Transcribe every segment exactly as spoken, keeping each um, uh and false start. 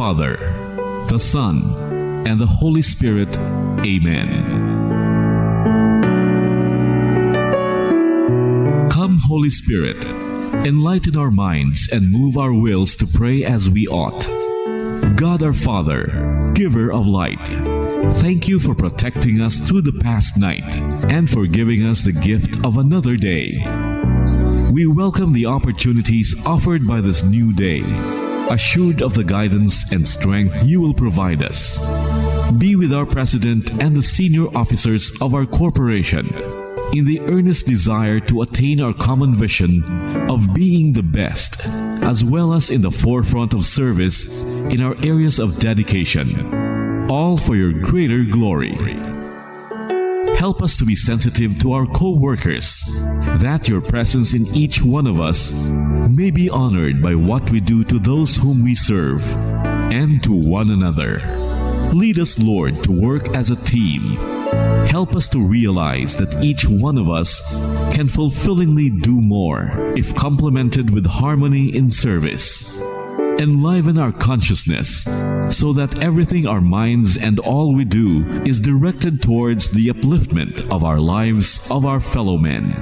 Father, the Son, and the Holy Spirit. Amen. Come, Holy Spirit, enlighten our minds and move our wills to pray as we ought. God our Father, giver of light, thank you for protecting us through the past night and for giving us the gift of another day. We welcome the opportunities offered by this new day, assured of the guidance and strength you will provide us. Be with our president and the senior officers of our corporation in the earnest desire to attain our common vision of being the best, as well as in the forefront of service in our areas of dedication, all for your greater glory. Help us to be sensitive to our co-workers, that your presence in each one of us may be honored by what we do to those whom we serve and to one another. Lead us, Lord, to work as a team. Help us to realize that each one of us can fulfillingly do more if complemented with harmony in service. Enliven our consciousness so that everything our minds and all we do is directed towards the upliftment of our lives of our fellow men.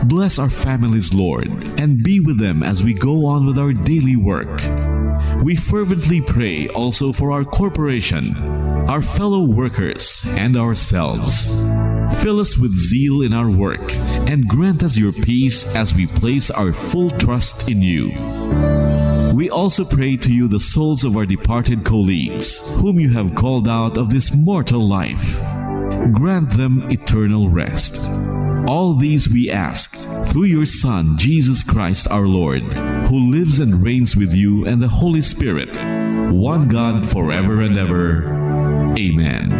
Bless our families, Lord, and be with them as we go on with our daily work. We fervently pray also for our corporation, our fellow workers, and ourselves. Fill us with zeal in our work and grant us your peace as we place our full trust in you. We also pray to you the souls of our departed colleagues, whom you have called out of this mortal life. Grant them eternal rest. All these we ask through your Son, Jesus Christ our Lord, who lives and reigns with you and the Holy Spirit, one God, forever and ever. Amen.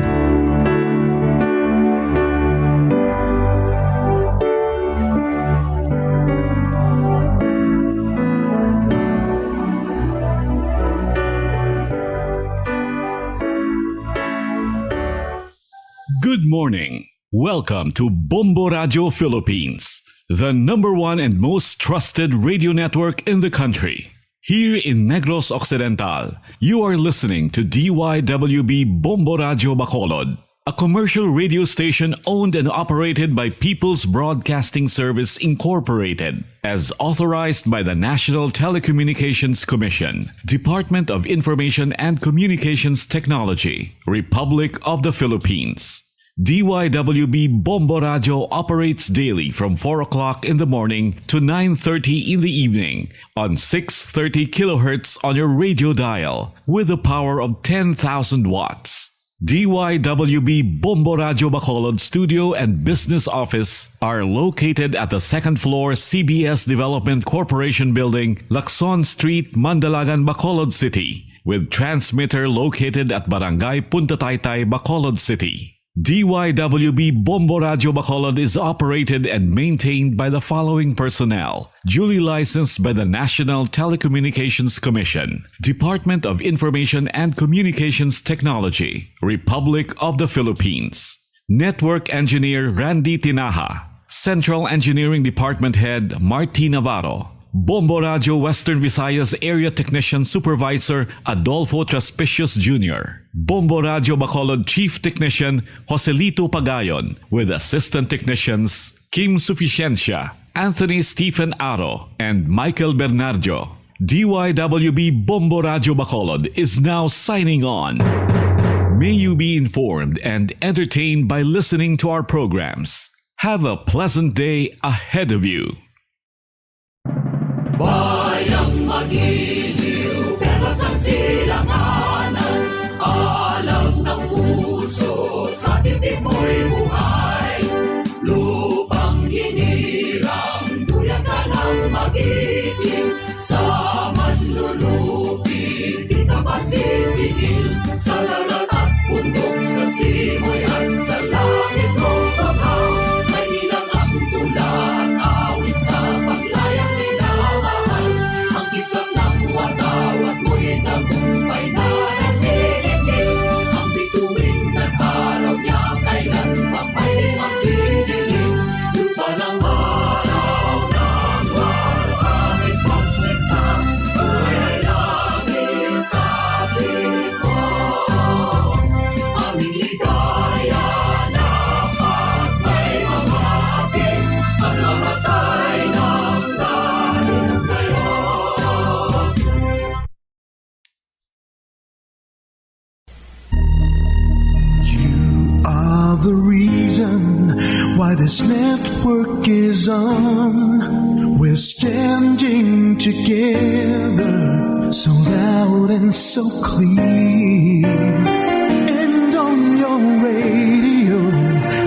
Good morning. Welcome to Bombo Radio Philippines, the number one and most trusted radio network in the country. Here in Negros Occidental, you are listening to D Y W B Bombo Radio Bacolod, a commercial radio station owned and operated by People's Broadcasting Service Incorporated, as authorized by the National Telecommunications Commission, Department of Information and Communications Technology, Republic of the Philippines. D Y W B Bombo Radio operates daily from four o'clock in the morning to nine thirty in the evening on six thirty kilohertz on your radio dial with a power of ten thousand watts. D Y W B Bombo Radio Bacolod studio and business office are located at the second floor C B S Development Corporation Building, Lacson Street, Mandalagan, Bacolod City, with transmitter located at Barangay Punta Taytay, Bacolod City. D Y W B Bombo Radio Bacolod is operated and maintained by the following personnel: duly licensed by the National Telecommunications Commission, Department of Information and Communications Technology, Republic of the Philippines. Network Engineer Randy Tinaja, Central Engineering Department Head Marty Navarro, Bombo Radio Western Visayas Area Technician Supervisor Adolfo Traspicios Junior, Bombo Radio Bacolod Chief Technician Joselito Pagayon, with assistant technicians Kim Suficiencia, Anthony Stephen Aro, and Michael Bernardo. D Y W B Bombo Radio Bacolod is now signing on. May you be informed and entertained by listening to our programs. Have a pleasant day ahead of you. Bayang magiliw, perlas ang silanganan, alam ng puso, sa dibdib mo'y buhay. Lupang hinirang, duyan ka ng magiting, sa manlulupig, di ka pagsisingil, sa dagat at bundok, sa simoy at sa langit, kung baha, may ilang ang tula at awit sa paglayang minamahal. Ang kisap ng This network is on. We're standing together, so loud and so clear. And on your radio,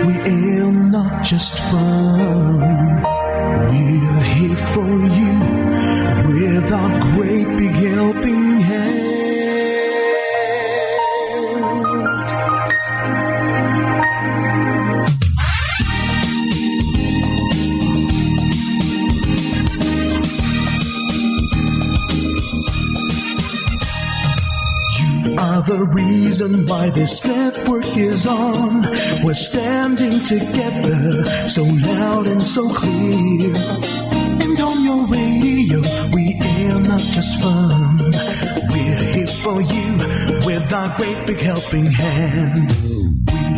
we aim not just fun. We're here for you with our great big helping hand. You are the reason why this network is on. We're standing together, so loud and so clear. And on your radio, we air not just fun. We're here for you with our great big helping hand.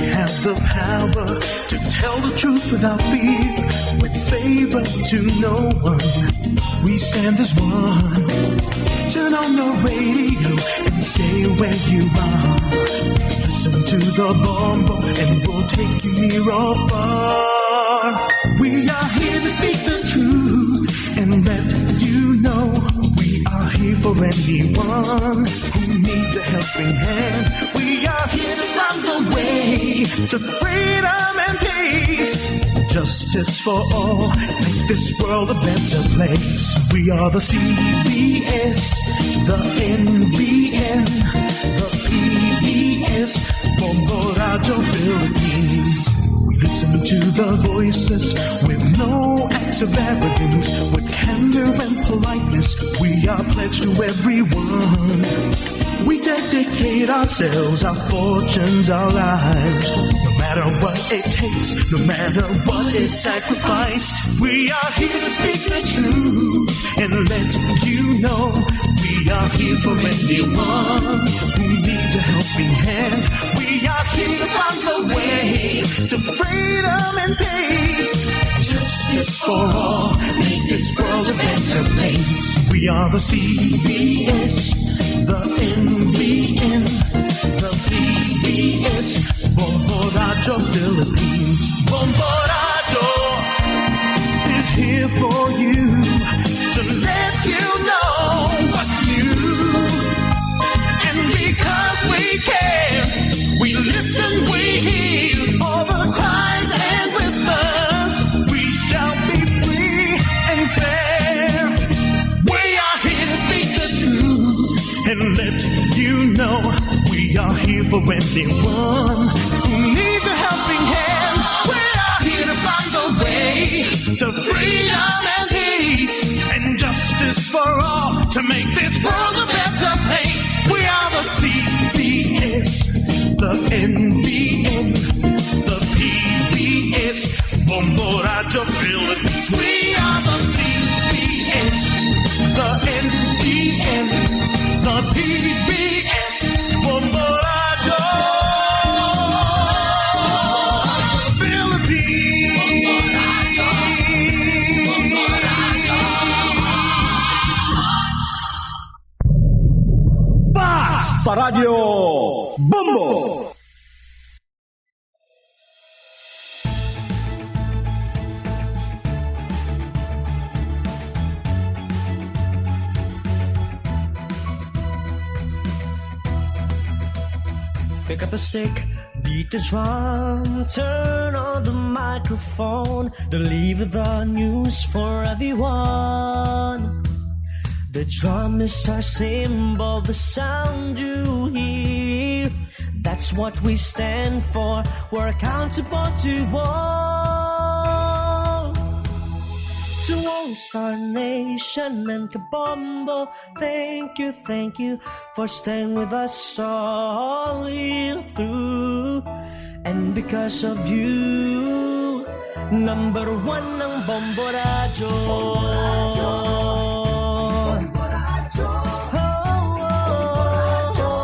We have the power to tell the truth without fear, with favor to no one. We stand as one. Turn on your radio and stay where you are. Listen to the Bombo and we'll take you near or far. We are here to speak the truth and let you know we are here for anyone who needs a helping hand. We are here to find the way to freedom and peace. Justice for all, make this world a better place. We are the C B S, the N B N, the P B S, Bombo Radio Philippines. We listen to the voices with no acts of arrogance, with candor and politeness. We are pledged to everyone. We dedicate ourselves, our fortunes, our lives. No matter what it takes, no matter what is sacrificed, we are here to speak the truth and let you know we are here for anyone who needs a helping hand. We are here to find the way to freedom and peace. Justice for all, make this world a better place. We are the C B S, the N B N, the P B S, Bombo Radio Philippines. Bombo Radio is here for you to let you know what's new. And because we care, we listen, we hear all the cries and whispers. We shall be free and fair. We are here to speak the truth and let you know we are here for anyone who needs a helping hand. We are here to find the way to freedom and peace and justice for all to make this world a better place. We are the C B S, the N B N, the P B S, Bombo Radio Philippines. We are the C B S, the N B N, the P B S, Bombo Radio Philippines. Bombo Radio. Bombo Radio. Pas Paradyo Bombo. Pick up a stick, beat the drum, turn on the microphone, deliver the news for everyone. The drum is our symbol, the sound you hear. That's what we stand for. We're accountable to all. To all Star Nation and Kabombo, thank you, thank you for staying with us all the year through. And because of you, number one ang Bombo Radyo. Bombo Radyo. Bombo Radyo. Oh, oh, oh, oh.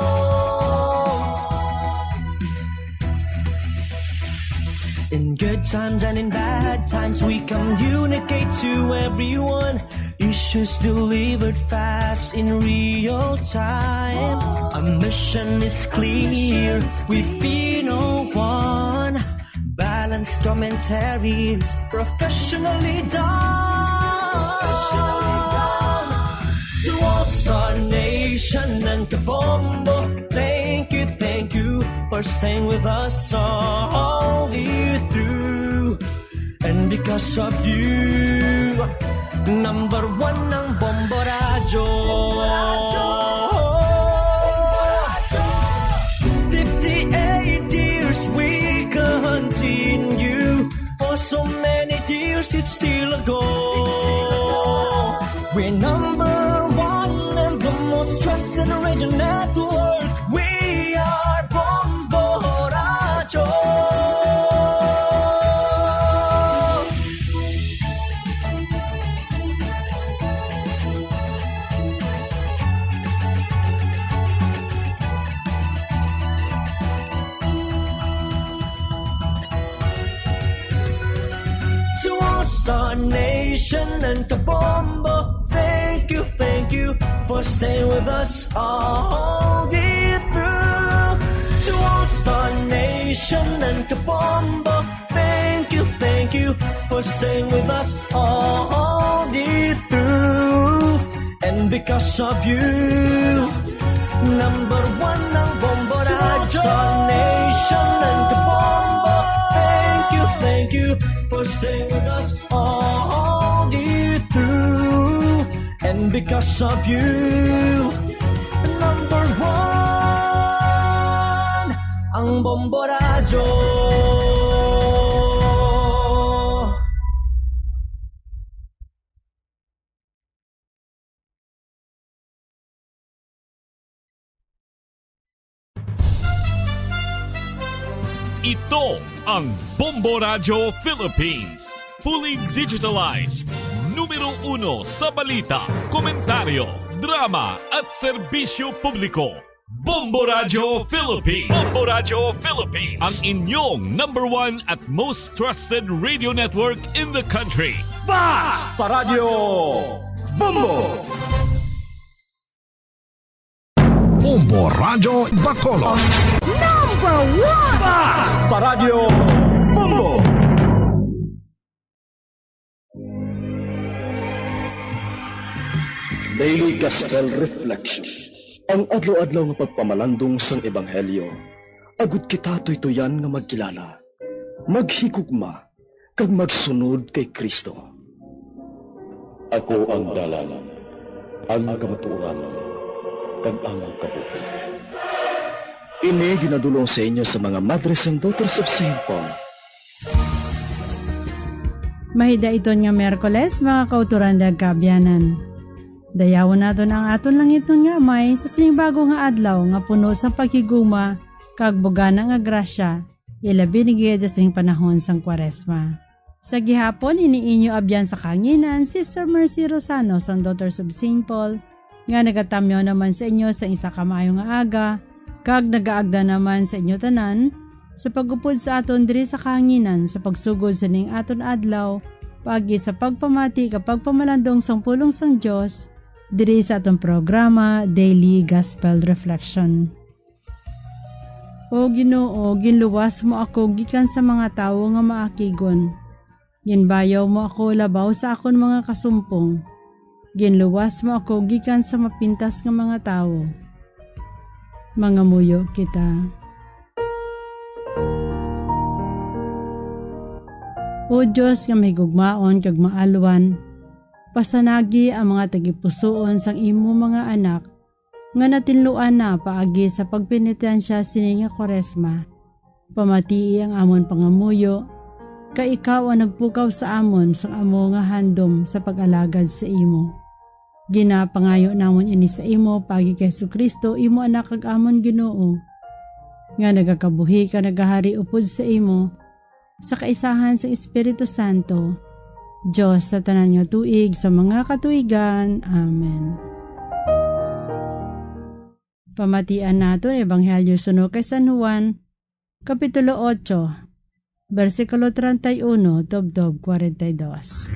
In good times and in bad times, we communicate to everyone. Issues delivered fast in real time. Our mission is clear, we fear no one. Balance Commentaries professionally done. To all Star Nation and Kabombo, thank you, thank you for staying with us all the way through. And because of you, number one ang Bombo Radyo. Fifty-eight years we continue. For so many years it's still a go. We're number one and the most trusted radio network. We are Bombo Radyo. To all Star Nation and Kabombo, thank you, thank you for staying with us all the way through. To all Star Nation and Kabombo, thank you, thank you for staying with us all the way through. And because of you, number one ang Bombo Radyo. Star Nation and Kabombo, thank you, thank you for staying with us all the way through. And because of you, number one ang Bombo Radyo. Ito ang Bombo Radyo Philippines. Fully digitalized. Numero uno sa balita, komentaryo, drama at serbisyo publiko. Bombo Radyo Philippines. Bombo Radyo Philippines. Ang inyong number one at most trusted radio network in the country. Basta Radyo Bombo. Bombo Radyo Bacolod. Number one. Basta Radyo Bombo. Daily Gospel Reflection. Ang adlaw-adlaw nga pagpamalandong sang ebanghelyo, agud kita tuytoyan nga magkilala, maghigugma, kag magsunod kay Cristo. Ako ang dalan, ang kamatuoran, kag ang kabuhi. Ini ginadul-ong sa inyo sa mga Madres and Daughters of Saint Paul. Mahidaiton nga Miyerkules, mga kautoran, kag kaabyanan. Dayawon naton ang aton langitnon nga Amay sa sining bago nga adlaw nga puno sang paghigugma kag bugana nga grasya, ilabi na gid sa sining panahon sang Kwaresma. Sa gihapon, ini inyo abyan sa kahanginan, Sister Mercy Rosano sang Daughters of Saint Paul, nga nagatamyaw naman sa inyo sa isa ka maayo nga aga, kag nagaagda naman sa inyo tanan sa pag-upod sa aton diri sa kahanginan sa pagsugod sa ning aton adlaw, paagi sa pagpamati kag pagpamalandong sang pulong sang Dios diri sa aton programa, Daily Gospel Reflection. O Ginoo, ginluwas mo ako gikan sa mga tawo nga maakigon. Ginbayaw mo ako labaw sa akon mga kasumpong. Ginluwas mo ako gikan sa mapintas nga mga tawo. Mangamuyo kita. O Dios nga mahigugmaon kag maalwan, pasanagi ang mga tagipusoon sang imo mga anak nga natinluan na paagi sa pagpenitensya sini nga Kwaresma. Pamatii ang amon pangamuyo, kay ikaw ang nagpukaw sa amon sang amo nga handom sa pag-alagad sa imo. Ginapangayo namon ini sa imo paagi kay Jesu-Cristo, imo Anak kag amon Ginoo, nga nagakabuhi kag nagahari upod sa imo, sa kaisahan sang Espiritu Santo, Dios sa tanan nga tuig sa mga katuigan. Amen. Pamatian naton Ebanghelyo suno kay San Juan, Kapitulo otso, bersikulo treinta y uno tubtob kwarenta y dos.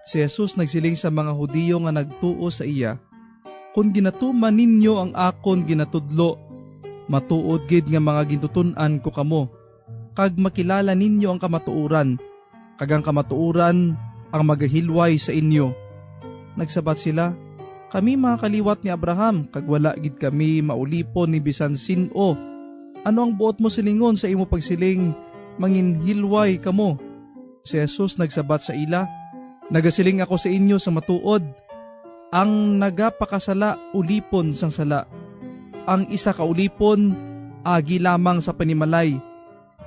Si Jesus nagsiling sa mga Hudiyo nga nagtuo sa iya, "Kon ginatuman ninyo ang akon ginatudlo, Matuod gid nga mga gintuton-an ko kamo, kag makilala ninyo ang kamatuoran, kag ang kamatuoran ang magahilway sa inyo." Nagsabat sila, "Kami mga kaliwat ni Abraham, kag wala gid kami maulipon ni bisan sin-o. Ano ang buot mo silingon sa imo pagsiling, 'Manginhilway kamo'?" Si Jesus nagsabat sa ila, "Nagasiling ako sa inyo sa matuod, ang nagapakasala ulipon sang sala. Ang isa ka ulipon agi lamang sa panimalay,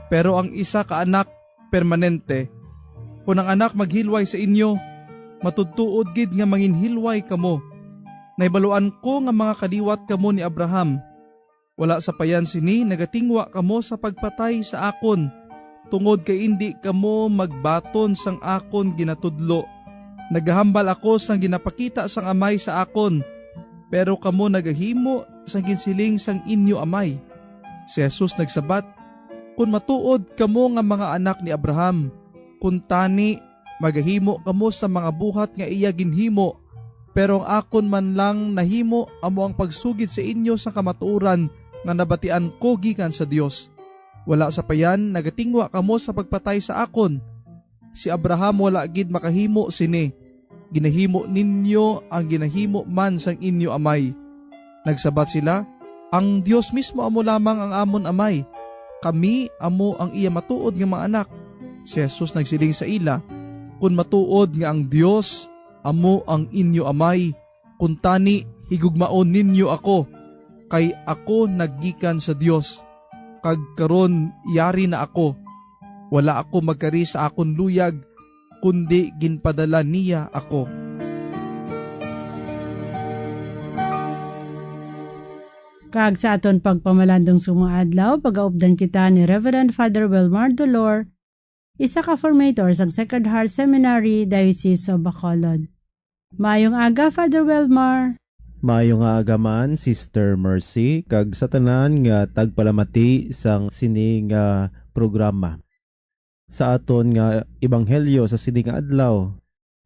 pero ang isa ka anak permanente. Kon ang Anak maghilway sa inyo, matuod-tuod gid nga manginhilway kamo. Nahibaluan ko nga mga kaliwat kamo ni Abraham. Wala sapayan sini nagatingwa kamo sa pagpatay sa akon, tungod kay indi kamo magbaton sang akon ginatudlo. Nagahambal ako sang ginapakita sang Amay sa akon, pero kamo nagahimo sang ginsiling sang inyo amay." Si Jesus nagsabat, "Kon matuod kamo nga mga anak ni Abraham, kuntani magahimo kamo sa mga buhat nga iya ginhimo, pero ang akon man lang nahimo amo ang pagsugid sa inyo sa kamatuoran nga nabatian ko gikan sa Dios. Wala sapayan nagatingwa kamo sa pagpatay sa akon. Si Abraham wala gid makahimo sini. Ginahimo ninyo ang ginahimo man sang inyo amay." Nagsabat sila, "Ang Dios mismo amo lamang ang amon Amay. Kami amo ang iya matuod nga mga anak." Si Jesus nagsiling sa ila, "Kon matuod nga ang Dios amo ang inyo Amay, kuntani higugmaon ninyo ako, kay ako naggikan sa Dios, kag karon yari na ako. Wala ako magkari sa akon luyag, kundi ginpadala niya ako." Kag sa aton pagpamalandong sa mga adlaw, pagaupdan kita ni Reverend Father Wilmar Dolor, isa ka formator sang Sacred Heart Seminary, Diocese of Bacolod. Maayong aga, Father Wilmar. Maayong aga man, Sister Mercy, kag sa tanan nga tagpalamati sang sini nga programa. Sa aton nga ebanghelyo sa sini nga adlaw,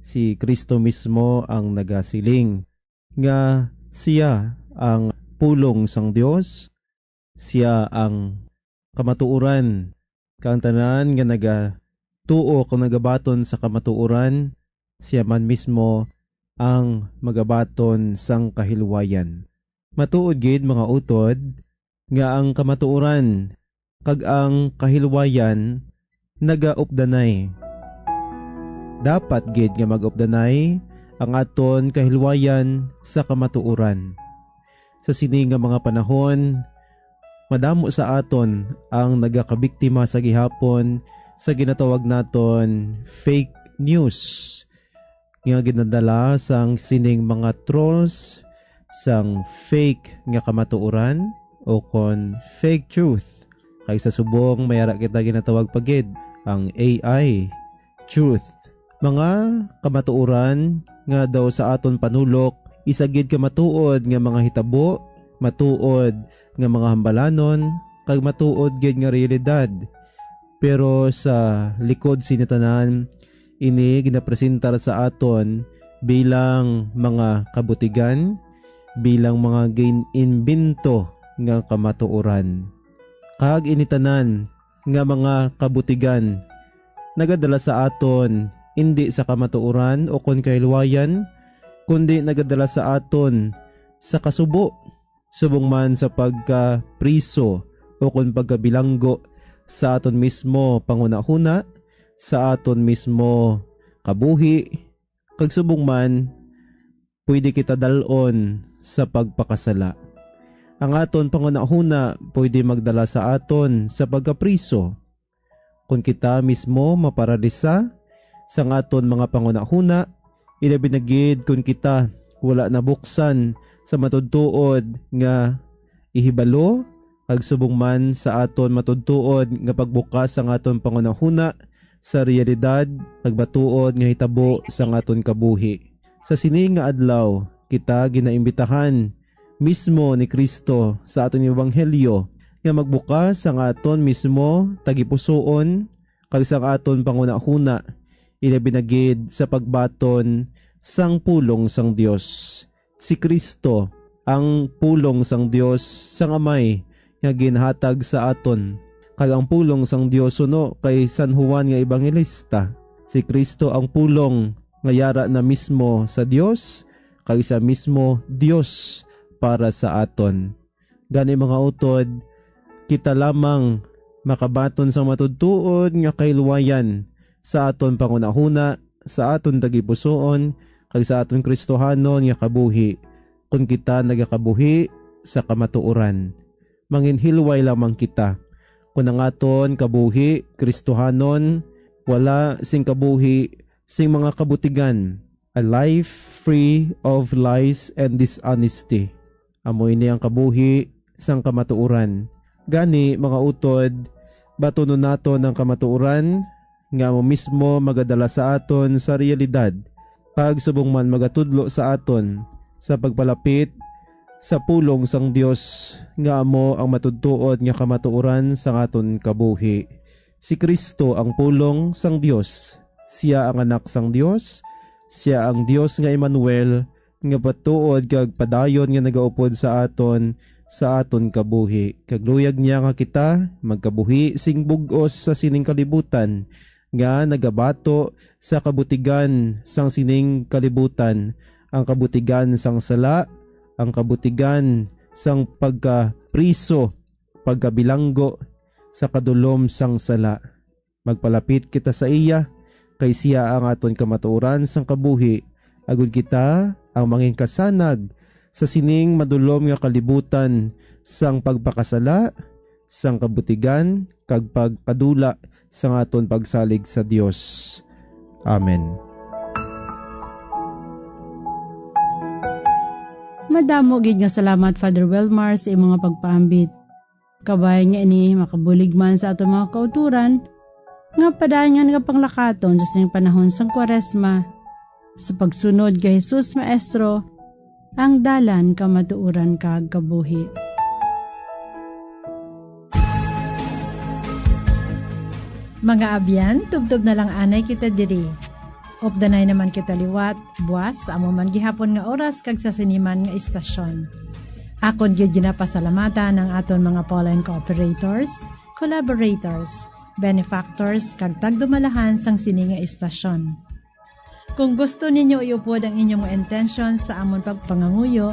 si Cristo mismo ang nagasiling nga sia ang pulong sang Dios, sia ang kamatuoran, kag ang tanan nga nagatuo kag nagabaton sa kamatuoran, sia man mismo ang magabaton sang kahilwayan. Matuod gid, mga utod, nga ang kamatuoran kag ang kahilwayan nagaupdanay. Dapat gid nga mag-updanay ang aton kahilwayan sa kamatuoran. Sa sini nga mga panahon, madamo sa aton ang nagakabiktima sa gihapon sa ginatawag naton fake news nga ginadala sang sining mga trolls, sang fake nga kamatuoran, o kon fake truth. Kag sa subong, may ara kita ginatawag pa gid ang A I truth. Mga kamatuoran nga daw sa aton panulok, isa gid ka matuod nga mga hitabo, matuod nga mga hambalanon, kag matuod gid nga realidad. Pero sa likod sini tanan, ini ginapresentar sa aton bilang mga kabutigan, bilang mga gin-imbento nga kamatuoran. Kag ini tanan nga mga kabutigan nagadala sa aton indi sa kamatuoran o kon kahilwayan, kundi nagadala sa aton sa kasubo, subong man sa pagkapriso o kon pagkabilanggo sa aton mismo panghunahuna, sa aton mismo kabuhi, kag subong man, pwede kita dal-on sa pagpakasala. Ang aton panghunahuna pwede magdala sa aton sa pagkapriso. Kon kita mismo maparalisa sang aton mga panghunahuna, ilabi na gid kon kita wala nabuksan sa matuod-tuod nga ihibalo, kag subong man sa aton matuod-tuod nga pagbukas sang aton panghunahuna sa realidad kag matuod nga hitabo sang aton kabuhi. Sa sini nga adlaw, kita ginaimbitahan mismo ni Cristo sa aton ebanghelyo nga magbukas sang aton mismo tagipusoon kag sang aton panghunahuna, ilabi na gid sa pagbaton sang pulong sang Dios. Si Cristo ang pulong sang Dios sang Amay nga ginhatag sa aton, kag ang pulong sang Dios suno kay San Juan nga Evangelista. Si Cristo ang pulong nga yara na mismo sa Dios, kag siya mismo Dios para sa aton. Gani, mga utod, kita lamang makabaton sang matutuod nga kahilwayan sa aton panghunahuna, sa aton tagipusoon, kag sa aton Kristohanon nga kabuhi, kon kita nagakabuhi sa kamatuoran. Manginhilway lamang kita. Kon ang aton kabuhi Kristohanon, wala sing kabuhi sing mga kabutigan, a life free of lies and dishonesty. Amo ini ang kabuhi sang kamatuoran. Gani, mga utod, batunon naton ang kamatuoran nga amo mismo magadala sa aton sa realidad, kag subong man magatudlo sa aton sa pagpalapit sa pulong sang Dios, nga amo ang matutuod nga kamatuoran sang aton kabuhi. Si Cristo ang pulong sang Dios. Sia ang Anak sang Dios. Sia ang Dios nga Emmanuel, nga patuod kag padayon nga nagaupod sa aton, sa aton kabuhi. Kag luyag niya nga kita magkabuhi sing bug-os sa sining kalibutan, nga nagabato sa kabutigan sang sining kalibutan, ang kabutigan sang sala, ang kabutigan sang pagkapriso, pagkabilanggo sa kadulom sang sala. Magpalapit kita sa iya, kay sia ang aton kamatuoran sang kabuhi, agod kita ang mangin kasanag sa sining madulom nga kalibutan sang pagpakasala, sang kabutigan, kag pagkadula sang aton pagsalig sa Dios. Amen. Madamo gid nga salamat, Father Wilmar, sa imong nga pagpaambit. Kabay nga ini makabulig man sa aton mga kauturan, nga padayon nga nagapanglakaton sa sining panahon sang Kwaresma, sa pagsunod kay Jesus Maestro, ang dalan, kamatuoran, kag kabuhi. Mga abyan, tubtob na lang anay kita diri. Updanay naman kita liwat, buas, sa amo man gihapon nga oras kag sa sini man nga istasyon. Akon gid ginapasalamatan ang aton mga Pauline cooperators, collaborators, benefactors, kag tagdumalahan sang sini nga istasyon. Kung gusto ninyo iupod ang inyong mga intensyon sa amon pagpanganguyo,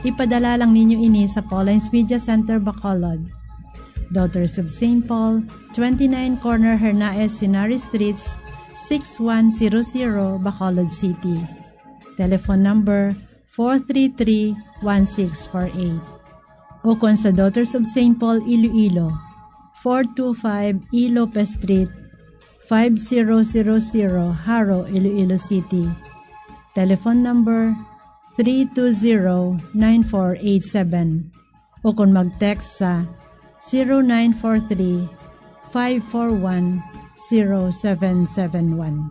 ipadala lang ninyo ini sa Pauline's Media Center, Bacolod, Daughters of Saint Paul, twenty-nine Corner Hernaez Henare Streets, six one zero zero, Bacolod City. Telephone number four three three, one six four eight. Ukon sa Daughters of Saint Paul Iloilo, four two five E Lopez Street, five zero zero zero, Jaro, Iloilo City. Telephone number three two zero, nine four eight seven. Ukon mag-text sa zero nine four three, five four one, zero seven seven one.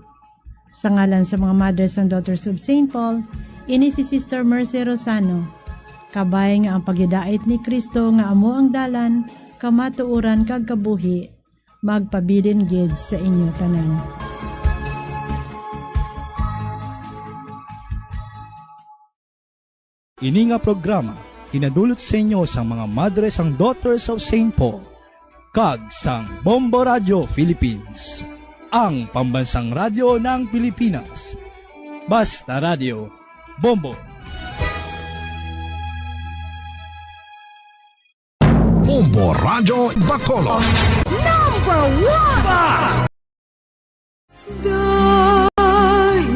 Sa ngalan sa mga Mothers and Daughters of Saint Paul, ini si Sister Mercy Rosano. Kabay nga ang paghidait ni Cristo nga amo ang dalan, kamatuoran, kag kabuhi, magpabilin gid sa inyo tanan. Ini nga programa ginadulot sa inyo sang mga Madres and Daughters of Saint Paul kag sang Bombo Radio Philippines, ang pambansang radyo ng Pilipinas. Basta Radio, Bombo! Bombo Radio Bacolod. Number one! Dahil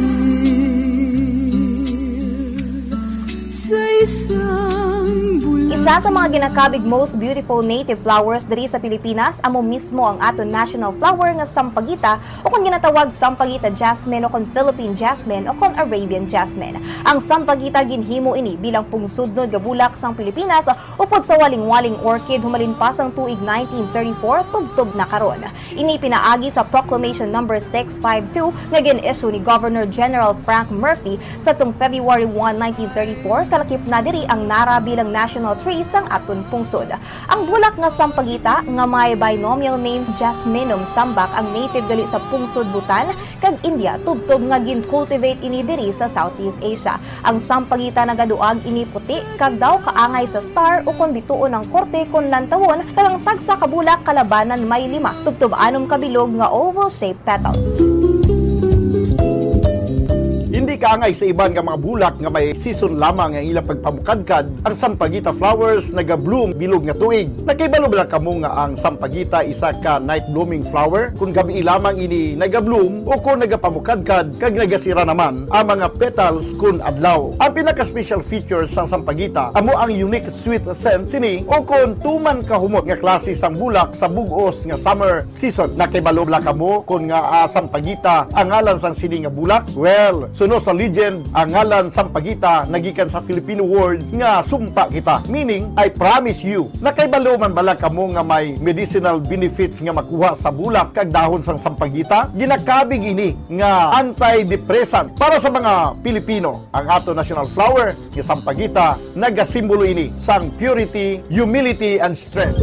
sa isang bula- Isa sa mga ginakabig most beautiful native flowers diri sa Pilipinas amo mismo ang aton national flower nga sampagita, o kon ginatawag sampagita jasmine, o kon Philippine jasmine, o kon Arabian jasmine. Ang sampagita, ginhimo ini bilang pungsudnod nga bulak sang Pilipinas, upod sa walingwaling orchid, humalin pa sang tuig nineteen thirty-four tubtob na karon. Ini pinaagi sa Proclamation Number six five two nga gin-issue ni Governor General Frank Murphy sadtong February one, nineteen thirty-four, kalakip na diri ang nara bilang national tree sang aton pungsod. Ang bulak nga sampagita nga may binomial name Jasminum sambac ang native gali sa pungsod Bhutan kag India, tubtob nga gin-cultivate ini diri sa Southeast Asia. Ang sampagita nagaduag ini puti kag daw kaangay sa star ukon bituon ang korte kon lantawon, kag ang tagsa ka bulak kalabanan may lima, tubtob anom ka bilog nga oval-shaped petals. Hindi kaangay sa iban nga mga bulak nga may season lamang ang ilang pagpamukadkad, ang sampagita flowers naga-bloom bilog nga tuig. Nakahibalo bala kamo nga ang sampagita isa ka night blooming flower? Kung gabii lamang ini naga-bloom o kung nagapamukadkad kag nagasira naman ang mga petals kun adlaw. Ang pinaka-special feature sang sampagita amo ang unique sweet scent sini o kon tuman kahumot nga klase sang bulak sa bug-os nga summer season. Nakahibalo bala kamo kon ngaa sampagita ang ngalan sang sini nga bulak? Well, suno sa legend, ang ngalan sampagita nagikan sa Filipino word nga sumpa kita, meaning I promise you. Nakahibalo man bala kamo nga may medicinal benefits nga makuha sa bulak kag dahon sang sampagita? Ginakabig ini nga antidepressant para sa mga Pilipino. Ang ato national flower nga sampagita nagasimbolo ini sang purity, humility, and strength.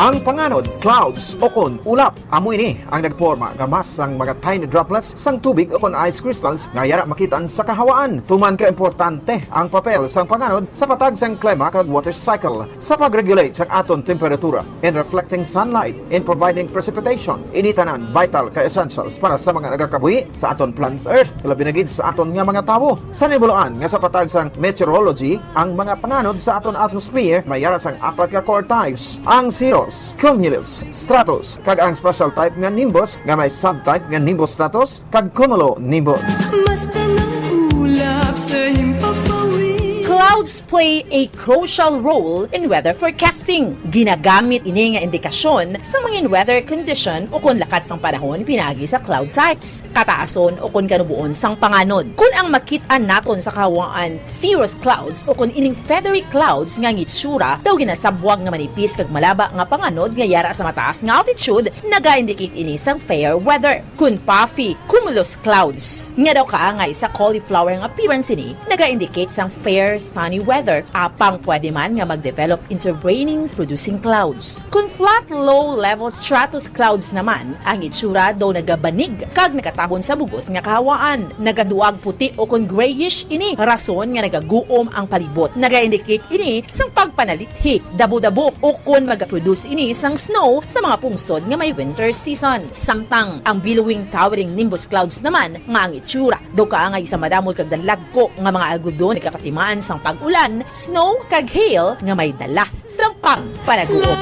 Ang panganod, clouds, o kon ulap, amo ini ang nagporma nga mas sang mga tiny droplets sang tubig o kon ice crystals nga yara makit-an sa kahawaan. Tuman ka importante ang papel sang panganod sa patag sang klima kag water cycle, sa pag-regulate sang aton temperatura, in reflecting sunlight, in providing precipitation. Ini tanan vital ka essentials para sa mga nagakabuhi sa aton planet Earth, labi na gid sa aton nga mga tawo. Sa nahibaluan nga sa patag sang meteorology, ang mga panganod sa aton atmosphere may yara sang apat ka core types: ang cirrus, cumulus, stratus, kag ang special type nga nimbus nga may subtype nga nimbus stratus kag cumulonimbus. Basta ng ulap sa himpapawid. Clouds play a crucial role in weather forecasting. Ginagamit ini nga indikasyon sa mga weather condition o kon lakat sang panahon pinaagi sa cloud types, kataason o kon kanuboon sang panganod. Kon ang makit-an naton sa kahawaan cirrus clouds o kon ining feathery clouds nga ang itsura daw ginasabwag nga manipis kag malaba nga panganod nga yara sa mataas nga altitude, naga-indicate ini sang fair weather. Kon puffy cumulus clouds nga daw kaangay sa cauliflower nga appearance ini, naga-indicate sang fair sunny weather, apang pwede man nga mag-develop into raining producing clouds. Kon flat low level stratus clouds naman, ang itsura daw nagabanig kag nagatabon sa bug-os nga kahawaan. Nagaduag puti o kon grayish ini, rason nga nagaguom ang palibot. Naga-indicate ini sang pagpanalit hi, dabo-dabo, o kon magaproduce ini sang snow sa mga pungsod nga may winter season. Samtang ang billowing towering nimbus clouds naman nga ang itsura daw kaangay sa madamol kag dalagko nga mga algodon nagapatimaan sang pag-ulan, snow, kag hail nga may dala sang pagpanaguom.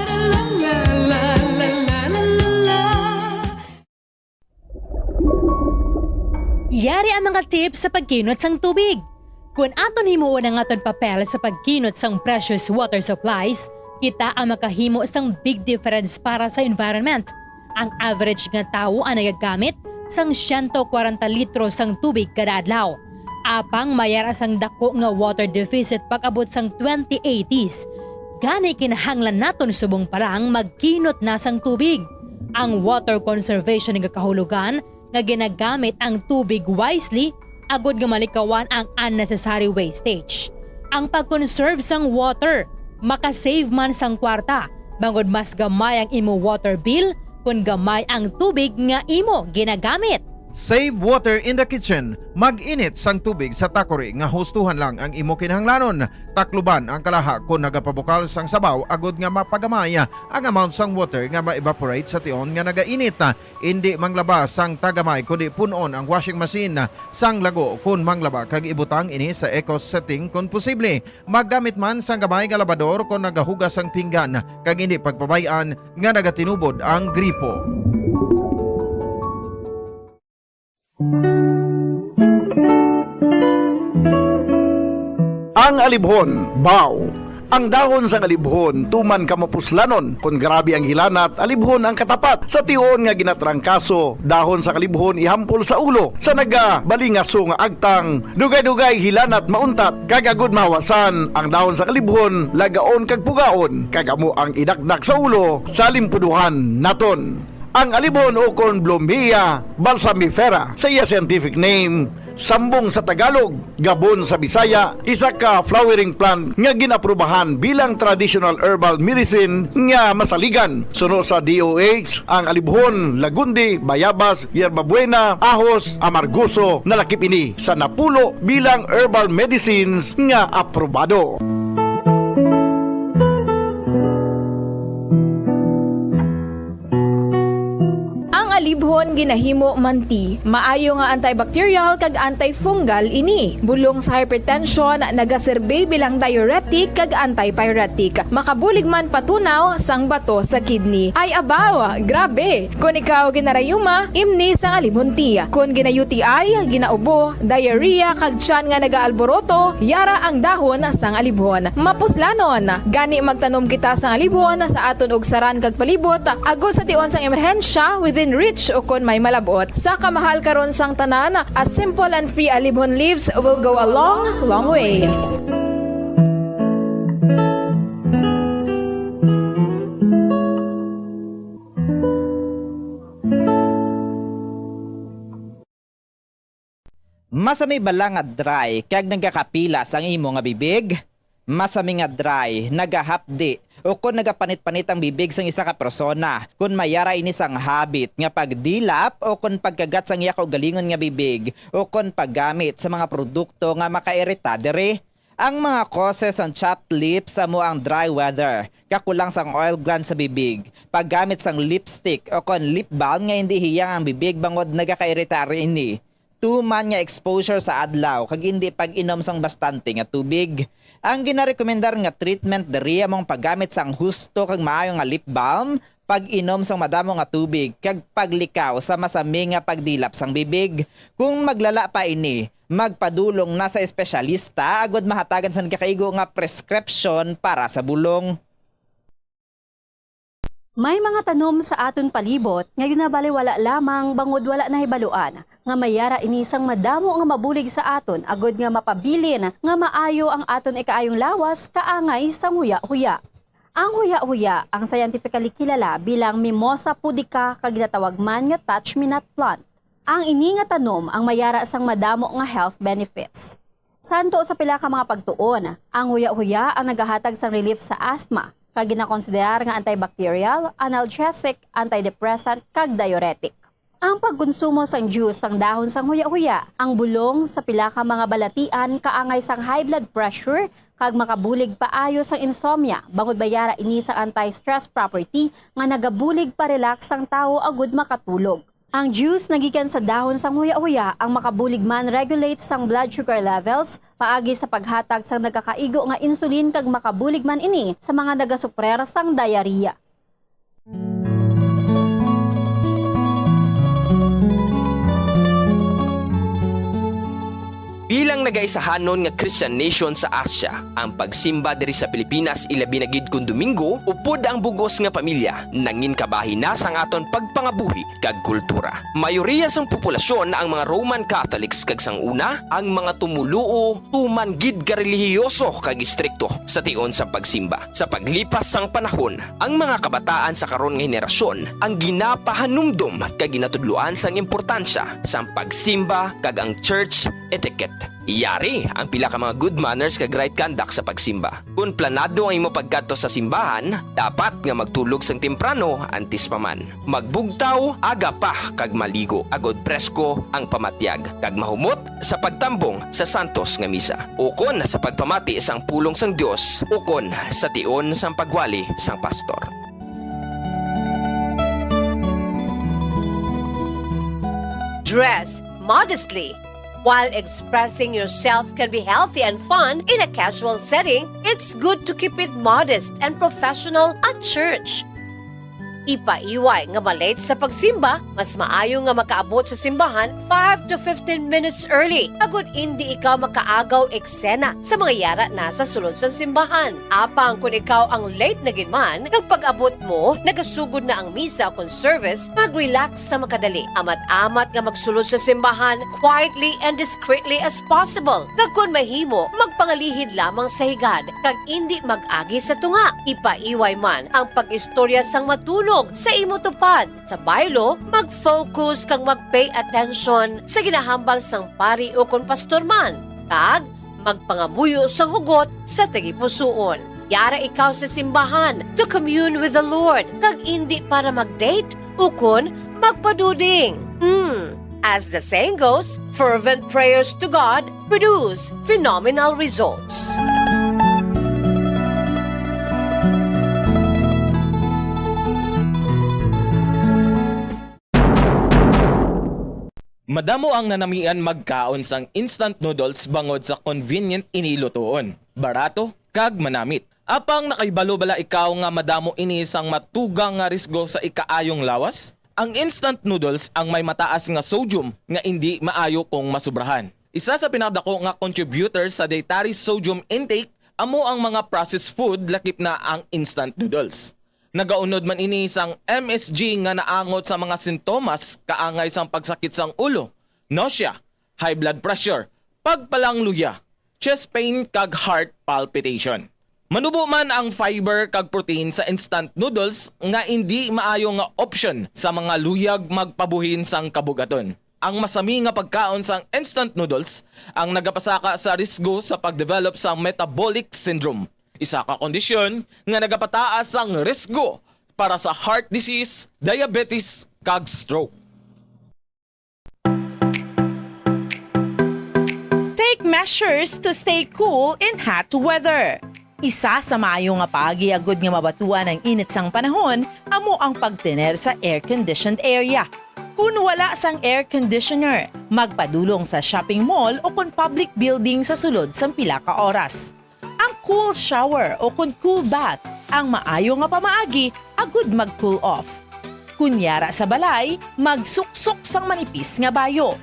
Yari ang mga tips sa pagkinot sang tubig. Kon aton himuon ang aton papel sa pagkinot sang precious water supplies, kita ang makahimo sang big difference para sa environment. Ang average nga tawo ang nagagamit sang siyento kwarenta litro sang tubig kada adlaw. Apang may ara sang dako nga water deficit pag-abot sang twenty eighties. Gani kinahanglan naton subong pa lang magkinot na sang tubig. Ang water conservation nagakahulugan nga ginagamit ang tubig wisely agod nga malikawan ang unnecessary wastage. Ang pag-conserve sang water makasave man sang kwarta, bangod mas gamay ang imo water bill kon gamay ang tubig nga imo ginagamit. Save water in the kitchen. Mag-init sang tubig sa takori nga hustuhan lang ang imo kinahanglanon. Takluban ang kalaha kon nagapabukal sang sabaw agod nga mapagamay ang amount sang water nga ma-evaporate sa tion nga nagainit. Indi manglaba sang tagamay, kundi pun-on ang washing machine sang lago kon manglaba kag ibutang ini sa eco setting kon posible. Maggamit man sang gamay nga labador kon nagahugas sang pinggan, kag indi pagpabay-an nga nagatinubod ang gripo. Ang alibhon, bao. Ang dahon sang alibhon tuman ka mapuslanon. Kon grabe ang hilanat, alibhon ang katapat. Sa tion nga ginatrangkaso, dahon sang alibhon ihampol sa ulo. Sa nagabalingaso nga agtang, dugay-dugay hilanat mauntat, kag agud mahawasan ang dahon sang alibhon, lagaon kag pugaon, kag amo ang idakdak sa ulo sa limpuduhan naton. Ang alibhon ukon Blomia balsamifera sa iya scientific name, Sambong sa Tagalog, gabon sa Bisaya, isa ka flowering plant nga gin-aprubahan bilang traditional herbal medicine nga masaligan. Suno sa D O H, ang alibhon, lagundi, bayabas, yerbabuena, ahos, amargoso, nalakip ini sa napulo bilang herbal medicines nga aprobado. Ang alibhon ginahimo man tea. Maayo nga antibacterial kag antifungal ini. Bulong sa hypertension, nagaserbi bilang diuretic kag antipyretic. Makabulig man patunaw sang bato sa kidney. Ay abaw, grabe! Kon ikaw ginarayuma, imni sang alibhon tea. Kon gina-U T I, ginaubo, diarrhea, kag tiyan nga nagaalboroto, yara ang dahon sang alibhon. Mapuslanon! Gani magtanom kita sang alibhon sa aton ugsaran kag palibot, agod sa tion sang emerhensya, within reach ukon may malab-ot. Sa kamahal karon sang tanan, a simple and free alibhon leaves will go a long, long way. Masami bala nga dry kag nagakapilas ang imo nga bibig? Masami nga dry, nagahapdi, o kon nagapanit-panit ang bibig sang isa ka persona, kon may ara ini sang habit nga pagdilap o kon pagkagat sang iya kaugalingon nga bibig, o kon paggamit sa mga produkto nga makairita diri. Ang mga causes sang chapped lips amo ang dry weather, kakulang sang oil glands sa bibig, paggamit sang lipstick o kon lip balm nga indi hiyang ang bibig bangod nagakairita ini, tuman nga exposure sa adlaw kag indi pag-inom sang bastante nga tubig. Ang ginarekomendar nga treatment diri amo ang paggamit sang husto kag maayo nga lip balm, pag-inom sang madamo nga tubig, kag paglikaw sa masami nga pagdilap sang bibig. Kung maglala pa ini, magpadulong na sa espesyalista agud mahatagan sang nagakaigo nga prescription para sa bulong. May mga tanom sa aton palibot nga ginabaliwala lamang bangod wala nahibaluan nga may ara ini sang madamo nga mabulig sa aton agud nga mapabilin nga maayo ang aton ikaayong lawas kaangay sang huya-huya. Ang huya-huya ang scientifically kilala bilang Mimosa pudica kag ginatawag man nga touch-me-not plant. Ang ini nga tanom ang may ara sang madamo nga health benefits. Santo sa pila ka mga pagtuon, ang huya-huya ang nagahatag sang relief sa asthma, kag ginakonsiderar nga antibacterial, analgesic, antidepressant, kag diuretic. Ang pagkonsumo sang juice sang dahon sang huya-huya, ang bulong sa pila ka mga balatian kaangay sang high blood pressure, kag makabulig paayo sang insomnia, bangod may ara ini sang anti-stress property nga nagabulig pa-relax sang tawo agud makatulog. Ang juice nga gikan sa dahon sang huya-huya ang makabulig man regulate sang blood sugar levels paagi sa paghatag sang nagakaigo nga insulin kag makabulig man ini sa mga nagasuprer sang diarrhea. Bilang nagaisahanon nga Christian nation sa Asia, ang pagsimba diri sa Pilipinas, ilabi na gid kon Domingo, upod ang bug-os nga pamilya, nangin kabahin na sang aton pagpangabuhi kag kultura. Mayoriya sang populasyon ang mga Roman Catholics kag sang una, ang mga tumoluo tuman gid ka relihiyoso kag istrikto sa tion sang pagsimba. Sa paglipas sang panahon, ang mga kabataan sa karon nga henerasyon ang ginapahanumdom kag ginatudloan sang importansya sang pagsimba kag ang church etiquette. Yari ang pila ka mga good manners kag right conduct sa pagsimba. Kon planado ang imo pagkadto sa simbahan, dapat nga magtulog sang temprano antes pa man. Magbugtaw aga pa kag maligo, agod presko ang pamatyag, kag mahumot sa pagtambong sa santos nga misa, ukon sa pagpamati sang pulong sang Dios, ukon sa tion sang pagwali sang pastor. Dress modestly. While expressing yourself can be healthy and fun in a casual setting, it's good to keep it modest and professional at church. Ipaiway nga ma-late sa pagsimba, mas maayo nga makaabot sa simbahan five to fifteen minutes early, agud indi ikaw makaagaw eksena sa mga yara na sa sulod sang simbahan. Apang kon ikaw ang late na gid man, kag pag-abot mo, nagasugod na ang misa kon service, mag-relax sa makadali. Amat-amat nga magsulod sa simbahan quietly and discreetly as possible. Kag kon mahimo, magpangalihid lamang sa higad, kag indi mag-agi sa tunga. Ipaiway man ang pag-istorya sang matuno Sa imo tupad sa baylo, mag-focus kag mag-pay attention sa ginahambal sang pari ukon pastor man, kag magpangamuyo sang hugot sa tagipusoon. Yara ikaw sa simbahan to commune with the Lord, kag indi para mag-date ukon magpaduding. Hmm. As the saying goes, fervent prayers to God produce phenomenal results. Madamo ang nanamian magkaon sang instant noodles bangod sa convenient ini lutuon, barato, kag manamit. Apang nakahibalo bala ikaw nga madamo ini sang matugang nga risgo sa ikaayong lawas? Ang instant noodles ang may mataas nga sodium nga indi maayo kung masubrahan. Isa sa pinakadako nga contributor sa dietary sodium intake amo ang mga processed food, lakip na ang instant noodles. Nagaunod man ini sang M S G nga naangot sa mga sintomas kaangay sang pagsakit sang ulo, nausea, high blood pressure, pagpalangluya, chest pain, kag heart palpitation. Manubo man ang fiber kag protein sa instant noodles nga indi maayo nga option sa mga luyag magpabuhin sang kabugaton. Ang masami nga pagkaon sang instant noodles ang nagapasaka sa risgo sa pag-develop sang metabolic syndrome, isa ka kondisyon nga nagapataas sang risgo para sa heart disease, diabetes, kag stroke. Take measures to stay cool in hot weather. Isa sa maayo nga paagi agud nga mabatuan ang init sang panahon amo ang pagtener sa air-conditioned area. Kun wala sang air conditioner, magpadulong sa shopping mall o kon public building sa sulod sang pila ka oras. Ang cool shower o kon cool bath ang maayo nga pamaagi agud mag-cool off. Kun yara sa balay, magsuksok sang manipis nga bayo.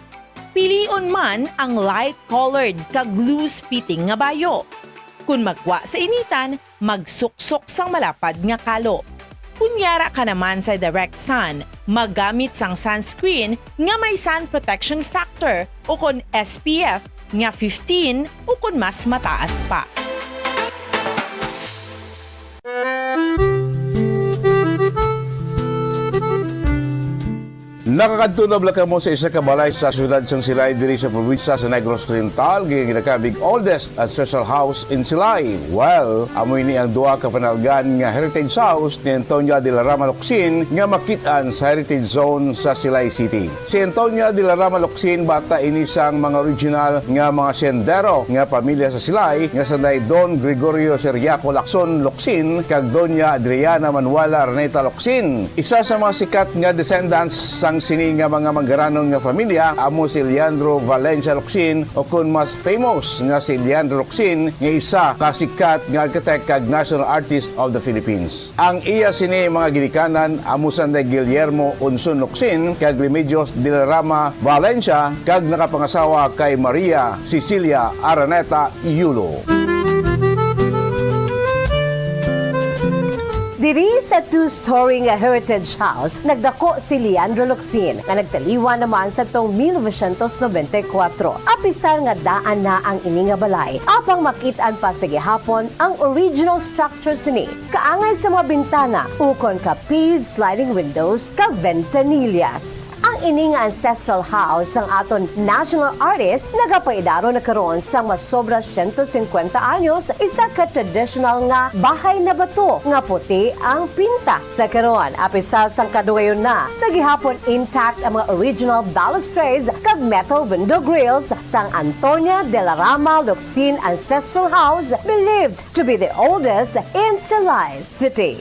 Pilion man ang light-colored kag loose-fitting nga bayo. Kun magwa sa initan, magsuksok sang malapad nga kalo. Kun yara ka naman sa direct sun, maggamit sang sunscreen nga may sun protection factor o kon S P F nga fifteen o kon mas mataas pa. Nakakadto na bala kamo sa isa ka balay sa siyudad sang Silay diri sa probinsya sa Negros Oriental, nga ginakabig oldest ancestral house in Silay? Well, amo ini ang duha ka panalgan nga heritage house ni Antonia de la Rama Locsin nga makit-an sa Heritage Zone sa Silay City. Si Antonia de la Rama Locsin bata ini sang mga original nga mga sendero nga pamilya sa Silay nga sanday Don Gregorio Ciriaco Lacson Locsin kag Doña Adriana Manuela Araneta Locsin. Isa sa mga sikat nga descendants sang sini nga mga manggaranon nga familya amo si Leandro Valencia Locsin, o kon mas famous nga si Leandro Locsin, nga isa ka sikat nga architect kag national artist of the Philippines. Ang iya sini mga ginikanan amo sanday Guillermo Unson Locsin kag Remedios de la Rama Valencia, kag nakapangasawa kay Maria Cecilia Araneta Yulo. Diri sa two-story nga Heritage House, nagdako si Leandro Locsin, nga nagtaliwan naman sa tong mil novecientos nobenta y kuwatro. Apisar nga daan na ang ini nga balay, apang makit-an pa sa gihapon ang original structure sini, kaangay sa mga bintana, ukon ka P sliding windows kag ventanillas. Ang ini nga ancestral house sang aton national artist nagapaidaron na karon sang masobra siyento singkwenta anyos, isa ka traditional nga bahay na bato nga puti ang pinta sa karon. Apisar sang kadugayon na, sa gihapon intact ang mga original balustrades kag metal window grills sang Antonia de la Rama Locsin Ancestral House, believed to be the oldest in Silay City.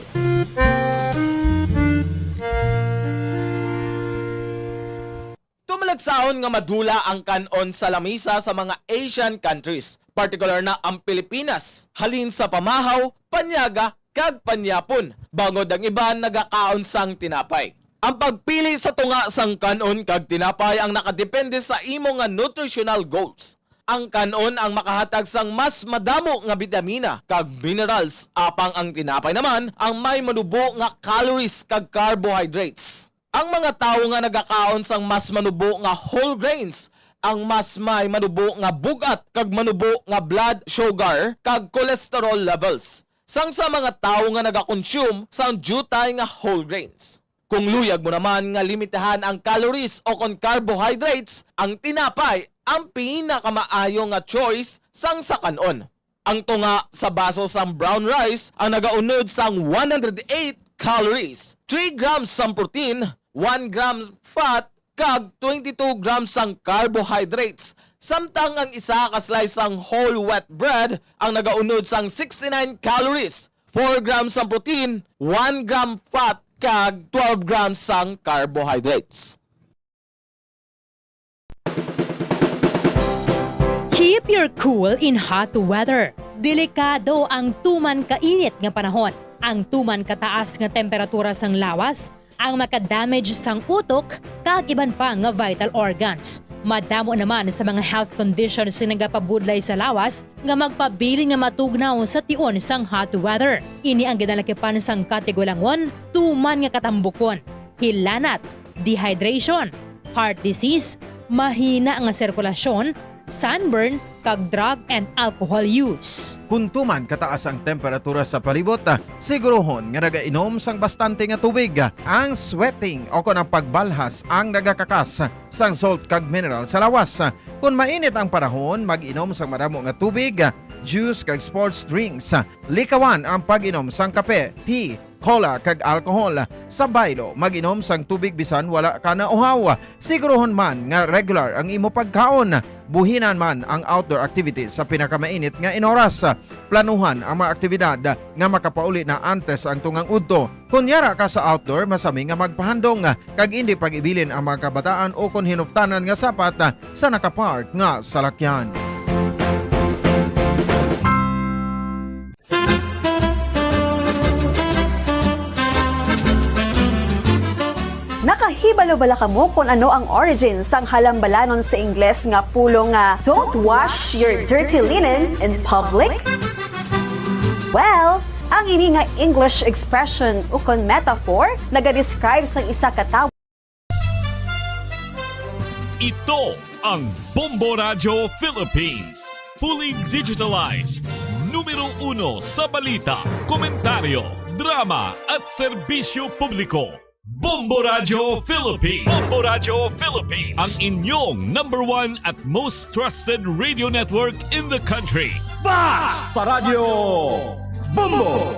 Tumalagsahon nga madula ang kan-on sa lamisa sa mga Asian countries, partikular na ang Pilipinas, halin sa pamahaw, panyaga, kag panyapon, bangod ang iban nagakaon sang tinapay. Ang pagpili sa tunga sang kan-on kag tinapay ang nakadepende sa imo nga nutritional goals. Ang kan-on ang makahatag sang mas madamo nga bitamina kag minerals, apang ang tinapay naman ang may manubo nga calories kag carbohydrates. Ang mga tawo nga nagakaon sang mas manubo nga whole grains ang mas may manubo nga bug-at kag manubo nga blood sugar kag cholesterol levels. sang sa mga tawo nga nagakonsume sang diutay nga whole grains. Kung luyag mo naman nga limitahan ang calories o kon carbohydrates, ang tinapay ang pinakamaayo nga choice sang sa kan-on. Ang tunga sa baso sang brown rice ang nagaunod sang one hundred eight calories, three grams sang protein, one gram fat, kag twenty-two grams sang carbohydrates, samtang ang isa ka slice sang whole wheat bread ang nagaunod sang sixty-nine calories, four grams sang protein, one gram fat, kag twelve grams sang carbohydrates. Keep your cool in hot weather. Delikado ang tuman kainit nga panahon. Ang tuman kataas nga temperatura sang lawas ang makadamage sang utok kag iban pa nga vital organs. Madamo naman sa mga health conditions nga nagapabudlay sa lawas nga magpabilin nga matugnaw sa tion sang hot weather. Ini ang ginalakipan sang katigulangon, tuman nga katambukon, hilanat, dehydration, heart disease, mahina nga sirkulasyon, sunburn, kag drug and alcohol use. Kon tuman kataas ang temperatura sa palibot, sigurohon nga nagainom sang bastante nga tubig. Ang sweating o kon ang pagbalhas ang nagakakas sang salt kag mineral sa lawas. Kon mainit ang panahon, mag-inom sang madamo nga tubig, juice kag sports drinks. Likawan ang pag-inom sang kape, tea, cola kag alcohol. Sa baylo, mag-inom sang tubig bisan wala ka nauhaw. Sigurohon man nga regular ang imo pagkaon. Buhinan man ang outdoor activities sa pinakamainit nga inoras. Planuhan ang mga aktibidad nga makapauli na antes ang tungang udto. Kon yara ka sa outdoor, masami nga magpahandong kag indi pag-ibilin ang mga kabataan ukon hinuptanan nga sapat sa nakapark nga salakyan. Nakahibalo bala kamo kon ano ang origin sang halambalanon sa Ingles nga pulong nga "Don't wash your dirty linen in public"? Well, ang ini nga English expression ukon metaphor nagadescribe sang isa ka tawo Ito ang Bombo Radyo Philippines. Fully digitalized. Numero uno sa balita, komentaryo, drama at serbisyo publiko. Bombo Radyo Philippines. Bombo Radyo Philippines. Ang inyong number one at most trusted radio network in the country. Basta Radyo Bombo!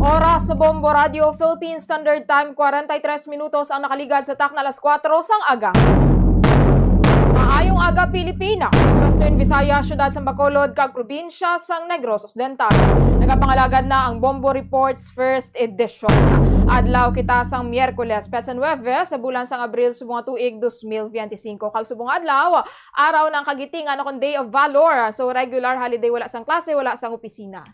Oras sa Bombo Radio Philippine Standard Time, kwarenta y tres minutos ang nakaligad sa takna alas kuwatro sang aga. Maayong aga, Pilipinas, Western Visayas, Siyudad sang Bacolod, kag probinsya sang Negros Occidental. Nagapangalagad na ang Bombo Reports First Edition. Adlaw kita sang Miyerkules, petsa nuebe sa bulan sang Abril, subong nga tuig dos mil biyente singko. Kag subong nga adlaw, araw ng Kagitingan, o kon Day of Valor. So, regular holiday, wala sang klase, wala sang opisina.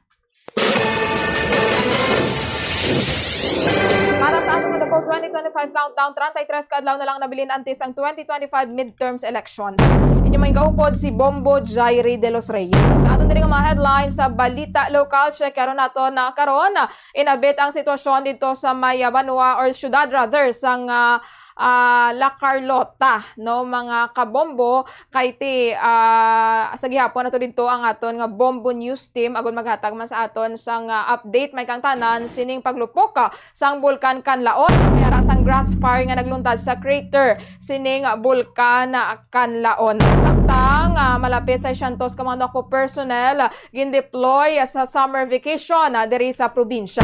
Para sa aton nga The Poll twenty twenty-five Countdown, treinta y tres ka adlaw na lang nabilin antes ang twenty twenty-five midterms elections. Inyo man kaupod si Bombo Jairi de los Reyes. Sa aton diri nga mga headlines sa balita lokal, check karon nato na karon inabit ang sitwasyon dito sa may, ah, banwa or syudad rather sang, ah, ah, La Carlota, no, mga kabombo. Kay ti, ah, sa gihapon ato didto ang aton nga Bombo News Team, agud maghatag man sa aton sang, ah, update, may kang tanan sining paglupok, ah, sang Bulkan Kanlaon. May ara sang grass fire nga nagluntad sa crater sining Bulkan, ah, Kanlaon. Samtang, ah, malapit sa sesyantos ka mga NOCPO personnel, ah, gindeploy sa summer vacation, ah, diri sa probinsya.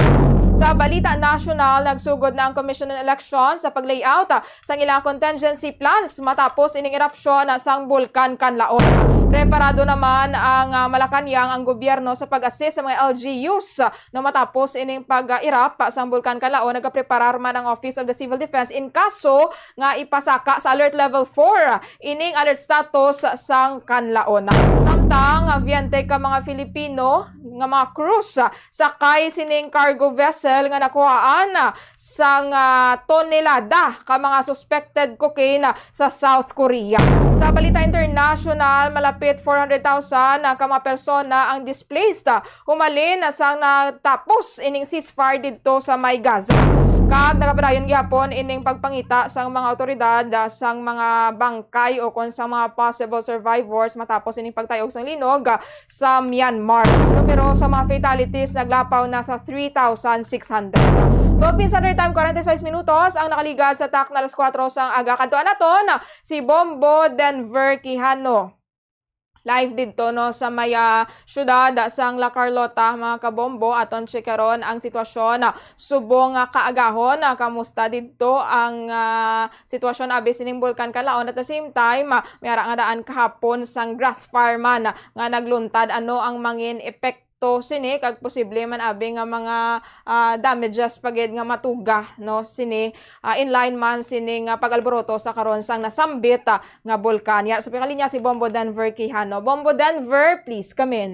Sa balita nasyonal, nagsugod na ang Commission on Elections sa pag-layout, ah, sang ilang contingency plans matapos ining erupsyon, ah, sang Bulkan Kanlaon. Preparado naman ang, ah, Malacañang, ang gobyerno sa pag-assist sa mga L G Us, ah, no, matapos ining pag-erupt, ah, sang Bulkan Kanlaon. Nagapreparar man ang Office of the Civil Defense in kaso nga ipasaka sa Alert Level four ining alert status sang Kanlaon. Samtang, ah, biyente ka mga Filipino nga mga crews, ah, sakay sining cargo vessel nga nakuhaan, ah, sang, ah, tonelada ka mga suspected cocaine, ah, sa South Korea. Sa balita international, malapit four hundred thousand, ah, ka mga persona ang displaced, ah, humalin, ah, sang natapos ining ceasefire didto sa may Gaza. Kag nagapadayon gihapon ining pagpangita sang mga awtoridad, ah, sang mga bangkay o kon sang mga possible survivors matapos ining pagtayog sang linog, ah, sa Myanmar. Ang numero sa mga fatalities naglapaw na sa three thousand six hundred. Philippine Standard Time, forty-six minutos ang nakaligad sa takna alas kuwatro sang aga. Kadtuan naton si Bombo Denver Quijano. Live didto, no, sa may, ah, syudad sang La Carlota, mga kabombo. Aton chikaron ang sitwasyon, ah, subong nga kaagahon. Ah, kamusta didto ang, ah, sitwasyon abi sining Bulkan Kanlaon? At the same time, ah, may ara nga daan kahapon sang grass fire man, ah, nga nagluntad. Ano ang mangin epekto sini, kag posible man abi nga mga, ah, damages pa gid nga matuga, no, sini, ah, in line man sini nga pag-alboroto sa karon sang nasambit, ah, nga bulkan. Yara sa pinakalinya si Bombo Denver Quijano. Bombo Denver, please come in.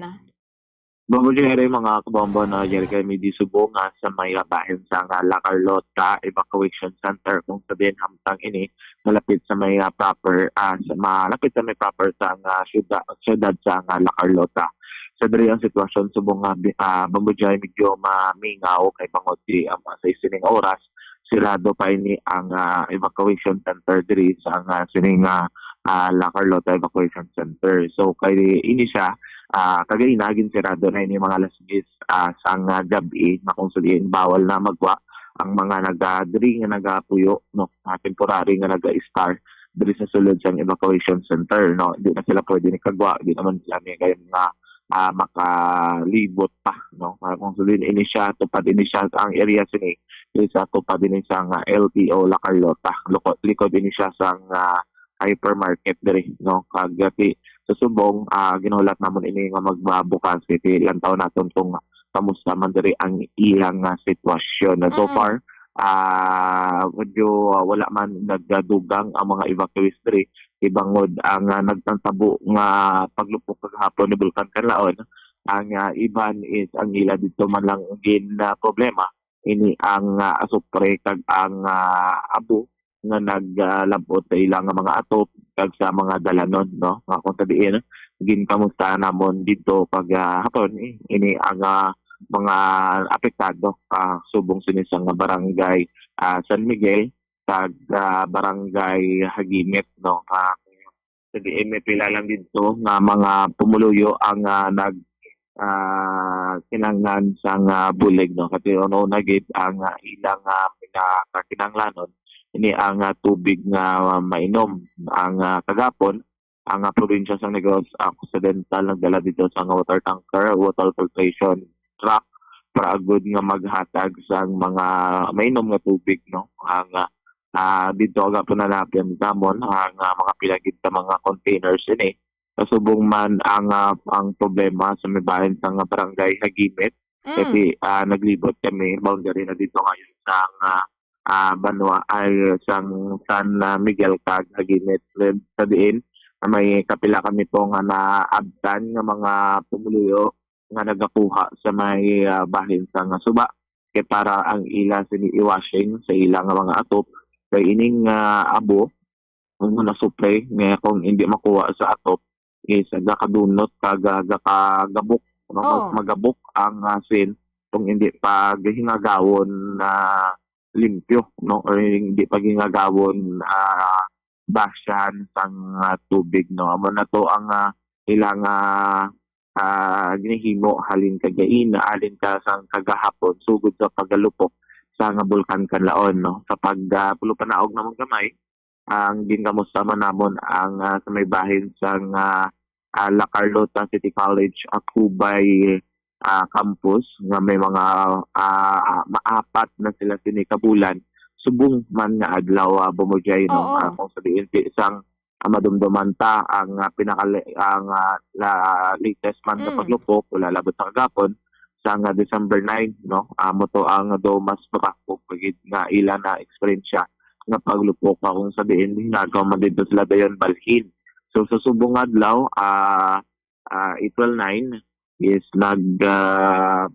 Bombo Jerry, mga kabombo, no, Jerry, kami di subong nga sa may bahin sa nga La Carlota Evacuation Center, kung sabihin hamtang ini malapit sa may, ah, proper, ah, sa, malapit sa may proper sa nga syudad, syudad sa nga La Carlota. Sa diri ang sitwasyon subong nga bi-, ah, Bombo Jerry, medyo mamingaw kay bangod di ang sa sining oras sirado pa ini ang, ah, evacuation center diri sa nga sining, ah, ah, La Carlota Evacuation Center. So, kay ini siya, ah, kagaina, ginsirado na ini mga alas diyes, ah, sang, ah, gab-i, na kung sa diin bawal na magwa ang mga naga-, diri nga nagapuyo, no, ah, temporary nga naga-star diri sa sulod sang evacuation center, no. Di na sila pwede ni kagwa, di naman sila may kaya mga, ah, makalibot pa, no. Ah, kung sa diin ini siya, tupad ini siya ang area sini, isa tupad ini sa nga L T O La Carlota. Lukod, likod ini siya sang, ah, hypermarket diri, no? Kag ti, sa subong, ah, ginulat namon ini nga magbabukas, ti lantaw naton kung kamusta man diri ang ilang, ah, sitwasyon. Na so Mm. far, ah, medyo, ah, wala man nagdugang ang mga evacuees diri. Ibangod ang, ah, nagtantabo nga paglupok kagahapon ni Bulkan Kanlaon, ang, ah, iban is ang ila dito man lang gin, ah, problema. Ini ang, ah, asupre kag ang, ah, abo nga nag, ah, lab-ot sa ila nga mga atop kag sa mga dalanon, no? Nga kung sa diin, ginkamusta namon dito pag, ah, hapon, eh, ini ang, ah, mga apektado, ah, subong sini sa nga barangay, ah, San Miguel kag, ah, barangay Hagimit, no? Ah, sa diin may pila lang dito nga mga pumuluyo ang, ah, nag, ah, kinahanglan sang, ah, bulig, no? Kasi una-una gid ang, ah, ilang, ah, pinakakinahanglanon, ini ang, ah, tubig nga mainom. Ang, ah, kagapon, ang, ah, probinsya sang Negros Occidental nagdala dito sa nga water tanker, water filtration truck, para agud nga maghatag sang mga mainom nga tubig, no? Ang, ah, ah, dito agapon na natin namon ang, ah, mga pila gid ka mga containers ini. Kasubong man ang, ah, ang problema sa may bahin sa nga barangay Hagimit. Mm. Kasi, ah, naglibot kami, boundary na dito ngayon sa nga, ah, banwa, ay, sang San, ah, Miguel kag Hagimit. Sa diin, ah, may kapila kami po nga naabtan nga mga pumuluyo nga nagakuha sa may, ah, bahin sa nga suba. Kay para ang ila sini i-washing sa ila nga mga atop. Kay ining, ah, abo, kung nasupre, nga kung hindi makuha sa atop, is gakadunot kag, ah, gakagabok, no? Mag-, Oh. magabok ang, ah, sin kung hindi pa gihingagawon na limpyo, no? Or hindi pa gihingagawon, ah, basyahan sang, ah, tubig, no? Amo na to ang, ah, ilang, ah, ah, ginahimo halin kagaina, halin ka sang kagahapon, sugod sa pagalupok sa nga Bulkan Kanlaon, no? Sa pag, ah, pulupanaog namon gamay, ang ginkamusta man namon ang, ah, sa may bahin sang, ah, ah, La Carlota City College Acubay, ah, campus nga may mga, ah, maapat na sila sini ka bulan. Subong man nga adlaw, ah, Bombo Jay, no? Oo. Ah, kung sa diin, ti-, sang, ah, madumduman ta ang, ah, pinakali-, ang, ah, la-, latest man nga Mm. paglupok, wala labot sa kagapon, sa nga December nine, no? Amo to ang do mas mabakog pa gid nga ila na eksperyensya nga paglupok, kung sa diin, nagaw man dito sila dayon balhin. So, sa subong adlaw, ah, ah, April nine, is nag, ah,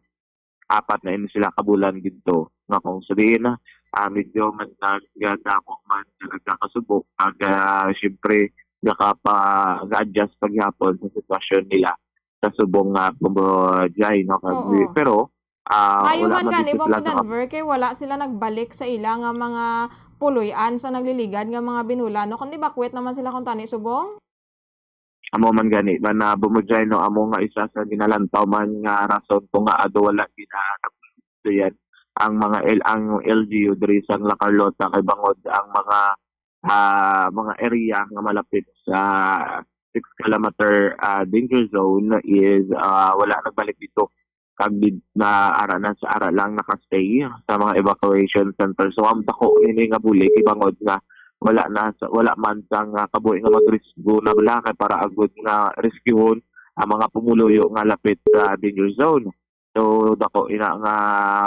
apat na ini sila ka bulan dito. Nga kung sa diin, ah, medyo man nagdako man, nagkakasubo, ag, ah, siyempre, nakapa-, nag-adjust paghapon sa sitwasyon nila sa subong nga, ah, Bombo Jay, no? Kag, Oo. pero, Ah, Maayo wala man gani, mabisit Bong lang sa Denver, kay wala sila nagbalik sa ila nga mga puloy-an sa nagliligad nga mga binula, no? Kundi bakwet naman sila kung tani subong. Amo man gani, man, ah, Bumujay, no, amo nga isa sa ginalantaw man nga rason kung nga ado wala ginaanap yan ang mga L-, ang L G U diri sa La Carlota, kay bangod ang mga, ah, mga area nga malapit sa six kilometer, ah, danger zone is, ah, wala nagbalik dito. Kag di na ara na sa ara lang nakastay sa mga evacuation center. So, ang dako nini nga bulig, ibangod nga wala na sa, wala man sang, ah, kabuhi nga magrisgo na bala kay para agud nga rescuehon ang mga pumuluyo nga lapit sa danger zone. So, dako ina nga,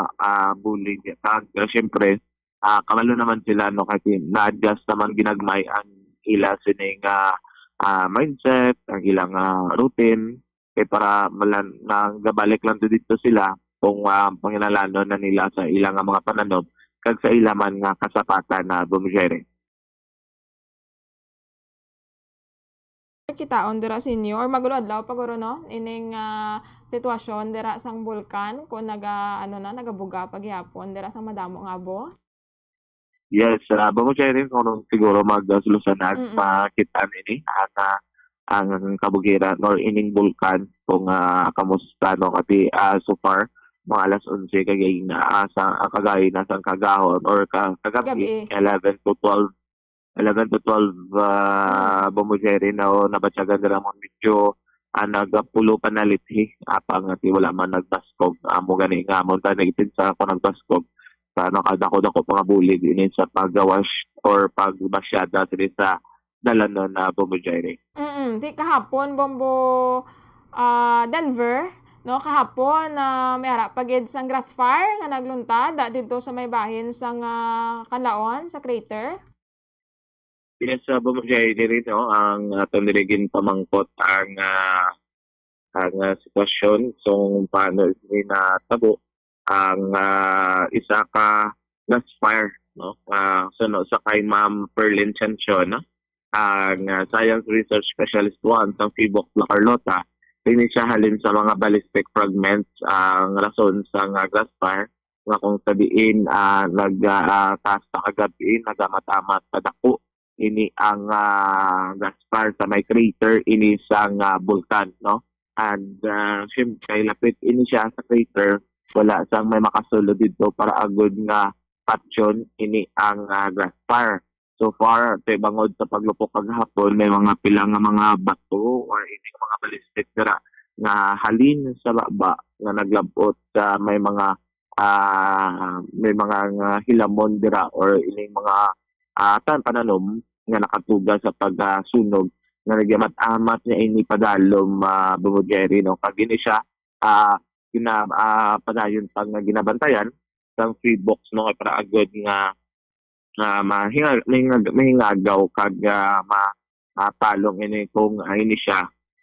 ah, bulig. Kag, ah, syempre, ah, kabalo naman sila, no, kasi na-adjust naman ginagmay ang ila sini nga, ah, mindset, ang ilang, ah, routine. Kay para malan-, nagabalik lang to dito sila kung, ah, panginahanglanon na nila sa ila nga mga pananom kag sa ila man nga kasapatan na bumishare. Kitaon dira sa inyo or mag-adlaw pa guro, no? Ining, ah, sitwasyon dira sang bulkan kung naga-, ano na, nagabuga pa gihapon dira sa madamo nga abo? Yes, ah, bangod siya rin kung siguro mag-, ah, sulusan na Mm. makita nini ang, ah, ang kabugiran or ining bulkan kung, ah, kamusta, no? Kasi, ah, so far, mga alas onse kagay na, ah, sa, ah, kagay na sang kagahon or ka-, kagabi, Gabi. eleven to twelve, eleven to twelve, ah, Mm. Bumujay rin, no? Nabatyagan nila mo medyo, ah, nagapulo pa na lithi. Apang nga ti wala man nagbaskog. Amo gani nga, amo ta nagipinsa ako nagbaskog. Sa ano, kadako-dako pa nga bulig ini sa paggawash or pagbasyada diri sa dalanon na Bombo Jerry. Mm, di kahapon, Bombo, ah, Denver, no? Kahapon, ah, may ara pa gid sang grass fire nga nagluntad, ah, didto sa may bahin sang, ah, Kanlaon, sa crater. Yes, ah, Bombo Jerry, diri, no, ang aton diri ginpamangkot ang, ah, ang, ah, sitwasyon kung paano ini natabo ang, ah, isa ka grass fire, no? Ah, suno sa kay Ma'am Perlin Chanchon, no? Ang, ah, Science Research Specialist one sa PHIVOLCS La Carlota, ini siya halin sa mga ballistic fragments ang rason sa nga grass fire nga kung sa diin, ah, nag, ah, ah, kasta kagabi, nagamat-amat kadako ini ang, ah, grass fire sa may crater ini sang, ah, bulkan, no? And, ah, siyempre, lapit ini siya sa crater, wala sang may makasulod dito para agud nga patyon ini ang, ah, grass fire. So far, kay bangod sa paglupok kagahapon, may mga pila nga mga bato or ini nga mga ballistic dira nga halin sa baba nga naglabot sa may mga, ah, may mga nga hilamon dira or ining mga, ah, tan-, pananom nga nakatuga sa pagkasunog nga nagyamat-amat niya ini padalom, ah, Bombo Jerry, no? Kag ini siya, ah, gina-, ah, padayon pa nga ginabantayan sang PHIVOLCS, no, nga para agud nga, ah, mahinga-, mahinga-, mahingagaw kag, ah, ma-, matalong ini kung, ah, ini siya,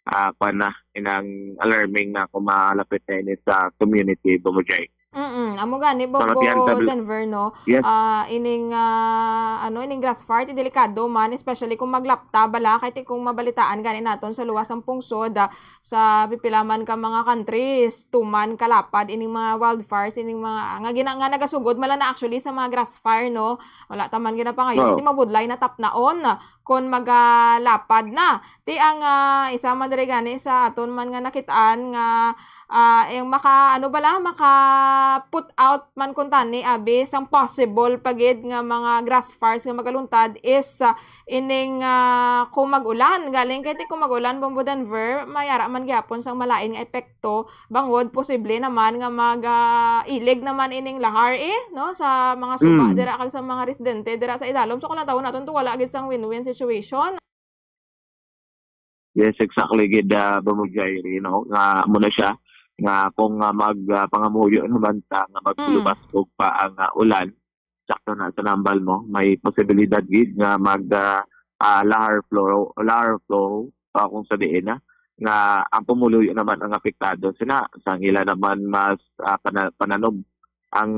ah, kuwan na, inang alarming na kung malapit na ini sa community, Bombo Jerry. Mm, amo gani, Bombo Denver, no? Yes. Ah, ining, ah, ano, ining grass fire, ti delikado man, especially kung maglapta bala, kay ti kung mabalitaan gani naton sa luwas sang pungsod, ah, sa pipila man ka mga countries, tuman kalapad ining mga wildfires, ining mga, nga gina-, nga nagasugod man lang na actually sa mga grass fire, no? Wala ta man ginapangayo, Oo. Ti mabudlay na tapnaon kon magalapad na. Ti ang, ah, isa man diri gani sa aton man nga nakitaan nga, ah, ang maka-, ano bala, maka-put out man kuntani, abi, sang possible pa gid nga mga grass fires nga magaluntad is, ah, ining, ah, kung mag-ulan. Galing kay ti kung mag-ulan, Bombo Denver, may ara man gihapon sang malain nga epekto bangod posible naman nga mag, ah, ilig naman ining lahar, eh, no, sa mga suba Mm. dira kag sa mga residente dira sa idalom. So, kung lantawon naton to, wala gid sang win-win situation. Yes, exactly gid, ah, Bombo Jerry, no, nga amo na siya nga kung, ah, mag, ah, pangamuyo naman ta nga Mm. magpulubaskog pa ang, ah, ulan, sakto na sa nambal mo, may posibilidad gid nga mag, ah, ah, lahar flow, lahar flow pa kung sa diin na nga ang pumuluyo naman ang apektado. Sina, sang ila naman mas, ah, pana-, pananom. Ang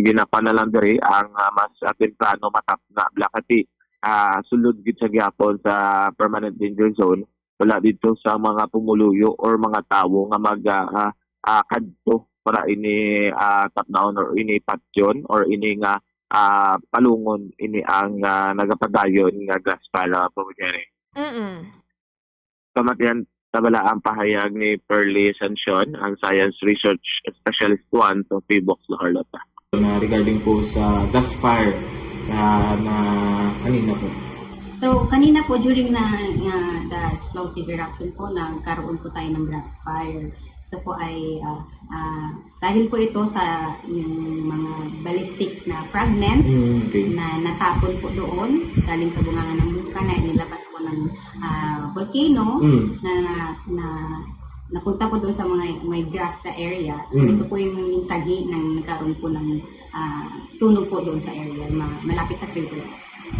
ginapa na lang diri, ang, ah, mas, ah, temprano matapna, bala kasi, ah, sulod gid sa gihapon sa permanent danger zone, wala dito sa mga pumuluyo or mga tawo nga mag, ah, ah, ah, kadto para ini, ah, tapnaon or ini patyon or ini nga, ah, palungon ini ang, ah, nagapadayon nga grass fire, ah, Pamo Jerry. Mm. Kamatian ta bala ang pahayag ni Pearly Sancion, ang Science Research Specialist one sa P BOCS La Carlota. Na regarding po sa grass fire na, na kanina po. So, kanina po, during na, na the explosive eruption po, nagkaroon po tayo ng grass fire. Ito po ay, ah, ah, dahil po ito sa yung mga ballistic na fragments Mm, okay. na natapon po doon, galing sa bunganga ng bulkan na inilabas po ng, ah, volcano Mm. na, na, na napunta po doon sa mga may grass na area. So, Mm. ito po yung naging sanhi ng nagkaroon po ng, ah, sunog po doon sa area, ma-, malapit sa crater.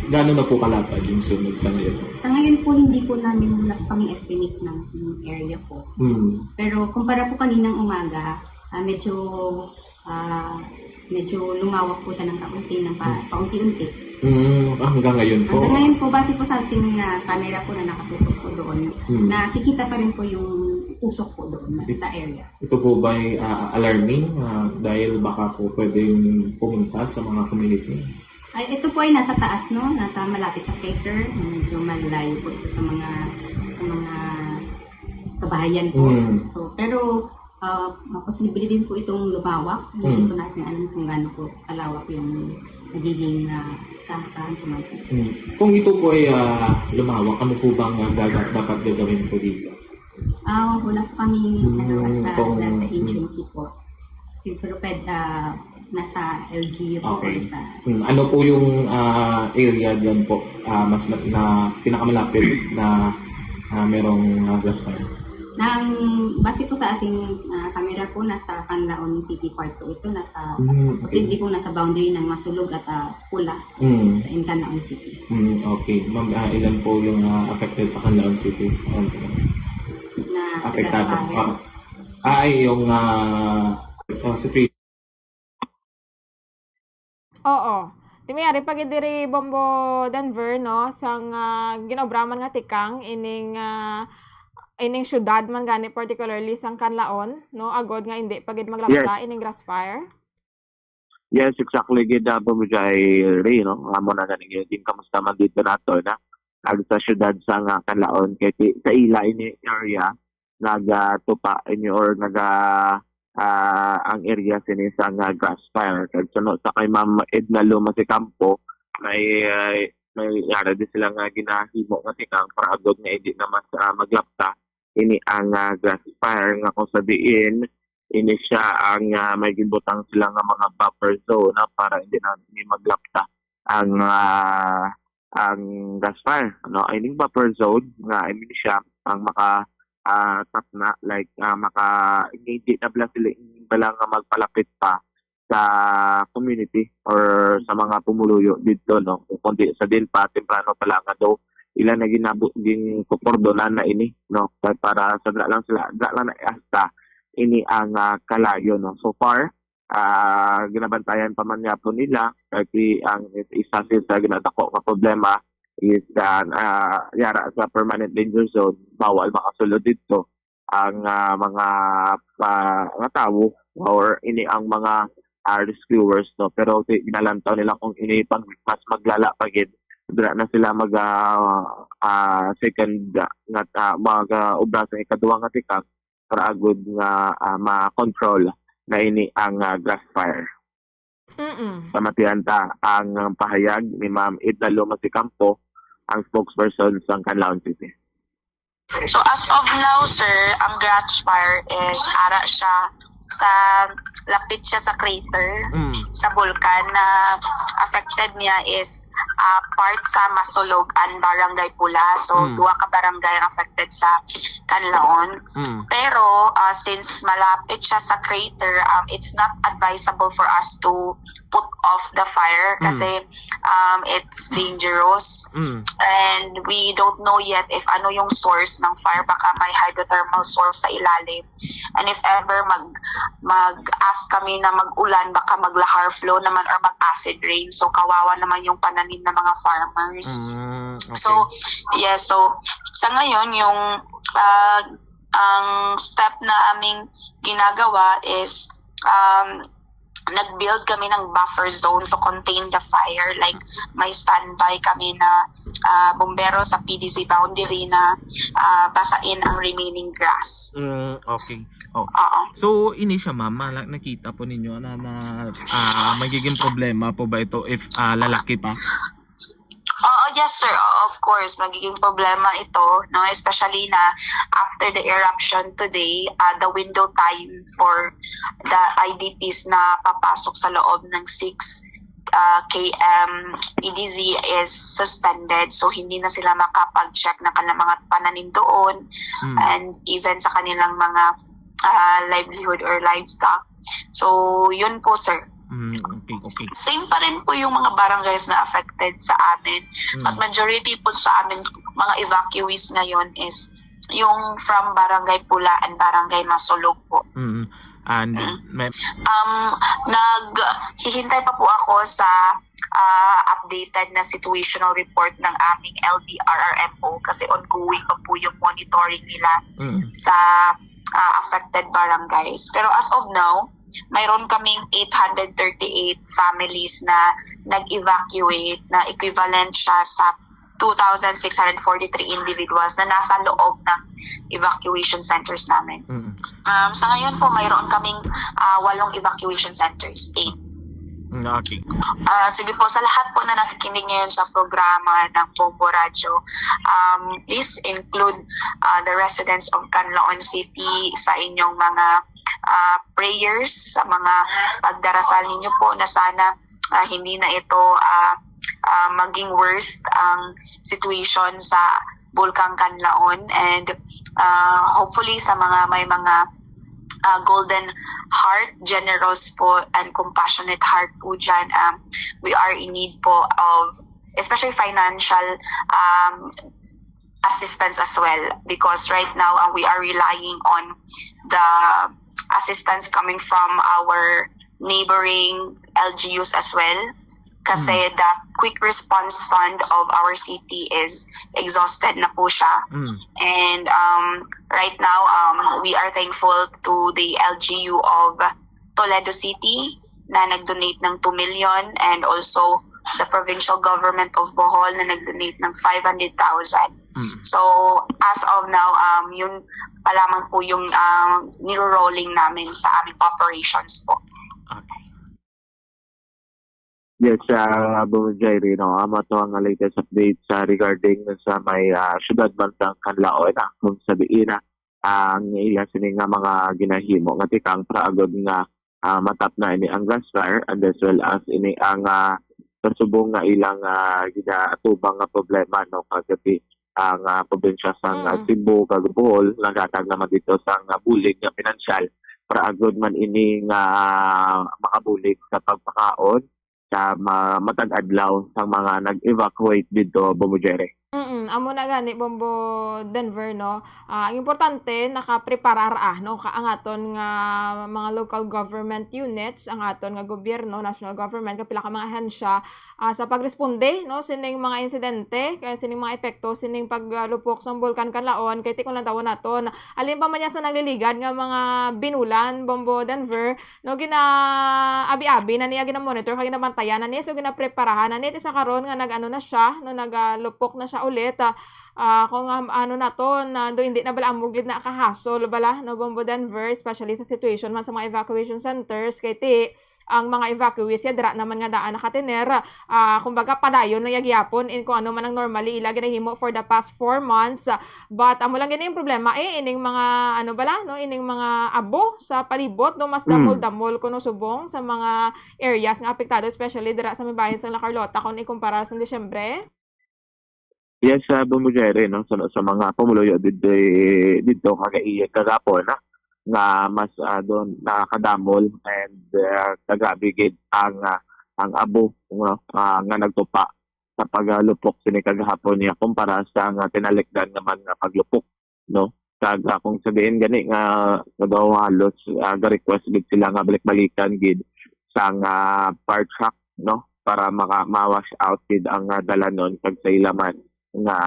Gaano na po kalapad yung sunog sa ngayon? Sa ngayon po, hindi po namin, wala po kaming estimate ng, ng area po. Mm. Pero kumpara po kaninang umaga, ah, medyo, ah, medyo lumawak po siya ng kaunti, ng pa-, Hmm. paunti-unti. Mm, ah, hanggang ngayon po? Hanggang ngayon po, base po sa ating, ah, camera po na nakatutok po doon, Hmm. nakikita pa rin po yung usok po doon na, It-, sa area. Ito po ba'y, ah, alarming, ah, dahil baka po pwedeng pumunta sa mga community? Ay, ito po ay nasa taas, no? Nasa malapit sa crater. Medyo malayo po ito sa mga, sa mga kabahayan po. Mm. So, pero, ah, maposible din po itong lumawak. Hindi Mm. po natin alam kung gaano po kalawak yung nagiging, ah, kahasahan po natin. Mm. Kung ito po ay, ah, lumawak, ano po bang, ah, gaga-, dapat gagawin po dito? Ah, wala po kami, Mm, ano, as a kung data agency po. Siguro pwede, ah, nasa L G U po Okay. or sa Hmm, ano po yung, ah, area dyan po, ah, mas ma-, na pinakamalapit na, ah, merong, ah, grass fire? Nang, base po sa ating, ah, camera po, nasa Canlaon City part po ito. Nasa, Hmm, okay. posible po nasa boundary ng Masulog at, ah, Pula Mm. sa in Canlaon City. Mm, okay. Ma'am, ah, ilan po yung, ah, affected sa Canlaon City? Ayan sila. Na sa Apektado. Gaspar. Ah. Ah, ay, yung, ah, ah, si Pri- Oo. Ti mayari pa gid diri, Bombo Denver, no, sang, ah, ginaobraman nga tikang ining, ah, ining syudad man gani, particularly sang Canlaon, no, agod nga indi pa gid maglapta Yes. ining grass fire. Yes, exactly gid, ah, Bombo Jai Ray, no? Amo na gani gid, kamusta man dito nato na ag sa syudad sa nga Canlaon, kay ti-, sa ila ini area nagatupa ini or naga, ah, ang area sini sa nga grass fire. Kag suno sa kay Ma'am Edna Luma si Campo, may, ah, may yara di sila nga ginahimo nga tikang para agod nga hindi na mas, ah, maglapta ini ang, ah, grass fire nga kung sa diin ini siya ang, ah, may gibutang sila nga mga buffer zone na para hindi na ini maglapta ang, ah, ang grass fire, no? Ining buffer zone nga, I mean, siya ang maka, ah, tapna, like, ah, maka, hindi na bala sila, hindi bala nga magpalapit pa sa community or sa mga pumuluyo dito, no? Kundi sa din pa, temprano pa lang daw, ila na ginabo-, ginkukordonan na ini, no? Pa-, para sa dala lang sila, dala lang na hasta ini ang, ah, kalayo, no? So far, ah, ginabantayan pa man nga po nila, kay ang isa sa ginadako nga problema is, ah, ah, yara sa permanent danger zone, bawal makasulod dito ang, ah, mga, ah, mga tawo or ini ang mga, ah, rescuers, no? Pero ti-, ginalantaw nila kung ini pang mas maglala pa gid, dira na sila mag, ah, ah, second, ah, nga, ah, mag, ah, obra sa ikaduha nga tikang para agud nga, ah, ma-control na ini ang, ah, grass fire. Mm. Pamatian ta ang pahayag ni Ma'am Edna Luma Sicampo, ang spokesperson sa Canlaon City. So, as of now, sir, ang grass fire is ara siya sa, lapit siya sa crater, Mm. sa bulkan na affected niya is, ah, part sa Masulog and Barangay Pula. So, Mm. duha ka barangay ang affected sa Canlaon. Mm. Pero, ah, since malapit siya sa crater, um, it's not advisable for us to put off the fire Mm. kasi, um, it's dangerous. Mm. And we don't know yet if ano yung source ng fire. Baka may hydrothermal source sa ilalim. And if ever mag, mag-ask kami na mag-ulan, baka mag-lahar flow naman or mag-acid rain. So, kawawa naman yung pananim ng mga farmers. Mm, okay. So, yes. So, sa ngayon, yung, ah, ang step na aming ginagawa is um, nag-build kami ng buffer zone to contain the fire. Like, may standby kami na ah, bumbero sa P D Z boundary na ah, basain ang remaining grass. Mm, okay. Oh. Oo. So, ini siya, ma'am, mala-, nakita po ninyo na, na ah, magiging problema po ba ito if ah, lalaki pa? Oo, yes, sir. Oo, of course, magiging problema ito, no? Especially na after the eruption today, uh, the window time for the I D Ps na papasok sa loob ng six uh, K M E D Z is suspended. So, hindi na sila makapag-check ng kanilang mga pananim doon Mm. and even sa kanilang mga uh, livelihood or livestock. So, yun po, sir. Mm, okay, okay. Same pa rin po yung mga barangays na affected sa amin. Mm. But majority po sa amin, mga evacuees ngayon is yung from Barangay Pula and Barangay Masulog po. Mm. And Mm. may, Um, naghihintay pa po ako sa ah, updated na situational report ng aming L D R R M O kasi ongoing pa po yung monitoring nila mm, sa ah, affected barangays. Pero as of now, mayroon kaming eight hundred thirty-eight families na nag-evacuate, na equivalent siya sa two thousand six hundred forty-three individuals na nasa loob ng evacuation centers namin. mm, Um, sa ngayon po, mayroon kaming ah, walong evacuation centers, eight. mm, okay. Ah, sige po, sa lahat po na nakikinig ngayon sa programa ng Bombo Radyo, um, please include ah, the residents of Canlaon City sa inyong mga ah, prayers, sa mga pagdarasal ninyo po na sana ah, hindi na ito ah, ah, maging worst ang situation sa Bulkang Canlaon, and ah, hopefully sa mga may mga ah, golden heart, generous po and compassionate heart po dyan. Um, we are in need po of especially financial um, assistance as well, because right now uh, we are relying on the assistance coming from our neighboring L G Us as well, kasi the quick response fund of our city is exhausted na po siya. Mm. And um, right now, um, we are thankful to the L G U of Toledo City na nag-donate ng two million, and also the provincial government of Bohol na nag-donate ng five hundred thousand. Mm. So, as of now, um, yun pa lamang po yung um, niro-rolling namin sa aming operations po. Okay. Yes, uh, Bro Jairi, no, amo to ang latest update sa regarding sa may ah, syudad man sang Canlaon, ah, kung sa diin na ang iya sini nga mga ginahimo nga tikang para agud nga ah, matapna ini ang grass fire and as well as ini ang ah, kasubong nga ilang ah, ginaatubang nga problema, no, kagabi ang ah, probinsya sang ah, Mm. Cebu kag Bohol, naghatag naman dito sang ah, bulig nga pinansyal para agud man ini nga makabulig sa pagpakaon sa ma- matag adlaw sang mga nag-evacuate dito, Bombo Jerry. Mm, amo na gani, Bombo Denver, no? Ah, ang importante, nakapreparar, ah, no? Ka ang aton nga mga local government units, ang aton nga gobyerno, national government, kapila ka mga ahensya, ah, sa pagresponde, no, sining mga insidente, kay sining mga epekto, sining paglupok sang Bulkan Kanlaon, kay ti kung lantawon naton, halin pa man niya sa nagliligad nga mga binulan, Bombo Denver, no, gina-abi-abi na niya, gina-monitor, kag ginabantayan na niya, so ginapreparahan na niya, ti sa karon nga nag-ano na siya, no, nagalupok na siya ulit, ah, ah, kung, um, ano na to, na do, hindi na bala ang mugid na kahasol bala, no, Bombo Denver, especially sa situation man sa mga evacuation centers, kay ti, ang mga evacuees ya dira naman nga daan nakatener, ah, kumbaga padayon lang ya gihapon in kung ano man ang normally ila ginahimo for the past four months. But amo lang gani yung problema, eh, ining mga, ano bala, no, ining mga abo sa palibot, no, mas Mm. damol-damol kuno subong sa mga areas nga apektado, especially dira sa may bahin sang La Carlota kung ikumpara sa Disyembre. Yes, uh, Bombo Jerry, no, sa, sa mga pumuluyo dito, dito kagaiye kagapon na nga mas uh, doon nakakadamol and uh, kagabi gid ang uh, ang abo, no, ah, nga nagtupa sa pagalupok sini kagahapon niya kumpara sa nga tinalikdan naman nga paglupok, no. Kag ah, kung sa diin gani nga nga daw halos ah, ga-request gid sila nga balik-balikan gid sang ah, fire truck, no, para maka ma-wash out gid ang ah, dalanon kag sa ila man nga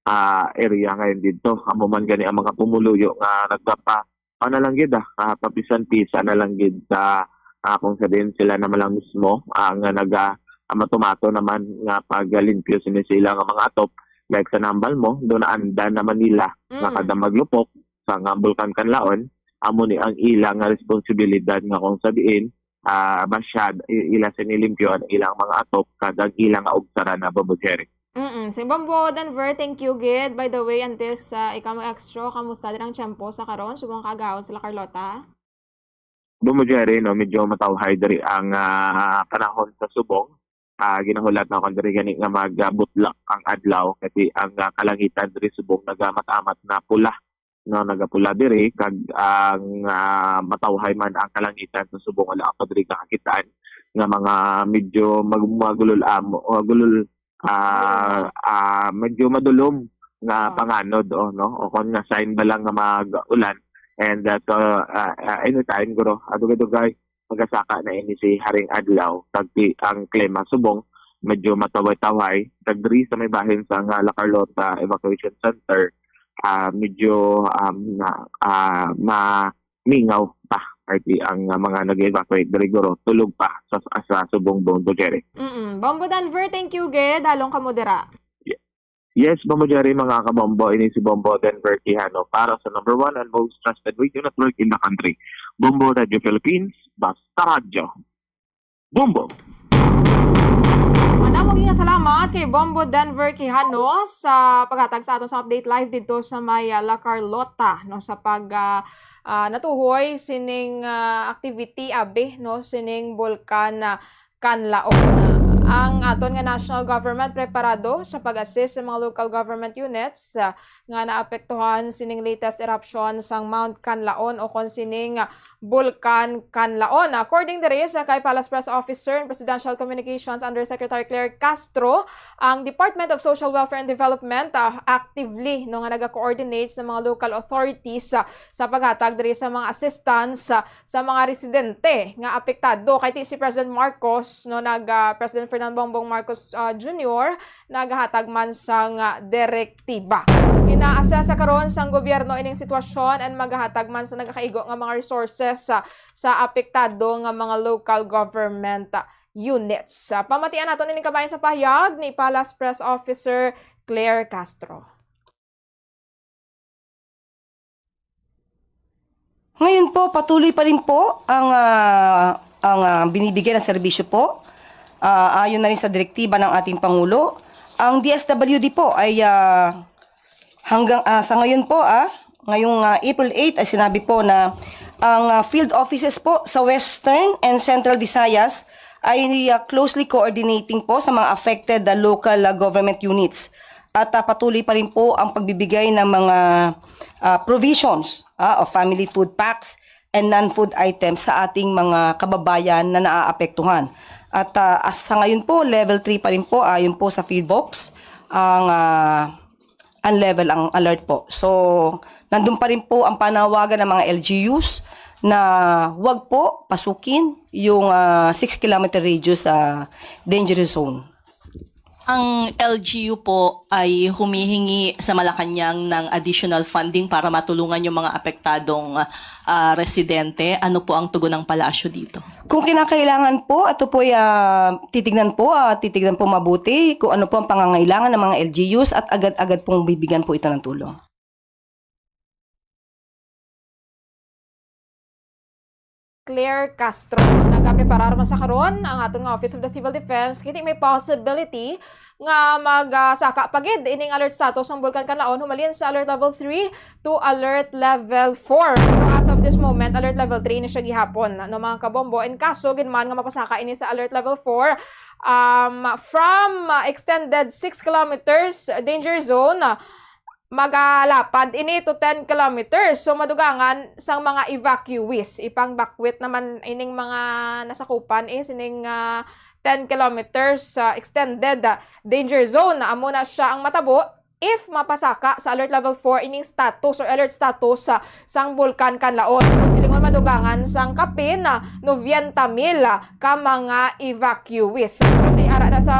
ah, area ngayon dito. Amo man gani ang mga pumuluyo nga nagpapa ano lang gid, ah, ah, papisan-pisan na lang gid sa, ah, kung sa diin sila naman lang mismo ang, ah, naga-, ah, matumato naman nga paglimpyo sini sila nga mga atop, like sa nambal mo, doon naandan naman nila nga Mm. kada maglupok sa nga Bulkan Kanlaon, amo ni ang ila nga responsibilidad nga kung sa diin, ah, masyad-, i-, ila sini limpyo ang ilang mga atop kag ang ila nga ugsaran na, Bombo Jerry. Mm, si Bombo Denver, thank you gid. By the way, antes, ah, ikaw mag-extra, kamusta din ang tiyempo sa karon? Subong kagahon sila Carlota? Bombo Jerry, no, medyo matawhay diri ang, ah, panahon sa subong. Ah, ginahulat na ako diri gani nga magbutlak ang adlaw kasi ang, ah, kalangitan diri subong nagamat-amat na pula, no, nagapula diri kag ang, ah, matawhay man ang kalangitan sa subong, wala ako diri kakakitaan nga mga medyo mag-, magulol amo, magulol, ah, Madulom. ah, medyo madulom nga Oh. panganod, oh, no? O kon nga sign ba lang nga mag-ulan. And, ah, so, ah, ah, anytime, guro, adugay-dugay, magasaka na ini si Haring Adlaw. Kag ti-, ang klima subong, medyo mataway-taway. Kag diri sa may bahin sa nga La Carlota Evacuation Center, ah, medyo, um, na, ah, mamingaw pa. Kay ti-, ang, ah, mga nag-evacuate diri, guro, tulog pa sa, sa subong, Bombo Jerry. Mm-mm. Bombo Denver, thank you gid. Halong kamo dira. Ye-, yes, Bombo Jerry, mga kabombo, ini si Bombo Denver Quijano para sa number one and most trusted radio network in the country, Bombo Radio Philippines, basta radyo. Bombo! Madamo nga salamat kay Bombo Denver Quijano sa paghatag sa aton sa update live dito sa may, ah, La Carlota, no, sa pag, ah, ah, natuhoy sining, ah, activity, abi, no, sining bulkan, ah, Kanlaon. Ang aton nga national government preparado sa pag-assist sa mga local government units, ah, nga naapektuhan sining latest eruption sang Mount Kanlaon o kon sining Bulkan Kanlaon. According diri sa kay Palace Press Officer and Presidential Communications Undersecretary Claire Castro, ang Department of Social Welfare and Development, ah, actively, no, nga naga-coordinate sa mga local authorities, ah, sa paghatag diri sa mga assistance, ah, sa mga residente nga apektado. Kay ti si President Marcos, no, nag, ah, President Ferdinand Bongbong Marcos, ah, Junior, nagahatag man sang direktiba. Ina-assess sa karon sang gobyerno ining sitwasyon and magahatag man sa nagakaigo nga mga resources sa, sa apektado nga mga local government units. Ah, pamatian nato ining kabahin sa pahayag ni Palace Press Officer Claire Castro. Ngayon po, patuloy pa rin po ang, ah, ang, ah, binibigay ng serbisyo po. Ah, ayon na rin sa direktiba ng ating Pangulo, ang D S W D po ay, ah, hanggang, ah, sa ngayon po, ah, ngayong, ah, April eight ay sinabi po na ang, ah, field offices po sa Western and Central Visayas ay, ah, closely coordinating po sa mga affected, ah, local, ah, government units. At, ah, patuloy pa rin po ang pagbibigay ng mga, ah, provisions, ah, o family food packs and non-food items sa ating mga kababayan na naaapektuhan. At, ah, as sa ngayon po, level three pa rin po, ayon po sa PHIVOLCS, ang, ah, ang level, ang alert po. So, nandun pa rin po ang panawagan ng mga L G Us na wag po pasukin yung, ah, six kilometer radius, ah, danger zone. Ang L G U po ay humihingi sa Malacañang ng additional funding para matulungan yung mga apektadong, ah, residente. Ano po ang tugon ng palasyo dito? Kung kinakailangan po, ato po ay, ah, titignan po, ah, titignan po mabuti kung ano po ang pangangailangan ng mga L G Us at agad-agad pong bibigyan po ito ng tulong. Claire Castro. Nagapreparar man sa karon ang aton nga Office of the Civil Defense, kini may possibility nga mag, ah, saka pa gid ining alert status ang Bulkan Kanlaon, humalin sa alert level three to alert level four. Pero as of this moment, alert level three ni siya gihapon, no, mga kabombo. In kaso gid man nga mapasaka ini sa alert level four, um, from, ah, extended six kilometers danger zone, ah, magalapad ini to ten kilometers. So, madugangan sang mga evacuees. Ipangbakwit naman ining mga nasakupan is ining, ah, ten kilometers, ah, extended, ah, danger zone. Amo na siya ang matabo if mapasaka sa alert level four ining status or alert status, ah, sang Bulkan Kanlaon. Silingon, madugangan sang kapin, ah, noventa mil, ah, ka mga evacuees. Pero ti-, Ara na sa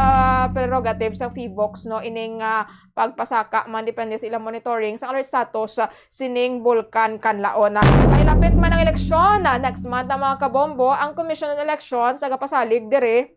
prerogative sa PHIVOLCS, no, ining, ah, pagpasaka man depende sa ilang monitoring sa alert status, ah, sining Bulkan Kanlaon. Kay lapit man ang eleksyon, ah, next month, ang mga kabombo, ang Commission on Elections nagapasalig diri.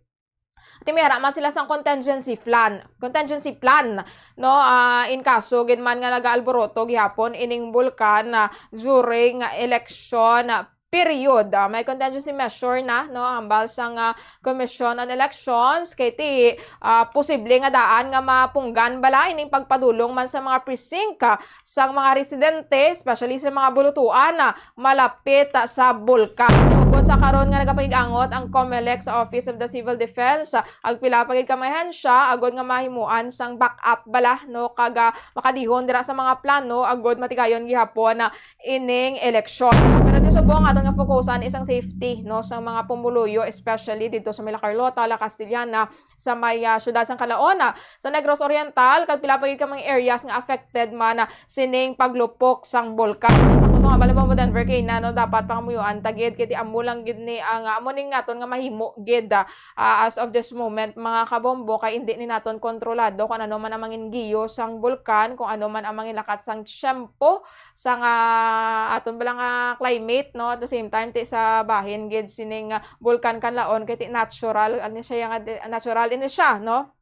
Timihara man sila sang contingency plan, contingency plan, no, ah, in kaso gid man nga nagaalboroto gihapon ining bulkan, ah, during election, ah, period. Ah, may contingency measure na, no, hambal sang, ah, Commission on Elections, kay ti, ah, posible nga daan nga mapunggan bala ining pagpadulong man sa mga precinct, ah, sang mga residente, especially sa mga bulutuan, ah, malapit, ah, sa bulkan. Ug sa karon nga nagapakig-angot ang COMELEC sa Office of the Civil Defense, ah, ang pila pa gid ka mga ahensya agod nga mahimuan sang backup bala, no, kag, ah, makadihon dira sa mga plano agod matigayon gihapon, ah, ining eleksyon. Pero ti subong aton nga fokusan is ang safety, no, sa mga pumuluyo, especially dito sa may La Carlota, La Castellana, sa may, ah, siyudad sang Calaona, sa Negros Oriental, kag pila pa gid ka mga areas nga affected man, ah, sining paglupok sang bulkan. Sa kuno nga, Malabo mo, Denver, kay na, no, dapat pangamuyuan ta gid, kay ti amo lang gid ni ang, ah, amo ning aton nga mahimo gid, ah, ah, as of this moment, mga kabombo, kay indi ni naton kontrolado kung ano man ang mangin giyo sang bulkan, kung ano man ang mangin lakat sang tiyempo, sang, ah, aton bala nga climate, no? At the same time, ti sa bahin gid sining, ah, Bulkan Kanlaon, kay ti natural, ano siya nga di-, natural ini siya, no?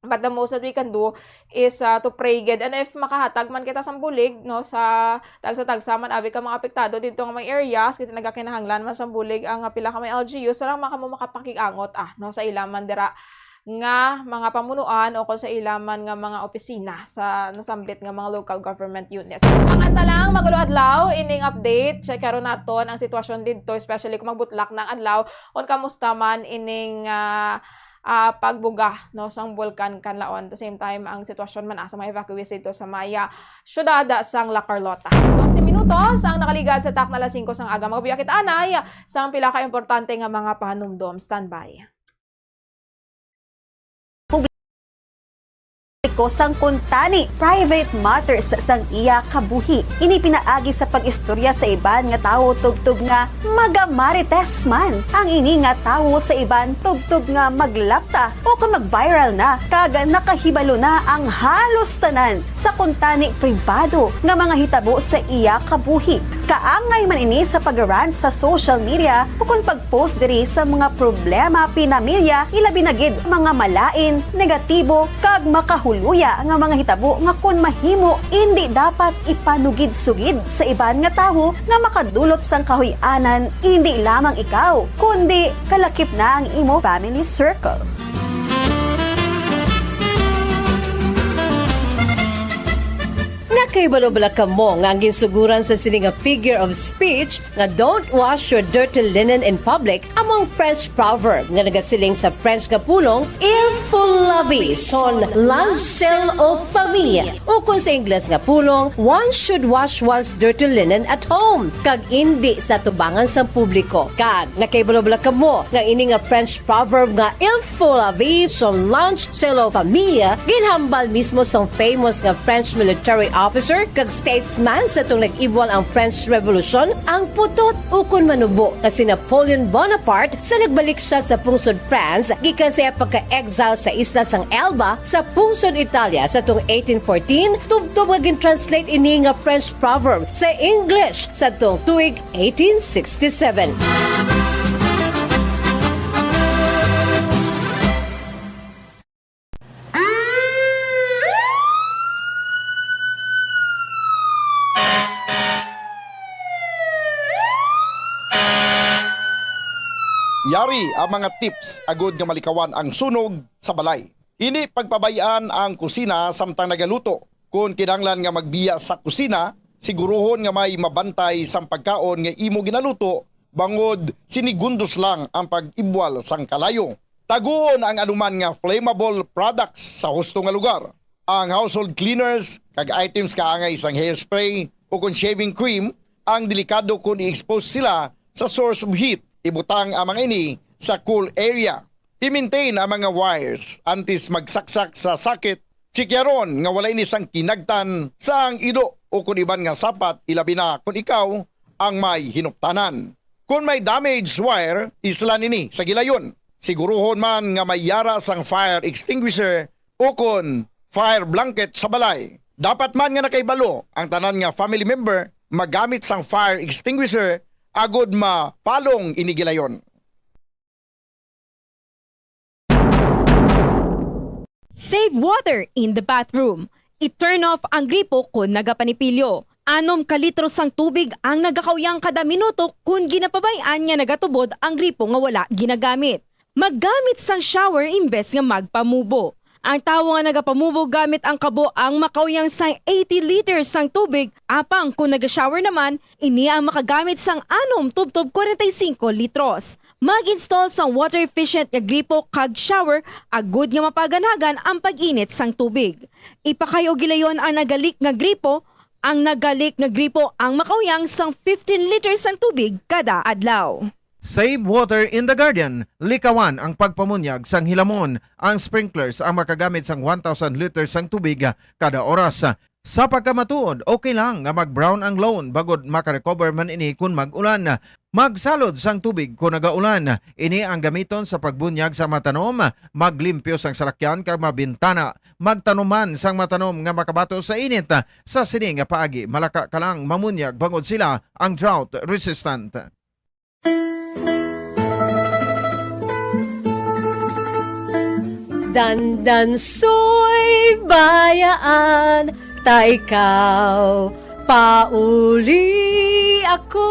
But the most that we can do is, ah, to pray gid. And if makahatag man kita sang bulig, no, sa tagsa-tagsa man abi ka mga apektado dito nga mga areas, kay nagakinahanglan man sang bulig ang, ah, pila ka mga L G Us, sarang maka-, mo makapakig-angot, ah, no, sa ila man dira nga mga pamunuan o kung sa ila man nga mga opisina sa nasambit nga mga local government units. Ang anta lang, magulo adlaw, ining update, check karon naton ang sitwasyon didto, especially kung magbutlak na ang adlaw, kung kamusta man ining, ah, ah, pagbuga, no, sang Bulkan Kanlaon. At the same time, ang sitwasyon man, ah, sa mga evacuees dito sa may, ah, syudad sang La Carlota. Dose minutos ang nakaligad sa takna alas singko sang aga. Mga biya kita anay sang pila ka importante nga mga pahanumdom. Standby. Publiko sang kuntani, private matters sang iya kabuhi. Ini pinaagi sa pag-istorya sa iban nga tawo tubtob nga magamarites man ang ini nga tawo sa iban tubtob nga maglapta o kon mag-viral na kag nakahibalo na ang halos tanan sa kuntani pribado nga mga hitabo sa iya kabuhi. Kaangay man ini sa pag-rant sa social media ukon pag-post diri sa mga problema pinamilya, ilabi na gid mga malain, negatibo, kag makahuluya nga mga hitabo nga kon mahimo, indi dapat ipanugid-sugid sa iban nga tawo nga makadulot sang kahuy-anan, indi lamang ikaw, kundi kalakip na ang imo family circle. Nakahibalo bala kamo nga ang ginsuguran sa sini nga figure of speech nga "Don't wash your dirty linen in public" amo ang French proverb nga nagasiling sa French nga pulong, "Il faut laver son linge sale aux femmes," ukon sa Ingles nga pulong, "One should wash one's dirty linen at home," kag indi sa atubangan sang publiko. Kag nakahibalo bala kamo nga ini nga French proverb nga "Il faut laver son linge sale aux femmes" ginhambal mismo sang famous nga French military officer kag statesman sa atong nag-ibwal ang French Revolution, ang putot ukon manubo nga si Napoleon Bonaparte sa nagbalik siya sa pungsod France gikan sa iya pagka-exile sa isla sang Elba sa pungsod Italia sa atong eighteen fourteen, tubtob nga gin-translate ini nga French proverb sa English sa atong tuig eighteen sixty-seven. Yari ang mga tips agud nga malikawan ang sunog sa balay. Indi pagpabay-an ang kusina samtang nagaluto. Kon kinahanglan nga magbiya sa kusina, siguruhon nga may mabantay sang pagkaon nga imo ginaluto, bangod sinigundos lang ang pag-ibwal sang kalayo. Taguon ang anuman nga flammable products sa husto nga lugar. Ang household cleaners kag items kaangay sang hairspray o kon shaving cream ang delikado kon i-expose sila sa source of heat. Ibutang ang mga ini sa cool area. I-maintain ang mga wires antes magsaksak sa socket. Chikyaron nga wala ini sang kinagtan sa ang ido o kon iban nga sapat, ilabi na kon ikaw ang may hinuptanan. Kon may damaged wire, islan ini sa gilayon. Siguruhon man nga may yara sang fire extinguisher ukon fire blanket sa balay. Dapat man nga nakahibalo ang tanan nga family member magamit sang fire extinguisher agod mapalong ini gilayon. Save water in the bathroom. I-turn off ang gripo kon nagapanipilyo. Anom ka litro sang tubig ang nagakauyang kada minuto kon ginapabay-an nga nagatubod ang gripo nga wala ginagamit. Maggamit sang shower imbes nga magpamubo. Ang tawo nga nagapamubo gamit ang kabo ang makauyang sang eighty liters sang tubig, apang kon naga-shower naman, ini ang makagamit sang anom tubtob kwarenta y singko litros. Mag-install sang water-efficient nga gripo kag shower agud nga mapaganagan ang pag-init sang tubig. Ipakayo gilayon ang nagalik nga gripo. Ang nagalik nga gripo ang makauyang sang fifteen liters sang tubig kada adlaw. Save water in the garden. Likawan ang pagpamunyag sang hilamon. Ang sprinklers ang makagamit sang one thousand liters sang tubig kada oras. Sa pagkamatuod, okay lang nga mag-brown ang lawn bangod makarecover man ini kon mag-ulan. Magsalod sang tubig kon nagaulan. Ini ang gamiton sa pagbunyag sa mga tanom, maglimpyo sang salakyan kag mga bintana. Magtanom man sang mga tanom nga makabato sa init. Sa sini nga paagi, malaka ka lang mamunyag bangod sila ang drought resistant. Dandansoy bayaan ta ikaw, pauli ako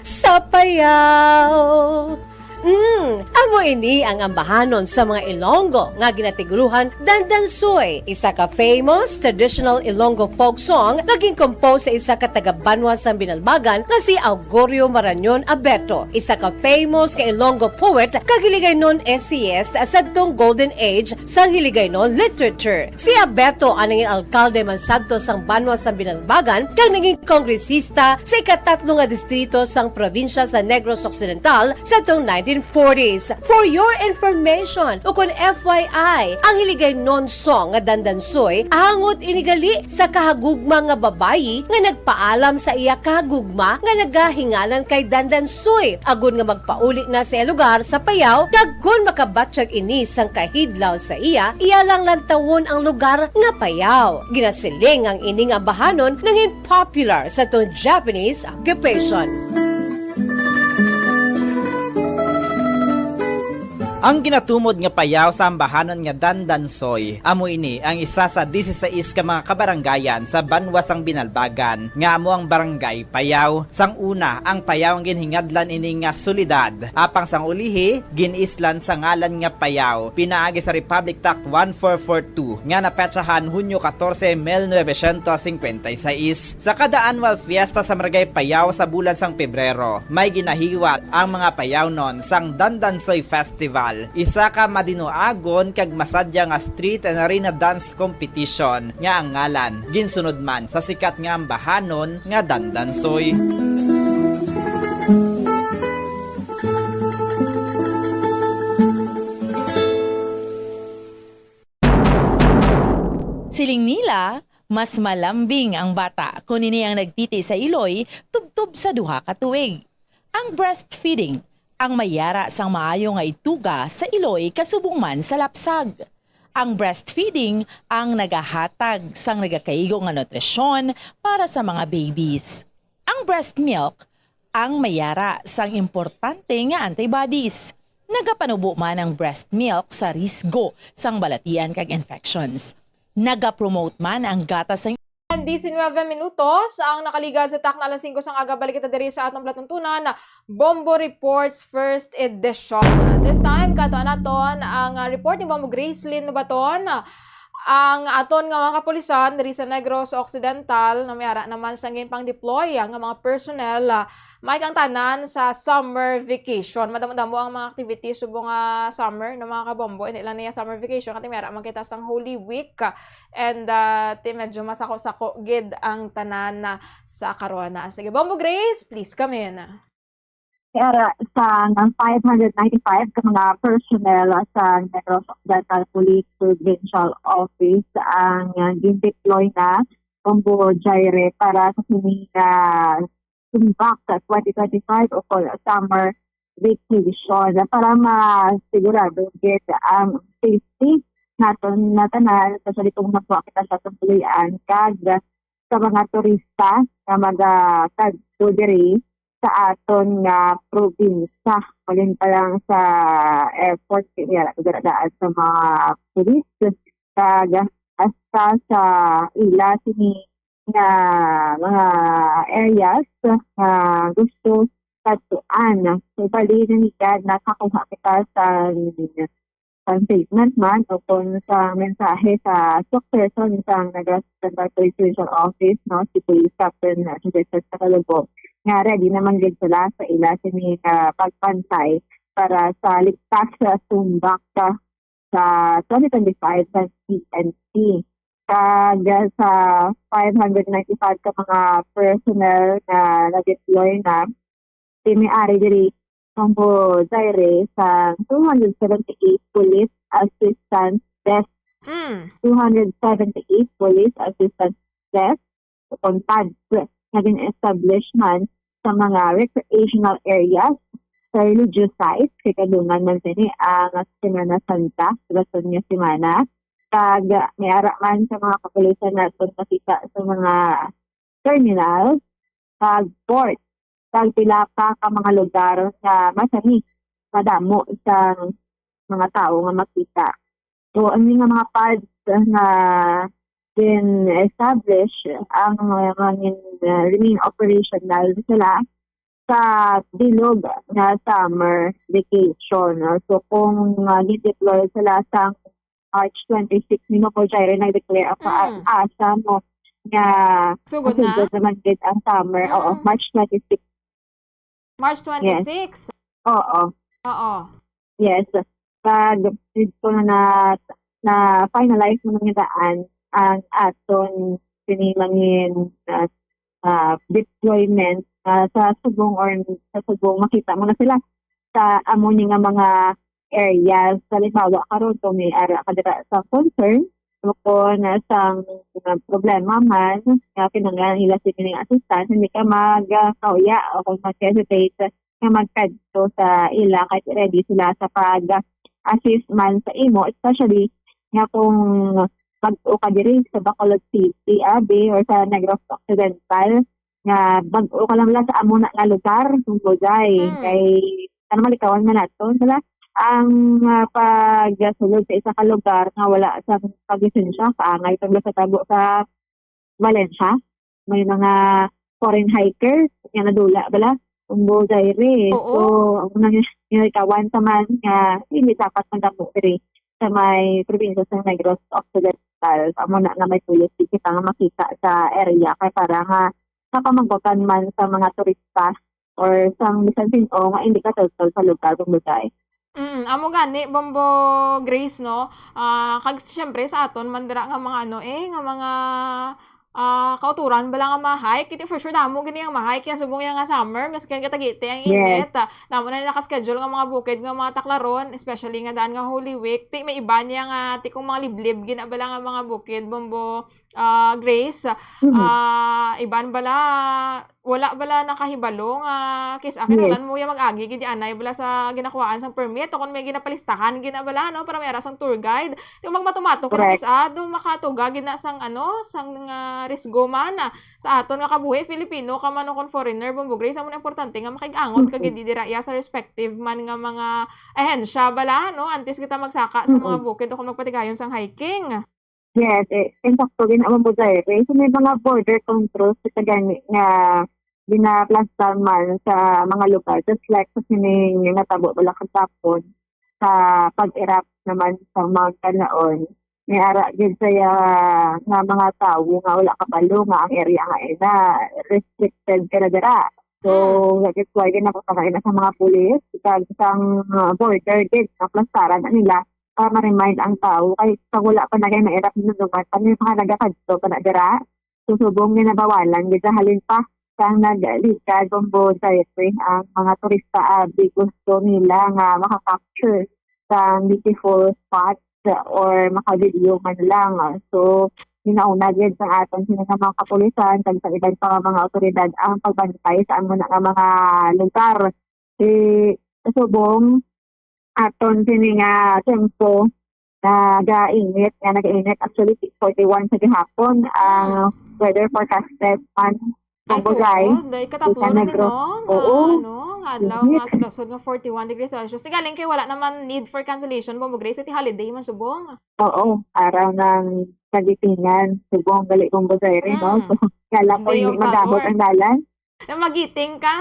sa payaw. Mm, amo ini ang ambahanon sa mga Ilonggo nga ginatiguluhan Dandansoy, isa ka famous traditional Ilonggo folk song nga ginkompose sa isa ka taga-banwa sang Binalbagan nga si Augurio Marañon Abeto, isa ka famous nga Ilonggo poet kag Hiligaynon essayist sadtong golden age sang Hiligaynon literature. Si Abeto ang nangin alkalde man sadto sang banwa sang Binalbagan kag nangin kongresista sa ikatatlo nga distrito sang probinsya sa Negros Occidental sadtong nineteen forties. For your information, ukon F Y I, ang Hiligaynon song nga Dandansoy angot ini gali sa kahagugma nga babayi nga nagpaalam sa iya kahagugma nga nagahinganan kay Dandansoy agod nga magpauli na sa iya lugar sa Payao, kag kon makabatyag ini sang kahidlaw sa iya, iya lang lantawon ang lugar nga Payao. Ginasiling ang ini nga ambahanon nangin popular sa tong Japanese occupation. Ang ginatumod nga Payao sa ambahanon nga Dandansoy, amo ini ang isa sa disisais ka mga kabarangayan sa banwa sang Binalbagan, nga amo ang Barangay Payao. Sang una, ang Payao ang ginhingadlan ini nga syudad, apang sang ulihi, gin-islan sa ngalan nga Payao, pinaagi sa Republic Act one four four two nga napetsahan Hunyo katorse, mil novecientos singkwenta y seis. Sa kada annual fiesta sa Barangay Payao sa bulan sang Pebrero, may ginahiwat ang mga Payaonon sang Dandansoy Festival, isa ka madinuagon kag masadya nga street and arena dance competition nga ang ngalan ginsunod man sa sikat nga ambahanon nga Dandansoy. Siling nila, mas malambing ang bata kon ini ang nagtiti sa iloy tubtob sa duha ka tuig. Ang breastfeeding ang may yara sang maayo nga ituga sa iloy kasubong man sa lapsag. Ang breastfeeding ang nagahatag sang nagakaigo nga nutrisyon para sa mga babies. Ang breast milk ang may yara sang importante nga antibodies. Nagapanubo man ang breast milk sa risgo sang balatian kag infections. Nagapromote man ang gatas sang Diecinueve minutos ang nakaligad sa takna alas singko sang aga. Balik kita diri sa atong palatuntunan, Bombo Reports First Edition. This time, kato naton ang, ah, report ni Bombo Gracelyn Baton. Ang aton nga mga kapulisan diri sa Negros Occidental, namayara naman sang ginpang-deploy nga mga personnel, ah, may kang tanan sa summer vacation. Madamo-damo ang mga activities subong nga summer, no, mga kabombo. Hindi lang niya summer vacation, kati mayara man kita sang Holy Week. And, ah, ti medyo masako-sako gid ang tanan na sa karon. Sige, Bombo Grace, please come in. Kaya sang five hundred ninety-five ka mga personnel sa Negros Occidental Police Provincial Office ang, ah, gin-deploy na, Bombo Jaire, para sa sining, ah, Tumbak twenty twenty-five o call summer vacation para masigurado gid ang safety naton na tanan, especially kung magkuha kita sa atong puloy-an kag sa mga turista nga magakadto diri sa aton nga probinsya. Halin pa lang sa airport, kaya dira daan sa mga police kag hasta sa ila sini nga mga areas nga gusto kadtuan. So, bali, nanigad nakakuha kita sa, sa statement man o kung sa mensahe sa spokesperson sang Negros Occidental Police Regional Office, no, si Police Captain Joseph Catalubo, nga ready naman gid sila sa ila sini nga pagbantay para sa ligtas sa sumbak sa twenty twenty-five sa P N P. Kag sa five hundred ninety-five ka mga personnel nga na-deploy na, ti may ari diri, Mambo Zaire, sa two hundred seventy-eight police assistance desk. Mm. Two hundred seventy-eight police assistance desk o pads nga gin-establish man sa mga recreational areas, sa religious sites, kay kadungan man sini ang Semana Santa, sa sunod nga semana. Kag may ara man sa mga kapulisan naton nakita sa mga terminals, kag port, kag pila pa ka mga lugar nga masani madamo sa mga tawo nga makita. So, ang mga mga pads nga gin-establish ang mga, mga gin-, uh, remain operational sila sa bilog nga summer vacation. So, kung, uh, gin-deploy sila sa March twenty-six, nimo ko, Jaira, nag-declare ako, Mm. asa mo nga Sugod na? Sugod naman gid ang summer. Oo, Mm. March twenty-six. March twenty-six. Oo. Oo. Yes. Pag dito na, na finalize mo nga daan ang aton sini mangin, ah, ah, deployment, ah, sa subong or sa subong makita mo na sila sa amo ni nga mga areas. Halimbawa, karon kung may ara ka dira sa concern, o kung, ah, sang, ah, problema man nga kinahanglan nila sini nga assistance, hindi ka magkauya o kung mag-hesitate nga magkadto sa ila, kay ready sila sa pag-assist man sa imo, especially nga kung bag-o ka diri sa Bacolod City, abi, or sa Negros Occidental, nga bag-o ka lang lang sa amo na nga lugar, Mambo Jai. Mm. Kay, ano, malikawan man nato, wala, ang, ah, pagsulod sa isa ka lugar nga wala sa paglisensya, kaangay tungod sa tabo sa Valencia. May mga foreign hikers nga nadula bala, Mambo Jai. Oo. So, ang nang-, nilikawan sa man nga hindi dapat madamo diri sa may probinsya sa Negros Occidental. Amo na nga may police kita nga makita sa area kay para nga kapamangkutan man sa mga turista or sang bisan sin-o nga hindi katultol sa lugar, Mambo Jai. Mm, amo gani, Mambo Grace, no? Ah, kag siyempre sa aton man dira nga mga ano, eh, nga mga, ah, kauturan bala nga ma-hike. Kiti for sure damo gini ang ma-hike kaya subong ya nga summer, maski ang katagiti ang Yes. init. Ah, damo na naka-schedule nga mga bukid nga mga taklaron, especially nga daan nga Holy Week. Ti may iban ya nga, ti kung mga liblib gina bala nga mga bukid, Mambo, ah, Grace. Mhm. Ah, iban bala, wala bala nakahibalo nga kis-a Yes. kinahanglan mo ya mag-agi gid anay bala sa ginakuhaan sang permit o kung may ginapalistahan gina bala, no, para may ara sang tour guide. Ti magmatumato ka na Correct. kis-a, do makatuga gid na sang ano, sang, ah, risgo man, ah, sa aton nga kabuhi, Filipino ka man o kon foreigner, Mambo Grace, amo na importante nga makig-angot ka Mhm. gid dira iya sa respective man nga mga ahensya bala, no, antes kita magsaka sa mga Mhm. bukid o kung magpatigayon sang hiking. Yes, eh, insakto gid na, Mambo Jai. So, may mga border controls sa gani nga ginaplastar man sa mga lugar, just like sa sining natabo bala kagapon sa pag-erupt naman sa Mount Kanaon. May ara gid saya nga mga tawo nga wala kabalo nga ang area nga ina restricted ka na dira. So, Mm. that is why ginapapakain na sa mga pulis, kag sang, uh, border gid, naplastaran na nila para ma-remind ang tawo. Kay kung wala pa na kay ma-erupt, nung duman pa may mga nagakadto pa na dira. So, subong ginabawalan gid sa halin pa sang nagligad, Mambo Jai, ang mga turista, abi, gusto nila nga maka-capture sa beautiful spots or maka-video man lang. So, ginauna gid sa aton sini nga mga kapulisan kag sa iban pa nga mga awtoridad ang pagbantay sa amo na nga mga lugar. Si sa subong aton sini nga tempo, nagainit, nga nagainit. Actually, forty-one sa gihapon ang weather forecasted man. Ay, Bombo Jai, tuod. Dahil sa kataplo na ni, Negros. No? Nga, Oo. Ano, nga adlaw Init. Nga sudasod nga forty-one degrees Celsius. Sigaling kay wala naman need for cancellation, Bombo Grace, iti holiday man subong. Oo, araw ng Kagipingan, subong gali Bombo Jai rin, no? Mm. So, kala ko Day hindi of the magabot Lord. Ang dalan. Eh, magiting ka.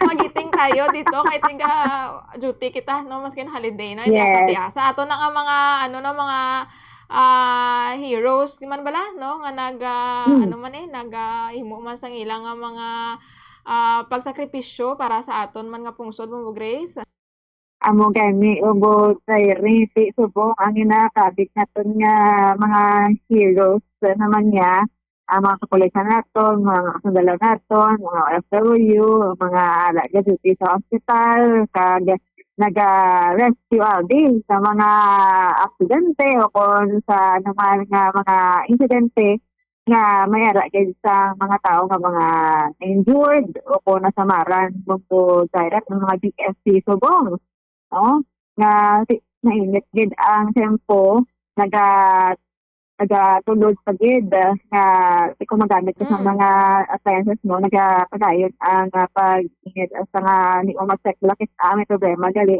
Magiting tayo dito kay tiga duty kita, no? Maskin holiday na, hindi Yes. Ako tiya. Sa ato na nga mga, ano na, mga, ah, heroes, man bala, no? Nga nag, ah, Hmm. Ano man eh, nag, ah, himo man sang ilang nga mga, ah, pagsakripisyo para sa aton man nga pungsod, Bombo Grace. Amo gani, Bombo Jai, ti subong ang ginakabig naton nga mga heroes naman niya, ang mga kapulisan naton, mga sundalo naton, mga O F W, mga ala nga duty sa hospital, kag naga-rescue abi sa mga aksidente o kung sa anuman nga mga insidente nga may ara gid sa mga tawo nga mga injured o kung nasamaran, Bombo Jai, nga mga B S C subong, no? Nga si-, nainit gid ang tempo, naga-, nagatulod pa gid, ah, nga di ko magamit ko sa Mm. mga appliances mo, nagapadayon ang, ah, pag-init. Sa nga, di mo mag-check, lakit, ah, may problema, gali,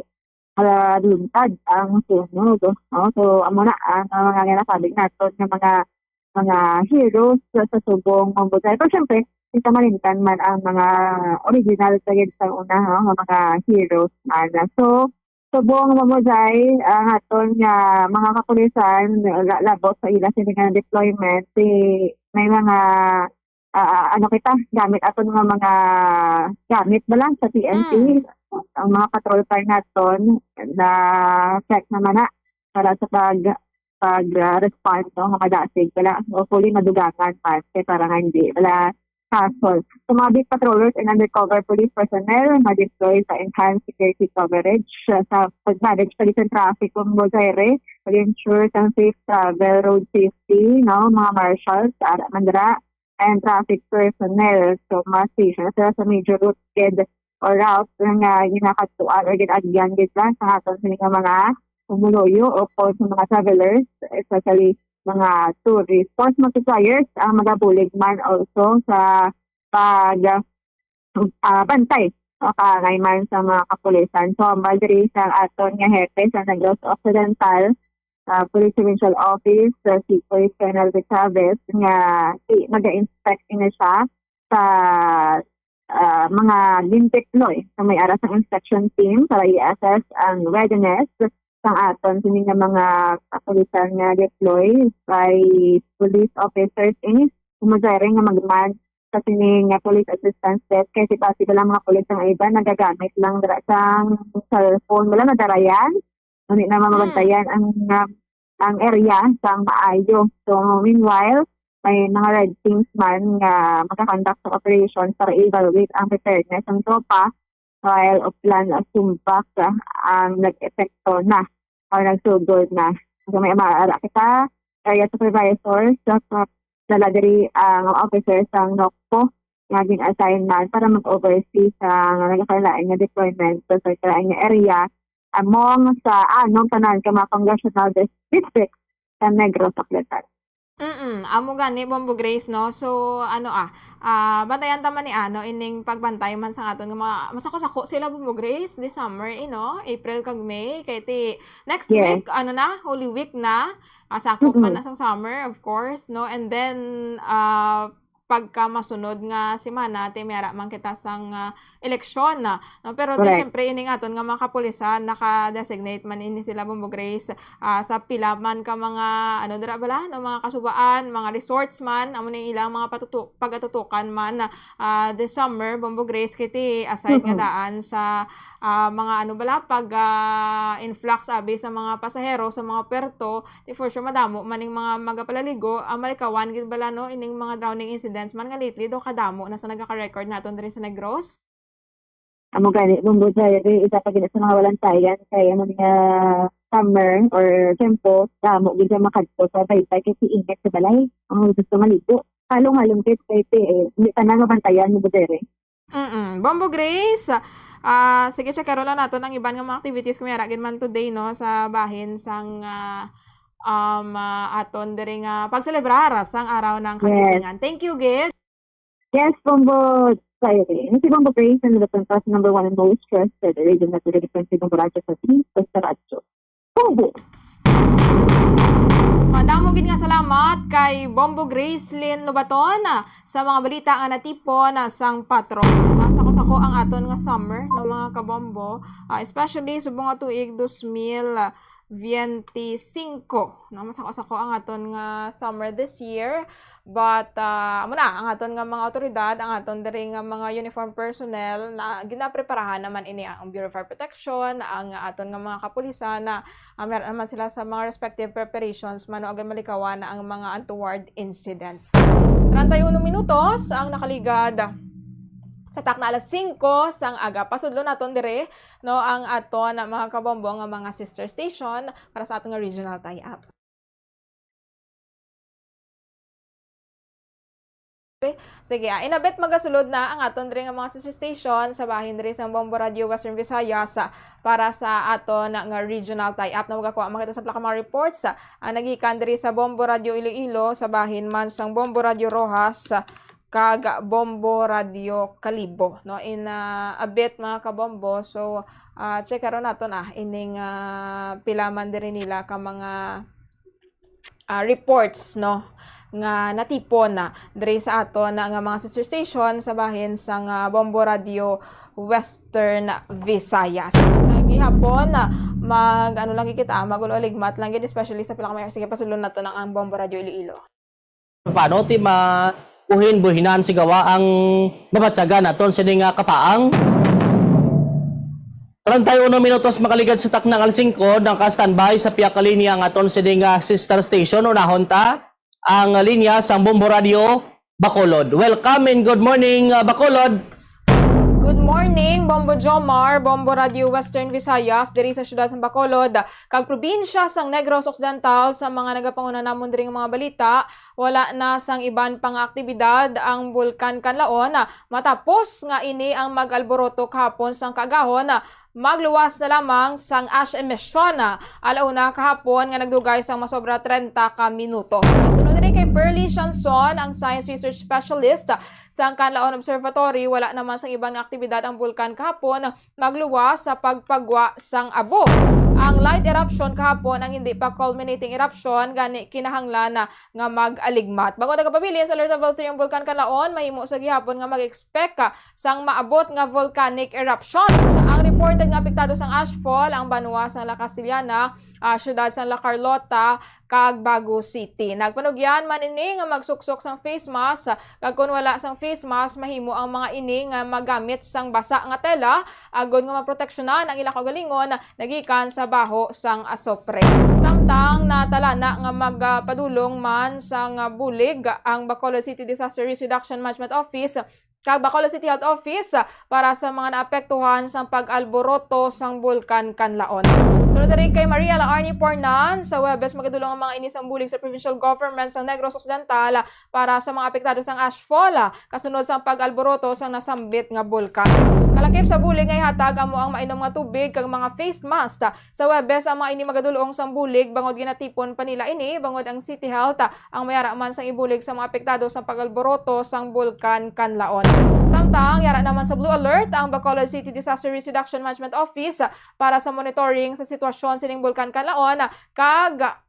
ah, luntad ang sunog, no? So, amo na ang, ah, mga ginakabig naton nga mga, mga heroes sa, sa subong Bombo Jai. Pero syempre, kita malimtan man ang mga original sa, sa una, no? Nga mga heroes man. So, subong Bombo Jai, ang aton nga mga kapulisan, la-, labot sa ila sini nga deployment, si, may mga, ah, ano kita, gamit aton nga mga gamit ba lang sa T N T. Mm. Ang mga patrol car naton na check naman na para sa pag, pag, ah, respond, no, nga madasig pala. Hopefully, madugangan pa. Kaya para nga hindi wala hassle. So, mga beat patrollers and undercover police personnel, ma-deploy sa enhanced security coverage, ah, sa pag-manage sa recent traffic kung Bombo Jai, pag-ensure sa safe travel, road safety, no, mga marshals, ara man dira, and traffic personnel. So, ma-station sila sa major route gid or route nga ginakadtuan or gin-agyan gid lang sa aton sini nga mga pumuluyo o po sa mga travelers, especially mga tourists. Force multipliers ang magabulig man also sa pag, ah, bantay o kaangay man sa mga kapulisan. So, hambal diri sa aton nga hepe sa Negros Occidental, ah, Police Provincial Office, ah, si Police Colonel De Chavez, nga i-, maga-inspect ini siya sa, ah, mga gindeploy sa may ara sang inspection team para i-assess ang readiness sang aton sini nga mga kapulisan nga deploy by police officers ini, kung madiri nga mag-man sa sini nga police assistance desk, kay si basi bala mga pulis nga iban nagagamit lang dira sang cellphone, wala nadarayan, hindi na mamabantayan ang, ah, ang area sang maayo. So, meanwhile, may mga red teams man nga makakonduct sa operation para i-evaluate ang preparedness ng tropa, while o plan o sumbak, ah, ang nag-epekto na o nagsugod na. So, may maara kita, area supervisor, sa, sa, dala diri ang officer sang NOCPO nga gin-assign man para mag-oversee sa nagakalain nga deployment sa nagakalain nga area among sa anong tanan ka mga congressional dis-, district sa Negros Occidental. Mm, amo gani, Bombo Grace, no? So, ano, ah, ah, bantayan ta man ni, ano, ining pagbantay man sa aton nga mga, masako-sako sila, Bombo Grace, this summer, eh, no? April kag May, kay ti next Yes. week, ano na, Holy Week na, ah, sakop man Mm-mm. na sang summer, of course, no? And then, ah, pagka masunod nga semana, ti may ara man kita sang, ah, eleksyon, ah, no? Pero ti, Correct. Siyempre, ining aton nga mga kapulisan, naka-designate man ini sila, Bombo Grace, ah, sa pila man ka mga, ano, dira bala, no, mga kasubaan, mga resorts man, amo ni ilang mga patutu-, pagatutukan man, ah, this summer, Bombo Grace, kay ti aside nga Mm-mm. daan sa, ah, mga, ano bala, pag, ah, influx abi sa mga pasahero sa mga puerto, ti for sure madamo man ning mga magapalaligo, ah, malikawan gid bala, no, ining mga drowning incidents man nga lately do kadamo na sa nagaka-record naton diri sa Negros. Amo gani, Bombo Jai, isa pa gid sa mga walantayan kay amo nga summer or tempo, damo gid ang makadto sa baytay kay si init sa balay. Ang gusto maligo. Halong-halong kay, kay, eh, hindi pa na mabantayan, Bombo Jai. Mm-mm. Bombo Grace, ah, sige, check karon lang naton ang iban nga mga activities kung may ara gid man today, no, sa bahin sang, ah, um, ah, aton diri nga pagselebrar sang Araw ng Yes. Kagidingan. Thank you, gid. Yes, Bombo Kyrie. Ini si Bombo Grace, ang Luzon Pass number one and most trusted radio network frequency, Bombo Radyo sa Team, Basta Radyo. Bombo! Madamo gid nga salamat kay Bombo Gracelyn Lobaton, ah, sa mga balita nga natipon, ah, sang patron. Ah, sako-sako ang aton nga summer, no, mga kabombo. Ah, especially subong nga tuig dos mil veinticinco, no? Masako-sako ang aton nga summer this year. But, ah, amo na, ang aton nga mga awtoridad, ang aton diri nga mga uniform personnel, na ginapreparahan naman ini ang Bureau of Fire Protection, ang aton nga mga kapulisan, na, ah, meron naman sila sa mga respective preparations, mano agad malikawan na ang mga untoward incidents. Treinta y uno minutos ang nakaligad sa takna alas singko sang aga. Pasudlo naton dire, no, ang aton mga kabombo nga mga sister station para sa aton nga regional tie-up. Sige, ah, inabit magasulod na ang aton diri nga mga sister station sa bahin diri sang Bombo Radio Western Visayas, ah, para sa aton nga regional tie-up. Na magakuha man kita sa pila ka mga reports, ah, ang nagikan diri sa Bombo Radio Iloilo, sa bahin man sang Bombo Radio Roxas, ah, kag Bombo Radio Kalibo, no? In, ah, a bit, mga kabombo. So, ah, check karon naton, ah, ining, ah, pila man diri nila ka mga, ah, reports, no, nga natipon na diri sa aton nga mga sister station sa bahin sang, ah, Bombo Radio Western Visayas. Sa gihapon, ah, mag, ano lang kita, mag-ulo-aligmat lang gid, especially sa pila ka may, sige, pasudlon naton ang, ang Bombo Radio Iloilo. Paano ti ma-, buhin-buhinan sigawa ang mabatyagan naton sini nga kapaang? Treinta y uno minutos makaligad sa takna nga alas singko, naka-standby sa pihak ka linya ang aton sini nga sister station. Unahon ta ang linya sang Bombo Radio Bacolod. Welcome and good morning, uh, Bacolod. Good morning, Bombo Jomar, Bombo Radio Western Visayas, diri sa siyudad sang Bacolod, kag probinsya sang Negros Occidental. Sa mga nagapanguna namon diri nga mga balita, wala na sang iban pa nga aktibidad ang Bulkan Kanlaon, matapos nga ini ang mag-alboroto kahapon sang kaagahon, magluwas na lamang sang ash emission, alauna kahapon nga nagdugay sang masobra treinta ka minuto. Sunod diri kay Pearly Shanson, ang science research specialist sang Kanlaon Observatory, wala naman sang iban nga aktibidad ang bulkan kahapon, magluwas sa pagpagwa sang abo. Ang light eruption kahapon ang hindi pa culminating eruption, gani kinahanglan na nga mag-aligmat. Bangod nagapabilin sa alert level three ang Bulkan Kanlaon, mahimo sa gihapon nga mag-expect ka sang maabot nga volcanic eruptions. Ang reported nga apektado sang ashfall ang banwa sang La Castellana, ah, siyudad sang La Carlota, kag Bago City. Nagpanugyan man ini nga magsuksok sang face mask, kag kon wala sang face mask, mahimo ang mga ini nga magamit sang basa nga tela agod nga maproteksyonan ang ila kaugalingon nagikan sa baho sang asopre. Samtang natalana nga magapadulong man sang bulig ang Bacolod City Disaster Risk Reduction Management Office kag Bacolod City Health Office, ah, para sa mga naapektuhan sang pag-alboroto sang Bulkan Kanlaon. Sunod diri kay Maria Laarni Pornan, sa Huwebes magadulong ang mga ini sang bulig sa provincial government sa Negros Occidental, ah, para sa mga apektado sang ashfall, ah, kasunod sang pag-alboroto sang nasambit nga bulkan. Kalakip sa bulig nga ihatag amo ang mainom nga tubig kag mga face mask, ah, sa Huwebes ang mga ini magadulong sang bulig bangod ginatipon pa nila ini bangod ang City Health, ah, ang may ara man sang ibulig sa mga apektado sa pag-alboroto sang Bulkan Kanlaon. Samtang yara naman sa blue alert ang Bacolod City Disaster Risk Reduction Management Office para sa monitoring sa sitwasyon sining Bulkan Kanlaon, kag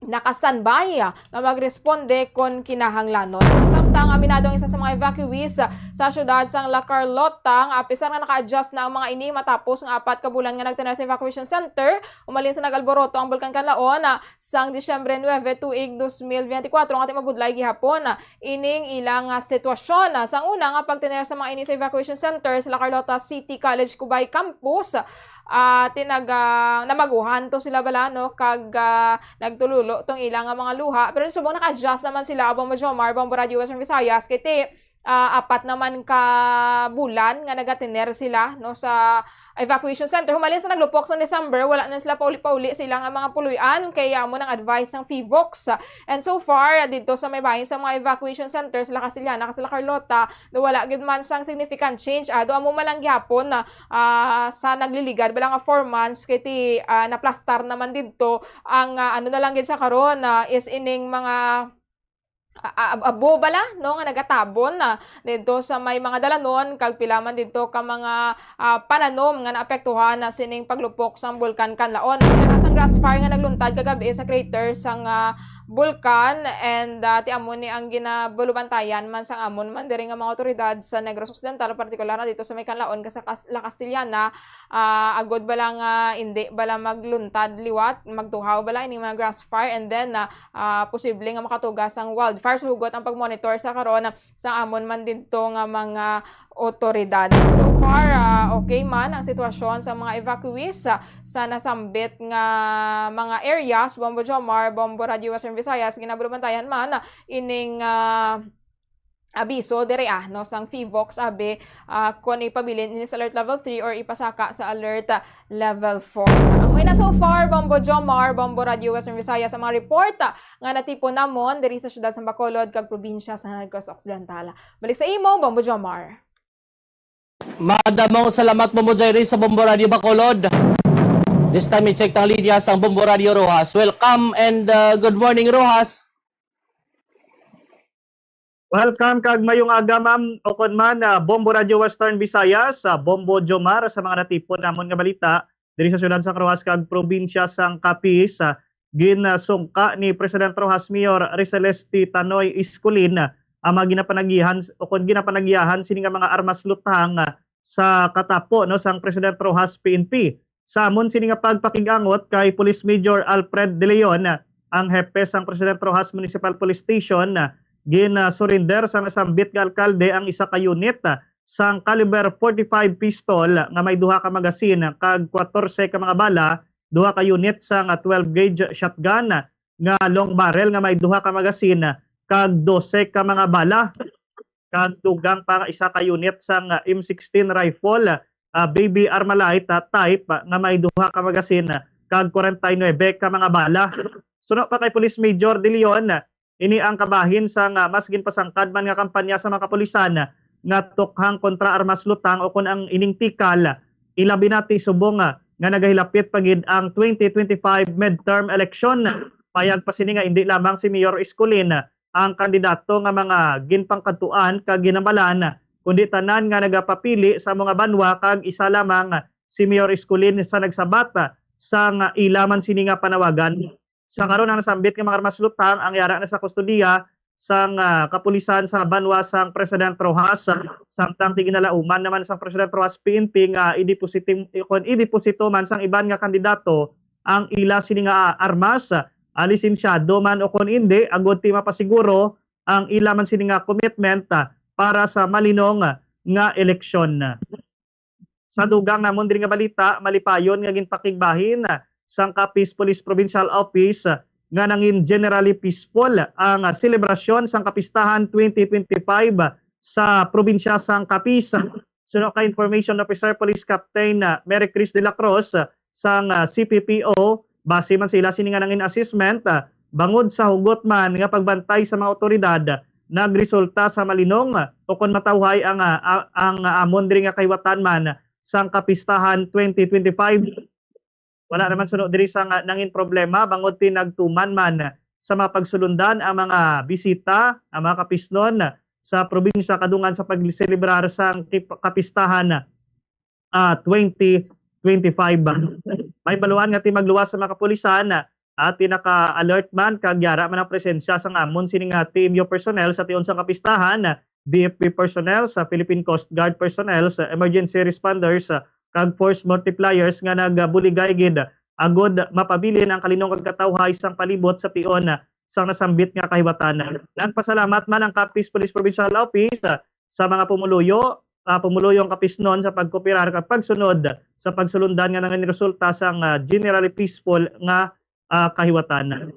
naka-standby nga magresponde kon kinahanglanon. Samtang aminado ang isa sa mga evacuees sa siyudad sang La Carlota nga apisar nga naka-adjust na ang mga ini matapos nga apat ka bulan nga nagtener sa evacuation center, umalin sa nag-alboroto ang Bulkan Kanlaon, sang Disyembre nuebe, tuig dos mil biyente kwatro, nga ati mabudlay gihapon ining ilang, ah, sitwasyon. Ah, sang una nga pagtener sa mga ini sa evacuation center sa La Carlota City College Cubay Campus, ah, tinag-, ah, namaguhan to sila bala, no, kag, ah, nagtululo tong ilang, ah, mga luha. Pero subong naka-adjust naman sila, Bombo Jomar, Bombo Radio Western Visayas, kay ti-, ah, apat naman ka bulan nga nagatener sila, no, sa evacuation center. Humalin sa naglupok sa December, wala na sila pauli-pauli sila nga mga puloy-an, kay amo nang advice ng PHIVOLCS. And so far, dito sa may bahin sa mga evacuation centers, La Castellana, kag La Carlota, do wala gid man sang significant change. Ah, do amo man lang gihapon na, ah, sa nagliligad, bala nga four months, kay ti, ah, naplastar naman didto ang, ah, ano na lang gid sa karon, ah, is ining mga a-, a-, abo bala, no, nga nagatabon na didto sa may mga dalanon, kag pila man didto ka mga, ah, pananom nga naapektuhan na sining paglupok sang Bulkan Kanlaon. May anak sang grass fire nga nagluntad kagabi sa crater sang, ah, bulkan, and, ah, ti amo ni ang ginabulubantayan man sang amon man diri nga mga awtoridad sa Negros Occidental, partikular na dito sa may Kanlaon, kag sa Cas-, La Castellana, ah, agod bala nga indi bala magluntad liwat, magtuhaw bala ining mga grass fire, and then, ah, ah, posible nga makatuga sang wildfire. So, hugot ang pagmonitor sa karon sa amon man didto nga mga otoridad. So far, ah, okay man ang sitwasyon sa mga evacuees, ah, sa nasambit nga mga areas. Bombo Jomar, Bombo Radyo Western Visayas, ginabulubantayan man ining, ah, abiso diri, ah, no, sang PHIVOLCS, abi, ah, kon ipabilin ini sa alert level three or ipasaka sa alert, ah, level four. Amo na so far, Bombo Jomar, Bombo Radyo Western Visayas, ang mga report, ah, nga natipon namon diri sa siyudad sa Bacolod kag probinsya sa Negros Occidental. Balik sa imo, Bombo Jomar. Madamo nga salamat, Bombo Jairi, sa Bombo Radio Bacolod. This time, i-check tang linya sang Bombo Radio Roxas. Welcome and, uh, good morning, Roxas. Welcome kag mayong aga, ma'am. Ukon man, ah, Bombo Radio Western Visayas, ah, Bombo Jomar, sa mga natipon namon nga balita diri sa siyudad sang Roxas kag probinsya sang Capiz, ah, ginsungka ni President Roxas Mayor Rizeles T. Tanoy Escolin, ah, ang mga ginapanagihan, ukon ginapanagiahan sini nga mga armas lutang, ah, sa katapo, no, sang President Roxas P N P. Sa amon sini nga pagpakig-angot kay Police Major Alfred De Leon, ang hepe sang President Roxas Municipal Police Station, gin-surrender sa nasambit nga alkalde ang isa ka unit sang caliber forty-five pistol nga may duha ka magasin kag katorse ka mga bala, duha ka unit sang twelve gauge shotgun nga long barrel nga may duha ka magasin kag dose ka mga bala, kag dugang pa nga isa ka unit sang M sixteen rifle, ah, Baby Armalite, ah, type, ah, nga may duha ka magasin, ah, kag forty-nine ka mga bala. Suno pa kay Police Major De Leon, ini ang kabahin sang, ah, mas ginpasangkad man nga kampanya sa mga kapulisan, ah, nga tukhang kontra armas lutang, ukon ang ining tikal, ilabi na ti subong, ah, nga nagahilapit pa gid ang twenty twenty-five midterm election. Payag pa sini nga indi lamang si Mayor Escolin, ah, ang kandidato nga mga ginpangkadtuan kag ginhambalan, kundi tanan nga nagapapili sa amo nga banwa, kag isa lamang si Mayor Escolin sa nagsabat, ah, sang ila man sini nga panawagan. Sa karon, ang nasambit nga mga armas lutang ang yara na sa kustodiya sang, ah, kapulisan sa banwa sang President Roxas, samtang ti ginalauman naman sang President Roxas P N P nga i-deposit, kon i-deposito man sang iban nga kandidato ang ila sini nga, ah, armas, ah, lisensyado man o kon indi, agod ti mapasiguro ang ila man sini nga commitment, ah, para sa malinong, ah, nga eleksyon. Sa dugang namon diri nga balita, malipayon nga ginpakigbahin, ah, sang Capiz Police Provincial Office, ah, nga nangin generally peaceful ang, ah, selebrasyon sang kapistahan twenty twenty-five, ah, sa probinsya sang Capiz. Suno kay Information Officer Police Captain, ah, Mary Chris de la Cruz, ah, sang, ah, C P P O, base man sa ila sini nga nangin assessment, ah, bangod sa hugot man nga pagbantay sa mga awtoridad, nagresulta sa malinong, ah, ukon matawhay ang, ah, a-, ang, ah, amon diri nga kahiwatan man sang kapistahan twenty twenty-five. Wala naman suno diri sang, ah, nangin problema, bangod ti nagtuman man sa mga pagsulundan ang mga bisita, ang mga Capiznon sa probinsya kadungan sa pagselebrar sang kip-, kapistahan, ah, twenty twenty-five. May baluan nga ti magluwas sa mga kapulisan, ah, ti naka-alert man kag yara man ang presensya sang amon sini nga T M U personnel sa tion sang kapistahan, B F P personnel, sa Philippine Coast Guard personnel, sa emergency responders, ah, kag force multipliers nga nagabuligay gid agod mapabilin ang kalinong kag katawhay sang palibot sa tion, ah, sang nasambit nga kahiwatan. Nagpasalamat man ang Capiz Police Provincial Office, ah, sa mga pumuluyo, ah, pumuluyong Capiznon sa pagkooperar kag pagsunod sa pagsulundan nga nangin resulta sang, ah, generally peaceful nga, ah, kahiwatan.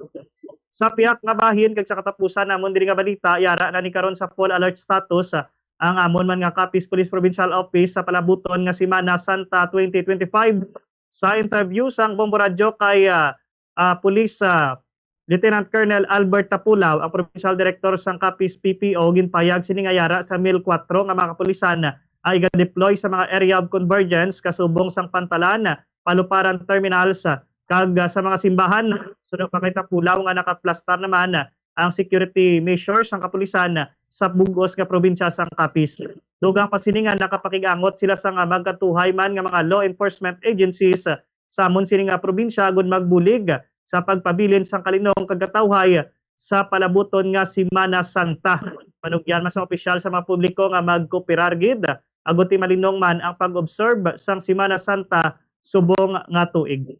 Sa pihak nga bahin kag sa katapusan namon diri nga balita, yara na ni karon sa full alert status, ah, ang amon man nga Capiz Police Provincial Office sa palabuton nga Semana Santa twenty twenty-five. Sa interview sang Bombo Radyo kay, ah, ah, Police, ah, Lieutenant Colonel Albert Tapulaw, ang Provincial Director sang Capiz P P O, ginpahayag sini nga yara sa Mil Kuwatro nga mga kapulisan ang iga-deploy sa mga area of convergence kasubong sang Pantalan, Paluparan Terminals, kag, ah, sa mga simbahan. Suno pa kay Tapulaw nga nakaplastar naman ang security measures sang kapulisan sa bug-os nga probinsya sang Capiz. Dugang pa sini nga nakapakig-angot sila sa nga magkatuhay man nga mga law enforcement agencies sa amon sini nga probinsya agud magbulig sa pagpabilin sang kalinong kag katawhay sa palabuton nga Semana Santa. Panugyan man sa opisyal sa mga publiko nga magkooperar gid agud ti malinong man ang pag-observe sang Semana Santa subong nga tuig.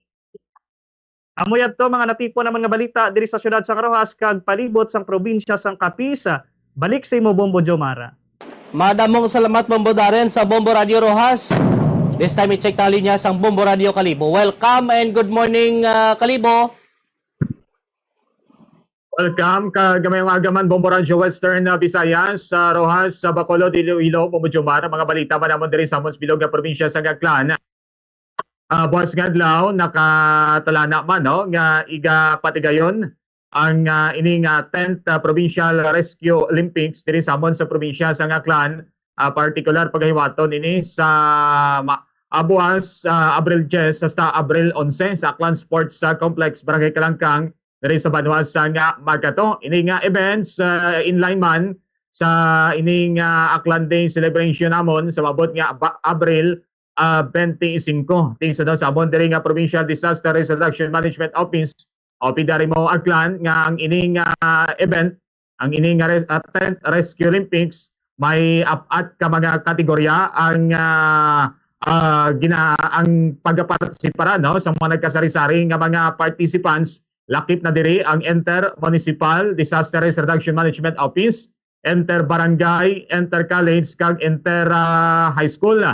Amo yadto mga natipon namon nga balita diri sa siyudad sang Roxas kag palibot sang probinsya sang Capiz. Balik sa imo, Bombo Jomar. Madamong salamat, Bombo Darren, sa Bombo Radio Roxas. This time, i-check ta ang linya sang Bombo Radio Kalibo. Welcome and good morning, ah, Kalibo. Welcome, kag maayong aga man, Bombo Radio Western, ah, Visayas, sa Roxas, sa Bacolod, Iloilo, Bombo Jomar, mga balita man namon diri sa amon sa bilog nga probinsya sang Aklan. Ah, buwas nga adlaw, nakatalana man, no, nga iga patigayon ang, ah, ini nga tenth, ah, Provincial Rescue Olympics diri sa amon sa probinsya sang Aklan, ah, partikular pagahiwaton ini sa ma-, ah, buwas, ah, Abril diyes hasta Abril onse sa Aklan Sports, ah, Complex, Barangay Kalangkang, diri sa banwa sang Magato. Ini nga events, ah, in line man sa ini nga Aklan Day celebration namon sa maabot nga ba-, Abril, ah, twenty-five. Tingsunod sa amon diri nga Provincial Disaster Risk Reduction Management Office, o P D R M O Aklan, nga ang ini nga event, ang ini nga res-, ah, Tenth Rescue Olympics, may apat ka mga kategorya ang, ah, ah, gina-, ang pagapartisipara, no, sa mga nagkasari-sari nga mga participants. Lakip na diri ang Inter-Municipal Disaster Risk Reduction Management Office, Inter-Barangay, Inter-College, kag Inter, ah, High School.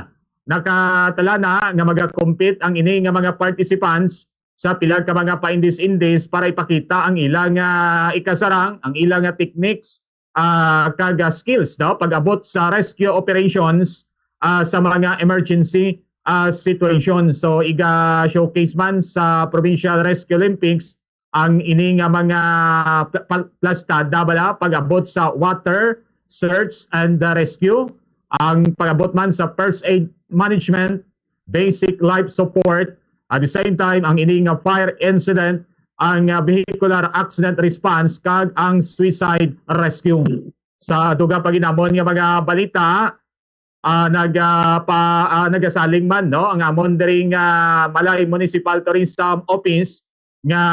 Nakatalana nga magakompete ang ini nga mga participants sa pila ka mga paindis-indis para ipakita ang ilang, ah, ikasarang, ang ilang, ah, techniques, ah, kag, ah, skills, no, pag-abot sa rescue operations, ah, sa mga emergency, ah, situation. So, iga-showcase man sa Provincial Rescue Olympics ang ini nga mga pla-, pal-, plastada bala pag-abot sa water, search and, ah, rescue, ang pag-abot man sa first aid management, basic life support, at the same time, ang ini nga fire incident, ang, ah, vehicular accident response, kag ang suicide rescue. Sa dugang pa gid namon nga mga balita, ah, nag, ah, pa, ah, nagasaling man, no, ang amon diri nga Malay Municipal Tourism Office nga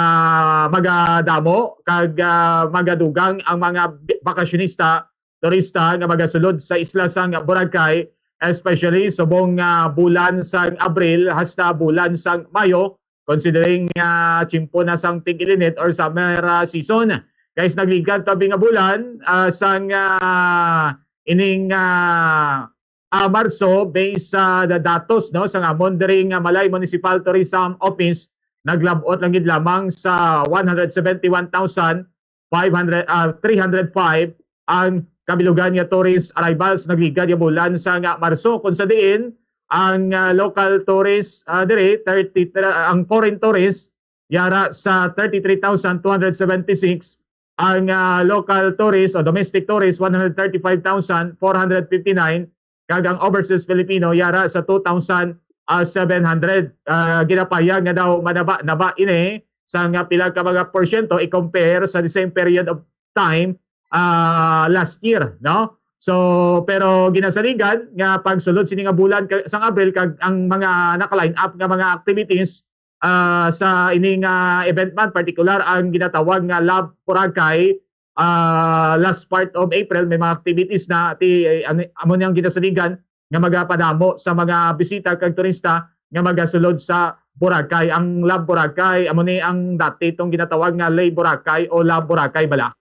magadamo kag, ah, magadugang ang mga bi-, bakasyonista, turista nga magasulod sa isla sang Boracay, especially subong nga bulan sang Abril hasta bulan sang Mayo, considering nga tiyempo na sang tig-ilinit or summer, ah, season. Guys, nagligad tabi nga bulan, ah, sang, ah, ining, ah, ah, Marso, based sa da-, datos, no, sang amon diri nga Malay Municipal Tourism Office, naglab-ot lang gid lamang sa one hundred seventy-one thousand five hundred, ah, three hundred five ang kabilugan nga tourist arrivals nagligad nga bulan sang Marso, kung sa diin ang, ah, local tourist, ah, diri, thirty, ang foreign tourist yara sa thirty-three thousand two hundred seventy-six, ang, ah, local tourist o domestic tourist, one hundred thirty-five thousand four hundred fifty-nine, kag ang overseas Filipino yara sa two thousand seven hundred. Ah, ginapahayag nga daw manaba-naba ini sang pila ka mga porsyento i-compare sa the same period of time, ah, last year, no? So, pero ginasaligan nga pagsulod sini nga bulan ka-, sang Abril, kag ang mga naka-line up nga mga activities, ah, sa ini nga event man, partikular ang ginatawag nga Love Boracay, ah, last part of April, may mga activities na, ti, eh, ano, amo ni ang ginasaligan nga magapadamo sa mga bisita kag turista nga magasulod sa Boracay. Ang Love Boracay, amo ni ang dati itong ginatawag nga Lay Boracay o Love Boracay bala.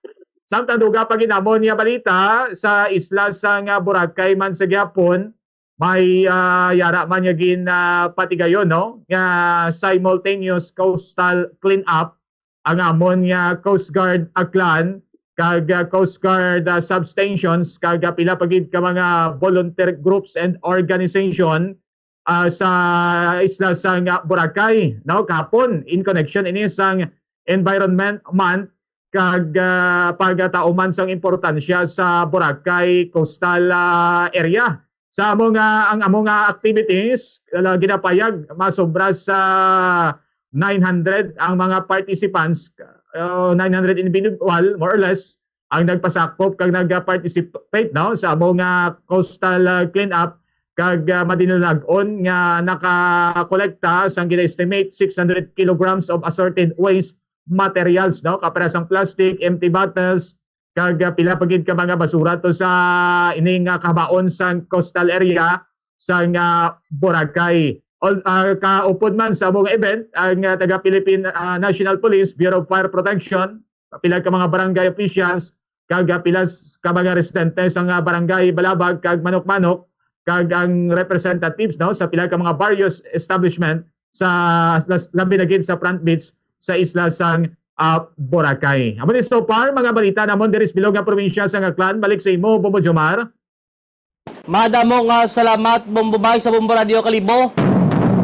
Samtang dugang pa gid namon nga balita, sa isla sang Boracay man sa gihapon, may, ah, yara man nga gin, ah, patigayon, no, nga simultaneous coastal cleanup ang amon nga Coast Guard Aklan kag, ah, Coast Guard, ah, substations, kag, ah, pila pa gid ka mga volunteer groups and organization, ah, sa isla sang, ah, Boracay, no? Kahapon, in connection ini sang Environment Month, kag, ah, pagtauman sang importansya sa Boracay coastal, ah, area. Sa amo nga, ang amo nga activities, ah, ginapayag, masobra sa nine hundred ang mga participants, uh, nine hundred individual, more or less, ang nagpasakop kag nag-participate, no, sa amo nga coastal, uh, cleanup, kag, uh, madinalag-on nga nakakolekta sang gina-estimate six hundred kilograms of assorted waste materials, no, kapira sang plastic, empty bottles, kag, uh, pila pa gid ka mga basura to sa ining, uh, kabaon sang coastal area sang, uh, Boracay. All, uh, kaupod man sa amo nga event ang, uh, taga Philippine, uh, National Police, Bureau of Fire Protection, pila ka mga barangay officials, kag, uh, pila s-, ka mga residente sa, uh, barangay Balabag kag Manok-Manok, kag ang representatives, no, sa pila ka mga various establishment sa, sa, labi na gid sa front beach sa isla sang, uh, Boracay. Amo ni so far mga balita namon diri sa bilog nga probinsya sang Aklan. Balik sa imo, Bombo Jomar. Madamo nga salamat, Bombo Mike, sa Bombo Radio Kalibo.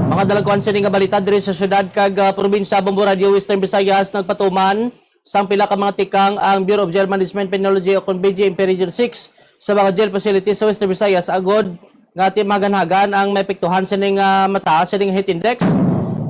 Mga dalagkuan sini nga balita diri sa syudad kag, ah, probinsya, Bombo Radio Western Visayas, nagpatuman sang pila ka mga tikang ang Bureau of Jail Management Penology o kon B J M P Region six sa mga jail facilities sa Western Visayas agod nga ti maganhagan ang maepektuhan sining, ah, mataas sining heat index.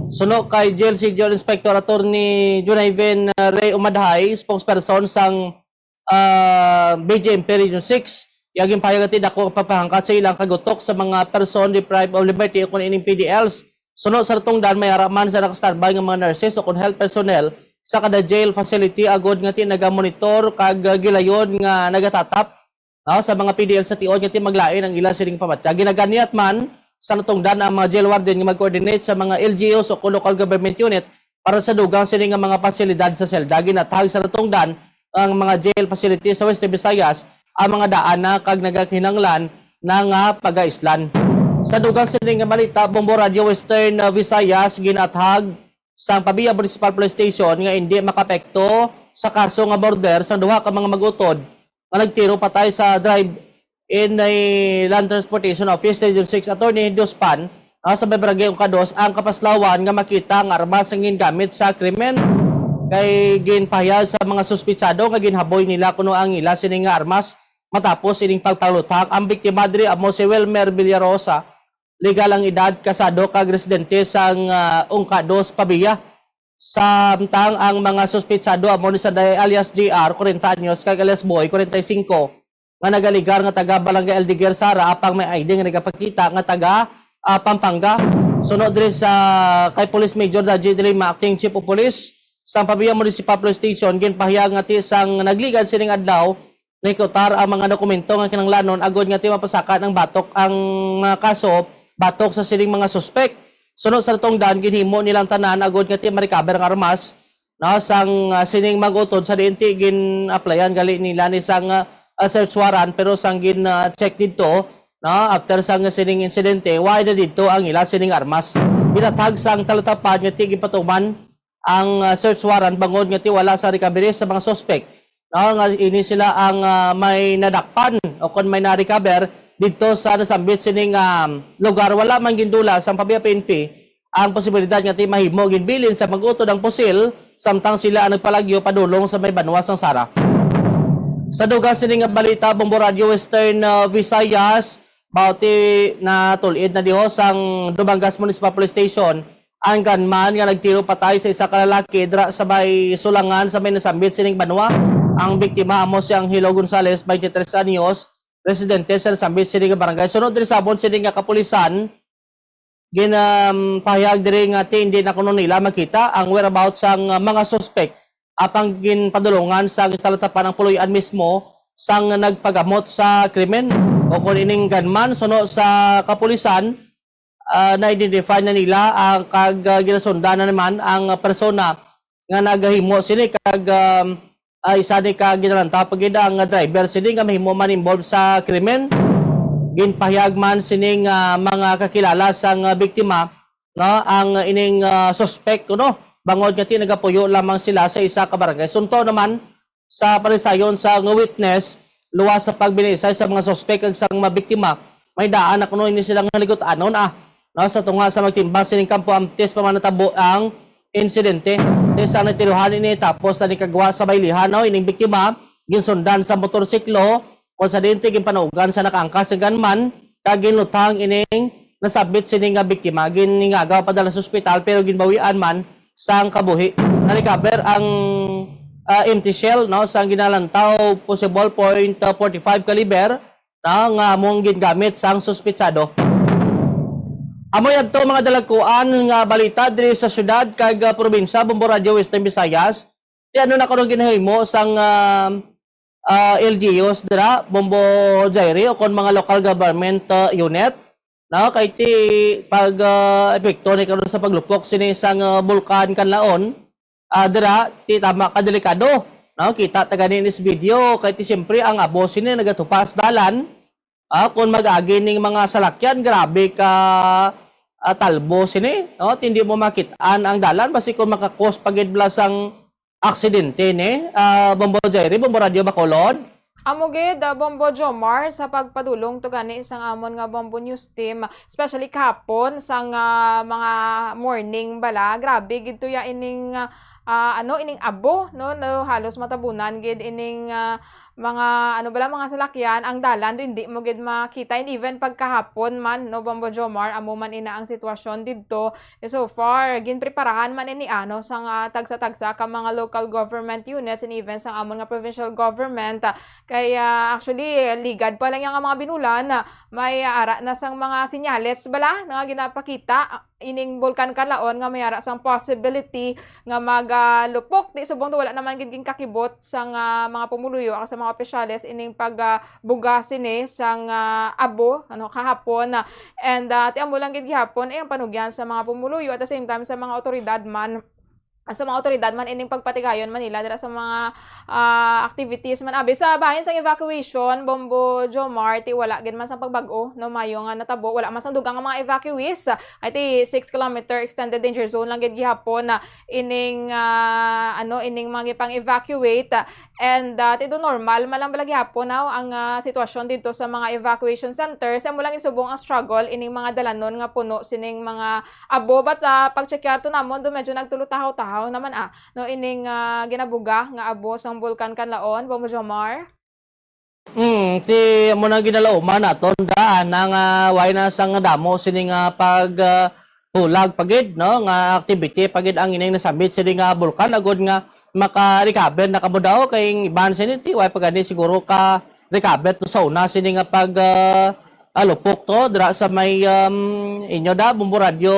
Suno kay Jail Senior Inspector Attorney Junaven, ah, Ray Umadhay, spokesperson sang ah, B J M P Region six, iya ginpahayag nga ti dako ang pagpahangkat sa ilang kagutok sa mga person deprived of liberty o kon ining P D Ls. Suno sa natungdan, may ara man sa naka-standby nga mga nurses o kon health personnel sa kada jail facility agod nga ti nagamonitor kag, ah, gilayon nga nagatatap, ah, sa mga P D L sa tiod nga ti maglain ang ila sining pamatya. Ginaganiat man sa natungdan ang mga jail warden nga mag-coordinate sa mga L G Us o kon local government unit para sa dugang sini nga mga pasilidad sa selda. Ginathag sa natungdan ang mga jail facilities sa West Visayas ang mga daan na kag nagakinahanglan na nga pagaislan. Sa dugang sini nga balita, Bombo Radio Western, uh, Visayas, ginathag sang Pavia Municipal Police Station nga indi makapekto sa kaso nga murder sang duha ka mga mag-utod nga nagtiro patay sa drive-in ni Land Transportation Office Region six Attorney Diospan, ah, sa may barangay Ungkados ang kapaslawan nga makita ang armas nga gingamit sa krimen. Kay ginpahayag sa mga suspitsado nga ginhaboy nila kuno ang ila sini nga armas matapos ining pagpaluthak. Ang biktima diri amo si Wilmer Villarosa, legal ang edad, kasado kag residente sang, ah, Ungkados, Pavia. Samtang ang mga suspitsado amo ni Sanday alias J R, kwarenta anyos, kag alias Boy, kwarenta y singko, nga nagaligar nga taga Barangay Aldeguer, Sara, apang may I D nga nagapakita nga taga, ah, Pampanga. Suno diri sa kay Police Major Daji de Lima, Acting Chief of Police sang Pavia Municipal Police Station, ginpahayag nga ti sang nagligad sining adlaw, nahikutar ang mga dokumento nga kinahanglanon agod nga ti mapasaka ng batok ang mga kaso batok sa sining mga suspek. Suno sa natungdan, ginhimo nilang tanan agod nga ti ma-recover ang armas, no, sang, ah, sining mag-utod sa diin ti gin-applyan gali nila ni sang, ah, search warrant, pero sang gin, ah, check didto, no, after sang sining insidente, wa na didto ang ila sining armas. Ginatag sang talatapan nga ti ginpatuman ang, ah, search warrant bangod nga ti wala sa recovery sa mga suspek, no, nga ini sila ang, ah, may nadakpan o kon may na-recover didto sa nasambit sining, ah, lugar. Wala man gindula sang Pavia P N P ang posibilidad nga ti mahimo ginbilin sa mag-utod ang pusil samtang sila ang nagpalagyo padulong sa may banwa sang Sara. Sa dugang sini nga balita, Bombo Radio Western, ah, Visayas, mao ti natul-id na diho sang Dumangas Municipal Police Station ang gunman nga nagtiro patay sa isa ka lalaki dira sa may sulangan sa may nasambit sining banwa. Ang biktima amo si Angelo Gonzalez, twenty-three anyos, residente sa nasambit sini nga barangay. Sunod diri sabon sini nga kapulisan, gin, um, pahayag diri nga ti hindi na kuno nila makita ang whereabouts sang mga suspek, apang ginpadulungan sa talatapan ang puloy-an mismo sang nagpagamot sa krimen. O kon ining gunman, suno sa kapulisan, ah, na-identify na nila ang kag, ah, ginasundan na naman ang persona nga nagahimo sini kag, um, ah, isa ni ka ginalantaw pa gid ang driver sini nga mahimo man involved sa krimen. Ginpahayag man sining, ah, mga kakilala sang, ah, biktima, no, ang ining, ah, suspek, no, bangod nga ti nagapuyo lamang sila sa isa ka barangay. Sunto naman sa panisayon sang witness, luwas sa pagbinaysay sa mga suspek kag sang mga biktima, may daan na kuno ini sila nga ligut-anon, ah. No, sa tunga sa magtimbang sining kampo antes pa man natabo ang insidente. Sa natiluhan ini, tapos na ni kagwa sa baylihan, no, ining biktima, ginsundan sa motorsiklo, kung sa dinti ginpanugan sa nakaangkas nga gunman, kag ginlutang ining nasabit sini nga biktima. Giningagaw padala sa ospital, pero ginbawian man sang kabuhi. Na-recover ang, ah, empty shell, no, sang ginalantaw possible point forty-five caliber, no, nga among gingamit sang suspitsado. Amo yadto, mga dalagkuan, nga balita diri sa syudad kag, ah, probinsya, Bombo Radio Western Visayas. Ti ano na kuno ginahimo sang, ah, ah, L G Us dira, Bombo Jairi, o kon mga local government, ah, unit, no? Kay ti pag, ah, epekto ni karon sa paglupok sini sang, ah, Bulkan Kanlaon, ah, dira, ti tama ka delikado, no? Kita ta gani inis video, kay ti siyempre ang abo sini nagatupa sa dalan. Ah, kung mag-agi ning mga salakyan, grabe ka, ah, talbo sini, no? Ti hindi mo makit-an ang dalan, basi kung makakos pa gid bala sang aksidente ni, ah, Bombo Jairi, Bombo Radio Bacolod. Amo gid, ah, Bombo Jomar, sa pagpadulong to gani sang amon nga Bombo News Team, especially kahapon sang, ah, mga morning bala, grabe gid to ya ining, ah, ah, ano, ining abo, no, no, halos matabunan gid ining, ah, mga, ano bala, mga salakyan, ang dalan do hindi mo gid makita, and even pagkahapon man, no, Bombo Jomar, amo man ina ang sitwasyon didto. Eh, so far, ginpreparahan man ini, ano, sang, ah, tagsa-tagsa ka mga local government units and even sang amon nga provincial government. Ah, kay, ah, actually, ligad pa lang yang mga binulan, ah, may ara na sang mga sinyales bala nga ginapakita, ah, ining Bulkan Kanlaon nga may ara sang possibility nga magalupok. Di subong to, wala naman gid ginkakibot sang, ah, mga pumuluyo o sa mga opisyales ining pag, ah, buga sini sang, ah, abo, ano, kahapon. And, ah, ti amo lang gid gihapon, eh, ang panugyan sa mga pumuluyo, at the same time sa mga otoridad man, sa mga otoridad man ining pagpatigayon man nila dira sa mga, ah, activities man abi. Sa bahin sang evacuation, Bombo Jomar, ti wala gid man sang pagbag-o, no, mayo nga natabo, wala man sang dugang ang mga evacuees. Ay ti six kilometer extended danger zone lang gid gihapon na ining, ah, ano, ining mga gipang-evacuate. And, ah, ti do normal man lang bala gihapon, no, ang, ah, sitwasyon didto sa mga evacuation centers. Amo lang gisubong ang struggle ining mga dalanon nga puno sining mga abo. But, ah, pag-check to namon, do medyo nagtulutahaw-tahaw naman, ah, no, ining, ah, ginabuga nga abo sang Bulkan Kanlaon, Bombo Jomar. Hmm, ti amo na ginalauman naton daan na nga way na sang damo sini nga pag, ah, bulag pa gid, no, nga activity pa gid ang ining nasambit sini nga bulkan, agod nga maka-recover na kamo daw, kay ang iban sini ti way pa gani siguro ka-recover to sa una sini nga pag, ah, ah, lupok to dira sa may, um, inyo da, Bombo Radio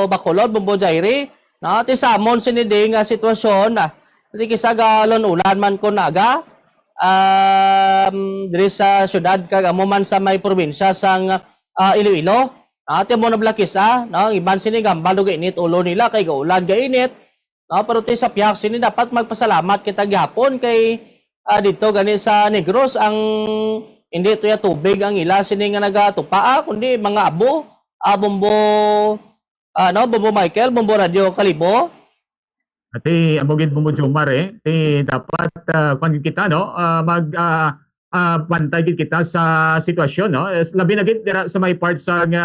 Bacolod, Bombo Jairi, no, ti samon sini di nga sitwasyon, ah, ti kisa galon ulan man kon aga, um, diri sa syudad kag amo man sa may probinsya sang, ah, Iloilo. Ah, ti amo na bala kisa, no? Ang iban sini gambal og init ulo nila kay gaulan, gainit. No? Pero ti sa pihak sini dapat magpasalamat kita gihapon kay, ah, dito gani sa Negros ang hindi to ya tubig ang ila sini nga nagatupa, ah, kundi mga abo, ah, Bombo, ah, no, Bombo Michael, Bombo Radio Kalibo. Ati, amo gid mo, Jomar, eh. Ti dapat, ah, kwan gid kita, no? Ah, mag, ah, ah, bantay gid kita sa sitwasyon, no? Es-, labi na gid dira sa may part sa nga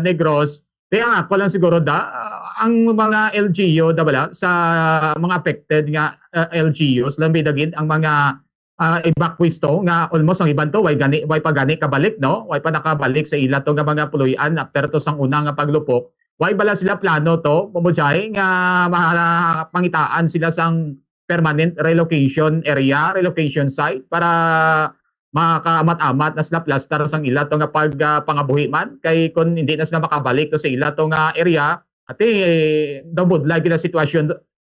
Negros. Kaya nga, ako lang siguro da, ah, ang mga L G U da bala sa mga affected nga, ah, L G Us, labi na gid ang mga ah, evacuees to nga almost ang iban to way gani, way pa gani kabalik, no? Way pa nakabalik sa ila to nga mga puloy-an after to sang una nga paglupok. Way bala sila plano to, Momojay, nga mapangitaan sila sang permanent relocation area, relocation site para makaamat-amat na sila plastar sang ila to nga pag, ah, pangabuhi man. Kay kung hindi na sila makabalik to sa ila to nga area, ati, eh, daw budlay gid ang sitwasyon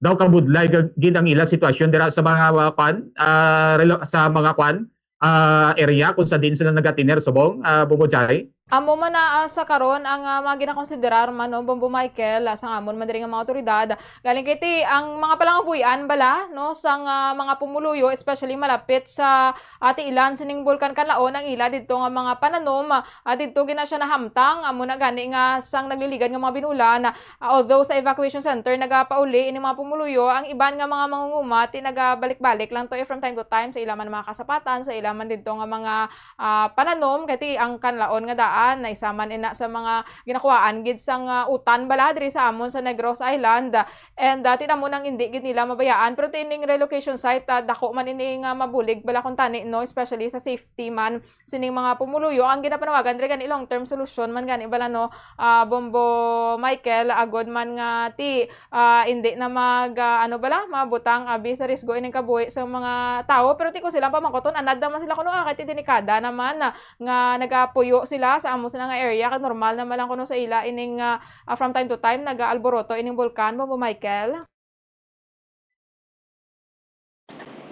daw kabudlay ga-, gid ang ila sitwasyon dira sa mga, uh, kwan, ah, relo-, sa mga kwan, ah, area kung sa diin sila nagatiner subong, ah, Bobo Jai? Amo man na, ah, sa karon ang, ah, mga ginakonsiderar man, no, Bombo Michael, ah, sang amon man diri nga mga awtoridad. Galing kay ti, ang mga palangabuy-an bala, no, sang, ah, mga pumuluyo, especially malapit sa, ah, tiilan sining Bulkan Kanlaon, ang ila didto nga mga pananom, ah, didto gina siya nahamtang. Amo na gani nga sang nagliligad nga mga binulan, ah, although sa evacuation center nagapauli ini mga pumuluyo, ang iban nga mga mangunguma ti nagabalik-balik lang to, eh, from time to time sa ila man mga kasapatan, sa ila man didto nga mga ah, pananom, kay ti ang kanlaon nga daan na isa man ina sa mga ginakuhaan gid sang, ah, utan bala diri sa amon sa Negros Island. And, ah, ti na mo nang indi gid nila mabayaan, pero ti ining relocation site, ah, dako man ini nga mabulig bala kuntani, no, especially sa safety man sining mga pumuluyo. Ang ginapanawagan diri gani long-term solution man gani bala, no, ah, Bombo Michael, agod man nga ti ah, indi na mag, ah, ano bala, mabutang abi sa risgo ining kabuhi sa mga tawo. Pero ti ko sila pamangkuton, anad naman sila kuno, ah, kay ti delikada naman, ah, nga nagapuyo sila sa amo sila nga area, kag normal naman lang kuno sa ila ining, ah, ah, from time to time nagaalboroto ining bulkan, Bombo Michael.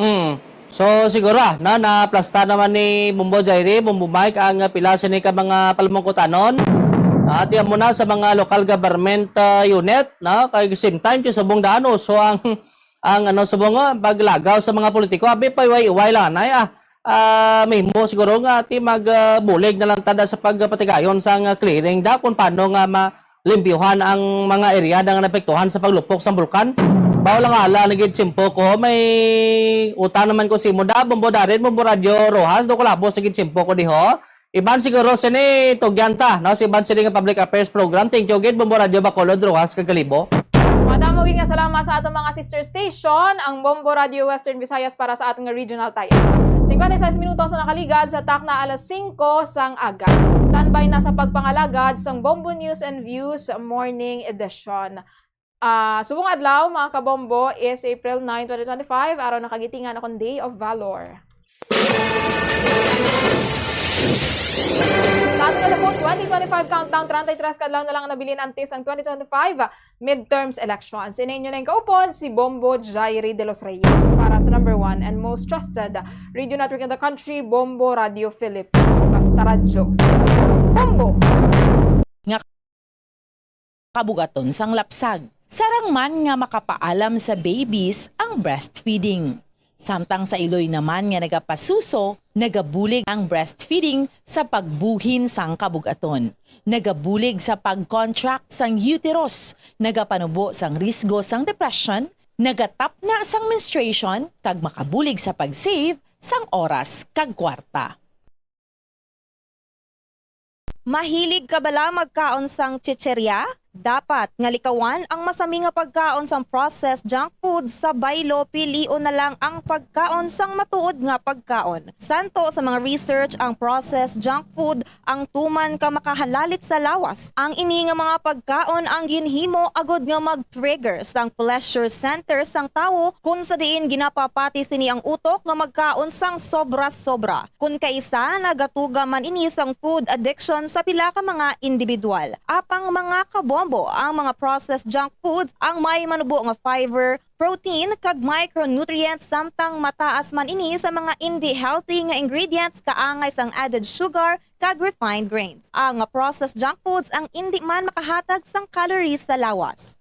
Mm. So, siguro, ah, na, naplasta naman ni Bombo Jairi, Bombo Mike, ang, ah, pila sini ka mga palumungkutanon. Ah, ti amo na sa mga local government, ah, unit, no? Kay same time, ti subong daan, uso ang, ang, ano, subong, ah, paglagaw sa mga politiko. Abi, paiway-iway lang, anay, ah. Ah, mahimo siguro nga, ti mag, ah, bulig na lang tada sa pagpatigayon sang, ah, clearing da, kung paano nga ma-, limpyuhan ang mga area nga naapektuhan sa paglupok sang bulkan. Baw lang ala na gid tiyempo ko, may utang naman ko sa imo da, Bombo Darin, Bombo Radyo Roxas, do kulabos na gid tiyempo ko diho. Iban siguro sini tugyan ta, no? Si iban sini nga public affairs program. Thank you gid, Bombo Radyo Bacolod, Roxas, kag Kalibo. Madamo gid nga salamat sa atong mga sister station, ang Bombo Radyo Western Visayas para sa atong regional tie-up. Cincuenta y seis minutos na nakaligad sa takna alas singko sang aga. Standby na sa pagpangalagad sang Bombo News and Views Morning Edition. Ah, subong adlaw, mga kabombo, is April nine, twenty twenty-five, araw ng kagitingan, akong Day of Valor. Sa ating Kalapon twenty twenty-five countdown, treinta y tres ka adlaw na lang ang nabilin antes ang twenty twenty-five midterms elections. Ini inyo na yung kaupod, si Bombo Jairi de los Reyes para sa number one and most trusted radio network in the country, Bombo Radio Philippines. Basta radyo. Bombo! Nga kabugaton sang lapsag. Sarang man nga makapaalam sa babies ang breastfeeding. Samtang sa iloy naman nga nagapasuso, nagabulig ang breastfeeding sa pagbuhin sang kabugaton. Nagabulig sa pag-contract sang uterus, nagapanubo sang risgo sang depression, nagatapna sang menstruation, kag makabulig sa pag-save sang oras kag kwarta. Mahilig ka bala magkaon sang chicheria? Dapat nga likawan ang masami nga pagkaon sang processed junk food sa baylo, pilion na lang ang pagkaon sang matuod nga pagkaon. Santo sa mga research, ang processed junk food ang tuman ka makahalalit sa lawas. Ang ini nga mga pagkaon ang ginhimo agud nga mag-trigger sang pleasure center sang tawo, kun sa diin ginapapati sini ang utok nga magkaon sang sobra-sobra. Kun kaisa, nagatuga man ini sang food addiction sa pila ka mga individual. Apang, mga kabombo, ang mga processed junk foods ang may manubo nga fiber, protein, kag micronutrients, samtang mataas man ini sa mga indi healthy nga ingredients, kaangay sang added sugar kag refined grains. Ang processed junk foods ang indi man makahatag sang calories sa lawas.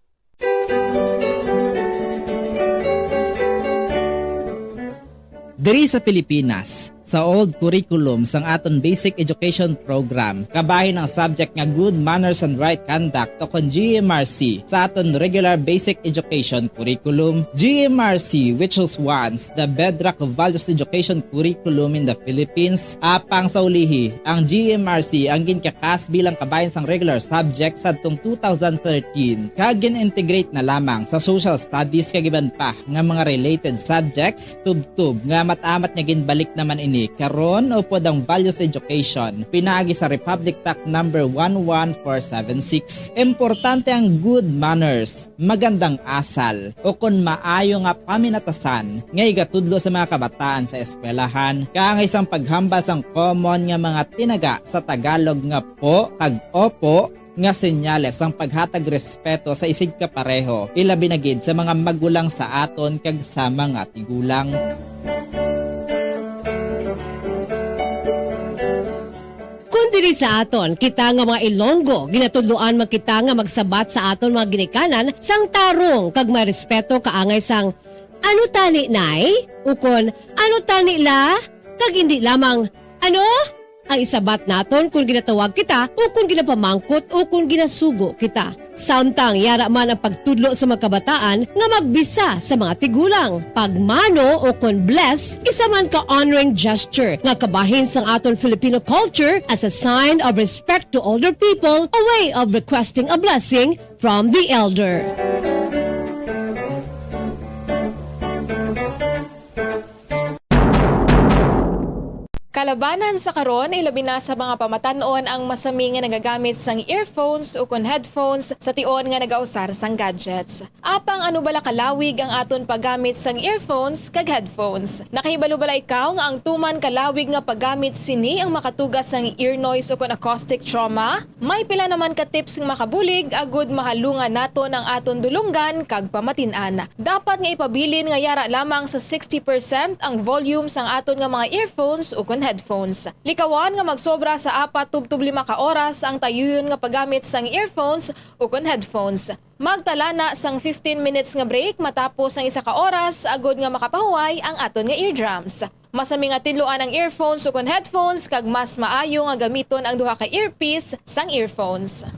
Diri sa Pilipinas, sa old curriculum sang aton basic education program, kabahin ang subject nga Good Manners and Right Conduct, o kon G M R C, sa aton regular basic education curriculum. G M R C, which was once the bedrock of values education curriculum in the Philippines, apang sa ulihi, ang G M R C ang ginkakas bilang kabahin sang regular subject sadtong two thousand thirteen, kag gin-integrate na lamang sa social studies kag iban pa nga mga related subjects, tubtob nga amat-amat nga ginbalik naman ini karon upod ang values education pinaagi sa Republic Act number one one four seven six. Importante ang good manners, magandang asal, o kon maayo nga paminatasan nga igatudlo sa mga kabataan sa eskwelahan, kaangay sang paghambal sang common nga mga tinaga sa Tagalog nga po kag opo, nga senyales sang paghatag respeto sa isigka pareho, ilabi na gid sa mga magulang sa aton kag sa mga tigulang. Kon dili Sa aton, kita nga mga Ilonggo, ginatudloan man kita nga magsabat sa aton mga ginikanan sang tarong kag may respeto kaangay sang, "Ano tani, nay?" ukon, "Ano tani, la?" Kag indi lamang, "Ano?" ang isabat naton kon ginatawag kita ukon ginapamangkot ukon ginasugo kita. Samtang yara man ang pagtudlo sa mga kabataan nga magbisa sa mga tigulang. Pagmano ukon bless, isa man ka honoring gesture nga kabahin sang aton Filipino culture as a sign of respect to older people, a way of requesting a blessing from the elder. Kalabanan sa karon, ilabi na sa mga pamatan-on ang masami nga nagagamit sang earphones ukon headphones sa tion nga nagausar sang gadgets. Apang ano bala kalawig ang aton paggamit sang earphones kag headphones? Nakahibalo bala ikaw nga ang tuman kalawig nga paggamit sini ang makatuga sang ear noise ukon acoustic trauma? May pila naman ka tips nga makabulig agud mahalungan naton ang aton dulonggan kag pamatin-an. Dapat nga ipabilin nga yara lamang sa sixty percent ang volume sang aton nga mga earphones ukon headphones. Likawan nga magsobra sa apat tubtob lima ka oras ang tayuyon nga paggamit sang earphones ukon headphones. Magtala na sang fifteen minutes nga break matapos ang isa ka oras agud nga makapahuway ang aton nga eardrums. Masami nga tinluan ang earphones ukon headphones kag mas maayo nga gamiton ang duha ka earpiece sang earphones.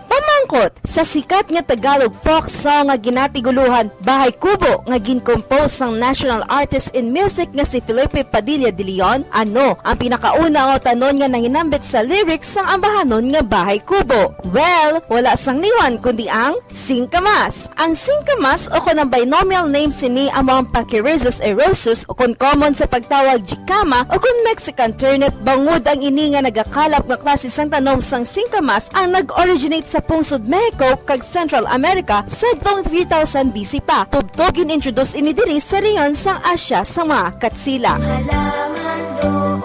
Pamangkot, sa sikat nga Tagalog folk song nga ginatiguluhan Bahay Kubo nga gin-compose sang national artist in music nga si Felipe Padilla de Leon, ano ang pinakauna nga utanon nga nahinambit sa lyrics sang ambahanon nga Bahay Kubo? Well, wala sang liwan kundi ang singkamas. Ang singkamas, o kon ang binomial name sini amo ang Pachyrhizis eriosus, o kon common sa pagtawag jicama, o kon Mexican turnip, bangod ang ini nga nagakalap nga klase sang tanom sang singkamas ang nag-originate sa pungsod Mexico kag Central America sadtong three thousand B C pa. Tubtob gin-introduce ini diri sa rehiyon sang Asia sa mga Katsila. Halaman doon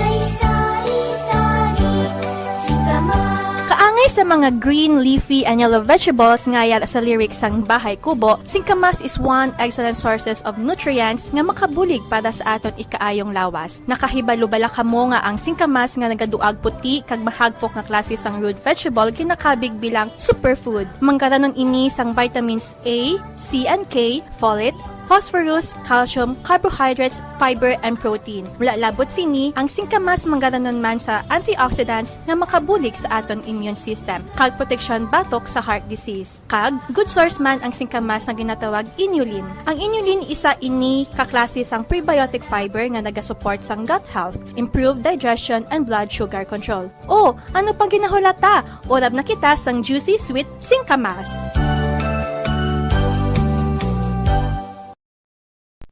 ay sari-sari, singkamas. Kaangay sa mga green, leafy, and yellow vegetables nga yara sa lyrics sang Bahay Kubo, singkamas is one excellent sources of nutrients nga makabulig para sa aton ikaayong lawas. Nakahibalo bala kamo nga ang singkamas nga nagaduag puti kag mahagpok nga klase sang root vegetable ginakabig bilang superfood? Manggaranon ini sang vitamins A, C, and K, folate, phosphorus, calcium, carbohydrates, fiber, and protein. Wala labot sini, ang singkamas manggaranon man sa antioxidants nga makabulig sa aton immune system kag proteksyon batok sa heart disease. Kag good source man ang singkamas nga ginatawag inulin. Ang inulin isa ini ka klase sang prebiotic fiber nga nagasupport sang gut health, improve digestion, and blood sugar control. O, ano pang ginahulata? Urab na kita sang juicy sweet singkamas.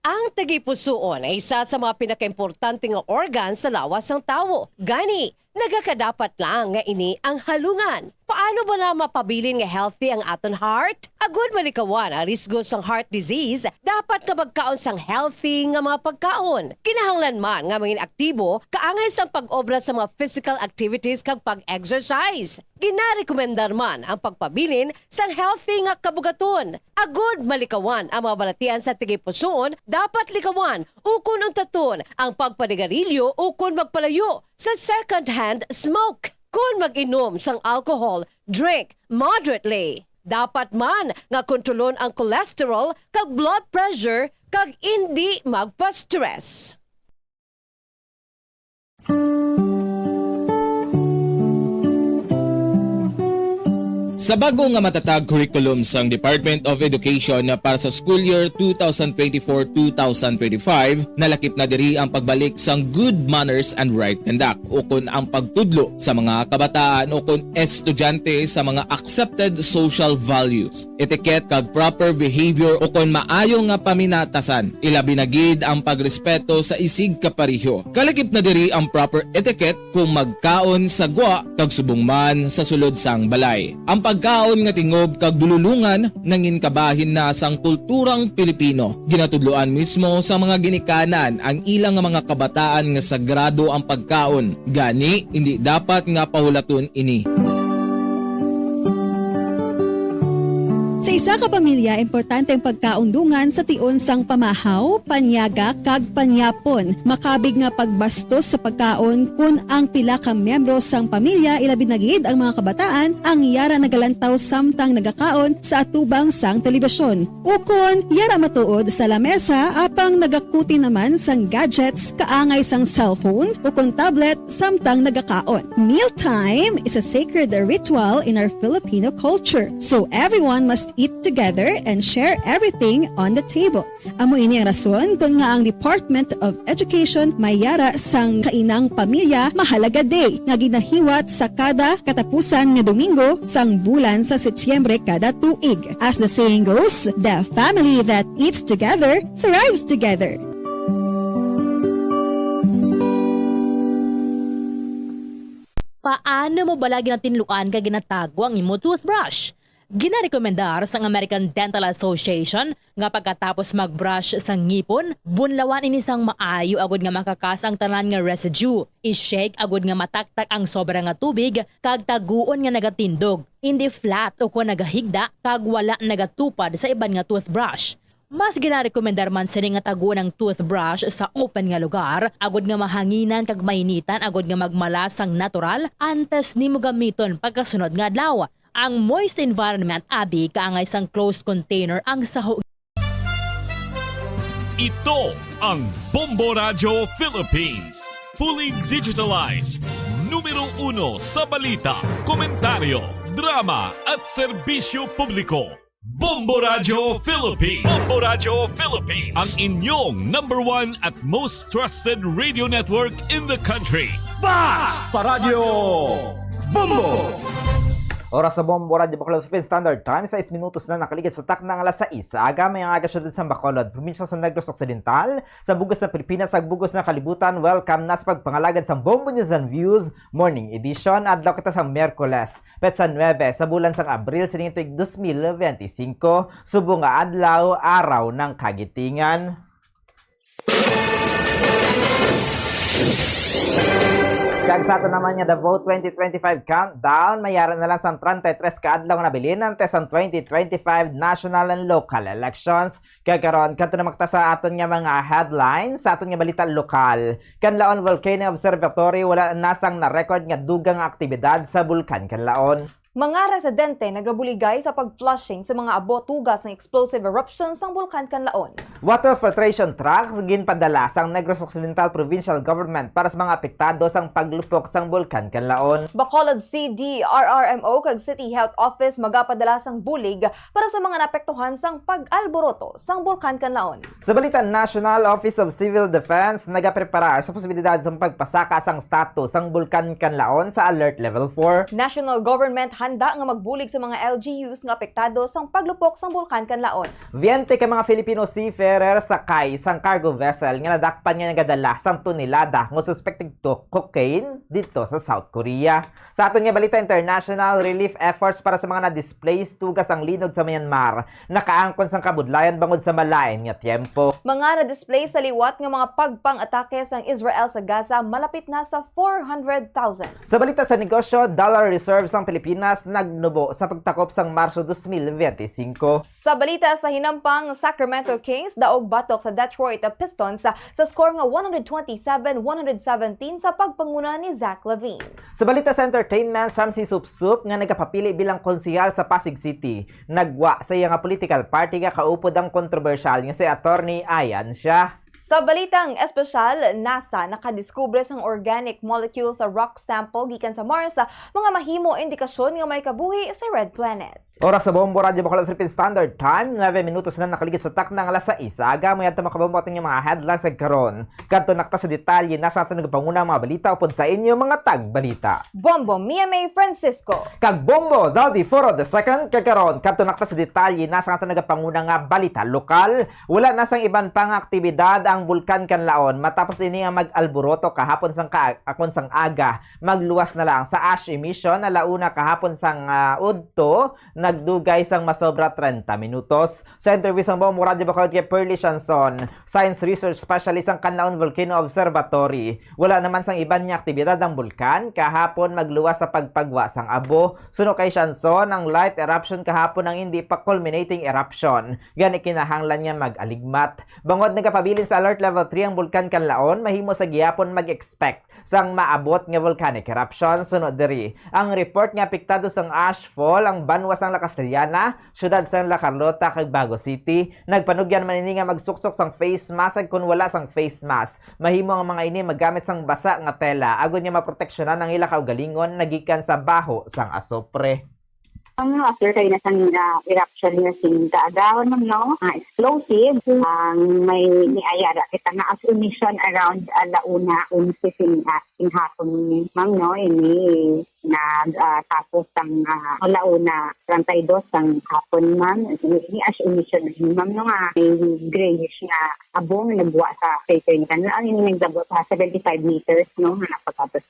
Ang tagipusoon ay isa sa mga pinakaimportante nga organ sa lawas sang tawo. Gani, nagakadapat lang nga ini ang halungan. Paano bala mapabilin nga healthy ang aton heart? Agud malikawan ang risgo sang heart disease, dapat nga magkaon sang healthy nga mga pagkaon. Kinahanglan man nga mangin aktibo kaangay sang pag-obra sa mga physical activities kag pag-exercise. Ginarekomendar man ang pagpabilin sang healthy nga kabugaton. Agud malikawan ang mga balatian sa tagipusoon, dapat likawan ukon untaton ang pagpanigarilyo ukon magpalayo sa second-hand smoke. Kon mag-inom sang alcohol, drink moderately. Dapat man nga kontrolon ang cholesterol kag blood pressure kag indi magpa-stress. Sa bago nga matatag curriculum sang Department of Education para sa school year two thousand twenty-four, two thousand twenty-five, nalakip na diri ang pagbalik sang good manners and right conduct, ukon ang pagtudlo sa mga kabataan ukon estudyante sa mga accepted social values, etiquette kag proper behavior ukon maayo nga paminatasan, ilabi na gid ang pagrespeto sa isigkapareho. Kalakip na diri ang proper etiquette kung magkaon sa gwa kag subong man sa sulod sang balay. Ang pagkaon nga tingob kag dululongan nangin kabahin na sang kulturang Pilipino. Ginatudloan mismo sa mga ginikanan ang ilang nga mga kabataan nga sagrado ang pagkaon, gani indi dapat nga pahulaton ini. Sa isa ka pamilya, importante ang pagkaundungan sa tion sang pamahaw, panyaga, kag panyapon. Makabig nga pagbastos sa pagkaon kon ang pila ka miyembro sang pamilya, ilabi na gid ang mga kabataan, ang yara nagalantaw samtang nagakaon sa atubang sang telebisyon. Ukon, yara matuod sa lamesa apang nagakuti naman sang gadgets kaangay sang cellphone ukon tablet samtang nagakaon. Mealtime is a sacred ritual in our Filipino culture, so everyone must eat together and share everything on the table. Amo ini ang rason kon nga ang Department of Education may yara sang Kainang Pamilya Mahalaga Day nga ginahiwat sa kada katapusan nga Domingo sang bulan sa Setyembre kada tuig. As the saying goes, the family that eats together thrives together. Paano mo bala ginatinluan kag ginatago ang imo toothbrush? Ginarekomendar sang American Dental Association nga pagkatapos mag-brush sa ngipon, bunlawan ini sang maayo agud nga makakas ang tanan nga residue. I-shake agud nga mataktak ang sobra nga tubig kag taguon nga nagatindog, indi flat ukon nagahigda kag wala nagatupad sa iban nga toothbrush. Mas ginarekomendar man sini nga taguon ang toothbrush sa open nga lugar, agud nga mahanginan kag mainitan agud nga magmala sang natural antes nimo gamiton pagkasunod nga adlaw. Ang moist environment abi kaangay sang closed container ang saho. Ito ang Bombo Radyo Philippines. Fully digitalized. Numero uno sa balita, komentaryo, drama at serbisyo publiko. Bombo Radyo Philippines. Bombo Radyo Philippines. Ang inyong number one at most trusted radio network in the country. Basta Radyo Bombo! Oras sa Bombo Radyo Bacolod Philippine Standard Time, sais minutos na nakaligid sa takna nga alas sais sa aga. May aga siyudad sa Bacolod, probinsya sa Negros Occidental, sa bug-os nga Pilipinas, sa bug-os nga kalibutan. Welcome na sa pagpangalagad sang Bombo News and Views Morning Edition. Adlaw kita sang Miyerkules, petsa nuebe sa bulan sang Abril sining tuig dos mil benti singko. Subong nga adlaw, araw ng kagitingan. Kag sa ato naman nga The Vote twenty twenty-five Countdown, may yara na lang sang treinta y tres ka adlaw nga nabilin antes ang twenty twenty-five national and local elections. Kag karon, kadto na kita sa aton nga mga headlines, sa aton nga balita lokal. Kanlaon Volcano Observatory, wala na sang na-record nga dugang nga aktibidad sa Bulkan Kanlaon. Mga residente nagabuligay sa pag-flushing sa mga abo tuga sang explosive eruption sang Bulkan Kanlaon. Water filtration trucks ginpadala sang Negros Occidental Provincial Government para sa mga apektado sang paglupok sang Bulkan Kanlaon. Bacolod C D R R M O kag City Health Office magapadala sang bulig para sa mga naapektuhan sang pag-alboroto sang Bulkan Kanlaon. Sa balita national, Office of Civil Defense nagapreparar sa posibilidad sang pagpasaka sang status sang Bulkan Kanlaon sa Alert Level four. National government handa nga magbulig sa mga L G Us nga apektado sang paglupok sang Bulkan Kanlaon. Veinte ka mga Filipino seafarer sakay sang cargo vessel nga nadakpan nga nagadala sang tonelada nga suspected to cocaine didto sa South Korea. Sa aton nga balita international, relief efforts para sa mga na-displaced tuga sang linog sa Myanmar nakaangkon sang kabudlayan bangod sa malain nga tiyempo. Mga na-displaced sa liwat nga mga pagpang-atake sang Israel sa Gaza malapit na sa four hundred thousand. Sa balita sa negosyo, dollar reserve sang Pilipinas nagnubo sa pagtakop sang Marso dos mil benti singko. Sa balita sa hinampang, Sacramento Kings daog batok sa Detroit Pistons sa score nga one hundred twenty-seven one hundred seventeen sa pagpanguna ni Zach LaVine. Sa balita sa entertainment, Samsi Supsup nga nagapapili bilang konsehal sa Pasig City, nagwa sa iya nga political party nga kaupod ang kontrobersyal nga si Attorney Ayan Shah. Sa balitang espesyal, NASA nakadiskubre sang organic molecule sa rock sample gikan sa Mars, mga mahimo indikasyon nga may kabuhi sa red planet. Oras sa Bombo Radyo Bacolod Philippine Standard Time, nuebe minutos na nakaligid sa takna nga alas sais sa aga. May adto makabombo ating mga headlines sa karon. Kadto na kita sa detalye na sa aton nagapanguna mga balita upod sa inyo mga tagbalita. Bombo Mia May Francisco. Kag Bombo Zaldi Foro the second, kag karon, kadto na kita sa detalye na sa aton nagapanguna nga balita lokal. Wala na sang iban pa nga aktibidad ang Bulkan Kanlaon matapos ini nga mag-alboroto kahapon sang ka-, akon sang aga. Magluwas na lang sa ash emission, alauna kahapon sang, ah, udto, nagdugay sang masobra treinta minutos. Sa interview sang Bombo Radyo Bacolod kay Pearly Shanson, science research specialist sang Canlaon Volcano Observatory, wala naman sang iban nga aktibidad ang bulkan kahapon magluwas sa pagpagwa sang abo. Suno kay Shanson, ang light eruption kahapon ang hindi pa culminating eruption, gani kinahanglan niya mag-aligmat. Bangod nagapabilin sa Alert Level three ang Bulkan Kanlaon, mahimo sa gihapon mag-expect sang maabot nga volcanic eruption. Sunod diri, ang report nga apektado sang ashfall ang banwa sang La Castellana, siyudad sang La Carlota, kag Bago City. Nagpanugyan man ini nga magsuksok sang face mask, kag kon wala sang face mask, mahimo ang mga ini maggamit sang basa nga tela agod nga maproteksyonan ang ila kaugalingon nagikan sa baho sang asupre. Ang after kay na sang, ah, eruption nga sing kaagahon, no, ah, explosive, ang may niayara kita nga as emission around, ah, la una onse sing, ah, sing hapon, ma'am, no, ini nag, ah, tapos ang, ah, la una treinta y dos sang hapon, ma'am. Ini, ini as emission, ma'am, no, nga may grayish nga abo nga nagwa sa crater ni Canlaon. Ang ini nagdabot sa seventy-five meters, no, nga napagkabot.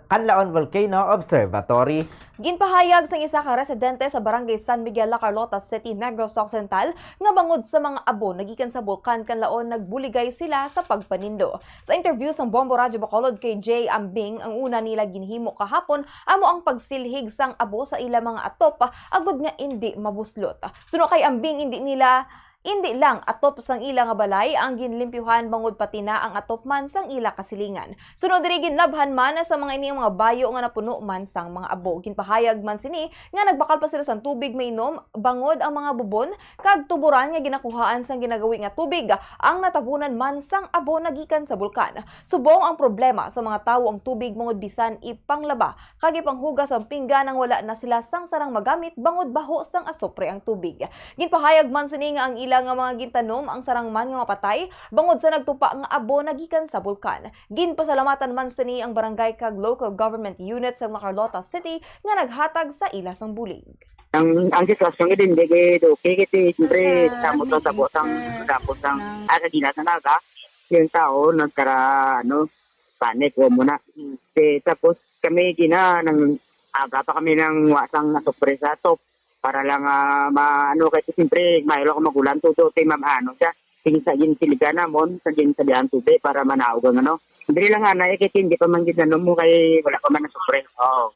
Canlaon Volcano Observatory. Ginpahayag sang isa ka residente sa Barangay San Miguel, La Carlota City, Negros Occidental, nga bangod sa mga abo nagikan sa Bulkan Kanlaon, nagbuligay sila sa pagpanindo. Sa interview sang Bombo Radyo Bacolod kay Jay Ambing, ang una nila ginhimo kahapon amo ang pagsilhig sang abo sa ila mga atop agod nga indi mabuslot. Suno kay Ambing, indi nila Indi lang atop sang ila nga balay ang ginlimpyuhan, bangod pati na ang atop man sang ila kasilingan. Sunod diri, ginlabhan man sa mga ini ang mga bayo nga napuno man sang mga abo. Ginpahayag man sini nga nagbakal pa sila sang tubig mainom, bangod ang mga bubon kag tuboran nga ginakuhaan sang ginagawi nga tubig ang natabunan man sang abo nagikan sa bulkan. Subong ang problema sa mga tawo ang tubig, bangod bisan ipanglaba kag ipanghugas ang pinggan ang wala na sila sang sarang magamit, bangod baho sang asupre ang tubig. Ginpahayag man sini nga ang ila nga mga gintanom ang sarang man nga mapatay, bangod sa nagtupa nga abo nagikan sa bulkan. Ginpasalamatan man sini ang barangay kag local government unit sa La Carlota City nga naghatag sa ila sang bulig. Ang, ang sitwasyon nga din, di gid okay, kasi siyempre, sa mo to, sa botang, tapos ang, ah, sa gina sa naga, yung tao, nagkara, ano, panic, o muna. Mm. Eh, tapos kami gina, nang aga pa kami nang wasang asupre sa top para lang, ah, ma-, ano, kasi siyempre, mahilo ako magulan, todo, kay ma'am, ano siya, tingin sa gin siligan namon, sa gin sa diyan tubig para manaog ang ano. Dili lang ana, eh, kasi hindi pa man gid ano mo, kay wala pa man asupre. Oo.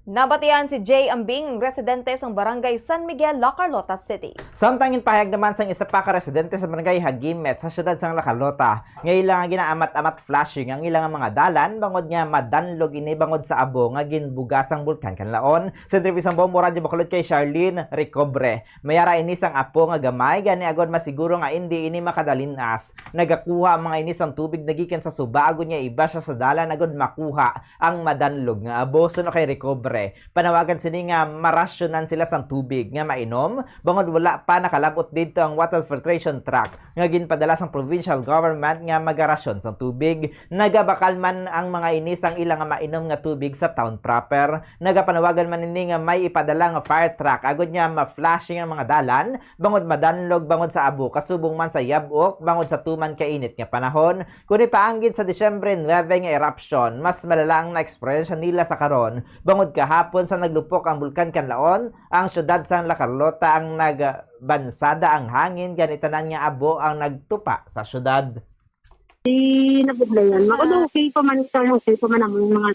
Nabatian si Jay Ambing, residente sang Barangay San Miguel, La Carlota City. Samtang ginpahayag naman sang isa pa ka residente sa Barangay Hagimet sa siyudad sang La Carlota, nga ila nga ginaamat-amat flashing ang ila nga mga dalan, bangod nga madanlog ini bangod sa abo nga ginbuga sang Bulkan Kanlaon. Sa interview sang Bombo Radyo Bacolod kay Charlene Recobre, may ara ini sang apo nga gamay, gani agod masiguro nga indi ini makadalinas. Nagakuha ang mga ini sang tubig nagikan sa suba, agod nga iba siya sa dalan agod makuha ang madanlog nga abo. Suno kay Recobre, panawagan sini nga marasyonan sila sang tubig nga mainom, bangod wala pa nakalab-ot didto ang water filtration truck nga ginpadala sang provincial government nga magarasyon sang tubig. Nagabakal man ang mga ini sang ila nga mainom nga tubig sa town proper. Nagapanawagan man ini nga may ipadala nga fire truck agod nga ma-flashing ang mga dalan, bangod madanlog bangod sa abo, kasubong man sa yab-ok bangod sa tuman ka init nga panahon. Kon ipaanggid sa Disyembre nuebe nga eruption, mas malala ang naeksperyensya nila sa karon, bangod kahapon sa naglupok ang Bulkan Kanlaon, ang siyudad sang La Carlota ang nagbansada ang hangin, gani tanan nga abo ang nagtupa sa siyudad. Di nabudlayan. Although okay pa man sa, okay pa man ang mga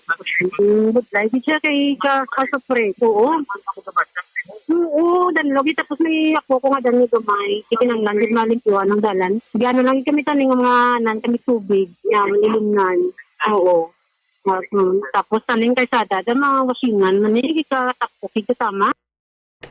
budlay. Di siya kay ka, kasupre. Oo. Oo, danlog. Tapos may ako ko nga dami gamay. Di kinanglan, di malimpyuhan ang dalan. Gano lang kami taning mga nan kami tubig. Yan, ilimnan. Oo. Tapos, mm, tapos taning kay sada, da mga wasingan, man, eh, ikatapos, ikatama.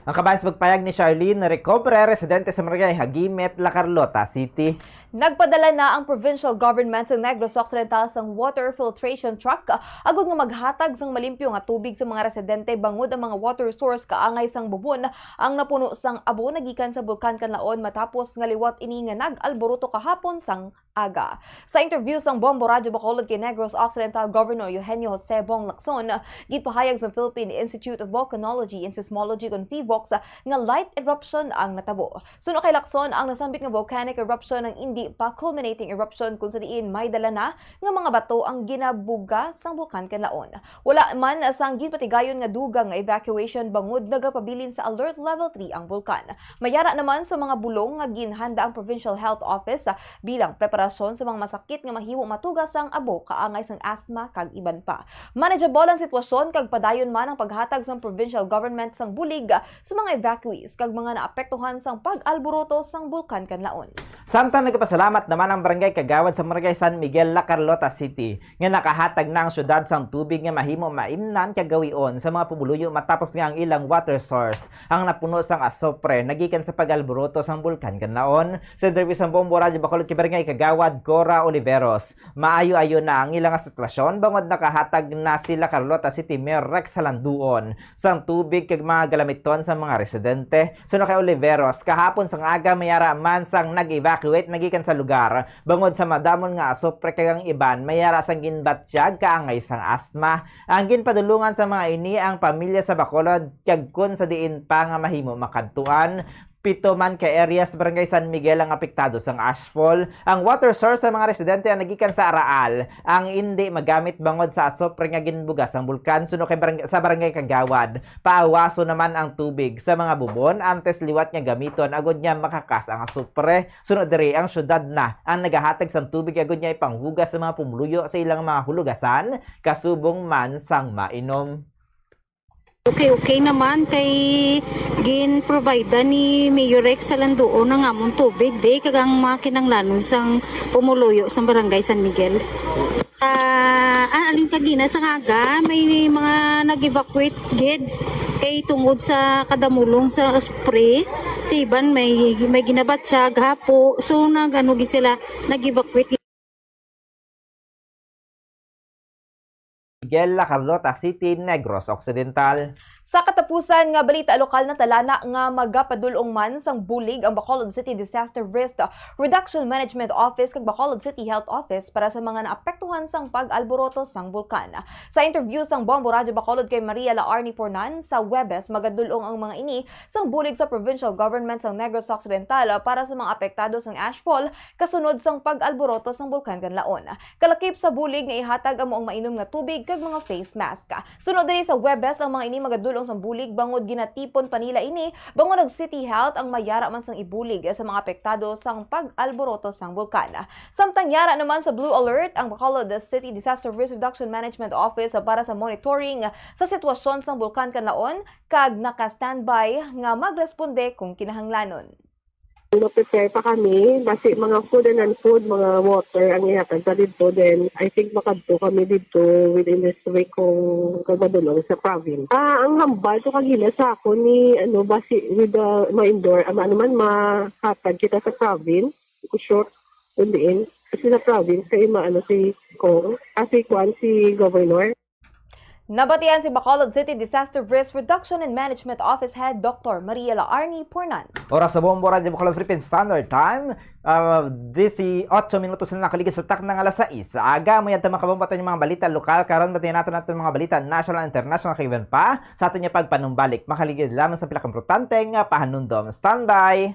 Ang kabahin sa pagpayag ni Charlene Recobre, residente sa Barangay Hagimet, La Carlota City. Nagpadala na ang provincial government sa Negros Occidental sang water filtration truck, agud nga maghatag sang malimpyo nga tubig sa mga residente, bangod ang mga water source kaangay sang bubon ang napuno sang abo nagikan sa Bulkan Kanlaon, matapos nga liwat ini nga nag-alboroto kahapon sang aga. Sa interview sang Bombo Radyo Bacolod kay Negros Occidental Governor Eugenio Jose Bong Lacson, gipahayag sa Philippine Institute of Volcanology and Seismology kon PHIVOLCS nga light eruption ang natabo. Suno kay Lacson, ang nasambit nga volcanic eruption ang indi pa culminating eruption, kung sa diin may dala na nga mga bato ang ginabuga sang Bulkan Kanlaon. Wala man sang ginpatigayon nga dugang nga evacuation bangod nagapabilin sa Alert Level three ang bulkan. Mayara naman sa mga bulong nga ginhanda ang Provincial Health Office, ah, bilang preparasyon sa mga masakit nga mahimo matuga sang abo, kaangay sang asthma, kag iban pa. Manageable ang sitwasyon kag padayon man ang paghatag sang provincial government sang bulig, ah, sa mga evacuees kag mga naapektuhan sang pag-alboroto sang Bulkan Kanlaon. Samtang nagapasalamat naman ang barangay kagawad sa Barangay San Miguel, La Carlota City, nga nakahatag na ang syudad sang tubig nga mahimo maimnan kag gawion sa mga pumuluyo matapos nga ang ilang water source ang napuno sang asupre nagikan sa pag-alboroto sang Bulkan Kanlaon. Sa interview sang Bombo Radyo Bacolod kay Barangay Kagawad Cora Oliveros, maayo-ayo na ang ilang sitwasyon bangod nakahatag na si La Carlota City Mayor Rex Salanduon sang tubig kag mga galamiton sa mga residente. Suno kay Oliveros, kahapon sang aga mayara man sang nag-evacuate nagikan sa lugar bangod sa madamon nga asupre kag ang iban mayara sang ginbatyag kaangay sang asthma. Ang ginpadulungan sa mga ini ang pamilya sa Bacolod, kag kon sa diin pa nga mahimo makadtuan, pito man ka area sa Barangay San Miguel ang apektado sang ashfall. Ang water source sa mga residente ang nagikan sa Araal, ang indi magamit bangod sa asupre nga ginbuga sang bulkan. Suno kay barang-, sa Barangay Kagawad, paawaso naman ang tubig sa mga bubon antes liwat nga gamiton agud nga makakas ang asupre. Sunod diri, ang syudad na ang nagahatag sang tubig agud nga ipanghugas sa mga pumuluyo sa ilang mga hulugasan, kasubong man sang mainom. Okay, okay naman kay gin-provide ni Mayor Rex Salanduon ang amon tubig, di kag ang mga kinahanglanon sang pumuluyo sang Barangay San Miguel. Ah, ah, alin kagina sa aga, may mga nag-evacuate gid kay tungod sa kadamulong sa spray, tiban may, may ginabatyag, hapo. So, nag-ano gid sila, nag-evacuate. Miguel, La Carlota City, Negros Occidental. Sa katapusan nga balita lokal, natalana nga magapadul-ong man sang bulig ang Bacolod City Disaster Risk Reduction Management Office kag Bacolod City Health Office para sa mga naapektuhan sang pag-alboroto sang bulkan. Sa interview sang Bombo Radyo Bacolod kay Maria La Arni Pornan sa Huwebes, magadul-ong ang mga ini sang bulig sa provincial government sang Negros Occidental para sa mga apektado sang ashfall kasunod sang pag-alboroto sang Bulkan Kanlaon. Kalakip sa bulig nga ihatag amo ang mainom nga tubig kag mga face mask. Suno diri sa Huwebes, ang mga ini magadul-ong sang bulig bangod ginatipon pa nila ini bangod ang City Health ang mayara man sang ibulig sa mga apektado sang pag-alboroto sang bulkan. Samtang yara naman sa Blue Alert ang Bacolod City Disaster Risk Reduction Management Office para sa monitoring sa sitwasyon sang Bulkan Kanlaon kag naka-standby nga magresponde kung kinahanglanon. Ma-prepare pa kami, basi mga food and non-food, mga water ang ihatag pa didto. Then, I think makadto kami didto within this week kung, kung madulong sa province. Ah, ang hambal to kagina sa akon ni, ano, basi with the, ma-endorse, ama, ano man, mahatag kita sa province, ko sure, kung diin. Kasi sa province, kay maano si Kong, ah, si Kwan, si Governor. Nabatian si Bacolod City Disaster Risk Reduction and Management Office Head Doctor Maria La Arni Pornan. Oras sa Bombo Radyo Bacolod, Philippine Standard Time, ah, disiotso minutos na nakaligid sa takna nga alas sais sa aga. Mayad ta makabombo aton mga balita lokal. Karon, batian naton aton mga balita national and international kag iban pa sa aton nga pagpanumbalik. Makaligid lamang sa pila ka importante nga pahanumdom. Standby!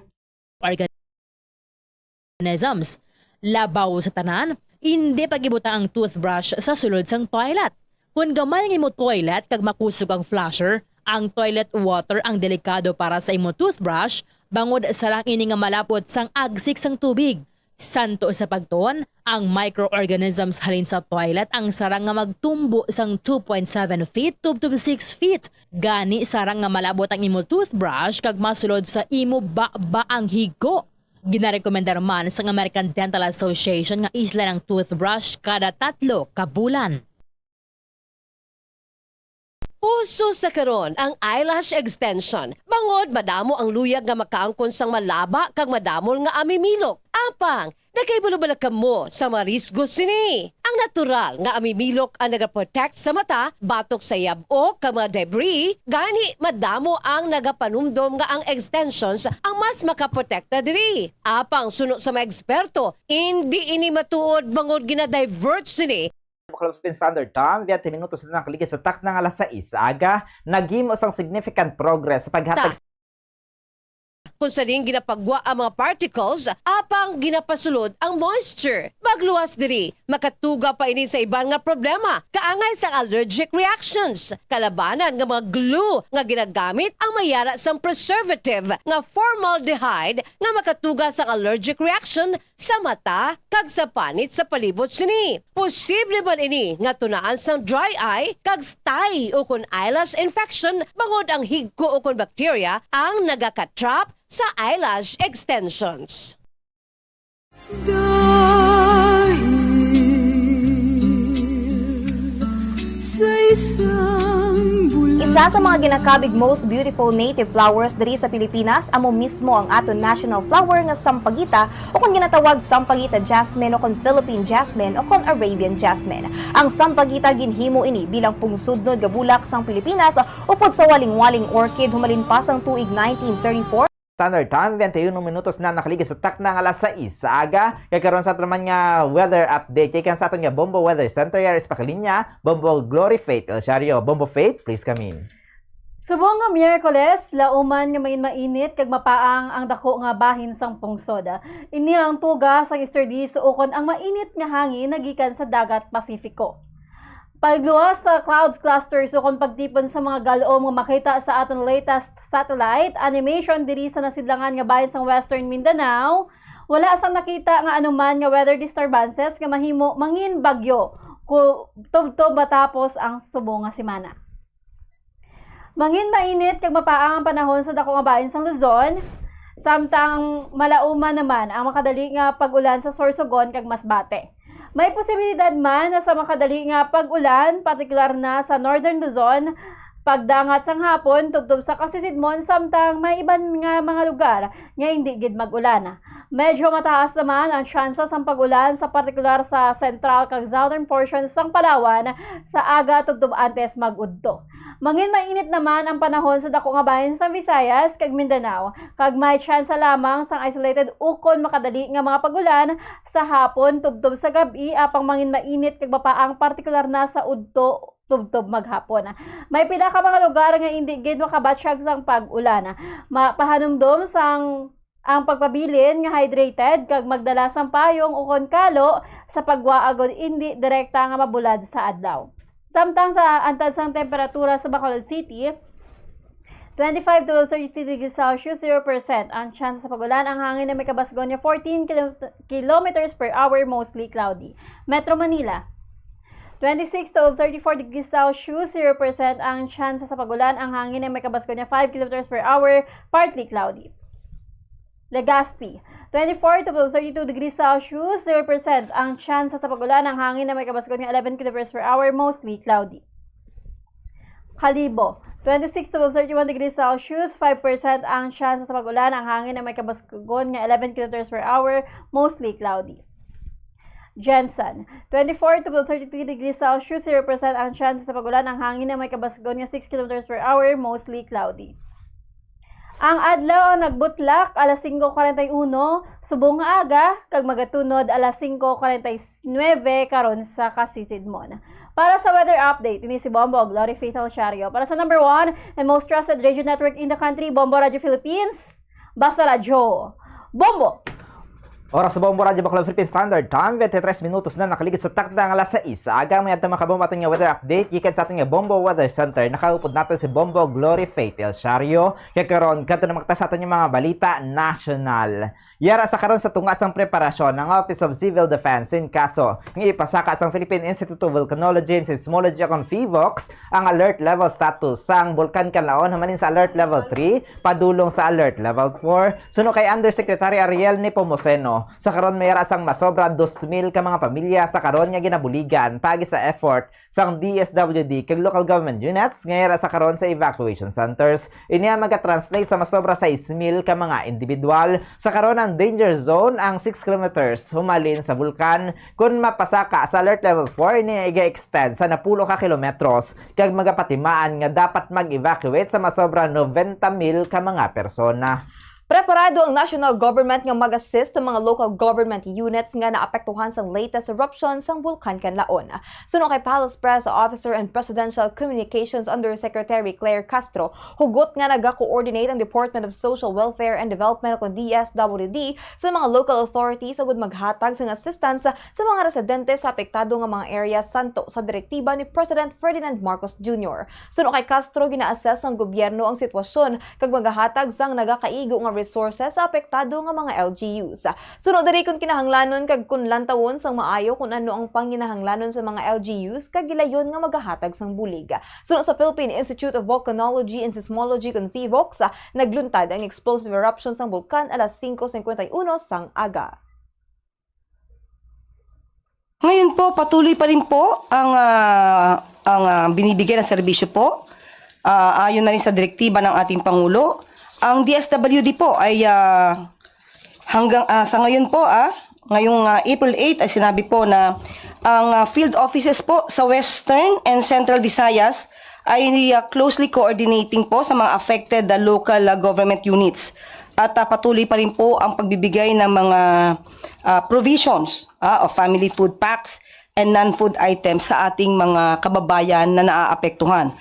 Organisms. Labaw sa tanan, indi pag-ibutang ang toothbrush sa sulod sang toilet. Kon gamay ang imo toilet kag makusog ang flusher, ang toilet water ang delikado para sa imo toothbrush, bangod sarang ini nga malapot sang agsik sang tubig. Santo sa pagtuon, ang microorganisms halin sa toilet ang sarang nga magtumbo sang two point seven feet tubtob six feet. Gani, sarang nga malabot ang imo toothbrush kag masulod sa imo baba ang higo. Ginarekomendar man sang American Dental Association nga islan ang toothbrush kada tatlo ka bulan. Uso sa karon ang eyelash extension, bangod madamo ang luyag nga makaangkon sang malaba kag madamol nga amimilok. Apang, nakahibalo bala kamo sa mga risgo sini? Ang natural nga amimilok ang nagaprotect sa mata batok sa yab-ok kag mga debris, gani madamo ang nagapanumdom nga ang extensions ang mas makaprotekta diri. Apang suno sa mga eksperto, indi ini matuod bangod gina-divert sini. Bacolod Philippine Standard Time, twenty minutos na nakaligid sa takna nga alas sais sa aga, naghimo sang significant progress sa paghatag Ta. Kung sa diin ginapagwa ang mga particles, apang ginapasulod ang moisture. Pagluwas diri, makatuga pa ini sa iban nga problema, kaangay sang allergic reactions, kalabanan nga mga glue nga ginagamit ang mayara sang preservative nga formaldehyde nga makatuga sang allergic reaction sa mata kag sa panit sa palibot sini. Posible man ini nga tunaan sang dry eye kag stye ukon eyelash infection bangod ang higko ukon bacteria ang nagakatrap sa eyelash extensions. Dahil sa isang bulaklak. Isa sa mga ginakabig most beautiful native flowers diri sa Pilipinas amo mismo ang aton national flower nga sampagita, o kon ginatawag sampagita jasmine, o kon Philippine jasmine, o kon Arabian jasmine. Ang sampagita, ginhimo ini bilang pungsudnod nga bulak sang Pilipinas, upod sa walingwaling orchid humalin pa sang tuig nineteen thirty-four. Standard Time, twenty-one minutos na nakaligid sa takna nga alas sais sa aga. Kay karon sa aton naman nga weather update, gikan sa aton nga Bombo Weather Center, yari sa pakalinya, Bombo Glory Faith El Shario. Bombo Faith, please come in. Subong nga Miyerkules, lauman nga mangin mainit kag mapaang ang dako nga bahin sang pungsod. Ini ang tuga sang easterlies ukon ang mainit nga hangin nagikan sa dagat Pasifiko. Pagluwas sa clouds clusters ukon pagtipon sa mga gal-om nga makita sa aton latest satellite animation diri sa nasidlangan nga bahin sang Western Mindanao, wala sang nakita nga anuman nga weather disturbances nga mahimo mangin bagyo ku-, tubtob matapos ang subong nga semana. Mangin mainit kag mapaang ang panahon sa dako nga bahin sang Luzon, samtang malauman naman ang makadali nga pag-ulan sa Sorsogon kag Masbate. May posibilidad man sa makadali nga pag-ulan, partikular na sa Northern Luzon, pagdangat sang hapon tubtob sa Kasisidmon, samtang may iban nga mga lugar nga indi gid mag-ulan. Medyo mataas naman ang tsansa sang pag-ulan, sa partikular sa central kag southern portion sang Palawan, sa aga tubtob antes mag-udto. Mangin mainit naman ang panahon sa dako nga bahin sa Visayas kag Mindanao, kag may tsansa lamang sang isolated ukon makadali nga mga pag-ulan sa hapon tubtob sa gab-i, apang mangin mainit kag mapaang partikular na sa udto tubtob maghapon. May pila ka mga lugar nga indi gid makabatsyag sang pag-ulan. Mapahanumdom sang ang pagpabilin nga hydrated kag magdala sang payong ukon kalo sa pagwa agod indi direkta nga mabulad sa adlaw. Samtang sa antad sang temperatura sa Bacolod City, twenty-five to thirty-three degrees Celsius, zero percent ang tsansa sa pag-ulan. Ang hangin ay may kabasgon nga fourteen kilo-, kilometers per hour, mostly cloudy. Metro Manila, twenty-six to thirty-four degrees Celsius, zero percent ang tsansa sa pag-ulan. Ang hangin ay may kabasgon nga five kilometers per hour, partly cloudy. Legazpi, twenty-four to thirty-two degrees Celsius, zero percent ang tsansa sa pag-ulan. Ang hangin ay may kabasgon nga eleven kilometers per hour, mostly cloudy. Kalibo, twenty-six to thirty-one degrees Celsius, five percent ang tsansa sa pag-ulan. Ang hangin ay may kabasgon nga eleven kilometers per hour, mostly cloudy. Gensan, twenty-four to thirty-three degrees Celsius, zero percent ang tsansa sa pag-ulan. Ang hangin ay may kabasgon nga six kilometers per hour, mostly cloudy. Ang adlaw ang nagbutlak alas singko kuwarenta y uno subong nga aga, kag magatunod alas singko kuwarenta y nuebe karon sa Kasisidmon. Para sa weather update, ini si Bombo Glory Faith Alciario. Para sa number one and most trusted radio network in the country, Bombo Radio Philippines, basta radyo, Bombo! Oras sa Bombo Radyo Bacolod Philippine Standard Time, twenty-three minutos na nakaligid sa takna nga alas sais sa aga. May adto, mga kabombo, aton nga weather update gikan sa aton nga Bombo Weather Center. Nakaupod naton si Bombo Glory Faith Alciario. Kay karon, kadto na makita sa aton nga mga balita nasyonal. Yara sa karon sa tunga sang preparasyon ang Office of Civil Defense in kaso nga ipasaka sang Philippine Institute of Volcanology and Seismology o kon PHIVOLCS ang alert level status sang Bulkan Kanlaon, human sa alert level three padulong sa alert level four. Suno kay Undersecretary Ariel Nepomuceno, sa karon may yara sang masobra dos mil ka mga pamilya sa karon nga ginabuligan paagi sa effort sang D S W D kag local government units nga yara sa karon sa evacuation centers. Ini ang maga-translate sa masobra sais mil ka mga individual. Sa karon, ang danger zone ang six kilometers humalin sa bulkan. Kon mapasaka sa alert level four, ini iga-extend sa napulo ka kilometros kag magapatimaan nga dapat mag-evacuate sa masobra noventa mil ka mga persona. Preparado ang national government nga mag-assist sa mga local government units nga naapektuhan sang latest eruption sang Bulkan Kanlaon. Suno kay Palace Press Officer and Presidential Communications Undersecretary Claire Castro, hugot nga naga-coordinate ang Department of Social Welfare and Development o kon D S W D sa mga local authorities agud maghatag sang assistance sa mga residente sa apektado nga mga area santo sa direktiba ni President Ferdinand Marcos Junior. Suno kay Castro, gina-assess sang gobyerno ang sitwasyon kag magahatag sang nagakaigo nga resources sa apektado nga mga L G Us. Suno diri, kon kinahanglanon kag kon lantawon sang maayo kon ano ang panginahanglanon sa mga L G Us kag gilayon nga magahatag sang bulig. Suno sa Philippine Institute of Volcanology and Seismology kon PHIVOLCS, nagluntad ang explosive eruption sang bulkan alas singko singkwenta y uno sang aga. Ngayon po, patuloy pa rin po ang, ah, ang, ah, binibigay ng serbisyo po. Ah, ayon na rin sa direktiba ng ating Pangulo, ang D S W D po ay, ah, hanggang, ah, sa ngayon po, ah, ngayong, ah, April eight ay sinabi po na ang, ah, field offices po sa Western and Central Visayas ay, ah, closely coordinating po sa mga affected, ah, local, ah, government units. At, ah, patuloy pa rin po ang pagbibigay ng mga, ah, provisions, ah, o family food packs and non-food items sa ating mga kababayan na naaapektuhan.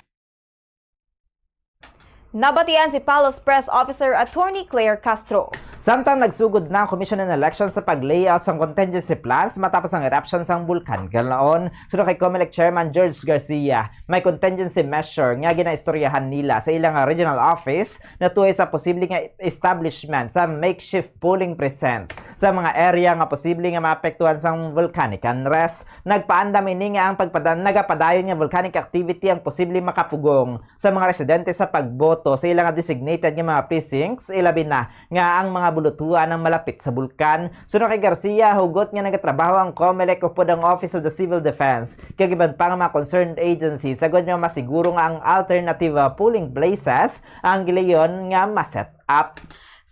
Nabatian si Palace Press Officer Attorney Claire Castro. Samtang nagsugod na ang Commission on Elections sa pag-layout sang contingency plans matapos ang eruption sang Bulkan Kanlaon, suno kay Comelec Chairman George Garcia, may contingency measure nga ginaistoryahan nila sa ilang regional office natuoy sa posible nga establishment sa makeshift polling precinct sa mga area nga posible nga maapektuhan sang volcanic unrest. Nagpaandam ini nga ang pagpada-, nagapadayon nga volcanic activity ang posible makapugong sa mga residente sa pagboto sa ila nga designated nga mga precincts, ilabi na nga ang mga bulutuan ang malapit sa bulkan. Suno kay Garcia, hugot nga nagatrabaho ang Comelec upod ang Office of the Civil Defense kag iban pa nga mga concerned agencies agod nga masiguro nga ang alternative, uh, polling places ang gilayon nga ma-set up.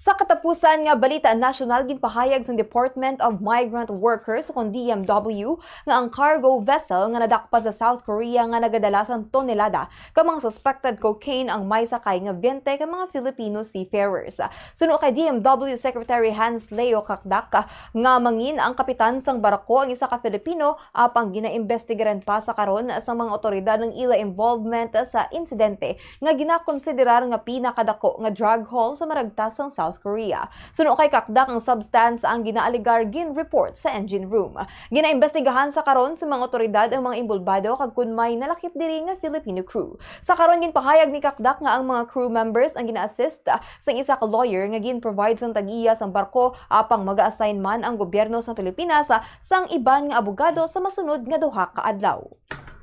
Sa katapusan nga balita nasyonal, ginpahayag sang Department of Migrant Workers o kon D M W nga ang cargo vessel nga nadakpan sa South Korea nga nagadala sang tonelada ka mga suspected cocaine ang may sakay nga biyente ka mga Filipino seafarers. Suno kay D M W Secretary Hans Leo Cacdac, nga mangin ang kapitan sang barko ang isa ka Filipino, apang ginaimbestigaran pa sa karon sang mga awtoridad ang ila involvement sa insidente nga ginakonsiderar nga pinakadako nga drug haul sa maragtas sang South Korea. Suno kay Cacdac, ang substance ang ginaalegar gin-report sa engine room. Ginaimbestigahan sa karon sa mga awtoridad ang mga inbolbado kag kon may nalakip diri nga Filipino crew. Sa karon, ginpahayag ni Cacdac nga ang mga crew members ang gina-assist sang isa ka lawyer nga gin-provide sang tag-iya sang barko, apang mag-assign man ang gobyerno sang Pilipinas sang iban nga abogado sa masunod nga duha ka adlaw.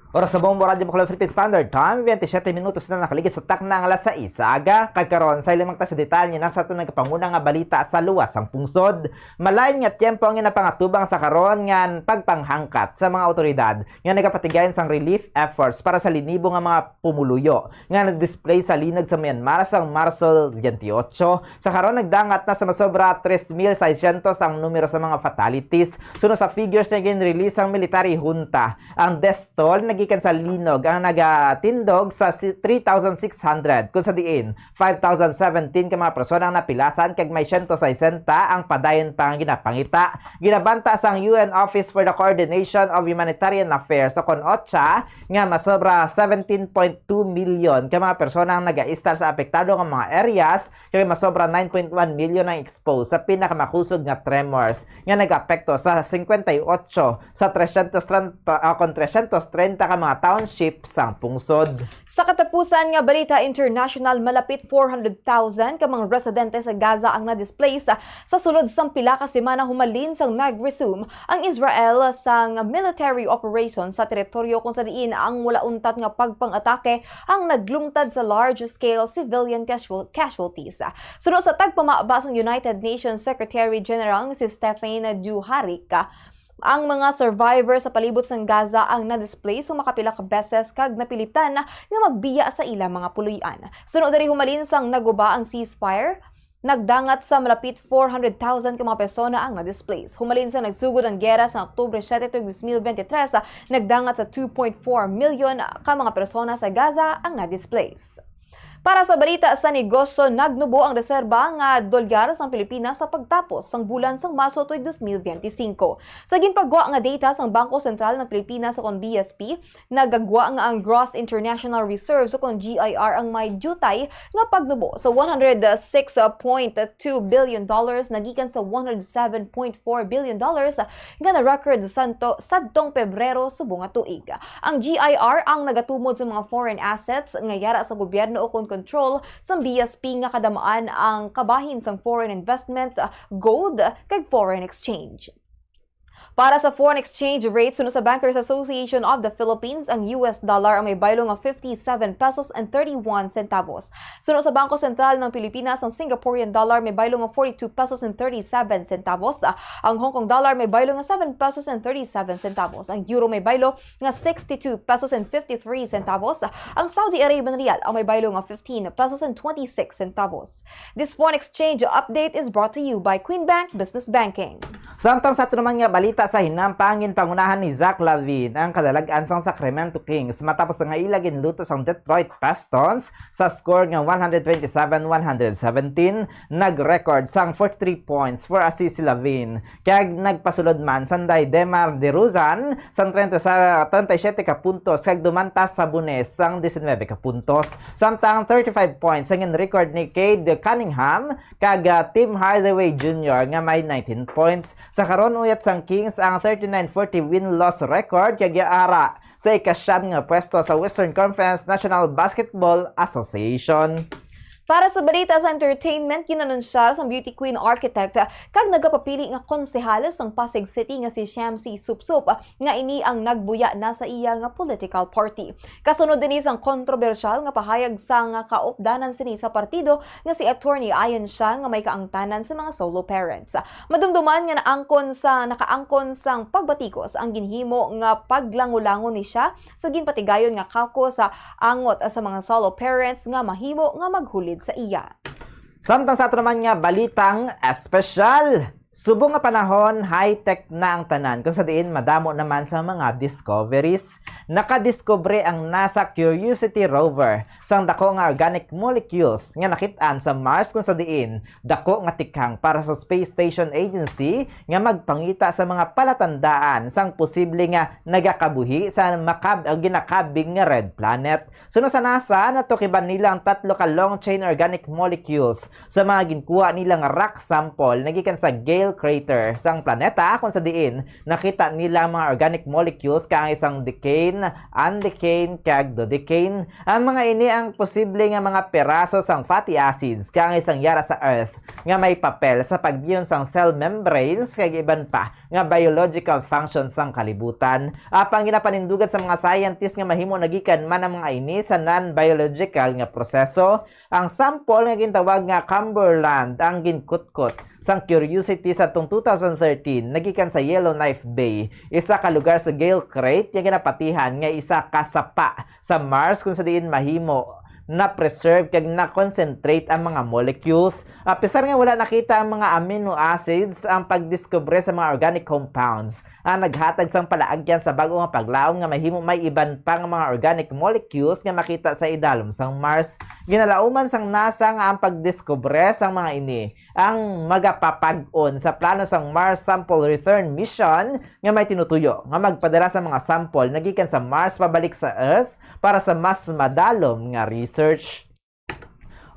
Oras sa Bombo Radyo Bacolod Philippine Standard Time, twenty-seven minutos na nakaligid sa takna nga alas sais sa aga. Kag karon, sa ilang magta sa detalye na sa aton nagapanguna nga balita sa luwas sang pungsod. Malain nga tiyempo ang ginapangatubang sa karon nga pagpanghangkat sa mga awtoridad nga nagapatigayon sang relief efforts para sa linibo nga mga pumuluyo nga na-display sa linog sa Myanmar sang Marso twenty-eight. Sa karon, nagdangat na sa masobra tres mil seiscientos ang numero sa mga fatalities. Suno sa figures nga gin-release sang military junta, ang death toll nagikan sa linog ang nagatindog sa si-, three thousand six hundred, kung sa diin five thousand seventeen ka mga persona ang napilasan kag may siyento sesenta ang padayon pa nga ginapangita. Ginabanta sang U N Office for the Coordination of Humanitarian Affairs o kon OCHA nga masobra seventeen point two million ka mga persona ang nag-aistar sa apektado nga mga areas, kag masobra nine point one million ang exposed sa pinakamakusog nga tremors nga nag-apekto sa singkwenta y otso sa tresyentos trenta, ah, kon tresyentos trenta ka mga township sang pungsod. Sa katapusan nga balita international, malapit four hundred thousand ka mga residente sa Gaza ang na-displace sa sulod sang pila ka semana humalin sang nag-resume ang Israel sang military operation sa teritoryo, kung sa diin ang wala untat nga pagpang-atake ang naglungtad sa large-scale civilian casual- casualties. Suno sa tagpamaba sang United Nations Secretary General nga si Stephane Dujarric, ang mga survivor sa palibot sang Gaza ang na-displace sang makapila ka beses kag napilitan nga magbiya sa ila mga puloy-an. Suno diri, humalin sang naguba ang ceasefire, nagdangat sa malapit four hundred thousand ka mga persona ang na-displace. Humalin sa nagsugod ang gera sa Oktubre siete tuig dos mil bente tres, nagdangat sa two point four million ka mga persona sa Gaza ang na-displace. Para sa balita sa negosyo, nagnubo ang reserba nga dolyar sang Pilipinas sa pagtapos sang bulan sang Marso tuig dos mil bente singko. Sa ginpagwa nga data sang Bangko Sentral ng Pilipinas o kon B S P, nagagwa nga ang gross international reserves o kon G I R ang may diutay nga pagnubo sa one hundred six point two billion dollars nagikan sa one hundred seven point four billion dollars nga na-record santo, sadtong Pebrero subong nga tuig. Ang G I R ang nagatumod sa mga foreign assets nga yara sa gobyerno o kon control sang B S P nga kadamaan ang kabahin sang foreign investment, gold, kag foreign exchange. Para sa foreign exchange rate, suno sa Bankers Association of the Philippines, ang U S dollar ang may baylo nga fifty-seven pesos and thirty-one centavos. Suno sa Bangko Sentral ng Pilipinas, ang Singaporean dollar may baylo nga forty-two pesos and thirty-seven centavos. Ang Hong Kong dollar may baylo nga seven pesos and thirty-seven centavos. Ang euro may baylo nga sixty-two pesos and fifty-three centavos. Ang Saudi Arabian riyal ang may baylo nga fifteen pesos and twenty-six centavos. This foreign exchange update is brought to you by Queen Bank Business Banking. Samtang sa ato naman nga balita sa hinampang, ginpangunahan ni Zach Lavin ang kadalag-an sang Sacramento Kings matapos nga ila ginluto sang Detroit Pistons sa score nga one hundred twenty-seven one hundred seventeen. Nag-record sang forty-three points for assist si Lavin, kag nagpasulod man sanday DeMar DeRozan sang treinta sa treinta y siete ka puntos kag duman ta Sabonis sang diecinuebe ka puntos. Samtang thirty-five points ang gin-record ni Cade Cunningham kag, ah, Tim Hardaway Junior nga may nineteen points. Sa karon, uyat sang Kings ang thirty-nine forty win-loss record kag yara sa ikasyam nga pwesto sa Western Conference National Basketball Association. Para sa balita sa entertainment, ginanunsyar sang beauty queen architect kag nagapapili nga konsehal sang Pasig City nga si Shamsi Supsup nga ini ang nagbuya na sa iya nga political party. Kasunod ini sang kontrobersyal nga pahayag sang kaupdanan sini sa partido nga si Attorney Ian Siang nga may kaangtanan sa mga solo parents. Madumduman nga naangkon sa, nakaangkon sang pagbatikos ang ginhimo nga paglangulangon ni siya sa ginpatigayon nga caucus sa angot sa mga solo parents nga mahimo nga maghulid sa iya. Samtang sa ato naman nga balitang espesyal, subong nga panahon, high-tech na ang tanan, kung sa diin madamo naman sa mga discoveries. Nakadiskubre ang NASA Curiosity rover sang dako nga organic molecules nga nakit-an sa Mars, kung sa diin dako nga tikhang para sa Space Station Agency nga magpangita sa mga palatandaan sang posible nga nagakabuhi sa makab-, ginakabig nga red planet. Suno sa NASA, natukiban nila ang tatlo ka long-chain organic molecules sa mga ginkuha nila nga rock sample nagikan sa Gale crater sang planeta, kung sa diin nakita nila ang mga organic molecules kaangay sang decane, andecane, kag dodecane. Ang mga ini ang posible nga mga piraso sang fatty acids kaangay sang yara sa Earth nga may papel sa pagbiyon sang cell membranes kag iban pa nga biological functions sang kalibutan. Apang ginapanindugan sa mga scientist nga mahimo nagikan man ang mga ini sa non-biological nga proseso. Ang sample nga gintawag nga Cumberland ang ginkutkot sang Curiosity sa tong two thousand thirteen nagikan sa Yellowknife Bay, isa ka lugar sa Gale Crater nga ginapatihan nga isa ka sapa sa Mars, kung sa diin mahimo na-preserve kag na-concentrate ang mga molecules. Apisar nga wala nakita ang mga amino acids, ang pagdiskubre sa mga organic compounds ang naghatag sang palaagyan sa bag-o nga paglaom nga mahimo may iban pa nga mga organic molecules nga makita sa idalom sang Mars. Ginalauman sang NASA nga ang pagdiskubre sang mga ini ang magapapag-on sa plano sang Mars Sample Return Mission nga may tinutuyo nga magpadala sa mga sample nagikan sa Mars pabalik sa Earth para sa mas madalom nga research.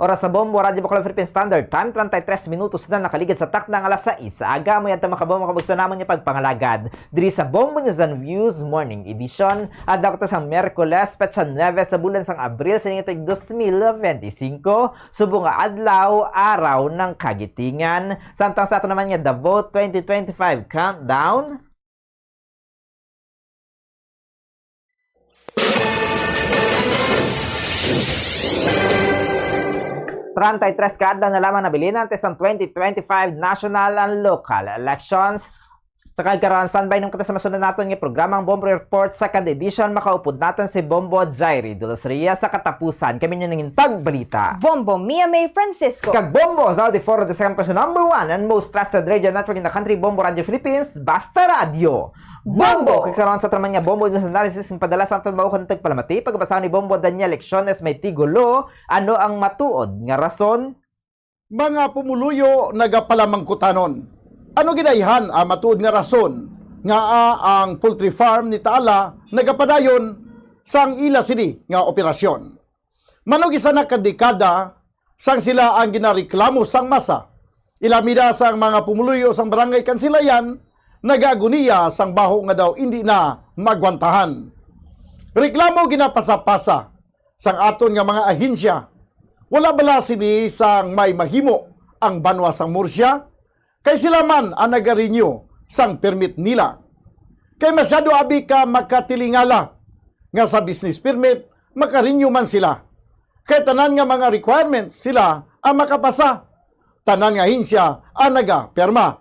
Oras sa Bombo, Radyo Bacolod Philippine Standard Time, treinta y tres minutos na nakaligid sa takna nga alas sais sa aga. Amo yadto, mga kabombo, kabugsan namon nga pagpangalagad diri sa Bombo News and Views Morning Edition. Adlaw ta sang Miyerkules, petsa nuebe sa bulan sang Abril sa tuig dos mil veinticinco, subong nga adlaw, araw ng kagitingan. Samtang sa ato naman nga Davao twenty twenty-five Countdown, treinta y tres ka adlaw na lamang nabilin antes ang twenty twenty-five national and local elections. Sa kagkaron, standby naman kita sa masunod naton nga programa, ang Bombo Report Second Edition. Makaupod naton si Bombo Jairi de los Reyes. Sa katapusan, kami ninyo nangintag balita. Bombo Mia May Francisco. Kag Bombo Zaldi Foro de Sempres, number one and most trusted radio network in the country, Bombo Radio Philippines, Basta Radio. Bombo! Kay karon sa aton naman nga Bombo News Analysis, ang padala sa aton maukan tagpalamati, pagbasa ni Bombo Daniel Lecciones may tigulo, "Ano ang matuod nga rason?" Mga pumuluyo nagapalamangkutanon, ano gid ayhan ang matuod nga rason nga, ah, ang poultry farm ni Taala nagapadayon sang ila sini nga operasyon? Manugisa na ka dekada sang sila ang ginareklamo sang masa. Ilamida sang mga pumuluyo sang Barangay Kansilayan, nagaaguniya sang baho nga daw indi na magwantahan. Reklamo ginapasa-pasa sang aton nga mga ahensya. Wala bala sini sang may mahimo ang banwa sang Murcia? Kay sila man ang nagarenew sang permit nila. Kay masyado abi ka makatilingala nga sa business permit, makarenew man sila. Kay tanan nga mga requirements sila ang makapasa, tanan nga ahensya ang nagapirma.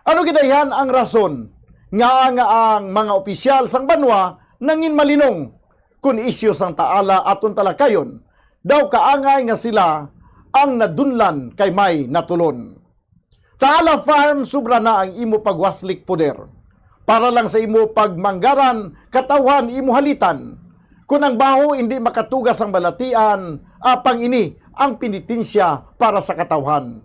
Ano gid ayhan ang rason nga, nga ang mga opisyal sang banwa nangin malinong? Kun isyu sang Taala aton talakayon, daw kaangay nga sila ang nadunlan kay may natulon. Taala Farm, sobra na ang imo pagwaslik poder. Para lang sa imo pagmanggaran, katawhan imo halitan. Kun ang baho indi makatuga sang balatian, apang ini ang penitensya para sa katawhan.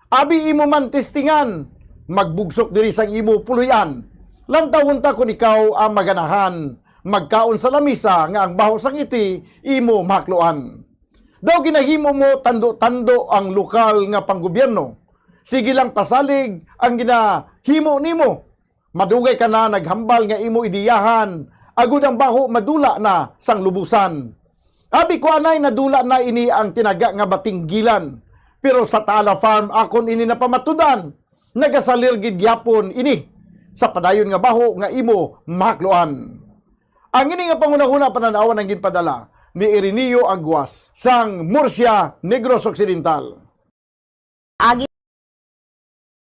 Abi imo man testingan, magbugsok diri sang imo puloy-an. Lantawon ta kon ikaw ang maganahan magkaon sa lamisa nga ang baho sang iti imo mahakluan. Daw ginahimo mo tando-tando ang lokal nga panggobyerno. Sige lang pasalig ang ginahimo nimo. Madugay ka na naghambal nga imo ideyahan, agod ang baho madula na sang lubusan. Abi ko anay, nadula na ini ang tinaga nga batinggilan. Pero sa Taala Farm akon ini napamatud-an. Nagasalir gid gyapon ini sa padayon nga baho nga imo mahakluan. Ang ini nga panghunahuna panan-awan ang ginpadala ni Ireneo Aguas sang Murcia, Negros Occidental. Agi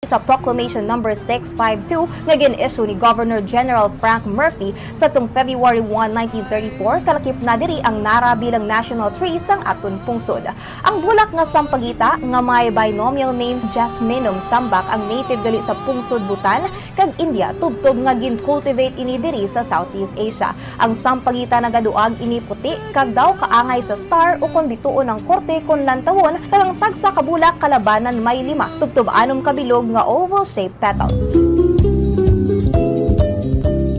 sa Proclamation Number six five two nga gin-issue ni Governor General Frank Murphy sa tung February one, nineteen thirty-four, kalakip na diri ang nara bilang national tree sang aton pungsod. Ang bulak nga sampagita nga may binomial name Jasminum sambac ang native gali sa pungsod Bhutan kag India, tubtob nga gin-cultivate ini diri sa Southeast Asia. Ang sampagita nagaduag ini puti kag daw kaangay sa star ukon bituon ang korte kon lantawon, kag ang tagsa ka bulak kalabanan may lima, tubtob anom ka bilog nga oval-shaped petals.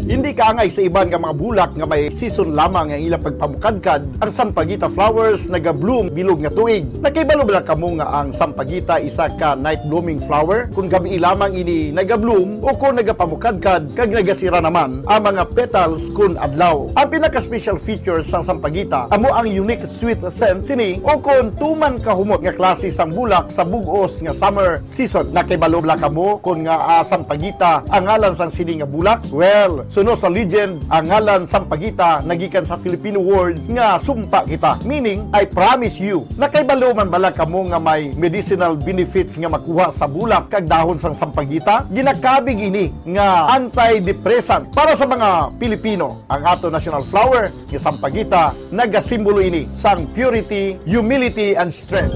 Hindi kaangay sa iban nga mga bulak nga may season lamang ang ilang pagpamukadkad, ang sampagita flowers naga-bloom bilog nga tuig. Nakahibalo bala kamo nga ang sampagita isa ka night blooming flower? Kon gabii lamang ini naga-bloom o kon nagapamukadkad kag nagasira naman ang mga petals kon adlaw. Ang pinaka-special feature sang sampagita amo ang unique sweet scent sini o kon tuman kahumot nga klase sang bulak sa bug-os nga summer season. Nakahibalo bala kamo kon ngaa sampagita ang ngalan sang sini nga bulak? Well, suno sa legend, ang ngalan sampagita nagikan sa Filipino word nga sumpa kita, meaning I promise you. Nakahibalo man bala kamo nga may medicinal benefits nga makuha sa bulak kag dahon sang sampagita? Ginakabig ini nga antidepressant para sa mga Pilipino. Ang ato national flower nga sampagita, nagasimbolo ini sang purity, humility, and strength.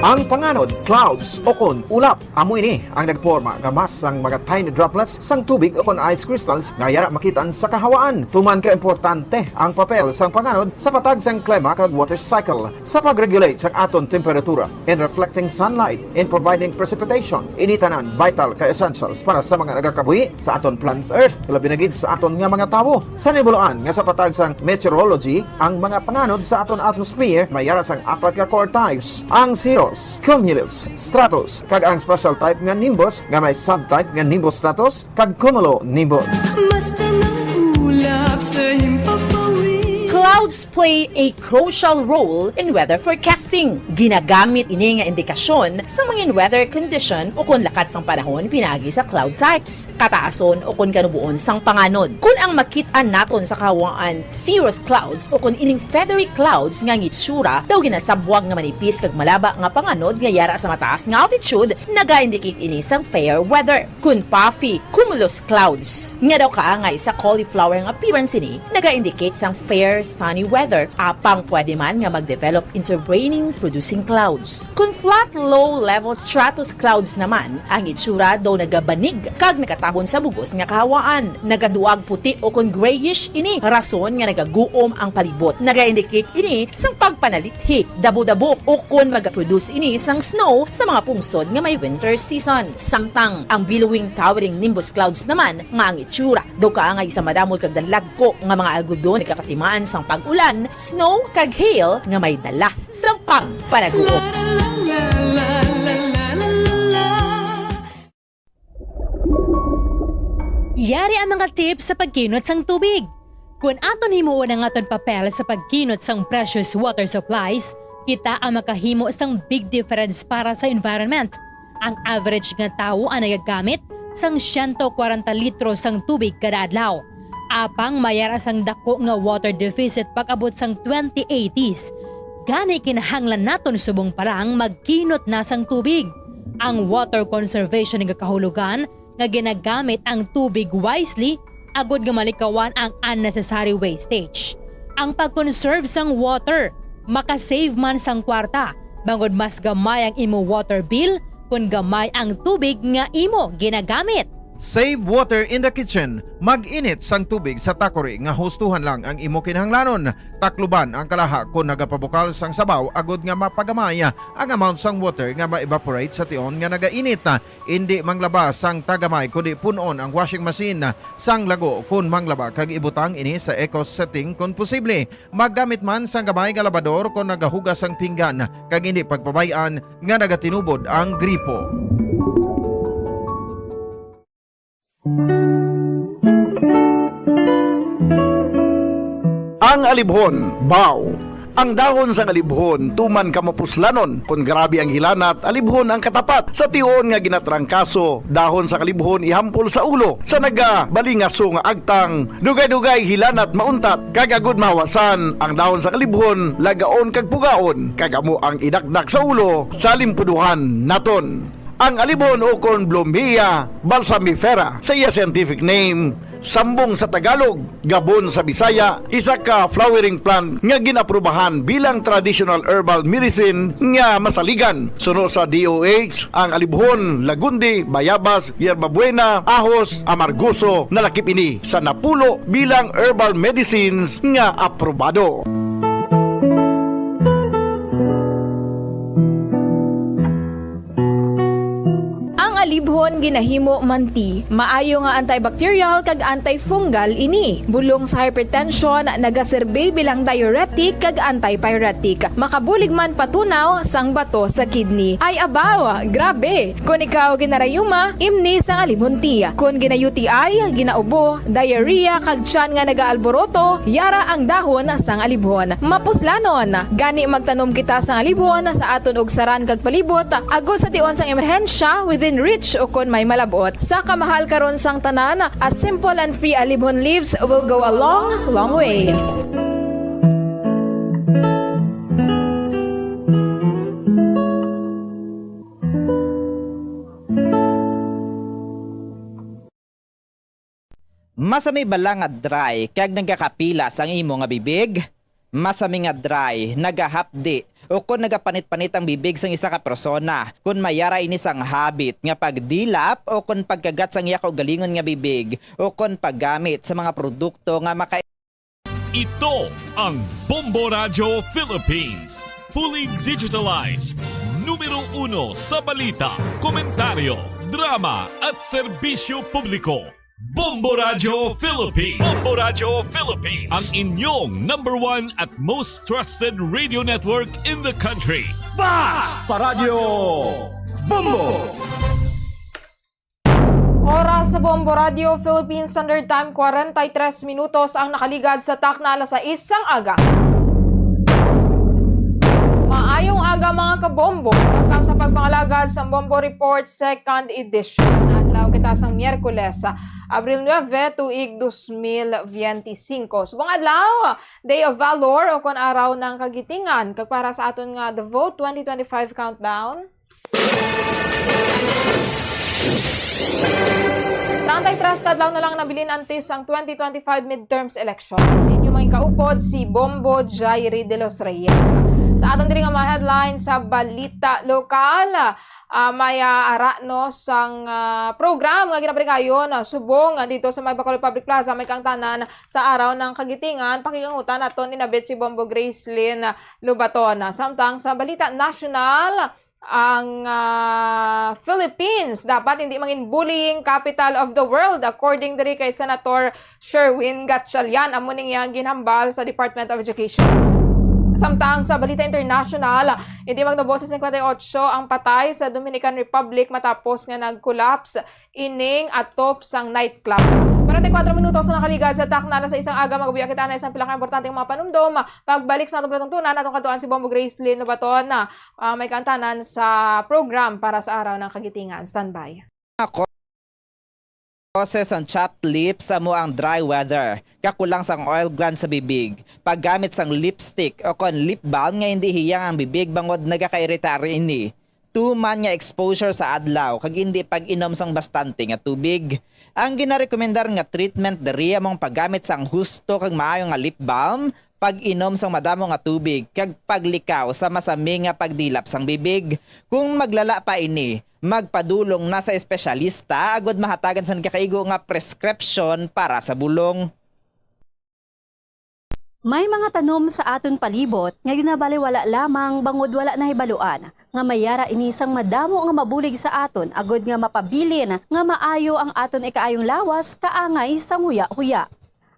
Ang panganod, clouds, o kon ulap, amo ini ang nagporma nga mass sang mga tiny droplets sang tubig o kon ice crystals nga yara makitaan sa kahawaan. Tuman ka importante ang papel sang panganod sa patag sang klima kag water cycle, sa pag-regulate sang aton temperatura, in reflecting sunlight, in providing precipitation. Ini tanan vital kag essentials para sa mga nagakabuhi sa aton planet Earth, labi na gid sa aton nga mga tawo. Sa nibuluan nga sa patag sang meteorology, ang mga panganod sa aton atmosphere may yara sang apat ka core types: ang cirrus, cumulus, stratus, kag ang special type nga nimbus nga may subtype nga nimbus stratus kag cumulonimbus. Basta nang ulap sa himpapawid. Clouds play a crucial role in weather forecasting. Ginagamit ini nga indikasyon sa mga weather condition o kon lakat sang panahon pinaagi sa cloud types, kataason o kon kanuboon sang panganod. Kon ang makit-an naton sa kahawaan cirrus clouds o kon ining feathery clouds nga ang itsura daw ginasabwag nga manipis kag malaba nga panganod nga yara sa mataas nga altitude, naga-indicate ini sang fair weather. Kon puffy cumulus clouds nga daw kaangay sa cauliflower nga appearance ini, naga-indicate sang fair sunny weather, apang pwede man nga mag-develop into raining producing clouds. Kon flat low level stratus clouds naman, ang itsura daw nagabanig kag nakatabon sa bug-os nga kahawaan. Nagaduag puti o kon grayish ini, rason nga nagaguom ang palibot. Naga-indicate ini sang pagpanalithi, dabo-dabo, o kon magaproduce ini sang snow sa mga pungsod nga may winter season. Samtang ang billowing towering nimbus clouds naman nga ang itsura daw kaangay sa madamol kag dalagko nga mga algodon nagapatimaan sang pag-ulan, snow, kag hail nga may dala sang pagpanaguom. Yari ang mga tips sa pagkinot sang tubig. Kon aton himuon ang aton papel sa pagkinot sang precious water supplies, kita ang makahimo sang big difference para sa environment. Ang average nga tawo ang nagagamit sang siyento kwarenta litro sang tubig kada adlaw. Apang may ara sang dako nga water deficit pag-abot sang twenty eighties. Gani, kinahanglan naton subong pa lang magkinot na sang tubig. Ang water conservation nagakahulugan nga ginagamit ang tubig wisely agod nga malikawan ang unnecessary wastage. Ang pag-conserve sang water maka-save man sang kwarta, bangod mas gamay ang imo water bill kon gamay ang tubig nga imo ginagamit. Save water in the kitchen. Mag-init sang tubig sa takori nga hustuhan lang ang imo kinahanglanon. Takluban ang kalaha kon nagapabukal sang sabaw agod nga mapagamay ang amount sang water nga ma-evaporate sa tion nga nagainit. Indi manglaba sang tagamay, kundi pun-on ang washing machine sang lago kon manglaba kag ibutang ini sa eco setting kon posible. Maggamit man sang gamay nga labador kon nagahugas sang pinggan, kag indi pagpabay-an nga nagatinubod ang gripo. Ang alibhon, baw. Ang dahon sang alibhon tuman ka mapuslanon. Kon grabe ang hilanat, alibhon ang katapat. Sa tion nga ginatrangkaso, dahon sang alibhon ihampol sa ulo. Sa nagabalingaso nga agtang, dugay-dugay hilanat mauntat, kag agud mahawasan, ang dahon sang alibhon lagaon kag pugaon, kag amo ang idakdak sa ulo sa limpuduhan naton. Ang alibhon ukon Blumea balsamifera sa iya scientific name, sambong sa Tagalog, gabon sa Bisaya, isa ka flowering plant nga gin-aprubahan bilang traditional herbal medicine nga masaligan. Suno sa D O H, ang alibhon, lagundi, bayabas, yerba buena, ahos, amargoso, nalakip ini sa napulo bilang herbal medicines nga aprobado. Ang alibhon ginahimo man tea. Maayo nga antibacterial kag antifungal ini. Bulong sa hypertension, nagaserbi bilang diuretic kag antipyretic. Makabulig man patunaw sang bato sa kidney. Ay abaw, grabe! Kon ikaw ginarayuma, imni sang alibhon tea. Kon gina-U T I, ginaubo, diarrhea, kag tiyan nga nagaalboroto, yara ang dahon sang alibhon. Mapuslanon! Gani magtanom kita sang alibhon sa aton ugsaran kag palibot, agod sa tion sang emerhensya, within reach ukon may malab-ot. Sa kamahal karon sang tanan, a simple and free alibhon leaves will go a long, long way. Masami bala nga dry kag nagakapilas ang imo nga bibig? Masami nga dry, nagahapdi, o kon nagapanit-panit ang bibig sang isa ka persona, kon may ara ini sang habit nga pagdilap o kon pagkagat sang iya kaugalingon nga bibig, o kon paggamit sa mga produkto nga maka- Ito ang Bombo Radyo Philippines, fully digitalized, numero uno sa balita, komentaryo, drama at serbisyo publiko. Bombo Radyo Philippines. Bombo Radyo Philippines. Ang inyong number one at most trusted radio network in the country. Basta Radyo Bombo! Oras sa Bombo Radyo Philippines Standard Time, kwarenta y tres minutos ang nakaligad sa takna alas sais sang aga. Maayong aga, mga kabombo. Welcome sa pagpangalagad sa Bombo Report Second Edition. Adlaw kita sang Miyerkules, Abril nuebe, tuig dos mil biyente singko. Subong adlaw, Day of Valor o kon Araw ng Kagitingan. Kag para sa aton nga The Vote twenty twenty-five Countdown, treinta y tres ka adlaw na lang nabilin antes ang twenty twenty-five midterms elections. Inyo mga kaupod si Bombo Jairi de los Reyes. Sa aton diri nga mga headlines sa balita lokal, ah, may, ah, ara, no, sang, ah, program nga ginapahigayon, ah, subong, ah, dito sa may Bacolod Public Plaza, may kaangtanan sa Araw ng Kagitingan. Pakigangutan naton ni Nabit si Bombo Gracelyn, ah, Lobaton. Samtang sa balita nasyonal, ang, ah, Philippines dapat hindi mangin bullying capital of the world, according diri kay Senator Sherwin Gatchalian. Amo ning iyang ginhambal sa Department of Education. Samtang sa balita international, hindi magnubo sa singkwenta y otso ang patay sa Dominican Republic matapos nga nag-collapse ining atop sang nightclub. Kwarenta y kuwatro minutos ang nakaligad sa takna alas sais sang aga. Magabuya kita na isang pila ka importanteng mga panumdom. Pagbalik sa atong palatuntunan, atong kadtuan si Bombo Gracelyn Lobaton, ah, may kaangtanan sa program para sa Araw ng Kagitingan. Standby. Ako, causes sang chapped lips amo ang dry weather, kakulang sang oil glands sa bibig, paggamit sang lipstick o kon lip balm nga hindi hiyang ang bibig bangod nagakairitar ini. Tuman nga exposure sa adlaw kag indi pag-inom sang bastante nga tubig. Ang ginarekomendar nga treatment diri amo ang paggamit sang husto kag maayo nga lip balm, pag-inom sang madamo nga tubig, kag paglikaw sa masami nga pagdilap sang bibig. Kung maglala pa ini, magpadulong na sa espesyalista agud mahatagan sang nagakaigo nga prescription para sa bulong. May mga tanom sa aton palibot nga ginabaliwala lamang bangod wala nahibaluan nga may ara ini sang madamo nga mabulig sa aton agud nga mapabilin nga maayo ang aton ikaayong lawas kaangay sang huya-huya.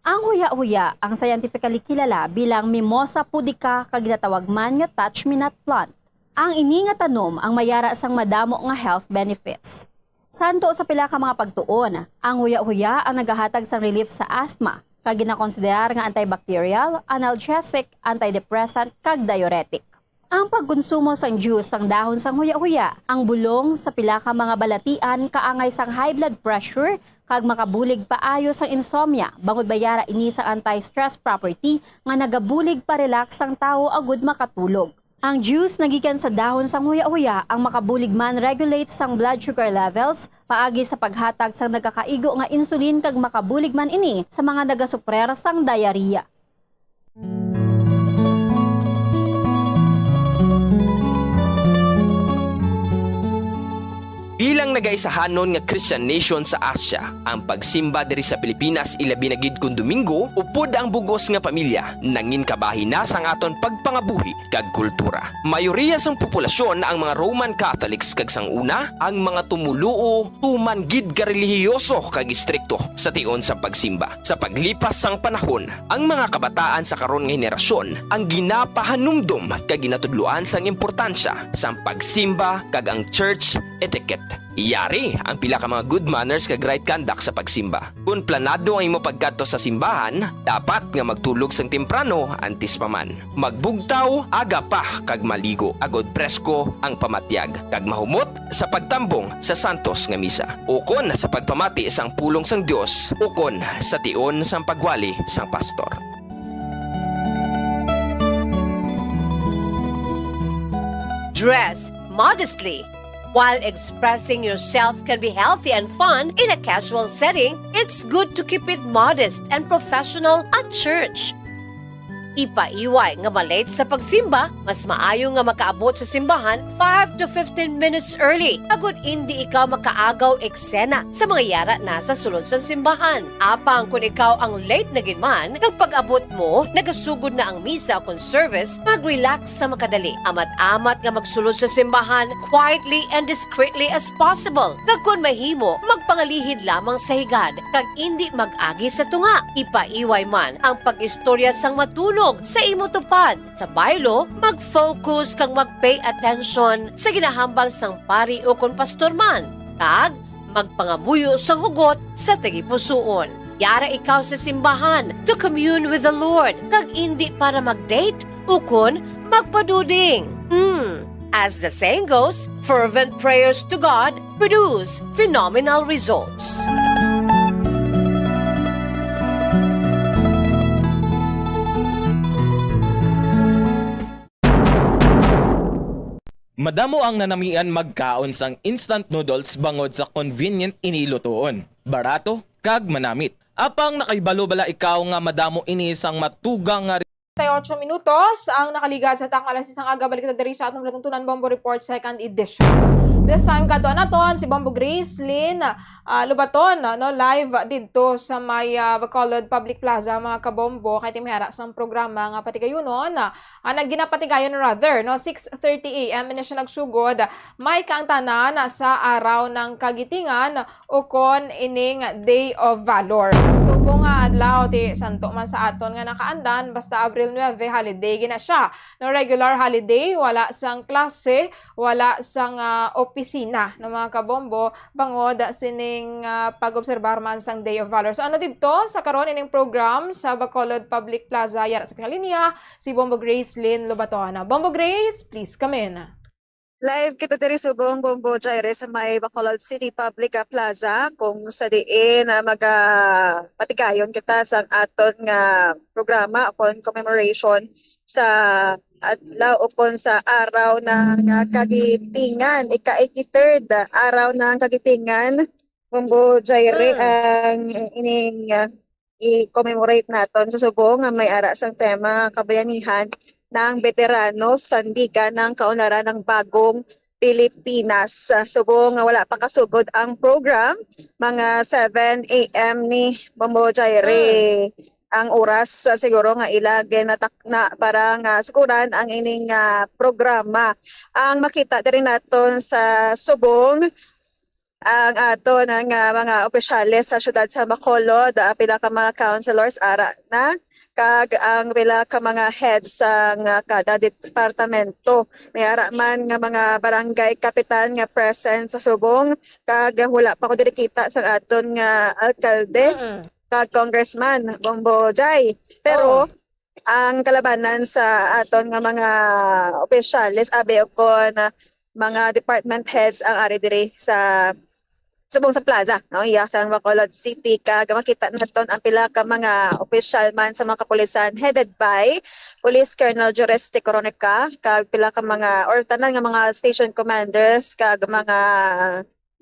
Ang huya-huya, ang scientifically kilala bilang Mimosa pudica kag ginatawag man nga touch-me-not plant. Ang ini nga tanom ang may ara sang madamo nga health benefits. Santo sa pila ka mga pagtuon, ang huya-huya ang nagahatag sang relief sa asthma, kag ginakonsiderar nga antibacterial, analgesic, antidepressant, kag diuretic. Ang pagkonsumo sang juice sang dahon sang huya-huya, ang bulong sa pila ka mga balatian kaangay sang high blood pressure kag makabulig paayo sang insomnia, bangod may ara ini sang anti-stress property nga nagabulig pa-relax sang tawo agud makatulog. Ang juice nga gikan sa dahon sang huya-huya ang makabulig man regulate sang blood sugar levels paagi sa paghatag sang nagakaigo nga insulin kag makabulig man ini sa mga nagasuprer sang diarrhea. Bilang nagaisahanon nga Christian nation sa Asia, ang pagsimba diri sa Pilipinas, ilabi na gid kon Domingo, upod ang bug-os nga pamilya, nangin kabahin na sang aton pagpangabuhi kag kultura. Mayoriya sang populasyon ang mga Roman Catholics, kag sang una, ang mga tumoluo tuman gid ka relihiyoso kag istrikto sa tion sa pagsimba. Sa paglipas sang panahon, ang mga kabataan sa karon nga henerasyon ang ginapahanumdom kag ginatudloan sang importansya sang pagsimba kag ang church etiquette. Yari ang pila ka mga good manners kag right conduct sa pagsimba. Kon planado ang imo pagkadto sa simbahan, dapat nga magtulog sang temprano antes pa man. Magbugtaw aga pa kag maligo, agod presko ang pamatyag, kag mahumot sa pagtambong sa santos nga misa, ukon sa pagpamati sang pulong sang Dios, ukon sa tion sang pagwali sang pastor. Dress modestly. While expressing yourself can be healthy and fun in a casual setting, it's good to keep it modest and professional at church. Ipaiway nga ma-late sa pagsimba, mas maayo nga makaabot sa simbahan five to fifteen minutes early, agod indi ikaw makaagaw eksena sa mga yara na sa sulod sang simbahan. Apang kon ikaw ang late na gid man, kag pag-abot mo, nagasugod na ang misa kon service, mag-relax sa makadali. Amat-amat nga magsulod sa simbahan quietly and discreetly as possible. Kag kon mahimo, magpangalihid lamang sa higad, kag indi mag-agi sa tunga. Ipaiway man ang pag-istorya sang matunog sa imo tupad. Sa baylo, mag-focus kag mag-pay attention sa ginahambal sang pari ukon pastor man, kag magpangamuyo sang hugot sa tagipusoon. Yara ikaw sa simbahan to commune with the Lord, kag indi para mag-date ukon magpaduding. Hmm. As the saying goes, fervent prayers to God produce phenomenal results. Madamo ang nanamian magkaon sang instant noodles bangod sa convenient ini lutoon, barato, kag manamit. Apang nakahibalo bala ikaw nga madamo ini sang matugang nga Tayo ocho minutos ang nakaligas sa takna alas seis ang aga. Balik kita diri sa atong palatuntunan Bombo Report Second Edition. This time, kadto naton si Bombo Grace Lynn ah, Lubaton, no, live didto sa may ah, Bacolod Public Plaza, mga kabombo, kay timihara sang programa nga patigayunon, ah, ah, nag ginapatigayon rather, no, six thirty a m na siya nagsugod. May kaangtanan sa araw ng kagitingan ukon ining Day of Valor. Subong nga adlaw ti santo man sa aton nga nakaandan, basta Abril nuebe, holiday gina siya. No regular holiday, wala sang klase, wala sang ah, opisina, no, mga kabombo, bangod sining ah, pag-obserbar man sang Day of Valor. So ano didto sa karon ining program sa Bacolod Public Plaza, yara sa pinakalinya si Bombo Grace Lynn Lobaton. Bombo Grace, please come in. Live kita diri subong Bombo Jaire sa may Bacolod City Public ah, Plaza, kung sa diin ah, maga patigayon kita sa aton nga programa kon commemoration sa adlaw o kon sa araw ng ah, kagitingan, ika eighty-third araw ng kagitingan. Bombo Jaire ang ining ah, i-commemorate naton sa subong nga may ara sang tema kabayanihan ng veterano, sandigan ng kaunlaran ng bagong Pilipinas. Sa subong nga wala pa kasugod ang program, mga seven a m ni Bombo Jaire ang oras ah, siguro nga ila ginatakna para nga suguran ang ining ah, programa. Ang makita diri naton sa subong ang aton nga mga opisyales sa siyudad sa Bacolod, ah, pila ka mga councilors ara na, kag ang pila ka mga heads sang kada departamento. May ara man nga mga barangay kapitan nga present sa subong, kag wala pa ko diri kita sang aton nga alkalde kag congressman, Bombo Jay. Pero ang kalabanan sa aton nga mga opisyales, abi, o kon mga department heads ang ari diri sa subong sa plaza, no? Iya sa Bacolod City, kag makita naton ang pila ka mga opisyal man sa mga kapulisan headed by Police Colonel Juriste Coronica, kag pila ka mga or tanan nga mga station commanders kag mga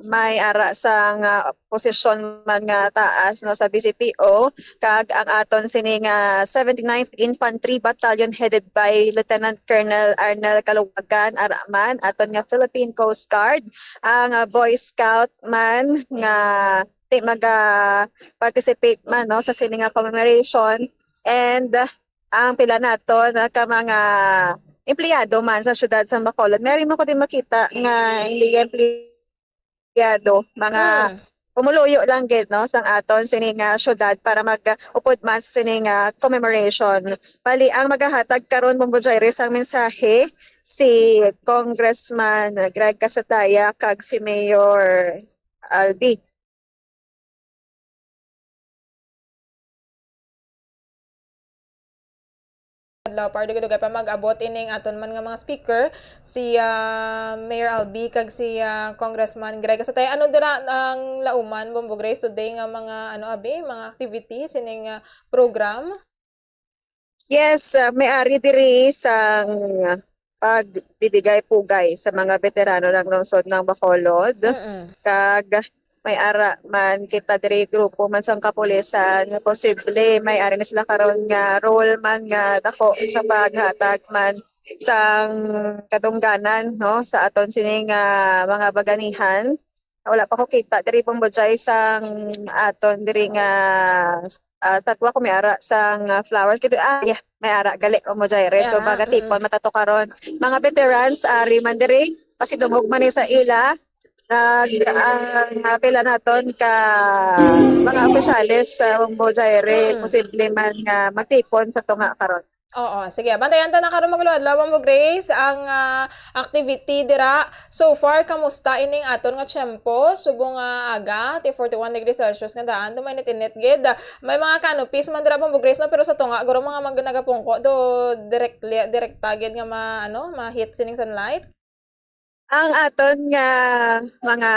may ara sang posisyon man nga taas, no, sa B C P O, kag ang aton sini nga seventy-ninth Infantry Battalion headed by Lieutenant Colonel Arnel Caluwagan, ara man aton nga Philippine Coast Guard, ang ah, Boy Scout man nga ti maga participate man, no, sa sini nga commemoration, and ah, ang pila naton ah, ka mga empleyado man sa siyudad sa Bacolod. Meron mo ko din makita nga hindi empleyado, mga pumuluyo lang gid, no, sang aton sini nga syudad para mag-upod man sa sini nga commemoration. Bali, ang magahatag karon, Bombo Jaire, sang mensahe si Congressman Greg Casataya kag si Mayor Albi. Adlaw, para dugay-dugay pa mag-abot ining aton man nga mga speaker, si ah, Mayor Albi kag si ah, Congressman Greg. Sa tayo, ano dira ang lauman, Bombo Grace, today nga mga ano abi, mga activities ining ah, program? Yes, ah, may ari diri sang pagbibigay pugay sa mga veterano ng lungsod ng Bacolod. Mm-mm. Kag may ara man kita diri grupo man sang kapulisan nga posible may ari na sila karon nga role man nga dako sa paghatag man sang kadungganan, no, sa aton sini nga mga baganihan. Wala pa ko kita diri, Bombo Jai, sang aton diri nga, ah, statwa ko may ara sang, ah, flowers. Kito, ah, yeah, may ara gali, Bombo Jai, re. So, yeah, baga, mm, tipon matato karon. Mga veterans, ari man diri, pasidungog man ni sa ila. Nag, ah, pila naton ka mga opisyales sa Bombo Jai, re, mm, posible man nga magtipon sa tunga karon. Oo, sige. Bantayan ta na karon, mga adlaw, Bombo Grace, ang, ah, activity dira. So far, kamusta ining aton nga tiyempo? Subong nga aga, ti forty-one degrees Celsius nga daan, tumainit-init gid. May mga canopies man dira, Bombo Grace, no? Pero sa tunga, guro mga mag-, nagapungko, do directly, direkta gid nga ma-, ano, ma-hit sining sunlight. Ang aton nga mga,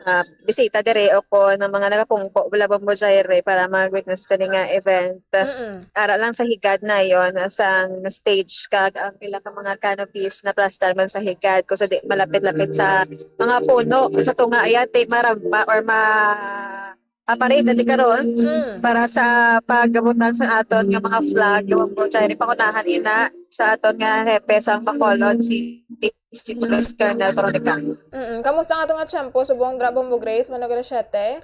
ah, bisita diri o kon ang mga nagapungko, wala, Bombo Jai, re, para mag-witness sa nga event. Mm-mm. Ara lang sa higad na yon, sang stage kag ang pila ka mga canopies na plastar man sa higad, kung sa di malapit-lapit sa mga puno, sa tunga, ayan, ti marampa or ma-, ah, parade na di karon, mm, para sa pagabutang sa aton nga mga flag, nga mga pangunahan ina sa aton nga hepe sang Bacolod, si, si Police Colonel Veronica. Mm-mm. Kamusta ang aton nga tiyempo subong dra, Bombo Grace, Manugara siete?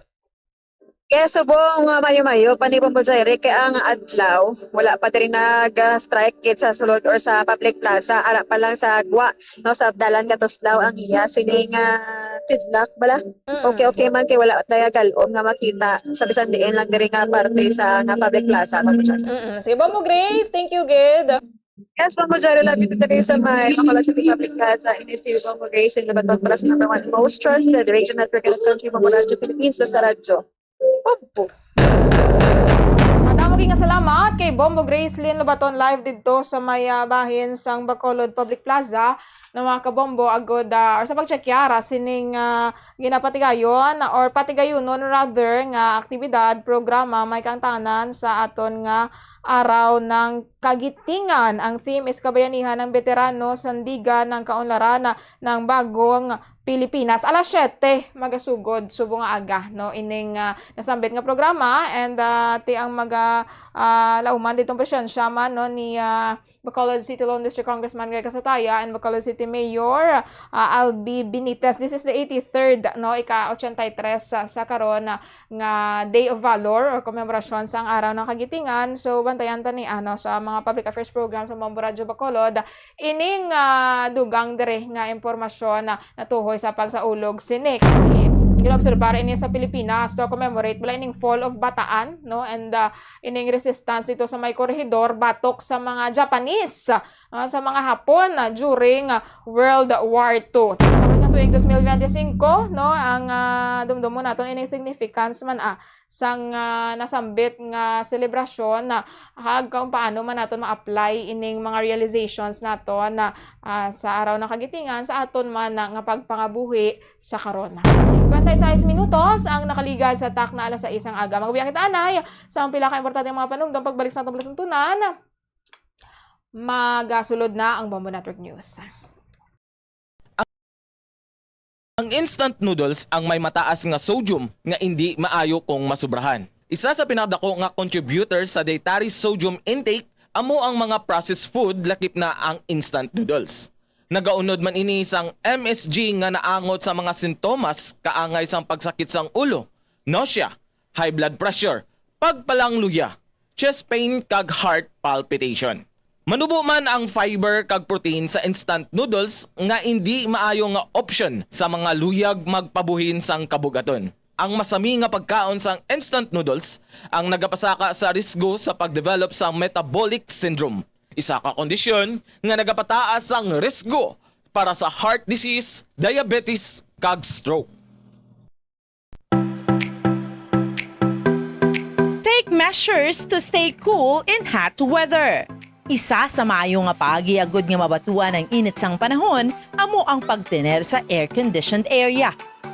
Yes, subong, ah, mayo-mayo pa ni Bombo Jai, re, kay ang adlaw, wala pa diri nag, ah, strike gid sa sulod or sa public plaza, ara pa lang sa gwa, no, sa dalan ka Tuslao ang iya sining, ah, sidlak bala. Mm. Okay, okay man kay wala tayo galom nga makita sa bisan diin lang diri nga parte sa nga public plaza, Bombo Jai. Mm-mm. Sige, Bombo Grace, thank you gid. Yes, Bombo Jai, love you today sa may Bacolod City Public Plaza. Ini si Bombo Grace, in Labaton, para sa number one most trusted radio network in the country, Bombo Radyo Philippines, sa radyo. Bombo. Madamo gid nga salamat kay Bombo Gracelyn Lobaton, live didto sa may, ah, bahin sang Bacolod Public Plaza, na mga kabombo, agod, ah, or sa pagtsakyara sining, ah, ginapatigayon or patigayunon rather nga aktibidad, programa, may kaangtanan sa aton nga Araw ng Kagitingan. Ang theme is Kabayanihan ng Beterano, Sandigan ng Kaunlaran ng Bagong Pilipinas. Alas siyete magasugod, subong nga aga, no, ining, ah, nasambit nga programa, and, ah, ti ang maga, ah, lauman ditong presensya man, no, ni, ah, Bacolod City Lone District Congressman Rey Casataya and Bacolod City Mayor, ah, Albi Benitez. This is the eighty-third, no, ika-ochenta y tres sa, sa karon, ah, nga Day of Valor or komemorasyon sang Araw ng Kagitingan. So, bantayan ta ni, ano, sa mga public affairs program sa Bombo Radyo Bacolod, ining, ah, dugang diri nga impormasyon na natuhoy sa pagsaulog sini. Ginaobserbar ini sa Pilipinas to commemorate bala ining fall of Bataan, no? And, ah, ining resistance dito sa may Corregidor batok sa mga Japanese, ah, sa mga Hapon, ah, during, ah, World War Two. Karon nga tuig dos mil bente singko, no, ang, ah, dumdumon naton ining significance man, ah, sang, ah, nasambit nga selebrasyon, ah, kag kung paano man naton ma-apply ining mga realizations naton na, ah, sa Araw ng Kagitingan sa aton man na nga pagpangabuhi sa karon. Singkwenta y seis minutos ang nakaligad sa takna alas sais ang aga. Magbiya kita anay sa ang pila ka importante nga mga panumdom. Pagbalik sa atong palatuntunan, magasulod na ang Bombo Network News. Ang instant noodles ang may mataas nga sodium nga indi maayo kung masubrahan. Isa sa pinakadako nga contributor sa dietary sodium intake amo ang mga processed food, lakip na ang instant noodles. Nagaunod man ini sang M S G nga naangot sa mga sintomas kaangay sang pagsakit sang ulo, nausea, high blood pressure, pagpalangluya, chest pain, kag heart palpitation. Manubo man ang fiber kag protein sa instant noodles nga indi maayo nga option sa mga luyag magpabuhin sang kabug-aton. Ang masami nga pagkaon sang instant noodles ang nagapasaka sa risgo sa pag-develop sang metabolic syndrome, isa ka kondisyon nga nagapataas sang risgo para sa heart disease, diabetes, kag stroke. Take measures to stay cool in hot weather. Isa sa maayo nga paagi agud nga mabatuan ang init sang panahon amo ang pagtener sa air-conditioned area.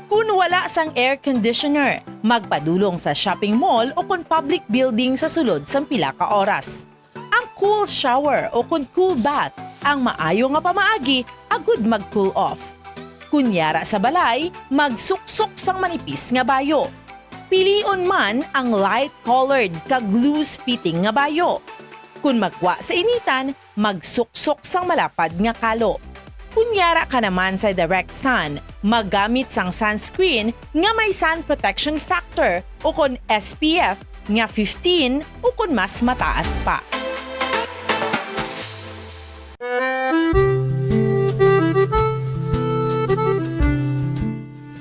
Kun wala sang air conditioner, magpadulong sa shopping mall o kon public building sa sulod sang pila ka oras. Ang cool shower o kon cool bath ang maayo nga pamaagi agud mag-cool off. Kon yara sa balay, magsuksok sang manipis nga bayo. Pilion man ang light-colored kag loose-fitting nga bayo. Kon magwa sa initan, magsuksok sang malapad nga kalo. Kon yara ka naman sa direct sun, maggamit sang sunscreen nga may sun protection factor ukon S P F nga fifteen ukon mas mataas pa.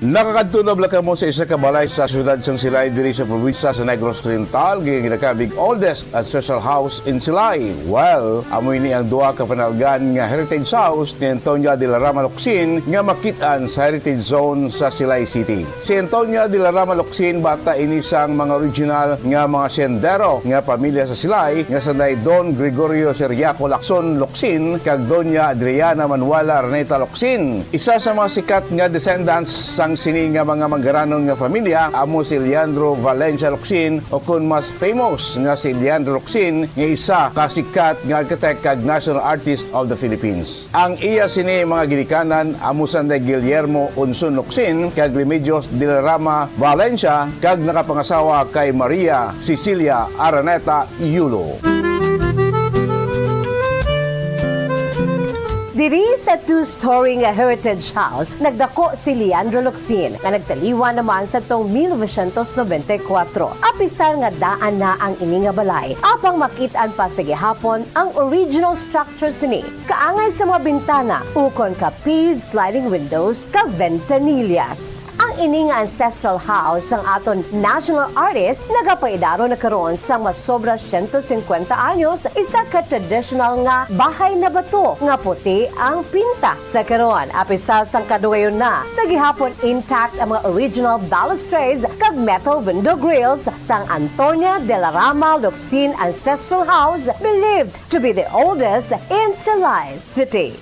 Nakakadto na bala kamo sa isa ka balay sa siyudad sang Silay diri sa probinsya sa Negros Oriental, nga ginakabig oldest ancestral house in Silay? Well, amo ini ang duha ka panalgan nga heritage house ni Antonia de la Rama Locsin nga makit-an sa Heritage Zone sa Silay City. Si Antonia de la Rama Locsin, bata ini sang mga original nga mga sendero nga pamilya sa Silay, nga sanday Don Gregorio Ciriaco Lacson Locsin kag Doña Adriana Manuela Araneta Locsin. Isa sa mga sikat nga descendants sang sini nga mga manggaranon nga familya amo si Leandro Valencia Locsin, o kon mas famous nga si Leandro Locsin, nga isa ka sikat nga architect kag national artist of the Philippines. Ang iya sini mga ginikanan amo sanday Guillermo Unson Locsin kag Remedios de la Rama Valencia, kag nakapangasawa kay Maria Cecilia Araneta Yulo. Diri sa two-story nga Heritage House, nagdako si Leandro Locsin, nga nagtaliwan naman sa tong mil novecientos nobenta y kuwatro. Apisar nga daan na ang ini nga balay, apang makit-an pa sa gihapon ang original structure sini, kaangay sa mga bintana, ukon ka P sliding windows kag ventanillas. Ang ini nga ancestral house sang aton national artist nagapaidaron na karon sang masobra siyento singkwenta anyos, isa ka traditional nga bahay na bato nga puti ang pinta sa karon. Apisar sang kadugayon na, sa gihapon intact ang mga original balustrades kag metal window grills sang Antonia de la Rama Locsin Ancestral House, believed to be the oldest in Silay City.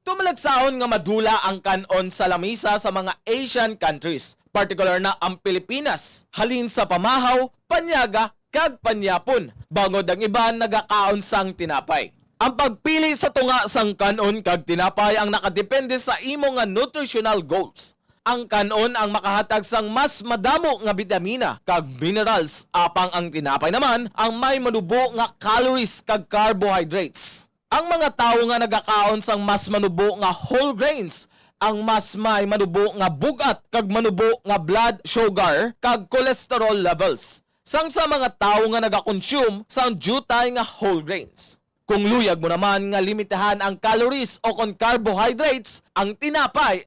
Tumalagsahon nga madula ang kan-on sa lamisa sa mga Asian countries, partikular na ang Pilipinas, halin sa pamahaw, panyaga, kag panyapon, bangod ang iban nagakaon sang tinapay. Ang pagpili sa tunga sang kan-on kag tinapay ang nakadepende sa imo nga nutritional goals. Ang kan-on ang makahatag sang mas madamo nga bitamina kag minerals, apang ang tinapay naman ang may manubo nga calories kag carbohydrates. Ang mga tawo nga nagakaon sang mas manubo nga whole grains ang mas may manubo nga bug-at kag manubo nga blood sugar kag cholesterol levels, sang sa mga tawo nga nagakonsume sang diutay nga whole grains. Kung luyag mo naman nga limitahan ang calories o kon carbohydrates, ang tinapay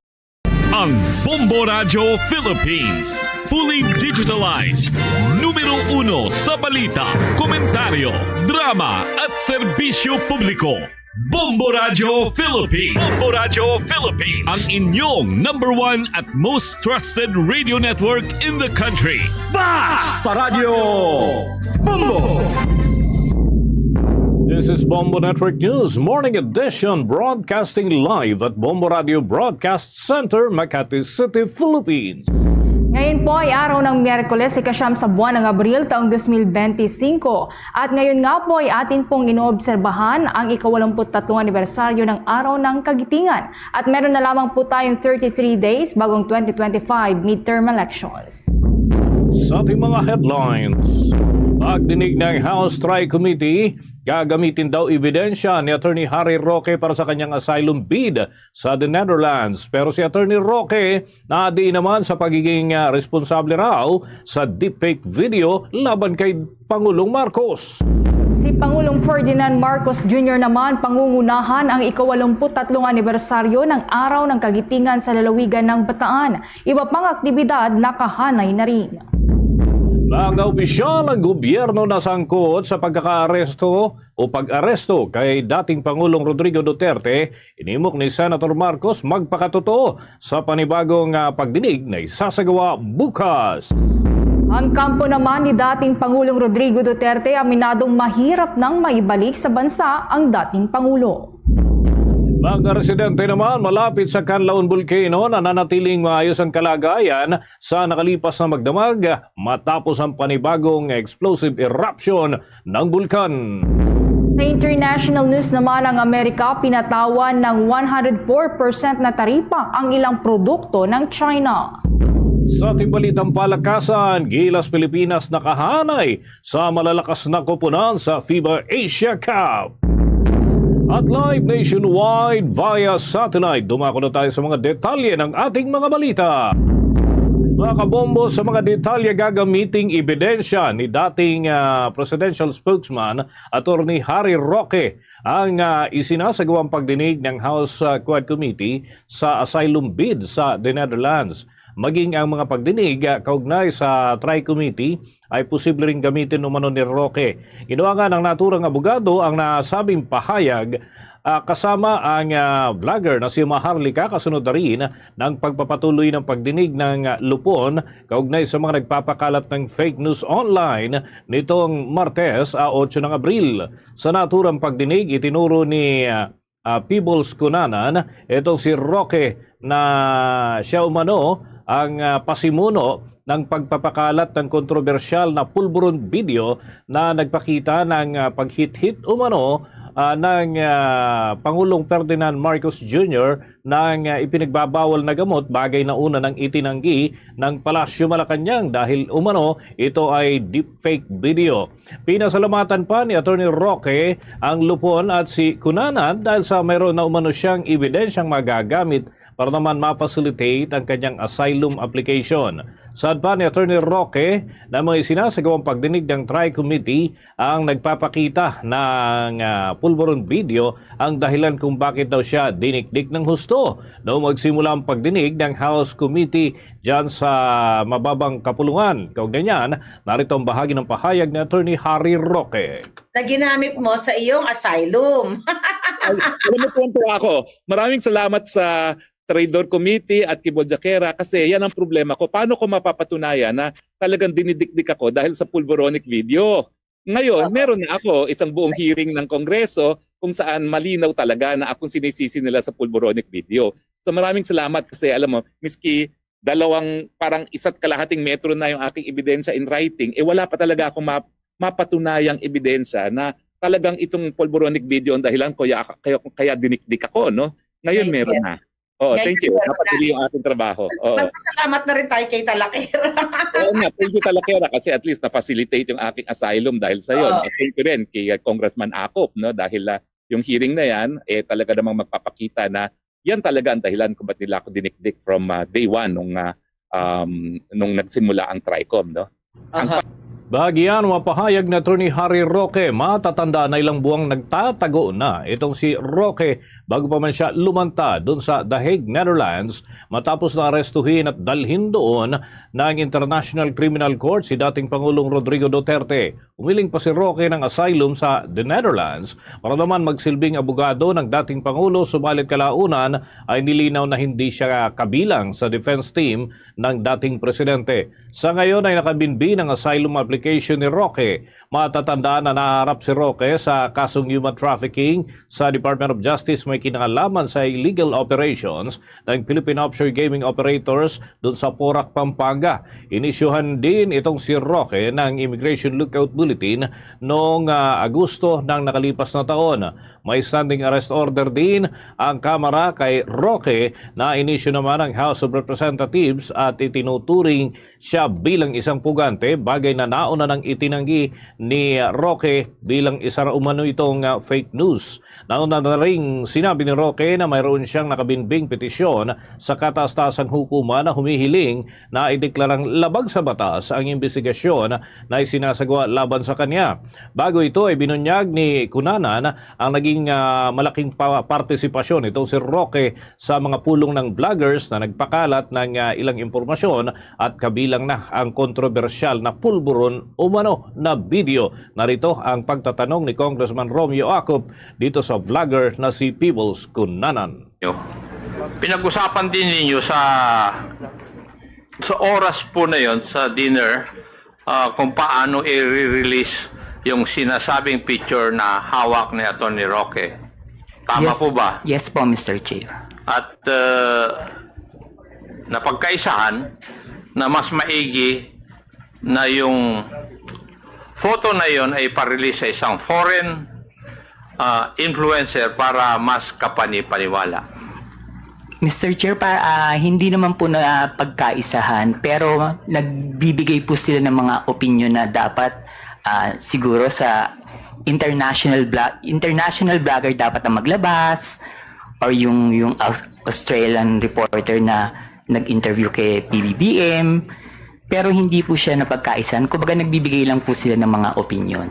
Ang Bombo Radyo Philippines, fully digitalized. Numero uno sa balita, komentaryo, drama, at serbisyo publiko. Bombo Radyo Philippines. Bombo Radyo Philippines. Ang inyong number one at most trusted radio network in the country. Basta Radyo Bombo! This is Bombo Network News Morning Edition, broadcasting live at Bombo Radio Broadcast Center, Makati City, Philippines. Ngayon po ay araw ng Miyerkules, ika-siyam sa buwan ng Abril, taong dos mil benti singko. At ngayon nga po ay atin pong inoobserbahan ang ikawalumput tatlong anibersaryo ng Araw ng Kagitingan. At meron na lamang po tayong thirty-three days bago ang twenty twenty-five midterm elections. Sa ating mga headlines, pagdinig ng House Tri-Committee, gagamitin daw ebidensya ni Attorney Harry Roque para sa kanyang asylum bid sa the Netherlands. Pero si Attorney Roque nadiin naman sa pagiging, ah, responsable raw sa deepfake video laban kay Pangulong Marcos. Si Pangulong Ferdinand Marcos Junior naman pangungunahan ang ikawalumput tatlong anibersaryo ng Araw ng Kagitingan sa lalawigan ng Bataan. Iba pang aktibidad nakahanay na rin. Mga opisyal ng gobyerno na sangkot sa pagkakaaresto o pag-aresto kay dating Pangulong Rodrigo Duterte, hinimok ni Senator Marcos magpakatotoo sa panibagong, ah, pagdinig na isasagawa bukas. Ang kampo naman ni dating Pangulong Rodrigo Duterte, aminadong mahirap nang maibalik sa bansa ang dating Pangulo. Mga residente naman malapit sa Canlaon Volcano nananatiling maayos ang kalagayan sa nakalipas na magdamag matapos ang panibagong explosive eruption ng bulkan. Sa international news naman, ang Amerika pinatawan ng one hundred four percent na taripa ang ilang produkto ng China. Sa ating balitang palakasan, Gilas Pilipinas nakahanay sa malalakas na koponan sa FIBA Asia Cup. At live nationwide via satellite, dumako na tayo sa mga detalye ng ating mga balita. Mga kabombo, sa mga detalye, gagamiting ebidensya ni dating, ah, presidential spokesman Attorney Harry Roque ang, ah, isinasagawang pagdinig ng House, ah, Quad Committee sa asylum bid sa the Netherlands. Maging ang mga pagdinig, ah, kaugnay sa Tri Committee ay posible ring gamitin umano ni Roque. Inuangan ng naturang abogado ang nasabing pahayag, ah, kasama ang, ah, vlogger na si Maharlika, kasunod na rin ng pagpapatuloy ng pagdinig ng, ah, Lupon kaugnay sa mga nagpapakalat ng fake news online nitong Martes, ah, otso ng Abril. Sa naturang pagdinig, itinuro ni, ah, ah, Peebles Cunanan itong si Roque na siya umano ang, ah, pasimuno ng pagpapakalat ng kontrobersyal na pulburon video na nagpakita ng, ah, paghithit umano, ah, ng, ah, Pangulong Ferdinand Marcos Junior ng, ah, ipinagbabawal na gamot, bagay na una nang itinanggi ng Palasyo Malacañang dahil umano ito ay deepfake video. Pinasalamatan pa ni Attorney Roque ang Lupon at si Cunanan dahil sa mayroon na umano siyang ebidensyang magagamit para naman ma-facilitate ang kanyang asylum application. Saad pa ni Attorney Roque na may sinasagawang pagdinig ng Tri Committee ang nagpapakita ng, ah, pulburon video ang dahilan kung bakit daw siya dinikdik ng husto noong magsimula ang pagdinig ng House Committee dyan sa mababang kapulungan. Kaugnay niyan, narito ang bahagi ng pahayag ni Attorney Harry Roque. Na ginamit mo sa iyong asylum. Ay, alam mo, tuwang-tuwa ako. Maraming salamat sa Traidor Committee at Kibol Jaquera kasi yan ang problema ko. Paano ko mapapatunayan na talagang dinidikdik ako dahil sa pulboronic video? Ngayon, Oo. meron na ako isang buong hearing ng Kongreso kung saan malinaw talaga na akong sinisisi nila sa pulboronic video. So, maraming salamat kasi, alam mo, miski dalawang, parang isa't kalahating metro na yung aking ebidensya in writing, eh, wala pa talaga akong ma-, mapatunayang ebidensya na talagang itong pulboronic video ang dahilan kaya, kaya, kaya dinikdik ako, no? Ngayon, Thank meron you. na. Oo, Ngayon, thank you. meron na. Napadali yung ating trabaho. Oo. Magpasalamat na rin tayo kay Talakera. Oo nga, thank you, Talakera, kasi at least na-facilitate yung aking asylum dahil sa'yo, Oo. no? Thank you rin kay, uh, Congressman Akop, no? Dahil, uh, yung hearing na yan, eh, talaga namang magpapakita na yan talaga ang dahilan kung ba't nila ako dinikdik from, uh, day one nung, uh, um, nung nagsimula ang Tricom, no? Ang Aha. Bahagian, mapahayag ni Attorney Harry Roque, matatandaan na ilang buwang nagtatago na itong si Roque bago pa man siya lumanta dun sa The Hague, Netherlands, matapos na arestuhin at dalhin doon ng International Criminal Court si dating Pangulong Rodrigo Duterte. Umiling pa si Roque ng asylum sa the Netherlands para naman magsilbing abogado ng dating Pangulo, subalit kalaunan ay nilinaw na hindi siya kabilang sa defense team ng dating presidente. Sa ngayon ay nakabinbin ang asylum application ni Roque. Matatandaan na naharap si Roque sa kasong human trafficking sa Department of Justice may kinalaman sa illegal operations ng Philippine offshore gaming operators doon sa Porac, Pampanga. Inisyuhan din itong si Roque ng Immigration Lookout Bulletin noong, ah, Agosto ng nakalipas na taon. May standing arrest order din ang Kamara kay Roque na inisyu naman ng House of Representatives at itinuturing siya bilang isang pugante, bagay na nauna nang itinanggi ni Roque bilang isa ra umano itong, ah, fake news. Nauna na ring sinabi ni Roque na mayroon siyang nakabinbing petisyon sa kataas-taasang hukuman na humihiling na ideklarang labag sa batas ang imbestigasyon na isinasagawa laban sa kanya. Bago ito ay binunyag ni Cunanan ang naging, ah, malaking pa-, partisipasyon nitong si Roque sa mga pulong ng vloggers na nagpakalat ng, ah, ilang impormasyon at kabilang na ang kontrobersyal na pulburon umano na video. Narito ang pagtatanong ni Congressman Romeo Acop dito sa vlogger na si Peebles Cunanan. Pinag-usapan din ninyo sa, sa oras po na yon sa dinner, ah, kung paano i-release yung sinasabing picture na hawak ni Attorney Roque. Tama Yes. po ba? Yes po, Mister Chair. At, ah, napagkaisahan na mas maigi na yung photo na yon ay pa-release sa isang foreign ah, influencer para mas kapani-paniwala? Mister Chair, pa, ah, hindi naman po na pagkaisahan, pero nagbibigay po sila ng mga opinion na dapat, ah, siguro sa international blo-, international blogger dapat na maglabas, or yung, yung Aus-, Australian reporter na nag-interview kay P B B M, pero hindi po siya napagkaisahan. Kumbaga, nagbibigay lang po sila ng mga opinion.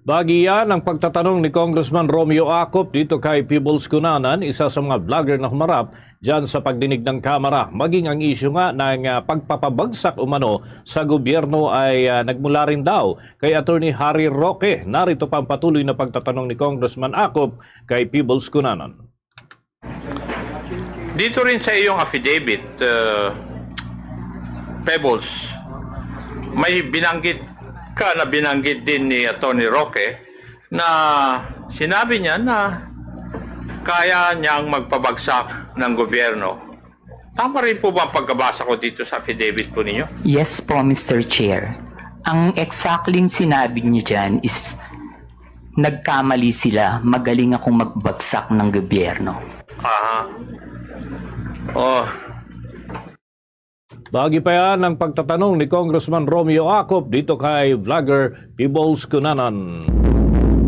Bagian ang pagtatanong ni Congressman Romeo Acop dito kay Peebles Cunanan, isa sa mga vlogger na humarap dyan sa pagdinig ng Kamara, maging ang isyu nga ng, ah, pagpapabagsak umano sa gobyerno ay, ah, nagmula rin daw kay Attorney Harry Roque. Narito pa ang patuloy na pagtatanong ni Congressman Acop kay Peebles Cunanan. Dito rin sa iyong affidavit, uh, Pebbles, may binanggit ka na binanggit din ni Attorney Roque na sinabi niya na kaya niyang magpabagsak ng gobyerno. Tama rin po ba ang pagkabasa ko dito sa affidavit po ninyo? Yes po, Mister Chair. Ang exactly sinabi niya dyan is nagkamali sila, magaling akong magbagsak ng gobyerno. Aha. Oh. Bagi pa yan ang pagtatanong ni Congressman Romeo Acop dito kay vlogger Peebles Cunanan.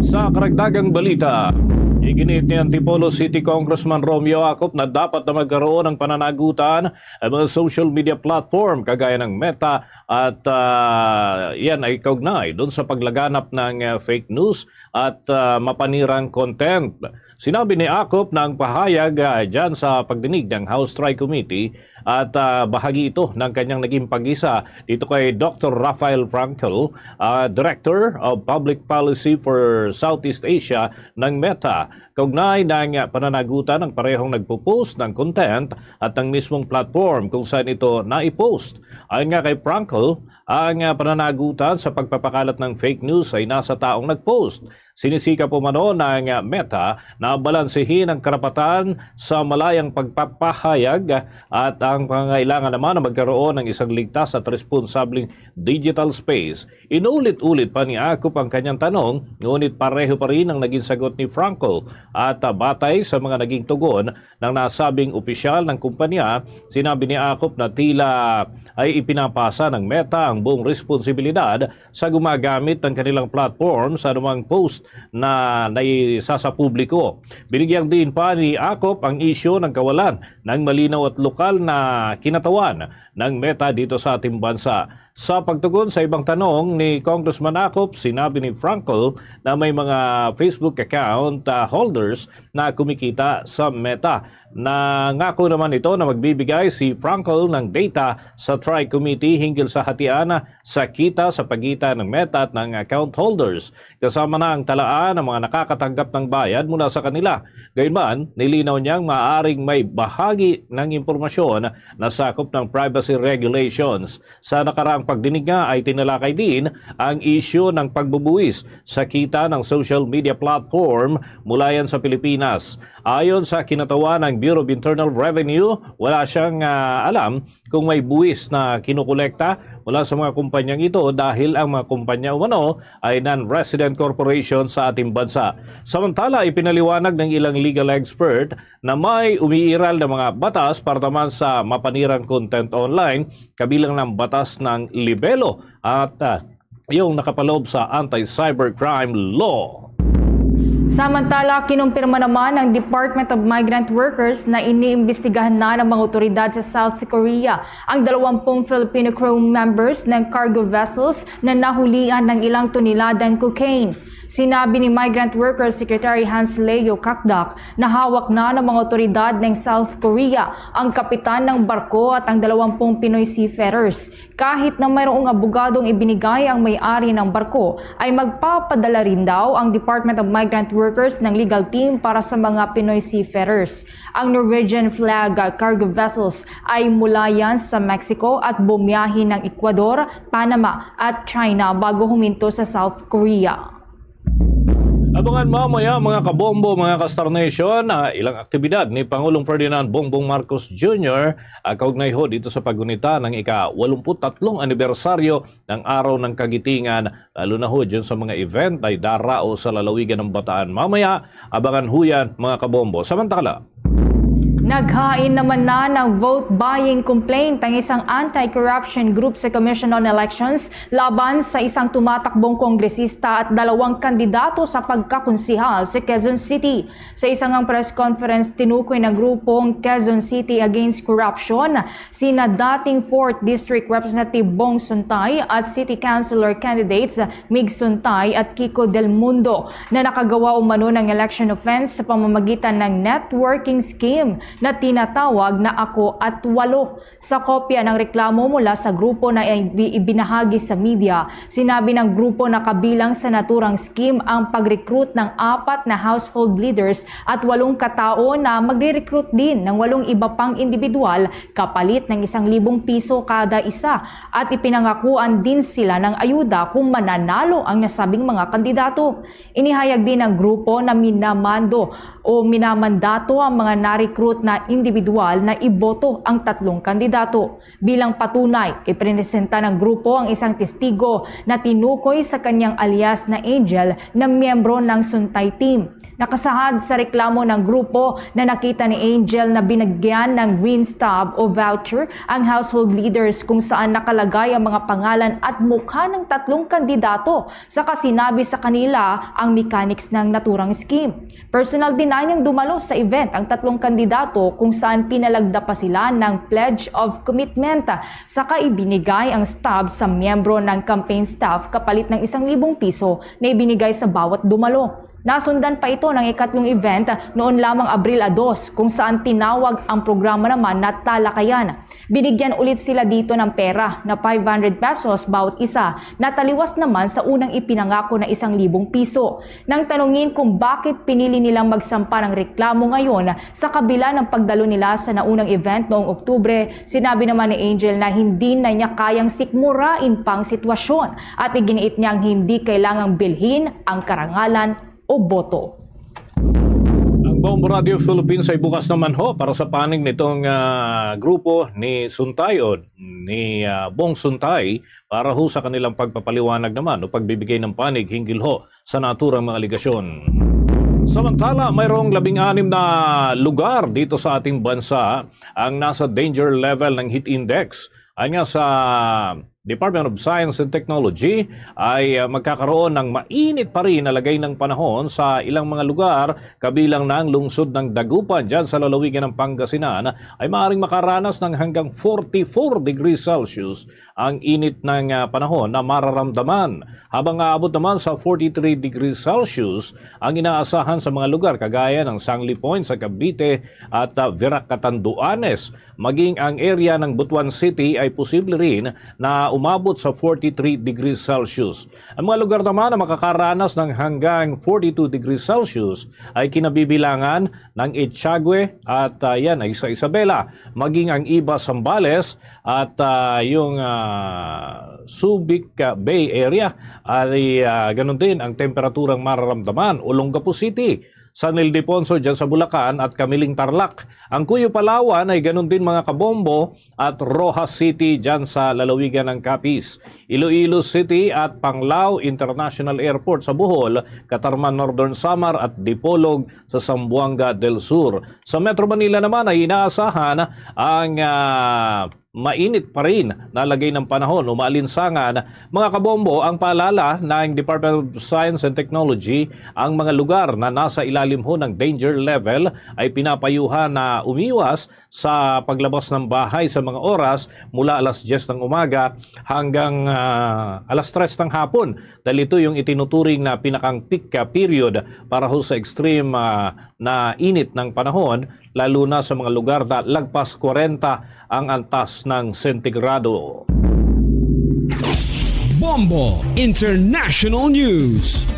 Sa karagdagang balita, iginiit ni Antipolo City Congressman Romeo Acop na dapat na magkaroon ng pananagutan ang mga social media platform kagaya ng Meta at, ah, yan ay kaugnay doon sa paglaganap ng, ah, fake news at, ah, mapanirang content. Sinabi ni Acop na ang pahayag, ah, dyan sa pagdinig ng House Tri Committee at, ah, bahagi ito ng kanyang naging pag-isa dito kay Doctor Rafael Frankel, ah, Director of Public Policy for Southeast Asia ng Meta, kaugnay ng pananagutan ng parehong nagpo-post ng content at ng mismong platform kung saan ito naipost. Ayon nga kay Frankel, ang, ah, pananagutan sa pagpapakalat ng fake news ay nasa taong nag-post. Sinisikap umano ng, ah, Meta na balansehin ang karapatan sa malayang pagpapahayag at ang pangangailangan naman na magkaroon ng isang ligtas at responsableng digital space. Inulit-ulit pa ni Acop ang kanyang tanong, ngunit pareho pa rin ang naging sagot ni Frankel. At, ah, batay sa mga naging tugon ng nasabing opisyal ng kumpanya, sinabi ni Acop na tila ay ipinapasa ng Meta ang buong responsibilidad sa gumagamit ng kanilang platform sa anumang post na naisasapubliko. Binigyang diin pa ni Acop ang isyu ng kawalan ng malinaw at lokal na kinatawan ng Meta dito sa ating bansa. Sa pagtugon sa ibang tanong ni Congressman Acop, sinabi ni Frankel na may mga Facebook account, ah, holders na kumikita sa Meta. Nangako naman ito na magbibigay si Frankel ng data sa Tri Committee hinggil sa hatian sa kita sa pagitan ng Meta at ng account holders, kasama na ang talaan ng mga nakakatanggap ng bayad mula sa kanila. Gayunman, nilinaw niyang maaaring may bahagi ng impormasyon na sakop ng privacy regulations. Sa nakaraang pagdinig nga ay tinalakay din ang isyu ng pagbubuwis sa kita ng social media platform mula yan sa Pilipinas. Ayon sa kinatawan ng Bureau of Internal Revenue, wala siyang, ah, alam kung may buwis na kinukolekta mula sa mga kumpanyang ito dahil ang mga kumpanya umano ay non-resident corporation sa ating bansa. Samantala, ipinaliwanag ng ilang legal expert na may umiiral na mga batas para naman sa mapanirang content online, kabilang ng batas ng libelo at, ah, yung nakapaloob sa anti-cybercrime law. Samantala, kinumpirma naman ng Department of Migrant Workers na iniimbestigahan na ng mga otoridad sa South Korea ang dalawampung Filipino crew members ng cargo vessels na nahulian ng ilang toneladang cocaine. Sinabi ni Migrant Workers Secretary Hans Leo Kakdak na hawak na ng mga otoridad ng South Korea ang kapitan ng barko at ang dalawampung Pinoy seafarers. Kahit na mayroong abogadong ibinigay ang may-ari ng barko, ay magpapadala rin daw ang Department of Migrant Workers ng legal team para sa mga Pinoy seafarers. Ang Norwegian flag cargo vessels ay mula yan sa Mexico at bumiyahe ng Ecuador, Panama at China bago huminto sa South Korea. Abangan mamaya, mga kabombo, mga ka-Star Nation, ah, ilang aktibidad ni Pangulong Ferdinand Bongbong Marcos Junior, ah, kaugnay ho dito sa paggunita ng ika-walumput-tatlong anibersaryo ng Araw ng Kagitingan, lalo na ho dyan sa mga event ay darao sa lalawigan ng Bataan. Mamaya, abangan ho yan, mga kabombo. Samantala, naghain naman na ng vote buying complaint ang isang anti-corruption group sa Commission on Elections laban sa isang tumatakbong kongresista at dalawang kandidato sa pagkakonsehal sa Quezon City. Sa isang press conference, tinukoy ng grupong Quezon City Against Corruption sina dating fourth District Representative Bong Suntay at City Councilor candidates Mig Suntay at Kiko Del Mundo na nakagawa umano ng election offense sa pamamagitan ng networking scheme na tinatawag na Ako at Walo. Sa kopya ng reklamo mula sa grupo na ibi-, ibinahagi sa media, sinabi ng grupo na kabilang sa naturang scheme ang pag-recruit ng apat na household leaders at walong katao na magre-recruit din ng walong iba pang individual kapalit ng isang libong piso kada isa, at ipinangakuan din sila ng ayuda kung mananalo ang nasabing mga kandidato. Inihayag din ng grupo na minamando o minamandato ang mga na-recruit na individual na iboto ang tatlong kandidato. Bilang patunay, ipresenta ng grupo ang isang testigo na tinukoy sa kanyang alias na Angel na miyembro ng Suntay Team. Nakasahad sa reklamo ng grupo na nakita ni Angel na binigyan ng green stub o voucher ang household leaders kung saan nakalagay ang mga pangalan at mukha ng tatlong kandidato, saka sinabi sa kanila ang mechanics ng naturang scheme. Personal din anyang dumalo sa event ang tatlong kandidato kung saan pinalagda pa sila ng pledge of commitment, saka ibinigay ang stub sa miyembro ng campaign staff kapalit ng isang libong piso na ibinigay sa bawat dumalo. Nasundan pa ito ng ikatlong event noon lamang Abril a dos, kung saan tinawag ang programa naman na Talakayan. Binigyan ulit sila dito ng pera na five hundred pesos bawat isa, na taliwas naman sa unang ipinangako na isang libong piso. Nang tanungin kung bakit pinili nilang magsampa ng reklamo ngayon sa kabila ng pagdalo nila sa naunang event noong Oktubre, sinabi naman ni Angel na hindi na niya kayang sikmurain pa ang sitwasyon at iginiit niyang hindi kailangang bilhin ang karangalan o boto. Ang Bombo Radio Philippines ay bukas naman ho para sa panig nitong, ah, grupo ni Suntay o ni, ah, Bong Suntay para ho sa kanilang pagpapaliwanag naman o pagbibigay ng panig hinggil ho sa naturang mga alegasyon. Samantala, mayroong labing-anim na lugar dito sa ating bansa ang nasa danger level ng heat index. Anya sa Department of Science and Technology ay, ah, magkakaroon ng mainit pa rin na lagay ng panahon sa ilang mga lugar, kabilang na ang lungsod ng Dagupan dyan sa lalawigan ng Pangasinan, ay maaaring makaranas ng hanggang forty-four degrees Celsius ang init ng, ah, panahon na mararamdaman, habang aabot naman sa forty-three degrees Celsius ang inaasahan sa mga lugar kagaya ng Sangli Point sa Cavite at, ah, Virac, Catanduanes. Maging ang area ng Butuan City ay posible rin na umabot sa forty-three degrees Celsius. Ang mga lugar naman na makakaranas ng hanggang forty-two degrees Celsius ay kinabibilangan ng Echagüe at, ah, yan ay sa Isabela, maging ang iba Zambales at, ah, yung, ah, Subic, ah, Bay Area ay, ah, ganun din ang temperaturang mararamdaman. Olongapo City, San Ildefonso dyan sa Bulacan at Camiling, Tarlac, ang Cuyo, Palawan ay ganun din, mga kabombo, at Roxas City dyan sa lalawigan ng Capiz, Iloilo City at Panglao International Airport sa Bohol, Catarman, Northern Samar at Dipolog sa Zamboanga del Sur. Sa Metro Manila naman ay inaasahan ang, ah, mainit pa rin na lagay ng panahon o maalinsangan. Mga kabombo, ang paalala ng Department of Science and Technology, ang mga lugar na nasa ilalim ho ng danger level ay pinapayuhan na umiwas sa paglabas ng bahay sa mga oras mula alas diyes ng umaga hanggang, ah, alas tres ng hapon, dahil ito yung itinuturing na pinakang peak, ah, period para ho sa extreme, ah, na init ng panahon, lalo na sa mga lugar na lagpas kwarenta ang antas ng sentigrado. Bombo International News.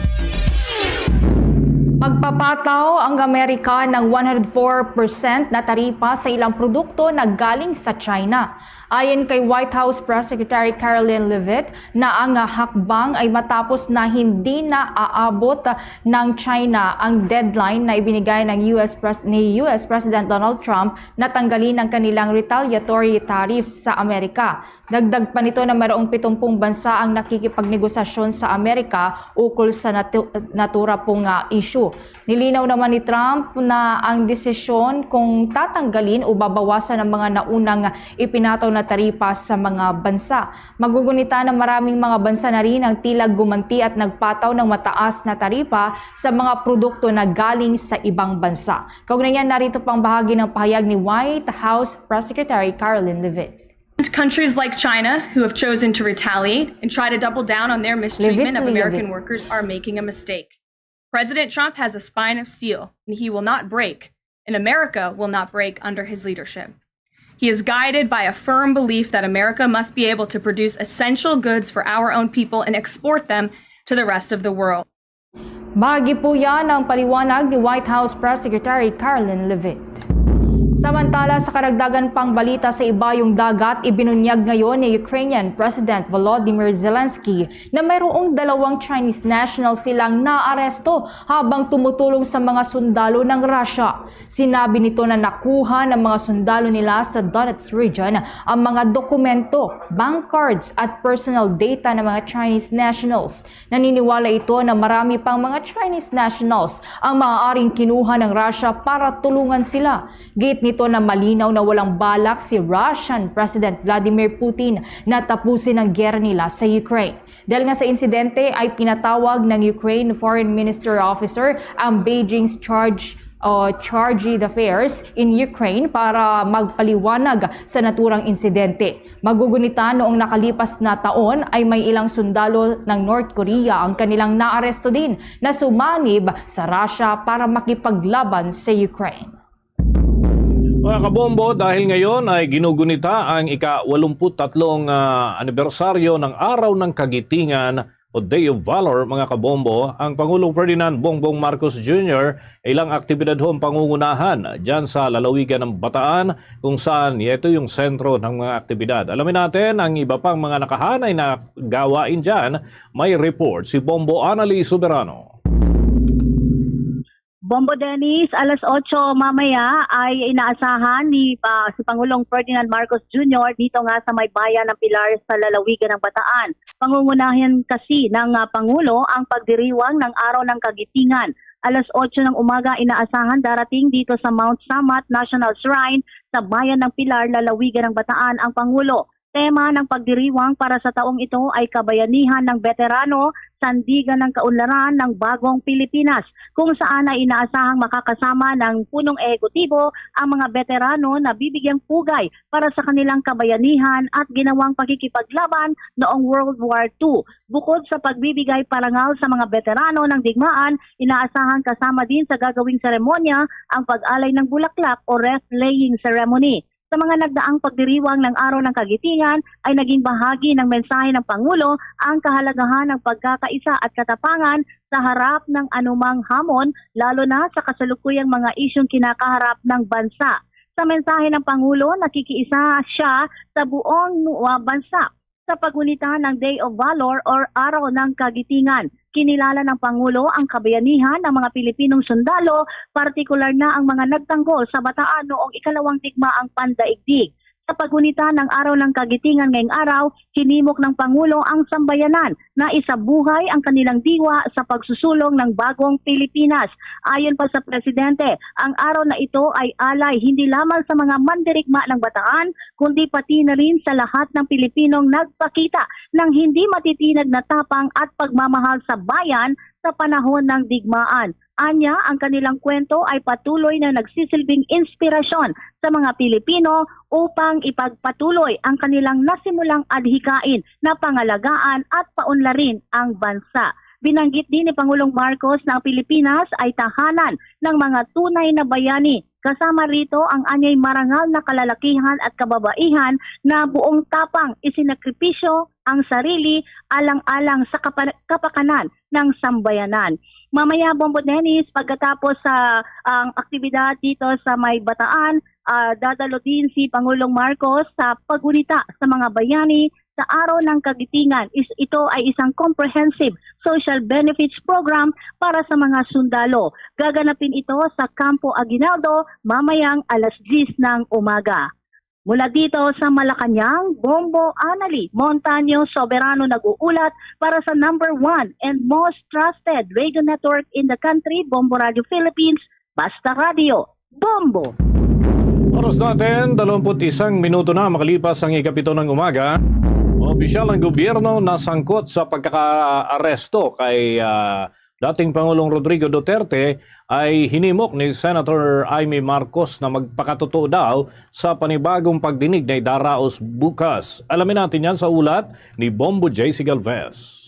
Magpapataw ang Amerika ng one hundred four percent na taripa sa ilang produkto na galing sa China. Ayon kay White House Press Secretary Karoline Leavitt, na ang hakbang ay matapos na hindi na aabot ng China ang deadline na ibinigay ng U S Pres-, ni U S President Donald Trump na tanggalin ang kanilang retaliatory tariff sa Amerika. Dagdag pa nito na mayroong pitumpung bansa ang nakikipagnegosasyon sa Amerika ukol sa natu-, natura pong, ah, issue. Nilinaw naman ni Trump na ang desisyon kung tatanggalin o babawasan ang mga naunang ipinataw na taripa sa mga bansa. Magugunita na maraming mga bansa na rin ang tila gumanti at nagpataw ng mataas na taripa sa mga produkto na galing sa ibang bansa. Kaugnay niyan, narito pang bahagi ng pahayag ni White House Press Secretary Karoline Leavitt. Countries like China, who have chosen to retaliate and try to double down on their mistreatment of Leavitt. American workers, are making a mistake. President Trump has a spine of steel, and he will not break, and America will not break under his leadership. He is guided by a firm belief that America must be able to produce essential goods for our own people and export them to the rest of the world. Bahagi po yan ng paliwanag ni White House Press Secretary Karoline Leavitt. Samantala, sa karagdagan pang balita sa ibayong dagat, ibinunyag ngayon ni Ukrainian President Volodymyr Zelensky na mayroong dalawang Chinese national silang naaresto habang tumutulong sa mga sundalo ng Russia. Sinabi nito na nakuha ng mga sundalo nila sa Donetsk region ang mga dokumento, bank cards at personal data ng mga Chinese nationals. Naniniwala ito na marami pang mga Chinese nationals ang maaaring kinuha ng Russia para tulungan sila. Giit nito na malinaw na walang balak si Russian President Vladimir Putin na tapusin ang giyera nila sa Ukraine. Dahil nga sa insidente ay pinatawag ng Ukraine Foreign Minister Officer ang Beijing's charge o charge d'affaires in Ukraine para magpaliwanag sa naturang insidente. Magugunita, noong nakalipas na taon ay may ilang sundalo ng North Korea ang kanilang naaresto din na sumanib sa Russia para makipaglaban sa Ukraine. Mga kabombo, dahil ngayon ay ginugunita ang ika-walumput-tatlong, ah, anibersaryo ng Araw ng Kagitingan o Day of Valor, mga kabombo, ang Pangulong Ferdinand Bongbong Marcos Junior ay ilang aktibidad hong pangungunahan dyan sa lalawigan ng Bataan, kung saan ito yung sentro ng mga aktibidad. Alamin natin ang iba pang mga nakahanay na gawain dyan. May report si Bombo Annalie Soberano. Bombo Dennis, alas otso mamaya ay inaasahan ni, ah, si Pangulong Ferdinand Marcos Junior dito nga sa may bayan ng Pilar sa lalawigan ng Bataan. Pangungunahin kasi ng, ah, Pangulo ang pagdiriwang ng Araw ng Kagitingan. Alas otso ng umaga inaasahan darating dito sa Mount Samat National Shrine sa bayan ng Pilar, lalawigan ng Bataan ang Pangulo. Tema ng pagdiriwang para sa taong ito ay Kabayanihan ng Beterano, Sandigan ng Kaunlaran ng Bagong Pilipinas, kung saan ay inaasahang makakasama ng punong ehekutibo ang mga beterano na bibigyang pugay para sa kanilang kabayanihan at ginawang pakikipaglaban noong World War Two. Bukod sa pagbibigay parangal sa mga beterano ng digmaan, inaasahan kasama din sa gagawing seremonya ang pag-alay ng bulaklak o wreath-laying ceremony. Sa mga nagdaang pagdiriwang ng Araw ng Kagitingan ay naging bahagi ng mensahe ng Pangulo ang kahalagahan ng pagkakaisa at katapangan sa harap ng anumang hamon, lalo na sa kasalukuyang mga isyung kinakaharap ng bansa. Sa mensahe ng Pangulo, nakikiisa siya sa buong, ah, bansa sa paggunita ng Day of Valor or Araw ng Kagitingan. Kinilala ng Pangulo ang kabayanihan ng mga Pilipinong sundalo, partikular na ang mga nagtanggol sa Bataan noong ikalawang digmaang pandaigdig. Sa paggunita ng Araw ng Kagitingan ngayong araw, hinimok ng Pangulo ang sambayanan na isabuhay ang kanilang diwa sa pagsusulong ng bagong Pilipinas. Ayon pa sa Presidente, ang araw na ito ay alay hindi lamang sa mga mandirigma ng Bataan, kundi pati na rin sa lahat ng Pilipinong nagpakita ng hindi matitinag na tapang at pagmamahal sa bayan sa panahon ng digmaan. Anya, ang kanilang kwento ay patuloy na nagsisilbing inspirasyon sa mga Pilipino upang ipagpatuloy ang kanilang nasimulang adhikain na pangalagaan at paunlarin ang bansa. Binanggit din ni Pangulong Marcos na ang Pilipinas ay tahanan ng mga tunay na bayani. Kasama rito ang anyay marangal na kalalakihan at kababaihan na buong tapang isinakripisyo ang sarili alang-alang sa kapa-, kapakanan ng sambayanan. Mamaya, Bombo Dennis, pagkatapos sa ang aktibidad dito sa may Bataan, ah, dadalo din si Pangulong Marcos sa paggunita sa mga bayani sa Araw ng Kagitingan. Is, ito ay isang comprehensive social benefits program para sa mga sundalo. Gaganapin ito sa Campo Aguinaldo mamayang alas diyes ng umaga. Mula dito sa Malacañang, Bombo Anali Montaño Soberano nag-uulat para sa number one and most trusted radio network in the country, Bombo Radio Philippines, Basta Radio, Bombo. Oras natin, dalawampu't isang minuto na makalipas ang ikapito ng umaga. Opisyal ng gobyerno nasangkot sa pagkakaaresto kay, ah, dating Pangulong Rodrigo Duterte ay hinimok ni Senator Imee Marcos na magpakatuto daw sa panibagong pagdinig na idaraos bukas. Alamin natin yan sa ulat ni Bombo J C Galvez.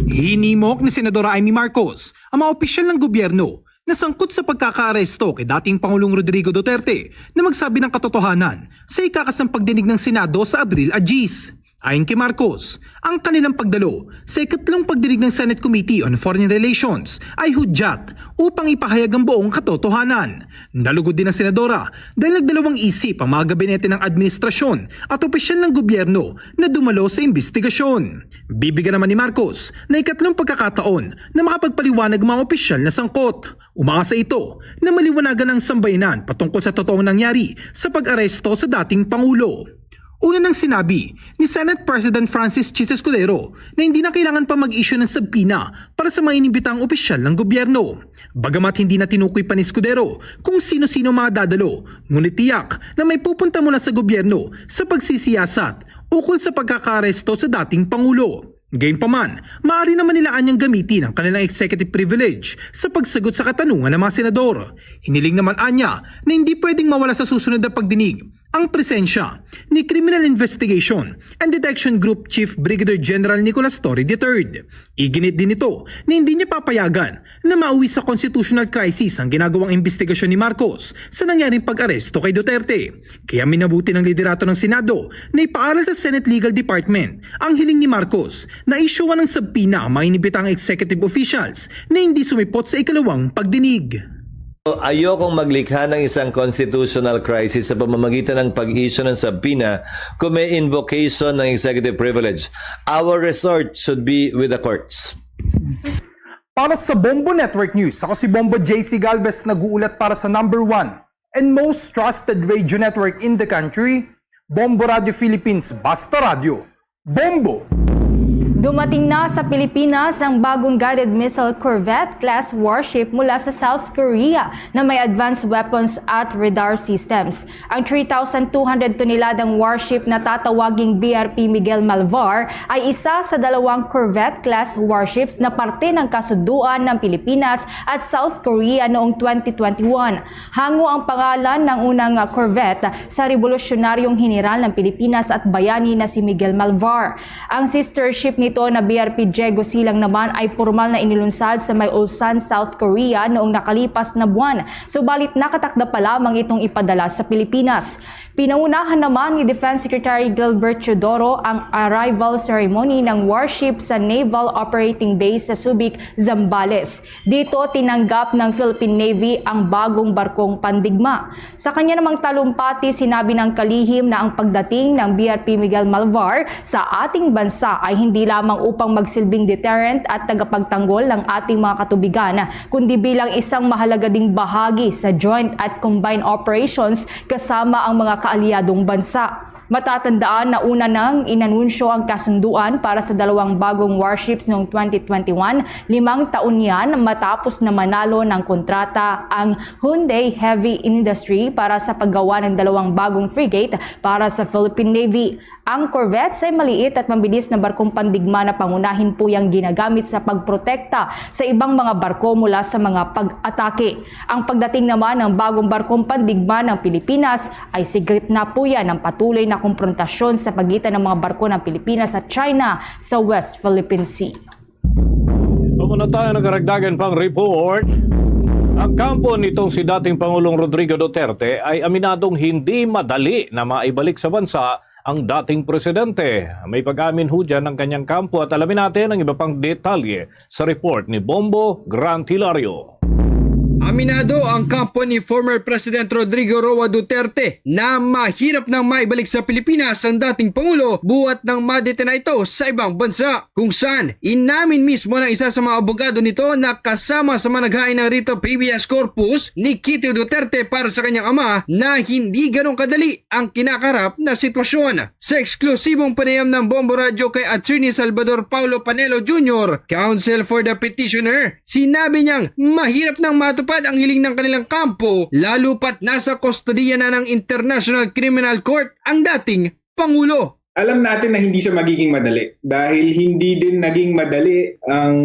Hinimok ni Senadora Imee Marcos ang mga opisyal ng gobyerno na sangkot sa pagkakaaresto kay dating Pangulong Rodrigo Duterte na magsabi ng katotohanan sa ikakasang pagdinig ng Senado sa Abril a diyes. Ayon kay Marcos, ang kanilang pagdalo sa ikatlong pagdinig ng Senate Committee on Foreign Relations ay hudyat upang ipahayag ang buong katotohanan. Nalugod din ang senadora dahil nagdalawang isip ang mga gabinete ng administrasyon at opisyal ng gobyerno na dumalo sa imbestigasyon. Bibigyan naman ni Marcos na ikatlong pagkakataon na makapagpaliwanag ang mga opisyal na sangkot. Umaasa ito na maliwanagan ang sambayanan patungkol sa totoong nangyari sa pag-aresto sa dating Pangulo. Una nang sinabi ni Senate President Francis Chiz Escudero na hindi na kailangan pa mag-issue ng subpoena para sa mga inimbitang opisyal ng gobyerno. Bagamat hindi na tinukoy pa ni Escudero kung sino-sino ang mga dadalo, ngunit tiyak na may pupunta mula sa gobyerno sa pagsisiyasat ukol sa pagkakaaresto sa dating Pangulo. Gayunpaman, maaari naman nila anyang gamitin ang kanilang executive privilege sa pagsagot sa katanungan ng mga senador. Hiniling naman anya na hindi pwedeng mawala sa susunod na pagdinig ang presensya ni Criminal Investigation and Detection Group Chief Brigadier General Nicolas Torre the third. Iginit din nito na hindi niya papayagan na mauwi sa constitutional crisis ang ginagawang investigasyon ni Marcos sa nangyaring pag-aresto kay Duterte. Kaya minabuti ng liderato ng Senado na ipaaral sa Senate Legal Department ang hiling ni Marcos na isyuhan ng subpoena ang mga inibitang executive officials na hindi sumipot sa ikalawang pagdinig. Ayokong maglikha ng isang constitutional crisis sa pamamagitan ng pag-issue ng subpoena kung may invocation ng executive privilege. Our resort should be with the courts. Para sa Bombo Network News, ako si Bombo J C Galvez, nag-uulat para sa number one and most trusted radio network in the country, Bombo Radio Philippines, Basta Radio, Bombo! Dumating na sa Pilipinas ang bagong guided missile corvette class warship mula sa South Korea na may advanced weapons at radar systems. Ang three thousand two hundred toneladang warship na tatawaging B R P Miguel Malvar ay isa sa dalawang corvette class warships na parte ng kasunduan ng Pilipinas at South Korea noong twenty twenty-one. Hango ang pangalan ng unang corvette sa revolusyonaryong heneral ng Pilipinas at bayani na si Miguel Malvar. Ang sister ship nito na B R P Diego Silang naman ay pormal na inilunsad sa may Ulsan, South Korea noong nakalipas na buwan, subalit nakatakda pa lamang itong ipadala sa Pilipinas. Pinangunahan naman ni Defense Secretary Gilbert Teodoro ang arrival ceremony ng warship sa Naval Operating Base sa Subic, Zambales. Dito tinanggap ng Philippine Navy ang bagong barkong pandigma. Sa kanya namang talumpati, sinabi ng kalihim na ang pagdating ng B R P Miguel Malvar sa ating bansa ay hindi lamang upang magsilbing deterrent at tagapagtanggol ng ating mga katubigan, kundi bilang isang mahalaga ding bahagi sa joint at combined operations kasama ang mga kaalyadong bansa. Matatandaan na una nang inanunsyo ang kasunduan para sa dalawang bagong warships noong twenty twenty-one, limang taon yan matapos na manalo ng kontrata ang Hyundai Heavy Industry para sa paggawa ng dalawang bagong frigate para sa Philippine Navy. Ang corvettes ay maliit at mabilis na barkong pandigma na pangunahin po yang ginagamit sa pagprotekta sa ibang mga barko mula sa mga pag-atake. Ang pagdating naman ng bagong barkong pandigma ng Pilipinas ay sigit na po yan ng patuloy na komprontasyon sa pagitan ng mga barko ng Pilipinas at China sa West Philippine Sea. Pamunatayan ang karagdagan pang report. Ang kampo nitong si dating Pangulong Rodrigo Duterte ay aminadong hindi madali na maibalik sa bansa ang dating presidente. May pag-amin ho dyan ng kanyang kampo at alamin natin ang iba pang detalye sa report ni Bombo Grant Hilario. Aminado ang kampo ni former President Rodrigo Roa Duterte na mahirap nang maibalik sa Pilipinas ang dating Pangulo buhat nang madetena ito sa ibang bansa, kung saan inamin mismo ng isa sa mga abogado nito na kasama sa managhain ng writ of habeas corpus ni Kitty Duterte para sa kanyang ama na hindi ganong kadali ang kinakarap na sitwasyon. Sa eksklusibong panayam ng Bombo Radyo kay Attorney Salvador Paulo Panelo Junior, counsel for the petitioner, sinabi niyang mahirap nang matupad ang hiling ng kanilang kampo, lalo pat nasa kustodiya na ng International Criminal Court ang dating Pangulo. Alam natin na hindi siya magiging madali dahil hindi din naging madali ang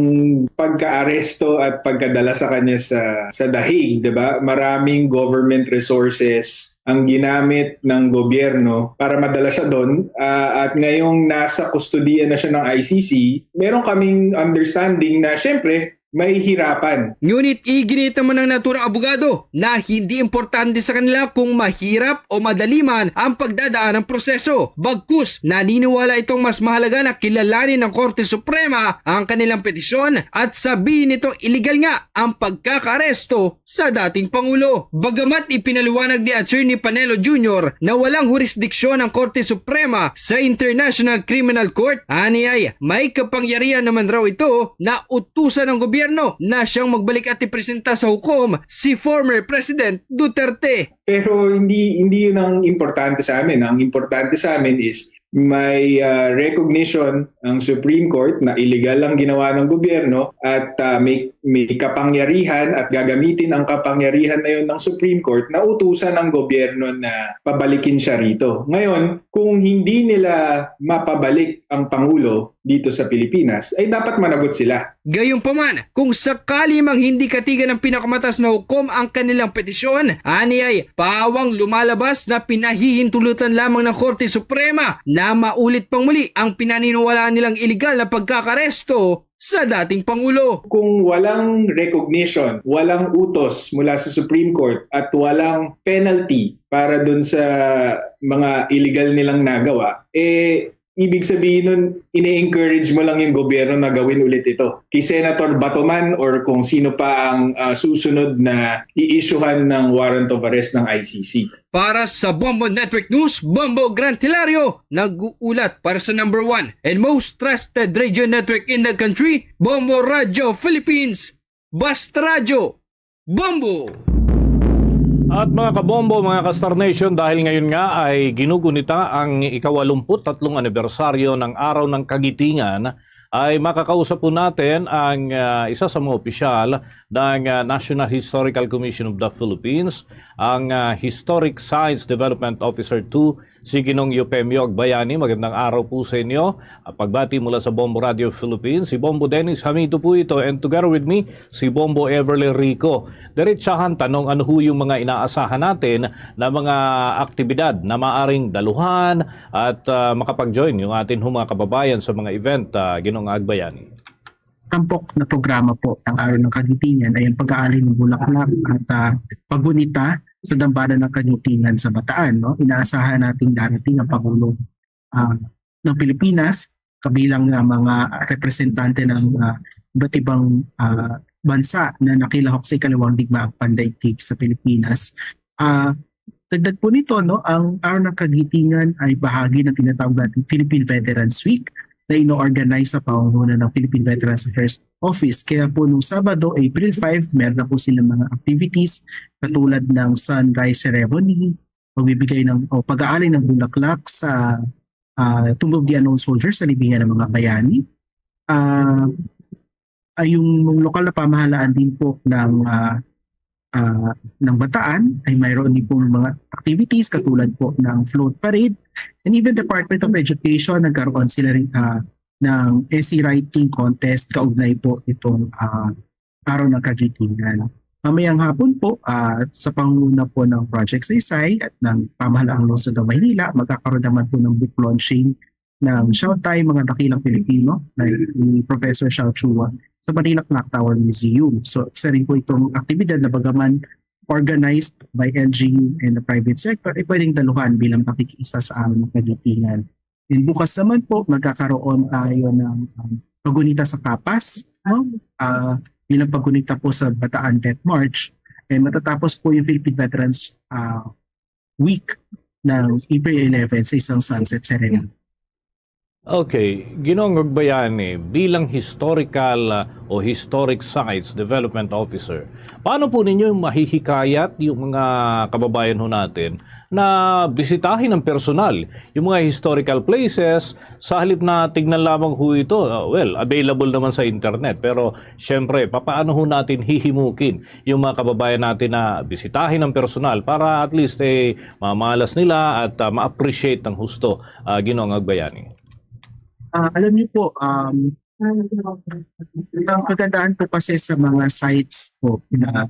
pagkaaresto at pagkadala sa kanya sa, sa The Hague, di ba? Maraming government resources ang ginamit ng gobyerno para madala siya doon. Ah, at ngayong nasa kustodiya na siya ng I C C, meron kaming understanding na, syempre, may hirapan. Ngunit iginit naman ng naturang abogado na hindi importante sa kanila kung mahirap o madali man ang pagdadaan ng proseso. Bagkus, naniniwala itong mas mahalaga na kilalanin ng Korte Suprema ang kanilang petisyon at sabihin nitong iligal nga ang pagkakaaresto sa dating Pangulo. Bagamat ipinaliwanag ni Attorney Panelo Junior na walang hurisdiksyon ang Korte Suprema sa International Criminal Court, ani ay may kapangyarihan naman raw ito na utusan ang gobyerno na siyang magbalik at ipresenta sa hukom si former President Duterte. Pero hindi hindi yun ang importante sa amin. Ang importante sa amin is may, ah, recognition ang Supreme Court na illegal ang ginawa ng gobyerno at, ah, may, may kapangyarihan at gagamitin ang kapangyarihan na yun ng Supreme Court na utusan ang gobyerno na pabalikin siya rito. Ngayon, kung hindi nila mapabalik ang Pangulo dito sa Pilipinas, ay dapat managot sila. Gayunpaman, kung sakali mang hindi katigan ng pinakamatas na hukom ang kanilang petisyon, ani ay pawang lumalabas na pinahihintulutan lamang ng Korte Suprema na maulit pang muli ang pinaniniwalaan nilang iligal na pagkakaresto sa dating Pangulo. Kung walang recognition, walang utos mula sa Supreme Court at walang penalty para dun sa mga illegal nilang nagawa, eh, ibig sabihin nun, ini-encourage mo lang yung gobyerno na gawin ulit ito. Kay Senator Bato man or kung sino pa ang, ah, susunod na i-issuehan ng warrant of arrest ng I C C. Para sa Bombo Network News, Bombo Grant Hilario, nag-uulat para sa number one and most trusted radio network in the country, Bombo Radio Philippines. Basta Radyo, Bombo! At mga kabombo, mga ka-Star Nation, dahil ngayon nga ay ginugunita ang ikawalumput-tatlong anibersaryo ng Araw ng Kagitingan, ay makakausap po natin ang, ah, isa sa mga opisyal ng, ah, National Historical Commission of the Philippines, ang, ah, Historic Science Development Officer two, si Ginong Eufemio Agbayani. Magandang araw po sa inyo. Ah, pagbati mula sa Bombo Radio Philippines, si Bombo Dennis Hamito po ito, and together with me, si Bombo Everly Rico. Diretsahan tanong, ano ho yung mga inaasahan natin na mga aktibidad na maaring daluhan at, ah, makapag-join yung atin ho mga kababayan sa mga event, ah, Ginong Agbayani? Tampok na programa po ng Araw ng Kagitingan ay ang pag-aali ng bulaklak at, ah, paggunita sa dambana ng Kagitingan sa Bataan, no? Inaasahan nating darating ang Pangulo, ah, ng Pilipinas, kabilang ng mga representante ng, ah, iba't ibang, ah, bansa na nakilahok sa ikalawang digmaang pandaigdig sa Pilipinas. Ah, dagdag po nito, no, ang Araw ng Kagitingan ay bahagi ng tinatawag nating Philippine Veterans Week na ino-organize sa pangunguna ng Philippine Veterans Affairs Office. Kaya po nung Sabado, April five, meron na po silang mga activities katulad ng sunrise ceremony, pagbibigay ng, o pag-aali ng bulaklak sa, ah, Tomb of the Unknown Soldiers sa libingan ng mga bayani. Ah, ay yung lokal na pamahalaan din po ng, ah, ah, ng Bataan ay mayroon din pong mga activities katulad po ng float parade, and even Department of Education, nagkaroon sila rin, ah, ng essay writing contest kaugnay po itong, ah, Araw ng Kagitingan. Mamayang hapon po, ah, sa pangunguna po ng Project Saysay at ng Pamahalaang Lungsod ng Maynila, magkakaroon naman po ng book launching ng Siyawtay, Mga Dakilang Pilipino, na ni Professor Xiao Chua sa Manila Clock Tower Museum. So, isa rin po itong aktibidad na, bagaman organized by L G U and the private sector, ay pwedeng daluhan bilang pakikiisa sa Araw ng Kagitingan. And bukas naman po, magkakaroon tayo ng, um, paggunita sa Kapas, no? Ah, bilang paggunita po sa Bataan Death March. And matatapos po yung Philippine Veterans ah, Week ng April eleven sa isang sunset ceremony. Okay, Ginoong Agbayani, bilang historical uh, o historic sites development officer, paano po ninyo mahihikayat yung mga kababayan ho natin na bisitahin ng personal yung mga historical places sa halip na tignan lamang ho ito? Uh, well, available naman sa internet, pero syempre, papaano ho natin hihimukin yung mga kababayan natin na bisitahin ng personal para at least eh, mamalas nila at uh, ma-appreciate ng husto, uh, Ginoong Agbayani? Uh, alam niyo po, um, ang kagandahan po kasi sa mga sites po na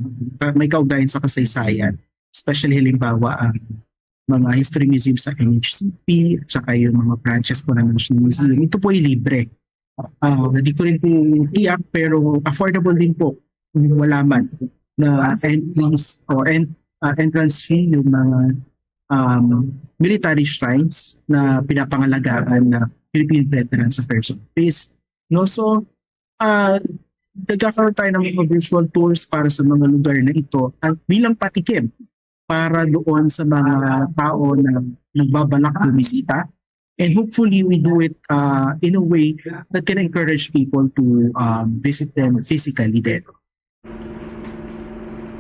may kaugnayan sa kasaysayan, especially halimbawa ang mga history museum sa N H C P at saka yung mga branches po ng National Museum. Ito po ay libre. Uh, hindi ko rin po tiyak pero affordable din po kung wala man na entries o ent, uh, entrance fee yung mga um, military shrines na pinapangalagaan na Philippine Veterans Affairs Office. No, so uh, nagkakaroon tayo ng mga virtual tours para sa mga lugar na ito at bilang patikim para doon sa mga tao na nagbabalak bumisita. And hopefully, we do it uh, in a way that can encourage people to um, visit them physically din.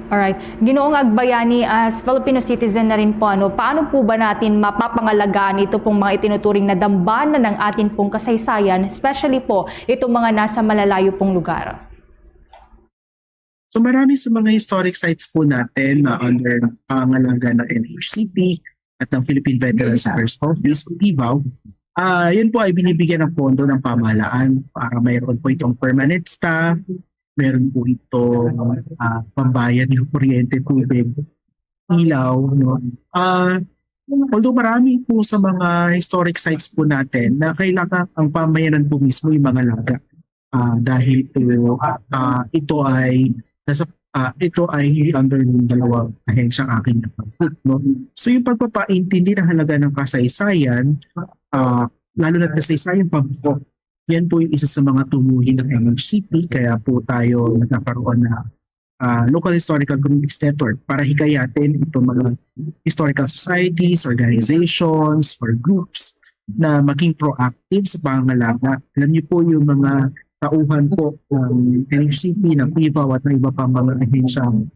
Alright. Ginoong Agbayani, as Filipino citizen na rin po, ano, paano po ba natin mapapangalagaan ito pong mga itinuturing na dambana ng atin pong kasaysayan, especially po itong mga nasa malalayo pong lugar? So marami sa mga historic sites po natin na under pangalaga ng N H C P at ng Philippine Veterans Affairs Office o PVAW. Uh, yun po ay binibigyan ng pondo ng pamahalaan para mayroon po itong permanent staff, meron po itong uh, pambayad ng kuryente, tubig, ilaw. No? Uh, although marami po sa mga historic sites po natin na kailangan ang pamayanan po mismo yung mga laga uh, dahil po uh, ito ay nasa uh, ito ay hindi under ng dalawang ahensyang aking no? So yung pagpapaintindi ng halaga ng kasaysayan, uh, lalo na kasaysayan pagbuo, yan po yung isa sa mga tumuhin ng M H C P, kaya po tayo nagkakaroon na uh, local historical community network para hikayatin itong mga historical societies, organizations, or groups na maging proactive sa pangangalaga. Alam niyo po yung mga tauhan po ng N H C P, ng PVAW at ng iba pang mga ahensyang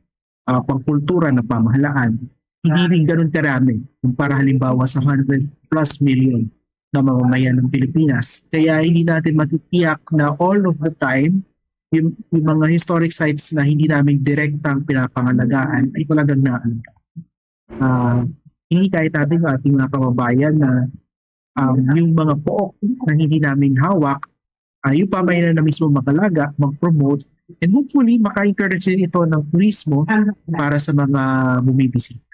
uh, pangkultura ng pamahalaan. Hindi rin ganun karami kumpara halimbawa sa one hundred plus million na mamamayan ng Pilipinas. Kaya hindi natin matitiyak na all of the time yung, yung mga historic sites na hindi namin direktang pinapangalagaan ay talagang naalagaan. Uh, hindi kahit natin ang ating mga kababayan na um, yung mga pook na hindi namin hawak, uh, yung pamayanan na mismo makalaga, mag-promote, and hopefully maka-encourage din ito ng turismo para sa mga bumibisita.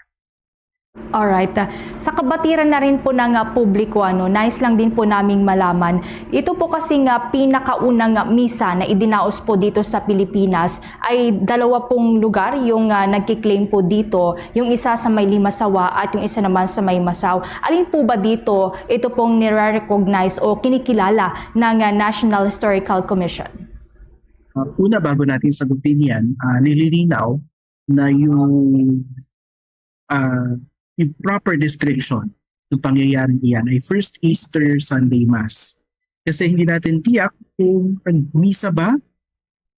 Alright. Sa kabatiran na rin po ng uh, publiko, ano, nais lang din po naming malaman, ito po kasi nga pinakaunang misa na idinaos po dito sa Pilipinas ay dalawa pong lugar yung uh, nagkiklaim po dito, yung isa sa may Limasawa at yung isa naman sa may Masaw. Alin po ba dito ito pong nire-recognize o kinikilala ng uh, National Historical Commission? Uh, una, bago natin sagutin yan, uh, nililinaw na yung uh, yung proper description ng pangyayaring iyan ay First Easter Sunday Mass. Kasi hindi natin tiyak kung misa ba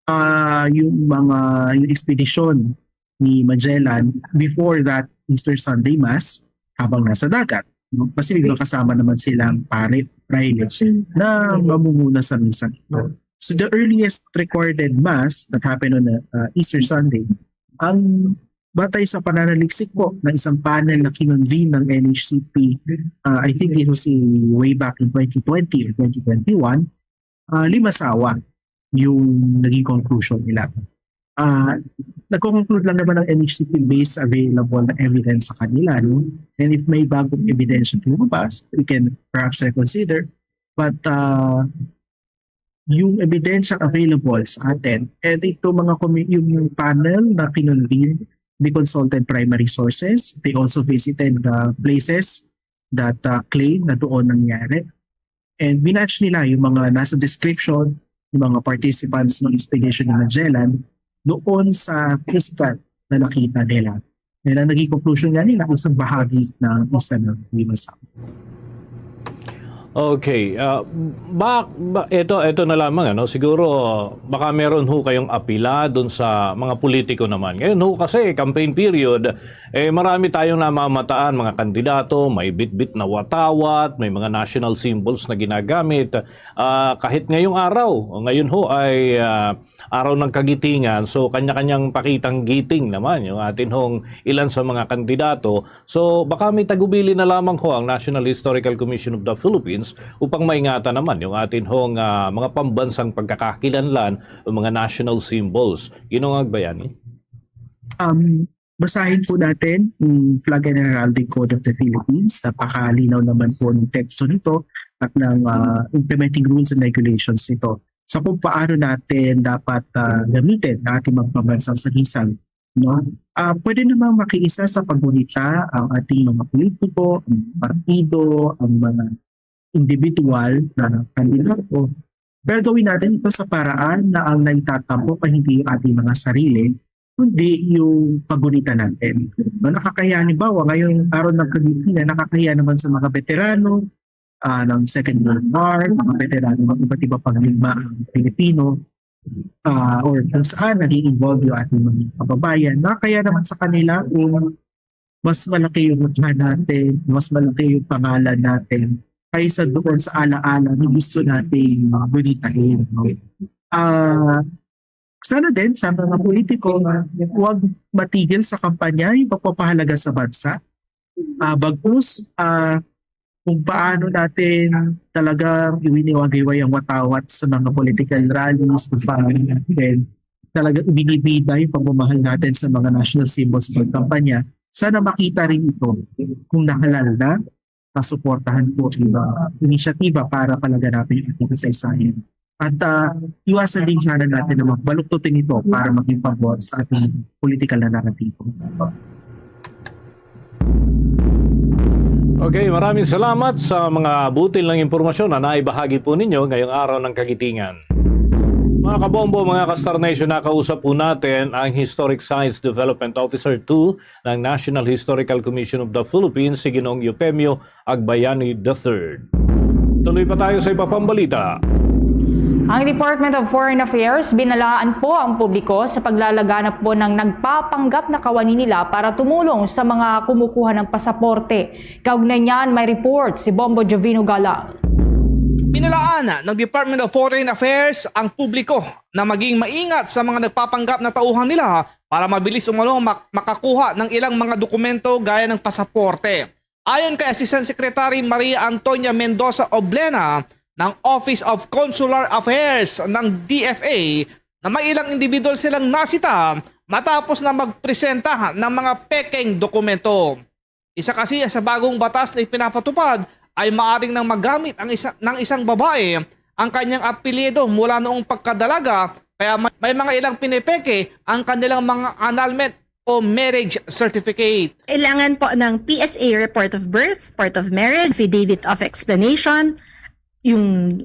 uh, yung mga yung expedition ni Magellan before that Easter Sunday Mass habang nasa dagat. No? Kasi may kasama naman silang pare, praile na mamumuna sa misa ito. So the earliest recorded mass that happened on a, uh, Easter Sunday, ang batay sa pananaliksik po ng isang panel na kinonvene ng N H C P, uh, I think it was way back in twenty twenty or twenty twenty-one, uh, Limasawa yung naging conclusion nila. Uh, nagko-conclude lang naman ang N H C P based available na evidence sa kanila. No? And if may bagong evidence na lumabas, we can perhaps reconsider. But uh, yung evidence available sa atin, and ito mga yung panel na kinonvene, they consulted primary sources. They also visited the places that uh, claim na doon nangyari. And minatch nila yung mga nasa description, yung mga participants ng expedition ni Magellan doon sa physical na nakita nila. Kaya naging conclusion nga nila, isang bahagi ng isa ng Viva Summer. Okay. Ah, ba, ba, ito, ito na lamang, ano, siguro baka meron ho kayong apila dun sa mga politiko naman. Ngayon ho kasi, campaign period, eh, marami tayong namamataan, mga kandidato, may bitbit na watawat, may mga national symbols na ginagamit. Ah, kahit ngayong araw, ngayon ho ay ah, araw ng kagitingan, so kanya-kanyang pakitang giting naman yung atin hong ilan sa mga kandidato. So baka may tagubili na lamang ho ang National Historical Commission of the Philippines upang maingatan naman yung atin hong ah, mga pambansang pagkakakilanlan o mga national symbols. Ginong Agbayani? Um, basahin po natin yung Flag and Heraldic Code of the Philippines. Napakalinaw naman po ng teksto nito at ng ah, implementing rules and regulations nito sa kung paano natin dapat ah, gamitin ang ating mga pambansang salisan, no? Ah, pwede namang makiisa sa paggunita ang ating mga politiko, ang mga partido, ang mga individual na kandidato. Pero gawin natin ito sa paraan na ang nagtatampo ay hindi yung ating mga sarili, kundi yung paggunita natin. No, nakakahiya, halimbawa, ngayon, araw ng kagitingan, nakakahiya naman sa mga veterano ah, ng Second World War, mga veterano ng iba't iba pang digmaang Pilipino, ah, or kung saan naging involved yung ating mga kababayan. Nakakahiya naman sa kanila kung mas malaki yung mukha natin, mas malaki yung pangalan natin kaysa doon sa alaala na gusto nating gunitain, no? Ah, sana din sa mga politiko na huwag matigil sa kampanya yung pagpapahalaga sa bansa. Ah, bagkus, ah, kung paano natin talagang iwiniwagiway ang watawat sa mga political rallies, kung paano natin talagang ibinibida yung pagmamahal natin sa mga national symbols sa pagkampanya. Sana makita rin ito kung nahalal na, masuportahan po ang mga inisyatiba para palaganapin ang ating kasaysayan. At ah, iwasan din sana natin na magbaluktutin ito para maging pabor sa ating political na naratibo. Okay, maraming salamat sa mga butil ng impormasyon na naibahagi po ninyo ngayong araw ng kagitingan. Mga kabombo, mga ka-Star Nation, nakausap po natin ang Historic Sites Development Officer two ng National Historical Commission of the Philippines, si Ginoong Eufemio Agbayani the third. Tuloy pa tayo sa iba pang balita. Ang Department of Foreign Affairs binalaan po ang publiko sa paglalaganap po ng nagpapanggap na kawani nila para tumulong sa mga kumukuha ng pasaporte. Kaugnay niyan, may report si Bombo Jovino Galang. Binalaan ng Department of Foreign Affairs ang publiko na maging maingat sa mga nagpapanggap na tauhan nila para mabilis umano mak- makakuha ng ilang mga dokumento gaya ng pasaporte. Ayon kay Assistant Secretary Maria Antonia Mendoza Oblena ng Office of Consular Affairs ng D F A, na may ilang individual silang nasita matapos na magpresenta ng mga pekeng dokumento. Isa kasi sa bagong batas na ipinapatupad ay maaring nang magamit ang isa, ng isang babae ang kanyang apelyido mula noong pagkadalaga, kaya may, may mga ilang pinipeke ang kanilang mga annulment o marriage certificate. Kailangan po ng P S A report of birth, report of marriage, affidavit of explanation, yung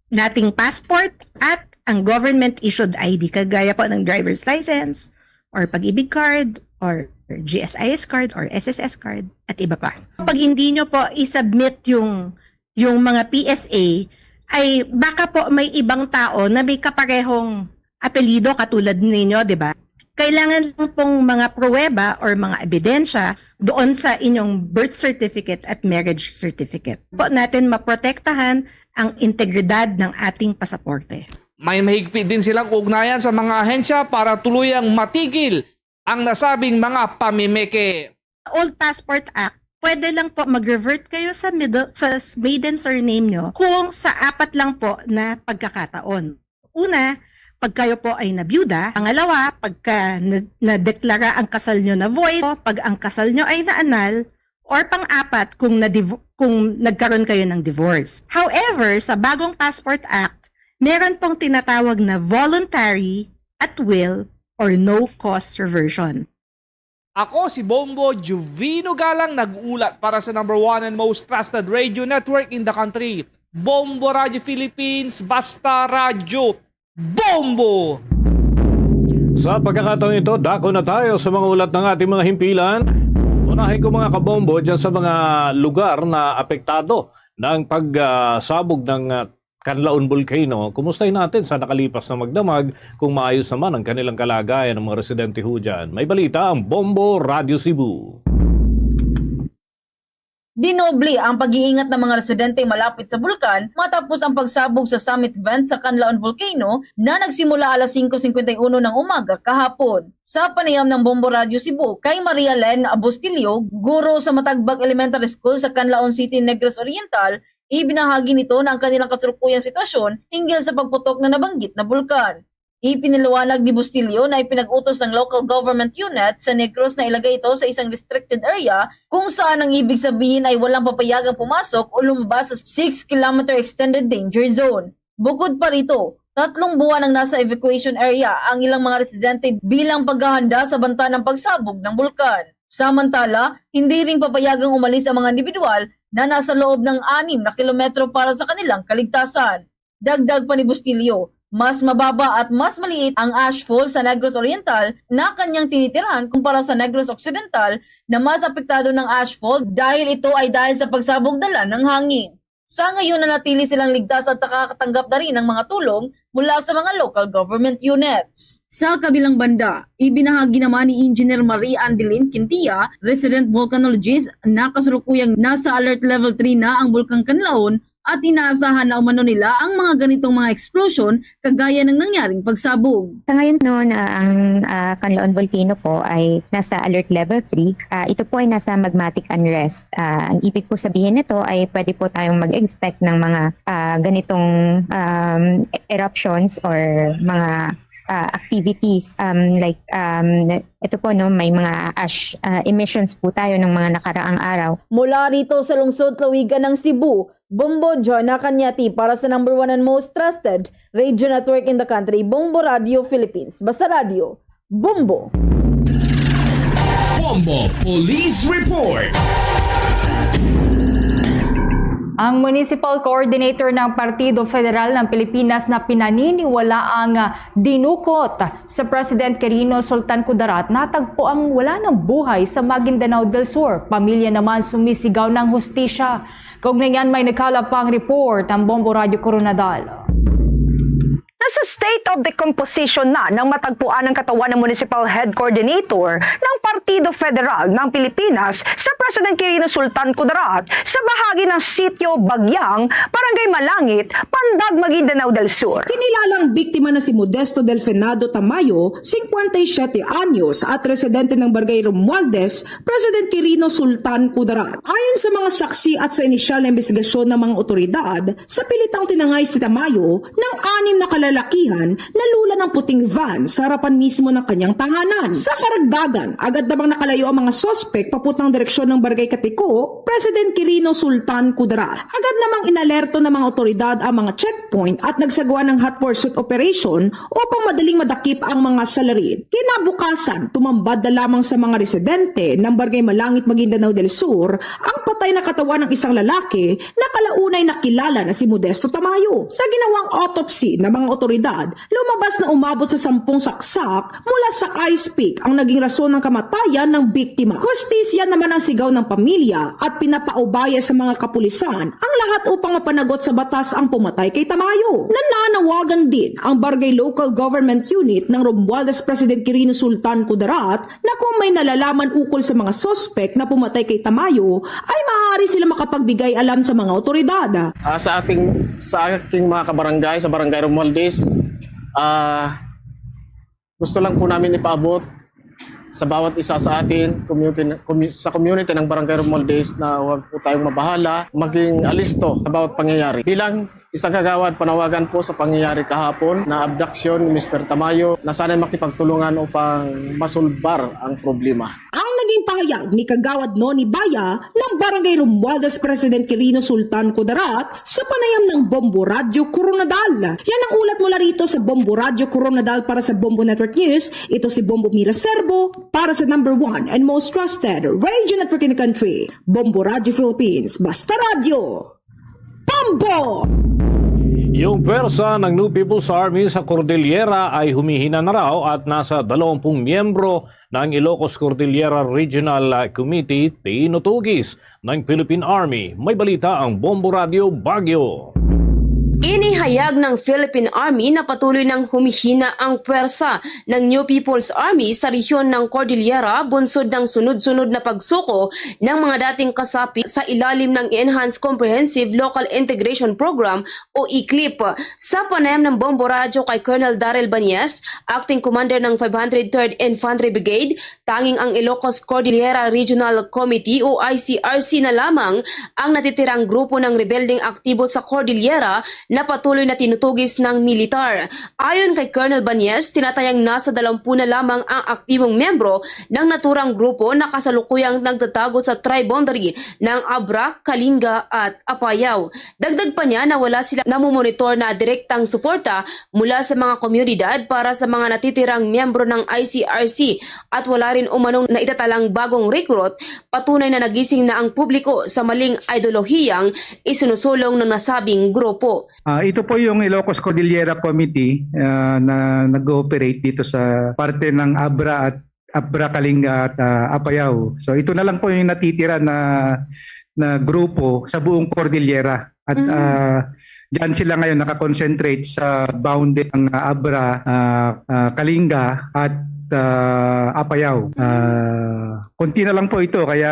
dating passport, at ang government-issued I D, kagaya po ng driver's license, or Pag-ibig card, or G S I S card, or S S S card, at iba pa. Pag hindi nyo po isubmit yung, yung mga P S A, ay baka po may ibang tao na may kaparehong apelyido katulad ninyo, di ba? Kailangan lang pong mga pruweba or mga ebidensya doon sa inyong birth certificate at marriage certificate. Po natin maprotektahan ang integridad ng ating pasaporte. May mahigpit din silang ugnayan sa mga ahensya para tuluyang matigil ang nasabing mga pamimeke. Old Passport Act, pwede lang po mag-revert kayo sa middle, sa maiden surname nyo kung sa apat lang po na pagkakataon. Una, pag kayo po ay nabiyuda. Pangalawa, pagka na- nadeklara ang kasal nyo na void, o pag ang kasal nyo ay naanal, or pang-apat, kung, na kung nagkaroon kayo ng divorce. However, sa bagong Passport Act, meron pong tinatawag na voluntary, at will, or no cause reversion. Ako si Bombo Juvino Galang, nag-uulat para sa number one and most trusted radio network in the country, Bombo Radio Philippines. Basta Radyo, Bombo! Sa pagkakataong ito, dako na tayo sa mga ulat ng ating mga himpilan. Unahin ko, mga kabombo, dyan sa mga lugar na apektado ng pagsabog ng, ah, Canlaon Volcano. Kumustahin natin sa nakalipas na magdamag kung maayos naman ang kanilang kalagayan ng mga residente ho dyan. May balita ang Bombo Radyo Cebu. Dinoble ang pag-iingat ng mga residente malapit sa bulkan matapos ang pagsabog sa summit vent sa Canlaon Volcano na nagsimula alas singko singkwenta y uno ng umaga kahapon. Sa panayam ng Bombo Radyo Cebu kay Maria Len Bustillo, guro sa Matagbag Elementary School sa Canlaon City, Negros Oriental, ibinahagi nito na ang kanilang kasalukuyang sitwasyon hinggil sa pagputok na nabanggit na bulkan. Ipinaliwanag ni Bustillo na ipinag-utos ng local government unit sa Negros na ilagay ito sa isang restricted area kung saan ang ibig sabihin ay walang papayagang pumasok o lumabas sa six kilometer extended danger zone. Bukod pa rito, tatlong buwan ang nasa evacuation area ang ilang mga residente bilang paghahanda sa banta ng pagsabog ng bulkan. Samantala, hindi rin papayagang umalis ang mga individual na nasa loob ng anim na kilometro para sa kanilang kaligtasan. Dagdag pa ni Bustillo, mas mababa at mas maliit ang ashfall sa Negros Oriental na kanyang tinitirahan kumpara sa Negros Occidental na mas apektado ng ashfall dahil ito ay dahil sa pagsabog dala ng hangin. Sa ngayon, nanatili silang ligtas at nakakatanggap na rin ng mga tulong mula sa mga local government units. Sa kabilang banda, ibinahagi naman ni Engineer Marie Andeline Quintia, resident volcanologist, na kasalukuyang nasa alert level three na ang Bulkang Kanlaon at inaasahan na umano nila ang mga ganitong mga explosion kagaya ng nangyaring pagsabog. Sa ngayon, no, na ang, ah, Canlaon Volcano po ay nasa alert level three, ah, ito po ay nasa magmatic unrest. Ah, ang ibig po sabihin nito ay pwede po tayong mag-expect ng mga, ah, ganitong, um, eruptions or mga, ah, activities, um, like, um, ito po, no, may mga ash, ah, emissions po tayo ng mga nakaraang araw. Mula rito sa lungsod Lawigan ng Cebu, Bombo Jonah Cañete para sa number one and most trusted radio network in the country, Bombo Radio Philippines. Basta Radio, Bombo. Bombo Police Report. Ang municipal coordinator ng Partido Federal ng Pilipinas na pinaniniwalaang dinukot sa President Quirino Sultan Kudarat natagpo ang wala ng buhay sa Maguindanao del Sur. Pamilya naman sumisigaw ng hustisya. Kaugnay niyan, may nagkalap pang report ang Bombo Radyo Coronadal. Nasa state of decomposition na ng matagpuan ng katawan ng Municipal Head Coordinator ng Partido Federal ng Pilipinas sa President Quirino Sultan Kudarat sa bahagi ng Sitio Bagyang, Barangay Malangit, Pandag, Maguindanao del Sur. Kinilalang biktima na si Modesto Delfenado Tamayo, singkwenta y siyete anyos at residente ng Barangay Romualdez, President Quirino Sultan Kudarat. Ayon sa mga saksi at sa inisyal na imbestigasyon ng mga otoridad, sa pilitang tinangay si Tamayo ng anim na kalalakihan na lula ng puting van sa harapan mismo ng kanyang tahanan. Sa karagdagan, agad namang nakalayo ang mga suspek papuntang direksyon ng Barangay Katiko, President Quirino Sultan Kudarat. Agad namang inalerto ng mga otoridad ang mga checkpoint at nagsagawa ng hot pursuit operation upang madaling madakip ang mga salarin. Kinabukasan, tumambad na lamang sa mga residente ng Barangay Malangit, Maguindanao del Sur ang patay na katawan ng isang lalaki na kalaunay nakilala na si Modesto Tamayo. Sa ginawang autopsy ng mga otoridad, lumabas na umabot sa sampung saksak mula sa ice pick ang naging rason ng kamatayan ng biktima. Hustisya naman ang sigaw ng pamilya at pinapaubaya sa mga kapulisan ang lahat upang mapanagot sa batas ang pumatay kay Tamayo. Nananawagan din ang Barangay Local Government Unit ng Romualdez President Quirino Sultan Kudarat na kung may nalalaman ukol sa mga suspek na pumatay kay Tamayo, ay maaari sila makapagbigay alam sa mga otoridad. Ah, sa ating sa aking mga kabarangay sa Barangay Romualdez, ah, gusto lang po namin ipaabot sa bawat isa sa atin, community, commu- sa community ng Barangay Romualdez na huwag po tayong mabahala, maging alisto sa bawat pangyayari. Bilang isang kagawad, panawagan po sa pangyayari kahapon na abduction ni Mister Tamayo na sana'y makipagtulungan upang masulbar ang problema. Ang naging pahayag ni Kagawad Noni Baya ng Barangay Romualdez President Quirino Sultan Kudarat sa panayam ng Bombo Radyo Coronadal. Yan ang ulat mula rito sa Bombo Radyo Coronadal para sa Bombo Network News. Ito si Bombo Mira Serbo para sa number one and most trusted radio network in the country, Bombo Radyo Philippines. Basta Radyo! Bombo! Yung pwersa ng New People's Army sa Cordillera ay humihina na raw at nasa dalawampung miyembro ng Ilocos Cordillera Regional Committee tinutugis ng Philippine Army. May balita ang Bombo Radio Baguio. Inihayag ng Philippine Army na patuloy nang humihina ang pwersa ng New People's Army sa rehiyon ng Cordillera bunsod ng sunod-sunod na pagsuko ng mga dating kasapi sa ilalim ng Enhanced Comprehensive Local Integration Program o iclip. Sa panayam ng Bombo Radyo kay Colonel Daryl Banyes, Acting Commander ng five hundred third Infantry Brigade, tanging ang Ilocos Cordillera Regional Committee o I C R C na lamang ang natitirang grupo ng rebeldeng aktibo sa Cordillera na patuloy na tinutugis ng militar. Ayon kay Colonel Banyes, tinatayang nasa dalawampu na lamang ang aktibong miyembro ng naturang grupo na kasalukuyang nagtatago sa tri-boundary ng Abra, Kalinga at Apayao. Dagdag pa niya na wala sila namomonitor na direktang suporta mula sa mga komunidad para sa mga natitirang miyembro ng I C R C at wala rin umanong naitatalang bagong recruit, patunay na nagising na ang publiko sa maling ideolohiyang isinusulong ng nasabing grupo. Ah, ito po yung Ilocos Cordillera Committee, ah, na nag-ooperate dito sa parte ng Abra at Abra, Kalinga at, ah, Apayao. So ito na lang po yung natitira na na grupo sa buong Cordillera. At, Mm. ah, diyan sila ngayon nakakonsentrate sa boundary ng, ah, Abra, ah, ah, Kalinga at, ah, Apayao. Ah, konti na lang po ito, kaya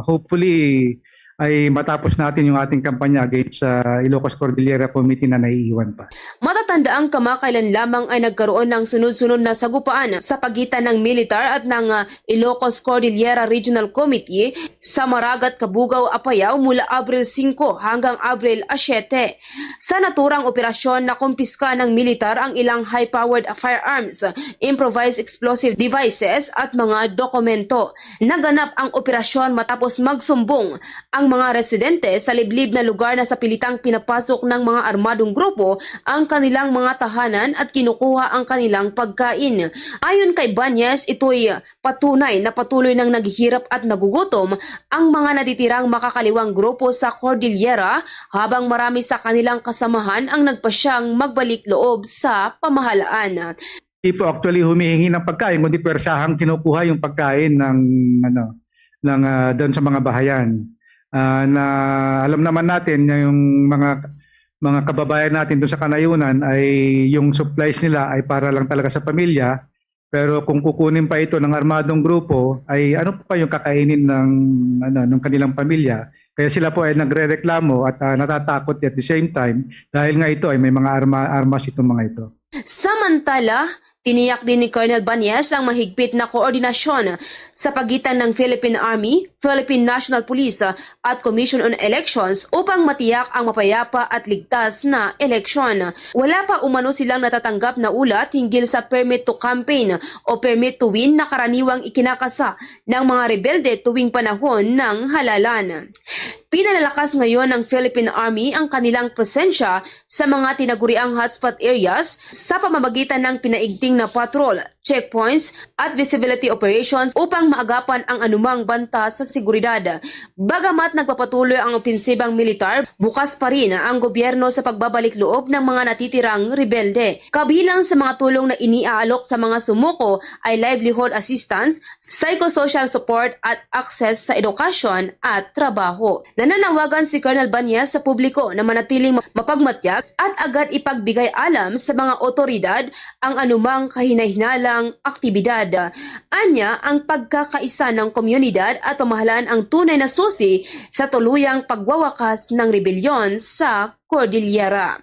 hopefully ay matapos natin yung ating kampanya against sa Ilocos Cordillera Committee na naiiwan pa. Matatanda ang kamakailan lamang ay nagkaroon ng sunod-sunod na sagupaan sa pagitan ng militar at ng, ah, Ilocos Cordillera Regional Committee sa Maragat, Cabugao, Apayao mula Abril singko hanggang Abril siyete. Sa naturang operasyon, nakumpiska ng militar ang ilang high-powered firearms, improvised explosive devices at mga dokumento. Naganap ang operasyon matapos magsumbong ang mga residente sa liblib na lugar na sa pilitang pinapasok ng mga armadong grupo ang kanilang mga tahanan at kinukuha ang kanilang pagkain. Ayon kay Banyes, ito'y patunay na patuloy nang naghihirap at nagugutom ang mga natitirang makakaliwang grupo sa Cordillera, habang marami sa kanilang kasamahan ang nagpasyang magbalik loob sa pamahalaan. Di po actually humihingi ng pagkain, kundi pwersahang kinukuha yung pagkain ng, ano, ng, ah, doon sa mga bahayan. Ah, na alam naman natin na yung mga, mga kababayan natin doon sa Kanayunan ay yung supplies nila ay para lang talaga sa pamilya. Pero kung kukunin pa ito ng armadong grupo, ay ano pa yung kakainin ng, ano, ng kanilang pamilya? Kaya sila po ay nagrereklamo at, ah, natatakot at the same time dahil nga ito ay may mga arma-, armas itong mga ito. Samantala, tiniyak din ni Colonel Banyes ang mahigpit na koordinasyon sa pagitan ng Philippine Army, Philippine National Police, at Commission on Elections upang matiyak ang mapayapa at ligtas na eleksyon. Wala pa umano silang natatanggap na ulat hinggil sa permit to campaign o permit to win na karaniwang ikinakasa ng mga rebelde tuwing panahon ng halalan. Pinalalakas ngayon ng Philippine Army ang kanilang presensya sa mga tinaguriang hotspot areas sa pamamagitan ng pinaigting na patrol, checkpoints, at visibility operations upang maagapan ang anumang banta sa seguridad. Bagamat nagpapatuloy ang opensibang militar, bukas pa rin ang gobyerno sa pagbabalik loob ng mga natitirang rebelde. Kabilang sa mga tulong na iniaalok sa mga sumuko ay livelihood assistance, psychosocial support at access sa edukasyon at trabaho. Nananawagan si Colonel Banyas sa publiko na manatiling mapagmatyag at agad ipagbigay alam sa mga otoridad ang anumang kahinahinalang aktibidad. Anya, ang pagkakaisa ng komunidad at pamahalaan ang tunay na susi sa tuluyang pagwawakas ng rebelyon sa Cordillera.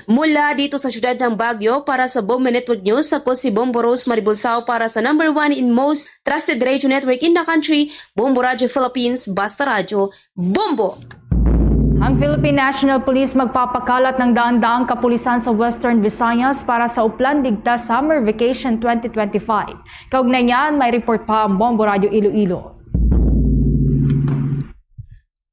Mula dito sa siyudad ng Baguio, para sa Bombo Network News, ako si Bombo Rose Maribulsao para sa number one in most trusted radio network in the country, Bombo Radio Philippines, Basta Radyo, Bombo! Ang Philippine National Police magpapakalat ng daan-daang kapulisan sa Western Visayas para sa Uplan Ligtas Summer Vacation twenty twenty-five. Kaugnay niyan, may report pa ang Bombo Radio Iloilo.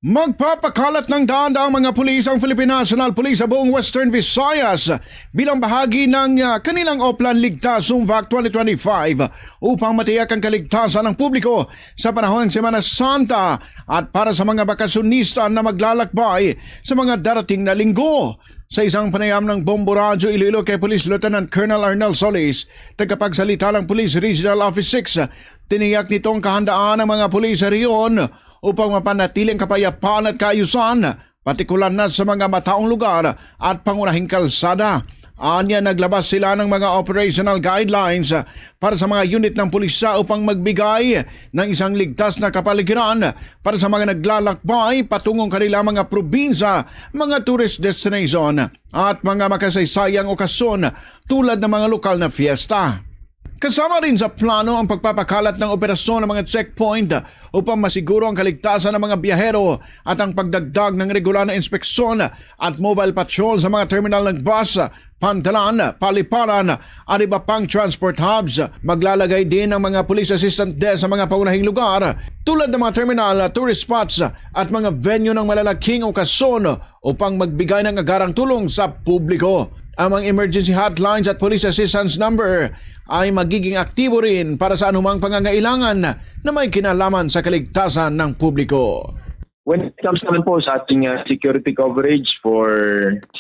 Magpapakalat ng daan-daang mga pulis ang Philippine National Police sa buong Western Visayas bilang bahagi ng, ah, kanilang Oplan Ligtas Sumvac twenty twenty-five upang matiyak ang kaligtasan ng publiko sa panahon ng Semana Santa at para sa mga bakasyonista na maglalakbay sa mga darating na linggo. Sa isang panayam ng Bombo Radyo Iloilo kay Police Lieutenant Colonel Arnel Solis, tagapagsalita ng Police Regional Office six, tiniyak nitong kahandaan ng mga pulis sa rehiyon upang mapanatili ang kapayapaan at kaayusan, partikular na sa mga mataong lugar at pangunahing kalsada. Anya, naglabas sila ng mga operational guidelines para sa mga unit ng pulisya upang magbigay ng isang ligtas na kapaligiran para sa mga naglalakbay patungong kanila mga probinsya, mga tourist destination, at mga makasaysayang okasyon tulad ng mga lokal na fiesta. Kasama rin sa plano ang pagpapakalat ng operasyon ng mga checkpoint upang masiguro ang kaligtasan ng mga biyahero at ang pagdagdag ng regular na inspeksyon at mobile patrol sa mga terminal ng bus, pantalan, paliparan, at iba pang transport hubs. Maglalagay din ang mga police assistant desk sa mga pangunahing lugar tulad ng mga terminal, tourist spots, at mga venue ng malalaking okasyon upang magbigay ng agarang tulong sa publiko. Ang mga emergency hotlines at police assistance number ay magiging aktibo rin para sa anumang pangangailangan na may kinalaman sa kaligtasan ng publiko. When it comes naman po sa ating, ah, security coverage for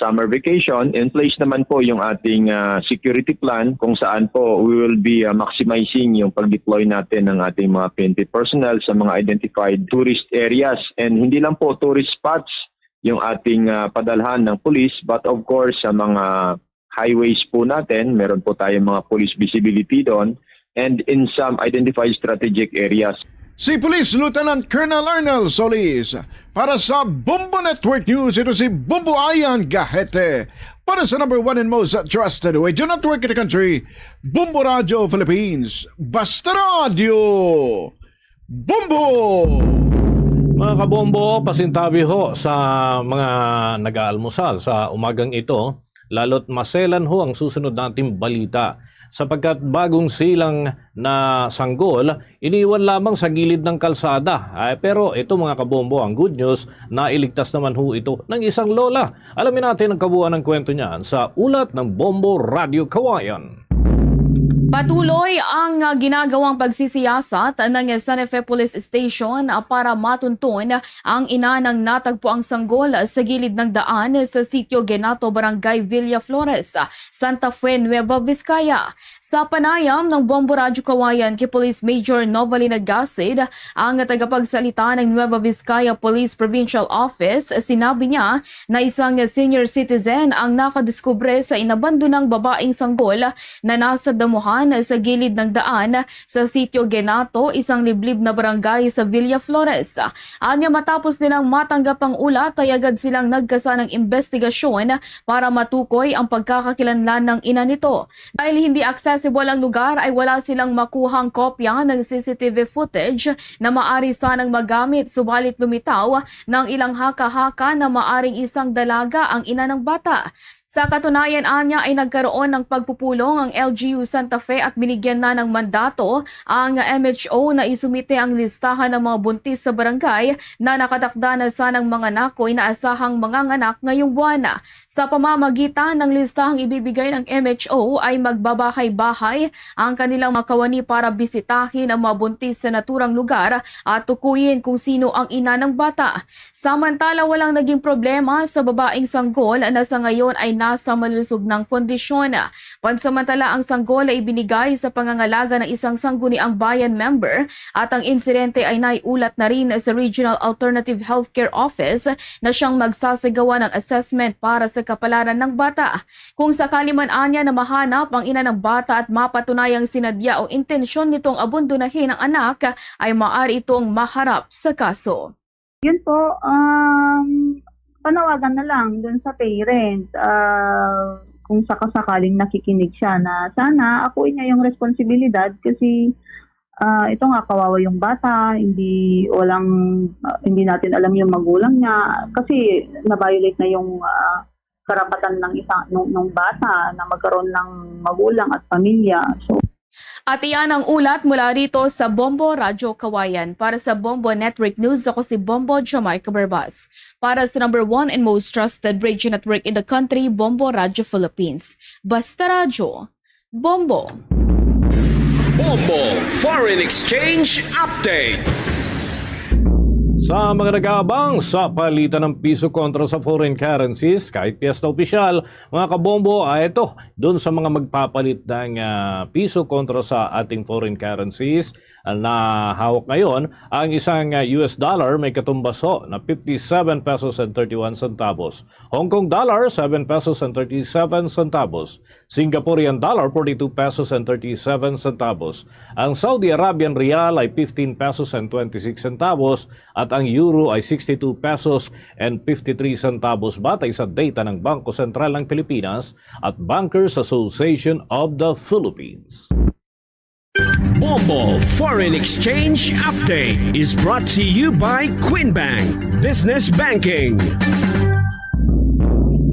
summer vacation, in place naman po yung ating, ah, security plan kung saan po we will be, ah, maximizing yung pag-deploy natin ng ating mga P N P personnel sa mga identified tourist areas. And hindi lang po tourist spots yung ating, ah, padalhan ng police, but of course sa mga highways po natin, meron po tayong mga police visibility doon, and in some identified strategic areas. Si Police Lieutenant Colonel Arnel Solis. Para sa Bombo Network News, ito si Bombo Ayan Gahete. Para sa number one and most trusted radio network in the country, Bombo Radio Philippines. Basta Radio Bombo! Mga kabombo, pasintabi ho sa mga nag-aalmusal sa umagang ito, lalo't maselan ho ang susunod nating balita, sapagkat bagong silang na sanggol iniwan lamang sa gilid ng kalsada. Ay, pero ito, mga kabombo, ang good news, nailigtas naman ho ito ng isang lola. Alamin natin ang kabuuan ng kwento niyan sa ulat ng Bombo Radio Kawayan. Patuloy ang, ah, ginagawang pagsisiyasat ng Santa Fe Police Station, ah, para matuntun ang ina ng natagpuang sanggol sa gilid ng daan sa Sitio Genato, Barangay Villa Flores, Santa Fe, Nueva Vizcaya. Sa panayam ng Bombo Radyo Kawayan kay Police Major Novalina Gasid, ang tagapagsalita ng Nueva Vizcaya Police Provincial Office, sinabi niya na isang senior citizen ang nakadiskubre sa inabandonang babaeng sanggol na nasa damuhan sa gilid ng daan sa Sitio Genato, isang liblib na barangay sa Villa Flores. Anya, matapos nilang matanggap ang ulat, ay agad silang nagkasa ng investigasyon para matukoy ang pagkakakilanlan ng ina nito. Dahil hindi accessible ang lugar, ay wala silang makuhang kopya ng C C T V footage na maari sanang magamit, subalit lumitaw ng ilang haka-haka na maaring isang dalaga ang ina ng bata. Sa katunayan, anya, ay nagkaroon ng pagpupulong ang L G U Santa Fe at binigyan na ng mandato ang M H O na isumite ang listahan ng mga buntis sa barangay na nakatakda na sanang manganak o inaasahang manganganak ngayong buwan. Sa pamamagitan ng listahang ibibigay ng M H O, ay magbabahay-bahay ang kanilang makawani para bisitahin ang mga buntis sa naturang lugar at tukuyin kung sino ang ina ng bata. Samantala, walang naging problema sa babaeng sanggol na sa ngayon ay nasa malusog ng kondisyon. Pansamantala, ang sanggol ay ibinigay sa pangangalaga ng isang Sangguniang Bayan member at ang insidente ay naiulat na rin sa Regional Alternative Healthcare Office na siyang magsasagawa ng assessment para sa kapalaran ng bata. Kung sakali man anya na mahanap ang ina ng bata at mapatunayang sinadya o intensyon nitong abundunahin ang anak, ay maaari itong maharap sa kaso. Yun po, um, panawagan na lang dun sa parents, ah, kung sakasakaling nakikinig siya, na sana akuin niya yung responsibilidad kasi, ah, ito nga, kawawa yung bata, hindi, walang, ah, hindi natin alam yung magulang niya kasi na-violate na yung, ah, karapatan ng isa, nung, nung bata na magkaroon ng magulang at pamilya. So, At iyan ang ulat mula rito sa Bombo Radyo Kawayan. Para sa Bombo Network News, ako si Bombo Jamaica Barbas. Para sa number one and most trusted radio network in the country, Bombo Radyo Philippines. Basta Radyo, Bombo. Bombo Foreign Exchange Update. Sa mga nag-aabang sa palitan ng piso kontra sa foreign currencies, kahit piyesta opisyal, mga kabombo, ay ito, doon sa mga magpapalit ng, ah, piso kontra sa ating foreign currencies, ah, na hawak ngayon, ang isang, ah, U S dollar may katumbas ho na fifty-seven pesos and thirty-one centavos. Hong Kong dollar, seven pesos and thirty-seven centavos. Singaporean dollar, forty-two pesos and thirty-seven centavos. Ang Saudi Arabian riyal ay fifteen pesos and twenty-six centavos at ang euro ay sixty-two pesos and fifty-three centavos, batay sa data ng Bangko Sentral ng Pilipinas at Bankers Association of the Philippines. Bombo Foreign Exchange Update is brought to you by Queen Bank Business Banking.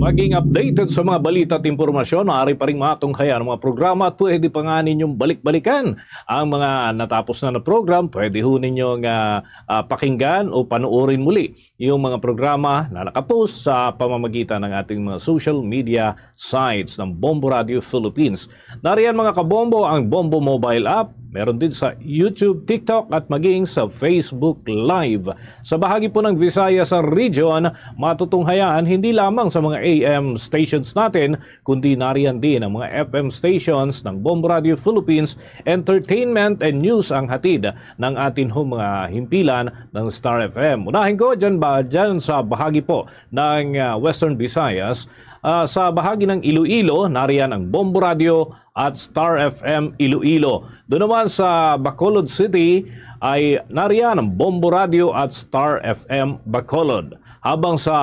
Maging updated sa mga balita at impormasyon, maaari pa ring matunghayan ang mga programa at pwede pa nga ninyong balik-balikan ang mga natapos na na program. Pwede ho ninyong, ah, ah, pakinggan o panoorin muli yung mga programa na nakapost sa pamamagitan ng ating mga social media sites ng Bombo Radio Philippines. Nariyan, mga kabombo, ang Bombo mobile app. Meron din sa YouTube, TikTok at maging sa Facebook Live. Sa bahagi po ng Visayas region, matutunghayan hindi lamang sa mga A M stations natin, kundi nariyan din ang mga F M stations ng Bombo Radio Philippines. Entertainment and news ang hatid ng atin ho mga himpilan ng Star F M. Unahin ko dyan ba, dyan sa bahagi po ng, ah, Western Visayas, ah, sa bahagi ng Iloilo, nariyan ang Bombo Radio at Star F M Iloilo. Doon naman sa Bacolod City ay nariyan ang Bombo Radio at Star F M Bacolod. Habang sa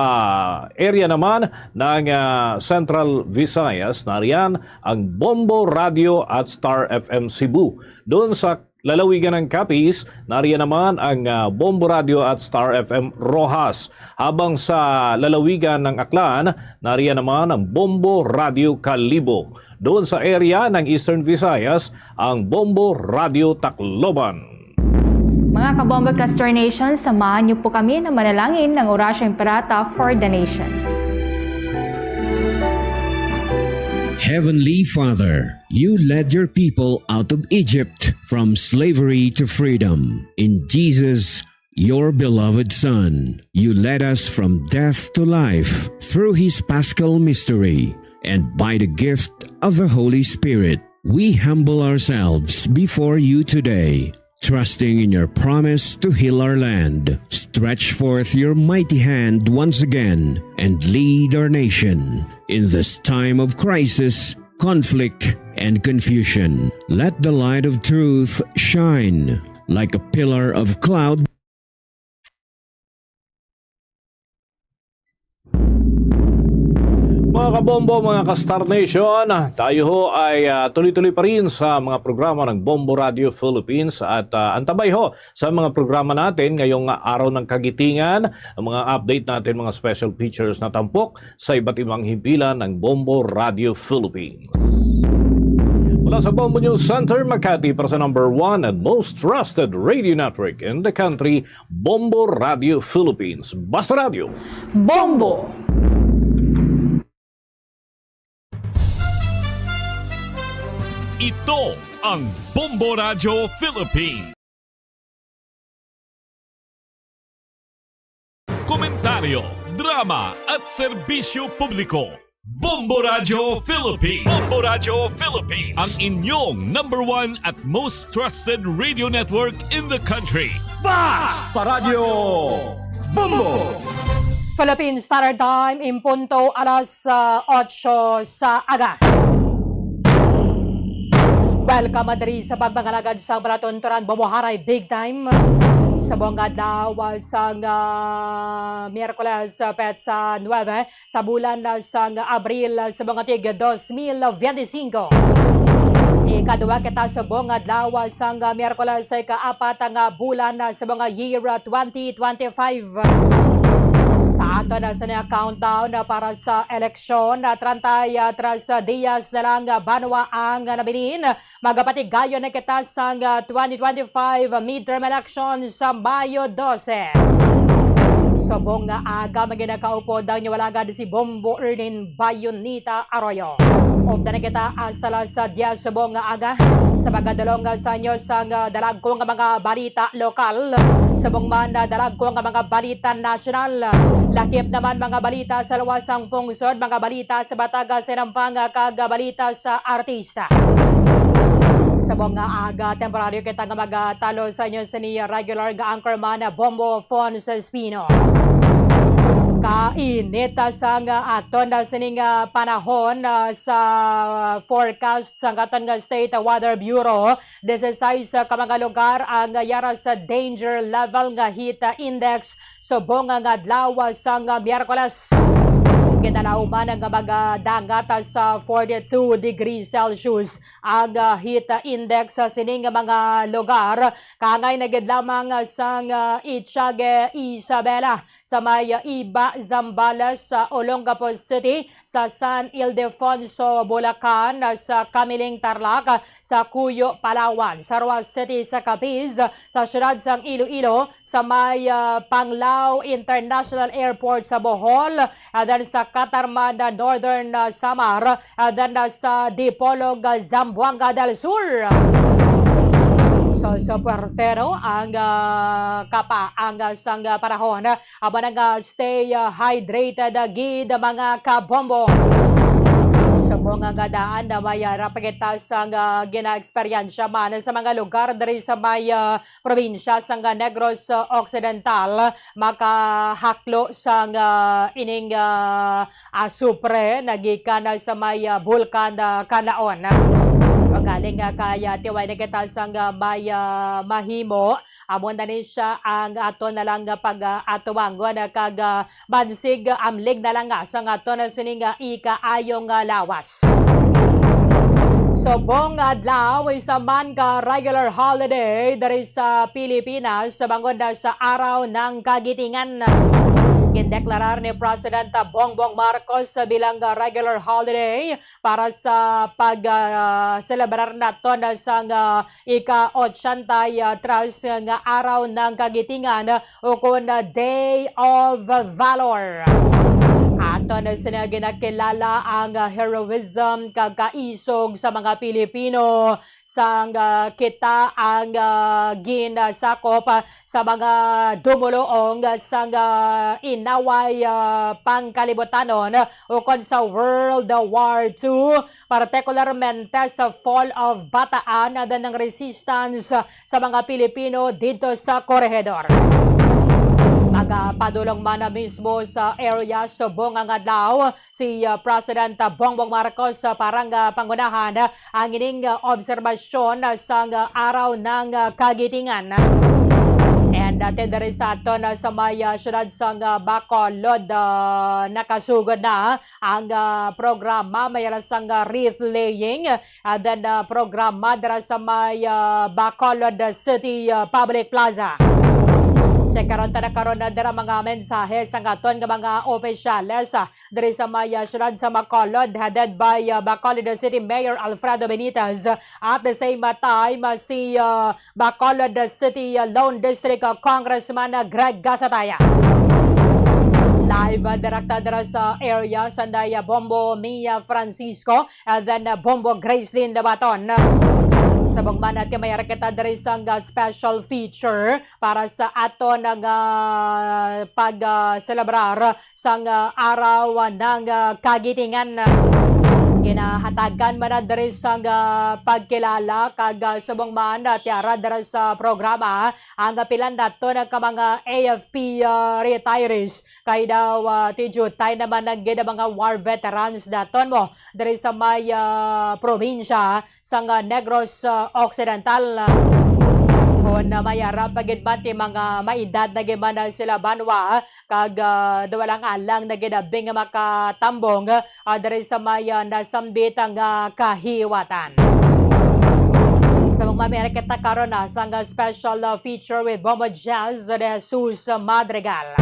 area naman ng, ah, Central Visayas, nariyan ang Bombo Radio at Star F M Cebu. Doon sa lalawigan ng Capiz, nariyan naman ang, ah, Bombo Radio at Star F M Roxas. Habang sa lalawigan ng Aklan, nariyan naman ang Bombo Radio Kalibo. Doon sa area ng Eastern Visayas, ang Bombo Radio Tacloban. Mga kabombo, Castor Nation, samahan niyo po kami na manalangin ng Oratio Imperata for the Nation. Heavenly Father, you led your people out of Egypt from slavery to freedom. In Jesus, your beloved Son, you led us from death to life through his Paschal mystery, and by the gift of the Holy Spirit, we humble ourselves before you today, trusting in your promise to heal our land. Stretch forth your mighty hand once again and lead our nation in this time of crisis, conflict, and confusion. Let the light of truth shine like a pillar of cloud. Mga kabombo, mga ka-Star Nation, tayo ho ay, ah, tuloy-tuloy pa rin sa mga programa ng Bombo Radio Philippines at, ah, antabay ho sa mga programa natin ngayong araw ng Kagitingan, ang mga update natin, mga special features na tampok sa iba't ibang himpilan ng Bombo Radio Philippines. Mula sa Bombo News Center, Makati, para sa number one and most trusted radio network in the country, Bombo Radio Philippines. Basta Radio. Bombo! Ito ang Bombo Radio Philippines. Komentaryo, drama at serbisyo publiko. Bombo Radio Philippines. Bombo Radio Philippines. Ang inyong number one at most trusted radio network in the country. Basta Radio Bombo! Philippine Standard Time, in punto alas, ah, otso sa aga. Welcome diri sa pagpangalagad sa palatuntunan, bumuharay big time. Sa buong adlaw, ah, sang, ah, Miyerkules, ah, petsa nuebe, sa bulan, ah, sang Abril, ah, sa mga tig dos mil veinticinco. Ikaduha kita sa buong adlaw, ah, sang, ah, Miyerkules, sa ikaapat nga bulan, ah, sa mga year, ah, twenty twenty-five. Sa aton, ah, sa countdown, ah, para sa eleksyon, ah, treinta y tres, ah, diyas na lang, ah, banwa ang, ah, nabilin. Magapatigayon na kita sang, ah, twenty twenty-five midterm elections sa Mayo dose. Subong nga aga, maginakaupo daw niyo walagad si Bombo Ernin Bayonita Arroyo. Upda na kita hasta las diez subong nga aga. Sa pagkadulong sa inyo sang, ah, dalagko nga mga balita lokal, subong man na dalagko nga mga balita nasyonal. Lakip naman mga balita sa luwas sang pungsod, mga balita sa Bataga, Sinampang, ah, kag balita sa artista. Subong nga aga, temporaryo kita nga magatalo sa inyo sini regular nga anchorman, ah, Bombo Fons Espino. Kainit, ah, sang, ah, aton na sining, ah, panahon, ah, sa forecast sang aton nga State Weather Bureau. Dieciséis ka mga lugar ang yara sa danger level nga heat index subong nga adlaw sang Miyerkules. Ginalauman nga magadangat sa forty-two degrees Celsius ang heat index sa sining mga lugar. Kaangay na gid lamang sang Echagüe, Isabela, sa may Iba, Zambales, sa Olongapo City, sa San Ildefonso, Bulacan, sa Camiling, Tarlac, sa Cuyo, Palawan, sa Roxas City, sa Capiz, sa siyudad sang Iloilo, sa may, ah, Panglao International Airport sa Bohol, and then sa Catarman, ah, Northern, ah, Samar, and then, ah, sa Dipolog, ah, Zamboanga del Sur. So, so puwerte, no, ang, ah, kapa, ang, ah, sang, ah, panahon. Amo na nga, stay, uh, hydrated, uh, gid, mga kabombo. Subong nga daan na may, uh, rapagitas ang, uh, gina-eksperyensya man sa mga lugar diri sa may, uh, probinsya sang Negros, uh, Occidental, makahaklo sang, uh, ining, uh, asupre na gikan sa may, uh, Bulkan, uh, Kanlaon. Pagaling, uh, kay, uh, tiway na kita sang, uh, may, uh, mahimo. Amo na ni sia ang ato na lang nga pag-atubangon kag, ah, bansig amlig na lang nga sang ato na sini nga ikaayo nga lawas. Subong adlaw, isa man ka regular holiday diri sa Pilipinas sa bangod na sa Araw ng Kagitingan. Gindeklarar ni President Bongbong Marcos bilang regular holiday para sa pag, ah, selebrar naton sang, ah, ika-ochenta y tres nga Araw ng Kagitingan, ukon Day of Valor. Aton sini ginakilala ang heroism kag kaisog sa mga Pilipino, sang, ah, kita ang, ah, ginasakop, ah, sa mga dumuluong sang, ah, inaway, ah, pangkalibutanon ukon sa World War Two, partikularmente sa Fall of Bataan, and then ang resistance sa mga Pilipino didto sa Corregidor. Magapadulong man na mismo sa area subong nga adlaw si, uh, President Bongbong Marcos, uh, para nga pangunahan, uh, ang ining, uh, obserbasyon, uh, sang, uh, Araw ng, uh, Kagitingan. And, uh, diri sa aton, uh, sa may, uh, siyudad sang, uh, Bacolod, uh, nakasugod na ang, ah, programa, may ara sang, ah, wreath laying, ah, then, ah, programa dira sa may, ah, Bacolod City, ah, Public Plaza. Check karon ta na karon na dira mga mensahe sang aton nga mga opisyales, ah, diri sa may, ah, siyudad sa Bacolod, headed by, ah, Bacolod City Mayor Alfredo Benitez. At the same, ah, time, ah, si, ah, Bacolod City, uh, Lone District, uh, Congressman, uh, Greg Gasataya. Live, uh, direkta dira sa area, sanday, uh, Bombo Mia Francisco, and then, uh, Bombo Gracelyn Labaton. Subong man natin, may kita diri sang, uh, special feature para sa aton nga pag, uh, selebrar sang, ah, Araw ng, ah, Kagitingan. Ginahatagan man na diri sang, ah, pagkilala kag, ah, subong man, ah, tiara dira sa programa ang pila naton ka mga A F P, ah, retirees. Kay daw, ah, tiyutay naman ang gid ang mga war veterans naton mo diri sa may, ah, probinsya sang, ah, Negros, ah, Occidental. Kon, ah, may ara pa gid man ti mga maedad na gid man, ah, sila banwa, kag, ah, daw alang-alang na gid abi nga makatambong, ah, diri sa may, ah, nasambit nga kahiwatan. Sa mga mami, ari kita karon, ah, sang, ah, special, ah, feature with Bombo Jazz de Jesus Madrigal.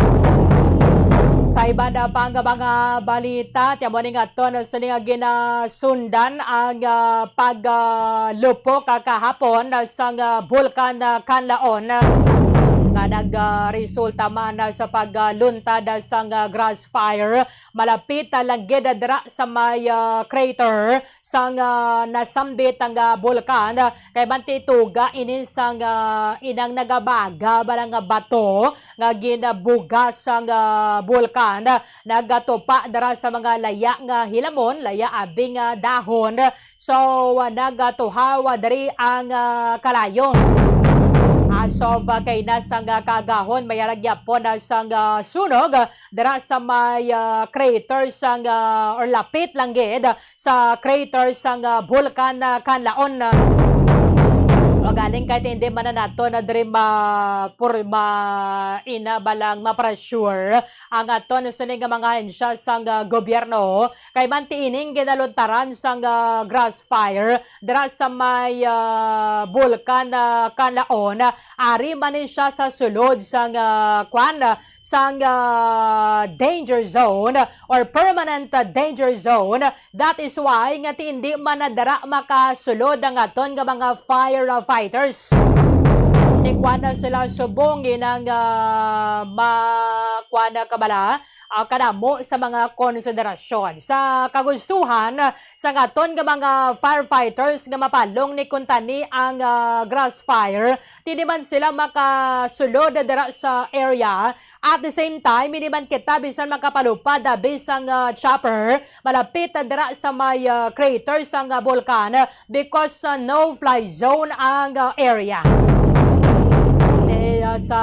Sa iban, ah, pang mga balita, ti amo ni nga aton sini nga ginasundan ang, ah, pag, ah, lupok, ah, kahapon, ah, sang, ah, Bulkan, ah, Kanlaon. nga nagresulta man, ah, sa pagluntad, ah, sang, ah, grass fire malapit, ah, lang gid, ah, dira sa may, ah, crater sang, ah, nasambit ang, ah, bulkan, ah, kay manti tuga ini sang, ah, inang nagabaga ba nga bato nga ginabuga sang, ah, bulkan, ah, nagatupa dira sa mga laya nga hilamon, laya abi nga dahon. So, ah, nagatuhaw, ah, diri ang, ah, kalayo. As of, ah, kay na sang, ah, kaagahon, may ara gyapon na sang, ah, sunog, ah, dira sa may, ah, crater sang, ah, or lapit lang gid sa crater sang, ah, Bulkan, ah, Kanlaon. Ah, o galing kahit hindi man na nato na diri ma-, pur-, ma-, ina ba lang ma-pressure ang aton sini nga mga ahensya sang, ah, gobyerno, kay manti ining ginaluntaran sang, ah, grass fire dira sa may, ah, Bulkan, ah, Kanlaon. Ari man ni siya sa sulod sang, ah, kwan, ah, sang, ah, danger zone or permanent, ah, danger zone. That is why nga ti hindi man na dira makasulod ang aton nga mga firefighters. Ti kwan na sila subong inang, ah, ma-, kwan na kabala, ah, kadamo sa mga konsiderasyon. Sa kagustuhan, ah, sa aton nga mga firefighters nga mapalong ni kuntani ang, ah, grass fire, ti di man sila makasulod dira sa area. At the same time, hindi man kita bisan makapalupad, ah, bisang, ah, chopper malapit, ah, dira sa may, ah, crater sang, ah, bulkan, ah, because, ah, no fly zone ang, ah, area. Eh, ah, sa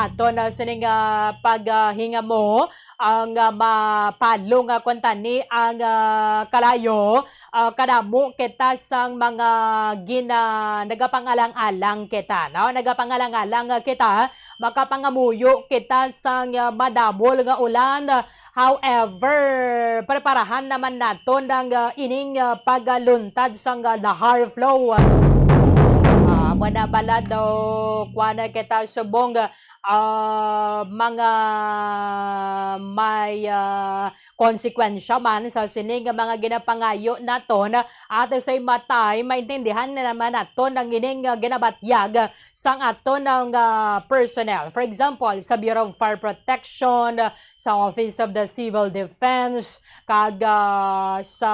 aton, ah, sining, ah, paghingamo, ang, ah, mapalong, ah, kuntani ang, ah, kalayo, ah, kadamo kita sang mga gina-, nagapangalang-alang kita, no? Nagapangalang-alang, ah, kita, makapangamuyo kita sang, ah, madamol nga ulan. However, preparahan naman naton ang, ah, ining, ah, pagluntad sang, ah, lahar flow. Ah, amo na bala daw, kuwan na kita subong, ah, mga may, ah, konsekwensya man sa sini nga mga ginapangayo naton. At the same time, maintindihan na naman naton ang ining, ah, ginabatyag sang aton nga, ah, personnel. For example, sa Bureau of Fire Protection, sa Office of the Civil Defense, kag, ah, sa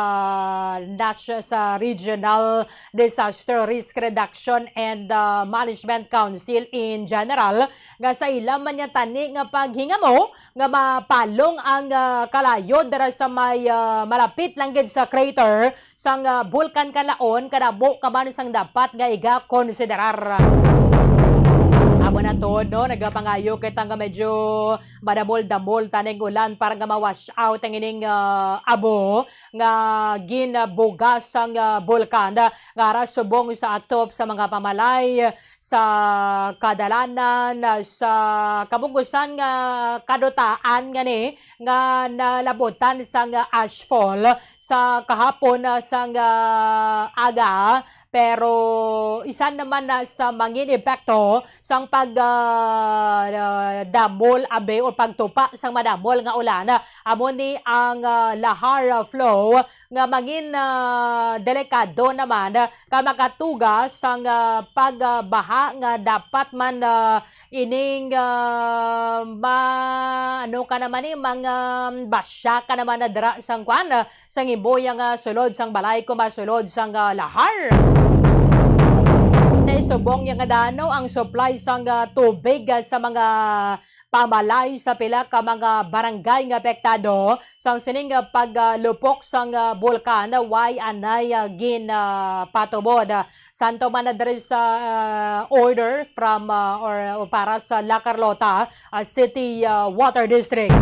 nas-, sa Regional Disaster Risk Reduction and, ah, Management Council in general, nga sa ila man niya tani nga paghingamo nga mapalong ang, ah, kalayo dira sa may, ah, malapit lang gid sa crater sang, ah, Bulkan Kanlaon, kadamo ka man sang dapat nga igakonsiderar. Amo na to, no? Nagapangayo kita nga medyo madamol-damol taning ulan para nga ma-wash out ang ining, ah, abo nga ginabugas sang, ah, bulkan, ah, nga ara subong sa atop sa mga pamalay, sa kadalanan, ah, sa kabunggusan nga kadutaan nga ni nga nalabutan sang, ah, ashfall sa kahapon, ah, sang, ah, aga, pero isa naman na sa mangin epekto sang pag, ah, ah, damol abi o pagtupa sang madamol nga ulan, ah, amo ni ang, ah, lahar, ah, flow nga mangin, ah, delikado naman, ah, ka makatuga sang, ah, pagbaha nga dapat man, ah, ining, ah, ma-, ano ka naman ni, mga basya ka naman na dira sang kwan, ah, sang imboya nga sulod sang balay ko masulod sang, ah, lahar. Naisubong niya nga dano ang supply sang, ah, tubig, ah, sa mga pamalay sa pila ka mga barangay nga apektado sang sining, ah, paglupok sang, ah, bulkan, ah, way anay, ah, ginpatubod. Santo man na diri sa, ah, order from, ah, or, o para sa La Carlota, ah, City, ah, Water District.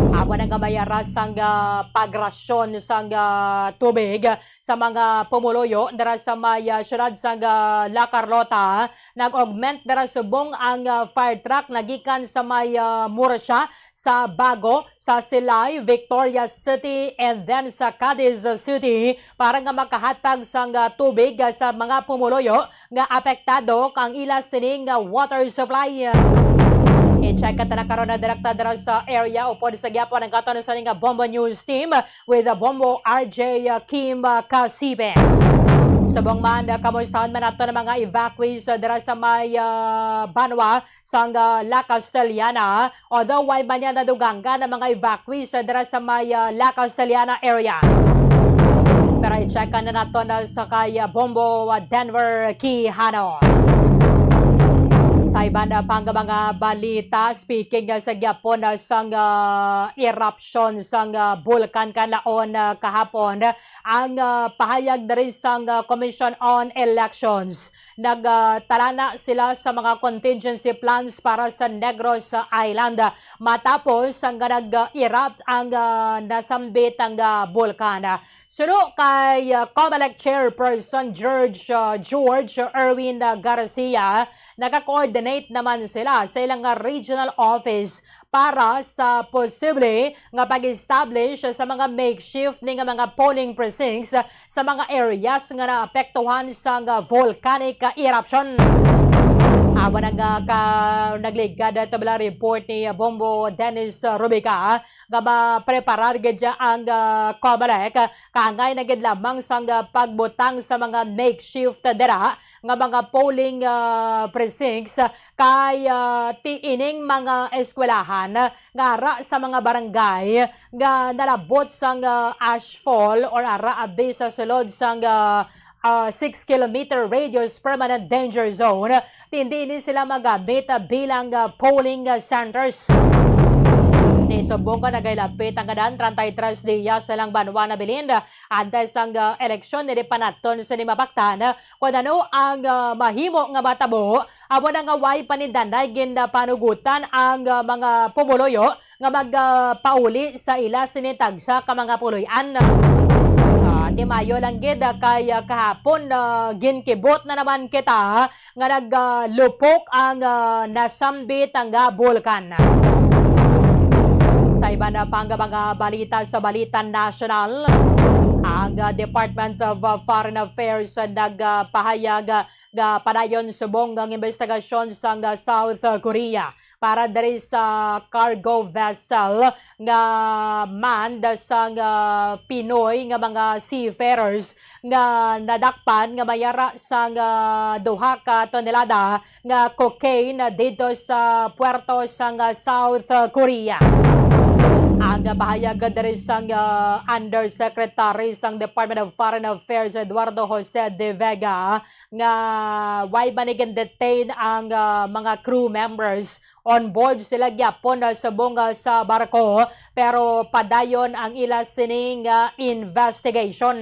Amo na nga may aras sang, ah, pagrasyon sang, ah, tubig sa mga pumuluyo dira sa may, ah, siyudad sang, ah, La Carlota. Nag-augment dira subong ang, ah, fire truck nagikan sa may, ah, Murcia, sa Bago, sa Silay, Victoria City, and then sa Cadiz City para nga makahatag sang, ah, tubig, ah, sa mga pumuluyo nga apektado kang ila sining, ah, water supply. I-check ka tana karon na direkta dira sa area upod sa gyapon ang katon sa nga Bombo News Team with the Bombo R J Kim, ah, Kasibe. Subong man, uh, kamustahan man nato ang mga evacuees, uh, dira sa may, uh, banwa sang, uh, La Castellana. Although way man niya naduganggan ang mga evacuees, uh, dira sa may, uh, La Castellana area. Pero i-check na nato na sa kay, uh, Bombo, uh, Denver Quijano. Sa iban, uh, pang mga balita, speaking, uh, sa gyapon, uh, sang, uh, eruption sang, uh, bulkan Kanlaon, uh, kahapon, ang, ah, pahayag diri sang, ah, Commission on Elections. Nagtalana sila sa mga contingency plans para sa Negros Island matapos ang nag-erupt ang, ah, nasambit ang, ah, bulkan. Suno kay, ah, COMELEC Chairperson George, ah, George Erwin, ah, Garcia, naka-coordinate naman sila sa ilang, ah, regional office para sa posible nga pag-establish sa mga makeshift ni nga mga polling precincts sa mga areas nga naapektuhan sang volcanic eruption. Amo na nga ka nagligad ato bala report ni Bombo Dennis Rubica nga mapreparar gid ang, ah, COMELEC kaangay na gid lamang sang, ah, pagbutang sa mga makeshift dira nga mga polling, ah, precincts kay, ah, ti ining mga eskwelahan nga ara sa mga barangay nga nalabot sang, ah, ashfall or ara abi sa sulod sang, ah, ah, six kilometer radius permanent danger zone, ti indi ini sila magamit, ah, bilang, ah, polling, ah, centers. Ti subong nga nagailapit ang kanan treinta y tres dias sa ilang banwa nabilin, ah, antes sang, ah, eleksyon, hindi pa naton sini mabaktan, ah, kung ano ang, ah, mahimo nga matabo. Amo na nga way panindanay ginpanugutan ang, ah, mga pumuluyo nga mag, ah, pauli sa ila sini tagsa ka mga puloy-an. Ah, ti maayo lang gid, ah, kay, ah, kahapon, ah, ginkibot na naman kita nga nag, ah, lupok ang, ah, nasambit nga bulkan. Sa iban na pang mga balita sa Balita Nasyonal, ang, ah, Department of, ah, Foreign Affairs, ah, nagpahayag, ah, nga padayon subong ang imbestigasyon sang, ah, South Korea para diri sa cargo vessel nga manned sang, ah, Pinoy nga mga seafarers nga nadakpan nga may ara sang, ah, duha ka tonelada nga cocaine didto sa puerto sang, ah, South Korea. Ang pahayag diri sang, ah, Undersecretary sang Department of Foreign Affairs, Eduardo Jose de Vega, nga way ba ni gin-detain ang, ah, mga crew members. On board sila gyapon, ah, subong, ah, sa barko, pero padayon ang ila sining, ah, investigation.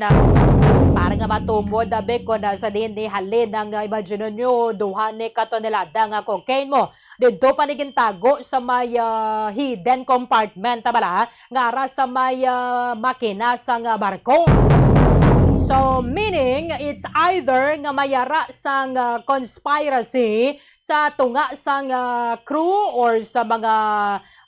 Para nga matumod, abi, kon, ah, sa diin ni halin ang, ah, imagine nyo, duha ni ka tonelada nga cocaine mo. Didto pa ni gintago sa may, ah, hidden compartment, bala, nga ara sa may, ah, makina sang, ah, barko. So, meaning, it's either nga may ara sang, ah, conspiracy sa tunga sang, ah, crew or sa mga,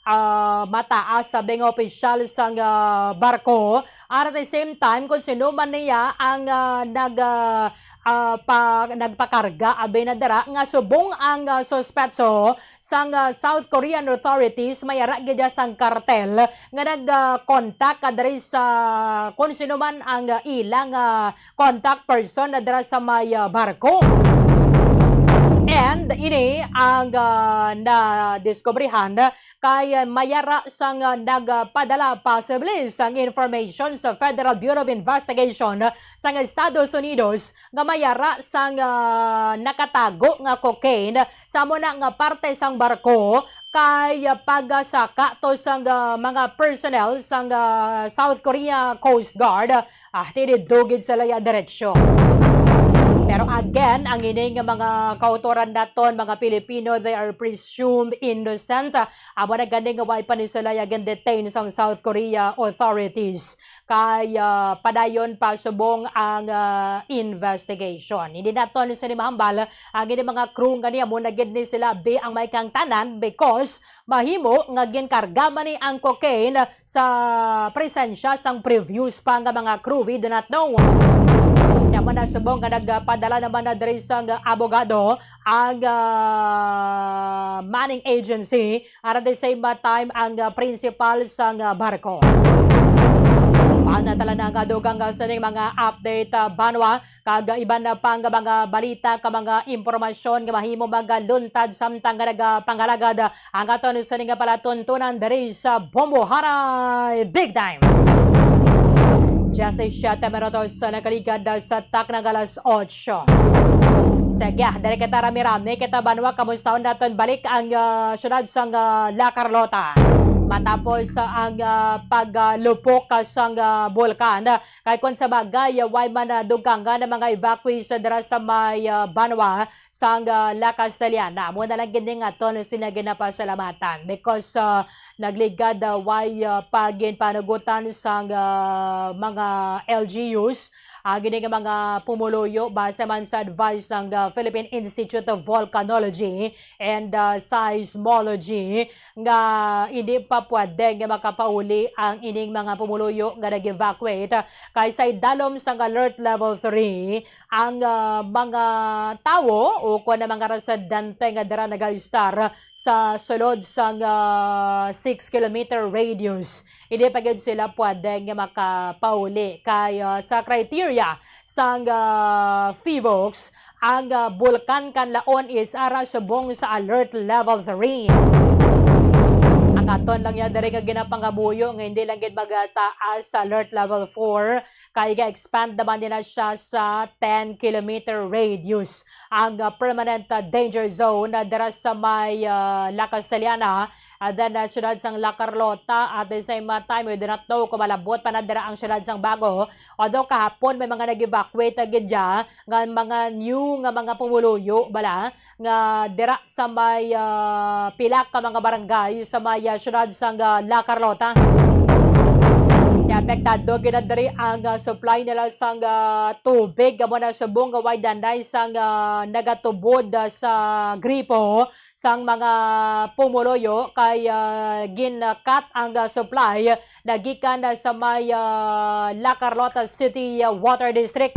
ah, mataas sa mga opisyal sang, ah, barko. At at the same time, kung sino man niya ang, ah, nag, ah, ah, pa-, nagpakarga, abi na dira, nga subong ang, ah, suspetso sang, ah, South Korean authorities, may ara gid sang kartel nga nag, ah, contact, ah, diri sa kung sino man ang, ah, ilang, ah, contact person na dira sa may, ah, barko. And ini ang, ah, nadiskubrihan kay, ah, may ara sang, ah, nagpadala possibly sang information sa Federal Bureau of Investigation sang Estados Unidos nga may ara sang, ah, nakatago nga cocaine sa amo na nga parte sang barko kay, ah, pagasaka to sang, ah, mga personnel sang, ah, South Korea Coast Guard. Ah, tinidugid sila ya diretsyo. Pero again, ang ini nga mga kautoran naton, mga Pilipino, they are presumed innocent. Amo na gani nga way pa ni sila ya gin-detain sang South Korea authorities. Kay, ah, padayon pa subong ang, ah, investigation. Hindi naton sini mahambal, ang ini mga crew nga niya mo na gid ni sila bi ang may kangtanan because mahimo nga ginkarga man ni ang cocaine sa presensya sang previous pa nga mga crew, we do not know. Naman na subong nga nagpadala naman na diri sang abogado ang, ah, manning agency, at at the same time ang, ah, principal sang, ah, barko. Ana tala na nga dugang nga sining mga update, ah, banwa, kag iban na pa nga mga balita ka mga impormasyon nga mahimo magaluntad samtang nga nagapangalagad ang aton sining nga palatuntunan diri sa Bombo Haray Big Time. Diyasisiete minutos sa nakaligad sa takna nga alas otso. Sige, diri kita rami-rami kita banwa, kamustaon naton balik ang, ah, syudad sang, ah, La Carlota. Matapos, ah, ang, ah, paglupok, ah, sang, ah, bulkan, kay kon sa bagay, ah, way man, ah, dugangan ang mga evacuees, ah, dira sa may, ah, banwa sang, ah, La Castellana. Amo na lang gid ning aton sina ginapasalamatan because, ah, nagligad, ah, way, ah, pa ginpanugutan sang, ah, mga L G Us, ah, gini nga mga pumuluyo base man sa advice sang, ah, Philippine Institute of Volcanology and, ah, Seismology nga hindi pa pwede nga makapauli ang ining mga pumuluyo nga nag-evacuate, kay sa idalom sang alert level three ang, ah, mga tawo o kon ang mga residente nga dira nagaistar sa sulod sang, ah, six kilometer radius. Hindi pa gid sila pwede nga makapauli kay, ah, sa criteria sang, ah, PHIVOLCS, ang, ah, Bulkan Kanlaon is ara subong sa alert level three. Ang aton lang yan diri nga ginapangabuyo nga hindi lang gid magataas sa alert level four, kay ga-expand naman nila siya sa ten kilometer radius. Ang, ah, permanent, ah, danger zone, ah, dira sa may, ah, La Castellana, ah, then, ah, siyudad sang La Carlota. At the same, ah, time, we do not know kung malabot pa na dira ang siyudad sang Bago. Although kahapon may mga nag-evacuate, ah, gid dya, nga mga new nga mga pumuluyo bala nga dira sa may, ah, pila ka mga barangay sa may, ah, siyudad sang, ah, La Carlota. Kaya apektado gid na diri ang, ah, supply nila sang, ah, tubig. Amo na subong nga way danay sang, ah, nagatubod, ah, sa gripo sang mga pumuluyo kay, ah, gin-cut ang, ah, supply nagikan sa may, ah, La Carlota City, ah, Water District.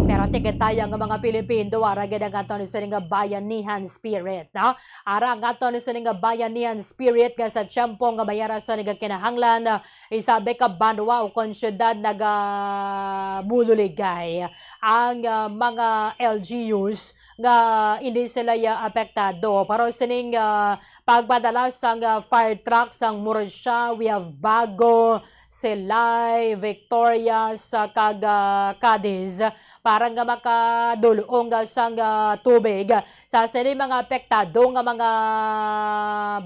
Pero tikit tayo nga mga Pilipino, ara gid ang aton sini nga bayanihan spirit, no? Ara ang aton sini nga bayanihan spirit nga sa tiyempo nga may ara sa nagakinahanglan, ah, isabi ka banwa o kon syudad nagabuligay ang, ah, mga L G Us nga hindi sila ya apektado. Pero sining, ah, pagpadala sang, ah, fire truck sang Murcia, we have Bago, Silay, Victoria, sa kag, ah, Cadiz para nga makadul-ong, ah, sang, ah, tubig sa sini mga apektado nga mga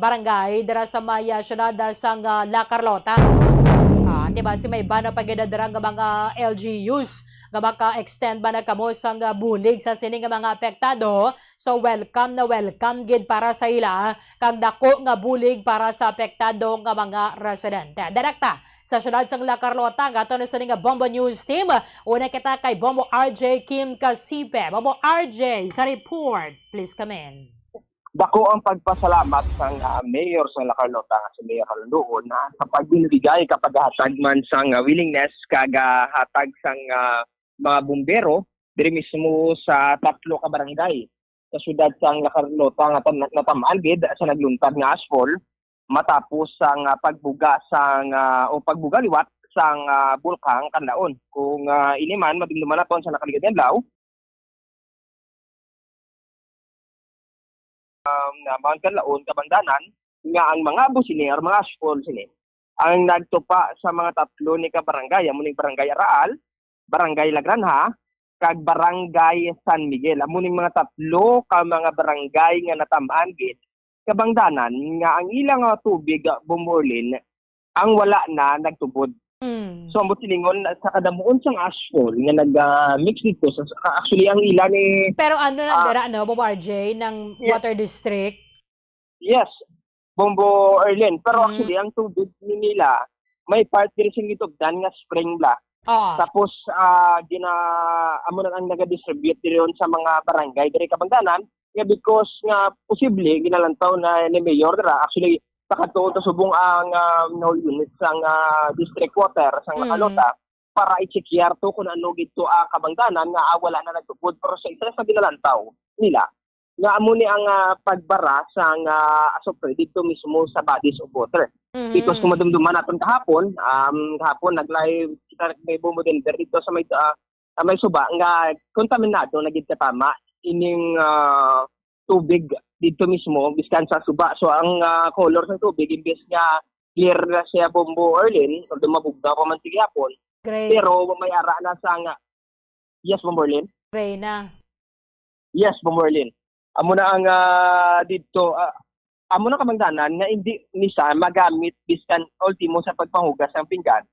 barangay dira sa may, ah, syudad, ah, sang, ah, La Carlota. Ah, di ba, si may iba na pa gid dira nga mga L G Us nga maka-extend ba na kamo sang, ah, bulig sa sini nga mga apektado? So, welcome na welcome gid para sa ila, kag dako nga bulig para sa apektado nga mga residente. Direkta sa siyudad sang La Carlota, ang aton sini nga Bombo News Team. Una kita kay Bombo R J Kim Casipe. Bombo R J, sa report, please come in. Dako ang pagpasalamat sang, ah, mayor sang La Carlota nga si Mayor Halandoon, ah, sa pagbinigay ka paghatag man sang, ah, willingness kag, ah, hatag sang, ah, mga bumbero diri mismo sa tatlo ka barangay sa siyudad sang La Carlota nga tam-, natamaan gid sa nagluntad nga ashfall matapos sang, ah, pagbuga sang, ah, o pagbuga liwat sang, ah, Bulkang Kanlaon. Kung, ah, ini man, madumduman naton sa nakaligad nga adlaw, um, na Mount Kanlaon, Kabangdanan, nga ang mga abo sini or mga ashfall sini ang nagtupa sa mga tatlo ni ka barangay, amo ning Barangay Araal, Barangay La Granja, kag Barangay San Miguel. Amo ning mga tatlo ka mga barangay nga natamaan gid, Kabangdanan, nga ang ilang, ah, tubig, ah, Bombo Orlin, ang wala na nagtubod. Mm. So, ambot silingon, sa kadamuon sang ashfall nga nag, ah, mix dito sa, sa, actually, ang ila ni, Pero ano na ah, dira, no, Bombo R J, ng Yes. Water District? Yes, Bombo Erlin. Pero Mm. actually, ang tubig ni nila, may part diri sing gitubdan nga spring bla. Ah. Tapos, ah, gina-, amo na ang naga-distribute diri sa mga barangay diri Kabangdanan, nga because nga posible ginalantaw na ni Mayor dira. Actually, pakadtuon to subong ang, ah, no unit sang, ah, district water sang Mm. Lakalota para i-check to kung ano gid to ang Kabangdanan nga, ah, wala na nagtubod. Pero sa isa sa ginalantaw nila, nga amo ni ang, ah, pagbara sang, ah, asupre dito mismo sa bodies of water. Mhm. Because kung madumduman naton kahapon, um, kahapon nag-live kita kay Bombo Denver dito sa may, ah, sa may suba nga kontaminado na gid katama ining, ah, tubig dito mismo, biskan sa suba. So, ang, ah, color sa tubig, imbes nga clear na siya, Bombo Arlene, although mabugnaw pa man sige hapon, Gray. Pero may ara na sa nga, yes, Bombo Arlene? Gray na. Yes, Bombo Arlene. Amo na ang, ah, dito, ah, amo na kabangdanan nga hindi ni siya magamit biskan ultimo sa pagpanghugas ng pinggan.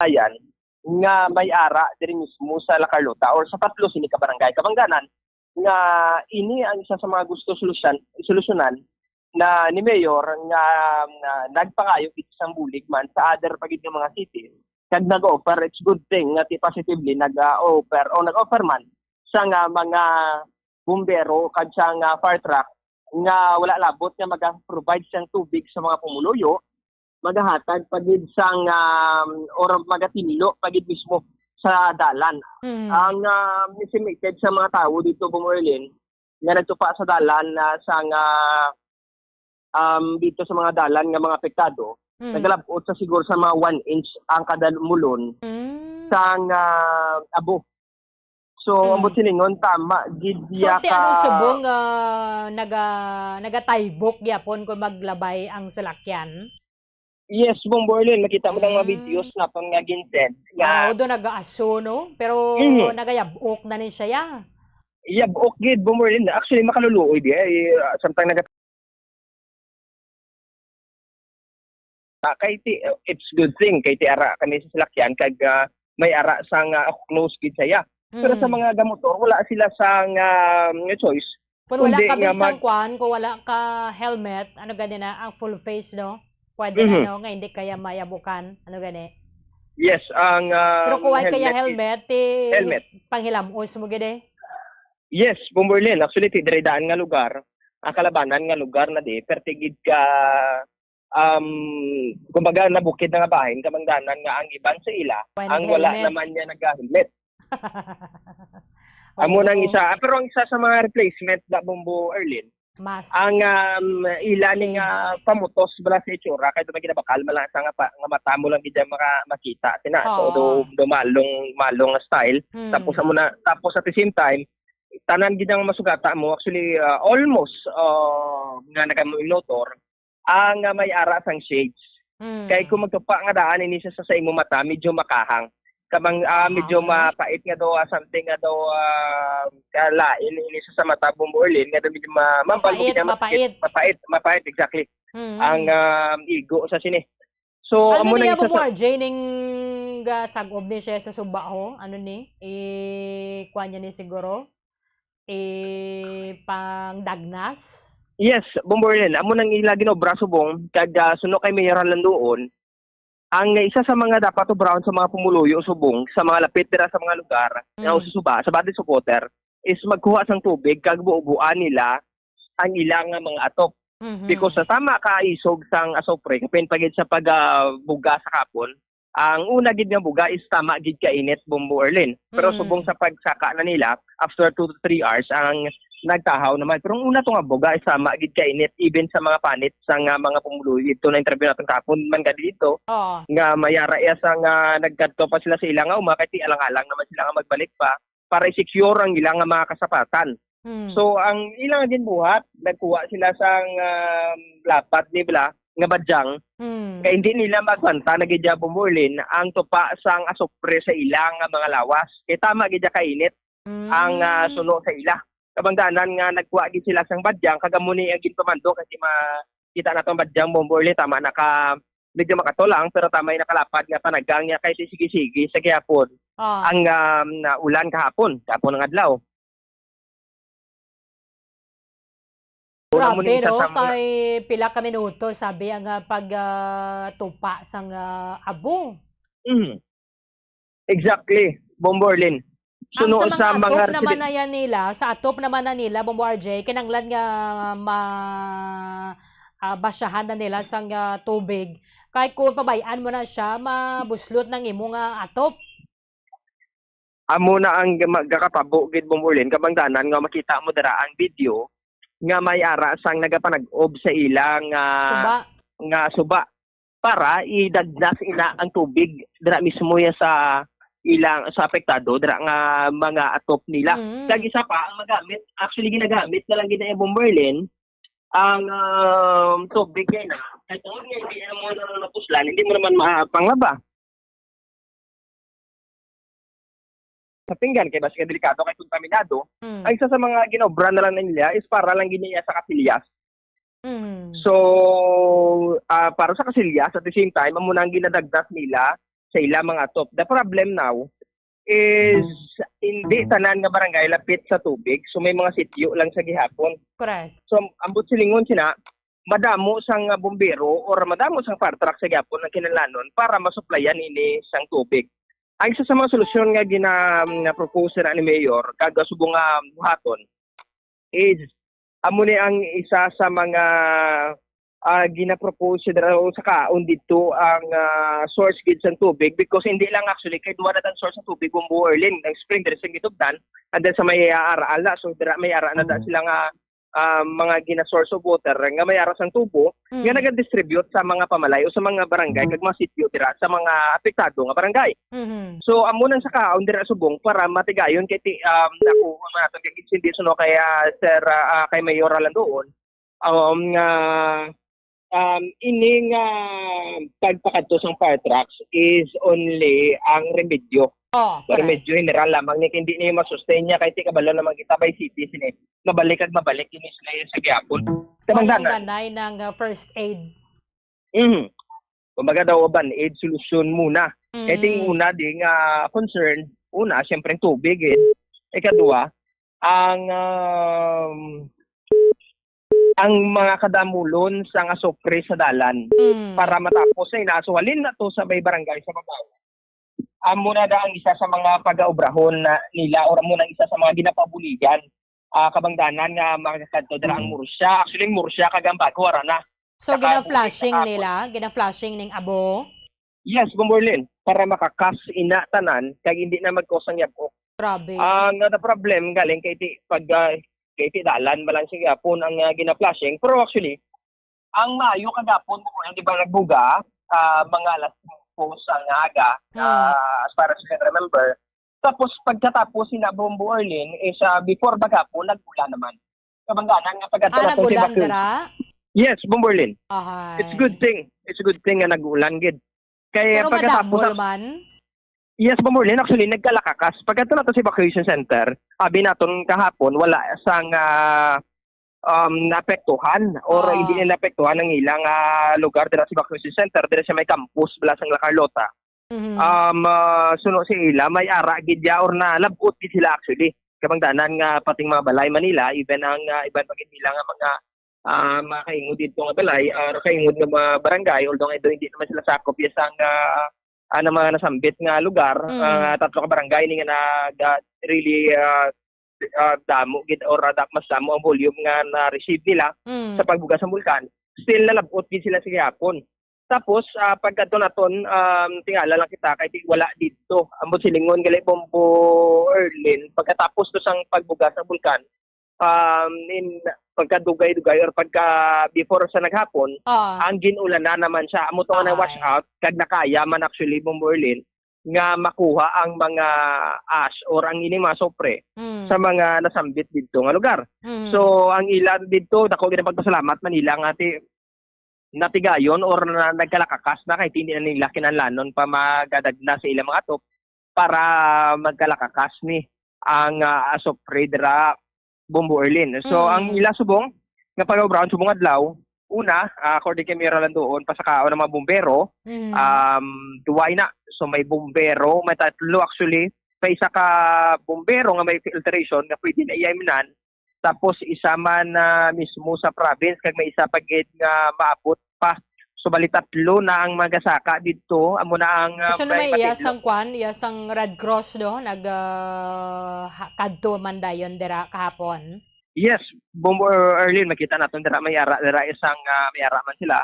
Ayan, nga may ara diri mismo sa La Carlota or sa tatlo sini ka barangay. Kabangdanan nga ini ang isa sa mga gusto solusyan, solusyonan na ni Mayor nga, nga nagpangayo gid sang bulig man sa other pa gid nga mga city kag nag-offer. It's good thing nga ti positively nag-offer o nag-offer man sa nga mga bumbero kag sa nga fire truck nga wala labot nga maga-provide sang tubig sa mga pumuluyo, magahatag pa gid sang, um, or magatinlo pa gid mismo sa dalan. Mm. Ang, um, estimated sa mga tawo dito, Bombo Arlene, nga nagtupa sa dalan na sang, ah, um, dito sa mga dalan nga mga apektado, Mm. nagalabot sa siguro sa mga one inch ang kada mulon Mm. sang, ah, abo. So, Mm. ang buot silingon, tama gid So, ya ti anong ka subong, ah, naga-, nagataybok gyapon kung maglabay ang salakyan? Yes, Bombo Arlene, makita mo lang mga Mm. videos na pang nga ginsend nga Ah, do nagaaso, no? Pero Mhm. nagayab-ok na ni siya, ya. Yab-ok gid, Bombo Arlene. Actually, makaluluoy di ay, ah, samtang naga-, ah, kay ti-, it's good thing kay ti ara kami sa salakyan kag, ah, may ara sang, ah, close gid siya. Pero sa Mm. mga gamotor, wala sila sang, ah, nga choice, Kung wala kundi ka nga bisan mag- kwan, kung wala ka helmet, ano gani na, ang full face, no? Pwede na, Mhm. no? Nga hindi kaya mayabukan, ano gani? Yes, ang, Pero um, kung wala kaya helmet, helmet, ti helmet. Panghilam-os mo gid eh. Yes, Bombo Arlene. Actually, ti diri daan nga lugar, ang kalabanan nga lugar na di, perti gid ka, um, kumbaga, nabukid na nga bahin, kabangdanan nga ang iban sa ila, Wala ang wala nag-helmet. naman niya nag-helmet. Amo nang Oo. isa. Ah, pero ang isa sa mga replacement na, Bombo Arlene, Mask. ang, um, ila ni nga Shades. pamutos bala sa itsura, kay may ginabakal man lang sa nga pa, nga mata mo lang gid ang maka-, makita. Tina, so, Oo. do, do malong, malong nga style. Hmm. Tapos, amo na, tapos at the same time, tanan gid ang masugata mo. Actually, ah, almost, ah, nga nagamotor, ang, ah, may ara sang shades. Mm. Kay kung magtupa nga daan ini sa, sa imo mata, medyo makahang. Kamang, ah, medyo Makahang. mapait nga daw, ah, something nga daw, ah, kalain ini sa, sa mata, Bombo Arlene, nga daw medyo ma-, mambal mo Mapait, gid ang mapait. Mapait, mapait, exactly. Mm. Ang, ah, igo sa sini. So, Ano amo na niya isa mo, sa R J, ning, ah, sag-ob ni siya sa suba, ho? Ano ni? I-, kuha niya ni siguro? Eh, pangdagnas? Yes, Bombo Arlene. Amo nang ila ginobra subong, kag, ah, suno kay Mayor Landoon, ang isa sa mga dapat obrahon sa mga pumuluyo subong sa mga lapit dira sa mga lugar nga Mm. susuba, sa body supporter, is magkuha sang tubig kag buubuan nila ang ila nga mga atop. Mhm. Because sa tama ka isog sang asopre, kapin pa gid sa pag, ah, buga sa kapon, ang una gid nga buga is tama gid ka init, Bombo Arlene. Pero Mm. subong sa pagsaka na nila, after two to three hours, ang nagtahaw naman. Pero ang una to nga buga is tama gid ka init, even sa mga panit sa nga mga pumuluyo dito na interview natin kahapon man ka dito, Oo. nga mayara iya sa nga nagkadto pa sila sa ila nga uma, kay ti alang-alang naman sila nga magbalik pa para i-secure ang ila nga mga kasapatan. Hmm. So, ang ila nga ginbuhat, nagkuha sila sang, um, lapad ni bala nga badyang. Hmm. Kay hindi nila magbanta na gid ya, Bombo Arlene, ang tupa sang asupre sa ila nga mga lawas. Kay tama gid ya kainit Hmm. ang, ah, suno sa ila. Kabangdanan nga nagkuha gid sila sang badyang, kag amo ni ang ginpamando, kasi ma-, kita nato ang badyang, Bombo Arlene, tama na ka, medyo makato lang, pero tama yung nakalapad nga panagang niya kay sige-sige sa gihapon Ah. ang, um, na ulan kahapon, kahapon ang adlaw. Una mo Grabe, ni isa no? sa mga Kay pila ka minuto, sabi ang, ah, pag, ah, tupa sang, ah, abo. Mm. Exactly, Bombo Arlene. Ang Suno sa mga sa mga atop naman residen- na yan nila, sa atop naman na nila, Bombo R J, kinanglan nga ma-, ah, basyahan na nila sang, ah, tubig. Kay kung pabayaan mo na siya, mabuslot ng imo nga atop. Amo na ang gama-, gakatabo gid, Bombo Arlene, kabangdanan nga makita mo dira ang video nga may ara sang nagapanag-ob sa ilang, ah, Suba. nga suba para idagnas ina ang tubig dira mismo ya sa ilang, sa apektado dira nga mga atop nila. Mm. Kag isa pa, ang magamit, actually ginagamit na lang gid na Bomberlin ang, um, tubig kay na. Kay tungod nga hindi na mo na napuslan, hindi mo naman mapanglaba. Sa pinggan kay basi delikado kay kontaminado. Mm. Ang isa sa mga ginobra na lang nila is para lang gid niya sa kasilyas. Mm. So, ah, para sa kasilyas, at the same time, amo na ang ginadagdag nila sa ila mga atop. The problem now is Mm. hindi tanan nga barangay lapit sa tubig. So, may mga sityo lang sa gihapon. Correct. So, ang buot silingon sina, madamo sang, ah, bumbero or madamo sang fire truck sa gihapon ang kinahanglanon para masuplayan ini sang tubig. Ang isa sa mga solusyon nga gina-, nga propose na ni Mayor kag subong nga buhaton is amo ni ang isa sa mga, ah, ginapropose dira o sa kaon dito ang, ah, source gid sang tubig, because hindi lang actually kay duha na ang source sa tubig, Bombo Erlin, ang spring diri sa Gitubdan, and then sa may, ah, Araala. So dira may ara na da Mm. sila nga, ah, mga gina-source of water nga may ara sang tubo nga Mm. nagadistribute sa mga pamalay o sa mga barangay Mm. kag mga sityo dira sa mga apektado nga barangay. Mhm. So, amo nang sa kaon dira subong para matigayon kay ti-, um, nakuha man naton kay Gibson Dizon o kay, ah, Sir, ah, ah, kay Mayor Alandoon, um, nga, um, ini nga pagpakadto sang fire trucks is only ang remedyo. Oh, correct. Remedyo general lamang ni, hindi ni masustain niya kay ti kabalo naman kita by city sini. Mabalik kag mabalik ini sila sa gihapon. Kabangdanan. Kabangdanan ng, uh, first aid. Mhm. Kumbaga daw, band-aid solution muna. Kay ting Mm. una di nga concern, una, siyempre ang tubig, eh. Ikadua, ang, um, ang mga kadamulon sa nga sopre sa dalan Mm. para matapos na inaso. Halin na to sa may barangay sa babaw. Amo na da ang isa sa mga pag-aobrahon na nila or amo na ang isa sa mga ginapabuligan, ah, kabangdanan nga makakadto dira ang Mm. Murcia. Actually, ang Murcia kag ang Bago, ara na. So, Saka gina-flushing bulig sa nila? Gina-flushing ning abo? Yes, Bombo Erlin, para makakas ina tanan, kag hindi na mag-cause ang yab-ok. Grabe. Ang, uh, the problem, galing kay ti-, pag, uh, kay ti dalan, malang sa gihapon ang, uh, gina-flushing. Pero actually, ang maayo kagapon, Bombo Erlin, di ba, nagbuga, uh, mga alas singko sa aga, Hmm. uh, as far as I can remember. Tapos, pagkatapos sina Bombo Erlin, is, uh, before bagapon, nag-ulan naman. Kabangdanan nga pagkadto Ah, naton sa nag-ulan evacuation. dira? Yes, Bombo Erlin. Ahay. It's a good thing. It's a good thing nga nag-ulan gid. Kay Pero pagkatapos madamo sa man? Yes, Bombo Erlin, actually, nagkalakakas. Pagkadto naton sa evacuation center, abi naton kahapon, wala sang, ah, um, naapektuhan or Ah. hindi na naapektuhan ang ilang, ah, lugar dira sa evacuation center, dira sa may campus, bala sang La Carlota. Mhm. Um, ah, suno sa ila, may ara gid ya or nalab-ot gid sila actually. Kabangdanan nga pating mga balay Manila, even ang, ah, iban pa gid nila nga mga, ah, mga kaingod dito nga balay, ah, kaingod nga mga barangay, although nga ito hindi naman sila sakop ya sang, ah, ah, ng mga nasambit nga lugar, Mm. ah, tatlo ka barangay ni nga nag, ah, really, ah, ah, damo gid or, ah, da-, mas damo ang volume nga na-receive nila Mm. sa pagbuga sa bulkan. Still, nalab-ot gid sila sa gihapon. Tapos, ah, pagkadto naton, um, tingala lang kita kay di wala dito. Ambot silingon gali, Bombo Erlin, pagkatapos to sang pagbuga sa bulkan, um, in, pagkadugay-dugay or pagka before sa naghapon, Ah. ang gin-ulan na naman siya. Amo to nga Ay. na-wash out, kag nakaya man actually, Bombo Erlin, nga makuha ang mga ash or ang ini mga sopre Mm. sa mga nasambit dito nga lugar. Mm. So, ang ilan dito, dako gid ang pagpasalamat man nila nga ti-, natigayon or na, nagkalakakas na kay hindi na nila kinahanglanon pa magadagna sa ilang mga atop para magkalakakas ni ang, ah, asop raid ra, Bombo Erlin. So, Mm. ang ila subong nga pag-abrahan subong adlaw, una, ah, according kay Mayor Alandoon, pasakaon ang mga bumbero, Mm. um, duway na. So, may bumbero, may tatlo actually. May isa ka bumbero nga may filtration nga pwede na i-imnan. Tapos isa man, ah, mismo sa province, kag may isa pa gid nga maabot pa. So, bali tatlo na ang magasaka didto. Amo na ang, ah, Gusto na may may iya matinlo. sang kwan, iya sang Red Cross do, nag, ah, ha-, kadto man dayon dira kahapon. Yes, Bombo Erlin, makita naton dira may ara, dira isang, ah, may ara man sila.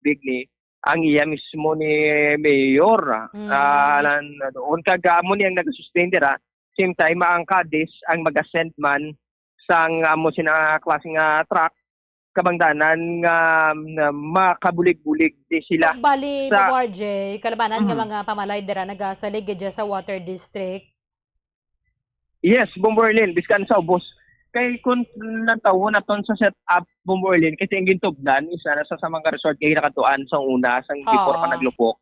Big ni ang iya mismo ni Mayor, Mm. ah, lan-, doon kag amo ni ang nag-sustain dira. same time, ang Cadiz ang mag-send man sang amo sina klase nga truck, kabangdanan nga, nga makabulig-bulig di sila. So, bali, sa Bombo R J, kalabanan nga Mhm. mga pamalay dira nagasalig gid sa Water District. Yes, Bombo Erlin, biskan sa ubos. Kay kung natawon naton sa setup, Bombo Erlin, kasi ang gintubdan is na sa, sa mga resort kay nakatuan sa una, sa before pa Oo. naglupok.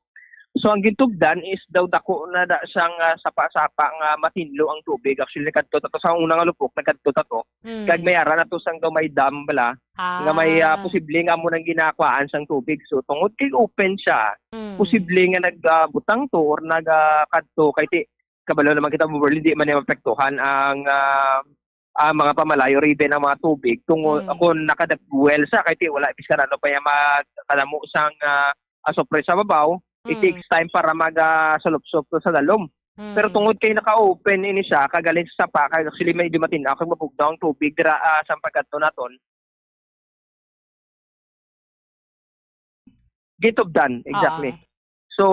So, ang gintubdan is daw dako na da siyang, ah, sapa-sapa nga matinlo ang tubig. Actually, nagkadto tato sa una nga lupok, nagkadto tato. Mm. Kag may ara na to sang daw may dam bala, nga may, ah, Ah. posible nga amo nang ginakuhaan sang tubig. So, tungod kay open siya, Mm. posible nga nag, ah, butang to or nag, ah, kadto kay ti-, kabalo naman kita, Bombo Erlin, di man niya maapektuhan ang, ah, ang mga pamalayo or even ang mga tubig tungo-, Mm. kung nakadagwel sa kay ti wala bisan ano pa yung magkadamo sang, ah, asupre sa babaw, it Mm. takes time para mag, ah, salupsop to sa dalom. Pero Mm. tungod kay naka-open ini siya, kagaling sa sapa, kag actually may dumatin ako, mabugnaw ang tubig dira, ah, sa pagkadto naton. Gintubdan, exactly. Ah. So,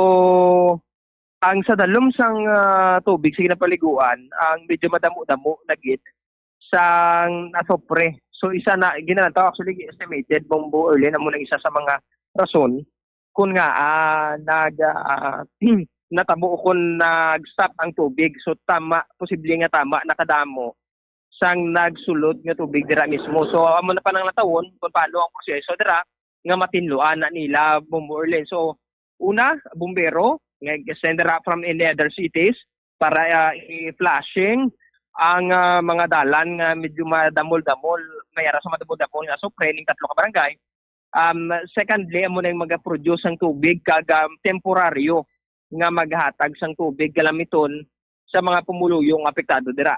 ang sa dalom sang, ah, tubig sa ginapaliguan, ang medyo madamo-damo na gid sang nasupre. So, isa na, ginalantaw, actually, estimated, Bombo Erlin, amo na isa sa mga rason kung nga, ah, nag, ah, natabo o kung nag-stop ang tubig. So, tama, posible nga tama, nakadamo sang nagsulod nga tubig dira mismo. So, amo na pa nang natawon kung paano ang proseso dira nga matinluan na nila, Bombo Erlin. So, una, bumbero, nga send dira from any other cities para, ah, i-flushing ang, ah, mga dalan nga medyo madamol-damol, may ara sa madamol-damol nga asupre ning tatlo ka barangay. Um, secondly, amo na yung mag-produce sang tubig kag, um, temporaryo nga maghatag sang tubig kalamiton sa mga pumuluyo nga apektado dira.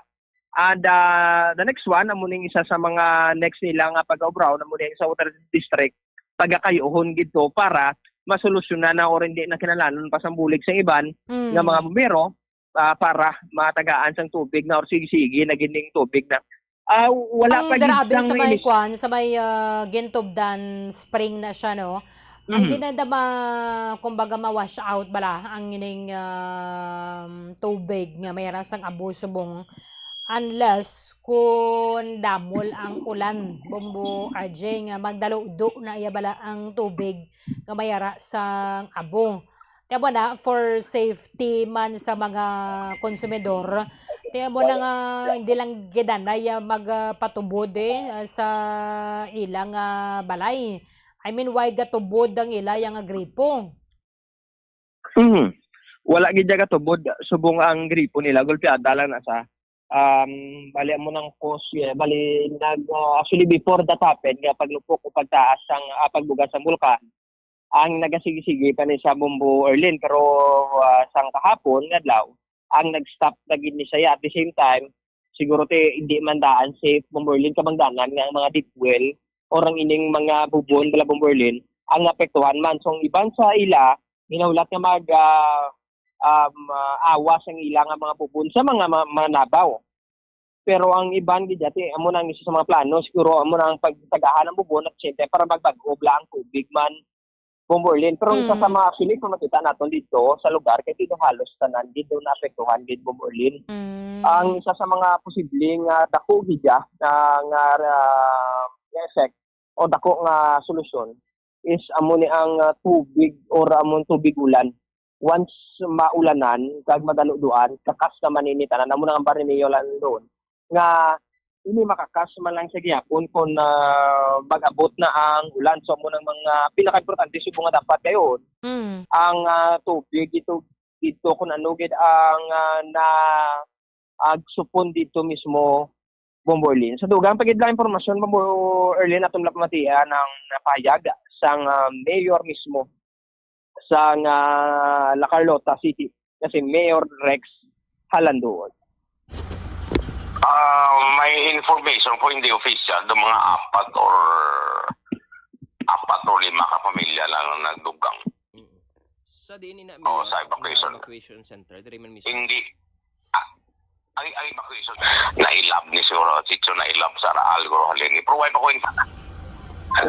And, ah, the next one, amo ning isa sa mga next nila nga pag-aobraw, amo ning sa Water District, pagakayuhon gid to para masolusyonan na or hindi na kinahanglanon pa sang bulig sa iban Mm. nga mga bumbero, ah, para matagaan sang tubig na or sige-sige na gid ning tubig na. Ah, wala Ang pa gid dira abi sang sa may inis- kwan, sa may, ah, Gintubdan Spring na siya, no? Ang Mhm. di na da ma-, kumbaga, ma-wash out bala ang ining, um, tubig nga may rasang abo subong, unless kung damol ang ulan, Bombo R J, nga magdaludo na iya bala ang tubig nga may ara sang abo. Kaya mo na, for safety man sa mga konsumidor, kaya mo na nga hindi lang gid anay, ah, magpatubod, eh, ah, sa ilang, ah, balay. I mean, why gatubod ang ila yang gripo? Mhm. Wala gid niya gatubod, subong ang gripo nila, gulpiada lang na sa, um, bali amo nang cause, eh, bali nag, ah, actually before that happened, nga paglupok o pagtaas sang, ah, pagbuga sang bulkan, ang nagasigi-sige pa ni sa Bombo Erlin, pero, ah, sang kahapon nga adlaw, ang nag-stop na gid ni siya. At the same time, siguro ti hindi man daan safe, Bombo Erlin, kabangdanan nga ang mga deep well or ang ining mga bubon bala, Bombo Erlin, ang naapektuhan man. So, ang iban sa ila, ginahulat nga mag, ah, um, ah, awas ang ila nga mga bubon sa mga ma-, manabaw. Pero ang iban gid, ati, amo na ang isa sa mga plano, siguro amo na ang pagtagahan ng bubon at siyempre para magbag-o bala ang tubig man, Bombo Erlin. Pero isa sa Mm. mga, actually, kung makita naton dito sa lugar, kay dito halos tanan dito naapektuhan gid, Bombo Erlin. Mm. Ang isa sa mga posibleng, ah, dako gid, ah, nga, nga, ah, nga effect o dako nga solusyon is amo ni ang, ah, tubig or amo ang tubig ulan. Once maulanan kag madaluduan, kakas naman ini tanan. Amo na ang parimayo lang doon nga ini makakas man lang sa gihapon kung, ah, mag-abot na ang ulan. So, amo nang mga pinakaimportante subong nga dapat kayo Mm. ang, ah, tubig dito, dito kung ano gid ang, ah, na agsupon dito mismo, Bombo Erlin. Sa dugang pa gid lang impormasyon, Bombo Erlin, atong napamatian ang napahayag sang, ah, mayor mismo sang, ah, La Carlota City, na si Mayor Rex Halandoon. Ah, may information ko, hindi official, do mga apat or, apat or lima ka pamilya lang ang nagdugang. Mm. Sa diin ina Oo, sa evacuation. Evacuation center, diri man mismo. Hindi. Ah, ang, ang evacuation, nailab ni siguro, Chicho, nailab sa Raal, guro, halin. Pero wala pa ko in-,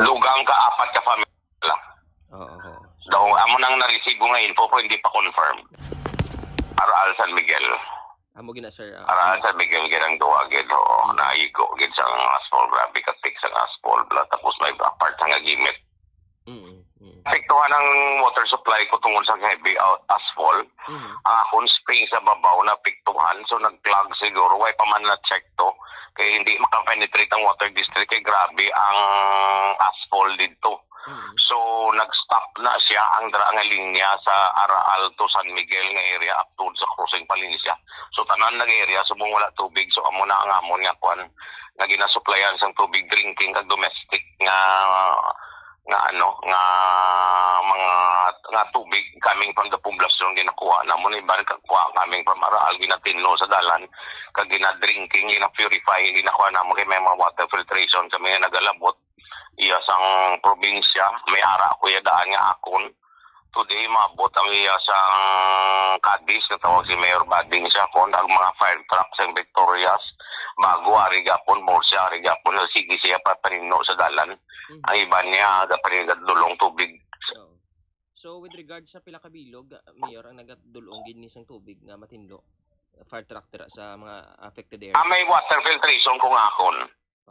dugang ka, apat ka family lang. Oo, oo. So, daw, amo nang naresibo nga info, pero hindi pa confirmed. Raal, San Miguel. Amo gina, sir, ah, Ara, ano? Sa Miguel gid ang duwa gid, oo. Mm. Naigo gid sang asphalt, grabe ka thick sang asphalt, bla, tapos may part nga gimit. Mm, mm. Apektuhan ang water supply ko tungod sa heavy out asphalt. Mm. Ang akon spring sa babaw na apektuhan, so nag-clog siguro. Way pa man na-check to. Kay hindi makapenetrate ang water district, kay grabe ang asphalt didto. Mm. So, nag-stop na siya ang dra nga linya sa Araal to San Miguel nga area up to sa crossing Palencia. So, tanan nga area subong wala tubig. So, amo na ang amon nga kwan, nga ginasuplayan sang tubig drinking kag domestic nga, nga ano, nga mga, nga tubig coming from the poblasyon ginakuha namon, iban kag kuha coming from Araal, ginatinlo sa dalan kag gina-drinking, gina-purify, ginakuha namon kay may mga water filtration kami nga nagalabot. Iya sang probinsya, may ara ko iya daan nga akon. Today, maabot ang iya sang Cadiz, nga tawag si Mayor Bading siya, kon ang mga fire truck sa Victorias, bago ari gapon, Murcia, ari gapon, sige siya papaninlo sa dalan. Mhm. Ang iban niya, gapaninlo dulong tubig. Oo. So, with regard sa pila ka bilog, ah, Mayor, ang nagadulong gid ni sang tubig nga matinlo, fire truck dira sa mga affected area? Ah, may water filtration kung akon.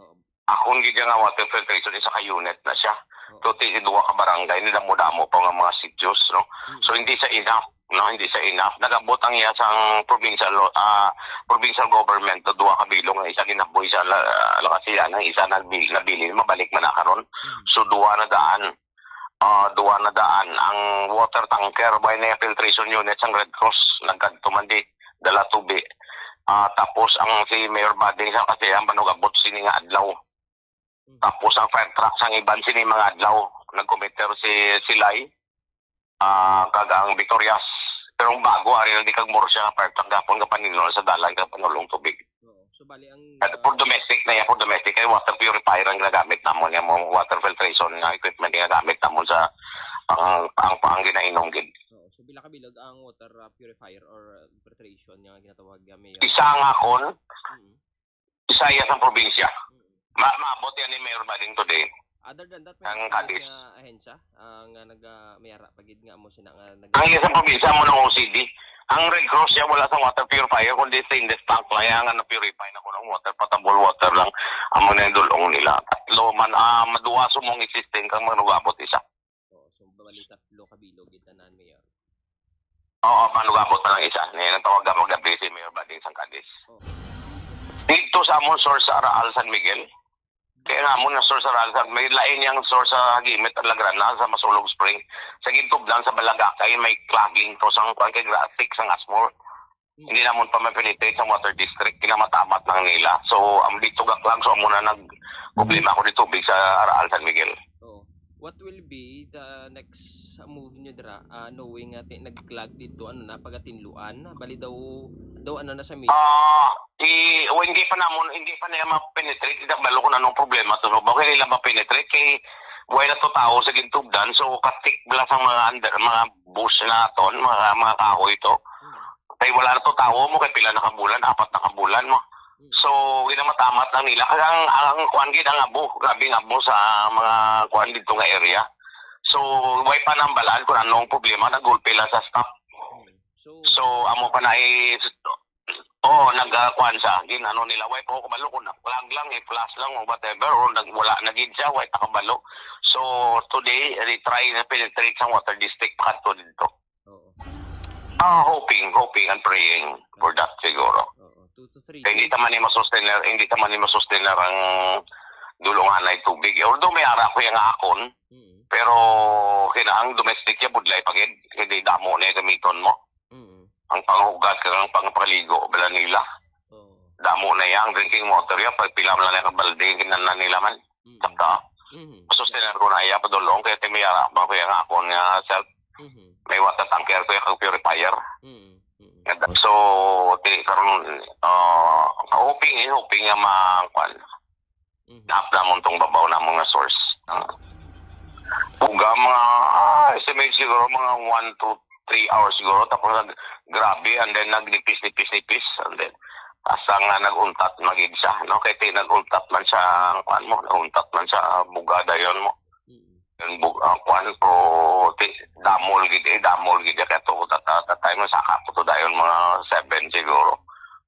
Oo. Akon gid nga water filtration, isa ka unit na siya. Oo. So, ti-, duha ka barangay, ni damo-damo pa nga mga sitios, no? Mm. So, hindi sa enough, no? Hindi sa enough. Nag-abot ang iya sang provincial, ah, provincial government, to duha ka bilog, ang isa ginaboy sa La-, La Castellana, ang isa nagbil-, nabilin, mabalik man na karon. Mm. So, duha na daan. Ah, duha na daan. Ang water tanker, may na filtration unit sang Red Cross, nagkadto man di, dala tubi. Ah, tapos ang si Mayor Bading sa kasi ang panugabot sini nga adlaw. Mhm. Tapos ang fire truck sang iban sini mga adlaw, nagkumiter si Silay, ah, kag ang Victorias. Pero ang bago, ari lang di kag Murcia nga fire truck gapon nga paninlo sa dalan kag panulong tubig. Oo. So, bali ang, At ah, for domestic na yan, for domestic, kay water purifier ang ginagamit namon, yung mga water filtration nga equipment nga ginagamit namon sa pang, pang, pang ginainom gid. Oo. So, pila ka bilog ang water, ah, purifier or, ah, filtration nga ginatawag, ah, Mayor? Isa nga akon, Mm. isa iya sa probinsya. Mm. Ma-, maabot yan ni Mayor Bading today. Other than that, may Ang iba pa Cadiz. nga ahensya, ah, nga nag, ah, may ara pa gid nga amo sina nga nag- Ang iya sa probinsya mo ng O C D. Ang Red Cross siya wala sa water purifier, kundi stainless tank lang yan nga na-purify na kuno ang water, potable water lang. Amo na yung dulong nila. Tatlo man, ah, maduwa sumong i-system kang manugabot isa. Oo, so bali tatlo ka bilog gid tanan, Mayor. Oo, manugabot pa lang isa. Ngayon ang tawag mo gabi si Mayor Bading sang Cadiz. Oo. Dito sa among source sa Araal, San Miguel, kaya nga mo na source sa Araal, may lain yang source sa Gimit, Alagrana, sa Masulog Spring. Sa gintubdan sa Balagakay, may clogging to sang kuwan kay graphic sang asphalt. Hmm. Hindi namon pa ma-penetrate sa water district, kinamatamat lang nila. So, ang dito gaklag, so amo na nag problema ko dito tubig sa Araal, San Miguel. Oo. What will be the next move nyo dira? Ah, knowing nga ti-, nag-clog dito, ano na, pagatinluan, bali daw, daw ano na sa media? Ah, i-, o, hindi pa namon, hindi pa niya ma-penetrate. Hindi balo kung anong problema to. So, bakit nila ma-penetrate? Kay, wala na to tao sa gintubdan. So, katik bala sa mga under, mga bush na ton, mga, mga kahoy to. Hmm. Kay wala na to tao mo, kay pila na ka bulan, apat na ka bulan mo. Hmm. So, ginamatamat lang nila. Kaya ang, ang kuwan gid, ang abo, grabe ang abo sa mga kuwan dito nga area. So, way pa nang balaan kung anong problema, nagulpi lang sa stop. Hmm. So, So, amo pa na i-, oo, nag, ah, kuwan sa, gin-, ano nila, way pa ko kabalo kung na-clog lang, i-flash lang, o whatever, o nag-, wala na gid siya, way pa kabalo. So, today, they try na penetrate sa water district, pa kadto dito. Oo. Ah, hoping, hoping and praying for that siguro. Oo, two to three Kaya hindi days. Taman ni masustener, hindi taman ni masustener ang dulunganay tubig. Although may ara ko yung akon, Mm. pero kinaang domestic ya, budlay pa gid. Hindi damo na yung gamiton mo. Mm. Ang panghugas, ang pangpaligo, bala nila. Oo. Damo na yang drinking water ya, pag pila man lang yung kabalde, yung kinanan nila man. Mm. Sakta. Mhm. Sustener ko na iya, padulong, kaya ti may ara ba ko yung akon nga self. Mhm. May water tanker ko yung purifier. Mm, mm. Nga da-, so, ti, karon, ah, hoping, eh, hoping nga ma-, kwan. Mhm. Nap namon tong babaw namon nga source. Ah. Uga mga, ah, estimate siguro mga one to three hours siguro. Tapos nag-, grabe, and then nagnipis-nipis-nipis, and then hasta nga nag-untat magid siya, no? Kay ti nag-untat man siya, ang kuan mo, nag-untat man siya, ah, buga dayon mo. Mm. Ang bug-, ang kuan ko, ti, damol gid, eh, damol gid, kaya to, tata-, tatay mo, saka ko to dayon mga seven siguro.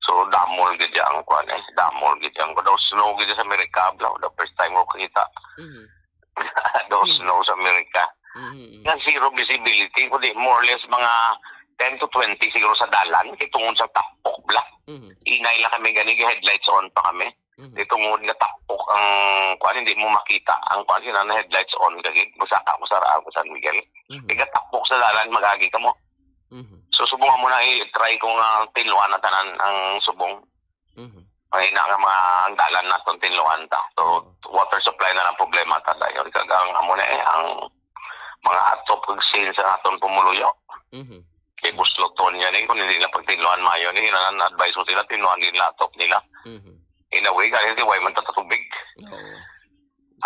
So, damol gid ang kuan eh. Damol gid ang daw snow gid sa Amerika, bro. The first time ko kita Mhm. daw Mhm. snow sa Amerika. Mhm, mhm. Nga zero visibility, kundi more or less mga ten to twenty siguro sa dalan, kay tungod sa tapok, bla. Mhm. Ingay lang kami gani, headlights on pa kami. Mhm. Di tungod nga tapok ang kuan, hindi mo makita ang kuan, sila na headlights on kagid, masaka mo sa Raan ko San Miguel. Mhm. Di ka tapok sa dalan, mag-agi ka mo. Mhm. So, subong mo na i-try ko nga tinluan na tanan ang subong. Mhm. Ang ina nga mga ang dalan naton tinluan ta. So, Oo. water supply na lang problema ta dayon. Kag ang amo na eh, ang mga atop kag sins sa aton pumuluyo. Mhm. Kay busloton yan eh, kung hindi na pagtinluan mayo ni, na advice mo sila, tinluan din laptop nila. Mhm. In a way, kasi why man tatatubig? Oo.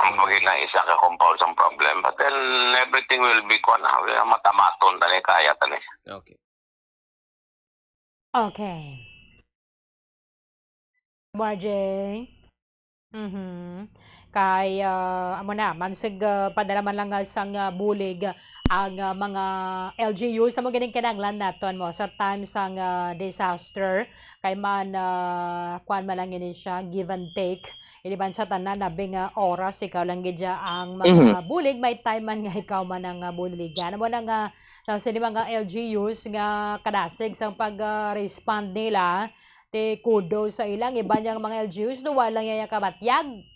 Ang Mm. maging na isa ka compound sa problem. But then, everything will be, kuwan na, matamaton tani, kaya tani. Okay. Okay. Marjay? Mhm. Kay, ah, amo na, mansig, ah, padala man lang, ah, sang, ah, bulig, ah, ang, ah, mga L G U sa mo ganing kinahanglan naton mo sa time sang, ah, disaster. Kay man, ah, kuwan man lang ini siya, give and take. Iliban sa tanan, labi nga oras, ikaw lang gid siya ang Mhm. mga bulig. May time man nga ikaw man ang, ah, buligan. Amo na nga, sa sini mga L G Us nga kadasig sang pag, ah, respond nila, ti kudos sa ilang iban yang mga L G Us, no, wala lang iya kabatyag.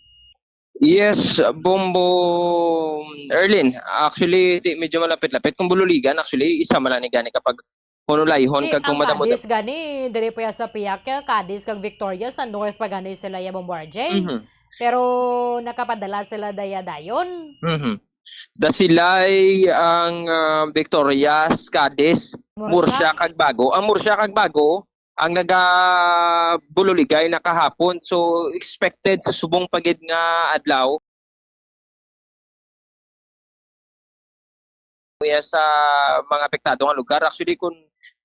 Yes, Bombo Erlin. Actually, ti medyo malapit-lapit. Kung Bululigan, actually, isa man lang ni gani kapag Honolay-hon Ti kag ang kung madamo Cadiz gani, diri pa ya sa piyak, ya, Cadiz kag Victoria, sa north pa gani sila ya, Bombo R J. Mhm. Pero nakapadala sila daya dayon. Mhm. Da silay ang, ah, Victorias, Cadiz, Murcia. Murcia kag Bago. Ang Murcia kag Bago, ang naga Bululigay na kahapon. So, expected sa subong pa gid nga adlaw. Iya sa mga apektado nga lugar. Actually, kung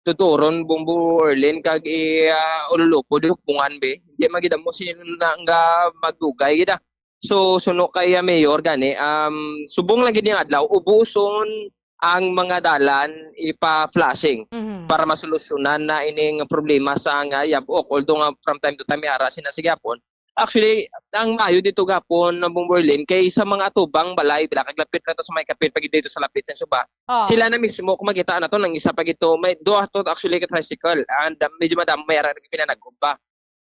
tuturon, Bombo Erlin, kag i, ah, ululupo, di hukbungan, be. Hindi man gid mo sino na nga magdugay gid, ah. So, suno kay, ah, Mayor gani, um, subong lang gid yung adlaw, ubuson ang mga dalan ipa-flashing Mhm. para masolusyonan na ining problema sa nga yabok. Although nga from time to time, may ara sina sa gyapon. Actually, ang maayo dito gapon, Bombo Erlin, kay sa mga atubang balay, bila kag lapit na to sa may kapit, pag dito sa lapit sa suba, Oh. sila na mismo, kung makita na to, nang isa pa gito, may duha to actually ka tricycle, and, um, medyo madamo, may ara pinanagom pa.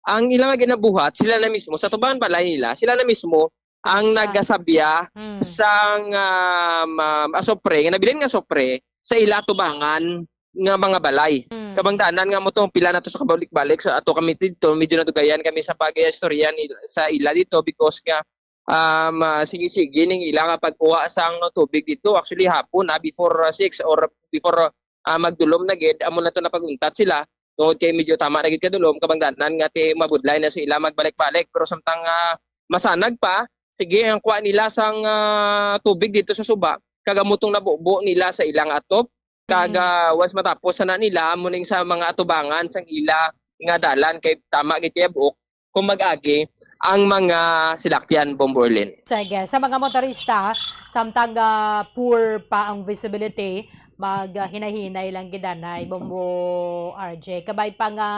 Ang ilang ginabuhat, sila na mismo, sa tubangan balay nila, sila na mismo ang Isa. nagasabya Mm. sang, um, um, asopre, nga nabilin nga asopre, sa ila tubangan nga mga balay. Mm. Kabangdanan nga mo to, pila na to sa kabalik-balik, sa ato kami dito, medyo nadugayan kami sa pag-istorya ni, sa ila dito because nga, um, ah, sige-sige ning ila nga pagkuha sang tubig dito. Actually, hapon na, before, ah, six or before, ah, magdulom na gid, amo na to napag-untat sila. Tungod kay medyo tama na gid kadulom, kabangdanan nga ti mabudlay na sa ila magbalik-balik. Pero samtang, ah, masanag pa, sige ang kuha nila sang, ah, tubig dito sa suba, kag amo tong nabubo nila sa ilang atop. Kag, Mm. ah, once matapos na nila, amo ning sa mga atubangan sang ila nga dalan kay tama gid kay buok kung mag-agi ang mga silakyan, Bombo Erlin. Sige, sa mga motorista, samtang, ah, poor pa ang visibility, mag, ah, hinay-hinay lang gid anay, Bombo R J. Kabay pa nga,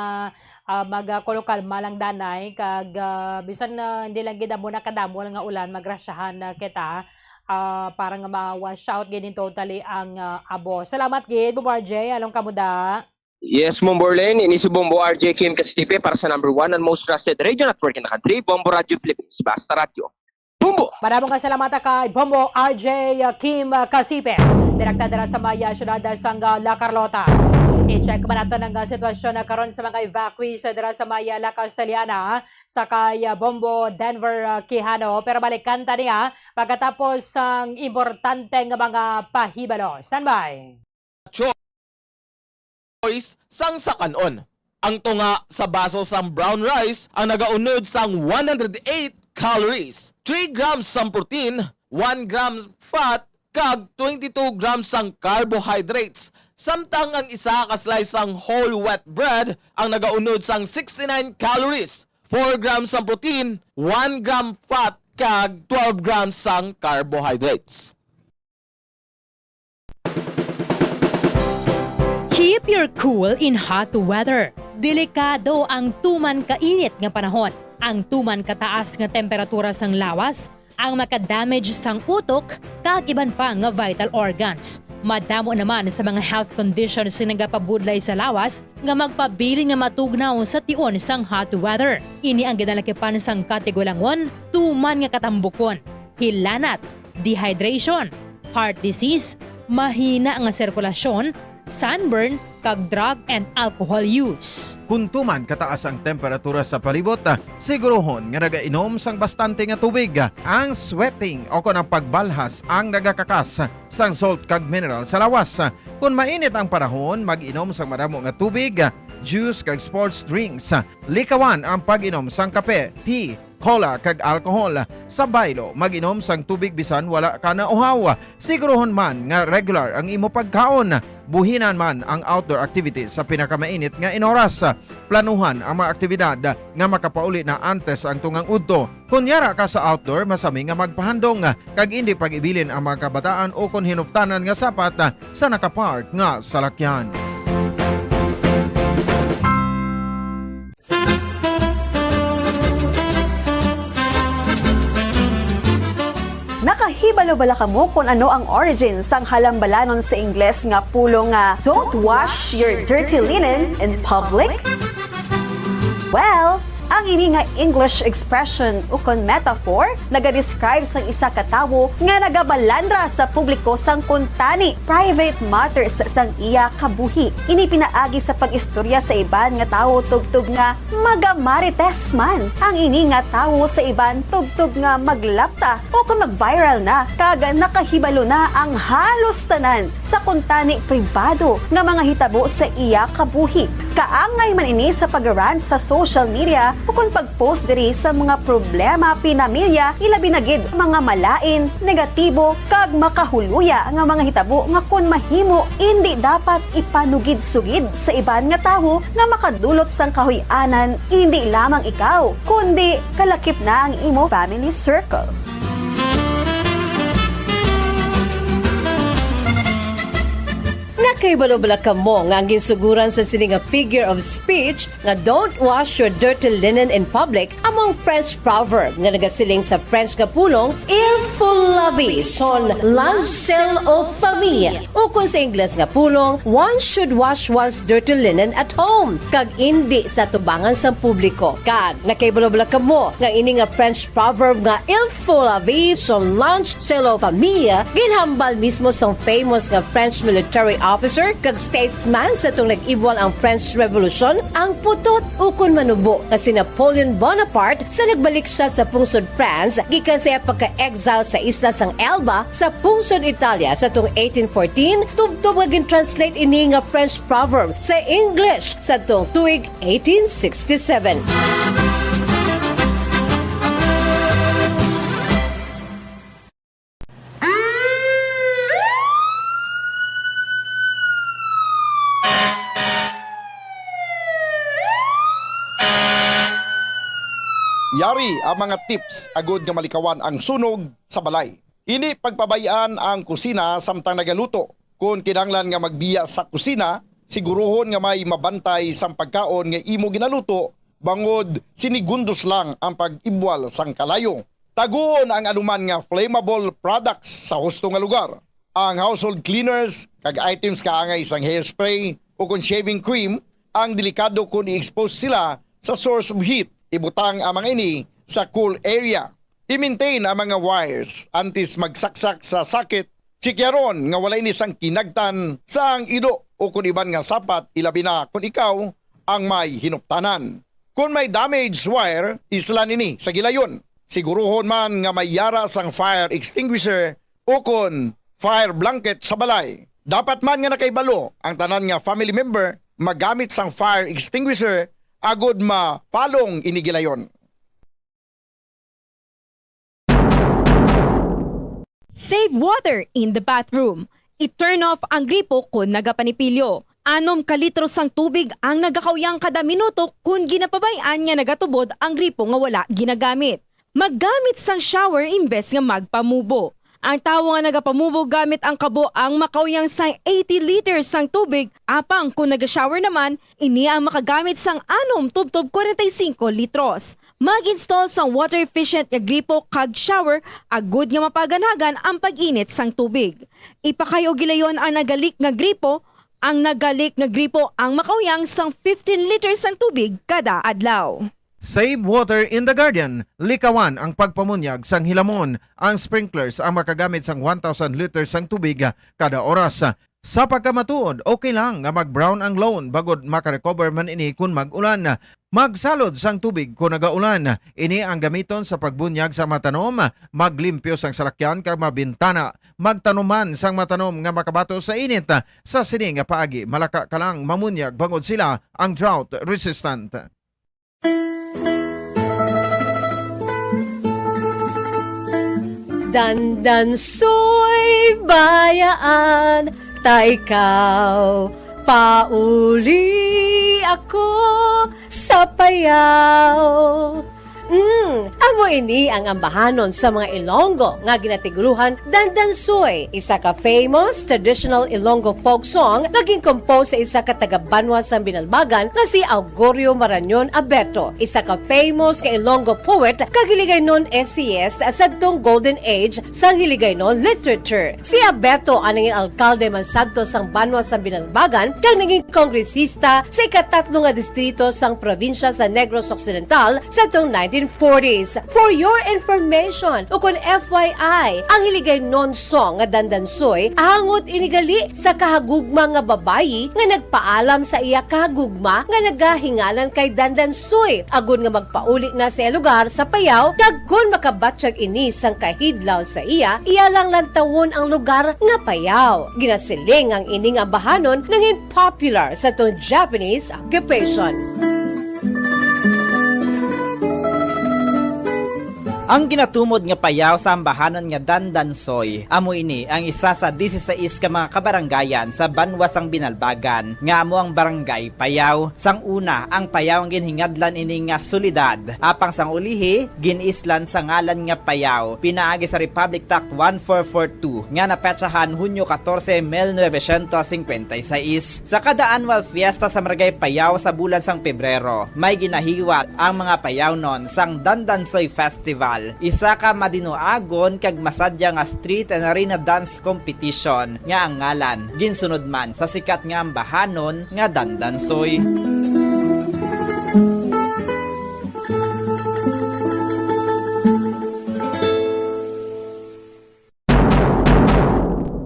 ah, mag, ah, kulokalma lang danay, kag, ah, bisan, ah, hindi lang gid amo nakadamo nga ulan, magrasyahan na kita, ah, para nga ma-wash out gid in totally ang, ah, abo. Salamat gid, Bombo R J. Along kamo da. Yes, Bombo Erlin, ini si Bombo R J Kim Kasipe para sa number one and most trusted radio network in the country, Bombo Radio Philippines. Basta radyo. Bombo! Madamo nga salamat kay Bombo R J Kim Kasipe. Direkta dira sa maya siyudad sang La Carlota. I-check man nato ang, ah, sitwasyon na karon sa mga evacuees dira sa maya La Castellana sa kay, ah, Bombo Denver, ah, Quijano. Pero balikan ta niya pagkatapos sang importante nga mga pahibalo. Standby! Choice sang sakan-on. Ang tunga sa baso sang brown rice ang nagaunod sang one hundred eight calories, three grams sang protein, one gram fat, kag twenty-two grams sang carbohydrates. Samtang ang isa ka slice sang whole wheat bread ang nagaunod sang sixty-nine calories, four grams sang protein, one gram fat, kag twelve grams sang carbohydrates. Keep your cool in hot weather. Delikado ang tuman ka init nga panahon. Ang tuman ka taas nga temperatura sang lawas ang maka-damage sang utok kag iban pa nga vital organs. Madamo naman sa mga health conditions nga nagapabudlay sa lawas nga magpabilin nga matugnaw sa tion sang hot weather. Ini ang ginalakipan sang katigulangon, tuman nga katambukon, hilanat, dehydration, heart disease, mahina nga sirkulasyon, sunburn, kag drug and alcohol use. Kon tuman kataas ang temperatura sa palibot, siguruhon nga nagainom sang bastante nga tubig. Ang sweating o kon ang pagbalhas ang nagakakas sang salt kag mineral sa lawas. Kon mainit ang panahon, mag-inom sang madamo nga tubig, juice kag sports drinks. Likawan ang pag-inom sang kape, tea, cola, kag alcohol. Sa baylo, mag-inom sang tubig bisan wala ka nauhaw. Siguruhon man nga regular ang imo pagkaon. Buhinan man ang outdoor activities sa pinakamainit nga inoras. Planuhan ang mga aktibidad nga makapauli na antes ang tungang udto. Kon yara ka sa outdoor, masami nga magpahandong kag indi pag-ibilin ang mga kabataan o kon hinuptanan nga sapat sa nakapark nga salakyan. Nakahibalo bala kamo kon ano ang origin sang halambalanon sa Ingles nga pulong nga "Don't wash your dirty linen in public"? Well, ang ini nga English expression ukon metaphor nagadescribe sang isa ka tawo nga nagabalandra sa publiko sang kuntani private matters sang iya kabuhi. Ini pinaagi sa pag-istorya sa iban nga tawo tubtob nga magamarites man ang ini nga tawo sa iban tubtob nga maglapta o kon mag-viral na kag nakahibalo na ang halos tanan sa kuntani pribado nga mga hitabo sa iya kabuhi. Kaangay man ini sa pag-rant sa social media ukon pag-post diri sa mga problema pinamilya, ilabi na gid mga malain, negatibo, kag makahuluya nga mga hitabo nga kon mahimo, indi dapat ipanugid-sugid sa iban nga tawo nga makadulot sang kahuy-anan, indi lamang ikaw, kundi kalakip na ang imo family circle. Nakahibalo bala kamo nga ang ginsuguran sa sini nga figure of speech nga "Don't wash your dirty linen in public" amo ang French proverb nga nagasiling sa French nga pulong "Il faut laver son linge sale aux familles", ukon sa Ingles nga pulong "One should wash one's dirty linen at home", kag indi sa tubangan sang publiko. Kag nakahibalo bala kamo nga ini nga French proverb nga "Il faut laver son linge sale aux familles" ginhambal mismo sang famous nga French military officer kag statesman sa atong nag-ibwal ang French Revolution, ang putot ukon manubo nga si Napoleon Bonaparte sa nagbalik siya sa pungsod France gikan sa iya pagka-exile sa isla sang Elba sa pungsod Italia sa atong eighteen fourteen, tubtob nga gin-translate ini nga French proverb sa English sa atong tuig eighteen sixty-seven. Yari ang mga tips agud nga malikawan ang sunog sa balay. Indi pagpabay-an ang kusina samtang nagaluto. Kon kinahanglan nga magbiya sa kusina, siguruhon nga may mabantay sang pagkaon nga imo ginaluto, bangod sinigundos lang ang pag-ibwal sang kalayo. Taguon ang anuman nga flammable products sa husto nga lugar. Ang household cleaners kag items kaangay sang hairspray ukon shaving cream ang delikado kon i-expose sila sa source of heat. Ibutang ang mga ini sa cool area. I-maintain ang mga wires antes magsaksak sa socket. Tsikyaron nga wala ini sang kinagtan sa ang ido ukon iban nga sapat, ilabi na kon ikaw ang may hinuptanan. Kon may damaged wire, islan ini sa gilayon. Siguruhon man nga may yara sang fire extinguisher ukon fire blanket sa balay. Dapat man nga nakahibalo ang tanan nga family member magamit sang fire extinguisher agud mapalong ini gilayon. Save water in the bathroom. I-turn off ang gripo kon nagapanipilyo. Anom ka litro sang tubig ang nagakauyang kada minuto kon ginapabay-an nga nagatubod ang gripo nga wala ginagamit. Maggamit sang shower imbes nga magpamubo. Ang tawo nga nagapamubo gamit ang kabo ang makauyang sang eighty liters sang tubig, apang kon naga-shower naman, ini ang makagamit sang anom tubtob kwarenta y singko litros. Mag-install sang water-efficient nga gripo kag shower agud nga mapaganagan ang pag-init sang tubig. Ipakay-o gilayon ang nagalik nga gripo. Ang nagalik nga gripo ang makauyang sang fifteen liters sang tubig kada adlaw. Save water in the garden. Likawan ang pagpamunyag sang hilamon. Ang sprinklers ang makagamit sang one thousand liters sang tubig kada oras. Sa pagkamatuod, okay lang nga mag-brown ang lawn bangod makarecover man ini kon mag-ulan. Magsalod sang tubig kon nagaulan. Ini ang gamiton sa pagbunyag sa matanom, maglimpyo sang salakyan kag mabintana. Magtanom man sang matanom nga makabato sa init. Sa sini nga paagi, malaka ka lang mamunyag bangod sila ang drought resistant. Dandansoy bayaan ta ikaw, pauli ako sa Payao. Mm, amo ini ang ambahanon sa mga Ilonggo nga ginatiguluhan Dandansoy, isa ka famous traditional Ilonggo folk song nga gin-compose sa isa ka taga-banwa sang Binalbagan nga si Augurio Marañon Abeto, isa ka famous nga Ilonggo poet kag Hiligaynon essayist sadtong golden age sang Hiligaynon literature. Si Abeto ang nangin alkalde man sadto sang banwa sang Binalbagan kag nangin kongresista sa ikatatlo nga distrito sang probinsya sa Negros Occidental sadtong nineteen forties. For your information, ukon F Y I, ang Hiligaynon song nga Dandansoy angot ini gali sa kahagugma nga babayi nga nagpaalam sa iya kahagugma nga nagahinganan kay Dandansoy agud nga magpauli na sa iya lugar sa Payao, kag kon makabatyag ini sang kahidlaw sa iya, iya lang lantawon ang lugar nga Payao. Ginasiling ang ining ambahanon nangin popular sa tong Japanese occupation. Ang ginatumod nga Payao sa ambahanon nga Dandansoy, amo ini ang isa sa dieciséis ka mga kabarangayan sa banwa sang Binalbagan, nga amo ang Barangay Payao. Sang una, ang Payao ang ginhingadlan ini nga syudad, apang sang ulihi, gin-islan sa ngalan nga Payao, pinaagi sa Republic Act one four four two, nga napetsahan Hunyo katorse, mil novecientos singkwenta y seis. Sa kada annual fiesta sa Barangay Payao sa bulan sang Pebrero, may ginahiwat ang mga Payaonon sang Dandansoy Festival, isa ka madinuagon kag masadya nga street and arena dance competition nga ang ngalan ginsunod man sa sikat nga ambahanon nga Dandansoy.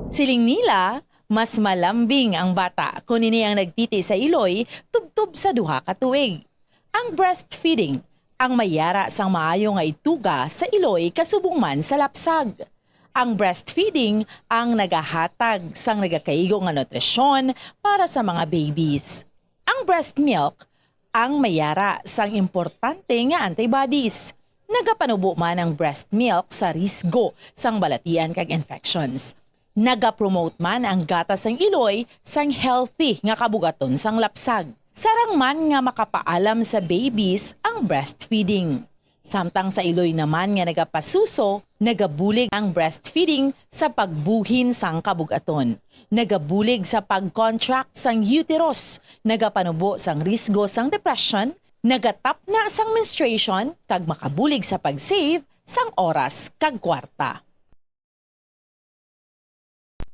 Siling nila, mas malambing ang bata kon ini ang nagtiti sa iloy tubtob sa duha ka tuig. Ang breastfeeding ang may yara sang maayo nga ituga sa iloy kasubong man sa lapsag. Ang breastfeeding ang nagahatag sang nagakaigo nga nutrisyon para sa mga babies. Ang breast milk ang may yara sang importante nga antibodies. Nagapanubo man ang breast milk sa risgo sang balatian kag infections. Nagapromote man ang gatas sang iloy sang healthy nga kabugaton sang lapsag. Sarang man nga makapaalam sa babies ang breastfeeding. Samtang sa iloy naman nga nagapasuso, nagabulig ang breastfeeding sa pagbuhin sang kabugaton. Nagabulig sa pag-contract sang uterus, nagapanubo sang risgo sang depression, nagatapna sang menstruation, kag makabulig sa pag-save sang oras kag kwarta.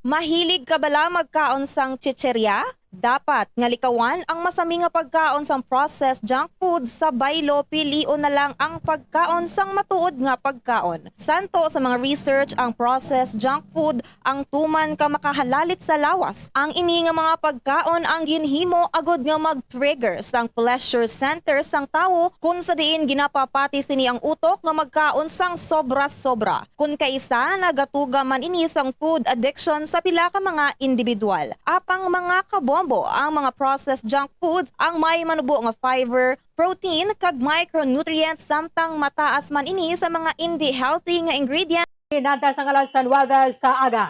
Mahilig ka bala magkaon sang chicheria? Dapat nga likawan ang masami nga pagkaon sang processed junk food sa baylo. Pilion na lang ang pagkaon sang matuod nga pagkaon. Santo sa mga research, ang processed junk food ang tuman ka makahalalit sa lawas. Ang ini nga mga pagkaon ang ginhimo agud nga mag-trigger sang pleasure center sang tawo, kun sa diin ginapapati sini ang utok nga magkaon sang sobra-sobra. Kun kaisa, nagatuga man ini sang food addiction sa pila ka mga individual. Apang, mga kabombo, ang mga processed junk foods ang may manubo nga fiber, protein, kag micronutrients, samtang mataas man ini sa mga indi healthy nga ingredient. Nata sa ngalan sa Nuwebe sa aga.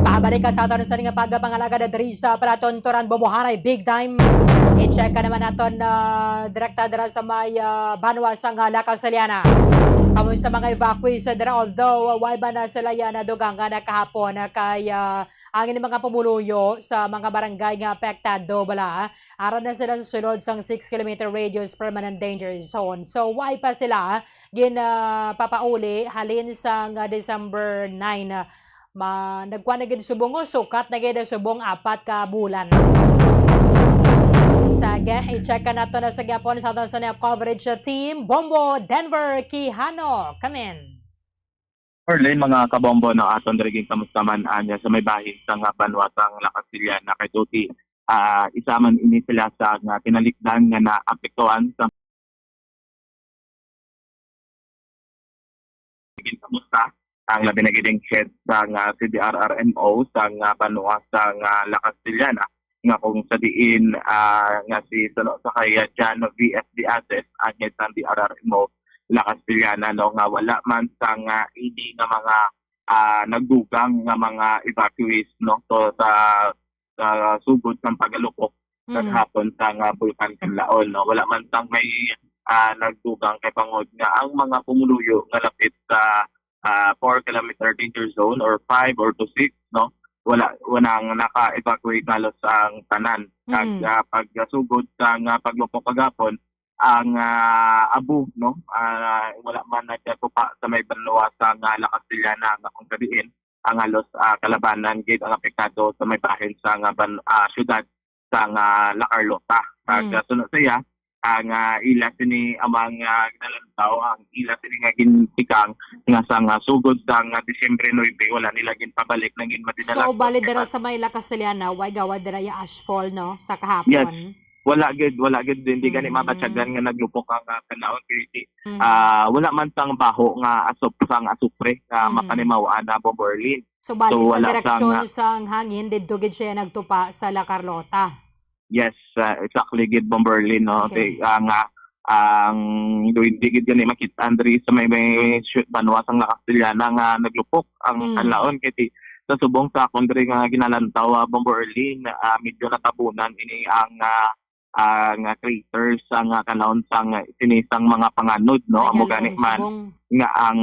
Pabalik ka sa aton sa nga pagpangalagad diri sa palatunturan, bumuharay big time. I-check ka naman naton, ah, direkta dira sa may, ah, banwa sa nga Lakaw Saliana. Kamo sa mga evacuees sa dira, although, uh, way ba na sila yan nadugangan na kahapon, uh, kay, uh, ang ining mga pumuluyo sa mga barangay nga apektado bala, ara na sila sa sulod sang six kilometer radius permanent danger zone. So, way pa sila gin, uh, papauli halin sang, uh, December nine. Ma, nagkuha na gid subong, oh, sukat na gid subong apat ka bulan. Sige, i-check ka nato na sa gyapon sa aton sa coverage team, Bombo Denver Quijano. Come in. Orlin, mga kabombo, no, aton diri gid kamusta man anya sa may bahin sa nga banwa sang La Castellana kay tuti, ah, isa man ini sila sa nga tinalikdan nga naapektuhan sa Sige, kamusta? Ang labi na gid ang head sang, ah, C D R R M O sang, ah, banwa sang, ah, La Castellana, nga kung sa diin, ah, nga si suno sa kay, ah, John V S Diases, ang head sang D R R M O La Castellana, no, nga wala man sang, ah, ini nga mga, ah, nagdugang nga mga evacuees, no, so sa sa sugod sang pagalupok Mm. kagahapon sang, ah, Bulkan Kanlaon, no? Wala man sang may, ah, nagdugang kay bangod nga ang mga pumuluyo nga lapit sa, ah, four kilometer danger zone or five or to six, no? Wala, wala nang naka-evacuate halos ang tanan. Kag, Mm. ah, pagsugod sang, ah, paglupok kagahapon, ang, ah, abo, no? Ah, wala man nagkatupa sa may banwa sang, ah, La Castellana nga kung sa diin ang halos, ah, kalabanan gid ang apektado sa may bahin sang, ah, ban-, ah, siyudad sang, ah, La Carlota. Kag, Mm. ah, suno sa iya, ang, ah, ila sini amang, ah, ginalantaw, ang ila sini nga gintikang nga sang, ah, sugod sang, ah, Disyembre nuebe, wala nila ginpabalik na ginmadinalag So, bali dira sa may La Castellana, way gawad dira ya ashfall, no, sa kahapon? Yes. Wala gid, wala gid, hindi gani Mm. mabatyagan nga naglupok ang, ah, Kanlaon kay di, Mm. ah, wala man sang baho nga asop-, sang asupre nga Mm. makanimaw-an na, Bombo Orlin. So, bali So, sa wala direksyon sang, ah, sang hangin, didto gid siya nagtupa sa La Carlota. Yes, ah, exactly gid, Bombo Orlin, no? Okay. Kay ang, ah, ang duwindi gid gani makit-an diri sa may, may shoot banwa sang La Castellana nga naglupok ang Mm. Kanlaon kay ti-, sa subong sa akon diri nga ginalantaw, ah, Bombo Orlin, ah, medyo natabunan ini ang, ah, ah, nga craters ang, ah, Kanlaon sang, ah, sini sang mga panganod, no? Ay, Amo gani man subong. Nga ang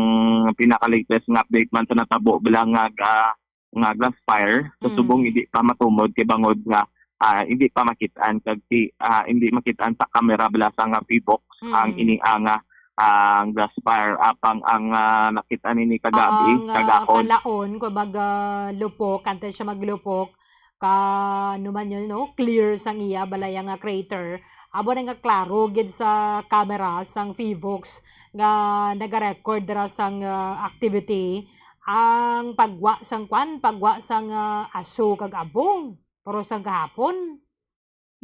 pinaka-latest nga update man sa natabo bala nga ga-, nga grass fire sa Mm. subong hindi pa matumod kay bangod nga, ah, hindi pa makit-an kag ti-, ah, hindi makit-an sa kamera bala sa nga PHIVOLCS ang Mm. ini ang, ah, ang grass fire apang ang, ah, nakit-an nini kagabi, Ang, ah, kagahapon. Kanlaon, kumbaga, lupok, antes siya maglupok, ka, ano man yun, no? Clear sang iya balay nga crater. Amo na nga klaro gid sa camera sang PHIVOLCS nga nagarecord dira sang, ah, activity ang pagwa sang kwan, pagwa sang, ah, aso kag abo. Pero sang kahapon.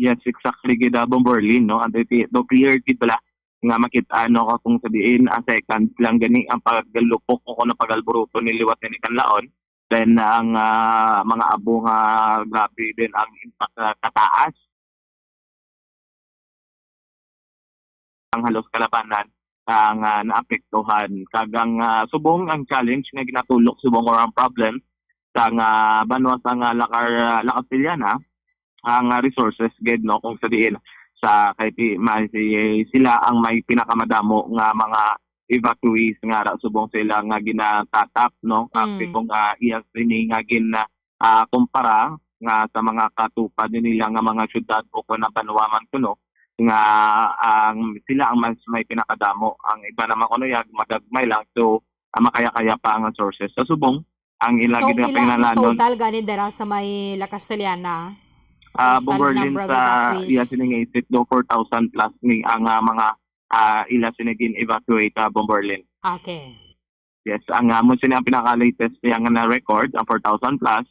Yes, exactly gid, ah, Bombo Orlin, no? Ang ti-, no, clear gid bala nga makit-an, no, kung sa diin, ah, seconds lang gani ang pagalupok o kung ang pagalburuto ni liwat ni Kanlaon. Then, ang, ah, mga abo nga grabe din ang impact sa kataas. Ang halos kalabanan ang, ah, naapektuhan. Kag ang, ah, subong ang challenge nga ginatulok subong or ang problem sa nga banwa sa nga La Car-, La Castellana, ang, ah, resources gid, no, kung sa diin sa kay ti-, may si-, sila ang may pinakamadamo nga mga evacuees nga ra subong sila nga ginatatap, no? Mm. Kay kung, ah, iya sini nga gin-, ah, kumpara nga sa mga katupad nila nga mga syudad o kon ang banwa man kuno nga ang, sila ang mas may pinakadamo. Ang iba naman kuno ya magagmay lang, so, ah, makaya-kaya pa ang resources. Sa subong, ang ila So, gid nga pila ang pinangalanon total gani dira sa may La Castellana? Ah, Total Bombo Orlin, number of sa evacuees? iya sini nga isip do, four thousand plus ni ang, ah, mga, ah, ila sini gin-evacuate, ah, Bombo Orlin. Okay. Yes, ang, ah, amo sini ang pinaka-latest niya nga na-record, ang four thousand plus.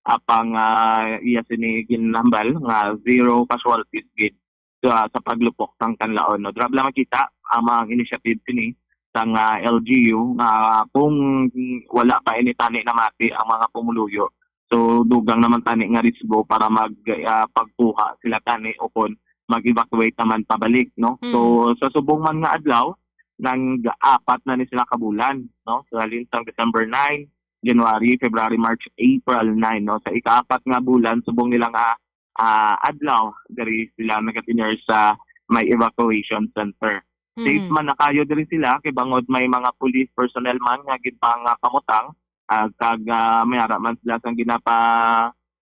Apang, ah, iya sini ginhambal nga zero casualties gid sa, sa paglupok sang Kanlaon, no? Dira bala makita ang mga initiative sini sang, ah, L G U nga kung wala pa ini tani namati ang mga pumuluyo, so dugang naman tani nga risgo para mag, ah, pagkuha sila tani o kon mag-evacuate naman pabalik, no? So, Mm. sa subong man nga adlaw, nang apat na ni sila ka bulan, no? So, halin sang December nine, January, February, March, April nine, no? Sa ikaapat nga bulan, subong nila nga, ah, adlaw, diri sila nagatinir sa may evacuation center. Safe Mhm. man na kayo diri sila, kay bangod may mga police personnel man nga ginpangapamutang, ah, kag, ah, may ara man sila sang ginapa,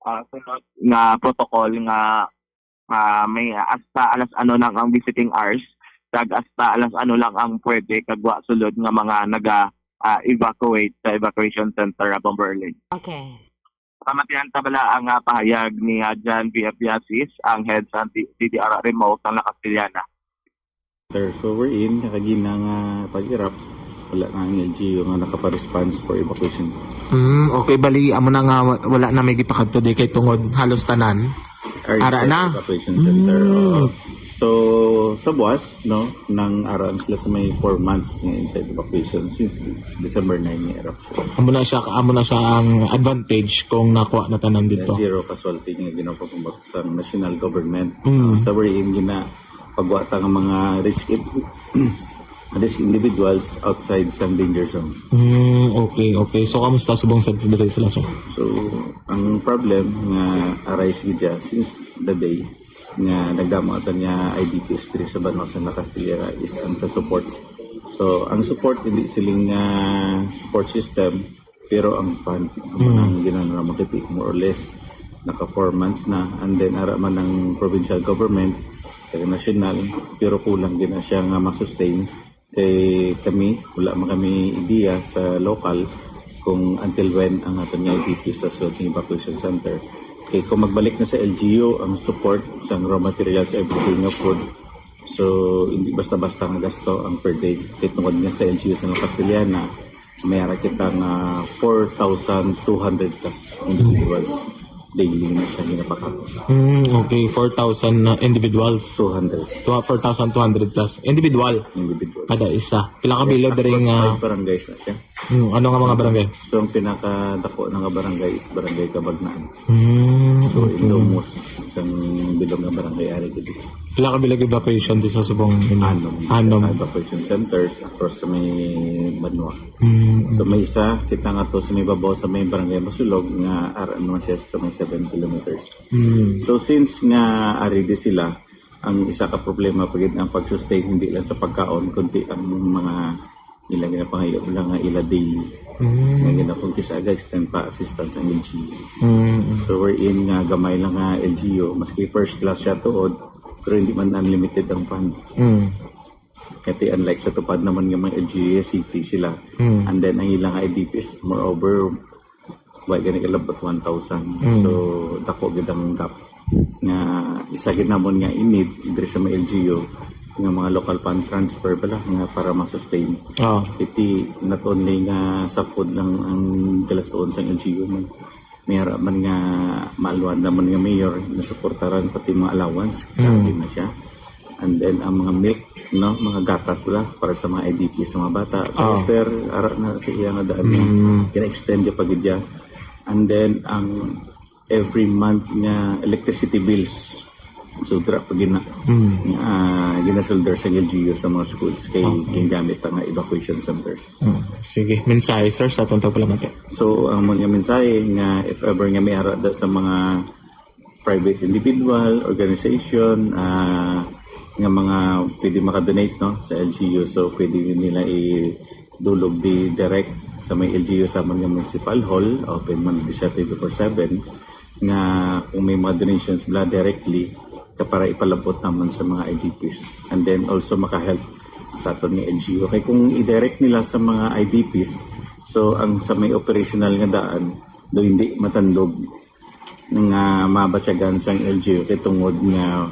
ah, sunod nga protocol nga, ah, may hasta alas ano lang ang visiting hours, kag hasta alas ano lang ang pwede kag wa sulod nga mga naga, ah, evacuate sa evacuation center, ah, Bomberlin. Okay. Pamatian ta bala ang, ah, pahayag ni, ah, John V F Yasis, ang head sa D-, D D R R M O sang La Castellana. Sir, so we're in, nakagina nga pag-irap, wala na ang L G U nga nakaparesponse for evacuation. Mm, okay, bali, amo na nga wa-, wala na may gipakadto di kay tungod halos tanan. Are Ara inside na? Evacuation center. Mm. Oo. So, sa buwas, no, nang ara sila sa may four months nga inside evacuation since December nine nga eruption. Amo na siya, amo na siya ang advantage kung nakuha na tanan dito. Zero casualty nga ginapakumbak sa national government. Mm. Uh, sa wherein gina-, pagwa ta nga mga risk in-, risk individuals outside sa danger zone. Mm, okay, okay. So, kamusta subong sa diri sila, sir? So, ang problem nga arise gid siya since the day nga nagdamo ata niya I D Ps diri sa banwa sa La Castellana is ang sa support. So, ang support, hindi siling, ah, support system, pero ang fund, ang Mm. mga ginano na makiti, more or less, naka four months na. And then, ara man ang provincial government, kag national, pero kulang gid na siya nga ma-sustain. Kay kami, wala man kami ideya sa local kung until when ang aton nga I D P sa sulod sa evacuation center. Kay kung magbalik na sa L G U ang support sa raw materials, everything nga food, so hindi basta-basta nga gasto ang per day. Kay tungod nga sa L G U sa Castellana, may ara kita nga four thousand two hundred plus individuals daily na siya ginapakako. Mm, okay, four thousand na individuals. Two hundred. Twa-, four thousand two hundred plus individual. Individual. Kada isa. Pila ka bilog diri nga? Across five barangays na siya. Mm, ano nga mga barangay? So, ang pinakadako na nga barangay is Barangay Cabagnaan. Mm, so, okay. Indomos, isang bilog nga barangay ari gid. Pila ka bilog evacuation di sa subong? Anom. Anom. Evacuation centers across sa may banwa. Mm. So, may isa, kita nga to sa may babaw sa may Barangay Masulog nga ara naman siya sa may seven kilometers. Mm. So, since nga ari di sila, ang isa ka problema pa gid ang pag-sustain hindi lang sa pagkaon kundi ang mga ila ginapangayo lang nga ila daily. Mm. Nga gina-, kung kisa ga-extend pa assistance ang L G U. Mm. So, wherein nga gamay lang nga L G U, maski first class siya tuod, pero hindi man unlimited ang fund. Mm. Kati unlike sa TUPAD naman nga mga L G U city sila. Mm. And then ang ilang I D Ps, moreover, wa gani kalabot one thousand. Mm. So, dako gid ang gap. Nga isa gid namon nga inid diri sa mga L G U nga mga local fund transfer bala nga para ma-sustain. Oh. Iti not only nga sa food lang ang galastoon sa L G U man. May ara man nga maalwan naman nga mayor, nasuportaran pati mga allowance, Mm. grabe na siya. And then ang mga milk, no, mga gatas bala para sa mga I D P sa mga bata. Ah. Diaper, ara na sa iya nga daan nga Mm. gina-extend pa gid ya. And then ang every month nga electricity bills. So, dira pa gina, Mm. nga, ah, gina-shoulder sa L G U sa mga schools kay Okay. ginagamit pa nga evacuation centers. Mm. Sige, mensahe, sir, sa atong tagpalamati. So, ang mga mensahe nga if ever nga may ara da sa mga private individual, organization, ah, nga mga pwede makadonate, no, sa L G U, so pwede nila idulog di direct sa may L G U sa amon nga municipal hall, open man di siya twenty-four seven, nga kung may mga donations bala directly ka para ipalabot naman sa mga I D Ps. And then also makahelp sa aton nga L G U. Kay kung i-direct nila sa mga I D Ps, so ang sa may operational nga daan, do hindi matandog nga mabatyagan sang L G U kay tungod nga,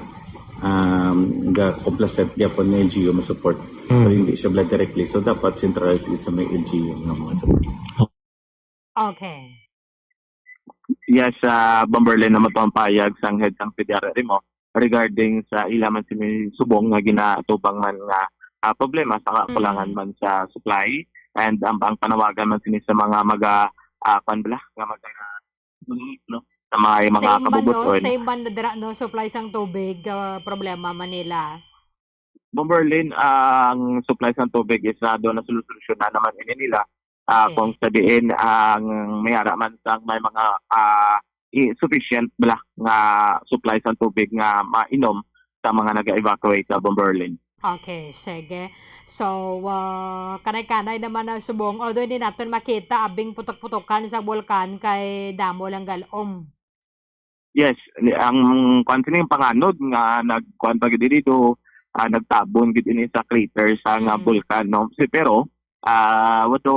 um, ga complacent gyapon nga L G U ma-support. So, Mm. hindi siya bala directly. So, dapat centralized gid sa may L G U nga mga support. Okay. Yes, ah, Bomberlin, naman to ang pahayag sang head sang P D R R M O regarding sa ila man sini subong nga ginatubang man nga, ah, problema sa kakulangan Mm. man sa supply and ang, ang panawagan man sini sa mga maga, ah, kwan bala, nga maga, no, sa mga, mga Same man, no? kabubuton. Same man na dira, no? Supply sang tubig, ah, problema man nila. Bomberlin, ang supply sang tubig is na doon na solusyon na naman ini nila. Ah, Okay. kung sa diin ang may ara man sang may mga, ah, i-, sufficient bala nga supply sang tubig nga mainom sa mga naga-evacuate sa Bomberlin. Okay, sige. So, ah, kanay-kanay naman na subong, although hindi naton makita abing putok-putokan sa bulkan kay damo lang galom. Yes, ni-, ang kwan sini yung panganod nga nagkuan pa gid dito, ah, nagtabon gid ini sa crater sa nga Mm. bulkan, no? Si, pero, ah, wato,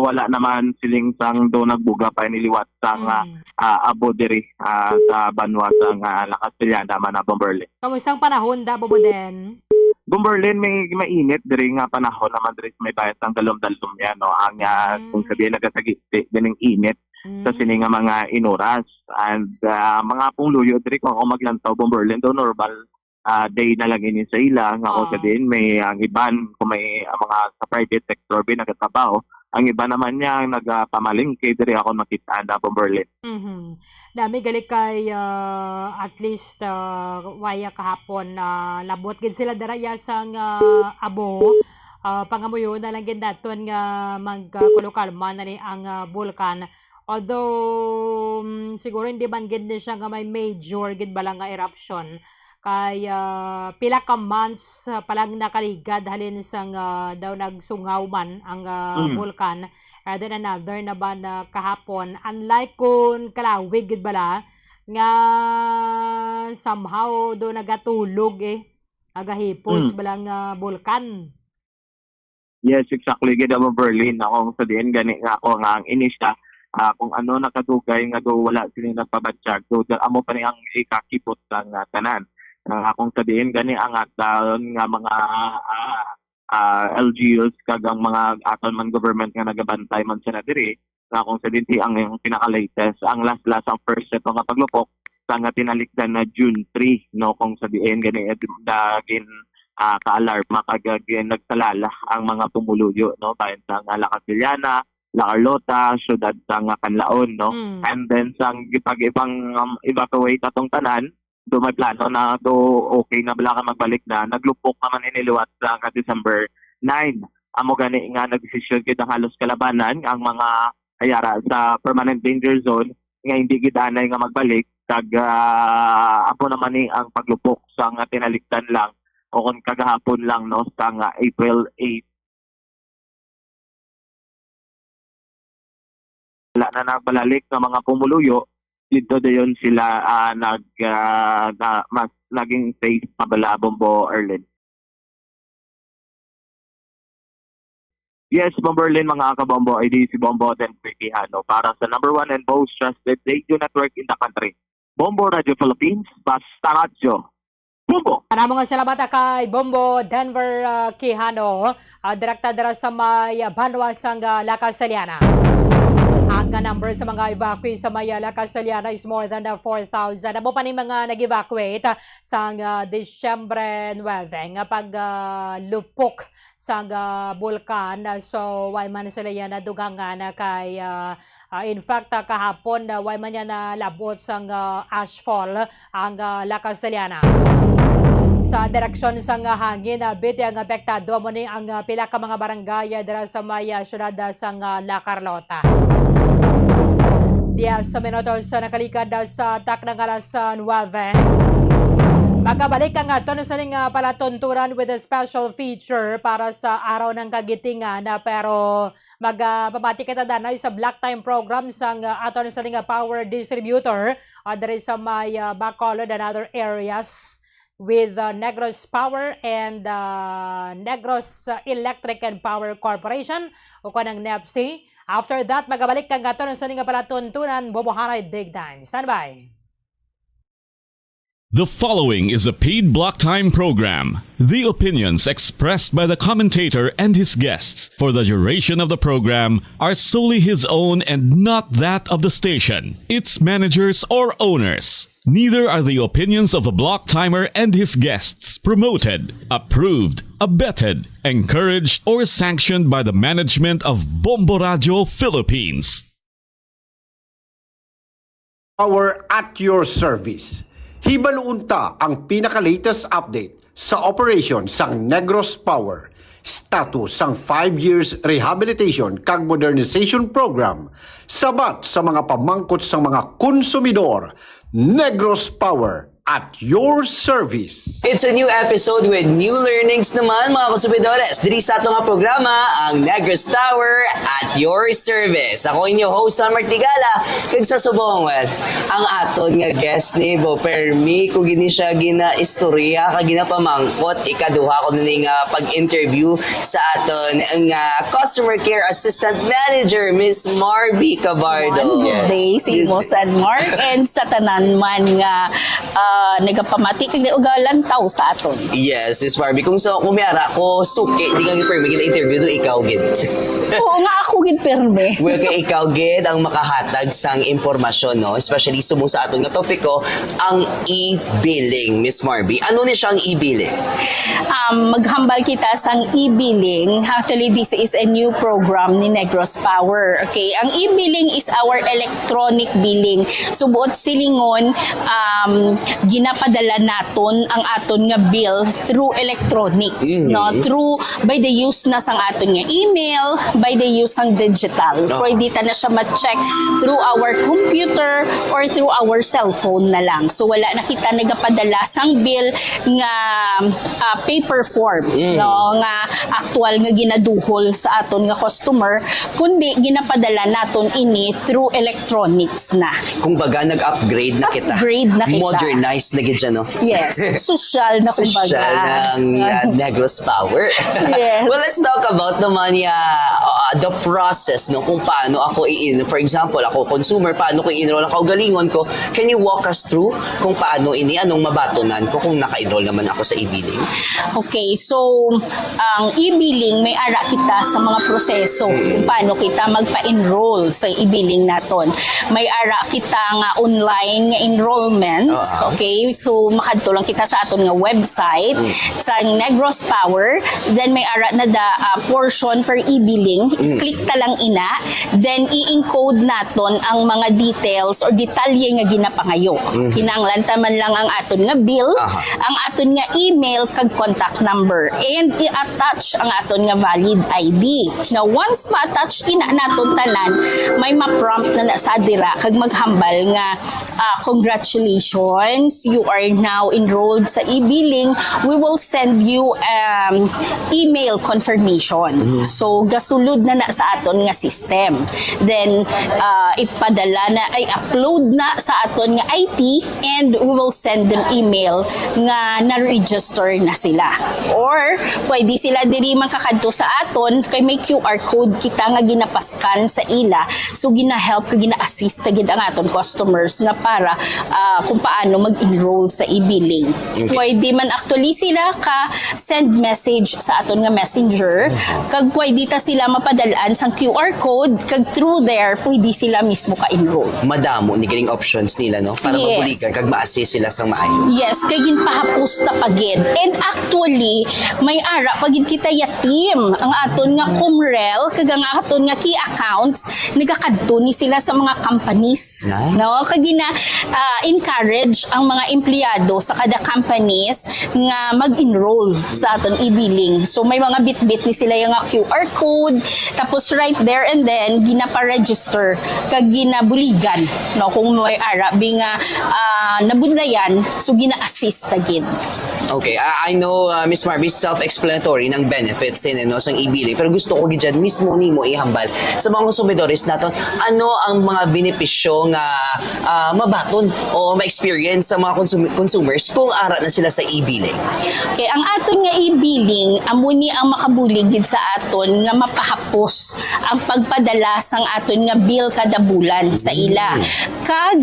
wala naman siling sang do nagbuga pa ini liwat sa nga, Mm. ah, abo diri, ah, sa banwa sa nga La Castellana, Manabong Berlin. Kamusta ang panahon, da, Bobo Den? Bomberlin, may mainit diri nga panahon naman diri sa may bayan sang Dalom-Dalom yan, no? Ang, ah, kung Mm. sabihin, nagasagiti din ang init sa Mm. sini nga mga inuras. And, ah, mga pumuluyo diri, kung ako maglantaw, Bomberlin, do normal, ah, day na lang ini sa ila. Nga kung Oo. sabihin, may ang iban, kung may, ah, mga sa private sector, bin, nagatrabaho, ang iba naman niya, nagapamalingke diri, ako makita, anda, Bomberlin. Mhm. Nami gali kay, ah, at least, ah, waya kahapon na labot gid sila dira iya sang, ah, abo. Ah, pangamuyo na lang gid naton nga magkakulukalma na ni ang, ah, bulkan. Although, mm, siguro hindi man gid ni siya nga may major gid bala nga eruption. Kay, ah, pila ka months, ah, pa lang nakaligad halin sang, ah, daw nagsungaw man ang, ah, Mm. bulkan. And then another na ba na kahapon, unlike kun kalawig gid bala, nga somehow do nagatulog eh, nagahipos Mm. bala nga bulkan. Yes, exactly. Gid mo, Berlin, akong sa diin gani nga ako nga ang ini siya, ah, kung ano nakadugay nga do wala sila nagpabatyag, do da-, amo pa ni ang ikakibot sang, ah, tanan. Ang akong sa diin gani ang aton nga mga, ah, ah, L G Us kag ang mga aton man government nga nagabantay man sila diri, nga kung sa dinhi ang, ang pinaka-latest, ang last-last, ang first set nga paglupok sa nga tinalikdan na June three, no, kung sa diin gani, eh, da-, gin-, ah, kaalarma kag, ah, gin-, nagsalala ang mga pumuluyo, no, bayan sa nga La Castellana, La Carlota, siyudad sa nga Canlaon, no. Mm. And then sa gipag-, ibang, um, evacuate atong tanan, do may plano na do okay na bala ka magbalik na, naglupok naman ini liwat sa nga December nine. Amo gani nga nagdesisyon gid ang halos kalabanan, ang mga hayara sa permanent danger zone nga hindi gid anay nga magbalik, kag, ah, amo naman ni ang paglupok sa nga tinalikdan lang o kon kagahapon lang, no, sa nga April eight. Wala na nagbalalik nga mga pumuluyo, dito dayon sila, ah, nag, ah, na, mas naging safe pa bala, Bombo Erlin. Yes, Bombo Erlin, mga kabombo, I D si Bombo Denver Quijano para sa number one and most trusted radio network in the country, Bombo Radio Philippines, basta radyo. Bombo! Maramo nga salamat, ah, kay Bombo Denver, ah, Quijano, ah, direkta dira sa may, ah, banwa sang, ah, La Castellana. Ang, ah, number sa mga evacuee sa may, ah, La Castellana is more than, ah, four thousand. Amo pa ni mga nag-evacuate, ah, sang, ah, Disyembre nuebe nga pag, ah, lupok sang, ah, bulkan. So, way man sila yan nadugangan, ah, kay, ah, ah, in fact, ah, kahapon, ah, way man yan nalabot sang, ah, ashfall ang, ah, La Castellana. Sa direksyon sang, ah, hangin, ah, Biti ang apektado. Amo ni ang, ah, pila ka mga barangay, ah, dira sa may, ah, siyudad, ah, sang, ah, La Carlota. Diyes minutos sa nakaligad, ah, sa takna nga alas, ah, nuebe. Magabalik ang aton sa ning, ah, palatuntunan with a special feature para sa Araw ng Kagitingan, ah, pero mag, ah, pamati kita danay sa block time program sang, ah, aton sa ning, ah, power distributor, ah, diri sa may, ah, Bacolod and other areas with, ah, Negros Power and, ah, Negros, ah, Electric and Power Corporation, o kon ang nepsi. After that, magabalik ang aton sa ning palatuntunan, Bobohanay Big Time. Standby. The following is a paid block time program. The opinions expressed by the commentator and his guests for the duration of the program are solely his own and not that of the station, its managers, or owners. Neither are the opinions of the block timer and his guests promoted, approved, abetted, encouraged, or sanctioned by the management of Bombo Radio Philippines. Power at your service. Hibaluon ta ang pinaka-latest update sa operation sang Negros Power, status sang five years rehabilitation kag modernization program, sabat sa mga pamangkot sang mga konsumidor. Negros Power, at your service. It's a new episode with new learnings naman, mga konsumidores. Diri sa ato nga programa, ang Negros Tower at your service. Ako inyo host, San Martigala. Kag sa subong, well, ang aton nga guest ni Bo Permi, ko gini siya ginaistorya, kag ginapamangkot, ikaduha ko na ni nga pag-interview sa aton nga Customer Care Assistant Manager, Miss Marby Cabardo. Good day sa imo, San Mark, and sa tanan man nga ah, nagapamati kag naugalan taw sa aton. Yes, Miss Marby. Kung sa kumiara ko, suki, di nga permi gid interview do ikaw gid. Oo nga, ako gid permi. Well, kay ikaw gid ang makahatag sang impormasyon, no? Especially subong sa aton nga topiko, ang e-billing, Miss Marby. Ano ni siya ang e-billing? Um, maghambal kita sang e-billing. Actually, this is a new program ni Negros Power. Okay, ang e-billing is our electronic billing. So, buot silingon, um, ginapadala naton ang aton nga bill through electronics, Mhm. no? Through, by the use na sang aton nga email, by the use sang digital. Oo. Pwede ta na siya ma-check through our computer or through our cellphone na lang. So, wala na kita nagapadala sang bill nga, ah, paper form, Mm. no, nga aktual nga ginaduhol sa aton nga customer, kundi ginapadala naton ini through electronics na. Kung baga, nag-upgrade na kita. Upgrade na kita. Modernized na gid siya, no? Yes, sosyal na, kumbaga. Sosyal ng, uh, Negros Power. Yes. Well, let's talk about naman, uh, uh, the process, no, kung paano ako i-in, for example, ako consumer, paano ko i-enroll ang kaugalingon ko? Can you walk us through kung paano ini, anong mabatunan ko kung naka-enroll naman ako sa e-billing? Okay, so ang e-billing, may ara kita sa mga proseso kung paano kita magpa-enroll sa e-billing naton. May ara kita nga online nga enrollment. Oo. Okay, so makadto lang kita sa aton nga website, sa Negros Power. Then may ara na da, ah, portion for e-billing. I-click ta lang ina. Then i-encode naton ang mga details or detalye nga ginapangayo. Kinahanglan ta man lang ang aton nga bill, Aha. ang aton nga email, kag contact number. And i-attach ang aton nga valid I D. Now, once ma-attach ina naton tanan, may ma-prompt na, na sa dira kag maghambal nga, ah, "Congratulations, you are now enrolled sa e-billing. We will send you, um, email confirmation." So, gasulod na na sa aton nga system. Then, ah, ipadala na, ay, upload na sa aton nga I T, and we will send them email nga na-register na sila. Or pwede sila diri makakadto sa aton kay may Q R code kita nga ginapaskan sa ila. So, gina-help kag gina-assist ta gid ang aton customers nga para, ah, kung paano mag-enroll sa e-billing. Pwede man actually sila ka send message sa aton nga messenger, kag pwede ta sila mapadal-an sang Q R code, kag through there pwede sila mismo ka-enroll. Madamo ni ganing options nila, no? Para Yes. mabuligan kag ma-assist sila sang maayo. Yes, kay ginpahapos ta pa gid. And actually, may ara pa gid kita ya team. Ang aton nga Comrel, kag ang aton nga key accounts, nagakadto ni sila sa mga companies. Nice. No? Kag gina, ah, encourage ang mga empleyado sa kada companies nga mag-enroll sa aton e-billing. So may mga bitbit ni sila yung nga Q R code, tapos right there and then ginapa-register kag ginabuligan, no, kung may ara bi nga, ah, nabudlayan, so gina-assist ta gid. Okay, I, I know, uh, Miss Marby, self-explanatory ng benefits, eh, no, sang e-billing, pero gusto ko gid dyan mismo nimo ihambal sa mga konsumidores naton, ano ang mga benepisyo nga, ah, mabaton o ma-experience sa mga consum- consumers kung ara na sila sa e-billing? Okay, ang aton nga e-billing, amo ni ang makabulig gid sa aton nga mapahapos ang pagpadala sang aton nga bill kada bulan sa ila. Kag,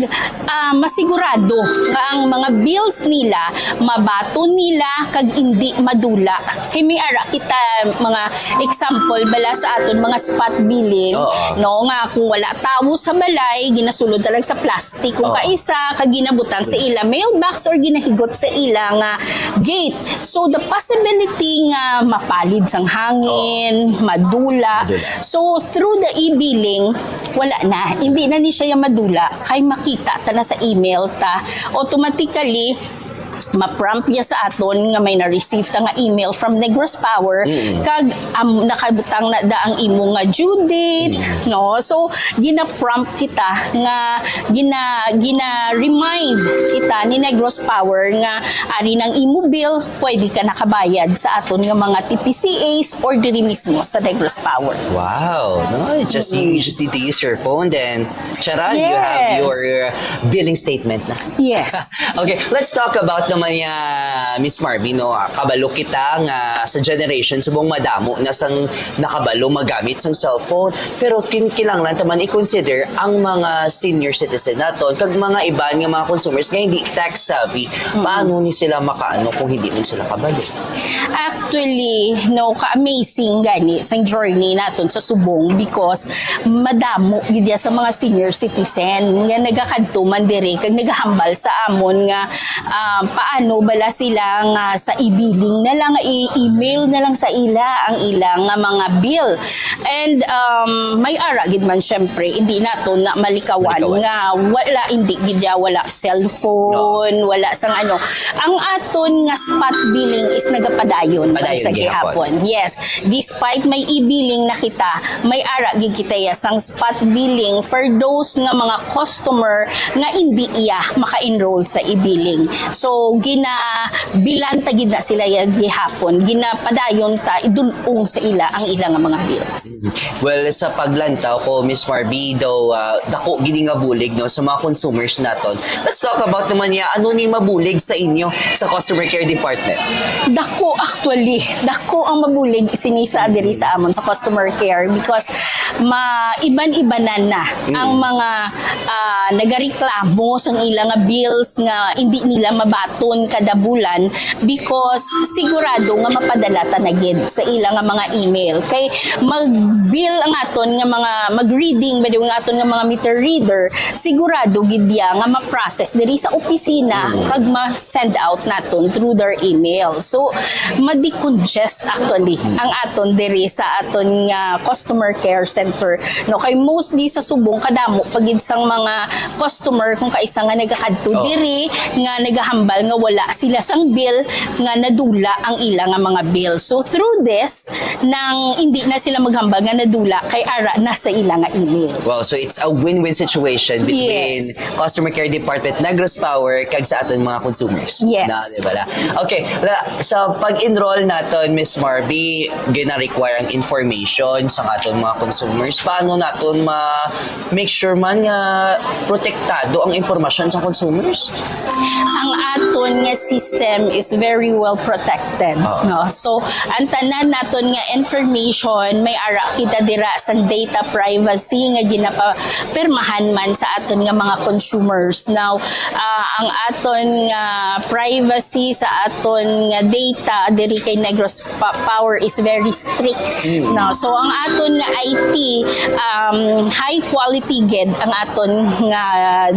ah, masigurado nga ang mga bills nila mabaton nila kag indi madula. Kay may ara kita mga example bala sa aton mga spot billing, Oo. no, nga kung wala tawo sa balay, ginasulod ta lang sa plastic kung Oo. kaisa, kag ginabutang sa ila mailbox or ginahigot sa ila nga gate. So the possibility nga mapalid sang hangin, madula. Madula. So through the e-billing, wala na. Hindi na ni siya madula. Kay makita ta na sa email ta. Automatically, ma-prompt niya sa aton nga may na-receive ta nga email from Negros Power, kag, um, nakabutang na da ang imo nga due date, no? So, gina-prompt kita nga gina gina-remind kita ni Negros Power nga ari nang imo bill, pwede ka nakabayad sa aton nga mga T P C As or diri mismo sa Negros Power. Wow, no? Just you just need to use your phone, then charan, you have Yes. your uh, billing statement na. Yes. Okay, let's talk about naman niya, Miss Marby, no? Ah, kabalo kita nga sa generation, subong madamo na sang nakabalo magamit sang cellphone. Pero kin kinahanglan ta man i-consider ang mga senior citizen naton kag mga iban nga mga consumers nga hindi tech savvy. Paano ni sila makaano kung hindi man sila kabalo? Actually, no, ka-amazing gani sang journey naton sa subong because madamo gid ya sa mga senior citizen nga nagakadto man diri kag nagahambal sa amon nga, ah, paano bala sila nga sa e-billing na lang, i-email na lang sa ila ang ilang nga mga bill. And, um, may ara gid man, syempre, hindi naton na malikawan Malikawan. nga wala, hindi gid ya, wala cellphone, wala sang ano. Ang aton nga spot billing is nagapadayon man Padayon sa gihapon. gihapon. Yes, despite may e-billing na kita, may ara gid kita ya sang spot billing for those nga mga customer nga hindi iya maka-enroll sa e-billing. So, ginabilan ta gid na sila ya gihapon. Ginapadayon ta idul-ong sa ila ang ila nga mga bills. Well, sa paglantaw ko, Miss Marby, daw ah, dako gini nga bulig, no, sa mga consumers naton. Let's talk about naman niya, ano ni mabulig sa inyo sa customer care department? Dako, actually, dako ang mabulig sini sa diri sa amon sa customer care because ma iban-ibanan na ang mga ah, nagareklamo sang ila nga bills nga hindi nila mabaton kada bulan because sigurado nga mapadala ta na gid sa ila nga mga email. Kay mag-bill ang aton nga mga, mag-reading ba, ang aton nga mga meter reader, sigurado gid ya nga ma-process diri sa opisina kag ma-send out naton through their email. So, ma-decongest actually ang aton diri sa aton nga customer care center. No, kay mostly sa subong kadamo pa gid sang mga customer kung kaisa nga nagakadto Oh. diri nga nagahambal nga wala sila sang bill nga nadula ang ila nga mga bill. So through this, nang hindi na sila maghambal nga nadula kay ara na sa ila nga email. Wow, so it's a win-win situation between Yes. Customer Care Department, Negros Power, kag sa aton mga consumers. Yes. Na, di ba la? Okay, la, sa pag-enroll naton, Miss Marby, gina-require ang information sa aton mga consumers. Paano naton ma-make sure man nga protektado ang impormasyon sa consumers? Ang aton nga system is very well protected, Oo. no? So, ang tanan naton nga information, may ara kita dira sa data privacy nga ginapapirmahan man sa aton nga mga consumers. Now, ah, ang aton nga privacy sa aton nga data diri kay Negros Pa- Power is very strict. No? So, ang aton nga I T, um, high quality gid ang aton nga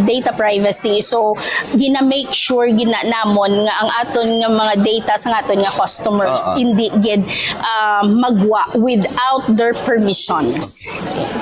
data privacy. So, gina-make sure gina namon nga ang aton nga mga data sa aton nga customers Oo. hindi gid, um, magwa without their permissions.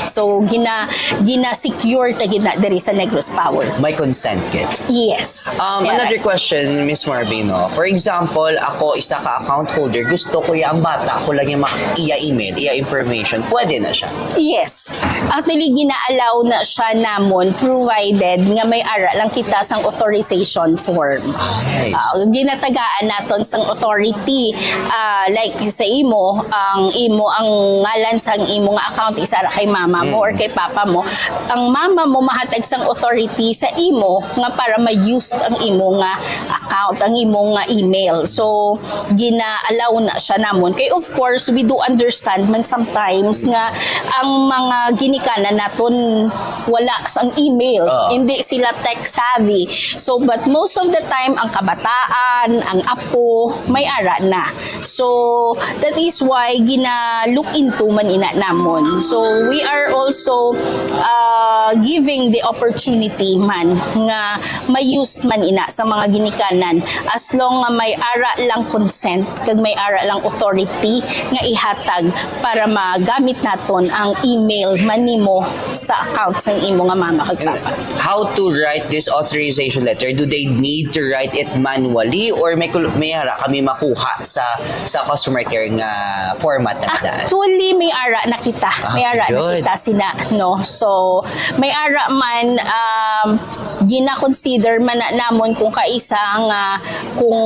So, gina gina-secure ta gid na diri sa Negros Power. May consent kit. Yes. Um, Correct. Another question, Miss Marby, no? For example, ako isa ka account holder, gusto ko ya ang bata ko lang yung mak- iya email, iya information. Pwede na siya. Yes. Actually, gina-allow na siya namon provided nga may ara lang kita sang authorization form. Nice. Ah, ginatagaan naton sang authority. Ah, like sa imo, ang imo, ang ngalan sang imo nga account is ara kay mama mo or kay papa mo. Ang mama mo mahatag sang authority sa imo nga para ma-use ang imo nga account, ang imo nga email. So, gina-allow na siya namon. Kay of course, we do understand man sometimes nga ang mga ginikanan naton wala sang email, Ah. hindi sila tech savvy. So, but most of the time, ang kabataan, ang apo, may ara na. So, that is why gina-look into man ina namon. So, we are also, uh, giving the opportunity man nga ma-use man ina sa mga ginikanan as long nga may ara lang consent kag may ara lang authority nga ihatag para magamit naton ang email man nimo sa account sa imo nga mama kag papa. How to write this authorization letter? Do they need to write it manually, or may kul-, may ara kami makuha sa, sa customer care nga format na daan? Actually, may ara na kita. Ah, may ara na good. Kita sina, no? So, may ara man, um, gina-consider man na namon kung kaisa nga, kung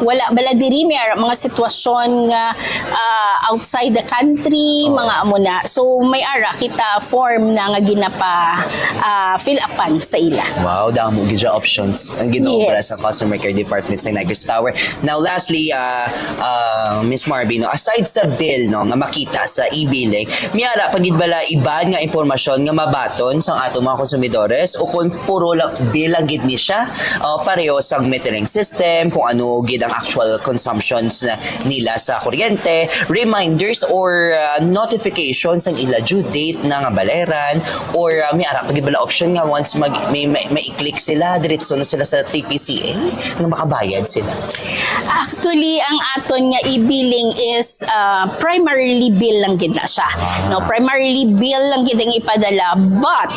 wala bala diri, may ara mga sitwasyon nga, ah, outside the country, oo, mga amo na. So, may ara kita form na nga ginapa, ah, fill upan sa ila. Wow, damo gid siya options ang ginaobra, yes, sa customer care department sa Negros Power. Now, lastly, ah, ah, Miss Marby, no, aside sa bill, no, nga makita sa e-billing, may ara pa gid bala iban nga impormasyon nga mabaton sang aton mga konsumidores, o kon puro lang bill lang gid ni siya, ah, pareho sang metering system, kung ano gid ang actual consumptions na nila sa kuryente, reminders or, ah, notifications ang ila due date na nga balayaran, or, ah, may ara pa gid bala option nga once mag-, may, may, may i-click sila, diretso na sila sa T P C A nga makabayad sila? Actually, ang aton nga e-billing is, ah, primarily bill lang gid na siya. Ah. No, primarily bill lang gid ang ipadala, but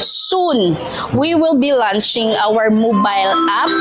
soon, we will be launching our mobile app,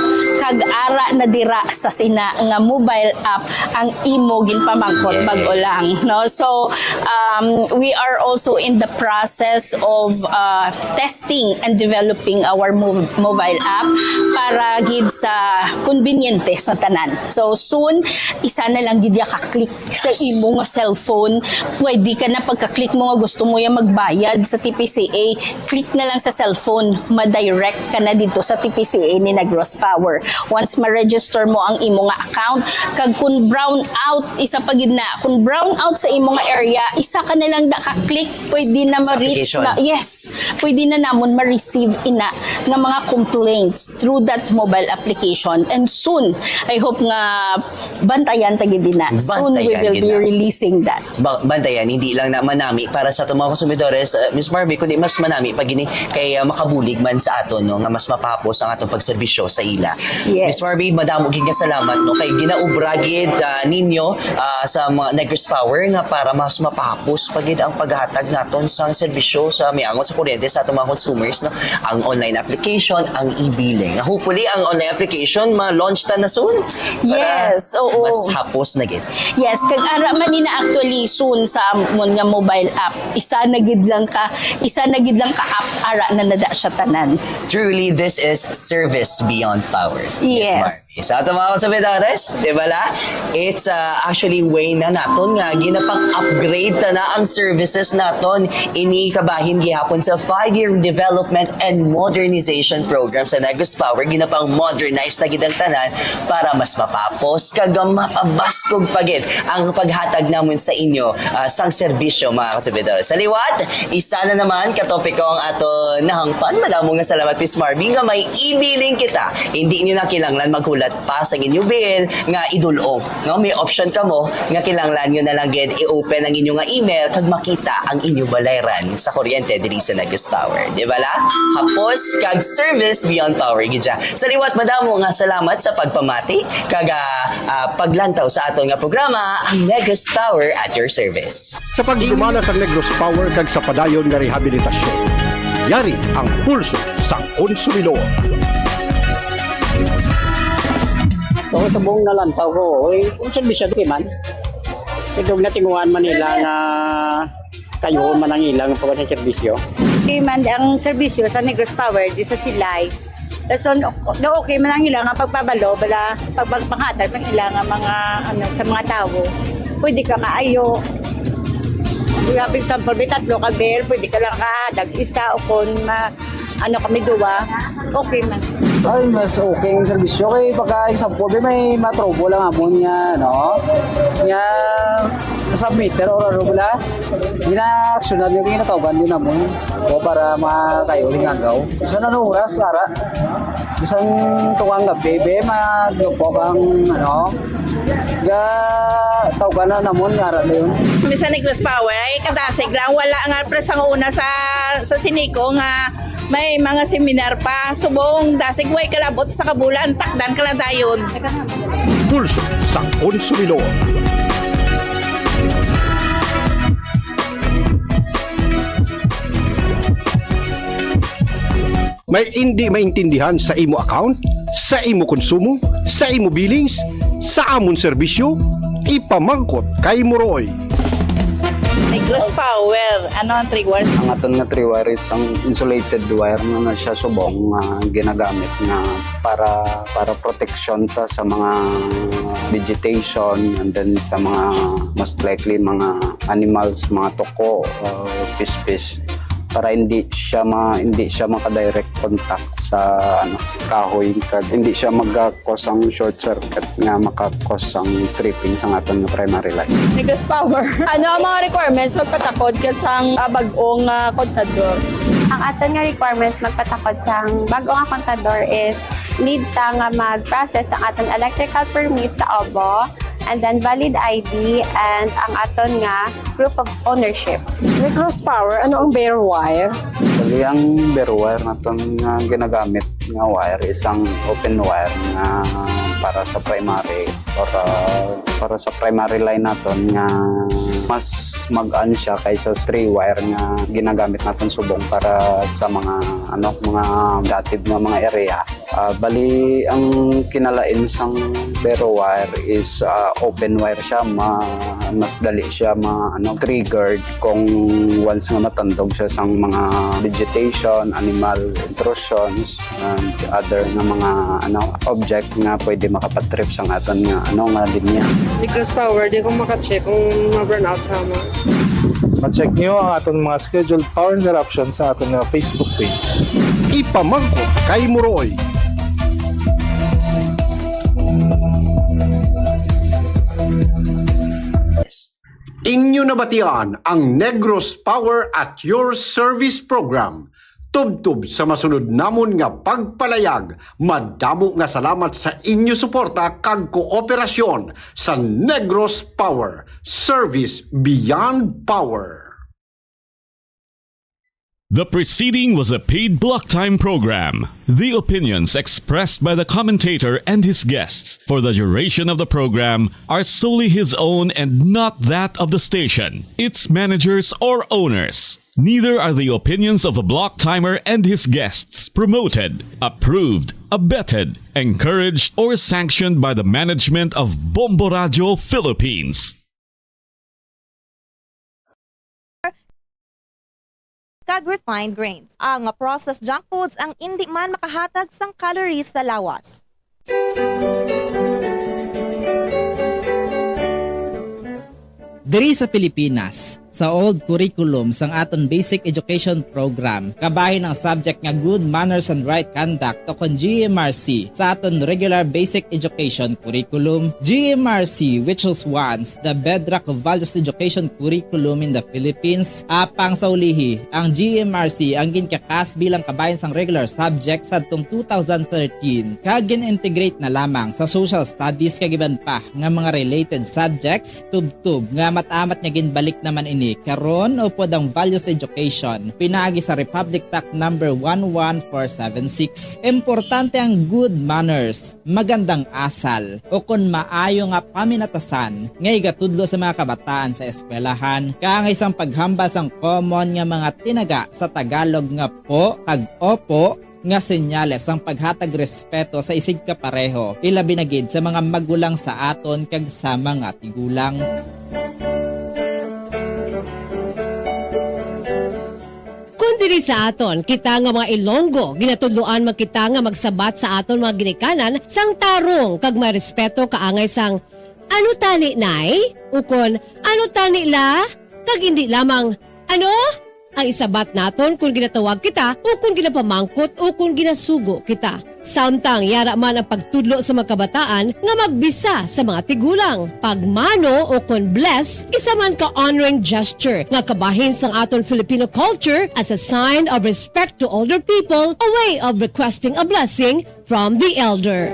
kag ara na dira sa sina nga mobile app ang imo ginpamangkot, okay, bag-o lang, no? So, um, we are also in the process of, uh, testing and developing our mo-, mobile app para gid sa konbinyente sa tanan. So, soon, isa na lang gid ya ka-click sa imo nga cellphone. Pwede ka na, pagka-click mo nga gusto mo ya magbayad sa T P C A, click na lang sa cellphone, ma-direct ka na dito sa T P C A ni Negros Power. Once ma-register mo ang imo nga account, kag kung brown out, isa pa gid na, kung brown out sa imo nga area, isa ka na lang da ka-click, pwede na ma-reach na, yes, pwede na namon ma-receive ina nga mga complaints through that mobile application. And soon, I hope nga bantayan ta gid na. Soon, we will be releasing that. Ba-, bantayan, hindi lang na manami para sa atong mga konsumidores, uh, Miss Marby, kundi mas manami pa gini kay, uh, makabulig man sa aton, no, nga mas mapahapos ang atong pagserbisyo sa ila. Yes. Miss Marby, madamo gid nga salamat, no, kay ginaubra gid, uh, ninyo, uh, sa mga Negros Power nga para mas mapahapos pa gid ang paghatag naton sang serbisyo sa miangot sa kuryente sa atong mga consumers, no, ang online application, ang e-billing. Hopefully, ang online application ma-launch ta na soon. Para, yes, oo, mas hapos na gid. Yes, kag ara man ni na actually soon sa amon nga mobile app. Isa na gid lang ka, isa na gid lang ka app, ara na nada siya tanan. Truly, this is service beyond power. Yes. Yes, Marby. Sa ato mga konsumidores, di ba la? It's, uh, actually way na naton nga ginapang-upgrade ta na ang services naton. Ini kabahin gihapon sa five-year development and modernization program sa Negros Power. Ginapang-modernize na gid ang tanan para mas mapapos kag mapabaskog pa gid ang paghatag namon sa inyo, ah, sang serbisyo, mga kasubidor. Sa liwat, isa na naman ka topiko ang ato nahangpan. Madamo nga salamat, Miss Marby, nga may e-billing kita. Hindi nyo na kinahanglan maghulat pa sa inyo bill nga idul-ong, no? May option kamo nga kinahanglan nyo na lang gid i-open ang inyo nga email kag makita ang inyo balayran sa kuryente diri sa Negros Power. Di ba la? Hapos kag service beyond power gid siya. Sa liwat, madamo nga salamat sa pagpamati kag, ah, ah, paglantaw sa aton nga programa, ang Negros Power at your service. Sa pagdumala sang Negros Power kag sa padayon nga rehabilitasyon, yari ang pulso sang konsumidor. Ako subong nalantaw ko, oy, kung serbisyo di man. Kay dugay na tinguhaan man nila nga kayuhon man ang ilang pagka sa serbisyo. Di man ang serbisyo sa Negros Power, di sa Silay. Dason, do okay man ang ila nga pagpabalo, bala, pag-, pagpanghatag sa ila nga mga, ano, sa mga tawo. Pwede ka kaayo. Kaya, for example, may tatlo ka bill, pwede ka lang kahatag isa o kung ma-, ano kami, duwa, okay man. Ay, mas okay ang serbisyo. Kay pagka example, may, may matrouble lang amon nga, no? Nga, sa meter or ano bala, ginaaksyonan yung ginatawgan din namon. O para makayo rin agaw. Bisan ano oras, ara. Bisan tungang gabi, be, maglupok ang, ano, ga, tawgan na namon, ara na yun. Bisan Negros Power, ay kadasig lang, wala nga, pre, sang una sa, sa Sinico nga may mga seminar pa. Subong, dasig, way kalabot sa kabulan, takdan ka lang dayon. Pulso sa konsumidor. May indi maintindihan sa imo account, sa imo konsumo, sa imo billings, sa amon serbisyo? Ipamangkot kay Muroy. Negros Power, ano ang three wires? Ang aton nga three wire is ang insulated wire nga na siya subong nga ginagamit nga para para protection ta sa mga vegetation and then sa mga most likely mga animals, mga tuko, uh, pispis para hindi siya ma hindi siya maka-direct contact sa ano kahoy kag hindi siya magkakos ang short circuit nga makakos ang tripping sa aton nga primary line. Negros Power. Ano ang mga requirements magpatakod ka sang ah, bag-ong ah, kontador? Ang aton nga requirements magpatakod sang bag-o nga kontador is need ta nga mag-process ang aton electrical permit sa obo, and then valid I D, and ang aton nga proof of ownership. Negros Power, ano ang bare wire? Bali, ang bare wire naton nga ginagamit nga wire is ang open wire nga para sa primary or uh, para sa primary line naton nga mas mag-an siya kaysa sa three wire nga ginagamit naton subong para sa mga ano mga dated nga mga area. Ah, bali ang kinalain sang bare wire is ah, open wire siya, ma mas dali siya ma ano triggered kung once nga matandog siya sang mga vegetation, animal intrusions, and other nga mga ano object nga pwede makapatrip sang aton nga ano nga linya. Negros Power, di ko makacheck kung ma-brownout sa amo. Ma-check niyo ang aton mga scheduled power interruption sa aton nga Facebook page. Ipamangkot kay Muroy. Inyo nabatian ang Negros Power at Your Service Program. Tubtob sa masunod namon nga pagpalayag, madamo nga salamat sa inyo suporta kag kooperasyon sa Negros Power, Service Beyond Power. The preceding was a paid block time program. The opinions expressed by the commentator and his guests for the duration of the program are solely his own and not that of the station, its managers, or owners. Neither are the opinions of the block timer and his guests promoted, approved, abetted, encouraged, or sanctioned by the management of Bombo Radio Philippines. Kag refined grains. Ang processed junk foods ang indi man makahatag sang calories sa lawas. Diri sa Pilipinas, sa old curriculum sang aton basic education program, kabahin ang subject nga Good Manners and Right Conduct o kon G M R C sa aton regular basic education curriculum. G M R C, which was once the bedrock of values education curriculum in the Philippines, apang sa ulihi, ang G M R C ang ginkakas bilang kabahin sang regular subject sadtong two thousand thirteen, kag gin-integrate na lamang sa social studies kag iban pa nga mga related subjects, tubtob nga mat-amat nga ginbalik naman ini karon upod ang values education pinaagi sa Republic Act number one one four seven six. Importante ang good manners, magandang asal, o kon maayo nga paminatasan nga igatudlo sa mga kabataan sa eskwelahan, kaangay sang paghambal sang common nga mga tinaga sa Tagalog nga po kag opo, nga senyales sang paghatag respeto sa isigkapareho, ilabi na gid sa mga magulang sa aton kag sa mga tigulang. Kon diri sa aton, kita nga mga Ilonggo, ginatudloan man kita nga magsabat sa aton mga ginikanan sang tarong kag may respeto kaangay sang, "Ano tani, Nay?" ukon, "Ano tani, La?" kag indi lamang, "Ano?" ang isabat naton kon ginatawag kita o kon ginapamangkot o kon ginasugo kita. Samtang yara man ang pagtudlo sa mga kabataan nga magbisa sa mga tigulang. Pagmano o kon bless, isa man ka honoring gesture nga kabahin sang aton Filipino culture as a sign of respect to older people, a way of requesting a blessing from the elder.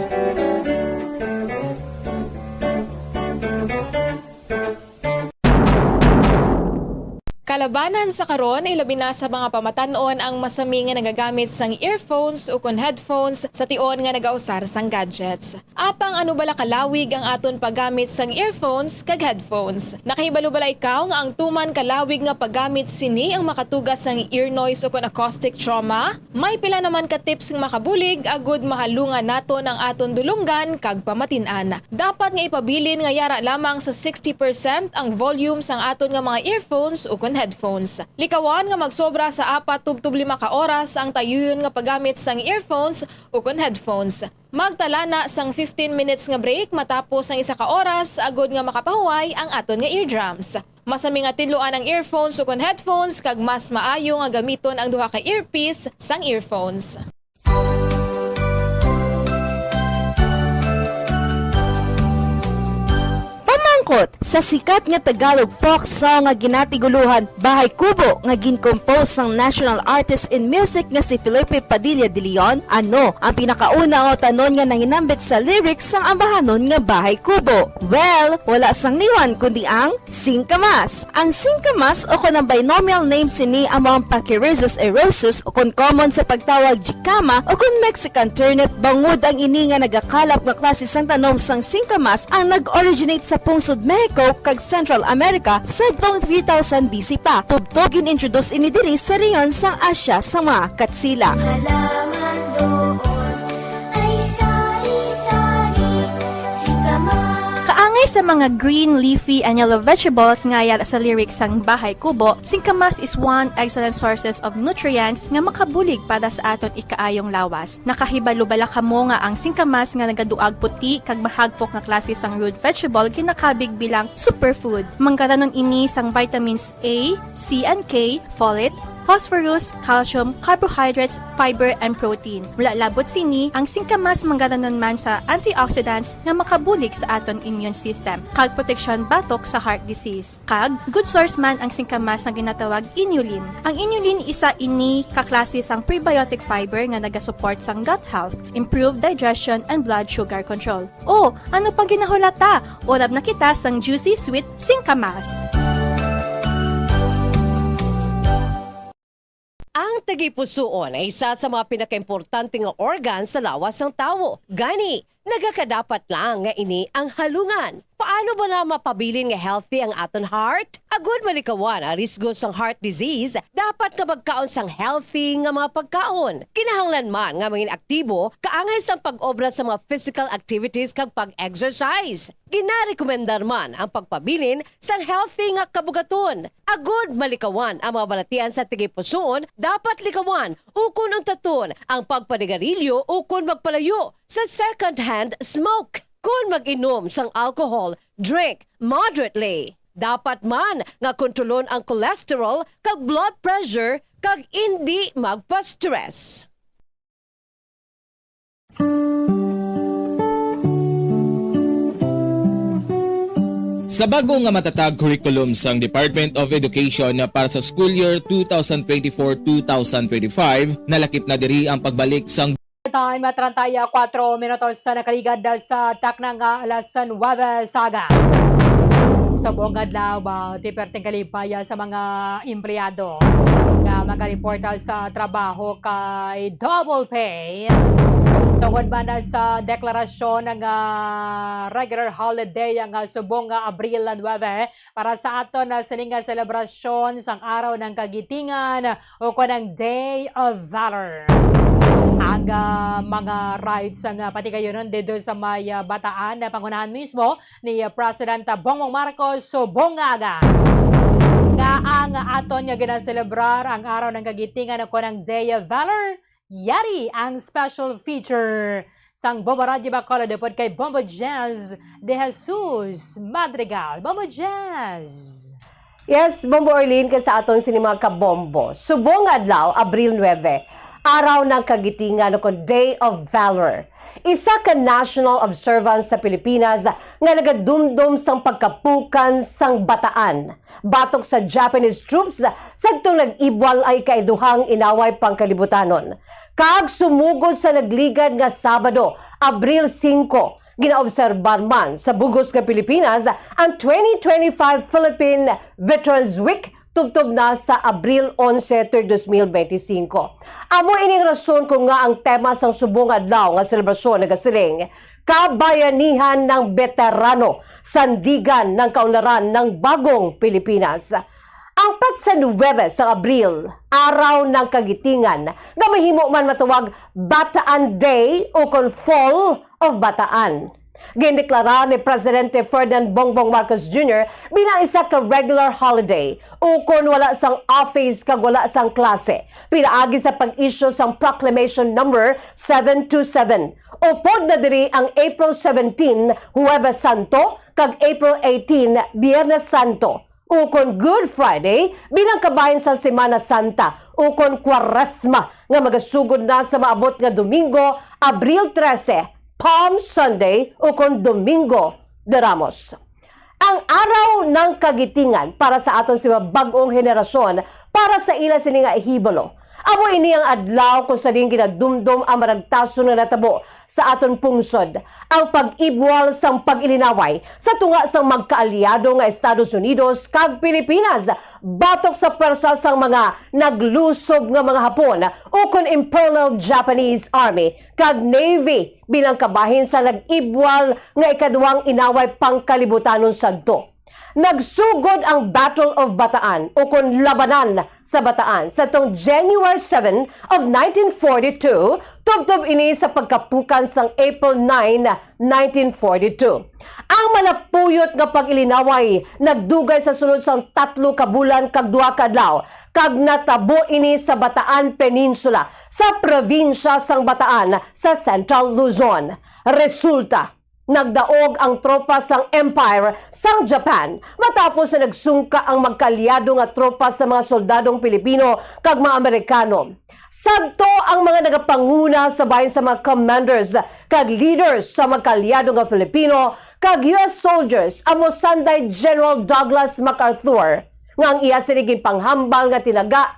Labanan sa karon, ilabi na sa mga pamatan-on ang masami nga nagagamit sang earphones ukon headphones sa tion nga nagausar sang gadgets. Apang ano bala kalawig ang aton paggamit sang earphones kag headphones? Nakahibalo bala ikaw nga ang tuman kalawig nga paggamit sini ang makatuga sang ear noise ukon acoustic trauma? May pila naman ka tips nga makabulig agud mahalungan naton ang aton dulonggan kag pamatin-an. Dapat nga ipabilin nga yara lamang sa sixty percent ang volume sang aton nga mga earphones ukon headphones. Likawan nga magsobra sa apat tubtob lima ka oras ang tayuyon nga paggamit sang earphones ukon headphones. Magtala na sang fifteen minutes nga break matapos ang isa ka oras agud nga makapahuway ang aton nga eardrums. Masami nga tinluan ang earphones ukon headphones kag mas maayo nga gamiton ang duha ka earpiece sang earphones. Pamangkot, sa sikat nga Tagalog folk song nga ginatiguluhan Bahay Kubo nga gin-compose sang national artist in music nga si Felipe Padilla de Leon, ano ang pinakauna nga utanon nga nahinambit sa lyrics sang ambahanon nga Bahay Kubo? Well, wala sang liwan kundi ang singkamas. Ang singkamas o kon ang binomial name sini amo ang Pachyrhizis eriosus o kon common sa pagtawag jicama o kon Mexican turnip, bangod ang ini nga nagakalap nga klase sang tanom sang singkamas ang nag-originate sa pungsod Mexico kag Central America sadtong three thousand B C pa. Tubtob gin-introduce ini diri sa rehiyon sang Asia sa mga Katsila. Halaman doon ay sari-sari, singkamas. Kaangay sa mga green, leafy, and yellow vegetables nga yara sa lyrics sang Bahay Kubo, singkamas is one excellent sources of nutrients nga makabulig para sa aton ikaayong lawas. Nakahibalo bala kamo nga ang singkamas nga nagaduag puti kag mahagpok nga klase sang root vegetable ginakabig bilang superfood? Manggaranon ini sang vitamins A, C, and K, folate, phosphorus, calcium, carbohydrates, fiber, and protein. Wala labot sini, ang singkamas manggaranon man sa antioxidants nga makabulig sa aton immune system kag proteksyon batok sa heart disease. Kag good source man ang singkamas nga ginatawag inulin. Ang inulin isa ini ka klase sang prebiotic fiber nga nagasupport sang gut health, improve digestion, and blood sugar control. O, ano pang ginahulata? Urab na kita sang juicy sweet singkamas. Ang tagipusoon ay isa sa mga pinakaimportante nga organ sa lawas sang tawo. Gani, nagakadapat lang nga ini ang halungan. Paano bala mapabilin nga healthy ang aton heart? Agud malikawan ang risgo sang heart disease, dapat nga magkaon sang healthy nga mga pagkaon. Kinahanglan man nga mangin aktibo, kaangay sang pag-obra sa mga physical activities kag pag-exercise. Ginarekomendar man ang pagpabilin sang healthy nga kabugaton. Agud malikawan ang mga balatian sa tagipusoon, dapat likawan ukon untaton ang pagpanigarilyo ukon magpalayo sa second-hand smoke. Kon mag-inom sang alcohol, drink moderately. Dapat man nga kontrolon ang cholesterol kag blood pressure kag indi magpa-stress. Sa bag-o nga matatag curriculum sang Department of Education para sa school year two thousand twenty-four, two thousand twenty-five, nalakip na diri ang pagbalik sang Time, treinta y cuatro minutos sa nakaligad sa takna nga alas nuebe sa aga. Subong adlaw, ah, ti perting kalipay sa mga empleyado nga magareporta sa trabaho kay double pay tungod man na sa deklarasyon nga regular holiday nga subong nga Abril nuebe para sa aton na sining nga selebrasyon sang Araw ng Kagitingan o kon ang Day of Valor. Ang, ah, mga rights sang, ah, patigayunon didto sa may, ah, Bataan na pangunahan mismo ni, ah, President Bongbong Marcos subong nga aga nga ang aton nga ginaselebrar ang Araw ng Kagitingan o kon ang Day of Valor, yari ang special feature sang Bombo Radyo Bacolod upod kay Bombo Jazz de Jesus Madrigal. Bombo Jazz! Yes, Bombo Orlin, kag sa aton sini mga kabombo. Subong nga adlaw, Abril nuebe, Araw ng Kagitingan o kon Day of Valor. Isa ka national observance sa Pilipinas nga nagadumdom sang pagkapukan sang Bataan batok sa Japanese troops sadtong nag-ibwal ang ikaiduhang inaway pangkalibutanon. Kag sumugod sa nagligad nga Sabado, Abril singko, ginaobserbar man sa bug-os nga Pilipinas ang twenty twenty-five Philippine Veterans Week tubtob na sa Abril onse, tuig dos mil benti singko. Amo ining rason kung nga ang tema sang subong adlaw nga selebrasyon nagasiling, Kabayanihan ng Beterano, Sandigan ng Kaunlaran ng Bagong Pilipinas. Ang petsa nuwebe sang Abril, Araw ng Kagitingan, nga mahimo man matawag Bataan Day ukon Fall of Bataan. Gindeklara ni Presidente Ferdinand Bongbong Marcos Junior bilang isa ka regular holiday, ukon wala sang office kag wala sang klase, pinaagi sa pag-issue sang Proclamation Number seven two seven. Upod na diri ang April seventeen, Huwebes Santo, kag April eighteen, Biyernes Santo, ukon Good Friday, bilang kabahin sang Semana Santa, ukon Kwaresma, nga magasugod na sa maabot nga Domingo, Abril trese, Palm Sunday, ukon Domingo de Ramos. Ang Araw ng Kagitingan para sa aton sa mga bag-ong henerasyon, para sa ila sini nga ihibalo. Amo ini ang adlaw kung sa diin ginadumdom ang maragtason nga natabo sa aton pungsod, ang pag-ibwal sang pag-ilinaway sa tunga sang magkaalyado nga Estados Unidos kag Pilipinas batok sa pwersa sang mga naglusob nga mga Hapon ukon Imperial Japanese Army kag Navy bilang kabahin sa nag-ibwal nga ikaduhang inaway pangkalibutanon sadto. Nagsugod ang Battle of Bataan ukon Labanan sa Bataan sa tong January seven of nineteen forty-two, tubtob ini sa pagkapukan sang April nine, nineteen forty-two. Ang malapuyot nga pag-ilinaway nagdugay sa sulod sang tatlo ka bulan kag duha ka adlaw, kag natabo ini sa Bataan Peninsula, sa probinsya sang Bataan, sa Central Luzon. Resulta, nagdaog ang tropa sang Empire sang Japan matapos na nagsungka ang magkaalyado nga tropa sa mga soldadong Pilipino kag mga Amerikano. Sadto ang mga nagapanguna sa bahin sa mga commanders kag leaders sa magkaalyado nga Filipino kag U S soldiers, amo sanday General Douglas MacArthur, nga ang iya sini ginpanghambal nga tinaga,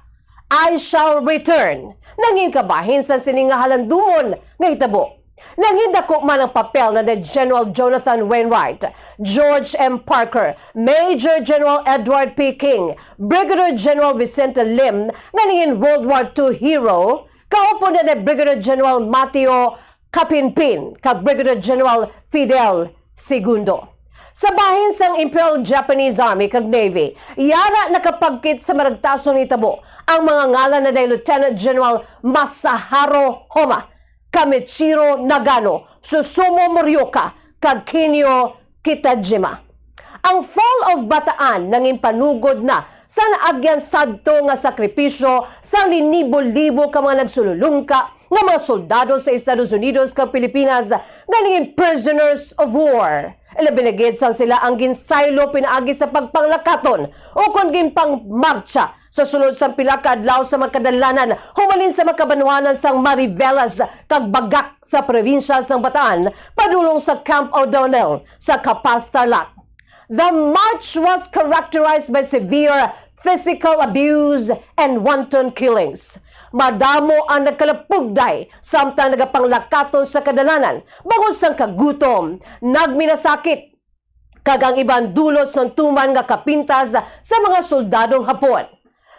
"I shall return." Nangin kabahin sa sini nga halandumon nga hitabo. Nangin dako man ang papel na ni General Jonathan Wainwright, George M. Parker, Major General Edward P. King, Brigadier General Vicente Lim, nga nangin World War Two hero, kaupod na ni Brigadier General Mateo Capinpin, kag Brigadier General Fidel Segundo. Sa bahin sang Imperial Japanese Army kag Navy, yara nakapagkit sa maragtason nga hitabo ang mga ngalan na ni Lieutenant General Masaharu Homma, Kamichiro Nagano, Susumu Morioka, kag Kinyo Kitajima. Ang Fall of Bataan nangin panugod na sa naagyan sadto nga sakripisyo sang linibo-libo ka mga nagsululungka nga mga soldado sa Estados Unidos kag Pilipinas nga nangin prisoners of war. Ilabi na gid sang sila ang ginsaylo pinaagi sa pagpanglakaton ukon ginpangmartsa sa sulod sang pila ka adlaw sa mga kadalanan humalin sa mga kabanwanan sang Mariveles kag Bagak sa probinsya sang Bataan padulong sa Camp O'Donnell sa Capas, Tarlac. The march was characterized by severe physical abuse and wanton killings. Madamo ang nagkalapugday samtang nagapanglakaton sa kadalanan bangod sang kagutom, nagminasakit, kag ang iban dulot sang tuman nga kapintas sa mga soldadong Hapon.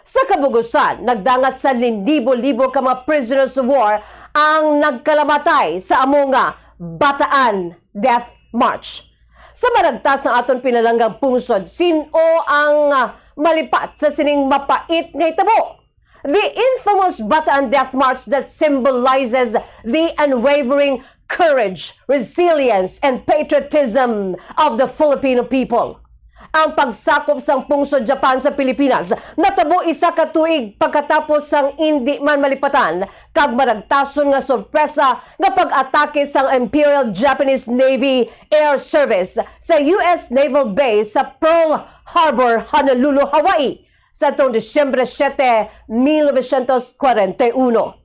Sa kabugusan, nagdangat sa linibo-libo ka mga prisoners of war ang nagkalamatay sa amo nga Bataan Death March. Sa maragtas sang aton pinalanggang pungsod, sin-o ang, ah, malipat sa sining mapait nga hitabo? The infamous Bataan Death March that symbolizes the unwavering courage, resilience, and patriotism of the Filipino people. Ang pagsakop sang pungsod Japan sa Pilipinas natabo isa ka tuig pagkatapos sang indi man malipatan kag maragtason nga sorpresa nga pag-atake sang Imperial Japanese Navy Air Service sa U S Naval Base sa Pearl Harbor, Honolulu, Hawaii, sa tuong Disyembre siete, mil novecientos kwarenta y uno.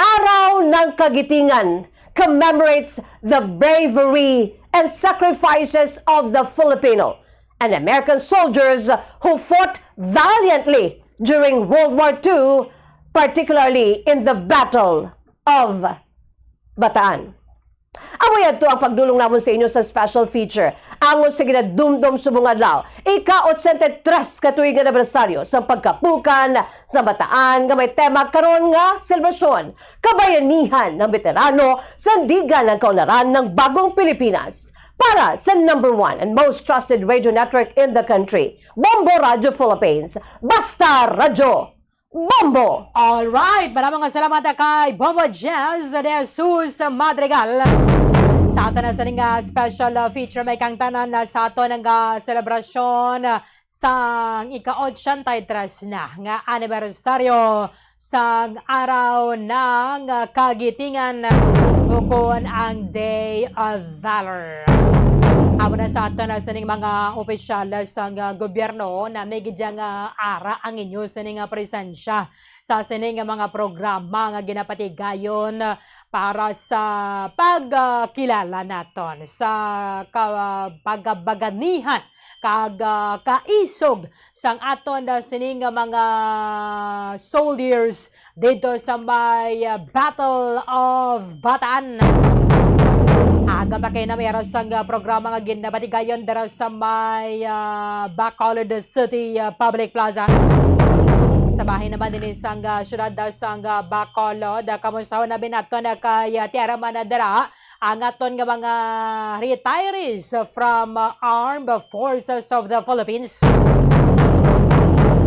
Araw ng Kagitingan commemorates the bravery and sacrifices of the Filipino and American soldiers who fought valiantly during World War Two, particularly in the Battle of Bataan. Amo yadto ang pagdulong namon sa inyo sa special feature. Ang sa ginadumdom subong adlaw, ika-ochenta y tres ka tuig nga anibersaryo sa pagkapukan sa Bataan nga may tema karon nga selebrasyon, kabayanihan ng veterano, sandigan ng kaunlaran ng bagong Pilipinas. Para sa number one and most trusted radio network in the country, Bombo Radio Philippines, Basta Radyo Bombo! Alright, maraming nga salamat kay Bombo Jazz de Jesus Madrigal. Sa aton na sining, ah, special, ah, feature, may kang tanan na sa aton nga selebrasyon, ah, sang ika-ochenta y tres na nga anibersaryo sang Araw ng, ah, Kagitingan, ukon ang Day of Valor. Amo na sa aton na sining mga opisyal sang, ah, gobyerno na may gid nga ara ang inyo sining, ah, presensya sa sini nga mga programa nga ginapatigayon para sa pagkilala naton sa ka-, pagabaganihan kag, ah, kaisog sang aton, ah, sini nga mga soldiers dito sa may, ah, Battle of Bataan. Aga pa kay na may aras sang, ah, programa nga ginabatigayon dira sa may, ah, Bacolod City, ah, Public Plaza. Sa bahin naman din sang, ah, syudad, ah, sang, ah, Bacolod, ah, kamusta na binaton na kay, ah, Tiara Manadra, ang aton nga mga retirees from, uh, Armed Forces of the Philippines.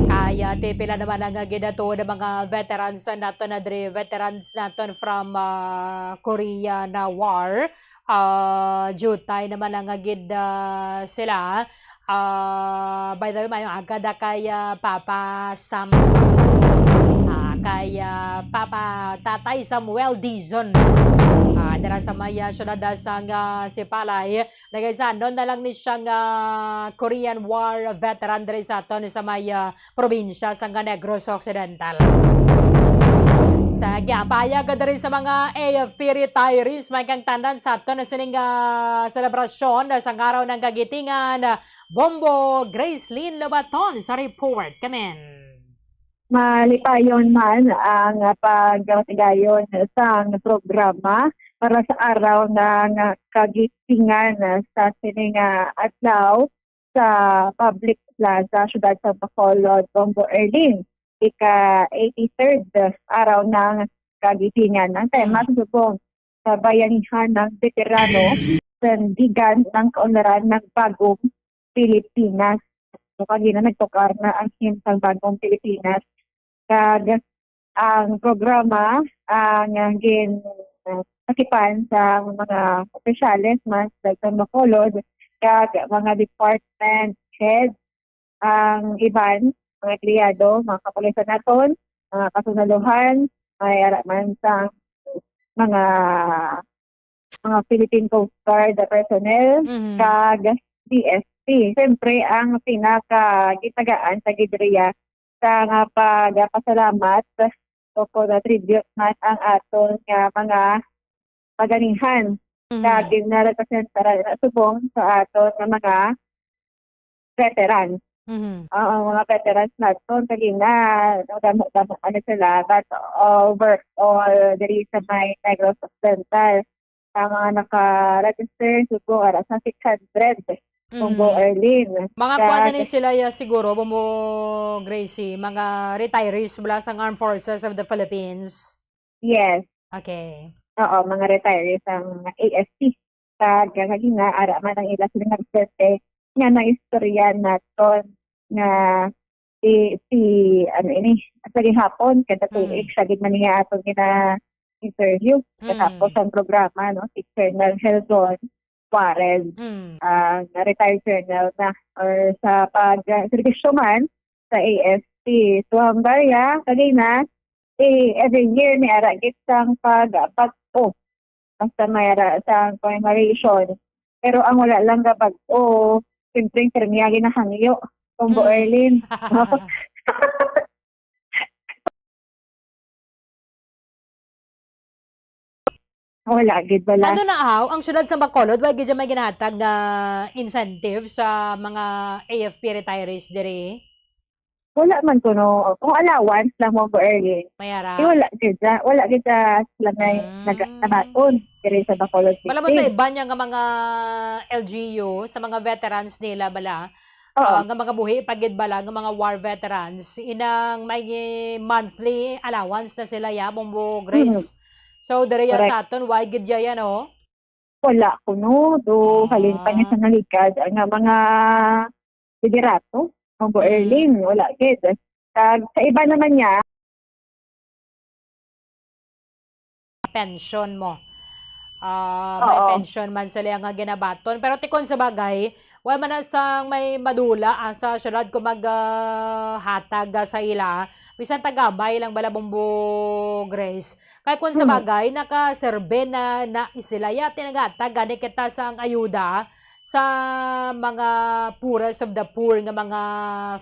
Kaya ti pila naman ang gidatuod ng mga veterans naton na diri, veterans naton from, uh, Korean, uh, War. Uh, jutay naman ang gid, uh, sila. Ah, by the way, maayong aga da kay, ah, Papa Sam, ah, kay, ah, Papa Tatay Samuel Dizon. Ah, dira sa may, ah, syudad, ah, sang, ah, Sipalay. Nagaisanon na lang ni siyang, ah, Korean War veteran diri sa aton sa may, ah, probinsya sang Negros Occidental. Sa gihapayag diri sa mga A F P retirees, may kang tanan sa aton sining, ah, selebrasyon sa Araw ng Kagitingan. Bombo, Gracelyn Lobaton sa report. Kamen. Malipayon man ang pagtigayon sang programa para sa Araw ng Kagitingan sa sining, ah, adlaw sa Public Plaza, Siyudad sa Bacolod, Bombo Erling, ika eighty-third Araw ng Kagitingan. Ang tema, Mm. subong, kabayanihan ng veterano, sandigan ng kaunlaran ng bagong Pilipinas. So, kagina nagtukar na ang hymn sang bagong Pilipinas. Kag ang programa ang gin-, uh, akipan sa mga opisyales man sa Bacolod, kag mga department head, ang iban, mga empleyado, mga kapulisan naton, mga kasundaluhan, may ara man sa mga, mga Philippine Coast Guard personnel, Mhm. kag D S P. Siyempre, ang pinakagitagaan sa gidriya sa nga pagpasalamat o pag-tribute man ang aton nga mga paganihan Mhm. sa ginrepresentara na subong sa aton nga mga veterans. Mhm. Oo, mga veterans naton, kagina, damo-damo ano sila, but overall, diri sa may Negros Occidental, ang mga naka-register, subong ara sa six hundred, kung Mhm. Bo Erlin. Mga Sa kuwan na ni sila, ya, siguro, Bombo Gracie, mga retirees mula sa Armed Forces of the Philippines. Yes. Okay. Oo, mga retirees ang A F P. Kag, kagina, ara man ang ila sila nga presente nga naistorya naton nga si, si, ano ini, sa gihapon, kada Mm. tuig, siya gid man niya atong gina-interview. Mm. Katapos ang programa, no, si Colonel Helgon Juarez, Mm. ah, na retired colonel na, or sa pag, ah, serbisyo man sa A F P. So, ang barya, kagina, eh, every year may ara gid sang pag, pag-o. Basta may ara sang commemoration. Pero ang wala lang nga bag-o, siyempre, ang pirmi ang ginahangyo. Kung Mm. Boerlin. Wala gid, wala. Ano na, aw, ang siyudad sa Bacolod, wa gid may ginahatag nga incentive sa mga A F P retirees diri? Wala man kuno, kung allowance lang mo, Bo Erlin. May ara. Eh, wala gid sa, wala gid sa sila may Mm. nag-, nabaton diri sa Bacolod City. Wala mo sa iba niya nga mga L G U, sa mga veterans nila bala, Oo. ah, nga mga buhi pa gid bala, nga mga war veterans, inang may monthly allowance na sila, ya, Bombo Grace. Mm. So, diri ya Correct. sa aton, why gid ya, ya, no? Wala kuno, do Ah. halin pa ni sa naligad, ang mga liderato, Bombo Mm. Erlin, wala gid. Kag sa iba naman niya, Pensyon mo. Ah, may Oo. pensyon man sila nga ginabaton. Pero ti kon sa bagay, wala man na sang may madula, ah, sa syudad kung mag, ah, hatag, ah, sa ila. Bisan tagamay lang bala, Bombo Grace. Kay kung sa Mhm. bagay, nakaserbe na, na sila. Ya, tinagatag gani kita sang ayuda sa mga poorest of the poor nga mga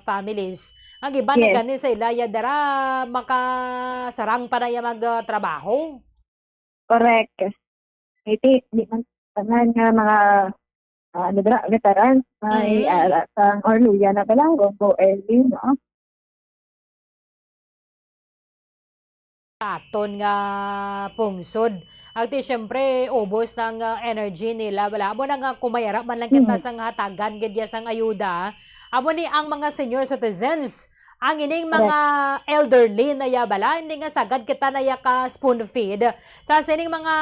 families. Ang iba na Yes. gani sa ila, ya dara makasarang pa na ya mag, ah, trabaho. Correct. Iti, di man tanan nga mga, ah, ano dira, veterans, may, Mm. ah, sang Orluya na bala, Bombo Erlin, no? Aton nga pungsod. Agti, siyempre, ubos na ang, ah, energy nila. Wala, amo na nga, kung may ara man lang kita Mm. sang hatagan gid ya sang ayuda. Amo ni ang mga senior citizens. Ang ining Correct. mga elderly na ya bala, hindi nga sagad kita na ya ka spoon feed. Sa sining mga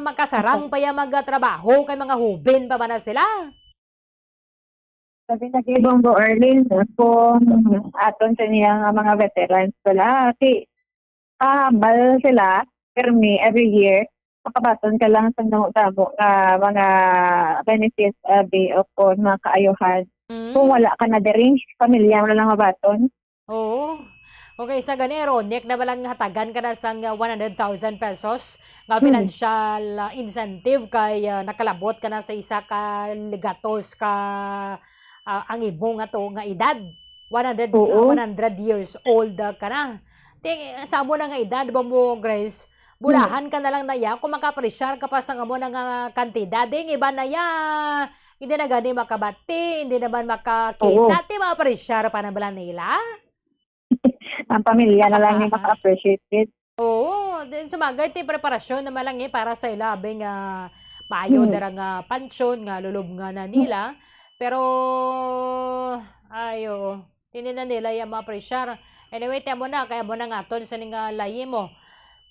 makasarang pa ya magtrabaho, kay mga hubin pa man na sila. Sabi na kay Bombo Erlin, kung aton sa niya nga mga veterans pala, si, kahambal sila, permi every year, makabaton ka lang sa damo-damo nga mga benefits, abi, o kung mga kaayuhan. Mm. Kung wala ka na diri, pamilya mo na lang mabaton. Oo. Okay, sa gani, ironic na walang hatagan ka na sang, uh, one hundred thousand pesos nga Hmm. financial, uh, incentive kay, uh, nakalabot ka na sa isa ka ligatos ka, uh, ang imo nga to nga edad. One hundred, Oo. one hundred years old, uh, ka na. Ti, sa amo na nga edad, Bombo Grace, bulahan ka na lang na ya kung makapresyar ka pa sa amo na nga kantidad. Ding iba na ya, hindi na gani makabati, hindi naman makakita. Oo. Ti, ma-appreciate pa na bala nila? Ang pamilya na lang yung maka-appreciate. Oo, then sumagay ti preparasyon naman lang, eh, para sa ila, abi nga maayo Hmm. dara nga pansyon nga lulubngan na nila. Pero, ayo, hindi na nila ya ma-appreciate. Anyway, ti amo na, kaya mo na nga aton sa ning, ah, layi mo.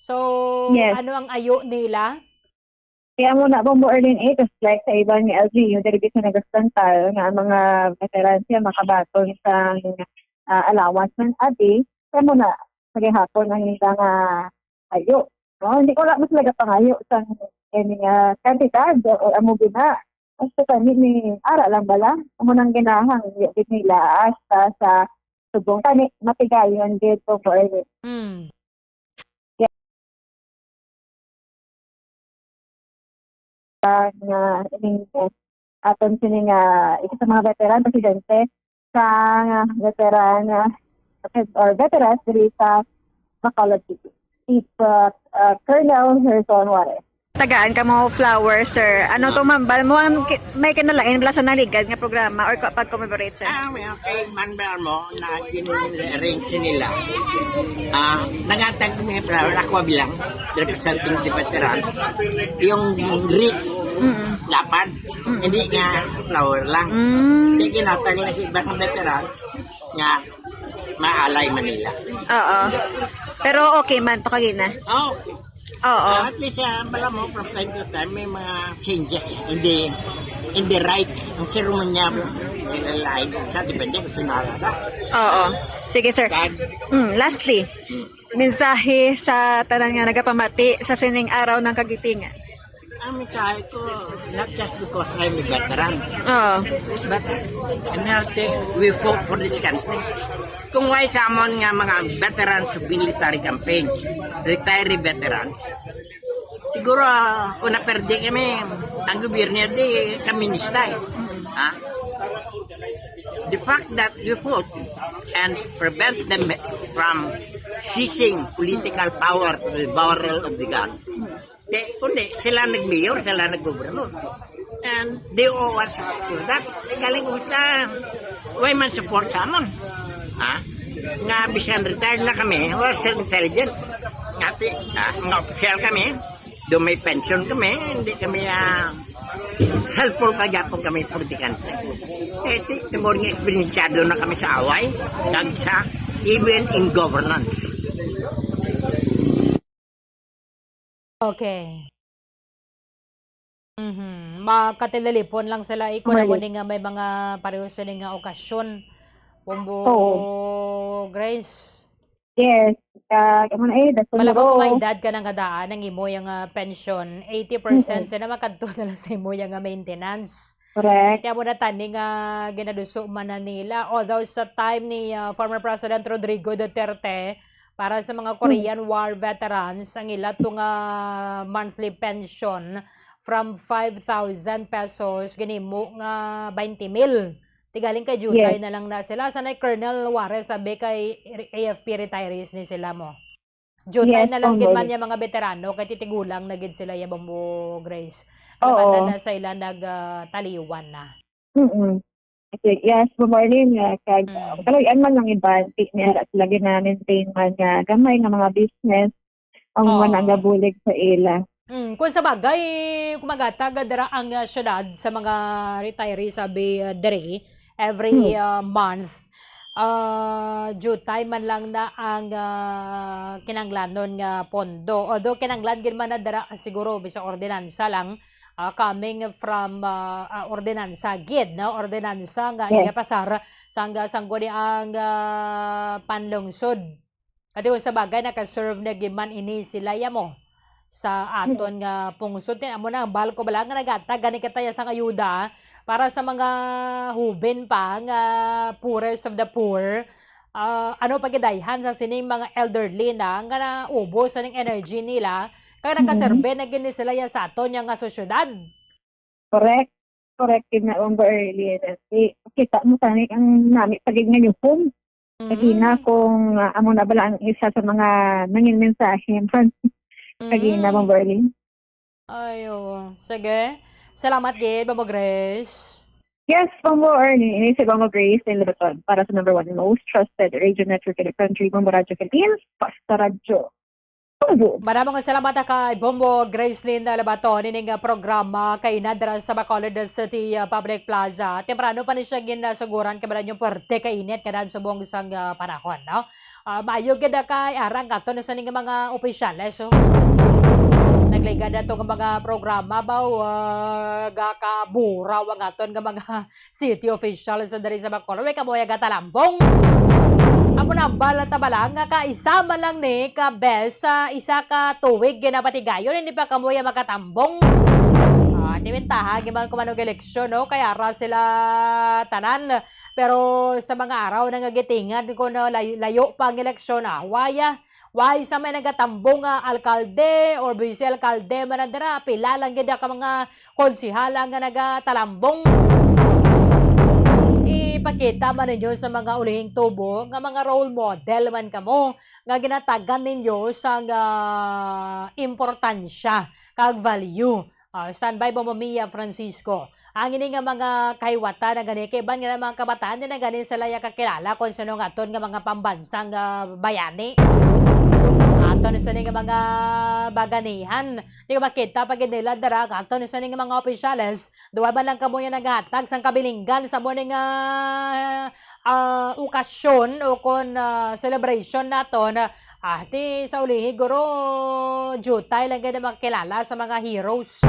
So, Yes. ano ang ayo nila? Kaya mo na, Bombo Erlin, eh, just like sa iban ni L G U, diri sa nagastantal nga ang mga veterans siya makabaton sa, ah, allowance man, abi, kaya mo na, sa gihapon ang ila nga ayo, no? Hindi ko lang mas nagapangayo sa any, ah, kantidad o, o amo gina. Basta kami ni ara lang bala, amo nang ginahang, di nila hasta sa subong. Kani, matigayon gid, Bombo Erlin. Mm. Nga ining, uh, aton sini nga isa sa mga veteran, presidente sa veteran, uh, or veterans diri sa Bacolod City. It's, uh, uh, Colonel Gerson Juarez. Tagaan ka mo flower, sir. Ano to, ma'am? Bal mo ang ki-, may kinalain bala sa naligad nga programa or ka-, pag-commemorate, sir? Ah, well, kay man ba mo na gin-arrange nila? Ah, nagatag ni flower, ako bilang representing the veteran. Yung wreath, Mm. lapad, Mm. hindi nga flower lang. Mm. Kaya ginatag na si ibang veteran nga maalay Manila. Oo. Pero okay man to kagina? Ah, okay. Oo. Ah, at least, ah, bala mo, from time to time, may mga changes in the, in the rite, ang seremonyable. Kinalain sa depende kung sinara na. Oo. Sige, sir. Kag- Mm, lastly, mensahe sa tanan nga nagapamati sa sining araw ng kagitingan. Ang mensahe ko, not just because I'm a veteran, Oo. but I'm healthy, we fought for this country. Kung why sa amon nga mga veterans of military campaign, retiree veterans, siguro, ah, kung naperdi kami, ang gobyerno di kaminista eh. Ha? The fact that we fought and prevent them from seizing political power to the barrel of the gun. Di, kundi sila nag-mayor, sila nag-gobernador. And they owe us for that. Di galing ko sa, why man support sa amon? Ha? Nga bisan retired na kami, or still intelligent. Ati, ah, mga opisyal kami, do may pension kami, hindi kami, ah, helpful pa gyapon kami politikante. Eh, ti, tungod nga eksperyensyado na kami sa away, kag sa, even in governance. Okay. Mhm. Makatililipon lang sila, eh, kung amo ni nga may mga pareho sila nga okasyon. Bombo Oo. Grace. Yes. Ah, kamo na, eh, that's Malabo kung may edad ka na nga daan, ang imo yung, ah, pension, eighty percent Mm-mm. sila makadto na lang sa imo yung, ah, maintenance. Correct. Kaya mo na tani nga ginaduso man na nila. Although sa time ni, ah, former President Rodrigo Duterte, para sa mga Mm. Korean War veterans, ang ila to nga monthly pension from five thousand pesos ginimo nga twenty mil. Ti galing kay jutay Yes. na lang na sila. Sanay Colonel Juarez sabi kay A F P retirees ni sila mo. Jutay Yes, na lang gid man Bomboy. Yung mga veterano kay titigulang na gid sila ya Bombo Grace. Oo. Nabanda na sa ila nag, ah, taliwan na. Mm-mm. Okay, yes, Bombo Arlene, nga kag, Mm. uh, kalawian man lang iban, di niya sila gina-maintain man nga gamay nga mga business ang Oo. mga nagabulig sa ila. Mm, kung sa bagay, kung magatag dira ang, ah, syudad sa mga retirees, sabi, ah, diri, every, Hmm. ah, month, ah, jutay man lang na ang, ah, kinanglanon nga pondo. Although kinanglan gid man na dira siguro bisan ordinansa lang, ah, coming from, ah, ah, ordinansa gid, no? Ordinansa nga Yes. iyapasar sang, sang guni ang, ah, panlungsod. Kadi kung sa bagay, naka-serve na gid man ini sila ya mo sa Mm. aton nga pungsod. Tin-, amo na, ang balko bala nga naghatag gani kita ya sang ayuda para sa mga hubin pa nga poorest of the poor. Ah, ano pa gidayhan sa sining mga elderly na nga naubos sa ning energy nila, kag Mm. nakaserve na gid ni sila ya sa aton ya nga sosyedad. Correct. Correct yun na, Bombo Arlene. Kasi kita mo tani ang nami pa gid nga yukom. Kagina Mm. kung, ah, amo na bala ang isa sa mga nangin mensahe man. Kagina, Mm. Bombo Arlene. Ay, oo. Sige. Salamat gid, Bombo Grace. Yes, Bombo Arlene. Ini si Bombo Grace Lynn Lebaton para sa number one most trusted radio network in the country, Bombo Radyo Philippines, Basta Radyo. Bombo. Maraming salamat kay Bombo Grace Lynn Lebaton. Ining, ah, programa kay nadra sa Bacolod City, ah, Public Plaza. Temprano pa ni siya ginasuguran kay bala niyo puwerte ka init nga daan subong sang, ah, panahon, no? Ah, maayo gid na kay arang ato na sa ning mga opisyales, oh. Nagligad na to nga mga programa ba, ah, gakaburaw ang aton nga mga city officials sa diri sa Bacolod. Way kamo ya gatalambong. Amo na bala ta bala nga kaisa man lang ni ka bes sa isa ka tuig ginapatigayon, hindi pa kamo ya makatambong. Ah, di bentaha, giman kumanog eleksyon, no? Kaya ra sila tanan. Pero sa mga araw na nga gitingad ko na layo, layo pa ang eleksyon, ah, waya. Why sa may nagatambong nga alkalde or vice alkalde man na dira, pila lang gid ka mga konsehala nga nagatalambong. Ipakita man ninyo sa mga ulihing tubo nga mga role model man kamo nga ginatagan ninyo sang, ah, importansya kag value. Ah, standby mo, Mia Francisco. Ang ini nga mga kahiwatan na gani, kay iban nga mga kabataan din na gani sila ya kakilala kung sino nga aton nga mga pambansang, ah, bayani. Aton sa ni nga mga baganihan. Di ko makita pag nila dara, aton sa ni nga mga opisyales, duwa man lang kamo yung naghatag sang kabilinggan sa mo ni nga, ah, okasyon o kon, ah, celebration naton. Ah, ti sa ulihi, guro, jutay lang gid ang makilala sa mga heroes.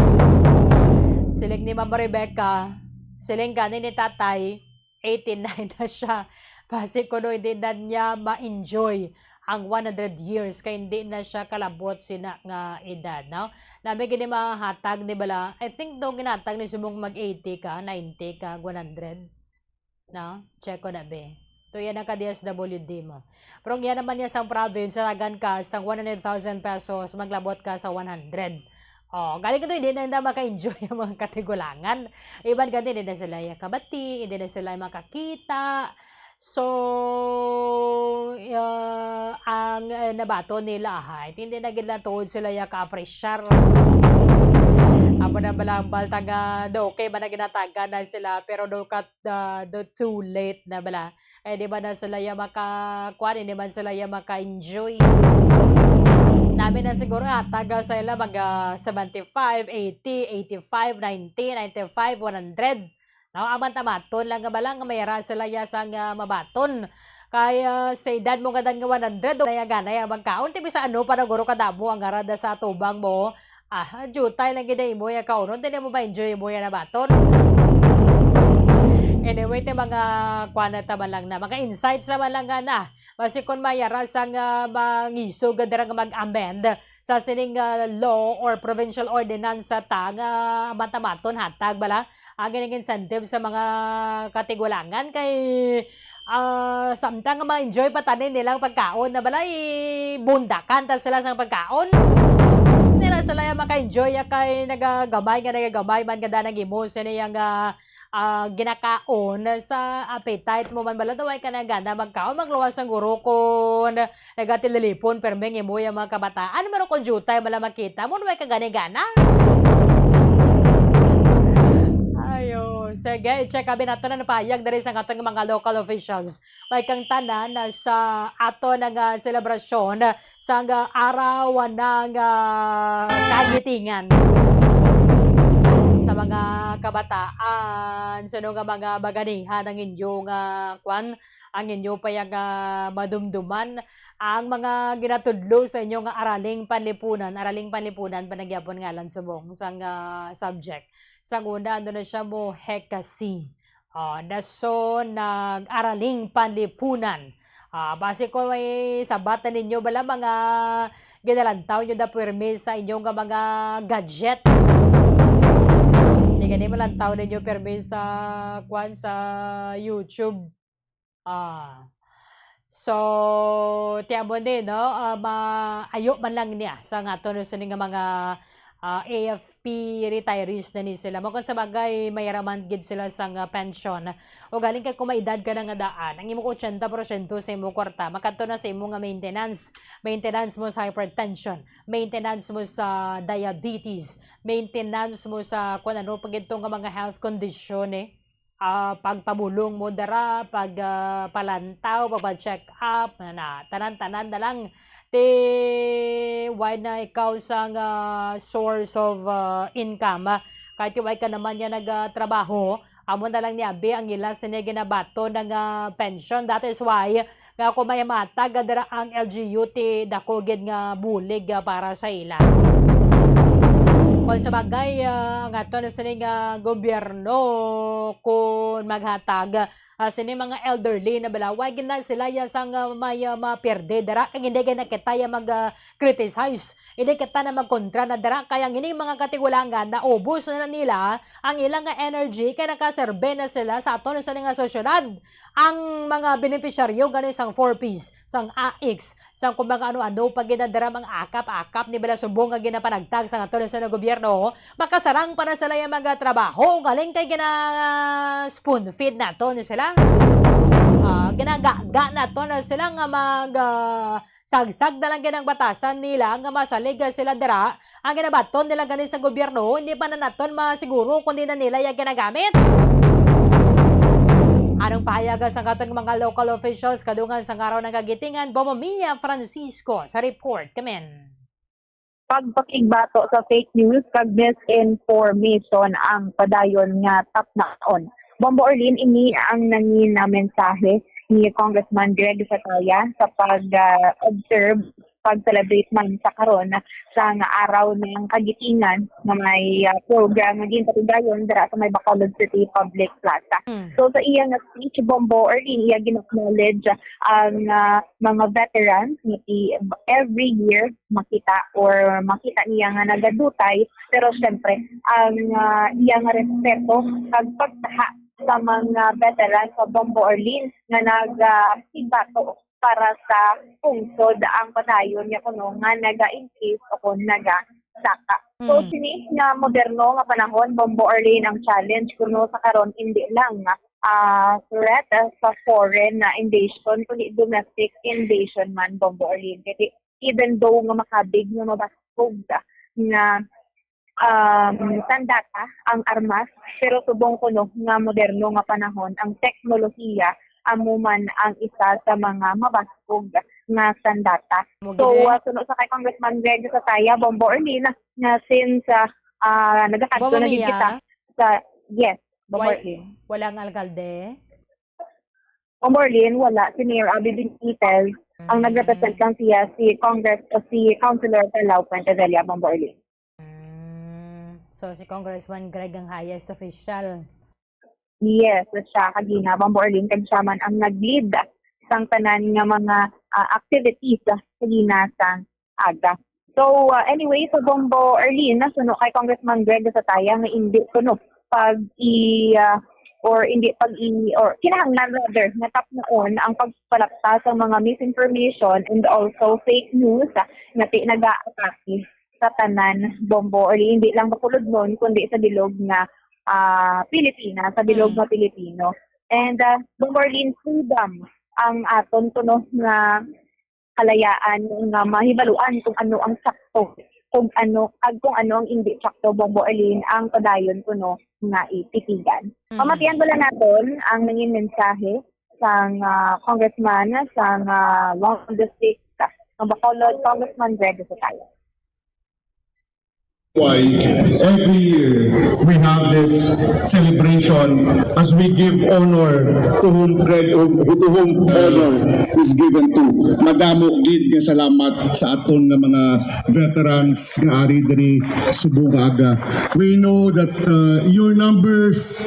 Siling ni Ma'am Rebecca, siling gani ni Tatay, eighty-nine na siya. Basi kuno hindi na niya ma-enjoy ang one hundred years kay hindi na siya kalabot sina nga edad, no? Nami gini mahatag ni bala, I think do ginatag ni subong mag eighty ka, ninety ka, one hundred. No? Check ko na, be. To yan ang ka D S W D mo. Pero ang yan naman niya sang province, hatagan ka sang one hundred thousand pesos, maglabot ka sa one hundred. Oh, galing ito, hindi na, na maka-enjoy ang mga katigulangan. Iban gani, hindi na sila yung kabati, hindi na sila makakita. So, ah, ang, eh, nabato nila, ha, hindi na gid lang tuod sila yung ka-appreciate. Amo na bala ang balta nga, do, okay man na ginatagan na sila, pero do ka, ah, do too late na bala. Eh, di ba na sila ya maka, kuwan, hindi man sila ya maka-enjoy. Nami na siguro hatag, ah, sa ila mag, ah, seventy-five, eighty, eighty-five, ninety, ninety-five, one hundred. No, aman tamaton lang nga bala nga may ara sila ya sang, ah, mabaton. Kay, ah, sa edad mo nga dan nga one hundred, o naya ganay ang magkaon, ti bisan ano pa na guro kadamo ang ara da sa atubang mo. Ah, jutay lang gid imo ya kaunon, dili mo ma-enjoy mo ya nabaton. Anyway, ti mga kuan na taman lang na, mga insights naman lang nga na. Basi kon may ara sang, ah, mangisog dira nga mag-amend sa sining, ah, law or provincial ordinance sa ta nga mantamaton hatag bala ang ining incentive sa mga katigulangan kay, ah, samtang nga ma-enjoy pa tanin nilang pagkaon na balay, bundakan ta sila sang pagkaon. Hindi na sila yung maka-enjoy ya kay nagagamay nga nagagamay man gada nag-imo sini yang, ah, ah, ginakaon sa appetite mo man bala daw ay ka na gana magkaon magluwas ang guro kon nagatililipon permi ang imo yung mga kabataan man kon jutay bala makita mo way ka gani gana. Ayo, sige, i-check abi nato na napayag diri sa aton nga mga local officials. May kang tanan na sa ato na nga selebrasyon sang, ah, araw ng, ah, kagitingan sa mga kabataan, sino nga mga baganihan ang inyo nga kwan, ang inyo pa yang, ah, madumduman ang mga ginatudlo sa inyo nga araling panlipunan, araling panlipunan pa nagyapon ngalan subong sang, ah, subject. Sang una, ano na siya mo, hekasi. Ah, dason nag-araling panlipunan. Ah, basi ko may sabat na ninyo bala mga ginalantaw nyo da pwermi sa inyo nga mga gadget. Hindi gani malantaw ninyo pwermi sa kwan sa YouTube. Ah. So, tiyan mo ni, no? Ah, ma-, ayo man lang niya sa nga to, no, sini nga mga, ah, A F P retirees na ni sila. Mo kung sa bagay, may raman gid sila sa nga pension. O galing kay kung may edad ka na nga daan, ang imo ochenta porsyento sa imo kwarta, makadto na sa imo nga maintenance. Maintenance mo sa hypertension, maintenance mo sa diabetes, maintenance mo sa kung ano pa gid to nga mga health condition, eh. Ah, pagpabulong mo dira, pag, ah, palantaw, pagpa-check up, na, na, tanan-tanan na lang. Ti, why na ikaw sang, ah, source of, ah, income? Kahit why ka naman niya nag, ah, trabaho, amo na lang ni abi ang ila sini ginabaton nga, ah, pension. That is why nga kung may matag dira ang L G U, ti dako gid nga bulig, ah, para sa ila. Kung sa bagay, ah, ang ato na sini nga gobyerno kung maghatag, ah, sini mga elderly na bala, why gid na sila ya sang, ah, may, ah, mapierde dira kay hindi gid na kita ya mag, ah, criticize. Hindi kita na magkontra na dira kay ang ining mga katigulangan na ubos na nila ang ilang nga energy kay nakaserbe na sila sa aton sa nga sosyedad. Ang mga benepisyaryo gani sang four Ps, sang A I C S, sang kung mga ano-ano pa ginadara mga akap-akap ni bala subong nga ginapanagtag sa aton sa gobyerno, makasarang pa na sila yung mga trabaho galing kay gina spoon feed nato ni sila. Ah, ginagaga nato na sila nga mag, ah, sagsag na lang gid ang batasan nila nga masalig sila dira. Ang ginabaton nila gani sa gobyerno, hindi pa na naton masiguro kung di na nila iya ginagamit. Anong pahayagan sa katon mga local officials kadungan sa araw ng kagitingan? Bomo Mia Francisco sa report. Kamen. Pagpakigbato sa fake news kag misinformation ang padayon nga tapnaon. Bombo Orlin, ini ang nangina mensahe ni Congressman Greg Zacaya sa pag, ah, observe, pag-celebrate man sa karon sa nga araw ng kagitingan nga may, ah, program nga ginpatigayon dira sa may Bacolod City Public Plaza. Mm. So, sa iya nga speech, Bombo Orlin, iya gin-acknowledge ang, ah, mga veterans nga ti-, every year makita or makita niya nga nagadutay, pero syempre, ang, ah, iya nga respeto kag pagtaha sa mga veterans sa Bombo Orlin nga nag, ah, pigbato para sa pungsod ang padayon nga kuno nga naga-increase o kung nagasaka. So, Mm. sini nga moderno nga panahon, Bombo Orlin, ang challenge kuno sa karon, hindi lang, ah, threat, ah, sa foreign na invasion, kundi domestic invasion man, Bombo Orlin. Kasi even though nga makabig nga mabaskog, ah, nga um, sandata ang armas, pero subong kuno nga moderno nga panahon, ang teknolohiya amo man ang isa sa mga mabaskog nga sandata. Mo So, gid, eh. uh, suno sa kay Congressman Greg Sataya, Bombo Orlin, nga since uh, uh, nagakadto Bombo na gid Mia? kita sa, yes, Bombo Wal- Orlin. Wala ang alkalde? Bombo Orlin, wala. Si Mayor Abby Benitez, ang Mm. nagrepresent lang siya, si Congress, o si Councilor Palau Fuentevella, Bombo Orlin. Mm. So, si Congressman Greg ang highest official. Yes, siya kagina, Bombo Orlin, kag siya man ang nag-lead sang tanan nga mga, ah, activities, ah, kagina sang aga. So, ah, anyway, so Bombo Orlin, nasuno kay Congressman Greg Sataya nga indi kuno pag i, ah, or indi pag i, or kinahanglan rather nga tapnon ang pagpalapta sa mga misinformation and also fake news, ah, nga ti-, nag-aatake sa tanan, Bombo, or hindi lang Bacolodnon, kundi sa bilog nga, ah, Pilipinas, sa bilog Mm. nga Pilipino. And, ah, Bombo Orlin, freedom ang aton kuno nga kalayaan nga mahibaluan kung ano ang sakto, kung ano, ag kung ano ang hindi sakto, Bombo Orlin, ang padayon kuno nga ititigan. Mm. Pamatian bala naton ang nangin mensahe sang, ah, congressman sang, ah, Longdon District, ah, ng Bacolod, Congressman Greg Sataya. Why every year we have this celebration as we give honor to whom cred-, to whom honor is given to. Madamo gid nga salamat sa aton nga mga veterans nga ari diri subong nga aga. We know that, uh, your numbers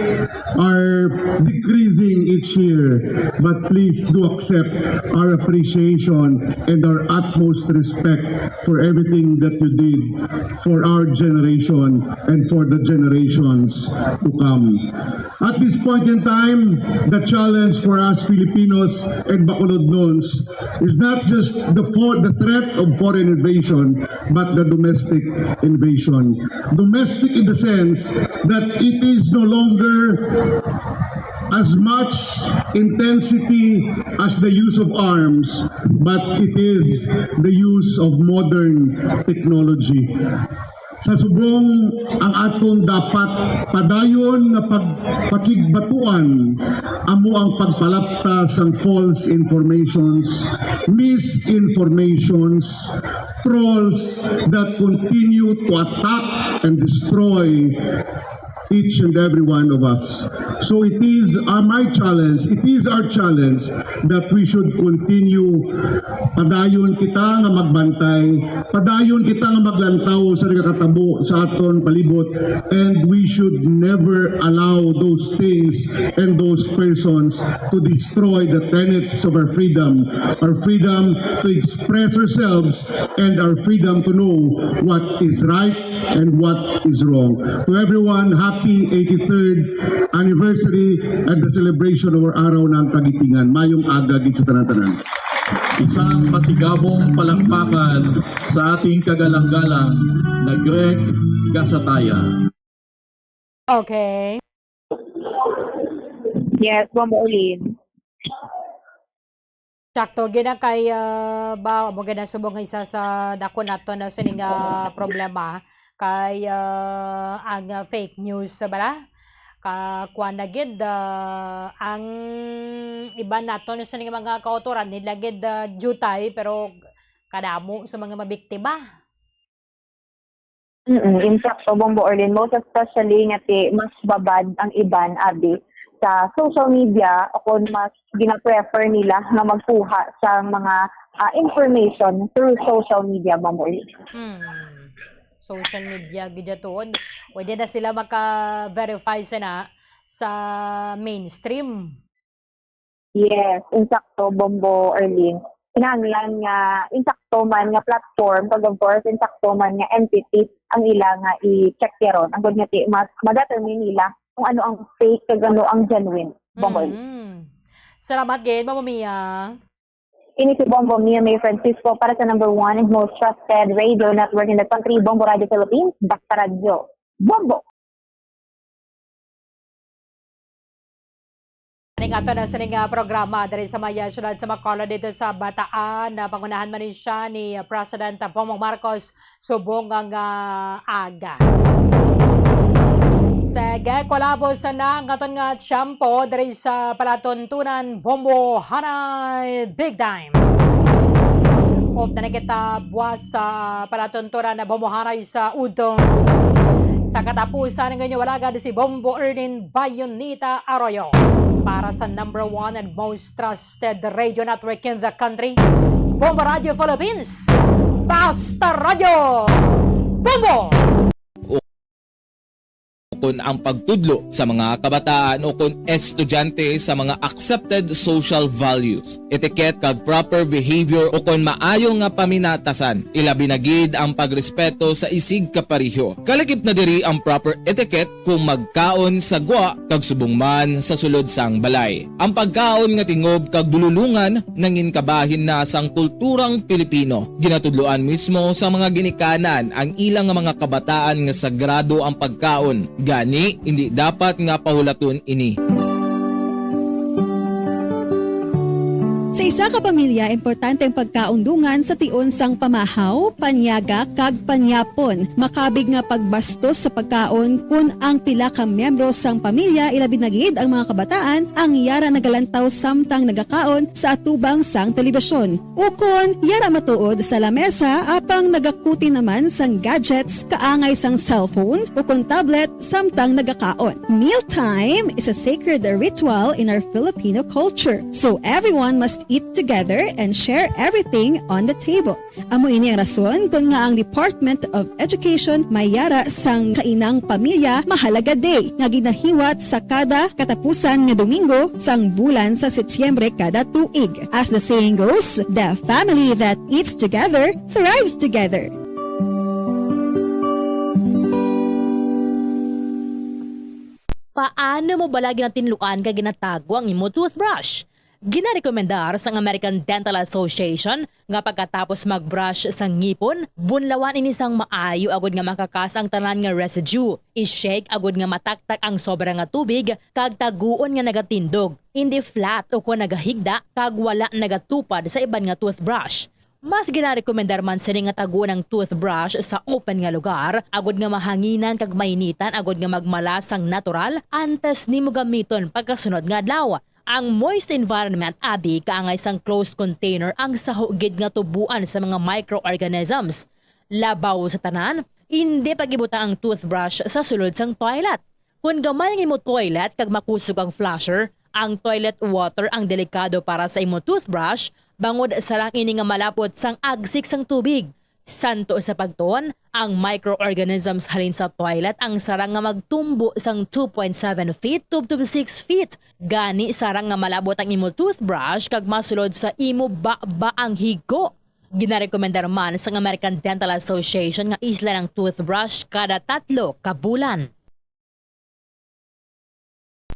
are decreasing each year, but please do accept our appreciation and our utmost respect for everything that you did for our generation and for the generations to come. At this point in time, the challenge for us Filipinos and Bacolodnons is not just the for-, the threat of foreign invasion, but the domestic invasion. Domestic in the sense that it is no longer as much intensity as the use of arms, but it is the use of modern technology. Sa subong, ang aton dapat padayon nga pagpakigbatuan amo ang pagpalapta sang false informations, misinformations, trolls that continue to attack and destroy each and every one of us. So it is, uh, my challenge, it is our challenge that we should continue. Padayon kita nga magbantay, padayon kita nga maglantaw sa nagakatabo sa aton palibot, and we should never allow those things and those persons to destroy the tenets of our freedom, our freedom to express ourselves, and our freedom to know what is right and what is wrong. To everyone, happy eighty-third anniversary and the celebration of our Araw ng Kagitingan. Mayong aga gid sa tanan-tanan. Isang masigabong palakpakan sa ating kagalang-galang na Greg Gasataya. Okay. Yes, Bombo Orlin. Sakto, gina kay, ah, ba, mo gina subong nga isa sa dako nato na sining, ah, problema kay, ah, ang, ah, fake news, bala? Ka, kuwan na gid, ah, ang iban nato na sining mga kautoran, nila gid, ah, jutay, pero kadamo sa mga mabiktima. Mm, insakto, Bombo Orlin. Most especially nga ti mas babad ang iban, abi, sa social media, o kung mas gina-prefer nila nga magkuha sa mga, ah, information through social media, Bombo Orlin. Hmm. Social media, gid tuon. Pwede na sila maka-verify sa na, sa mainstream. Yes, insakto, Bombo Orlin. Kinahanglan nga insakto man nga platform, kag of course, insakto man nga entity ang ila nga i-check yaron. Ang gud nga ti-, ma-, ma-determine nila kung ano ang fake kag ano ang genuine. Bombo Orlin. Mm. Salamat gid, Mama Mia. Ini si Bombo Mia May Francisco para sa number one and most trusted radio network in the country, Bombo Radio Philippines, Basta Radyo. Bombo! Ato na sini nga programa diri sa may, ah, siyudad sa Bacolod, dito sa Bataan, na pangunahan man ni siya ni President Bongbong Marcos subong nga, ah, aga. Sige, kulabos na ang aton nga tiyempo diri sa palatuntunan Bombo Hanay Big Time. Up na kita buwas sa palatuntunan na Bombo Hanay sa udtong. Sa katapusan, ang inyo alagad si Bombo Ernin Bayonita Arroyo para sa number one and most trusted radio network in the country, Bombo Radio Philippines. Basta Radio Bombo! Ukon ang pagtudlo sa mga kabataan ukon estudyante sa mga accepted social values, etiquette kag proper behavior ukon maayo nga paminatasan, ilabi na gid ang pagrespeto sa isig kapareho. Kalakip na diri ang proper etiquette kung magkaon sa gwa kag subong man sa sulod sang balay. Ang pagkaon nga tingob kag dululongan nangin kabahin na sang kulturang Pilipino. Ginatudloan mismo sa mga ginikanan ang ilang nga mga kabataan nga sagrado ang pagkaon. Gani, indi dapat nga pahulaton ini. Sa isa ka pamilya, importante ang pagkaon dungan sa tion sang pamahaw, panyaga, kag panyapon. Makabig nga pagbastos sa pagkaon kon ang pila ka miyembro sang pamilya, ilabi na gid ang mga kabataan, ang yara nagalantaw samtang nagakaon sa atubang sang telebisyon. Ukon, yara matuod sa lamesa apang nagakuti naman sang gadgets kaangay sang cellphone ukon tablet samtang nagakaon. Mealtime is a sacred ritual in our Filipino culture, so everyone must eat together and share everything on the table. Amo ini ang rason kon nga ang Department of Education may yara sang Kainang Pamilya Mahalaga Day nga ginahiwat sa kada katapusan nga Domingo sang bulan sa Setyembre kada tuig. As the saying goes, the family that eats together thrives together. Paano mo bala ginatinluan kag ginatago ang imo toothbrush? Ginarekomendar sang American Dental Association nga pagkatapos mag-brush sa ngipon, bunlawan ini sang maayo agud nga makakas ang tanan nga residue. I-shake agud nga mataktak ang sobra nga tubig kag taguon nga nagatindog, indi flat ukon nagahigda kag wala nagatupad sa iban nga toothbrush. Mas ginarekomendar man sini nga taguon ang toothbrush sa open nga lugar, agud nga mahanginan kag mainitan agud nga magmalas sang natural antes nimo gamiton pagkasunod nga adlaw. Ang moist environment abi kaangay sang closed container ang saho gid nga tuboan sa mga microorganisms. Labaw sa tanan, indi pag-ibutang ang toothbrush sa sulod sang toilet. Kon gamay ang imo toilet kag makusog ang flusher, ang toilet water ang delikado para sa imo toothbrush, bangod sarang ini nga malapot sang agsik sang tubig. Santo sa pagtuon, ang microorganisms halin sa toilet ang sarang nga magtumbo sang two point seven feet tubtob six feet. Gani, sarang nga malabot ang imo toothbrush kag masulod sa imo baba ang higko. Ginarekomendar man sang American Dental Association nga islan ang toothbrush kada tatlo ka bulan.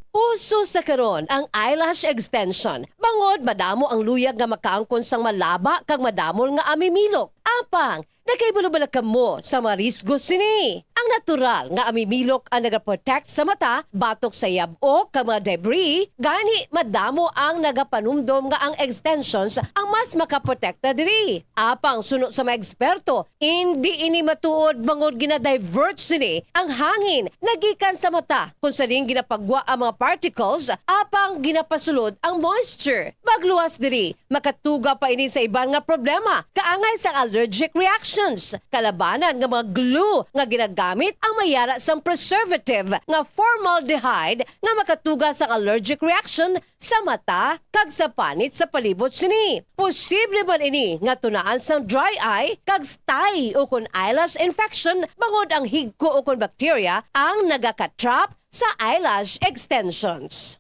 Uso sa karon ang eyelash extension, bangod madamo ang luyag nga makaangkon sang malaba kag madamol nga amimilok. Apang, nakahibalo bala kamo sa mga risgo sini? Ang natural nga amimilok ang nagaprotect sa mata batok sa yab-o kag mga debris, gani madamo ang nagapanumdom nga ang extensions ang mas makaprotekta diri. Apang suno sa mga eksperto, indi ini matuod, bangod gina-divert sini ang hangin nga gikan sa mata, kung sa diin ginapagwa ang mga particles apang ginapasulod ang moisture. Magluwas diri, makatuga pa ini sa iban nga problema, kaangay sang allergic reactions. Kalabanan nga mga glue nga ginagamit ang may yara sang preservative nga formaldehyde nga makatuga sang allergic reaction sa mata kag sa panit sa palibot sini. Posible man ini nga tunaan sang dry eye kag stye ukon eyelash infection, bangod ang higko ukon bacteria ang nagaka-trap sa eyelash extensions.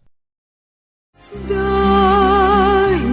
Dahil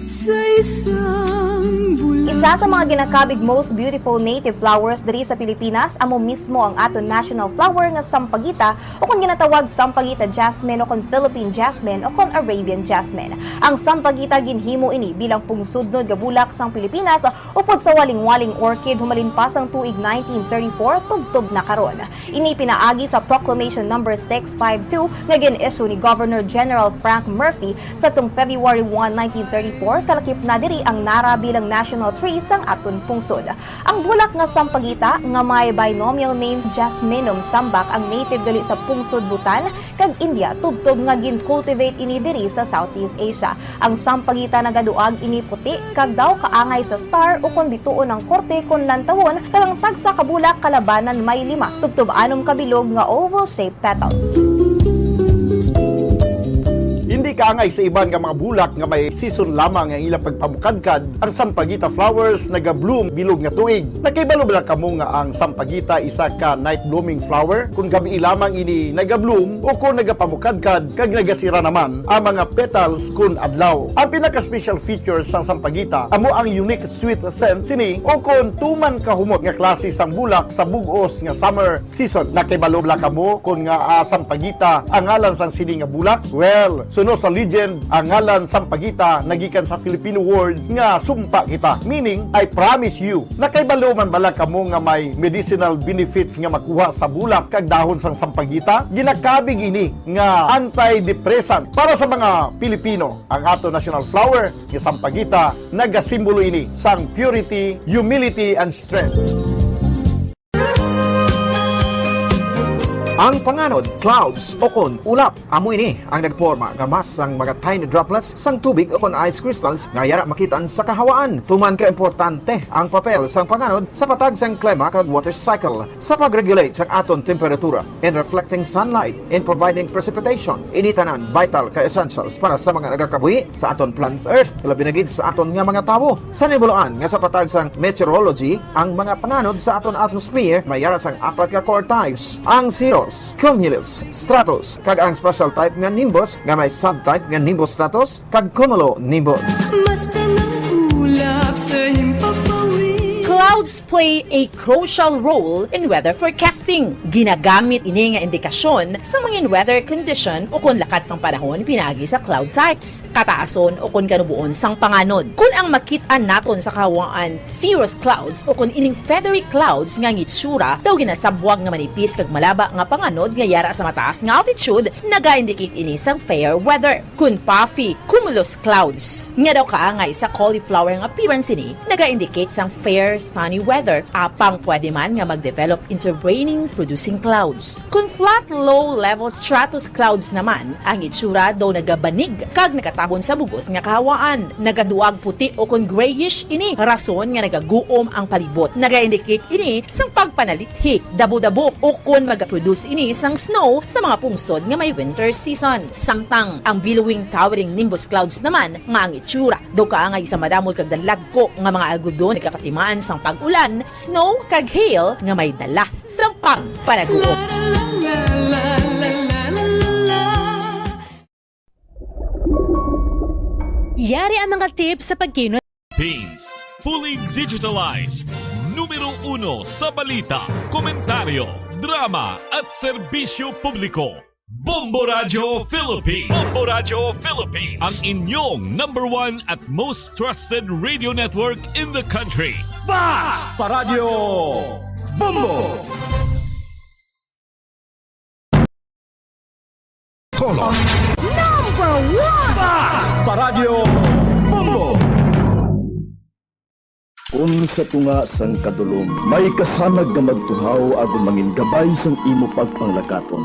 sa isang bula- Isa sa mga ginakabig most beautiful native flowers diri sa Pilipinas amo mismo ang aton national flower nga sampagita, o kon ginatawag sampagita jasmine, o kon Philippine jasmine, o kon Arabian jasmine. Ang sampagita ginhimo ini bilang pungsudnod nga bulak sang Pilipinas upod sa walingwaling orchid humalin pa sang tuig nineteen thirty-four tubtob na karon. Ini pinaagi sa Proclamation Number six five two nga gin-issue ni Governor General Frank Murphy sadtong February one, nineteen thirty-four, kalakip na diri ang nara bilang national tree sang aton pungsod. Ang bulak nga sampagita nga may binomial names Jasminum sambac ang native gali sa pungsod Bhutan kag India, tubtob nga gin-cultivate ini diri sa Southeast Asia. Ang sampagita nagaduag ini puti kag daw kaangay sa star, ukon bituon ang korte kon lantawon, kag ang tagsa ka bulak kalabanan may lima, tubtob anom ka bilog nga oval-shaped petals. Hindi kaangay sa iban nga mga bulak nga may season lamang ang ilang pagpamukadkad, ang sampagita flowers naga-bloom bilog nga tuig. Nakahibalo bala kamo nga ang sampagita isa ka night blooming flower? Kung gabii lamang ini naga-bloom o kung nagapamukadkad kag nagasira naman ang mga petals kun adlaw. Ang pinaka-special feature sang sampagita amo ang unique sweet scent sini o kon tuman kahumot nga klase sang bulak sa bug-os nga summer season. Nakahibalo bala kamo kon ngaa sampagita ang ngalan sang sini nga bulak? Well, suno sa legend, ang ngalan sampagita nagikan sa Filipino word nga sumpa kita, meaning I promise you. Nakahibalo man bala kamo nga may medicinal benefits nga makuha sa bulak kag dahon sang sampagita? Ginakabig ini nga antidepressant para sa mga Pilipino. Ang ato national flower nga sampagita, nagasimbolo ini sang purity, humility, and strength. Ang panganod, clouds, o kon ulap, amo ini ang nagporma nga mass sang mga tiny droplets sang tubig o kon ice crystals nga yara makitaan sa kahawaan. Tuman ka importante ang papel sang panganod sa patag sang klima kag water cycle, sa pag-regulate sang aton temperatura, in reflecting sunlight, in providing precipitation. Ini tanan vital ka essentials para sa mga nagakabuhi sa aton planet Earth, labi na gid sa aton nga mga tawo. Sa nibuluan nga sa patag sang meteorology, ang mga panganod sa aton atmosphere may yara sang apat ka core types, ang cirrus, cumulus, stratus, kag ang special type nga nimbus nga may subtype nga nimbus stratus kag cumulonimbus. Basta nang ulap sa himpapawid. Clouds play a crucial role in weather forecasting. Ginagamit ini nga indikasyon sa mga weather condition o kon lakat sang panahon pinaagi sa cloud types, kataason o kon kanuboon sang panganod. Kon ang makit-an naton sa kahawaan cirrus clouds o kon ining feathery clouds nga ang itsura daw ginasabwag nga manipis kag malaba nga panganod nga yara sa mataas nga altitude, naga-indicate ini sang fair weather. Kon puffy cumulus clouds nga daw kaangay sa cauliflower nga appearance ini, naga-indicate sang fair sunny weather, apang pwede man nga mag-develop into raining producing clouds. Kon flat low-level stratus clouds naman, ang itsura daw nagabanig kag nagatabon sa bug-os nga kahawaan. Nagaduag puti o kon grayish ini, rason nga nagaguom ang palibot. Naga-indicate ini sang pagpanalithi, dabo-dabo, o kon magaproduce ini sang snow sa mga pungsod nga may winter season. Samtang ang billowing towering nimbus clouds naman nga ang itsura daw kaangay sa madamol kag dalagko nga mga algodon nagapatimaan sang pag-ulan, snow, kag hail nga may dala sang pagpanaguot. Yari ang mga tips sa pagkinot. Philippines, fully digitalized. Numero uno sa balita, komentaryo, drama, at serbisyo publiko. Bombo Radyo Philippines. Bombo Radyo Philippines. Ang inyong number one at most trusted radio network in the country. Basta Radyo Bombo! Tolo. Number one! Basta Radyo Bombo! Kon sa tunga sang kadulom may kasanag nga magtuhaw agod mangin gabay sang imo pagpanglakaton,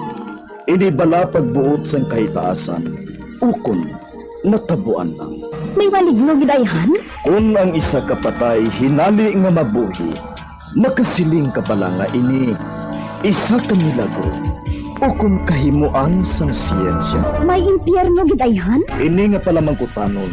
ini bala pagbuot sang kahitaasan, ukon natabuan lang. May walig no gid ayhan? Kon ang isa ka patay hinali nga mabuhi, makasiling ka bala nga ini isa ka milagro ukon kahimoan sang siyensya? May impyerno gid ayhan? Ini nga palamangkutanon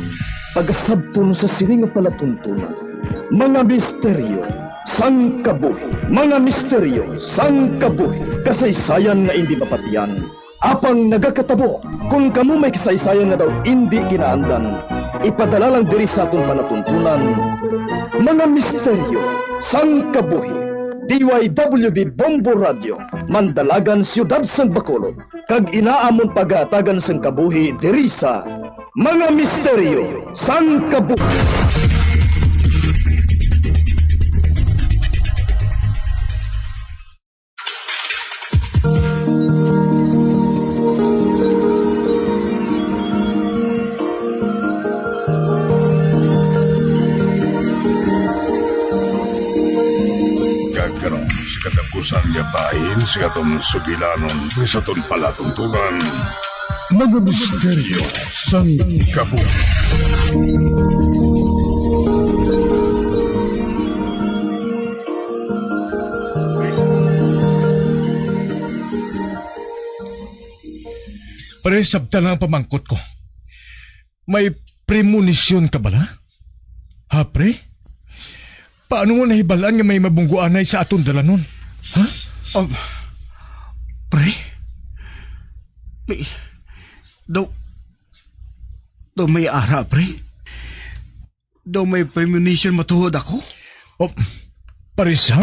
pagasabton sa sini nga palatuntunan. Mga misteryo sang kabuhi. Mga misteryo sang kabuhi. Kasaysayan nga indi mapatian, apang nagakatabo. Kon kamo may kasaysayan nga daw indi kinaandan, Ipadala lang diri sa aton palatuntunan, Mga Misteryo sang Kabuhi. D Y W B Bombo Radio, Mandalagan, Siyudad sang Bacolod, kag inaamon pagahatagan sang kabuhi diri sa Mga Misteryo sang Kabuhi. Kag karon, sa katapusan nga bahin sa aton sugilanon, sa aton palatuntunan, Mga Misteryo sang Kabuhi. Pre, sabta lang ang pamangkot ko. May premonition ka bala? Ha, pre? Paano mo nahibalaan nga may mabungguanay sa aton dalanon? Ha? Um, pre? May, daw, daw may ara, pre? Daw may premonition matuod ako? Oh, Pare Sam?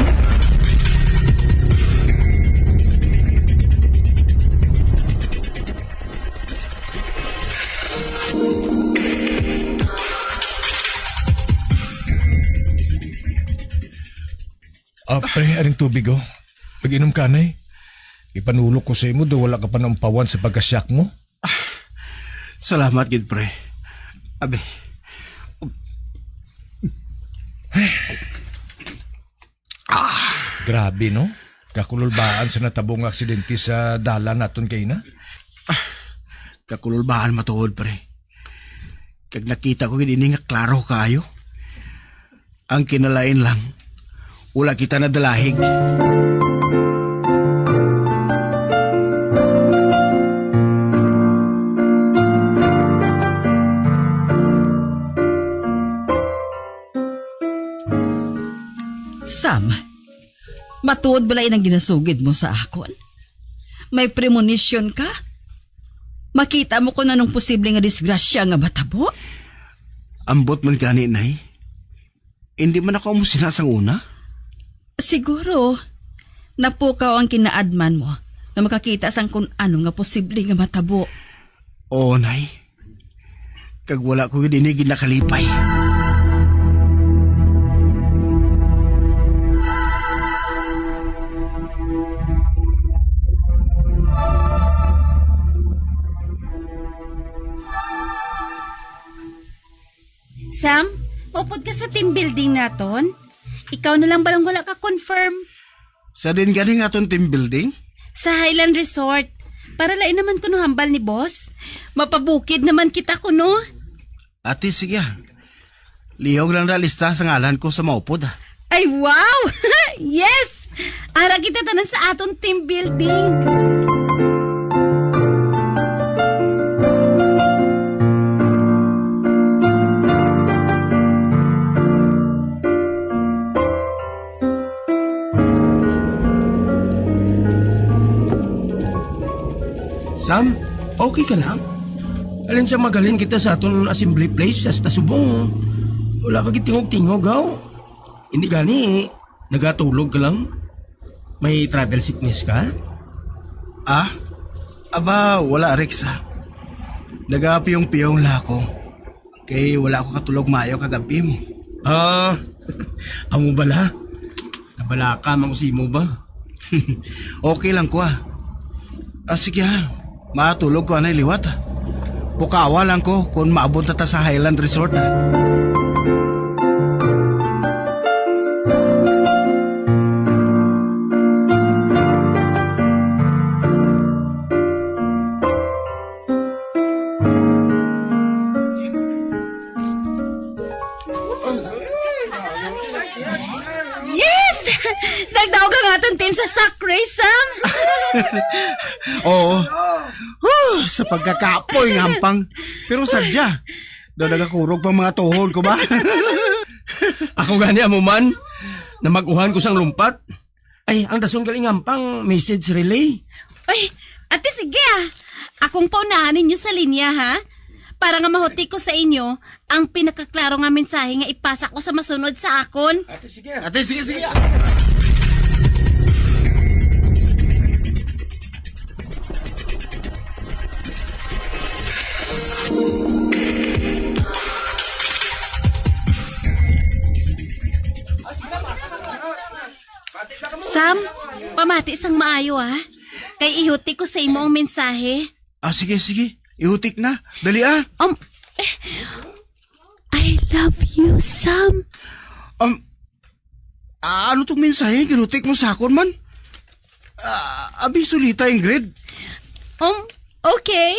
Ah, pre, aring tubig, oh. Mag-inom ka, anay. Ipanulok ko sa imo, daw wala ka pa naumpawan sa pagkasyak mo. Ah, salamat gid, pre. Abi. Ah. Grabe, no? Kakululbaan sa natabo nga aksidente sa dalan naton kay na. Ah, kakululbaan matuod, pre. Kag nakita ko gid ini nga klaro kayo. Ang kinalain lang, wala kita nadalahig. Sam, matuod bala inang ginasugid mo sa akon? May premonition ka? Makita mo kung anong posible nga disgrasya nga matabo? Ambot man gani, Nay. Hindi man ako amo sina sang una. Siguro, napukaw ang kinaadman mo nga makakita sang kun ano nga posible nga matabo. Oo, Nay. Kag wala ko gid ini ginakalipay. Sam, maupod ka sa team building naton? Ikaw na lang balang wala ka confirm. Sa din gani nga aton team building? Sa Highland Resort. Para lain naman kuno hambal ni boss. Mapabukid naman kita kuno. Ate, sige, ah. Lihog lang na lista sa ngalan ko sa maupod, ah. Ay, wow! Yes! Ara kita tanan sa aton team building. Sam, okay ka lang? Alin sa magalin kita sa aton assembly place sa subong. Wala ka gitingog-tingog, haw? Hindi gani, nagatulog ka lang? May travel sickness ka? Ah? Aba, wala, Rex, ah. Nagapiyong-piyong lang ako. Kay wala ako katulog maayo kagabi mo. Ah, amo bala? Nabalaka man ko sa imo ba? Okay lang ko, ah. Ah, sige, ah. Matulog ko anay liwat, ah. Pukawa lang ko kung maabot na ta sa Highland Resort, ah. Yes! Nagdaog ang aton team sa sack race, Sam! Oo. Huh, sa pagkakapoy nga hampang. Pero sadya, daw nagakurog pa mga tuhod ko ba? Ako gani amo man, namag-uhan ko sang lumpat. Ay, ang dason galing hampang message relay. Ay, ate, sige ah. Akong paunahan ninyo sa linya, ha? para nga mahutik ko sa inyo ang pinakaklaro nga mensahe nga ipasa ko sa masunod sa akon. Ate, sige. Ate, sige, sige. Sam, pamati sang maayo, ah. Kay ihutik ko sa imo ang mensahe. Ah, sige, sige. Ihutik na. Dali, ah. Um, I love you, Sam. Um, ah, ano tong mensahe? Ginutik mo sa akon man? Ah, abi, sulita, Ingrid. Um, okay.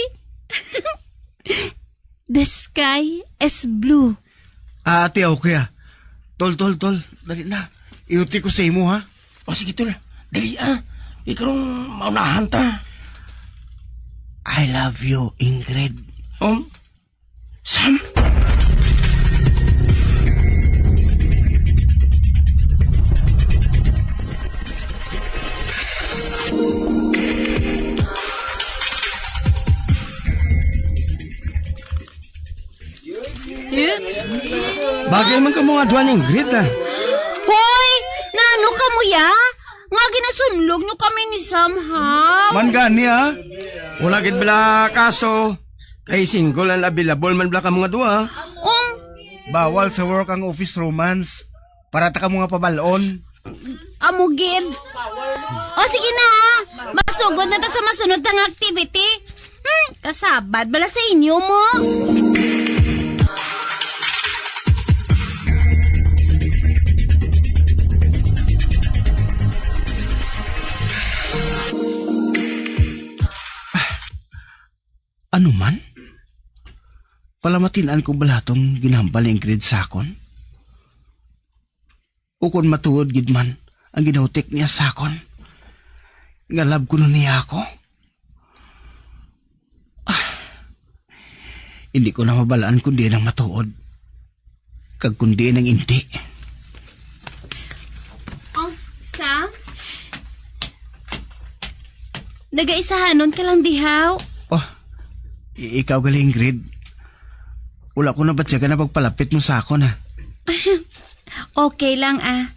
The sky is blue. Ah, ate, okay, ah. Tol, tol, tol. Dali na. Ihutik ko sa imo, ha? O, sige, tol. Dali, ah. Ikaw ang maunahan ta. I love you, Ingrid. Um, Sam? Bagay man kamo nga duha ni Ingrid, ah. Hoy! Nano kamo, ya? Nga ginasunlog nyo kami ni Sam, ha? Man gani, ah. Wala gid bala kaso. Kay single and available man bala kamo nga duha. Um. Bawal sa work ang office romance. Para ta kamo nga pabal-on. Amo gid. O, sige na, ha. Masugod na ta sa masunod ta nga activity. Hmm, kasabad bala sa inyo mo. Ano man? Palamatin-an ko bala tong ginhambal ni Ingrid sa akon? Ukon matuod gid man ang ginahutik niya sa akon, nga love kuno niya ako? Ah, hindi ko na mabalaan kung diin ang matuod, kag kung diin ang hindi. Oh, Sam? Nagaisahanon ka lang dihaw? Oh, i-, ikaw gali, Ingrid. Wala ko nabatyagan na pagpalapit mo sa akon, ha? Okay lang, ah.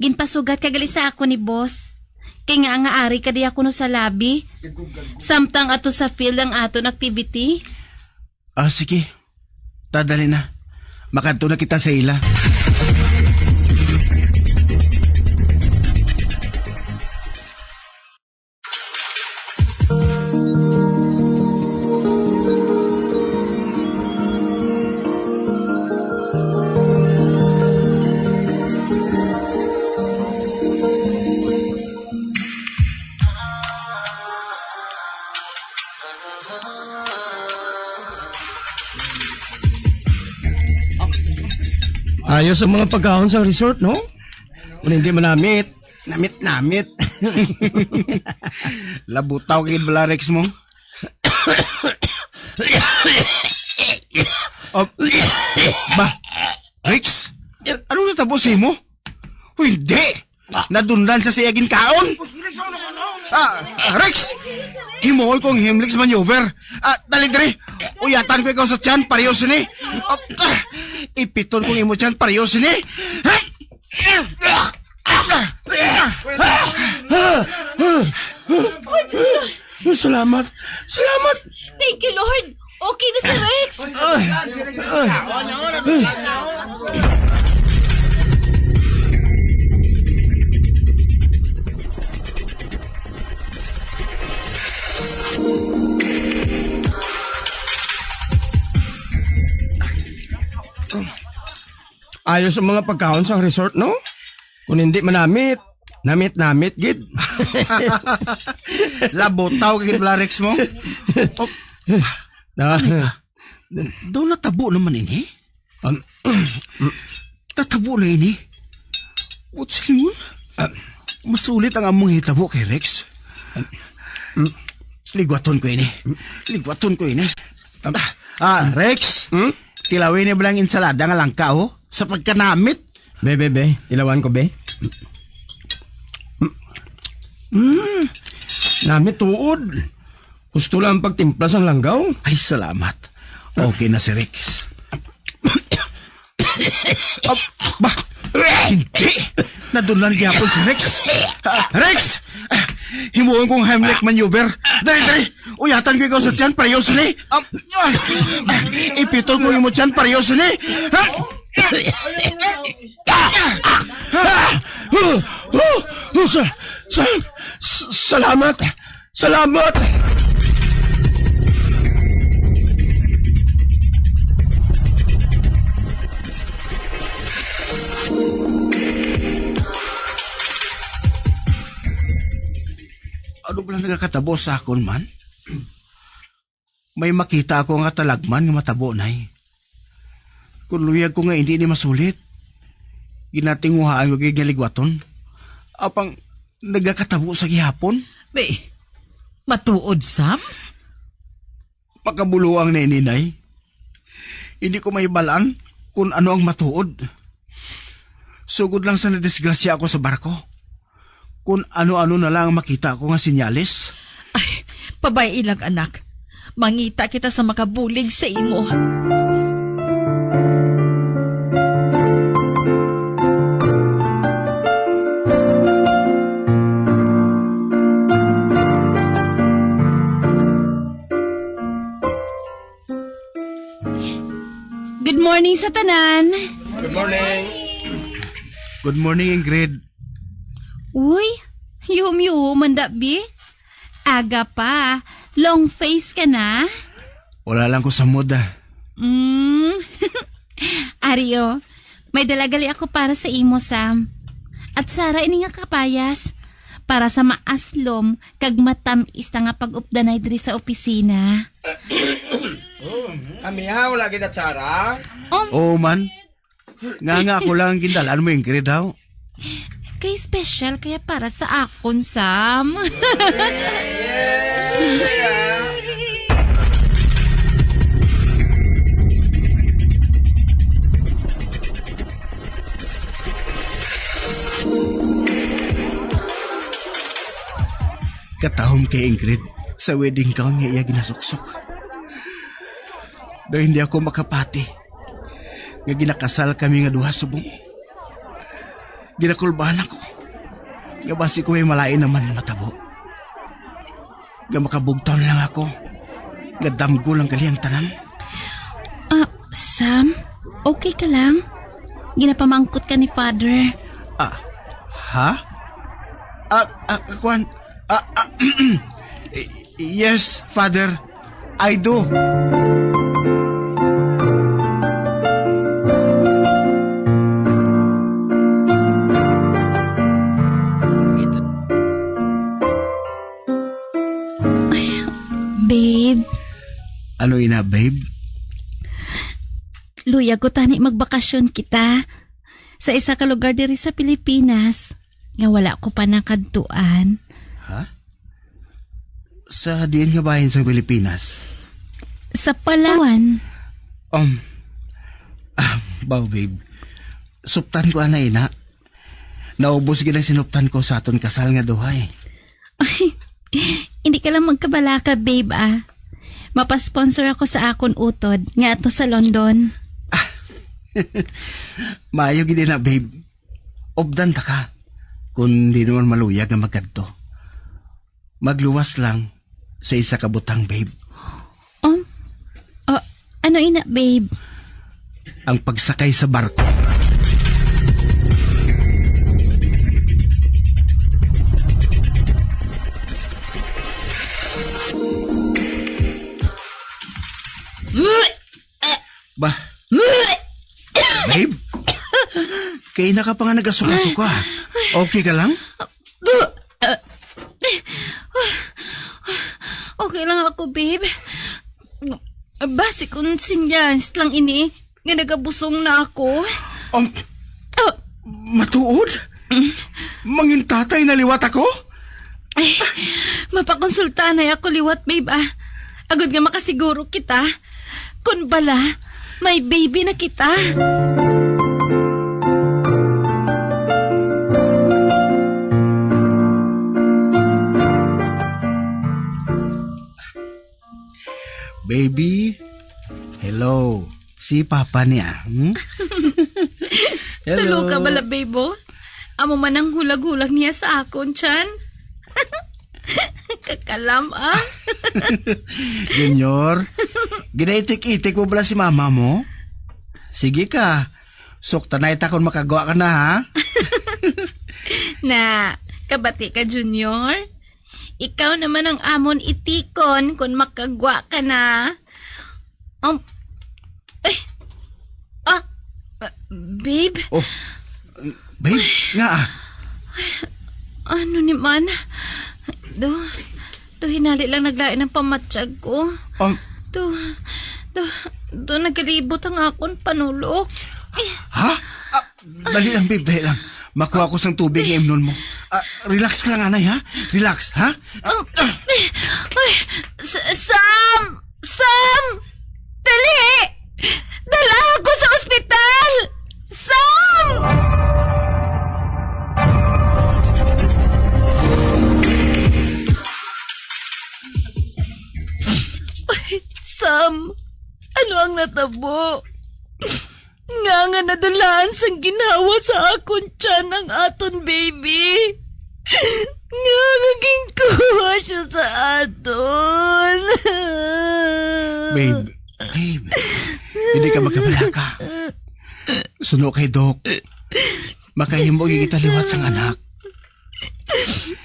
Ginpasugat ka gali sa akon ni boss. Kay nga nga ari ka diya kuno sa lobby. Samtang ato sa field ang aton activity. Ah, sige. Tadali na. Makadto na kita sa ila. Ayos ang mga pagkaon sa resort, no? Kung hindi manamit, namit-namit. Labutaw kay bala, Rex mo. Oh, ba, Rex, anong natabo sa imo? Uy, hindi! Nadundan sa siya ginkaon. Ah, Rex! Himuol kong Heimlich maneuver. Ah, dali diri. Uyatan ko ikaw sa tiyan, pareho sini. Ah, ah, ipiton kong imo tiyan, pareho sini. Oh, Diyos ko. Salamat. Salamat. Thank you, Lord. Okay na si Rex. Ay, ay. Ayos ang mga pagkaon sa resort, no? Kung hindi manamit, namit-namit gid. Labutaw gid bala, Rex mo. Oh. Na, daw natabo naman ini? Um, Tatabo na ini. What's yun? Ah, masulit ang among hitabo kay Rex. Um, Ligwaton ko ini. Ligwaton ko ini. Ah, ah, Rex, hmm? Tilawi ni bala ang ensalada nga langka, oh. Sa pagkanamit. Be, be, be. Ilawan ko, be. Mm. Namit tuod. Gusto lang pagtimpla sang langgaw. Ay, salamat. Okay na si Rex. Ah, ba? Hindi! Nadunlan gihapon si Rex. Ah, Rex! Ah, himuon kong Heimlich maneuver. Dali, dali! Uyatan ko ikaw sa tiyan, pareho sini. Ah, ah, ipitol ko imo tiyan, pareho sini. Ha? Ah! Ah! Ah! Ah! Sa, sa, sa, salamat. Salamat! Ano bala nagakatabo sa akon man? May makita ako nga talagman nga matabo, Nay. Kon luyag ko nga indi ni masulit, ginatinguhaan ko gid nga ligwaton. Apang nagakatabo sa gihapon. Be, matuod, Sam? Makabuluang na ini, Nay. Hindi ko mahibal-an kon ano ang matuod. Sugod lang sa nadisgrasya ako sa barko, kon ano-ano na lang ang makita ko nga sinyales. Ay, pabay-i lang, anak. Mangita kita sa makabulig sa imo. Good morning sa tanan. Good morning. Good morning, Ingrid. Uy, yuhom-yuhom man da, bi. Aga pa, long face ka na. Wala lang ko sa mood, ah. Mm. Ari, o, may dala gali ako para sa imo, Sam. Atsara ini nga kapayas, para sa maaslom kag matam-is nga pag-updanay diri sa opisina. Kami ha, wala kita, Chara. Um, Oo man. Nga nga ako lang ang gindalan mo, Ingrid, haw? Kay special kaya para sa akon, Sam. Katahom kay Ingrid sa wedding gown nga iya ginasuksok. Daw hindi ako makapati nga ginakasal kami nga duha subong. Ginakulbahan ako nga basi ko may malain naman nga matabo. Nga makabugtaw na lang ako, nga damgo lang gali ang tanan. Ah, Sam, okay ka lang? Ginapamangkot ka ni Father. Ah, ha? Ah, ah, kwan, ah, ah, yes, Father, I do. Babe. Ano ina, babe? Luyag ko tani magbakasyon kita sa isa ka lugar diri sa Pilipinas nga wala ko pa nakadtuan. Ha? Sa diin nga bahin sa Pilipinas? Sa Palawan. Um, ah, baw, babe. Suptan ko ana, ina. Naubos gid ang sinuptan ko sa aton kasal nga duha, eh. Ay, hindi ka lang magkabalaka, babe, ah. Mapasponsor ako sa akon utod nga ato sa London. Ah, maayo gid na, babe. Updan ta ka, kung di naman maluyag nga magkadto. Magluwas lang sa isa ka butang, babe. Um, ah, ano ina, babe? Ang pagsakay sa barko. Ba? Babe? Kay naka pa nga nagasuka-suka. Okay ka lang? Okay lang ako, babe. Basi kung sinyas lang ini nga nagabusong na ako. Um, Ah. Matuod? Mangintatay na liwat ako? Ay, mapakonsulta na ako liwat, babe, ah. Agod nga makasiguro kita. Kun bala, may baby na kita. Baby, Hello. Si Papa niya, hmm? Hello. Tulo ka bala, babe, oh. Amo man ang hulag-hulag niya sa akon, Chan. Kakalam, ah. Junior, ginaitik-itik mo bala si mama mo? Sige ka. Suktanay ta kung makagwa ka na, ha? Na, kabati ka, Junior. Ikaw naman ang amon itikon kung makagwa ka na. Um, eh, ah, babe? Oh, babe, nga ah. Ano ni man? Do, do hinali lang naglain ang pamatyag ko. Um, do, do, do nagalibot ang akon panulok. Eh, ha? Ah, dali lang, babe, dali lang. Makuha ko sang tubig nga imnon mo. Ah, relax ka lang, anay, ha? Relax, ha? Um, ay, ay, S-, Sam! Sam! Dali! Dala ako sa ospital! Sam! Ay, Sam! Ano ang natabo? Nga nga nadulaan sang ginhawa sa akon tiyan ang aton baby. Nga nga ginkuha siya sa aton. Babe, babe, hindi ka magkabalaka. Suno kay Doc, makahimo gyud kita liwat sang anak.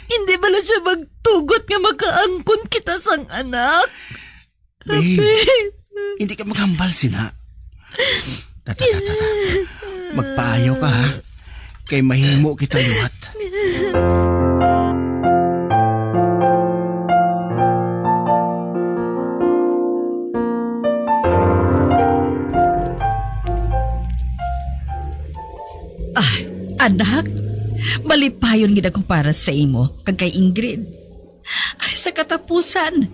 Hindi bala siya magtugot nga makaangkon kita sang anak? Babe, hindi ka maghambal sina. Tata, tata, tata. Magpaayo ka, ha? Kay mahimo kita liwat. Ah, anak, malipayon gid ako para sa imo kag kay Ingrid. Ay, sa katapusan,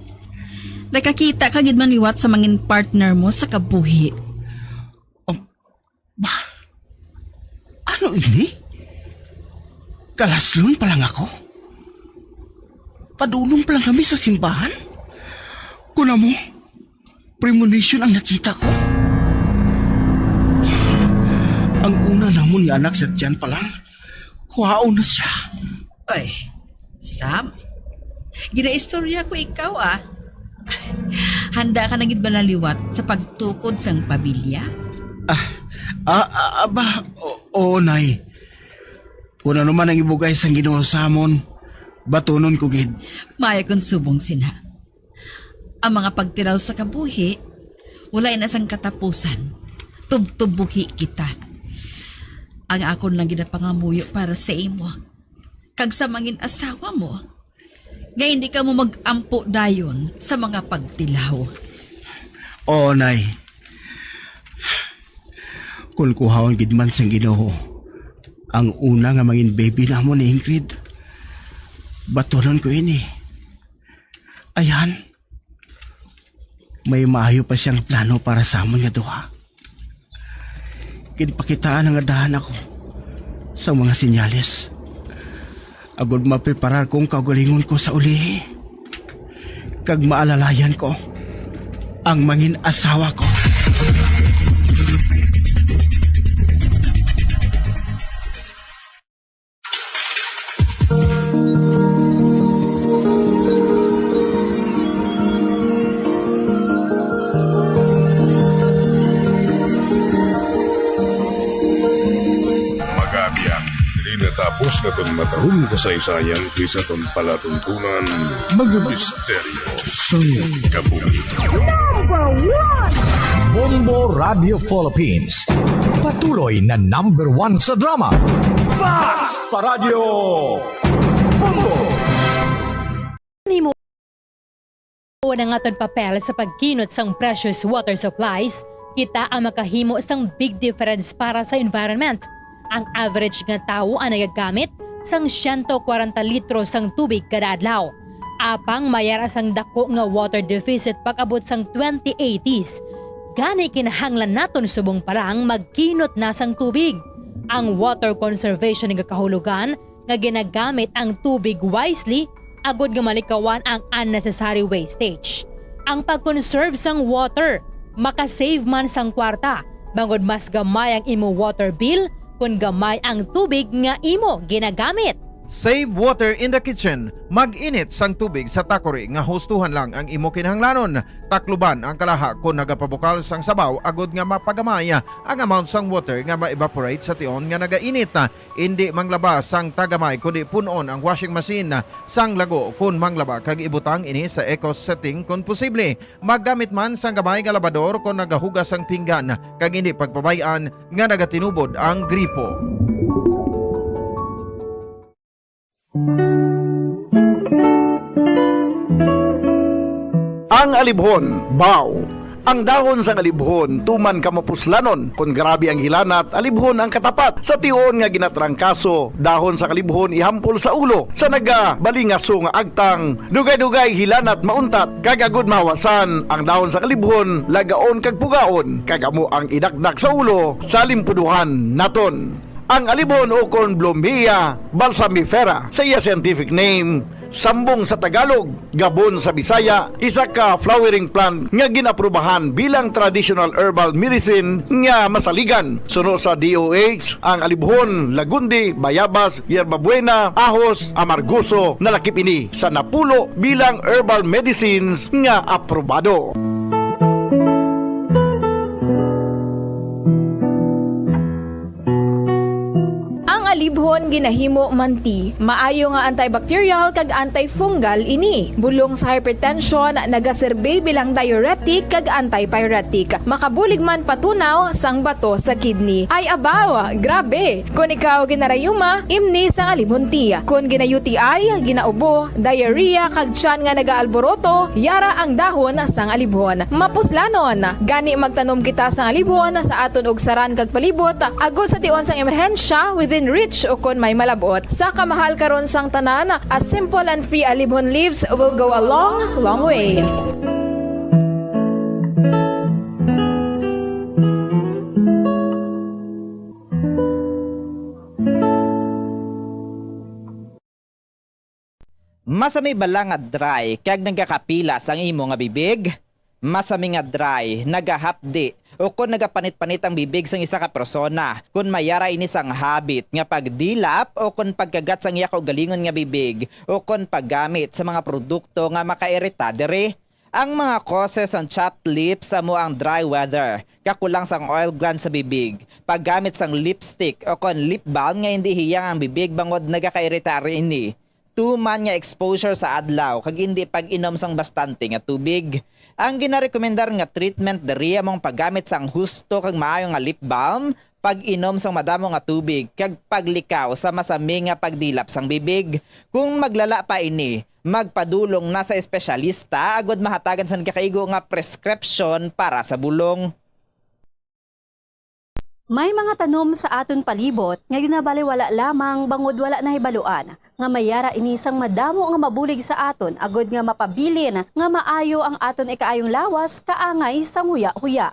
nakakita ka gid man liwat sa mangin partner mo sa kabuhi. Um, ba? Ano ini? Kalaslon pa lang ako. Padulong pa lang kami sa simbahan. Kuna mo, premonition ang nakita ko. Ang una namon nga anak sa tiyan pa lang, kuhaon na siya. Ay, Sam, ginaistorya ko ikaw, ah. Handa ka na gid bala liwat sa pagtukod sang pamilya? Ah, ah, ah, aba, o-, oo, Nay. Kung ano man ang ibugay sang Ginoo sa amon, batunon ko gid. Maayo kon subong sina. Ang mga pagtilaw sa kabuhi, wala na sang katapusan. Tubtob buhi kita. Ang akon lang ginapangamuyo para sa imo, kag sa mangin asawa mo, nga hindi kamo mag-ampo dayon sa mga pagtilaw. Oo, Nay. Kung kuhaon gid man sang Ginoo ang una nga mangin baby namon ni Ingrid, batunon ko ini. Ayan, may maayo pa siyang plano para sa amon nga duha. Ginpakitaan na nga dahan ako sa mga senyales, agod mapreparar ko ang kaugalingon ko sa ulihi, kag maalalayan ko ang mangin asawa ko. Magabiak, diri natapos nga aton matahong kasaysayan kay sa aton palatuntunan. Mga misteryo sang kabuhi. Number one! Bombo Radio Philippines. Patuloy na number one sa drama. Fast Paradyo! Bombo! Nimo ang aton papel sa pagkinot sang precious water supplies, kita ang makahimo sang big difference para sa environment. Ang average nga tawo ang nagagamit sang siyento kwarenta litro sang tubig kada adlaw. Apang may ara sang dako nga water deficit pag-abot sang twenty eighties. Gani, kinahanglan naton subong pa lang magkinot na sang tubig. Ang water conservation nga kahulogan nga ginagamit ang tubig wisely agod nga malikawan ang unnecessary wastage. Ang pag-conserve sang water Makasave man sang kwarta, bangod mas gamay ang imo water bill kon gamay ang tubig nga imo ginagamit. Save water in the kitchen. Mag-init sang tubig sa takori nga hustuhan lang ang imo kinahanglanon. Takluban ang kalaha kon nagapabukal sang sabaw agod nga mapagamay ang amount sang water nga ma-evaporate sa tion nga nagainit. Indi manglaba sang tagamay, kundi pun-on ang washing machine sang lago kon manglaba, kag ibutang ini sa eco setting kon posible. Maggamit man sang gamay nga labador kon nagahugas sang pinggan, kag indi pagpabay-an nga nagatinubod ang gripo. Ang alibhon, baw. Ang dahon sang alibhon tuman ka mapuslanon. Kon grabe ang hilanat, alibhon ang katapat. Sa tion nga ginatrangkaso, dahon sang alibhon ihampol sa ulo. Sa nagabalingaso nga agtang, dugay-dugay hilanat mauntat, kag agud mahawasan ang dahon sang alibhon, lagaon kag pugaon, kag amo ang idakdak sa ulo sa limpuduhan naton. Ang alibhon ukon Blomia balsamifera sa iya scientific name, sambong sa Tagalog, gabon sa Bisaya, isa ka flowering plant nga gin-aprubahan bilang traditional herbal medicine nga masaligan. Suno sa D O H, ang alibhon, lagundi, bayabas, yerbabuena, ahos, amargoso, nalakip ini sa napulo bilang herbal medicines nga aprobado. Ang alibhon ginahimo man ti maayo nga antibacterial kag antifungal ini. Bulong sa hypertension, nagaserbi bilang diuretic kag antipyretic. Makabulig man patunaw sang bato sa kidney. Ay abaw, grabe! Kon ikaw ginarayuma, imni sang alibhon tea. Kon gina-U T I, ginaubo, diarrhea, kag tiyan nga nagaalboroto, yara ang dahon sang alibhon. Mapuslanon, gani magtanom kita sang alibhon sa aton ugsaran kag palibot, agod sa tion sang emerhensya, within reach ukon may malab-ot. Sa kamahal karon sang tanan, a simple and free alibhon leaves will go a long, long way. Masami bala nga dry kag nagakapilas ang imo nga bibig? Masami nga dry, nagahapdi, ukon nagapanit-panit ang bibig sang isa ka persona? Kon may ara ini sang habit nga pagdilap ukon pagkagat sang iya kaugalingon nga bibig ukon paggamit sa mga produkto nga makairita diri. Ang mga causes sang chapped lips amo ang dry weather, kakulang sang oil glands sa bibig, paggamit sang lipstick ukon lip balm nga indi hiyang ang bibig bangod nagakairita ini, tuman nga exposure sa adlaw kag indi pag-inom sang bastante nga tubig. Ang ginarekomendar nga treatment diri amo ang paggamit sang husto kag maayo nga lip balm, pag-inom sang madamo nga tubig, kag paglikaw sa masami nga pagdilap sang bibig. Kung maglala pa ini, magpadulong na sa espesyalista agud mahatagan sang nagakaigo nga prescription para sa bulong. May mga tanom sa aton palibot nga ginabaliwala lamang bangod wala nahibaluan nga may ara ini sang madamo nga mabulig sa aton agud nga mapabilin nga maayo ang aton ikaayong lawas kaangay sang huya-huya.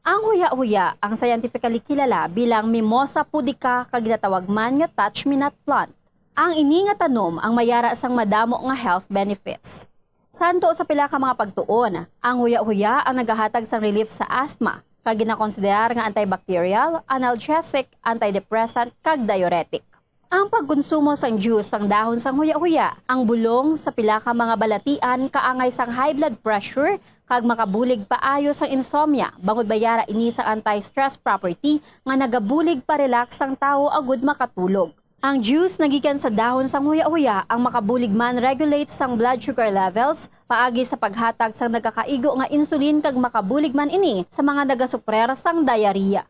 Ang huya-huya ang scientifically kilala bilang Mimosa pudica kag ginatawag man nga touch-me-not plant. Ang ini nga tanom ang may ara sang madamo nga health benefits. Santo sa pila ka mga pagtuon, ang huya-huya ang nagahatag sang relief sa asthma, kag ginakonsiderar nga antibacterial, analgesic, antidepressant, kag diuretic. Ang pagkonsumo sang juice sang dahon sang huya-huya, ang bulong sa pila ka mga balatian kaangay sang high blood pressure kag makabulig paayo sang insomnia, bangod may ara ini sang anti-stress property nga nagabulig pa-relax sang tawo agud makatulog. Ang juice nga gikan sa dahon sang huya-huya ang makabulig man-regulate sang blood sugar levels paagi sa paghatag sang nagakaigo nga insulin, kag makabulig man ini sa mga nagasuprer sang diarrhea.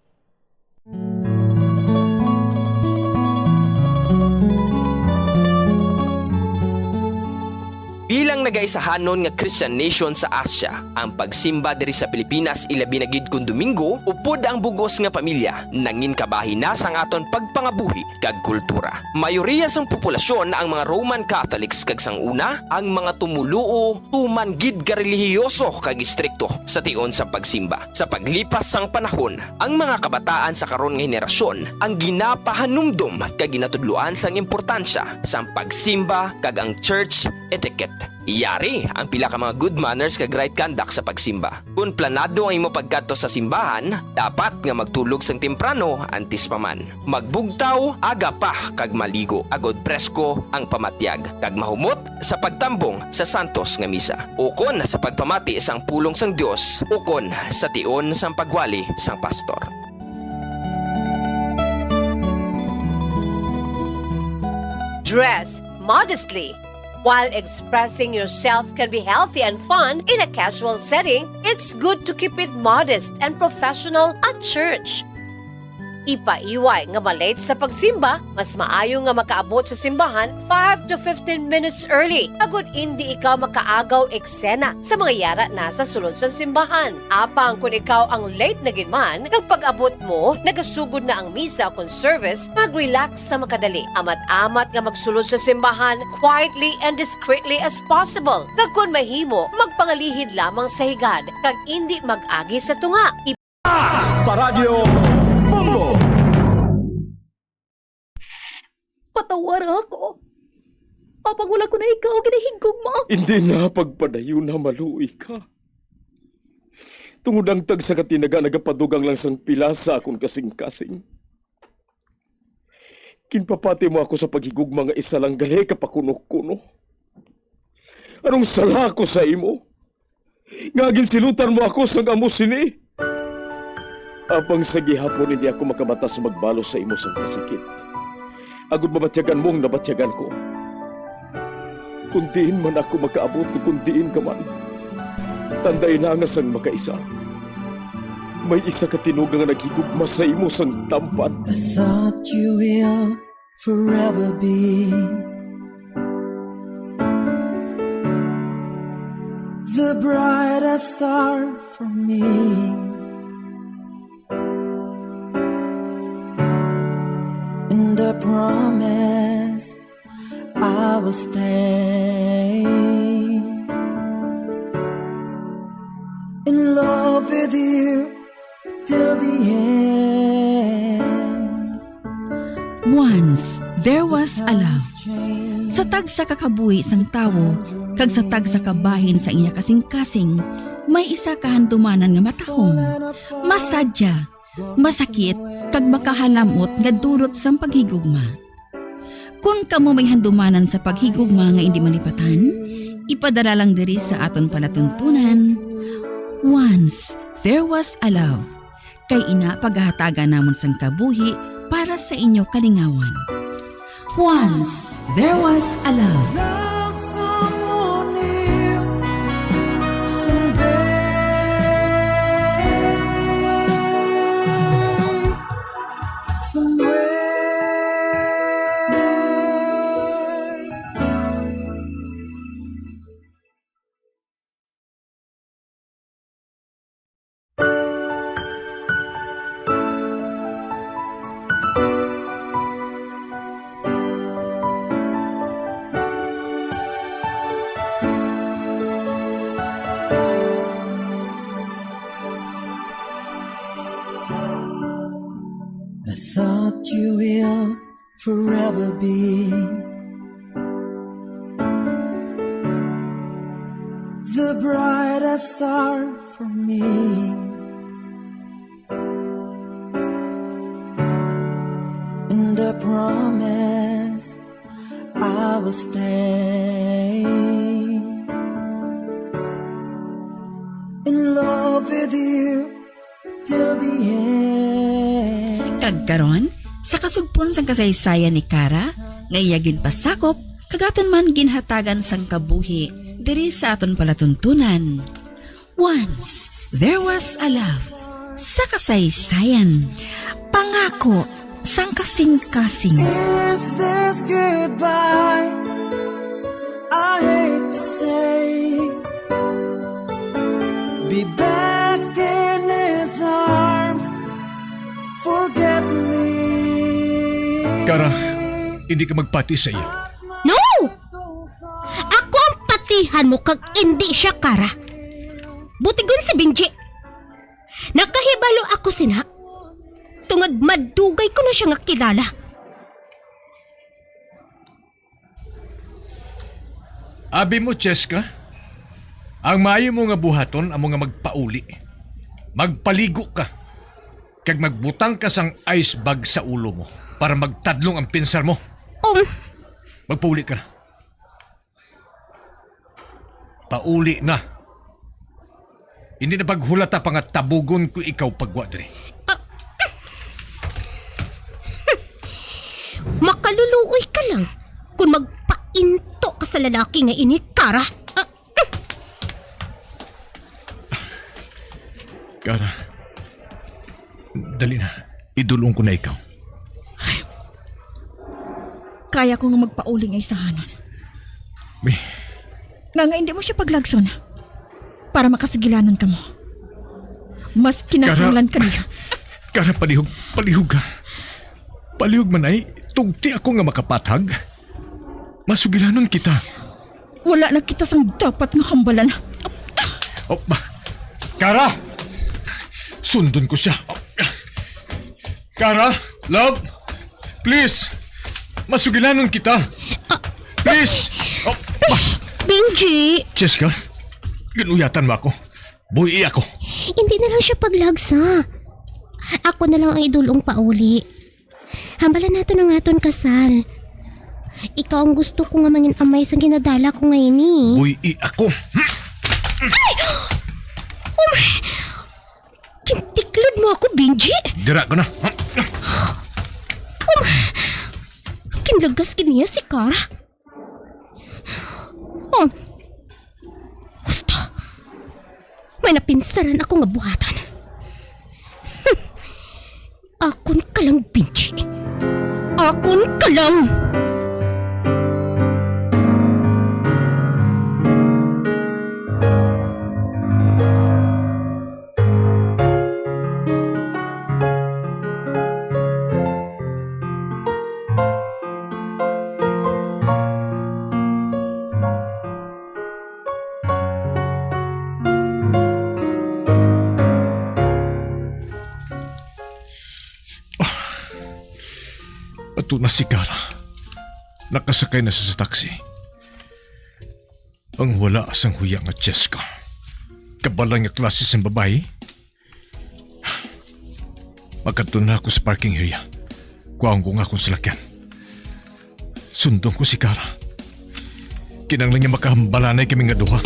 Bilang nagaisahanon nga Christian nation sa Asia, ang pagsimba diri sa Pilipinas, ilabi na gid kon Domingo, upod ang bug-os nga pamilya, nangin kabahin na sang aton pagpangabuhi kag kultura. Mayoriya sang populasyon ang mga Roman Catholics, kag sang una, ang mga tumoluo tuman gid ka relihiyoso kag istrikto sa tion sa pagsimba. Sa paglipas sang panahon, ang mga kabataan sa karon nga henerasyon ang ginapahanumdom kag ginatudloan sang importansya sang pagsimba kag ang church etiquette. Yari ang pila ka mga good manners kag right conduct sa pagsimba. Kon planado ang imo pagkadto sa simbahan, dapat nga magtulog sang temprano antes pa man. Magbugtaw aga pa kag maligo, agod presko ang pamatyag, kag mahumot sa pagtambong sa santos nga misa, ukon sa pagpamati sang pulong sang Dios, ukon sa tion sang pagwali sang pastor. Dress modestly. While expressing yourself can be healthy and fun in a casual setting, it's good to keep it modest and professional at church. Ipaiway nga ma-late sa pagsimba, mas maayo nga makaabot sa simbahan five to fifteen minutes early, agod indi ikaw makaagaw eksena sa mga yara na sa sulod sang simbahan. Apang kon ikaw ang late na gid man, kag pag-abot mo, nagasugod na ang misa kon service, mag-relax sa makadali. Amat-amat nga magsulod sa simbahan quietly and discreetly as possible. Kag kon mahimo, magpangalihid lamang sa higad, kag indi mag-agi sa tunga. Sa Radyo Bombo. Patawara ako. Apang wala ko na ikaw ginahigugma. Hindi na pagpadayon na maluoy ka. Tungod ang tagsa ka tinaga nagapadugang lang sang pila sa akon kasing-kasing. Ginpapati mo ako sa paghigugma nga isa lang gali ka pakuno-kuno. Anong sala ako sa imo? Nga ginsilutan mo ako sang amo sini? Apang sa gihapon hindi ako makabatas magbalos sa imo sang kasakit, agud mabatyagan mo ang nabatyagan ko. Kun diin man ako makaabot, kun diin ka man, tandai na nga sang makaisa, may isa ka tinuga nga naghigugma sa imo sang tampad. I thought you will forever be the brightest star for me. And I promise I will stay in love with you till the end. Once there was a love. Sa tagsa ka kabuhi sang tawo kag sa tagsa ka bahin sang iya kasing-kasing, may isa ka handumanan nga matahom, masadya, masakit, kag makahalamot nga dulot sang paghigugma. Kon kamo may handumanan sa paghigugma nga indi malipatan, ipadala lang diri sa aton palatuntunan. Once there was a love. Kay ina pagahatagan namon sang kabuhi para sa inyo kalingawan. Once there was a love. Love someone new someday, somewhere. I thought you will forever be the brightest star for me. And I promise I will stay in love with you till the end. Kag karon, sa kasugpon sang kasaysayan ni Kara, nga iya ginpasakop, kag aton man ginhatagan sang kabuhi diri sa aton palatuntunan. Once, there was a love sa kasaysayan. Pangako sang kasing-kasing. Is this goodbye? I hate to say, be back in his arms. Forget me. Kara, hindi ka magpati sa iya. No! Ako ang patihan mo kag indi siya, Kara. Butigon si Benji. Nakahibalo ako sina. Tungod madugay ko na siya nga kilala. Abi mo, Cheska, ang maayo mo nga buhaton amo nga magpauli. Magpaligo ka, kag magbutang ka sang ice bag sa ulo mo para magtadlong ang pinsar mo. Um. Magpauli ka na. Pauli na. Hindi na paghulata pa nga tabugon ko ikaw pagwa diri. Ah. Makaluluoy ka lang kung magpainto ka sa lalaki nga ini, Kara. Ah. Kara, dali na. Idulong ko na ikaw. Kaya ko nga magpauli nga isahanon. May Nga nga hindi mo siya paglagson para makasugilanon kamo. Mas kinahanglan ka niya. Kara, palihog, palihog ka. Palihog man ay, tugti ako nga makapathag. Masugilanon kita. Wala na kita sang dapat nga hambalan. Oh, ba? Kara! Sundon ko siya. Kara, love, please. Masugilanon kita. Please. Oh, ba? Benji! Cheska, ginuyatan mo ako. Buhi ako. Hindi na lang siya paglagsa. Ako na lang ang idulong pauli. Hambalan naton ang aton kasal. Ikaw ang gusto ko nga mangin-amay sang ginadala ko nga ini. Buhi ako. Ay! Oh my! Kintiklod mo ako, Benji! Dira ka na. Oh my! Kinlagas gid niya si Kara. Oh. Gusto. May napinsaran ako nga buhatan. Hmm. Akon ka lang, Benji. Akon ka lang! Ato na si Kara. Nakasakay na sa, sa taxi. Ang wala sang huya nga Cheska. Kabalay nga klase sang babayi. Makadto na ako sa parking area. Kuhaon ko nga akong salakyan. Sundon ko si Kara. Kinahanglan nga makahambalanay kami nga duha.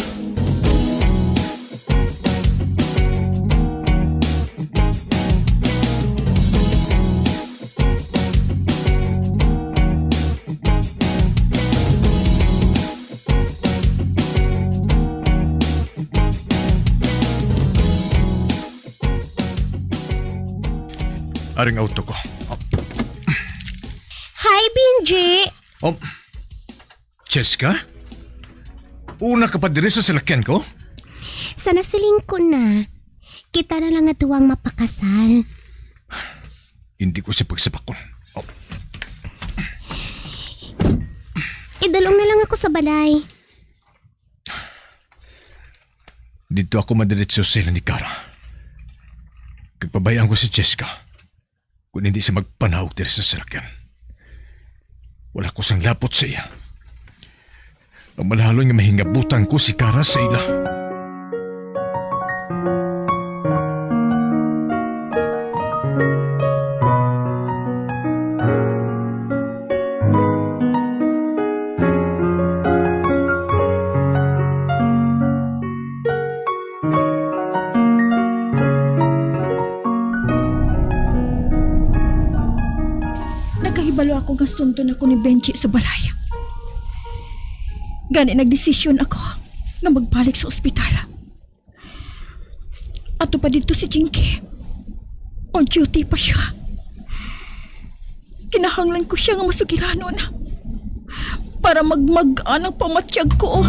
Aring auto ko. Hi, Benji! Oh, Cheska? Una ka pa diri sa salakyan ko? Sa nasiling ko na, kita na lang nga duwang mapakasal. Hindi ko siya pagsabakon. Oh. Idulong na lang ako sa balay. Dito ako madiretso sa ila ni Kara. Kag pabayaan ko si Cheska. Kung hindi siya magpanaog diri sa salakyan, wala ko sang lapot sa iya. Ang malahalon nga mahingabutan ko si Kara sa ila. Nakahibalo ako nga sundon ako ni Benji sa balay. Gani nagdesisyon ako nga magbalik sa ospital. Ato pa didto si Jinky. On duty pa siya. Kinahanglan ko siya nga masugilanon para magmag-an ang pamatyag ko.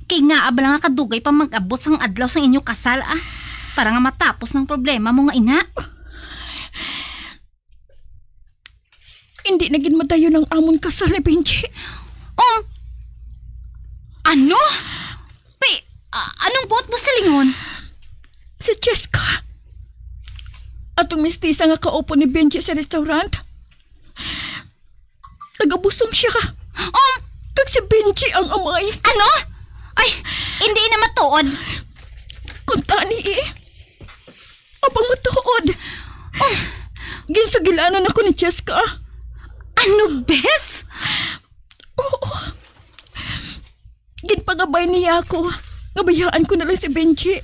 Kay ngaa bala nga kadugay pa mag-abot sang adlaw sang inyo kasal, ah? Para nga matapos nang problema mo nga ina. Hindi na gid madayon ang amon kasal ni Benji. Um, ano? Pi, a-, anong buot mo silingon? Si Cheska, atong mistisa nga kaupod ni Benji sa restaurant, nagabusong siya. Um, kag si Benji ang amay. Ano? Ay, hindi na matuod. Kung tani eh. Apang matuod. Oh, ginsugilanon ako ni Cheska. Ano, bes? Oo. Ginpangabay niya ako nga bayaan ko na lang si Benji.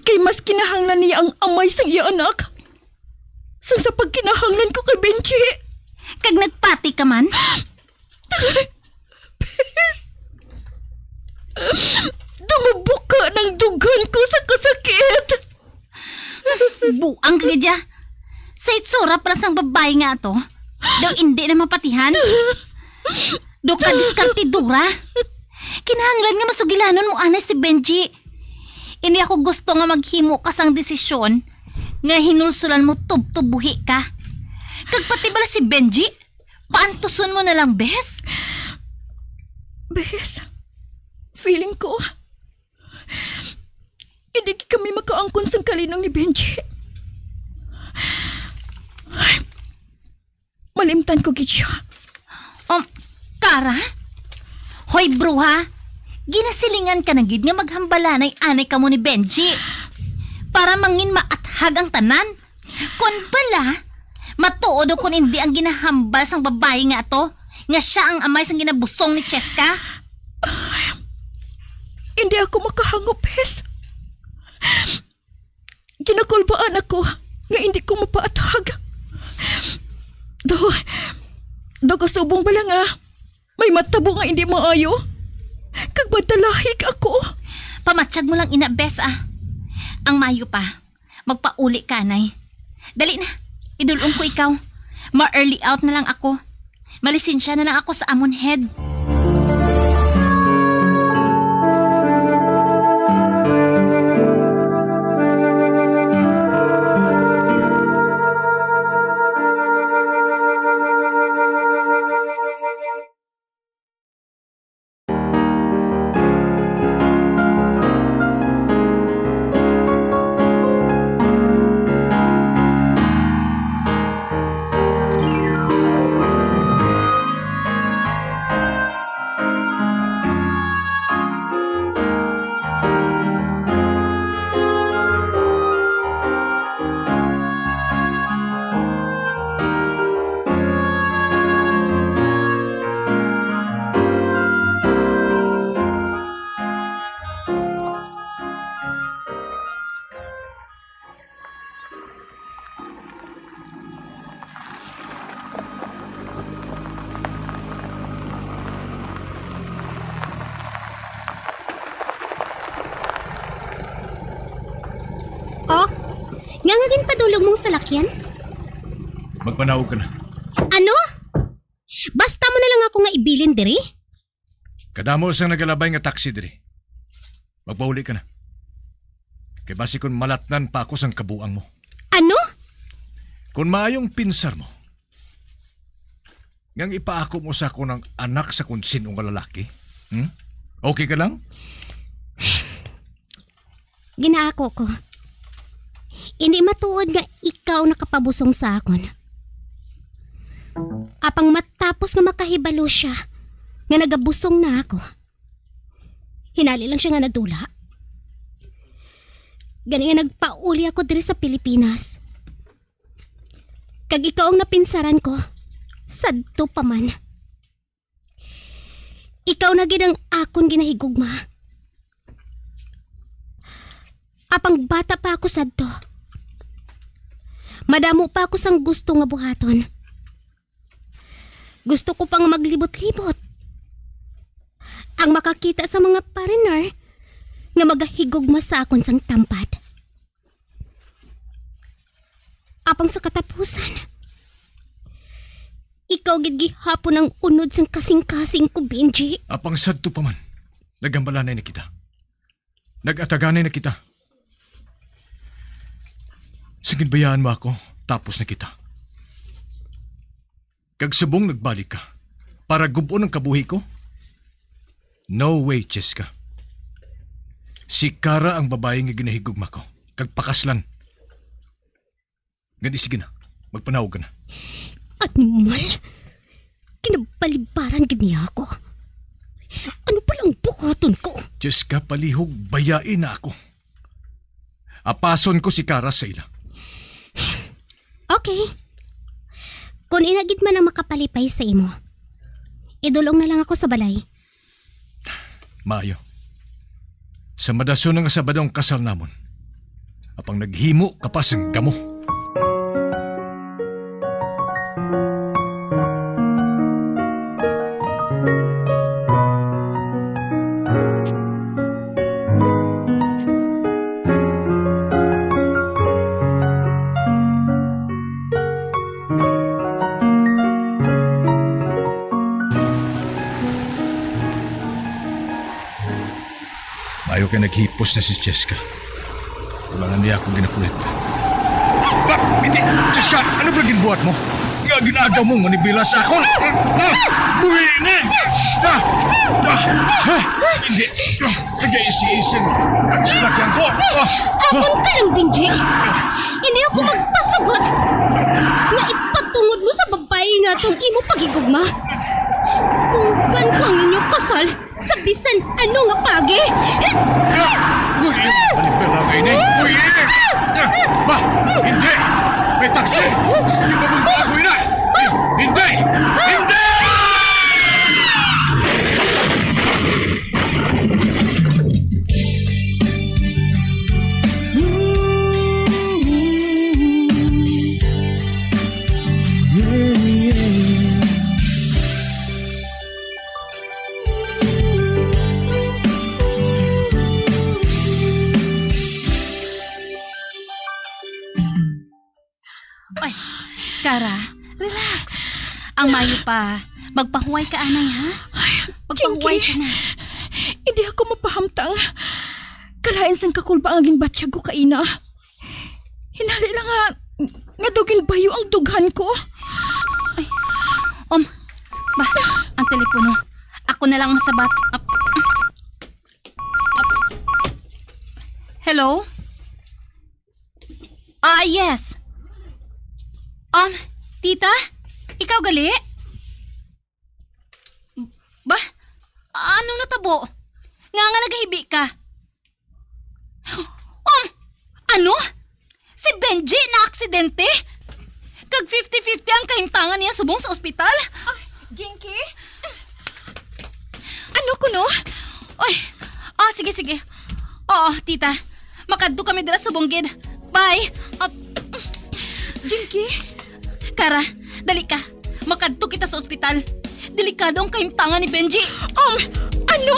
Kay mas kinahanglan niya ang amay sang iya anak sang sa pagkinahanglan ko kay Benji. Kag nagpati ka man? Bes, dumubuka ng dughan ko sa kasakit. Buang ka, Gadya. Sa itsura pa lang sang babae nga ato, daw indi na mapatihan. Do ka diskartidora. Kinahanglan nga masugilanon mo anay si Benji. Hindi ako gusto nga maghimo ka sang desisyon nga hinulsulan mo tubtob buhi ka. Kag pati bala si Benji, paantuson mo na lang, bes? Bes, feeling ko, hindi kami makaangkon sang kalinong ni Benji. Malimtan ko gid siya. Um, Kara? Hoy, bruha! Ginasilingan ka na gid nga maghambalanay anay kamo ni Benji para mangin maathag ang tanan. Kon bala, matuod o kon indi ang ginahambal sang babayi nga ato, nga sia ang amay sang ginabusong ni Cheska? Hindi ako makahangop, bes. Ginakulbaan ako nga hindi ko mapaathag. Do, do kasubong bala nga may matabo nga hindi maayo, kag madalahig ako. Pamatyag mo lang ina, bes, ah. Ang mayo pa, magpauli ka anay. Dali na, idul-ong ko ikaw. Ma-early out na lang ako. Malisensya na lang ako sa amon head. Oh, nga nga ginpadulog mong salakyan? Magpanaog ka na. Ano? Basta mo na lang ako nga ibilin diri? Kadamo sang nagalabay nga taxi diri. Magpauli ka na. Kay basi kon malatnan pa ako sang kabuang mo. Ano? Kon maayong pinsar mo, ngang ipaako mo sa akon ang anak sa kon sin-o nga lalaki? Hmm? Okay ka lang? Ginaako ko. Indi matuod nga ikaw nakapabusong sa akon. Apang matapos nga makahibalo siya nga nagabusong na ako, hinali lang siya nga nadula. Gani nga nagpauli ako diri sa Pilipinas. Kag ikaw ang napinsaran ko, sadto pa man. Ikaw na gid ang akon ginahigugma. Apang bata pa ako sadto, madamo pa ako sang gusto nga buhaton. Gusto ko pang maglibot-libot, ang makakita sa mga foreigner nga magahigugma sa akon sang tampad. Apang sa katapusan, ikaw gid gihapon ang unod sang kasing-kasing ko, Benji. Apang sadto pa man, Nagambalanay na kita. Nag-ataganay na kita. Sa ginbayaan mo ako, tapos na kita. Kag subong nagbalik ka para gub-on ang kabuhi ko? No way, Cheska. Si Kara ang babayi nga ginahigugma ko kag pakaslan. Gani, sige na. Magpanawag ka na. Animal! Kinabalibaran gid niya ako. Ano pa lang buhaton ko? Diyos ka, palihog, bayai na ako. Apason ko si Kara sa ila. Okay. Kung ina gid man ang makapalipay sa imo, idulong na lang ako sa balay. Maayo. Sa madason nga Sabado ang kasal namon. Apang naghimo ka pa sang gamo. Maayo kay naghipos na si Cheska. Wala na niya ako ginakulit. Ba, hindi! Cheska, ano ba ginbuhat mo? Nga gin-agaw mo nga manibela sa akon? Ah! Buhi ni! Ah! Ah! Ah! Hindi! Ah! Nag-iisi-ising ang sinakyan ko! Ah! Ah! Abot ka lang, Benji! Hindi ako magpasugot nga ipatungod mo sa babayi nga atong imo paghigugma. Bunggan ko ang inyong kasal sa bisan ano nga pagi. Uy, eh, balik na lang kayo, eh. Uy, eh. Ba, hindi. May taxi. Di ba mong bago yun, ah? Hindi. Hindi! Ay, Kara, relax. Ang mayo pa, magpahuway ka, anay, ha? Magpahuway Jinky, ka na. Hindi ako mapahamtang. Kalain sang kakulba ang ginbatyag ko kaina. Hinali lang nga, nga daw ginbayo ang dughan ko. Ay, um, ba, ang telepono. Ako na lang masabat. Ap-, ap-, hello? Ah, yes. Um, tita? Ikaw gali? Ba? Anong natabo? Nga nga nagahibi ka? Um, ano? Si Benji na aksidente? Kag fifty fifty ang kahimtangan niya subong sa ospital? Ah, Jinky? Ano kuno? Oy, ah, sige, sige. Oo, tita. Makadto kami dira subong gid. Bye. Ah, Jinky? Kara, dali ka. Makadto kita sa ospital. Delikado ang kahimtangan ni Benji. Um, ano?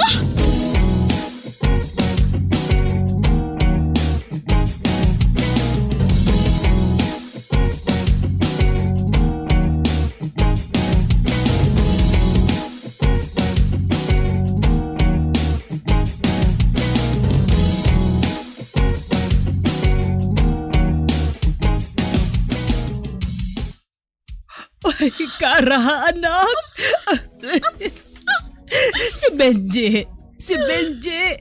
Ay, Kara, anak. Si Benji. Si Benji.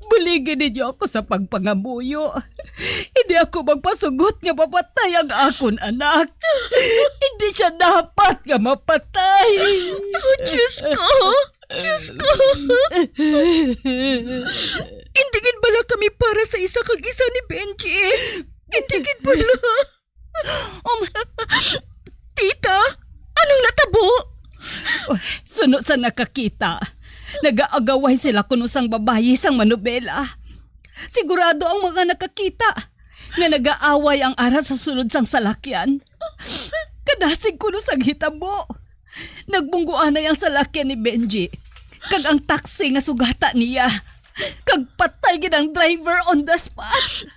Buligi ninyo ako sa pagpangamuyo. Hindi ako magpasugot nga mapatay ang akon anak. Hindi siya dapat nga mapatay. Oh, Diyos ko! Diyos ko! Hindi gid bala kami para sa isa kag isa ni Benji. Hindi gid bala. Um, tita, anong natabo? Oh, suno sa nakakita, nagaagaway sila kuno sang babayi sang manubela. Sigurado ang mga nakakita nga nagaaway ang ara sa sulod sang salakyan. Kadasig kuno sang hitabo. Nagbungguanay ang salakyan ni Benji kag ang taxi nga sugata niya, kag patay gid ang driver on the spot.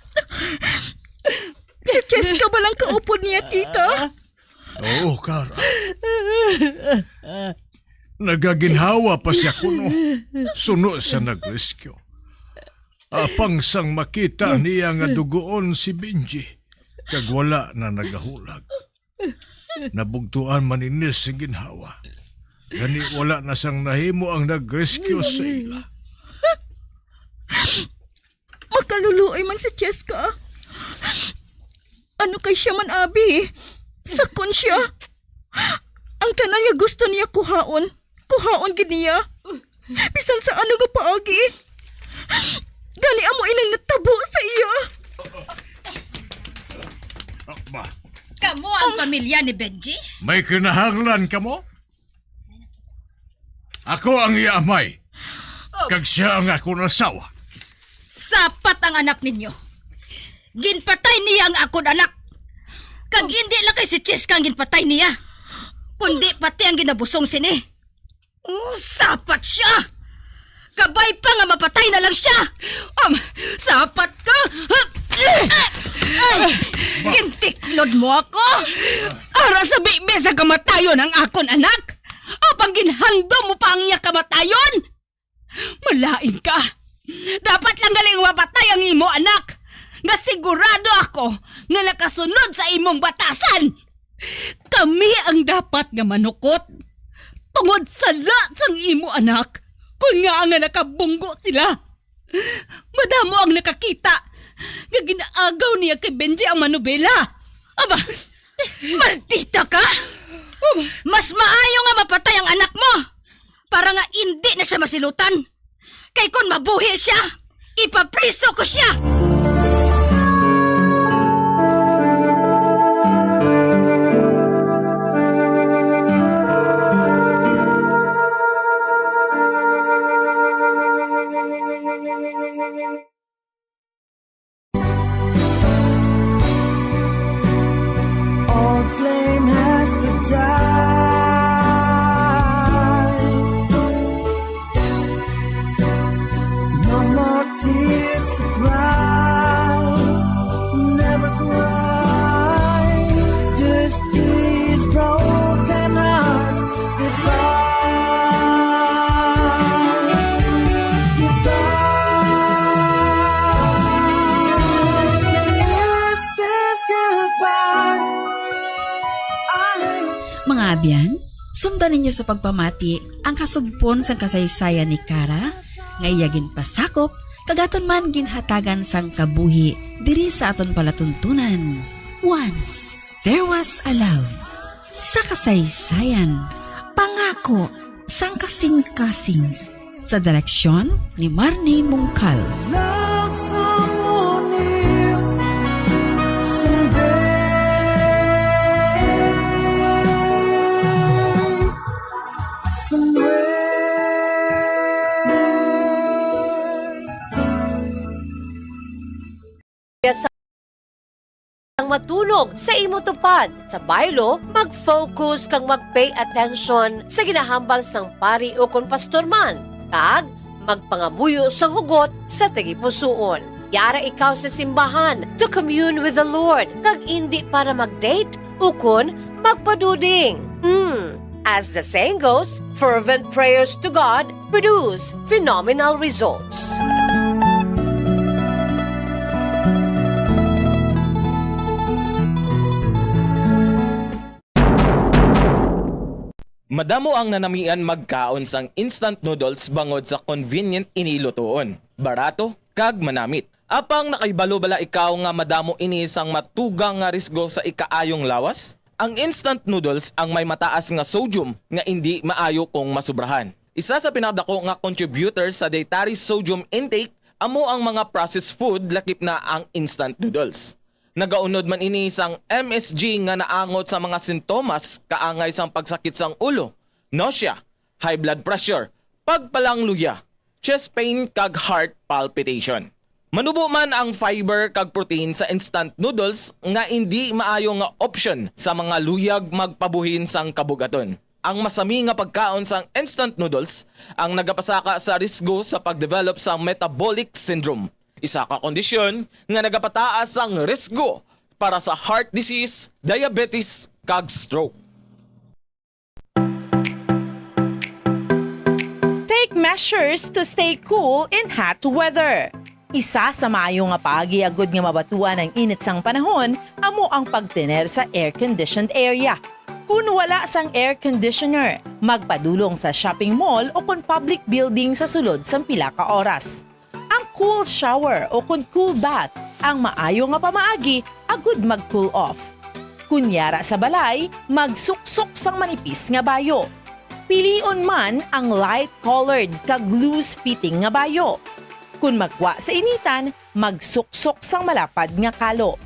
Si Cheska ba lang kaupod niya, tita? Oo, Kara. Nagaginhawa pa siya kuno, suno sa nagrescue. Apang sang makita niya nga dugoon si Benji, kag wala na nagahulag. Nabugtuan man ini sing ginhawa. Gani wala na sang nahimo ang nag-rescue sa ila. Makaluluoy man si Cheska. Ano kay siya man, abi? Sakon siya. Ang tanan nga gusto niya kuhaon, kuhaon gid niya. Bisan sa ano nga paagi. Gani amo inang natabo sa iya. Akba, kamo ang pamilya ni Benji? May kinahanglan kamo? Ako ang iya amay, oh, kag siya ang akon asawa. Sapat ang anak ninyo. Ginpatay niya ang akon anak. Kag hindi lang kay si Cheska ang ginpatay niya, kundi pati ang ginabusong sini. Oh, sapat siya! Kabay pa nga mapatay na lang siya! Um, sapat ka! Ay! Gintiklod mo ako! Ara sa bibi sa kamatayon ang akon anak! Apang ginhandom mo pa ang iya kamatayon! Malain ka! Dapat lang galing mapatay ang imo anak! Nga sigurado ako nga nakasunod sa imong batasan! Kami ang dapat nga manukot tungod sala sang imo anak, kon ngaa nga nakabunggo sila. Madamo ang nakakita nga ginaagaw niya kay Benji ang manubela. Aba, maldita ka! Aba. Mas maayo nga mapatay ang anak mo para nga indi na siya masilutan. Kay kon mabuhi siya, ipapriso ko siya! Old flame has to die. No more tears to cry. Never cry. Just these broken hearts. Goodbye. Goodbye. Is this goodbye? Mga abyan, sumdan ninyo sa pagpamati ang kasugpon sang kasaysayan ni Kara, nga iya ginpasakop, kag aton man ginhatagan sang kabuhi diri sa aton palatuntunan. Once There Was a Love. Sa kasaysayan, pangako sang kasing-kasing. Sa direksyon ni Marnie Mungkal. Love someone new someday. Somewhere. Sang matunog sa imo tupad. Sa baylo, mag-focus kag mag-pay attention sa ginahambal sang pari ukon pastor man, kag magpangamuyo sang hugot sa tagipusoon. Yara ikaw sa simbahan to commune with the Lord, kag indi para mag-date ukon magpaduding. Hmm. As the saying goes, fervent prayers to God produce phenomenal results. Madamo ang nanamian magkaon sang instant noodles bangod sa convenient ini lutoon, barato, kag manamit. Apang nakahibalo bala ikaw nga madamo ini sang matugang nga risgo sa ikaayong lawas? Ang instant noodles ang may mataas nga sodium nga indi maayo kung masubrahan. Isa sa pinakadako nga contributor sa dietary sodium intake amo ang mga processed food, lakip na ang instant noodles. Nagaunod man ini sang M S G nga naangot sa mga sintomas kaangay sang pagsakit sang ulo, nausea, high blood pressure, pagpalangluya, chest pain, kag heart palpitation. Manubo man ang fiber kag protein sa instant noodles nga indi maayo nga option sa mga luyag magpabuhin sang kabug-aton. Ang masami nga pagkaon sang instant noodles ang nagapasaka sa risgo sa pag-develop sa metabolic syndrome, isa ka kondisyon nga nagapataas sang risgo para sa heart disease, diabetes, kag stroke. Measures to stay cool in hot weather. Isa sa maayo nga paagi agud nga mabatuan ang init sang panahon amo ang pagtener sa air-conditioned area. Kon wala sang air conditioner, magpadulong sa shopping mall o kon public building sa sulod sang pila ka oras. Ang cool shower o kon cool bath ang maayo nga pamaagi agud mag-cool off. Kon yara sa balay, magsuksok sang manipis nga bayo. Pilion man ang light colored kag loose fitting nga bayo. Kon magwa sa initan, magsuksok sang malapad nga kalo.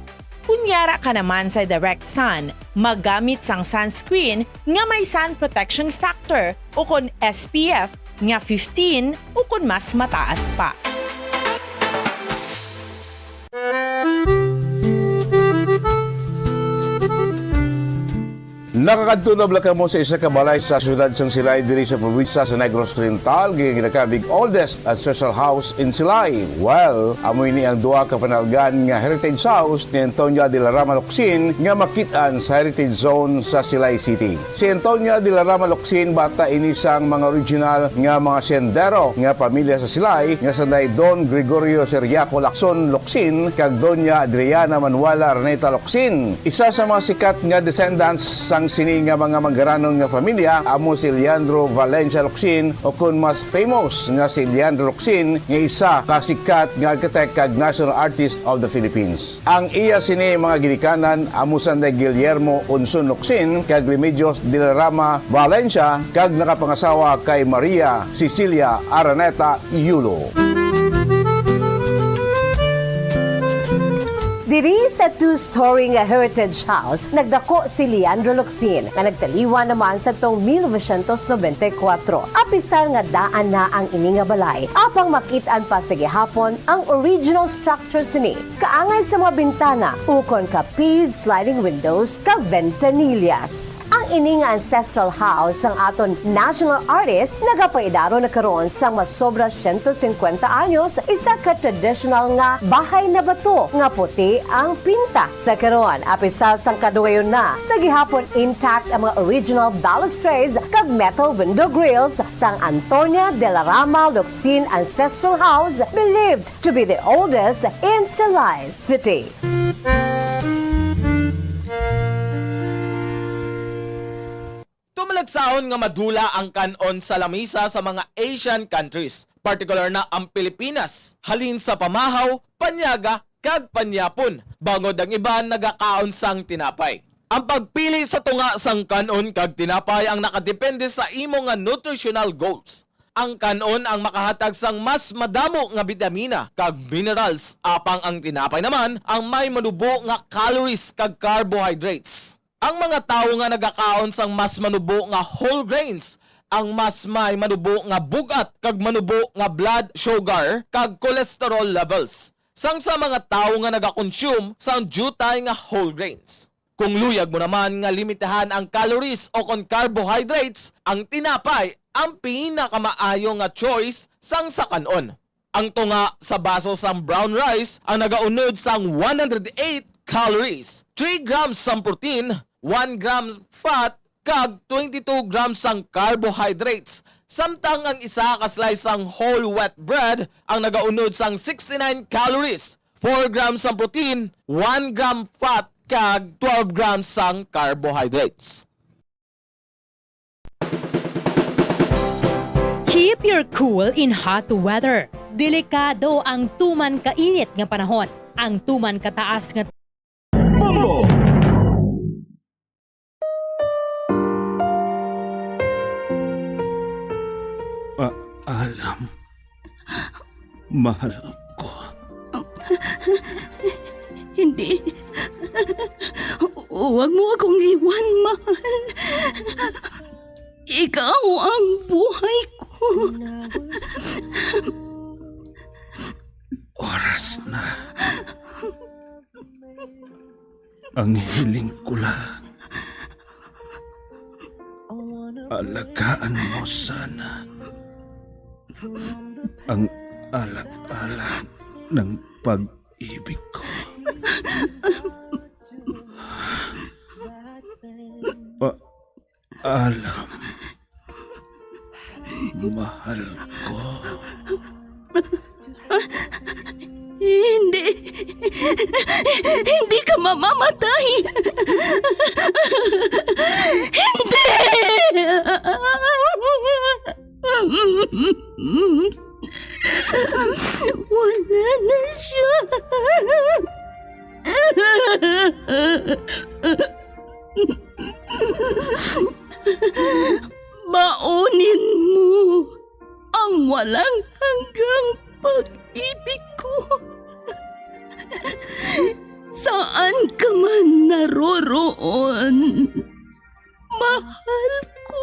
Kon yara ka naman sa direct sun, maggamit sang sunscreen nga may sun protection factor o kon S P F nga fifteen o kon mas mataas pa. Nakakadto na bala kamo sa isa ka balay sa siyudad sang Silay diri sa probinsya sa Negros Oriental, nga ginakabig oldest ancestral house in Silay? Well, amo ini ang duha ka panalgan nga heritage house ni Antonia de la Rama Locsin nga makit-an sa Heritage Zone sa Silay City. Si Antonia de la Rama Locsin, bata ini sang mga original nga mga sendero nga pamilya sa Silay nga sanday Don Gregorio Seriaco Lacson Locsin kag Doña Adriana Manuela Araneta Locsin. Isa sa mga sikat nga descendants sang sini nga mga manggaranon nga familya amo si Leandro Valencia Locsin, o kon mas famous nga si Leandro Locsin, nga isa ka sikat nga architect kag national artist of the Philippines. Ang iya sini mga ginikanan amo sanday Guillermo Unson Locsin kag Remedios de la Rama Valencia, kag nakapangasawa kay Maria Cecilia Araneta Yulo. Diri sa two-story nga Heritage House, nagdako si Leandro Locsin, nga nagtaliwan naman sa tong mil novecientos nobenta y kuwatro. Apisar nga daan na ang ini nga balay, apang makit-an pa sa gihapon ang original structure sini, kaangay sa mga bintana ukon ka P sliding windows kag ventanillas. Ang ini nga ancestral house sang aton national artist nagapaidaron na karon sang masobra siyento singkwenta anyos, isa ka traditional nga bahay na bato nga puti ang pinta. Sa karon, apisar sang kadugayon na, sa gihapon intact ang mga original balustrades kag metal window grills sang Antonia de la Rama Locsin Ancestral House, believed to be the oldest in Silay City. Tumalagsaon nga madula ang kan-on sa lamisa sa mga Asian countries, partikular na ang Pilipinas, halin sa pamahaw, panyaga, kag panyapon, bangod ang iban nagakaon sang tinapay. Ang pagpili sa tunga sang kan-on kag tinapay ang nakadepende sa imo nga nutritional goals. Ang kan-on ang makahatag sang mas madamo nga bitamina kag minerals, apang ang tinapay naman ang may manubo nga calories kag carbohydrates. Ang mga tawo nga nagakaon sang mas manubo nga whole grains ang mas may manubo nga bug-at kag manubo nga blood sugar kag cholesterol levels sang sa mga tawo nga nagakonsume sang diutay nga whole grains. Kung luyag mo naman nga limitahan ang calories o kon carbohydrates, ang tinapay ang pinakamaayo nga choice sang sa kan-on. Ang tunga sa baso sang brown rice ang nagaunod sang one hundred eight calories, three grams sang protein, one gram fat, kag twenty-two grams sang carbohydrates, samtang ang isa ka slice sang whole wheat bread ang nagaunod sang sixty-nine calories, four grams sang protein, one gram fat, kag twelve grams sang carbohydrates. Keep your cool in hot weather. Delikado ang tuman kainit nga panahon. Ang tuman kataas nga Bombo! Paalam. Mahal ko. Hindi. Huwag mo akong iwan, mahal. Ikaw ang buhay ko. Oras na. Ang hiling ko lang, alagaan mo sana ang ala-ala ng pag-ibig ko. Paalam. Mahal ko. Hindi. Hindi ka mamamatay. Hindi! Wala na siya. Baunin mo ang walang hanggang pag-ibig ko. Saan ka man naroroon, mahal ko.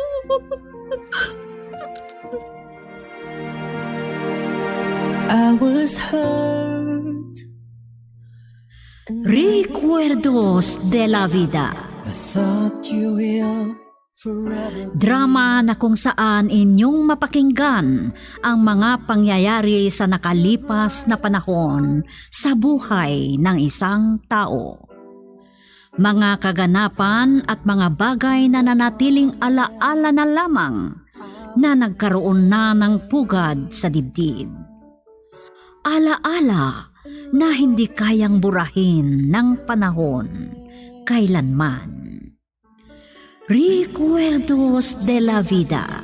I was hurt. Recuerdos de la Vida. I thought you will forever. Drama na kung saan inyong mapakinggan ang mga pangyayari sa nakalipas na panahon sa buhay ng isang tao. Mga kaganapan at mga bagay na nanatiling alaala na lamang na nagkaroon na ng pugad sa dibdib. Alaala na hindi kayang burahin ng panahon kailanman. Recuerdos de la Vida.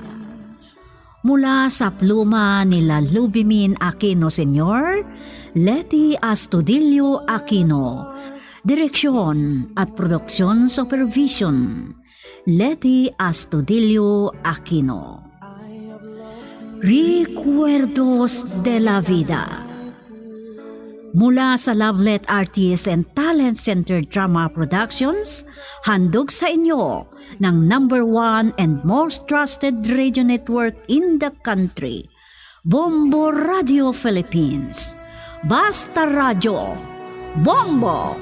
Mula sa pluma ni Lalubimin Aquino Senior, Leti Astudillo Aquino. Direksyon at production supervision, Leti Astudillo Aquino. Recuerdos de la Vida. Mula sa Lovelet Artist and Talent Center Drama Productions, handog sa inyo ng number one and most trusted radio network in the country, Bombo Radio Philippines. Basta Radyo, Bombo!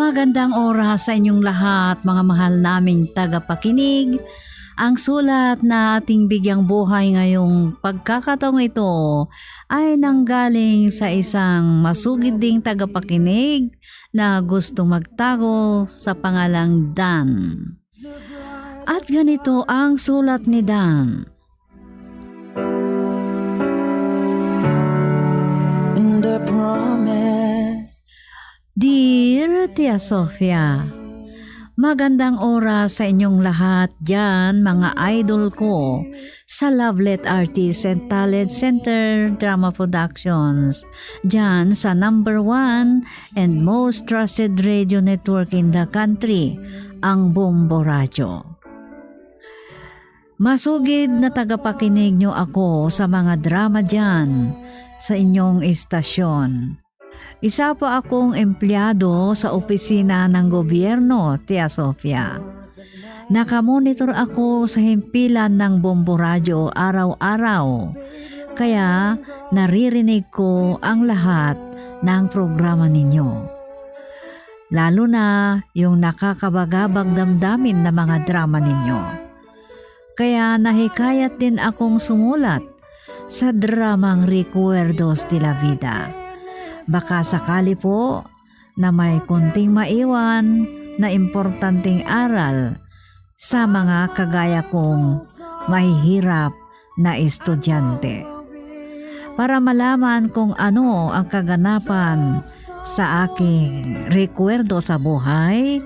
Magandang oras sa inyong lahat, mga mahal naming tagapakinig. Ang sulat na ating bigyang buhay ngayong pagkakataong ito ay nanggaling sa isang masugid ding tagapakinig na gusto magtago sa pangalang Dan. At ganito ang sulat ni Dan. The promise. Dear Tia Sofia, magandang oras sa inyong lahat dyan, mga idol ko sa Lovelet Artists and Talent Center Drama Productions, dyan sa number one and most trusted radio network in the country, ang Bombo Radyo. Masugid na tagapakinig nyo ako sa mga drama dyan sa inyong istasyon. Isa pa akong empleyado sa opisina ng gobyerno, Tia Sofia. Nakamonitor ako sa himpilan ng Bombo Radyo araw-araw, kaya naririnig ko ang lahat ng programa ninyo, lalo na yung nakakabagabag damdamin na mga drama ninyo. Kaya nahikayat din akong sumulat sa dramang Recuerdos de la Vida. Baka sakali po na may konting maiwan na importanteng aral sa mga kagaya kong mahihirap na estudyante. Para malaman kung ano ang kaganapan sa aking rekwento sa buhay,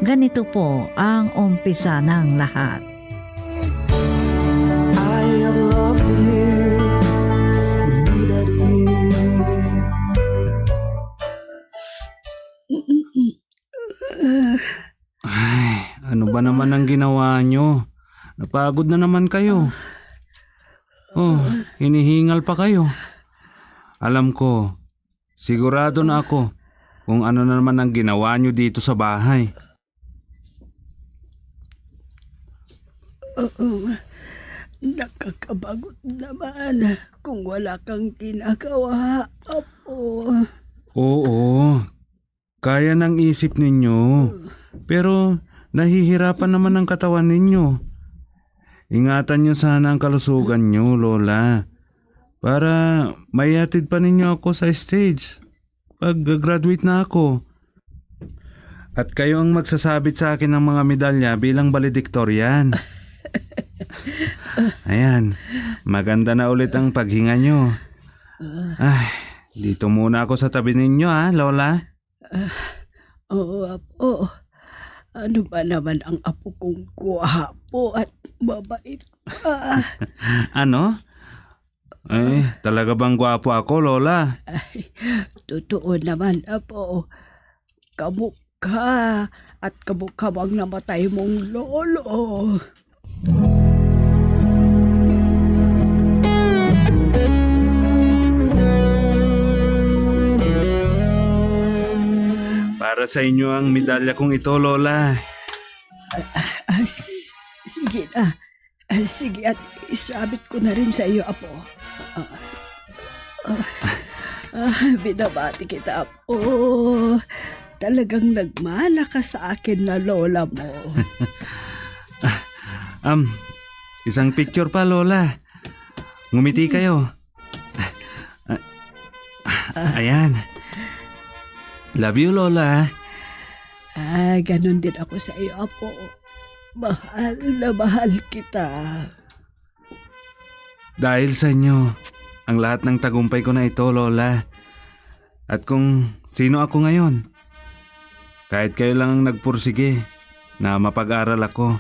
ganito po ang umpisa ng lahat. I have loved you, needed you. Ay, ano ba naman ang ginawa nyo? Napagod na naman kayo. Oh, hinihingal pa kayo. Alam ko, sigurado na ako kung ano na naman ang ginawa nyo dito sa bahay. Oo, nakakapagod naman kung wala kang ginagawa, Apo. Oo, kaya ng isip ninyo. Pero Nahihirapan naman ang katawan ninyo. Ingatan niyo sana ang kalusugan niyo, Lola, para maihatid pa ninyo ako sa stage pag graduate na ako. At kayo ang magsasabit sa akin ng mga medalya bilang valedictorian. Ayan, maganda na ulit ang paghinga niyo. Ay, dito muna ako sa tabi ninyo, ha, Lola? Oo, apo. Ano ba naman ang apo kong gwapo at mabait pa? Ano? Eh, talaga bang gwapo ako, Lola? Ay, totoo naman, apo. Kamukha at kamukha mo ang namatay mong lolo. Para sa inyo ang medalya kong ito, Lola. Ah, ah, s- sige na. Ah, sige, at isabit ko na rin sa iyo, apo. Ah, ah, ah, binabati kita, apo. Talagang nagmana ka sa akin na lola mo. Ah, um, isang picture pa, Lola. Ngumiti kayo. Ah, ah, ayan. Love you, Lola. Ah, ganun din ako sa iyo, apo. Mahal na mahal kita. Dahil sa inyo, ang lahat ng tagumpay ko na ito, Lola. At kung sino ako ngayon, kahit kayo lang ang nagpursige na mapag-aral ako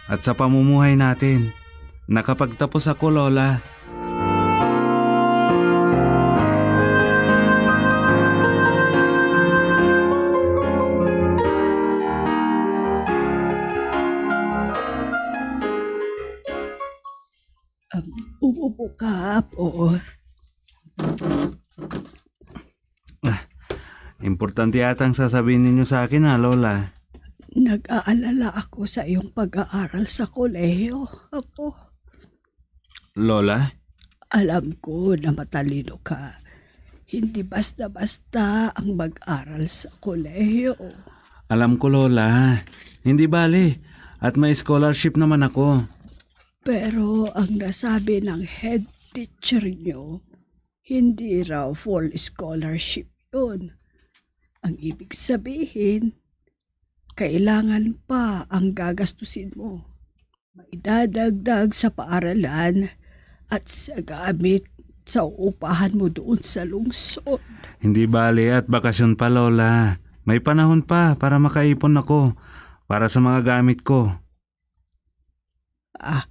at sa pamumuhay natin, nakapagtapos ako, Lola. Um, umupo ka, apo. Ah, importante yata ang sasabihin ninyo sa akin, ha, Lola? Nag-aalala ako sa iyong pag-aaral sa kolehiyo, apo. Lola? Alam ko na matalino ka. Hindi basta-basta ang mag-aral sa kolehiyo. Alam ko, Lola. Hindi bali. At may scholarship naman ako. Pero ang nasabi ng head teacher niyo, hindi raw full scholarship yun. Ang ibig sabihin, kailangan pa ang gagastusin mo. May dadagdag sa paaralan at sa gamit sa upahan mo doon sa lungsod. Hindi bali at bakasyon pa, Lola. May panahon pa para makaipon ako para sa mga gamit ko. Ah,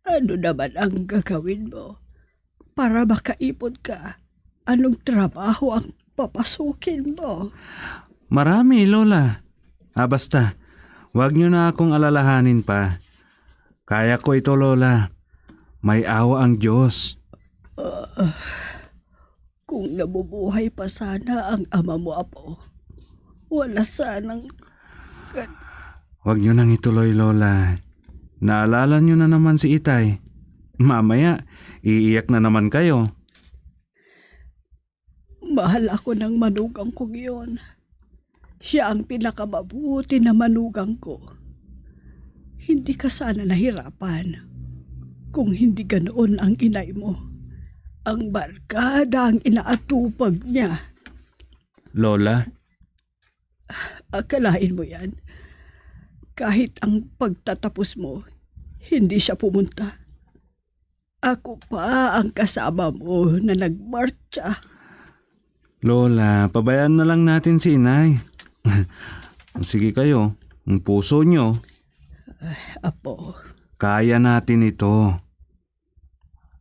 ano naman ang gagawin mo para makaipon ka? Anong trabaho ang papasukin mo? Marami, Lola. Ah, basta, wag niyo na akong alalahanin pa. Kaya ko ito, Lola. May awa ang Diyos. Ah, kung nabubuhay pa sana ang ama mo, apo, wala sanang gan- Huwag niyo nang ituloy, Lola. Naalala niyo na naman si Itay. Mamaya, iiyak na naman kayo. Mahal ako ng manugang kong iyon. Siya ang pinakamabuti na manugang ko. Hindi ka sana nahirapan kung hindi ganoon ang inay mo. Ang barkada ang inaatupag niya. Lola? Akalain mo yan? Kahit ang pagtatapos mo, hindi siya pumunta. Ako pa ang kasama mo na nagmartsa. Lola, pabayaan na lang natin si Inay. Sige kayo, ang puso nyo. Ay, apo. Kaya natin ito.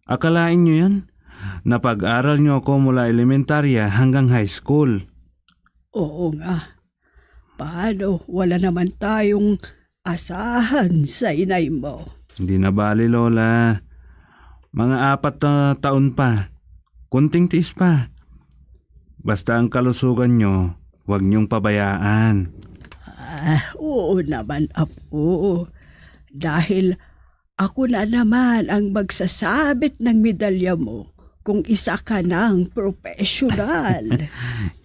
Akalain nyo yan? Napag-aral nyo ako mula elementarya hanggang high school. Oo nga. Paano wala naman tayong asahan sa inay mo? Hindi na bali, Lola. Mga apat na taon pa. Kunting tiis pa. Basta ang kalusugan nyo, huwag nyong pabayaan. Ah, oo naman, apo. Dahil ako na naman ang magsasabit ng medalya mo kung isa ka ng professional.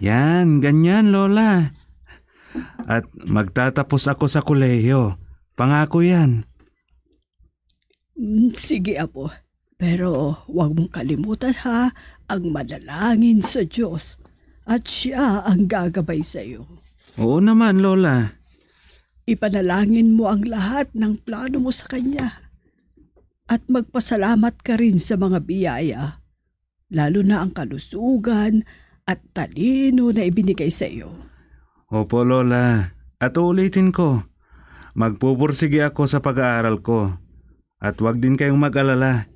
Yan, ganyan, Lola. At magtatapos ako sa kolehiyo. Pangako yan. Mm, sige, Apo. Pero huwag mong kalimutan, ha, ang manalangin sa Diyos. At siya ang gagabay sa iyo. Oo naman, Lola. Ipanalangin mo ang lahat ng plano mo sa Kanya. At magpasalamat ka rin sa mga biyaya, lalo na ang kalusugan at talino na ibinigay sa iyo. Opo, Lola. At uulitin ko, magpupursige ako sa pag-aaral ko. At wag din kayong mag-alala.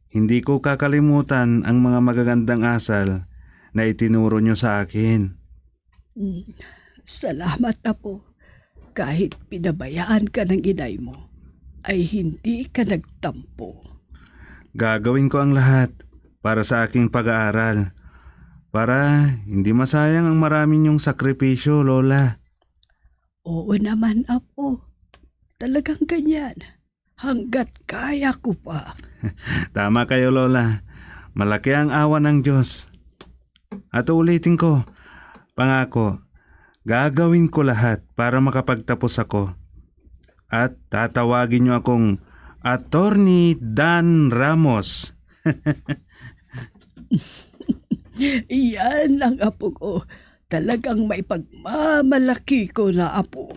Hindi ko kakalimutan ang mga magagandang asal na itinuro niyo sa akin. Mm. Salamat, Apo. Kahit pinabayaan ka ng inay mo, ay hindi ka nagtampo. Gagawin ko ang lahat para sa aking pag-aaral, para hindi masayang ang marami niyong sakripisyo, Lola. Oo naman, Apo. Talagang ganyan. Hanggat kaya ko pa. Tama kayo, Lola. Malaki ang awa ng Diyos. At uulitin ko, pangako, gagawin ko lahat para makapagtapos ako. At tatawagin niyo akong Attorney Dan Ramos. Iyan ang apo ko. Talagang may pagmamalaki ko na apo.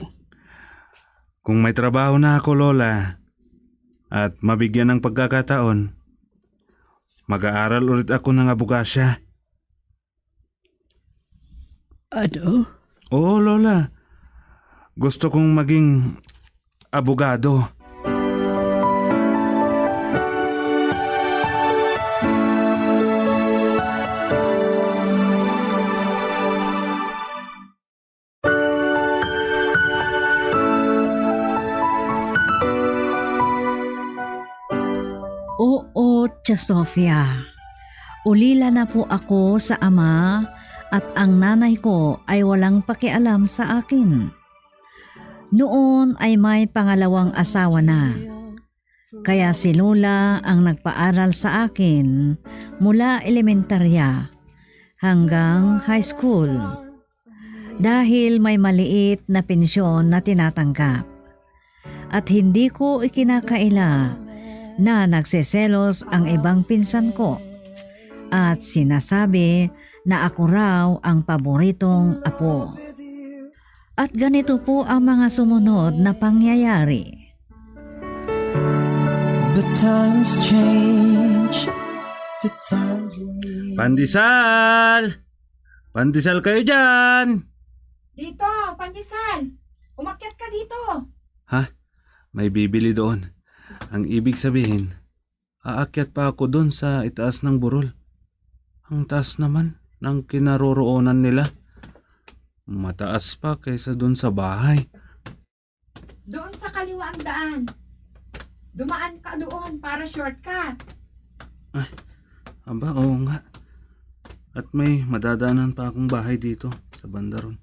Kung may trabaho na ako, Lola, at mabigyan ng pagkakataon, mag-aaral ulit ako ng abogasya. Ano? Oo, Lola. Gusto kong maging abogado. Oo, Tia Sofia. Ulila na po ako sa ama at ang nanay ko ay walang pakialam sa akin. Noon ay may pangalawang asawa na. Kaya si Lola ang nagpaaral sa akin mula elementarya hanggang high school. Dahil may maliit na pensyon na tinatanggap. At hindi ko ikinakaila na nagseselos ang ibang pinsan ko at sinasabi na ako raw ang paboritong apo. At ganito po ang mga sumunod na pangyayari. But times change, the times we Pandesal! Pandesal kayo dyan! Dito, pandesal! Umakyat ka dito! Ha? May bibili doon. Ang ibig sabihin, aakyat pa ako doon sa itaas ng burol. Ang taas naman ng kinaroroonan nila. Mataas pa kaysa doon sa bahay. Doon sa kaliwa ang daan. Dumaan ka doon para shortcut. Ay, aba, oo nga. At may madadaanan pa akong bahay dito sa banda ron.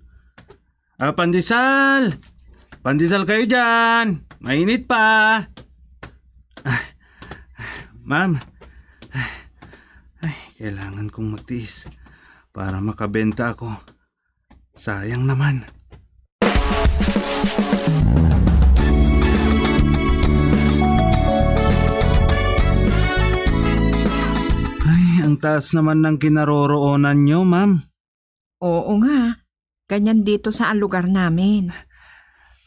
Ah, pandesal! Pandesal kayo dyan! Mainit pa! Ah, ma'am, ay, kailangan kong magtiis para makabenta ako. Sayang naman. Ay, ang taas naman ng kinaroroonan nyo, ma'am. Oo nga. Ganyan dito sa lugar namin.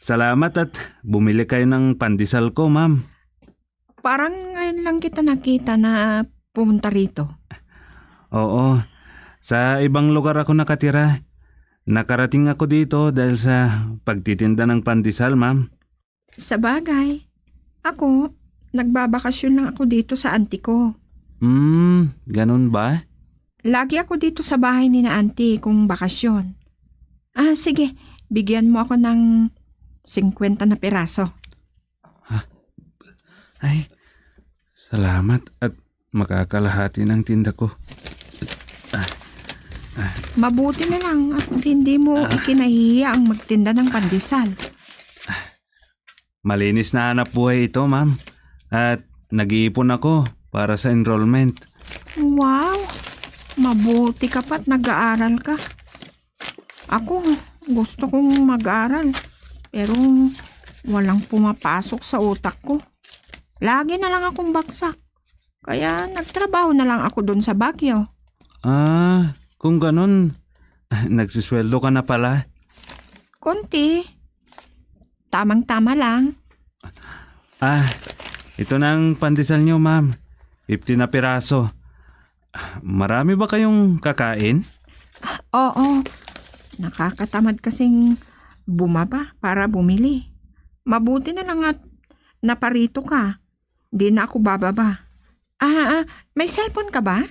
Salamat at bumili kayo ng pandesal ko, ma'am. Parang ngayon lang kita nakita na pumunta rito. Oo. Sa ibang lugar ako nakatira. Nakarating ako dito dahil sa pagtitinda ng pandesal, ma'am. Sa bagay, ako, nagbabakasyon lang ako dito sa auntie ko. Hmm, ganun ba? Lagi ako dito sa bahay ni na auntie kung bakasyon. Ah, sige, bigyan mo ako ng singkwenta na piraso. Ay, salamat at makakalahati ng tinda ko. Ah, ah. Mabuti na lang at hindi mo Ah. ikinahiya ang magtinda ng pandesal. Malinis na hanap buhay ito, ma'am. At nag-iipon ako para sa enrollment. Wow! Mabuti ka pa't nag-aaral ka. Ako, Gusto kong mag-aral, pero walang pumapasok sa utak ko. Lagi na lang akong bagsak. Kaya nagtrabaho na lang ako doon sa Baguio. Ah, kung ganun, nagsisweldo ka na pala? Konti. Tamang-tama lang. Ah, ito na ang pandesal nyo, ma'am. Fifty na piraso. Marami ba kayong kakain? Oo. Nakakatamad kasing bumaba para bumili. Mabuti na lang at naparito ka. Di na ako bababa. Ah, ah, may cellphone ka ba?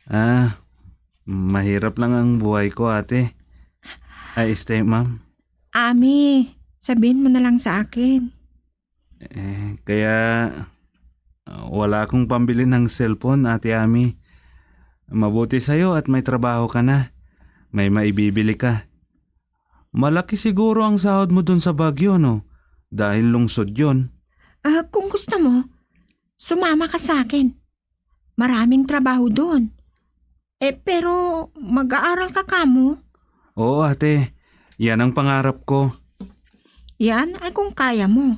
Ah, mahirap lang ang buhay ko, ate. Ay, este, ma'am. Ami, sabihin mo na lang sa akin. Eh, kaya, ah, wala akong pambili ng cellphone, Ate Ami. Mabuti sa'yo at may trabaho ka na. May maibibili ka. Malaki siguro ang sahod mo dun sa Baguio, no? Dahil lungsod yon. Ah, kung gusto mo, sumama ka sa akin. Maraming trabaho doon. Eh, pero mag-aaral ka kamo? Oo, ate. Yan ang pangarap ko. Yan ay kung kaya mo.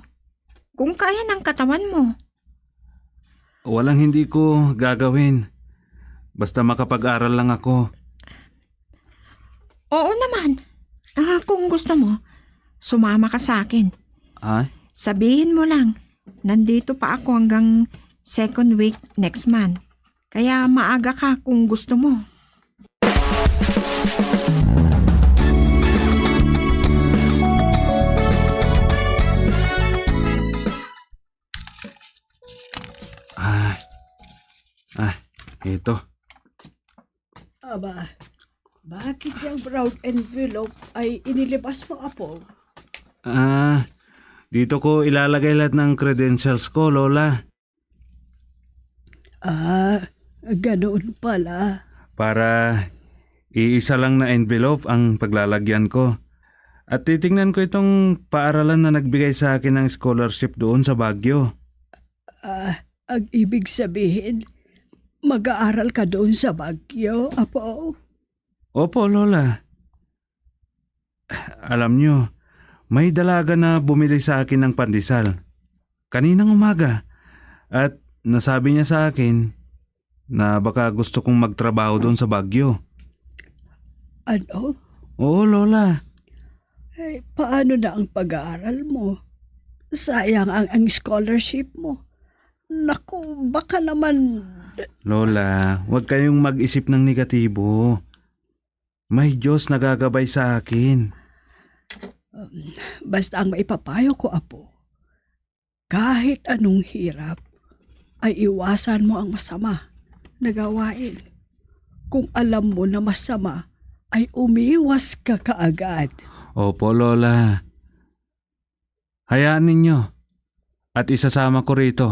Kung kaya ng katawan mo. Walang hindi ko gagawin. Basta makapag-aral lang ako. Oo naman. Ah, kung gusto mo, sumama ka sa akin. Ha? Sabihin mo lang, nandito pa ako hanggang second week next month. Kaya maaga ka kung gusto mo. Ah, ah, ito. Aba, bakit yung brown envelope ay inilibas mo, apo? Ah, dito ko ilalagay lahat ng credentials ko, Lola. Ah, ganoon pala. Para iisa lang na envelope ang paglalagyan ko. At titingnan ko itong paaralan na nagbigay sa akin ng scholarship doon sa Baguio. Ah, ang ibig sabihin, mag-aaral ka doon sa Baguio, apo? Opo, Lola. Alam nyo, may dalaga na bumili sa akin ng pandesal kaninang umaga, at nasabi niya sa akin na baka gusto kong magtrabaho doon sa Baguio. Ano? Oo, Lola. Eh, paano na ang pag-aaral mo? Sayang ang, ang scholarship mo. Naku, baka naman. Lola, huwag kayong mag-isip ng negatibo. May Diyos nagagabay sa akin. Um, basta ang maipapayo ko, apo, kahit anong hirap, ay iwasan mo ang masama na gawain. Kung alam mo na masama, ay umiwas ka kaagad. Opo, Lola. Hayaan ninyo, at isasama ko rito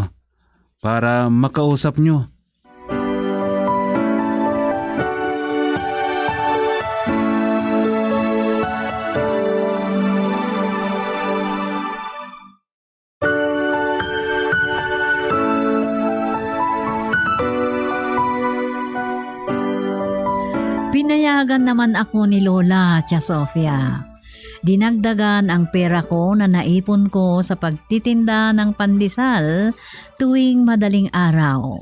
para makausap nyo. Pinayagan naman ako ni Lola, Tia Sofia. Dinagdagan ang pera ko na naipon ko sa pagtitinda ng pandesal tuwing madaling araw.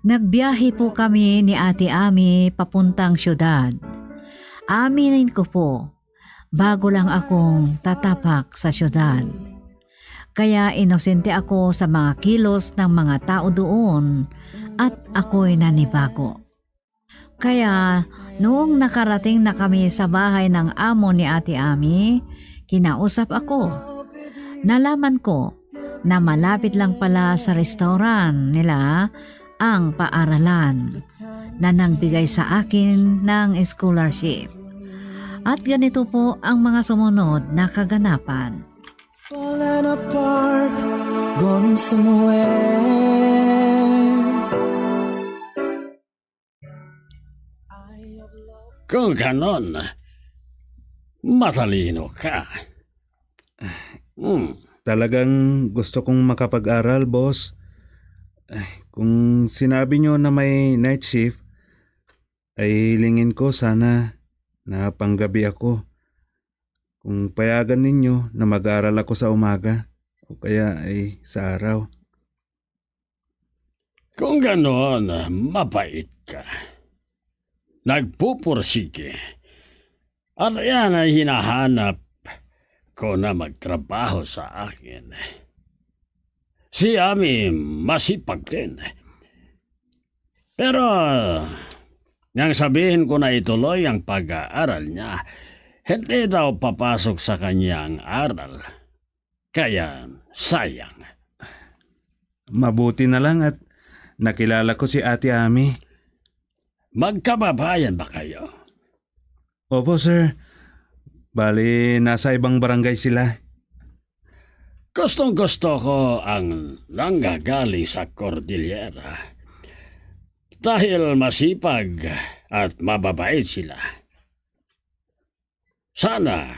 Nagbiyahe po kami ni Ate Ami papuntang siyudad. Aminin ko po, bago lang akong tatapak sa siyudad. Kaya inosente ako sa mga kilos ng mga tao doon at ako'y nanibago. Kaya, noong nakarating na kami sa bahay ng amo ni Ate Ami, kinausap ako. Nalaman ko na malapit lang pala sa restaurant nila ang paaralan na nagbigay sa akin ng scholarship. At ganito po ang mga sumunod na kaganapan. Falling apart, gone somewhere. Kung ganon, matalino ka. Hmm. Talagang gusto kong makapag-aral, boss. Ay, kung sinabi nyo na may night shift, ay hilingin ko sana na panggabi ako. Kung payagan ninyo na mag-aral ako sa umaga o kaya ay sa araw. Kung ganon, mabait ka. Nagpupursige. At yan ay hinahanap ko na magtrabaho sa akin. Si Ami masipag din. Pero, nang sabihin ko na ituloy ang pag-aaral niya, hindi daw papasok sa kanya ang aral. Kaya, sayang. Mabuti na lang at nakilala ko si Ate Ami. Magkababayan ba kayo? Opo, sir. Bali, nasa ibang barangay sila. Gustong-gusto ko ang nanggagaling sa Cordillera dahil masipag at mababait sila. Sana,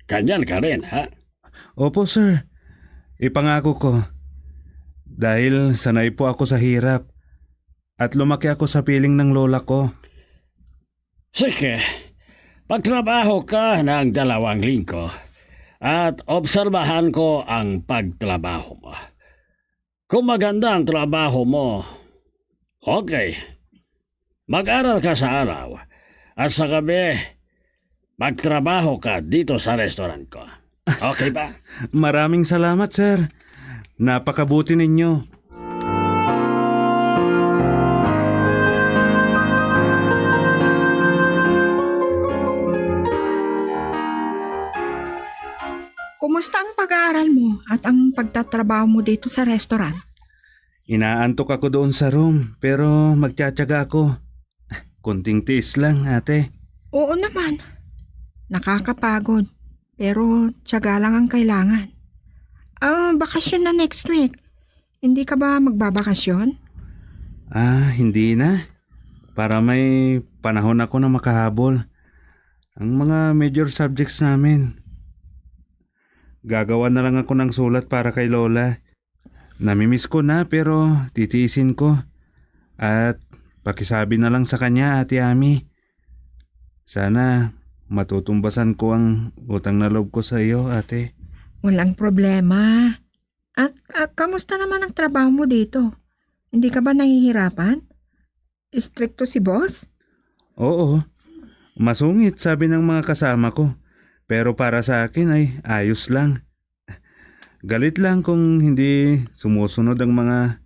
ganyan ka rin, ha? Opo, sir. Ipangako ko. Dahil sanay po ako sa hirap at lumaki ako sa piling ng lola ko. Sige, pagtrabaho ka ng dalawang linggo at obserbahan ko ang pagtrabaho mo. Kung maganda ang trabaho mo, okay. Mag-aral ka sa araw at sa gabi, magtrabaho ka dito sa restaurant ko. Okay ba? Maraming salamat, sir. Napakabuti ninyo. Kumusta ang pag-aaral mo at ang pagtatrabaho mo dito sa restaurant? Inaantok ako doon sa room, pero magtsatsaga ako. Konting tiis lang, ate. Oo naman. Nakakapagod. Pero tiyaga lang ang kailangan. Ah, bakasyon na next week. Hindi ka ba magbabakasyon? Ah, hindi na. Para may panahon ako na makahabol. Ang mga major subjects namin. Gagawa na lang ako ng sulat para kay Lola. Namimiss ko na, pero titiisin ko. At pakisabi na lang sa kanya, Ate Ami. Sana matutumbasan ko ang utang na loob ko sa iyo, ate. Walang problema. At, ah, kamusta naman ang trabaho mo dito? Hindi ka ba nahihirapan? Istrikto si boss? Oo. Masungit, sabi ng mga kasama ko. Pero para sa akin ay ayos lang. Galit lang kung hindi sumusunod ang mga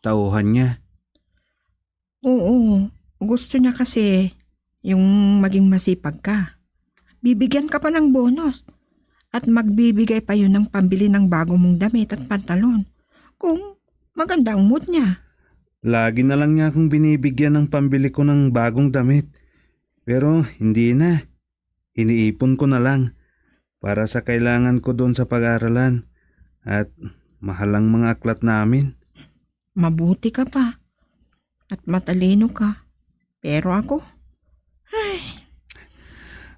tauhan niya. Oo, gusto niya kasi yung maging masipag ka. Bibigyan ka pa ng bonus at magbibigay pa yun ng pambili ng bago mong damit at pantalon kung maganda ang mood niya. Lagi na lang niya akong binibigyan ng pambili ko ng bagong damit. Pero hindi na. Iniipon ko na lang para sa kailangan ko doon sa pag-aaralan at mahal ang mga aklat namin. Mabuti ka pa at matalino ka. Pero ako, ay.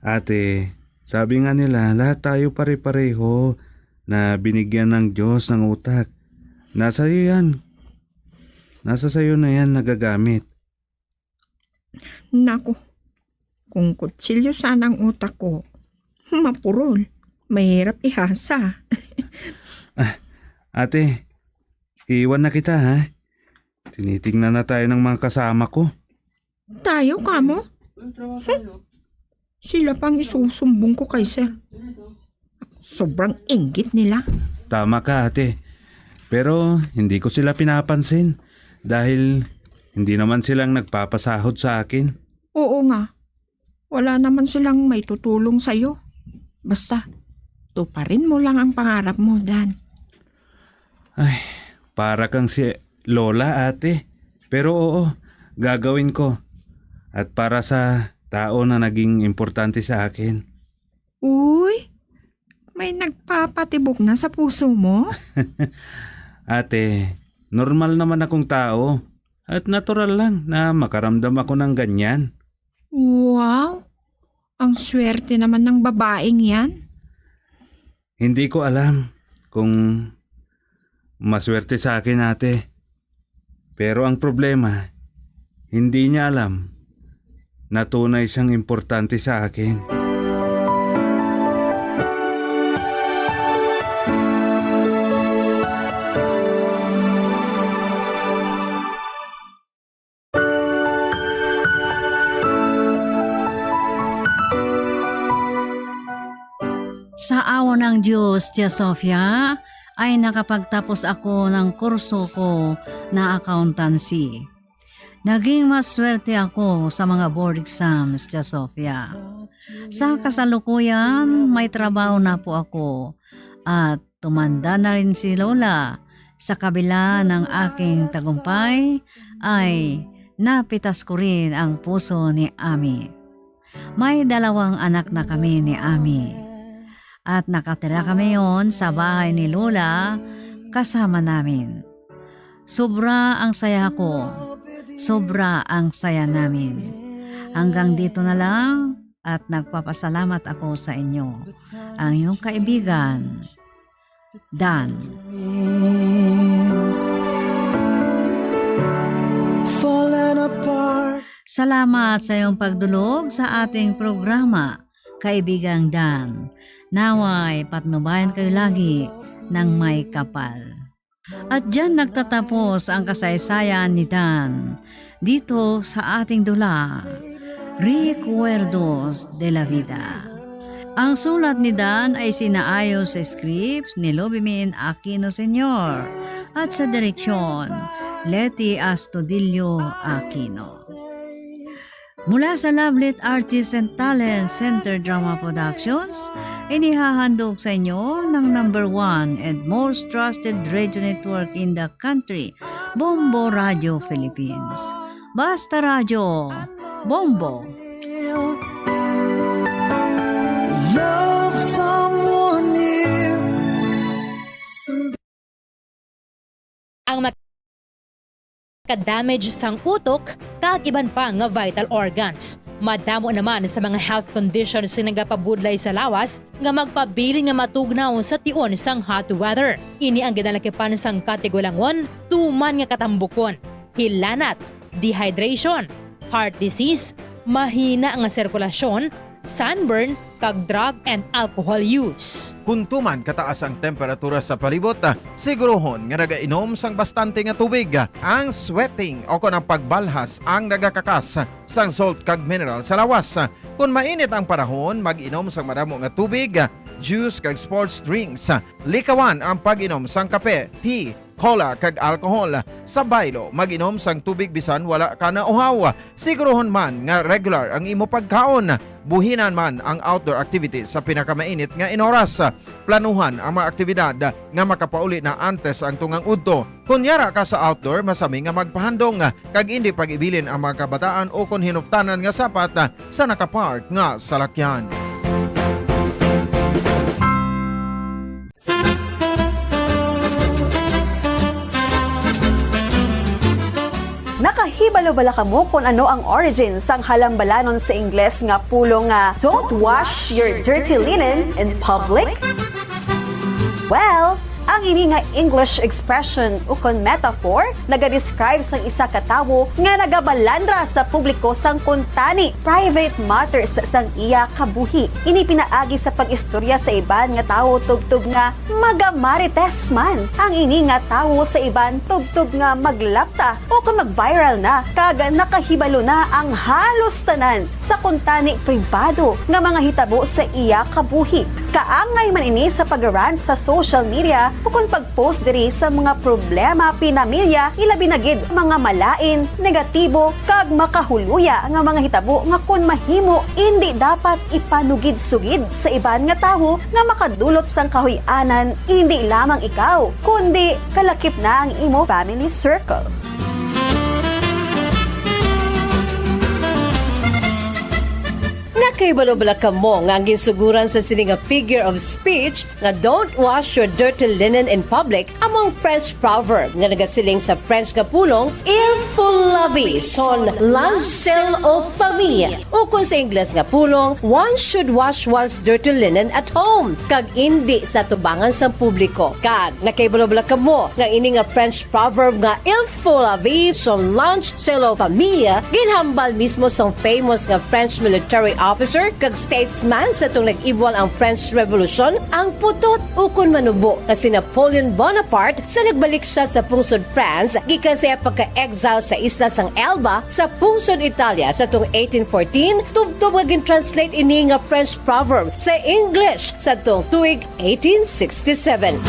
Ate, sabi nga nila, lahat tayo pare-pareho na binigyan ng Diyos ng utak. Nasa iyo yan. Nasa sayo na yan nagagamit. Naku, kung kutsilyo sana ang utak ko, mapurol. Mahirap ihasa. Ah, ate, iwan na kita, ha? Tinitingnan na tayo ng mga kasama ko. Tayo, kamo? Sila pang isusumbong ko kay sir. Sobrang inggit nila. Tama ka, ate. Pero hindi ko sila pinapansin dahil hindi naman silang nagpapasahod sa akin. Oo nga. Wala naman silang maitutulong sa'yo. Basta, tuparin mo lang ang pangarap mo, Dan. Ay, para kang si Lola, ate. Pero oo, gagawin ko. At para sa tao na naging importante sa akin. Uy, may nagpapatibok na sa puso mo? Ate, normal naman akong tao. At natural lang na makaramdam ako ng ganyan. Wow! Ang swerte naman ng babaeng yan. Hindi ko alam kung maswerte sa akin, ate. Pero ang problema, hindi niya alam na tunay siyang importante sa akin. Sa awa ng Diyos, Tia Sofia, ay nakapagtapos ako ng kurso ko na accountancy. Naging maswerte ako sa mga board exams, Tia Sofia. Sa kasalukuyan, may trabaho na po ako at tumanda na rin si Lola. Sa kabila ng aking tagumpay, ay napitas ko rin ang puso ni Ami. May dalawang anak na kami ni Ami. At nakatira kami yon sa bahay ni Lola kasama namin. Sobra ang saya ko. Sobra ang saya namin. Hanggang dito na lang at nagpapasalamat ako sa inyo. Ang inyong kaibigan, Dan. Salamat sa iyong pagdulog sa ating programa, Kaibigang Dan. Naway patnubayan kayo lagi ng may kapal. At diyan nagtatapos ang kasaysayan ni Dan dito sa ating dula, Recuerdos de la Vida. Ang sulat ni Dan ay sinaayo sa script ni Lobimin Aquino Senior at sa direksyon, Leti Astudillo Aquino. Mula sa Lovelit Artists and Talent Center Drama Productions, inihahandog sa inyo ng number one and most trusted radio network in the country, Bombo Radio Philippines. Basta Radyo, Bombo. Love someone new. Ang maka-damage sang utok kag iban pa nga vital organs. Madamo naman sa mga health conditions nga nagapabudlay sa lawas nga magpabilin nga matugnaw sa tion sang hot weather. Ini ang ginalakipan sang katigulangon, tuman nga katambukon, hilanat, dehydration, heart disease, mahina nga sirkulasyon, sunburn, kag drug and alcohol use. Kon tuman kataas ang temperatura sa palibot, sigurohon nga nagainom sang bastante nga tubig. Ang sweating o kon ang pagbalhas ang nagakakas sang salt kag mineral sa lawas. Kon mainit ang panahon, mag-inom sang madamo nga tubig, juice kag sports drinks. Likawan ang pag-inom sang kape, tea, cola, kag alcohol. Sa baylo, mag-inom sang tubig bisan wala ka nauhaw. Sigurohon man nga regular ang imo pagkaon. Buhinan man ang outdoor activities sa pinakamainit nga inoras. Planuhan ang mga aktibidad nga makapauli na antes ang tungang udto. Kon yara ka sa outdoor, masami nga magpahandong kag indi pag-ibilin ang mga kabataan o kon hinuptanan nga sapat sa nakapark nga salakyan. Nakahibalo bala kamo kon ano ang origin sang halambalanon sa Ingles nga pulong nga "Don't wash your dirty linen in public"? Well, ang ini nga English expression ukon metaphor nagadescribe sang isa ka tawo nga nagabalandra sa publiko sang kuntani, private matters, sang iya kabuhi. Ini pinaagi sa pag-istorya sa iban nga tawo tubtob nga magamarites man ang ini nga tawo sa iban tubtob nga maglapta o kon mag-viral na, kag nakahibalo na ang halos tanan sa kuntani pribado nga mga hitabo sa iya kabuhi. Kaangay man ini sa pag-rant sa social media ukon pag-post diri sa mga problema pinamilya, ilabi na gid mga malain, negatibo, kag makahuluya nga mga hitabo nga kon mahimo, indi dapat ipanugid-sugid sa iban nga tawo nga makadulot sang kahuy-anan, indi lamang ikaw, kundi kalakip na ang imo family circle. Nga Kay balo bala kamo nga ang ginsuguran sa sini nga figure of speech nga "Don't wash your dirty linen in public" amo ang French proverb nga nagasiling sa French nga pulong, "Il faut laver son linge sale aux femmes," ukon sa Ingles nga pulong, "One should wash one's dirty linen at home," kag indi sa tubangan sang publiko. Kag nakahibalo bala kamo nga ini nga French proverb nga "Il faut laver son linge sale aux femmes" ginhambal mismo sang famous nga French military officer kag statesman sa tong nag-ibwal ang French Revolution, ang putot ukon manubo nga si Napoleon Bonaparte, sa nagbalik siya sa pungsod France gikan sa iya pagka-exile sa isla sang Elba sa pungsod Italia sa tong eighteen fourteen, tubtob nga gin-translate ini nga French proverb sa English sa tong tuig eighteen sixty-seven.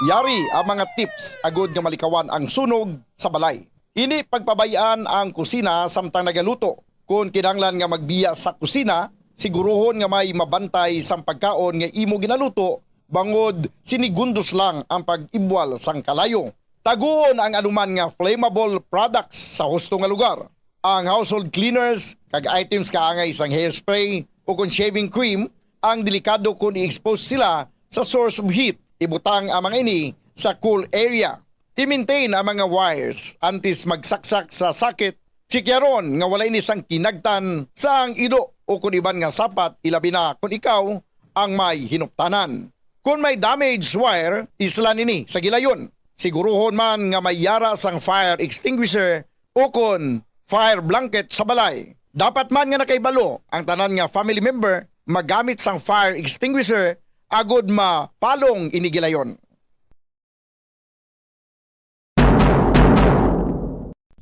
Yari ang mga tips agud nga malikawan ang sunog sa balay. Indi pagpabay-an ang kusina samtang nagaluto. Kon kinahanglan nga magbiya sa kusina, siguruhon nga may mabantay sang pagkaon nga imo ginaluto, bangod sinigundos lang ang pag-ibwal sang kalayo. Taguon ang anuman nga flammable products sa husto nga lugar. Ang household cleaners kag items kaangay sang hairspray ukon shaving cream ang delikado kon i-expose sila sa source of heat. Ibutang ang mga ini sa cool area. I-maintain ang mga wires antes magsaksak sa socket. Tsikyaron nga wala ini sang kinagtan sang ido ukon iban nga sapat, ilabi na kon ikaw ang may hinuptanan. Kon may damaged wire, islan ini sa gilayon. Siguruhon man nga may yara sang fire extinguisher ukon fire blanket sa balay. Dapat man nga nakahibalo ang tanan nga family member magamit sang fire extinguisher agod mapalong ini gilayon.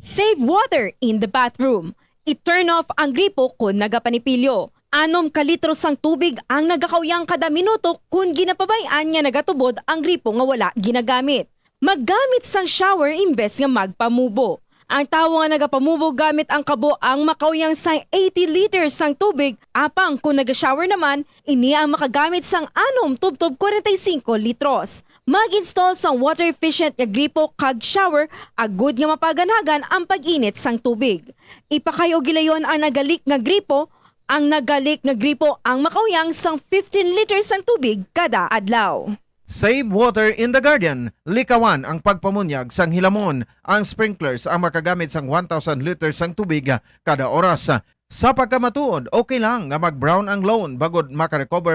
Save water in the bathroom. I-turn off ang gripo kon nagapanipilyo. Anom ka litro sang tubig ang nagakauyang kada minuto kon ginapabay-an nga nagatubod ang gripo nga wala ginagamit. Maggamit sang shower imbes nga magpamubo. Ang tawo nga nagapamubo gamit ang kabo ang makauyang sang eighty liters sang tubig, apang kon naga-shower naman, ini ang makagamit sang anom tubtob kwarenta y singko litros. Mag-install sang water-efficient nga gripo kag shower agud nga mapaganhagan ang pag-init sang tubig. Ipakay-o gilayon ang naga-leak nga gripo. Ang naga-leak nga gripo ang makauyang sang fifteen liters sang tubig kada adlaw. Save water in the garden. Likawan ang pagpamunyag sang hilamon. Ang sprinklers ang makagamit sang one thousand liters sang tubig kada oras. Sa pagkamatuod, okay lang nga mag-brown ang lawn bangod makarecover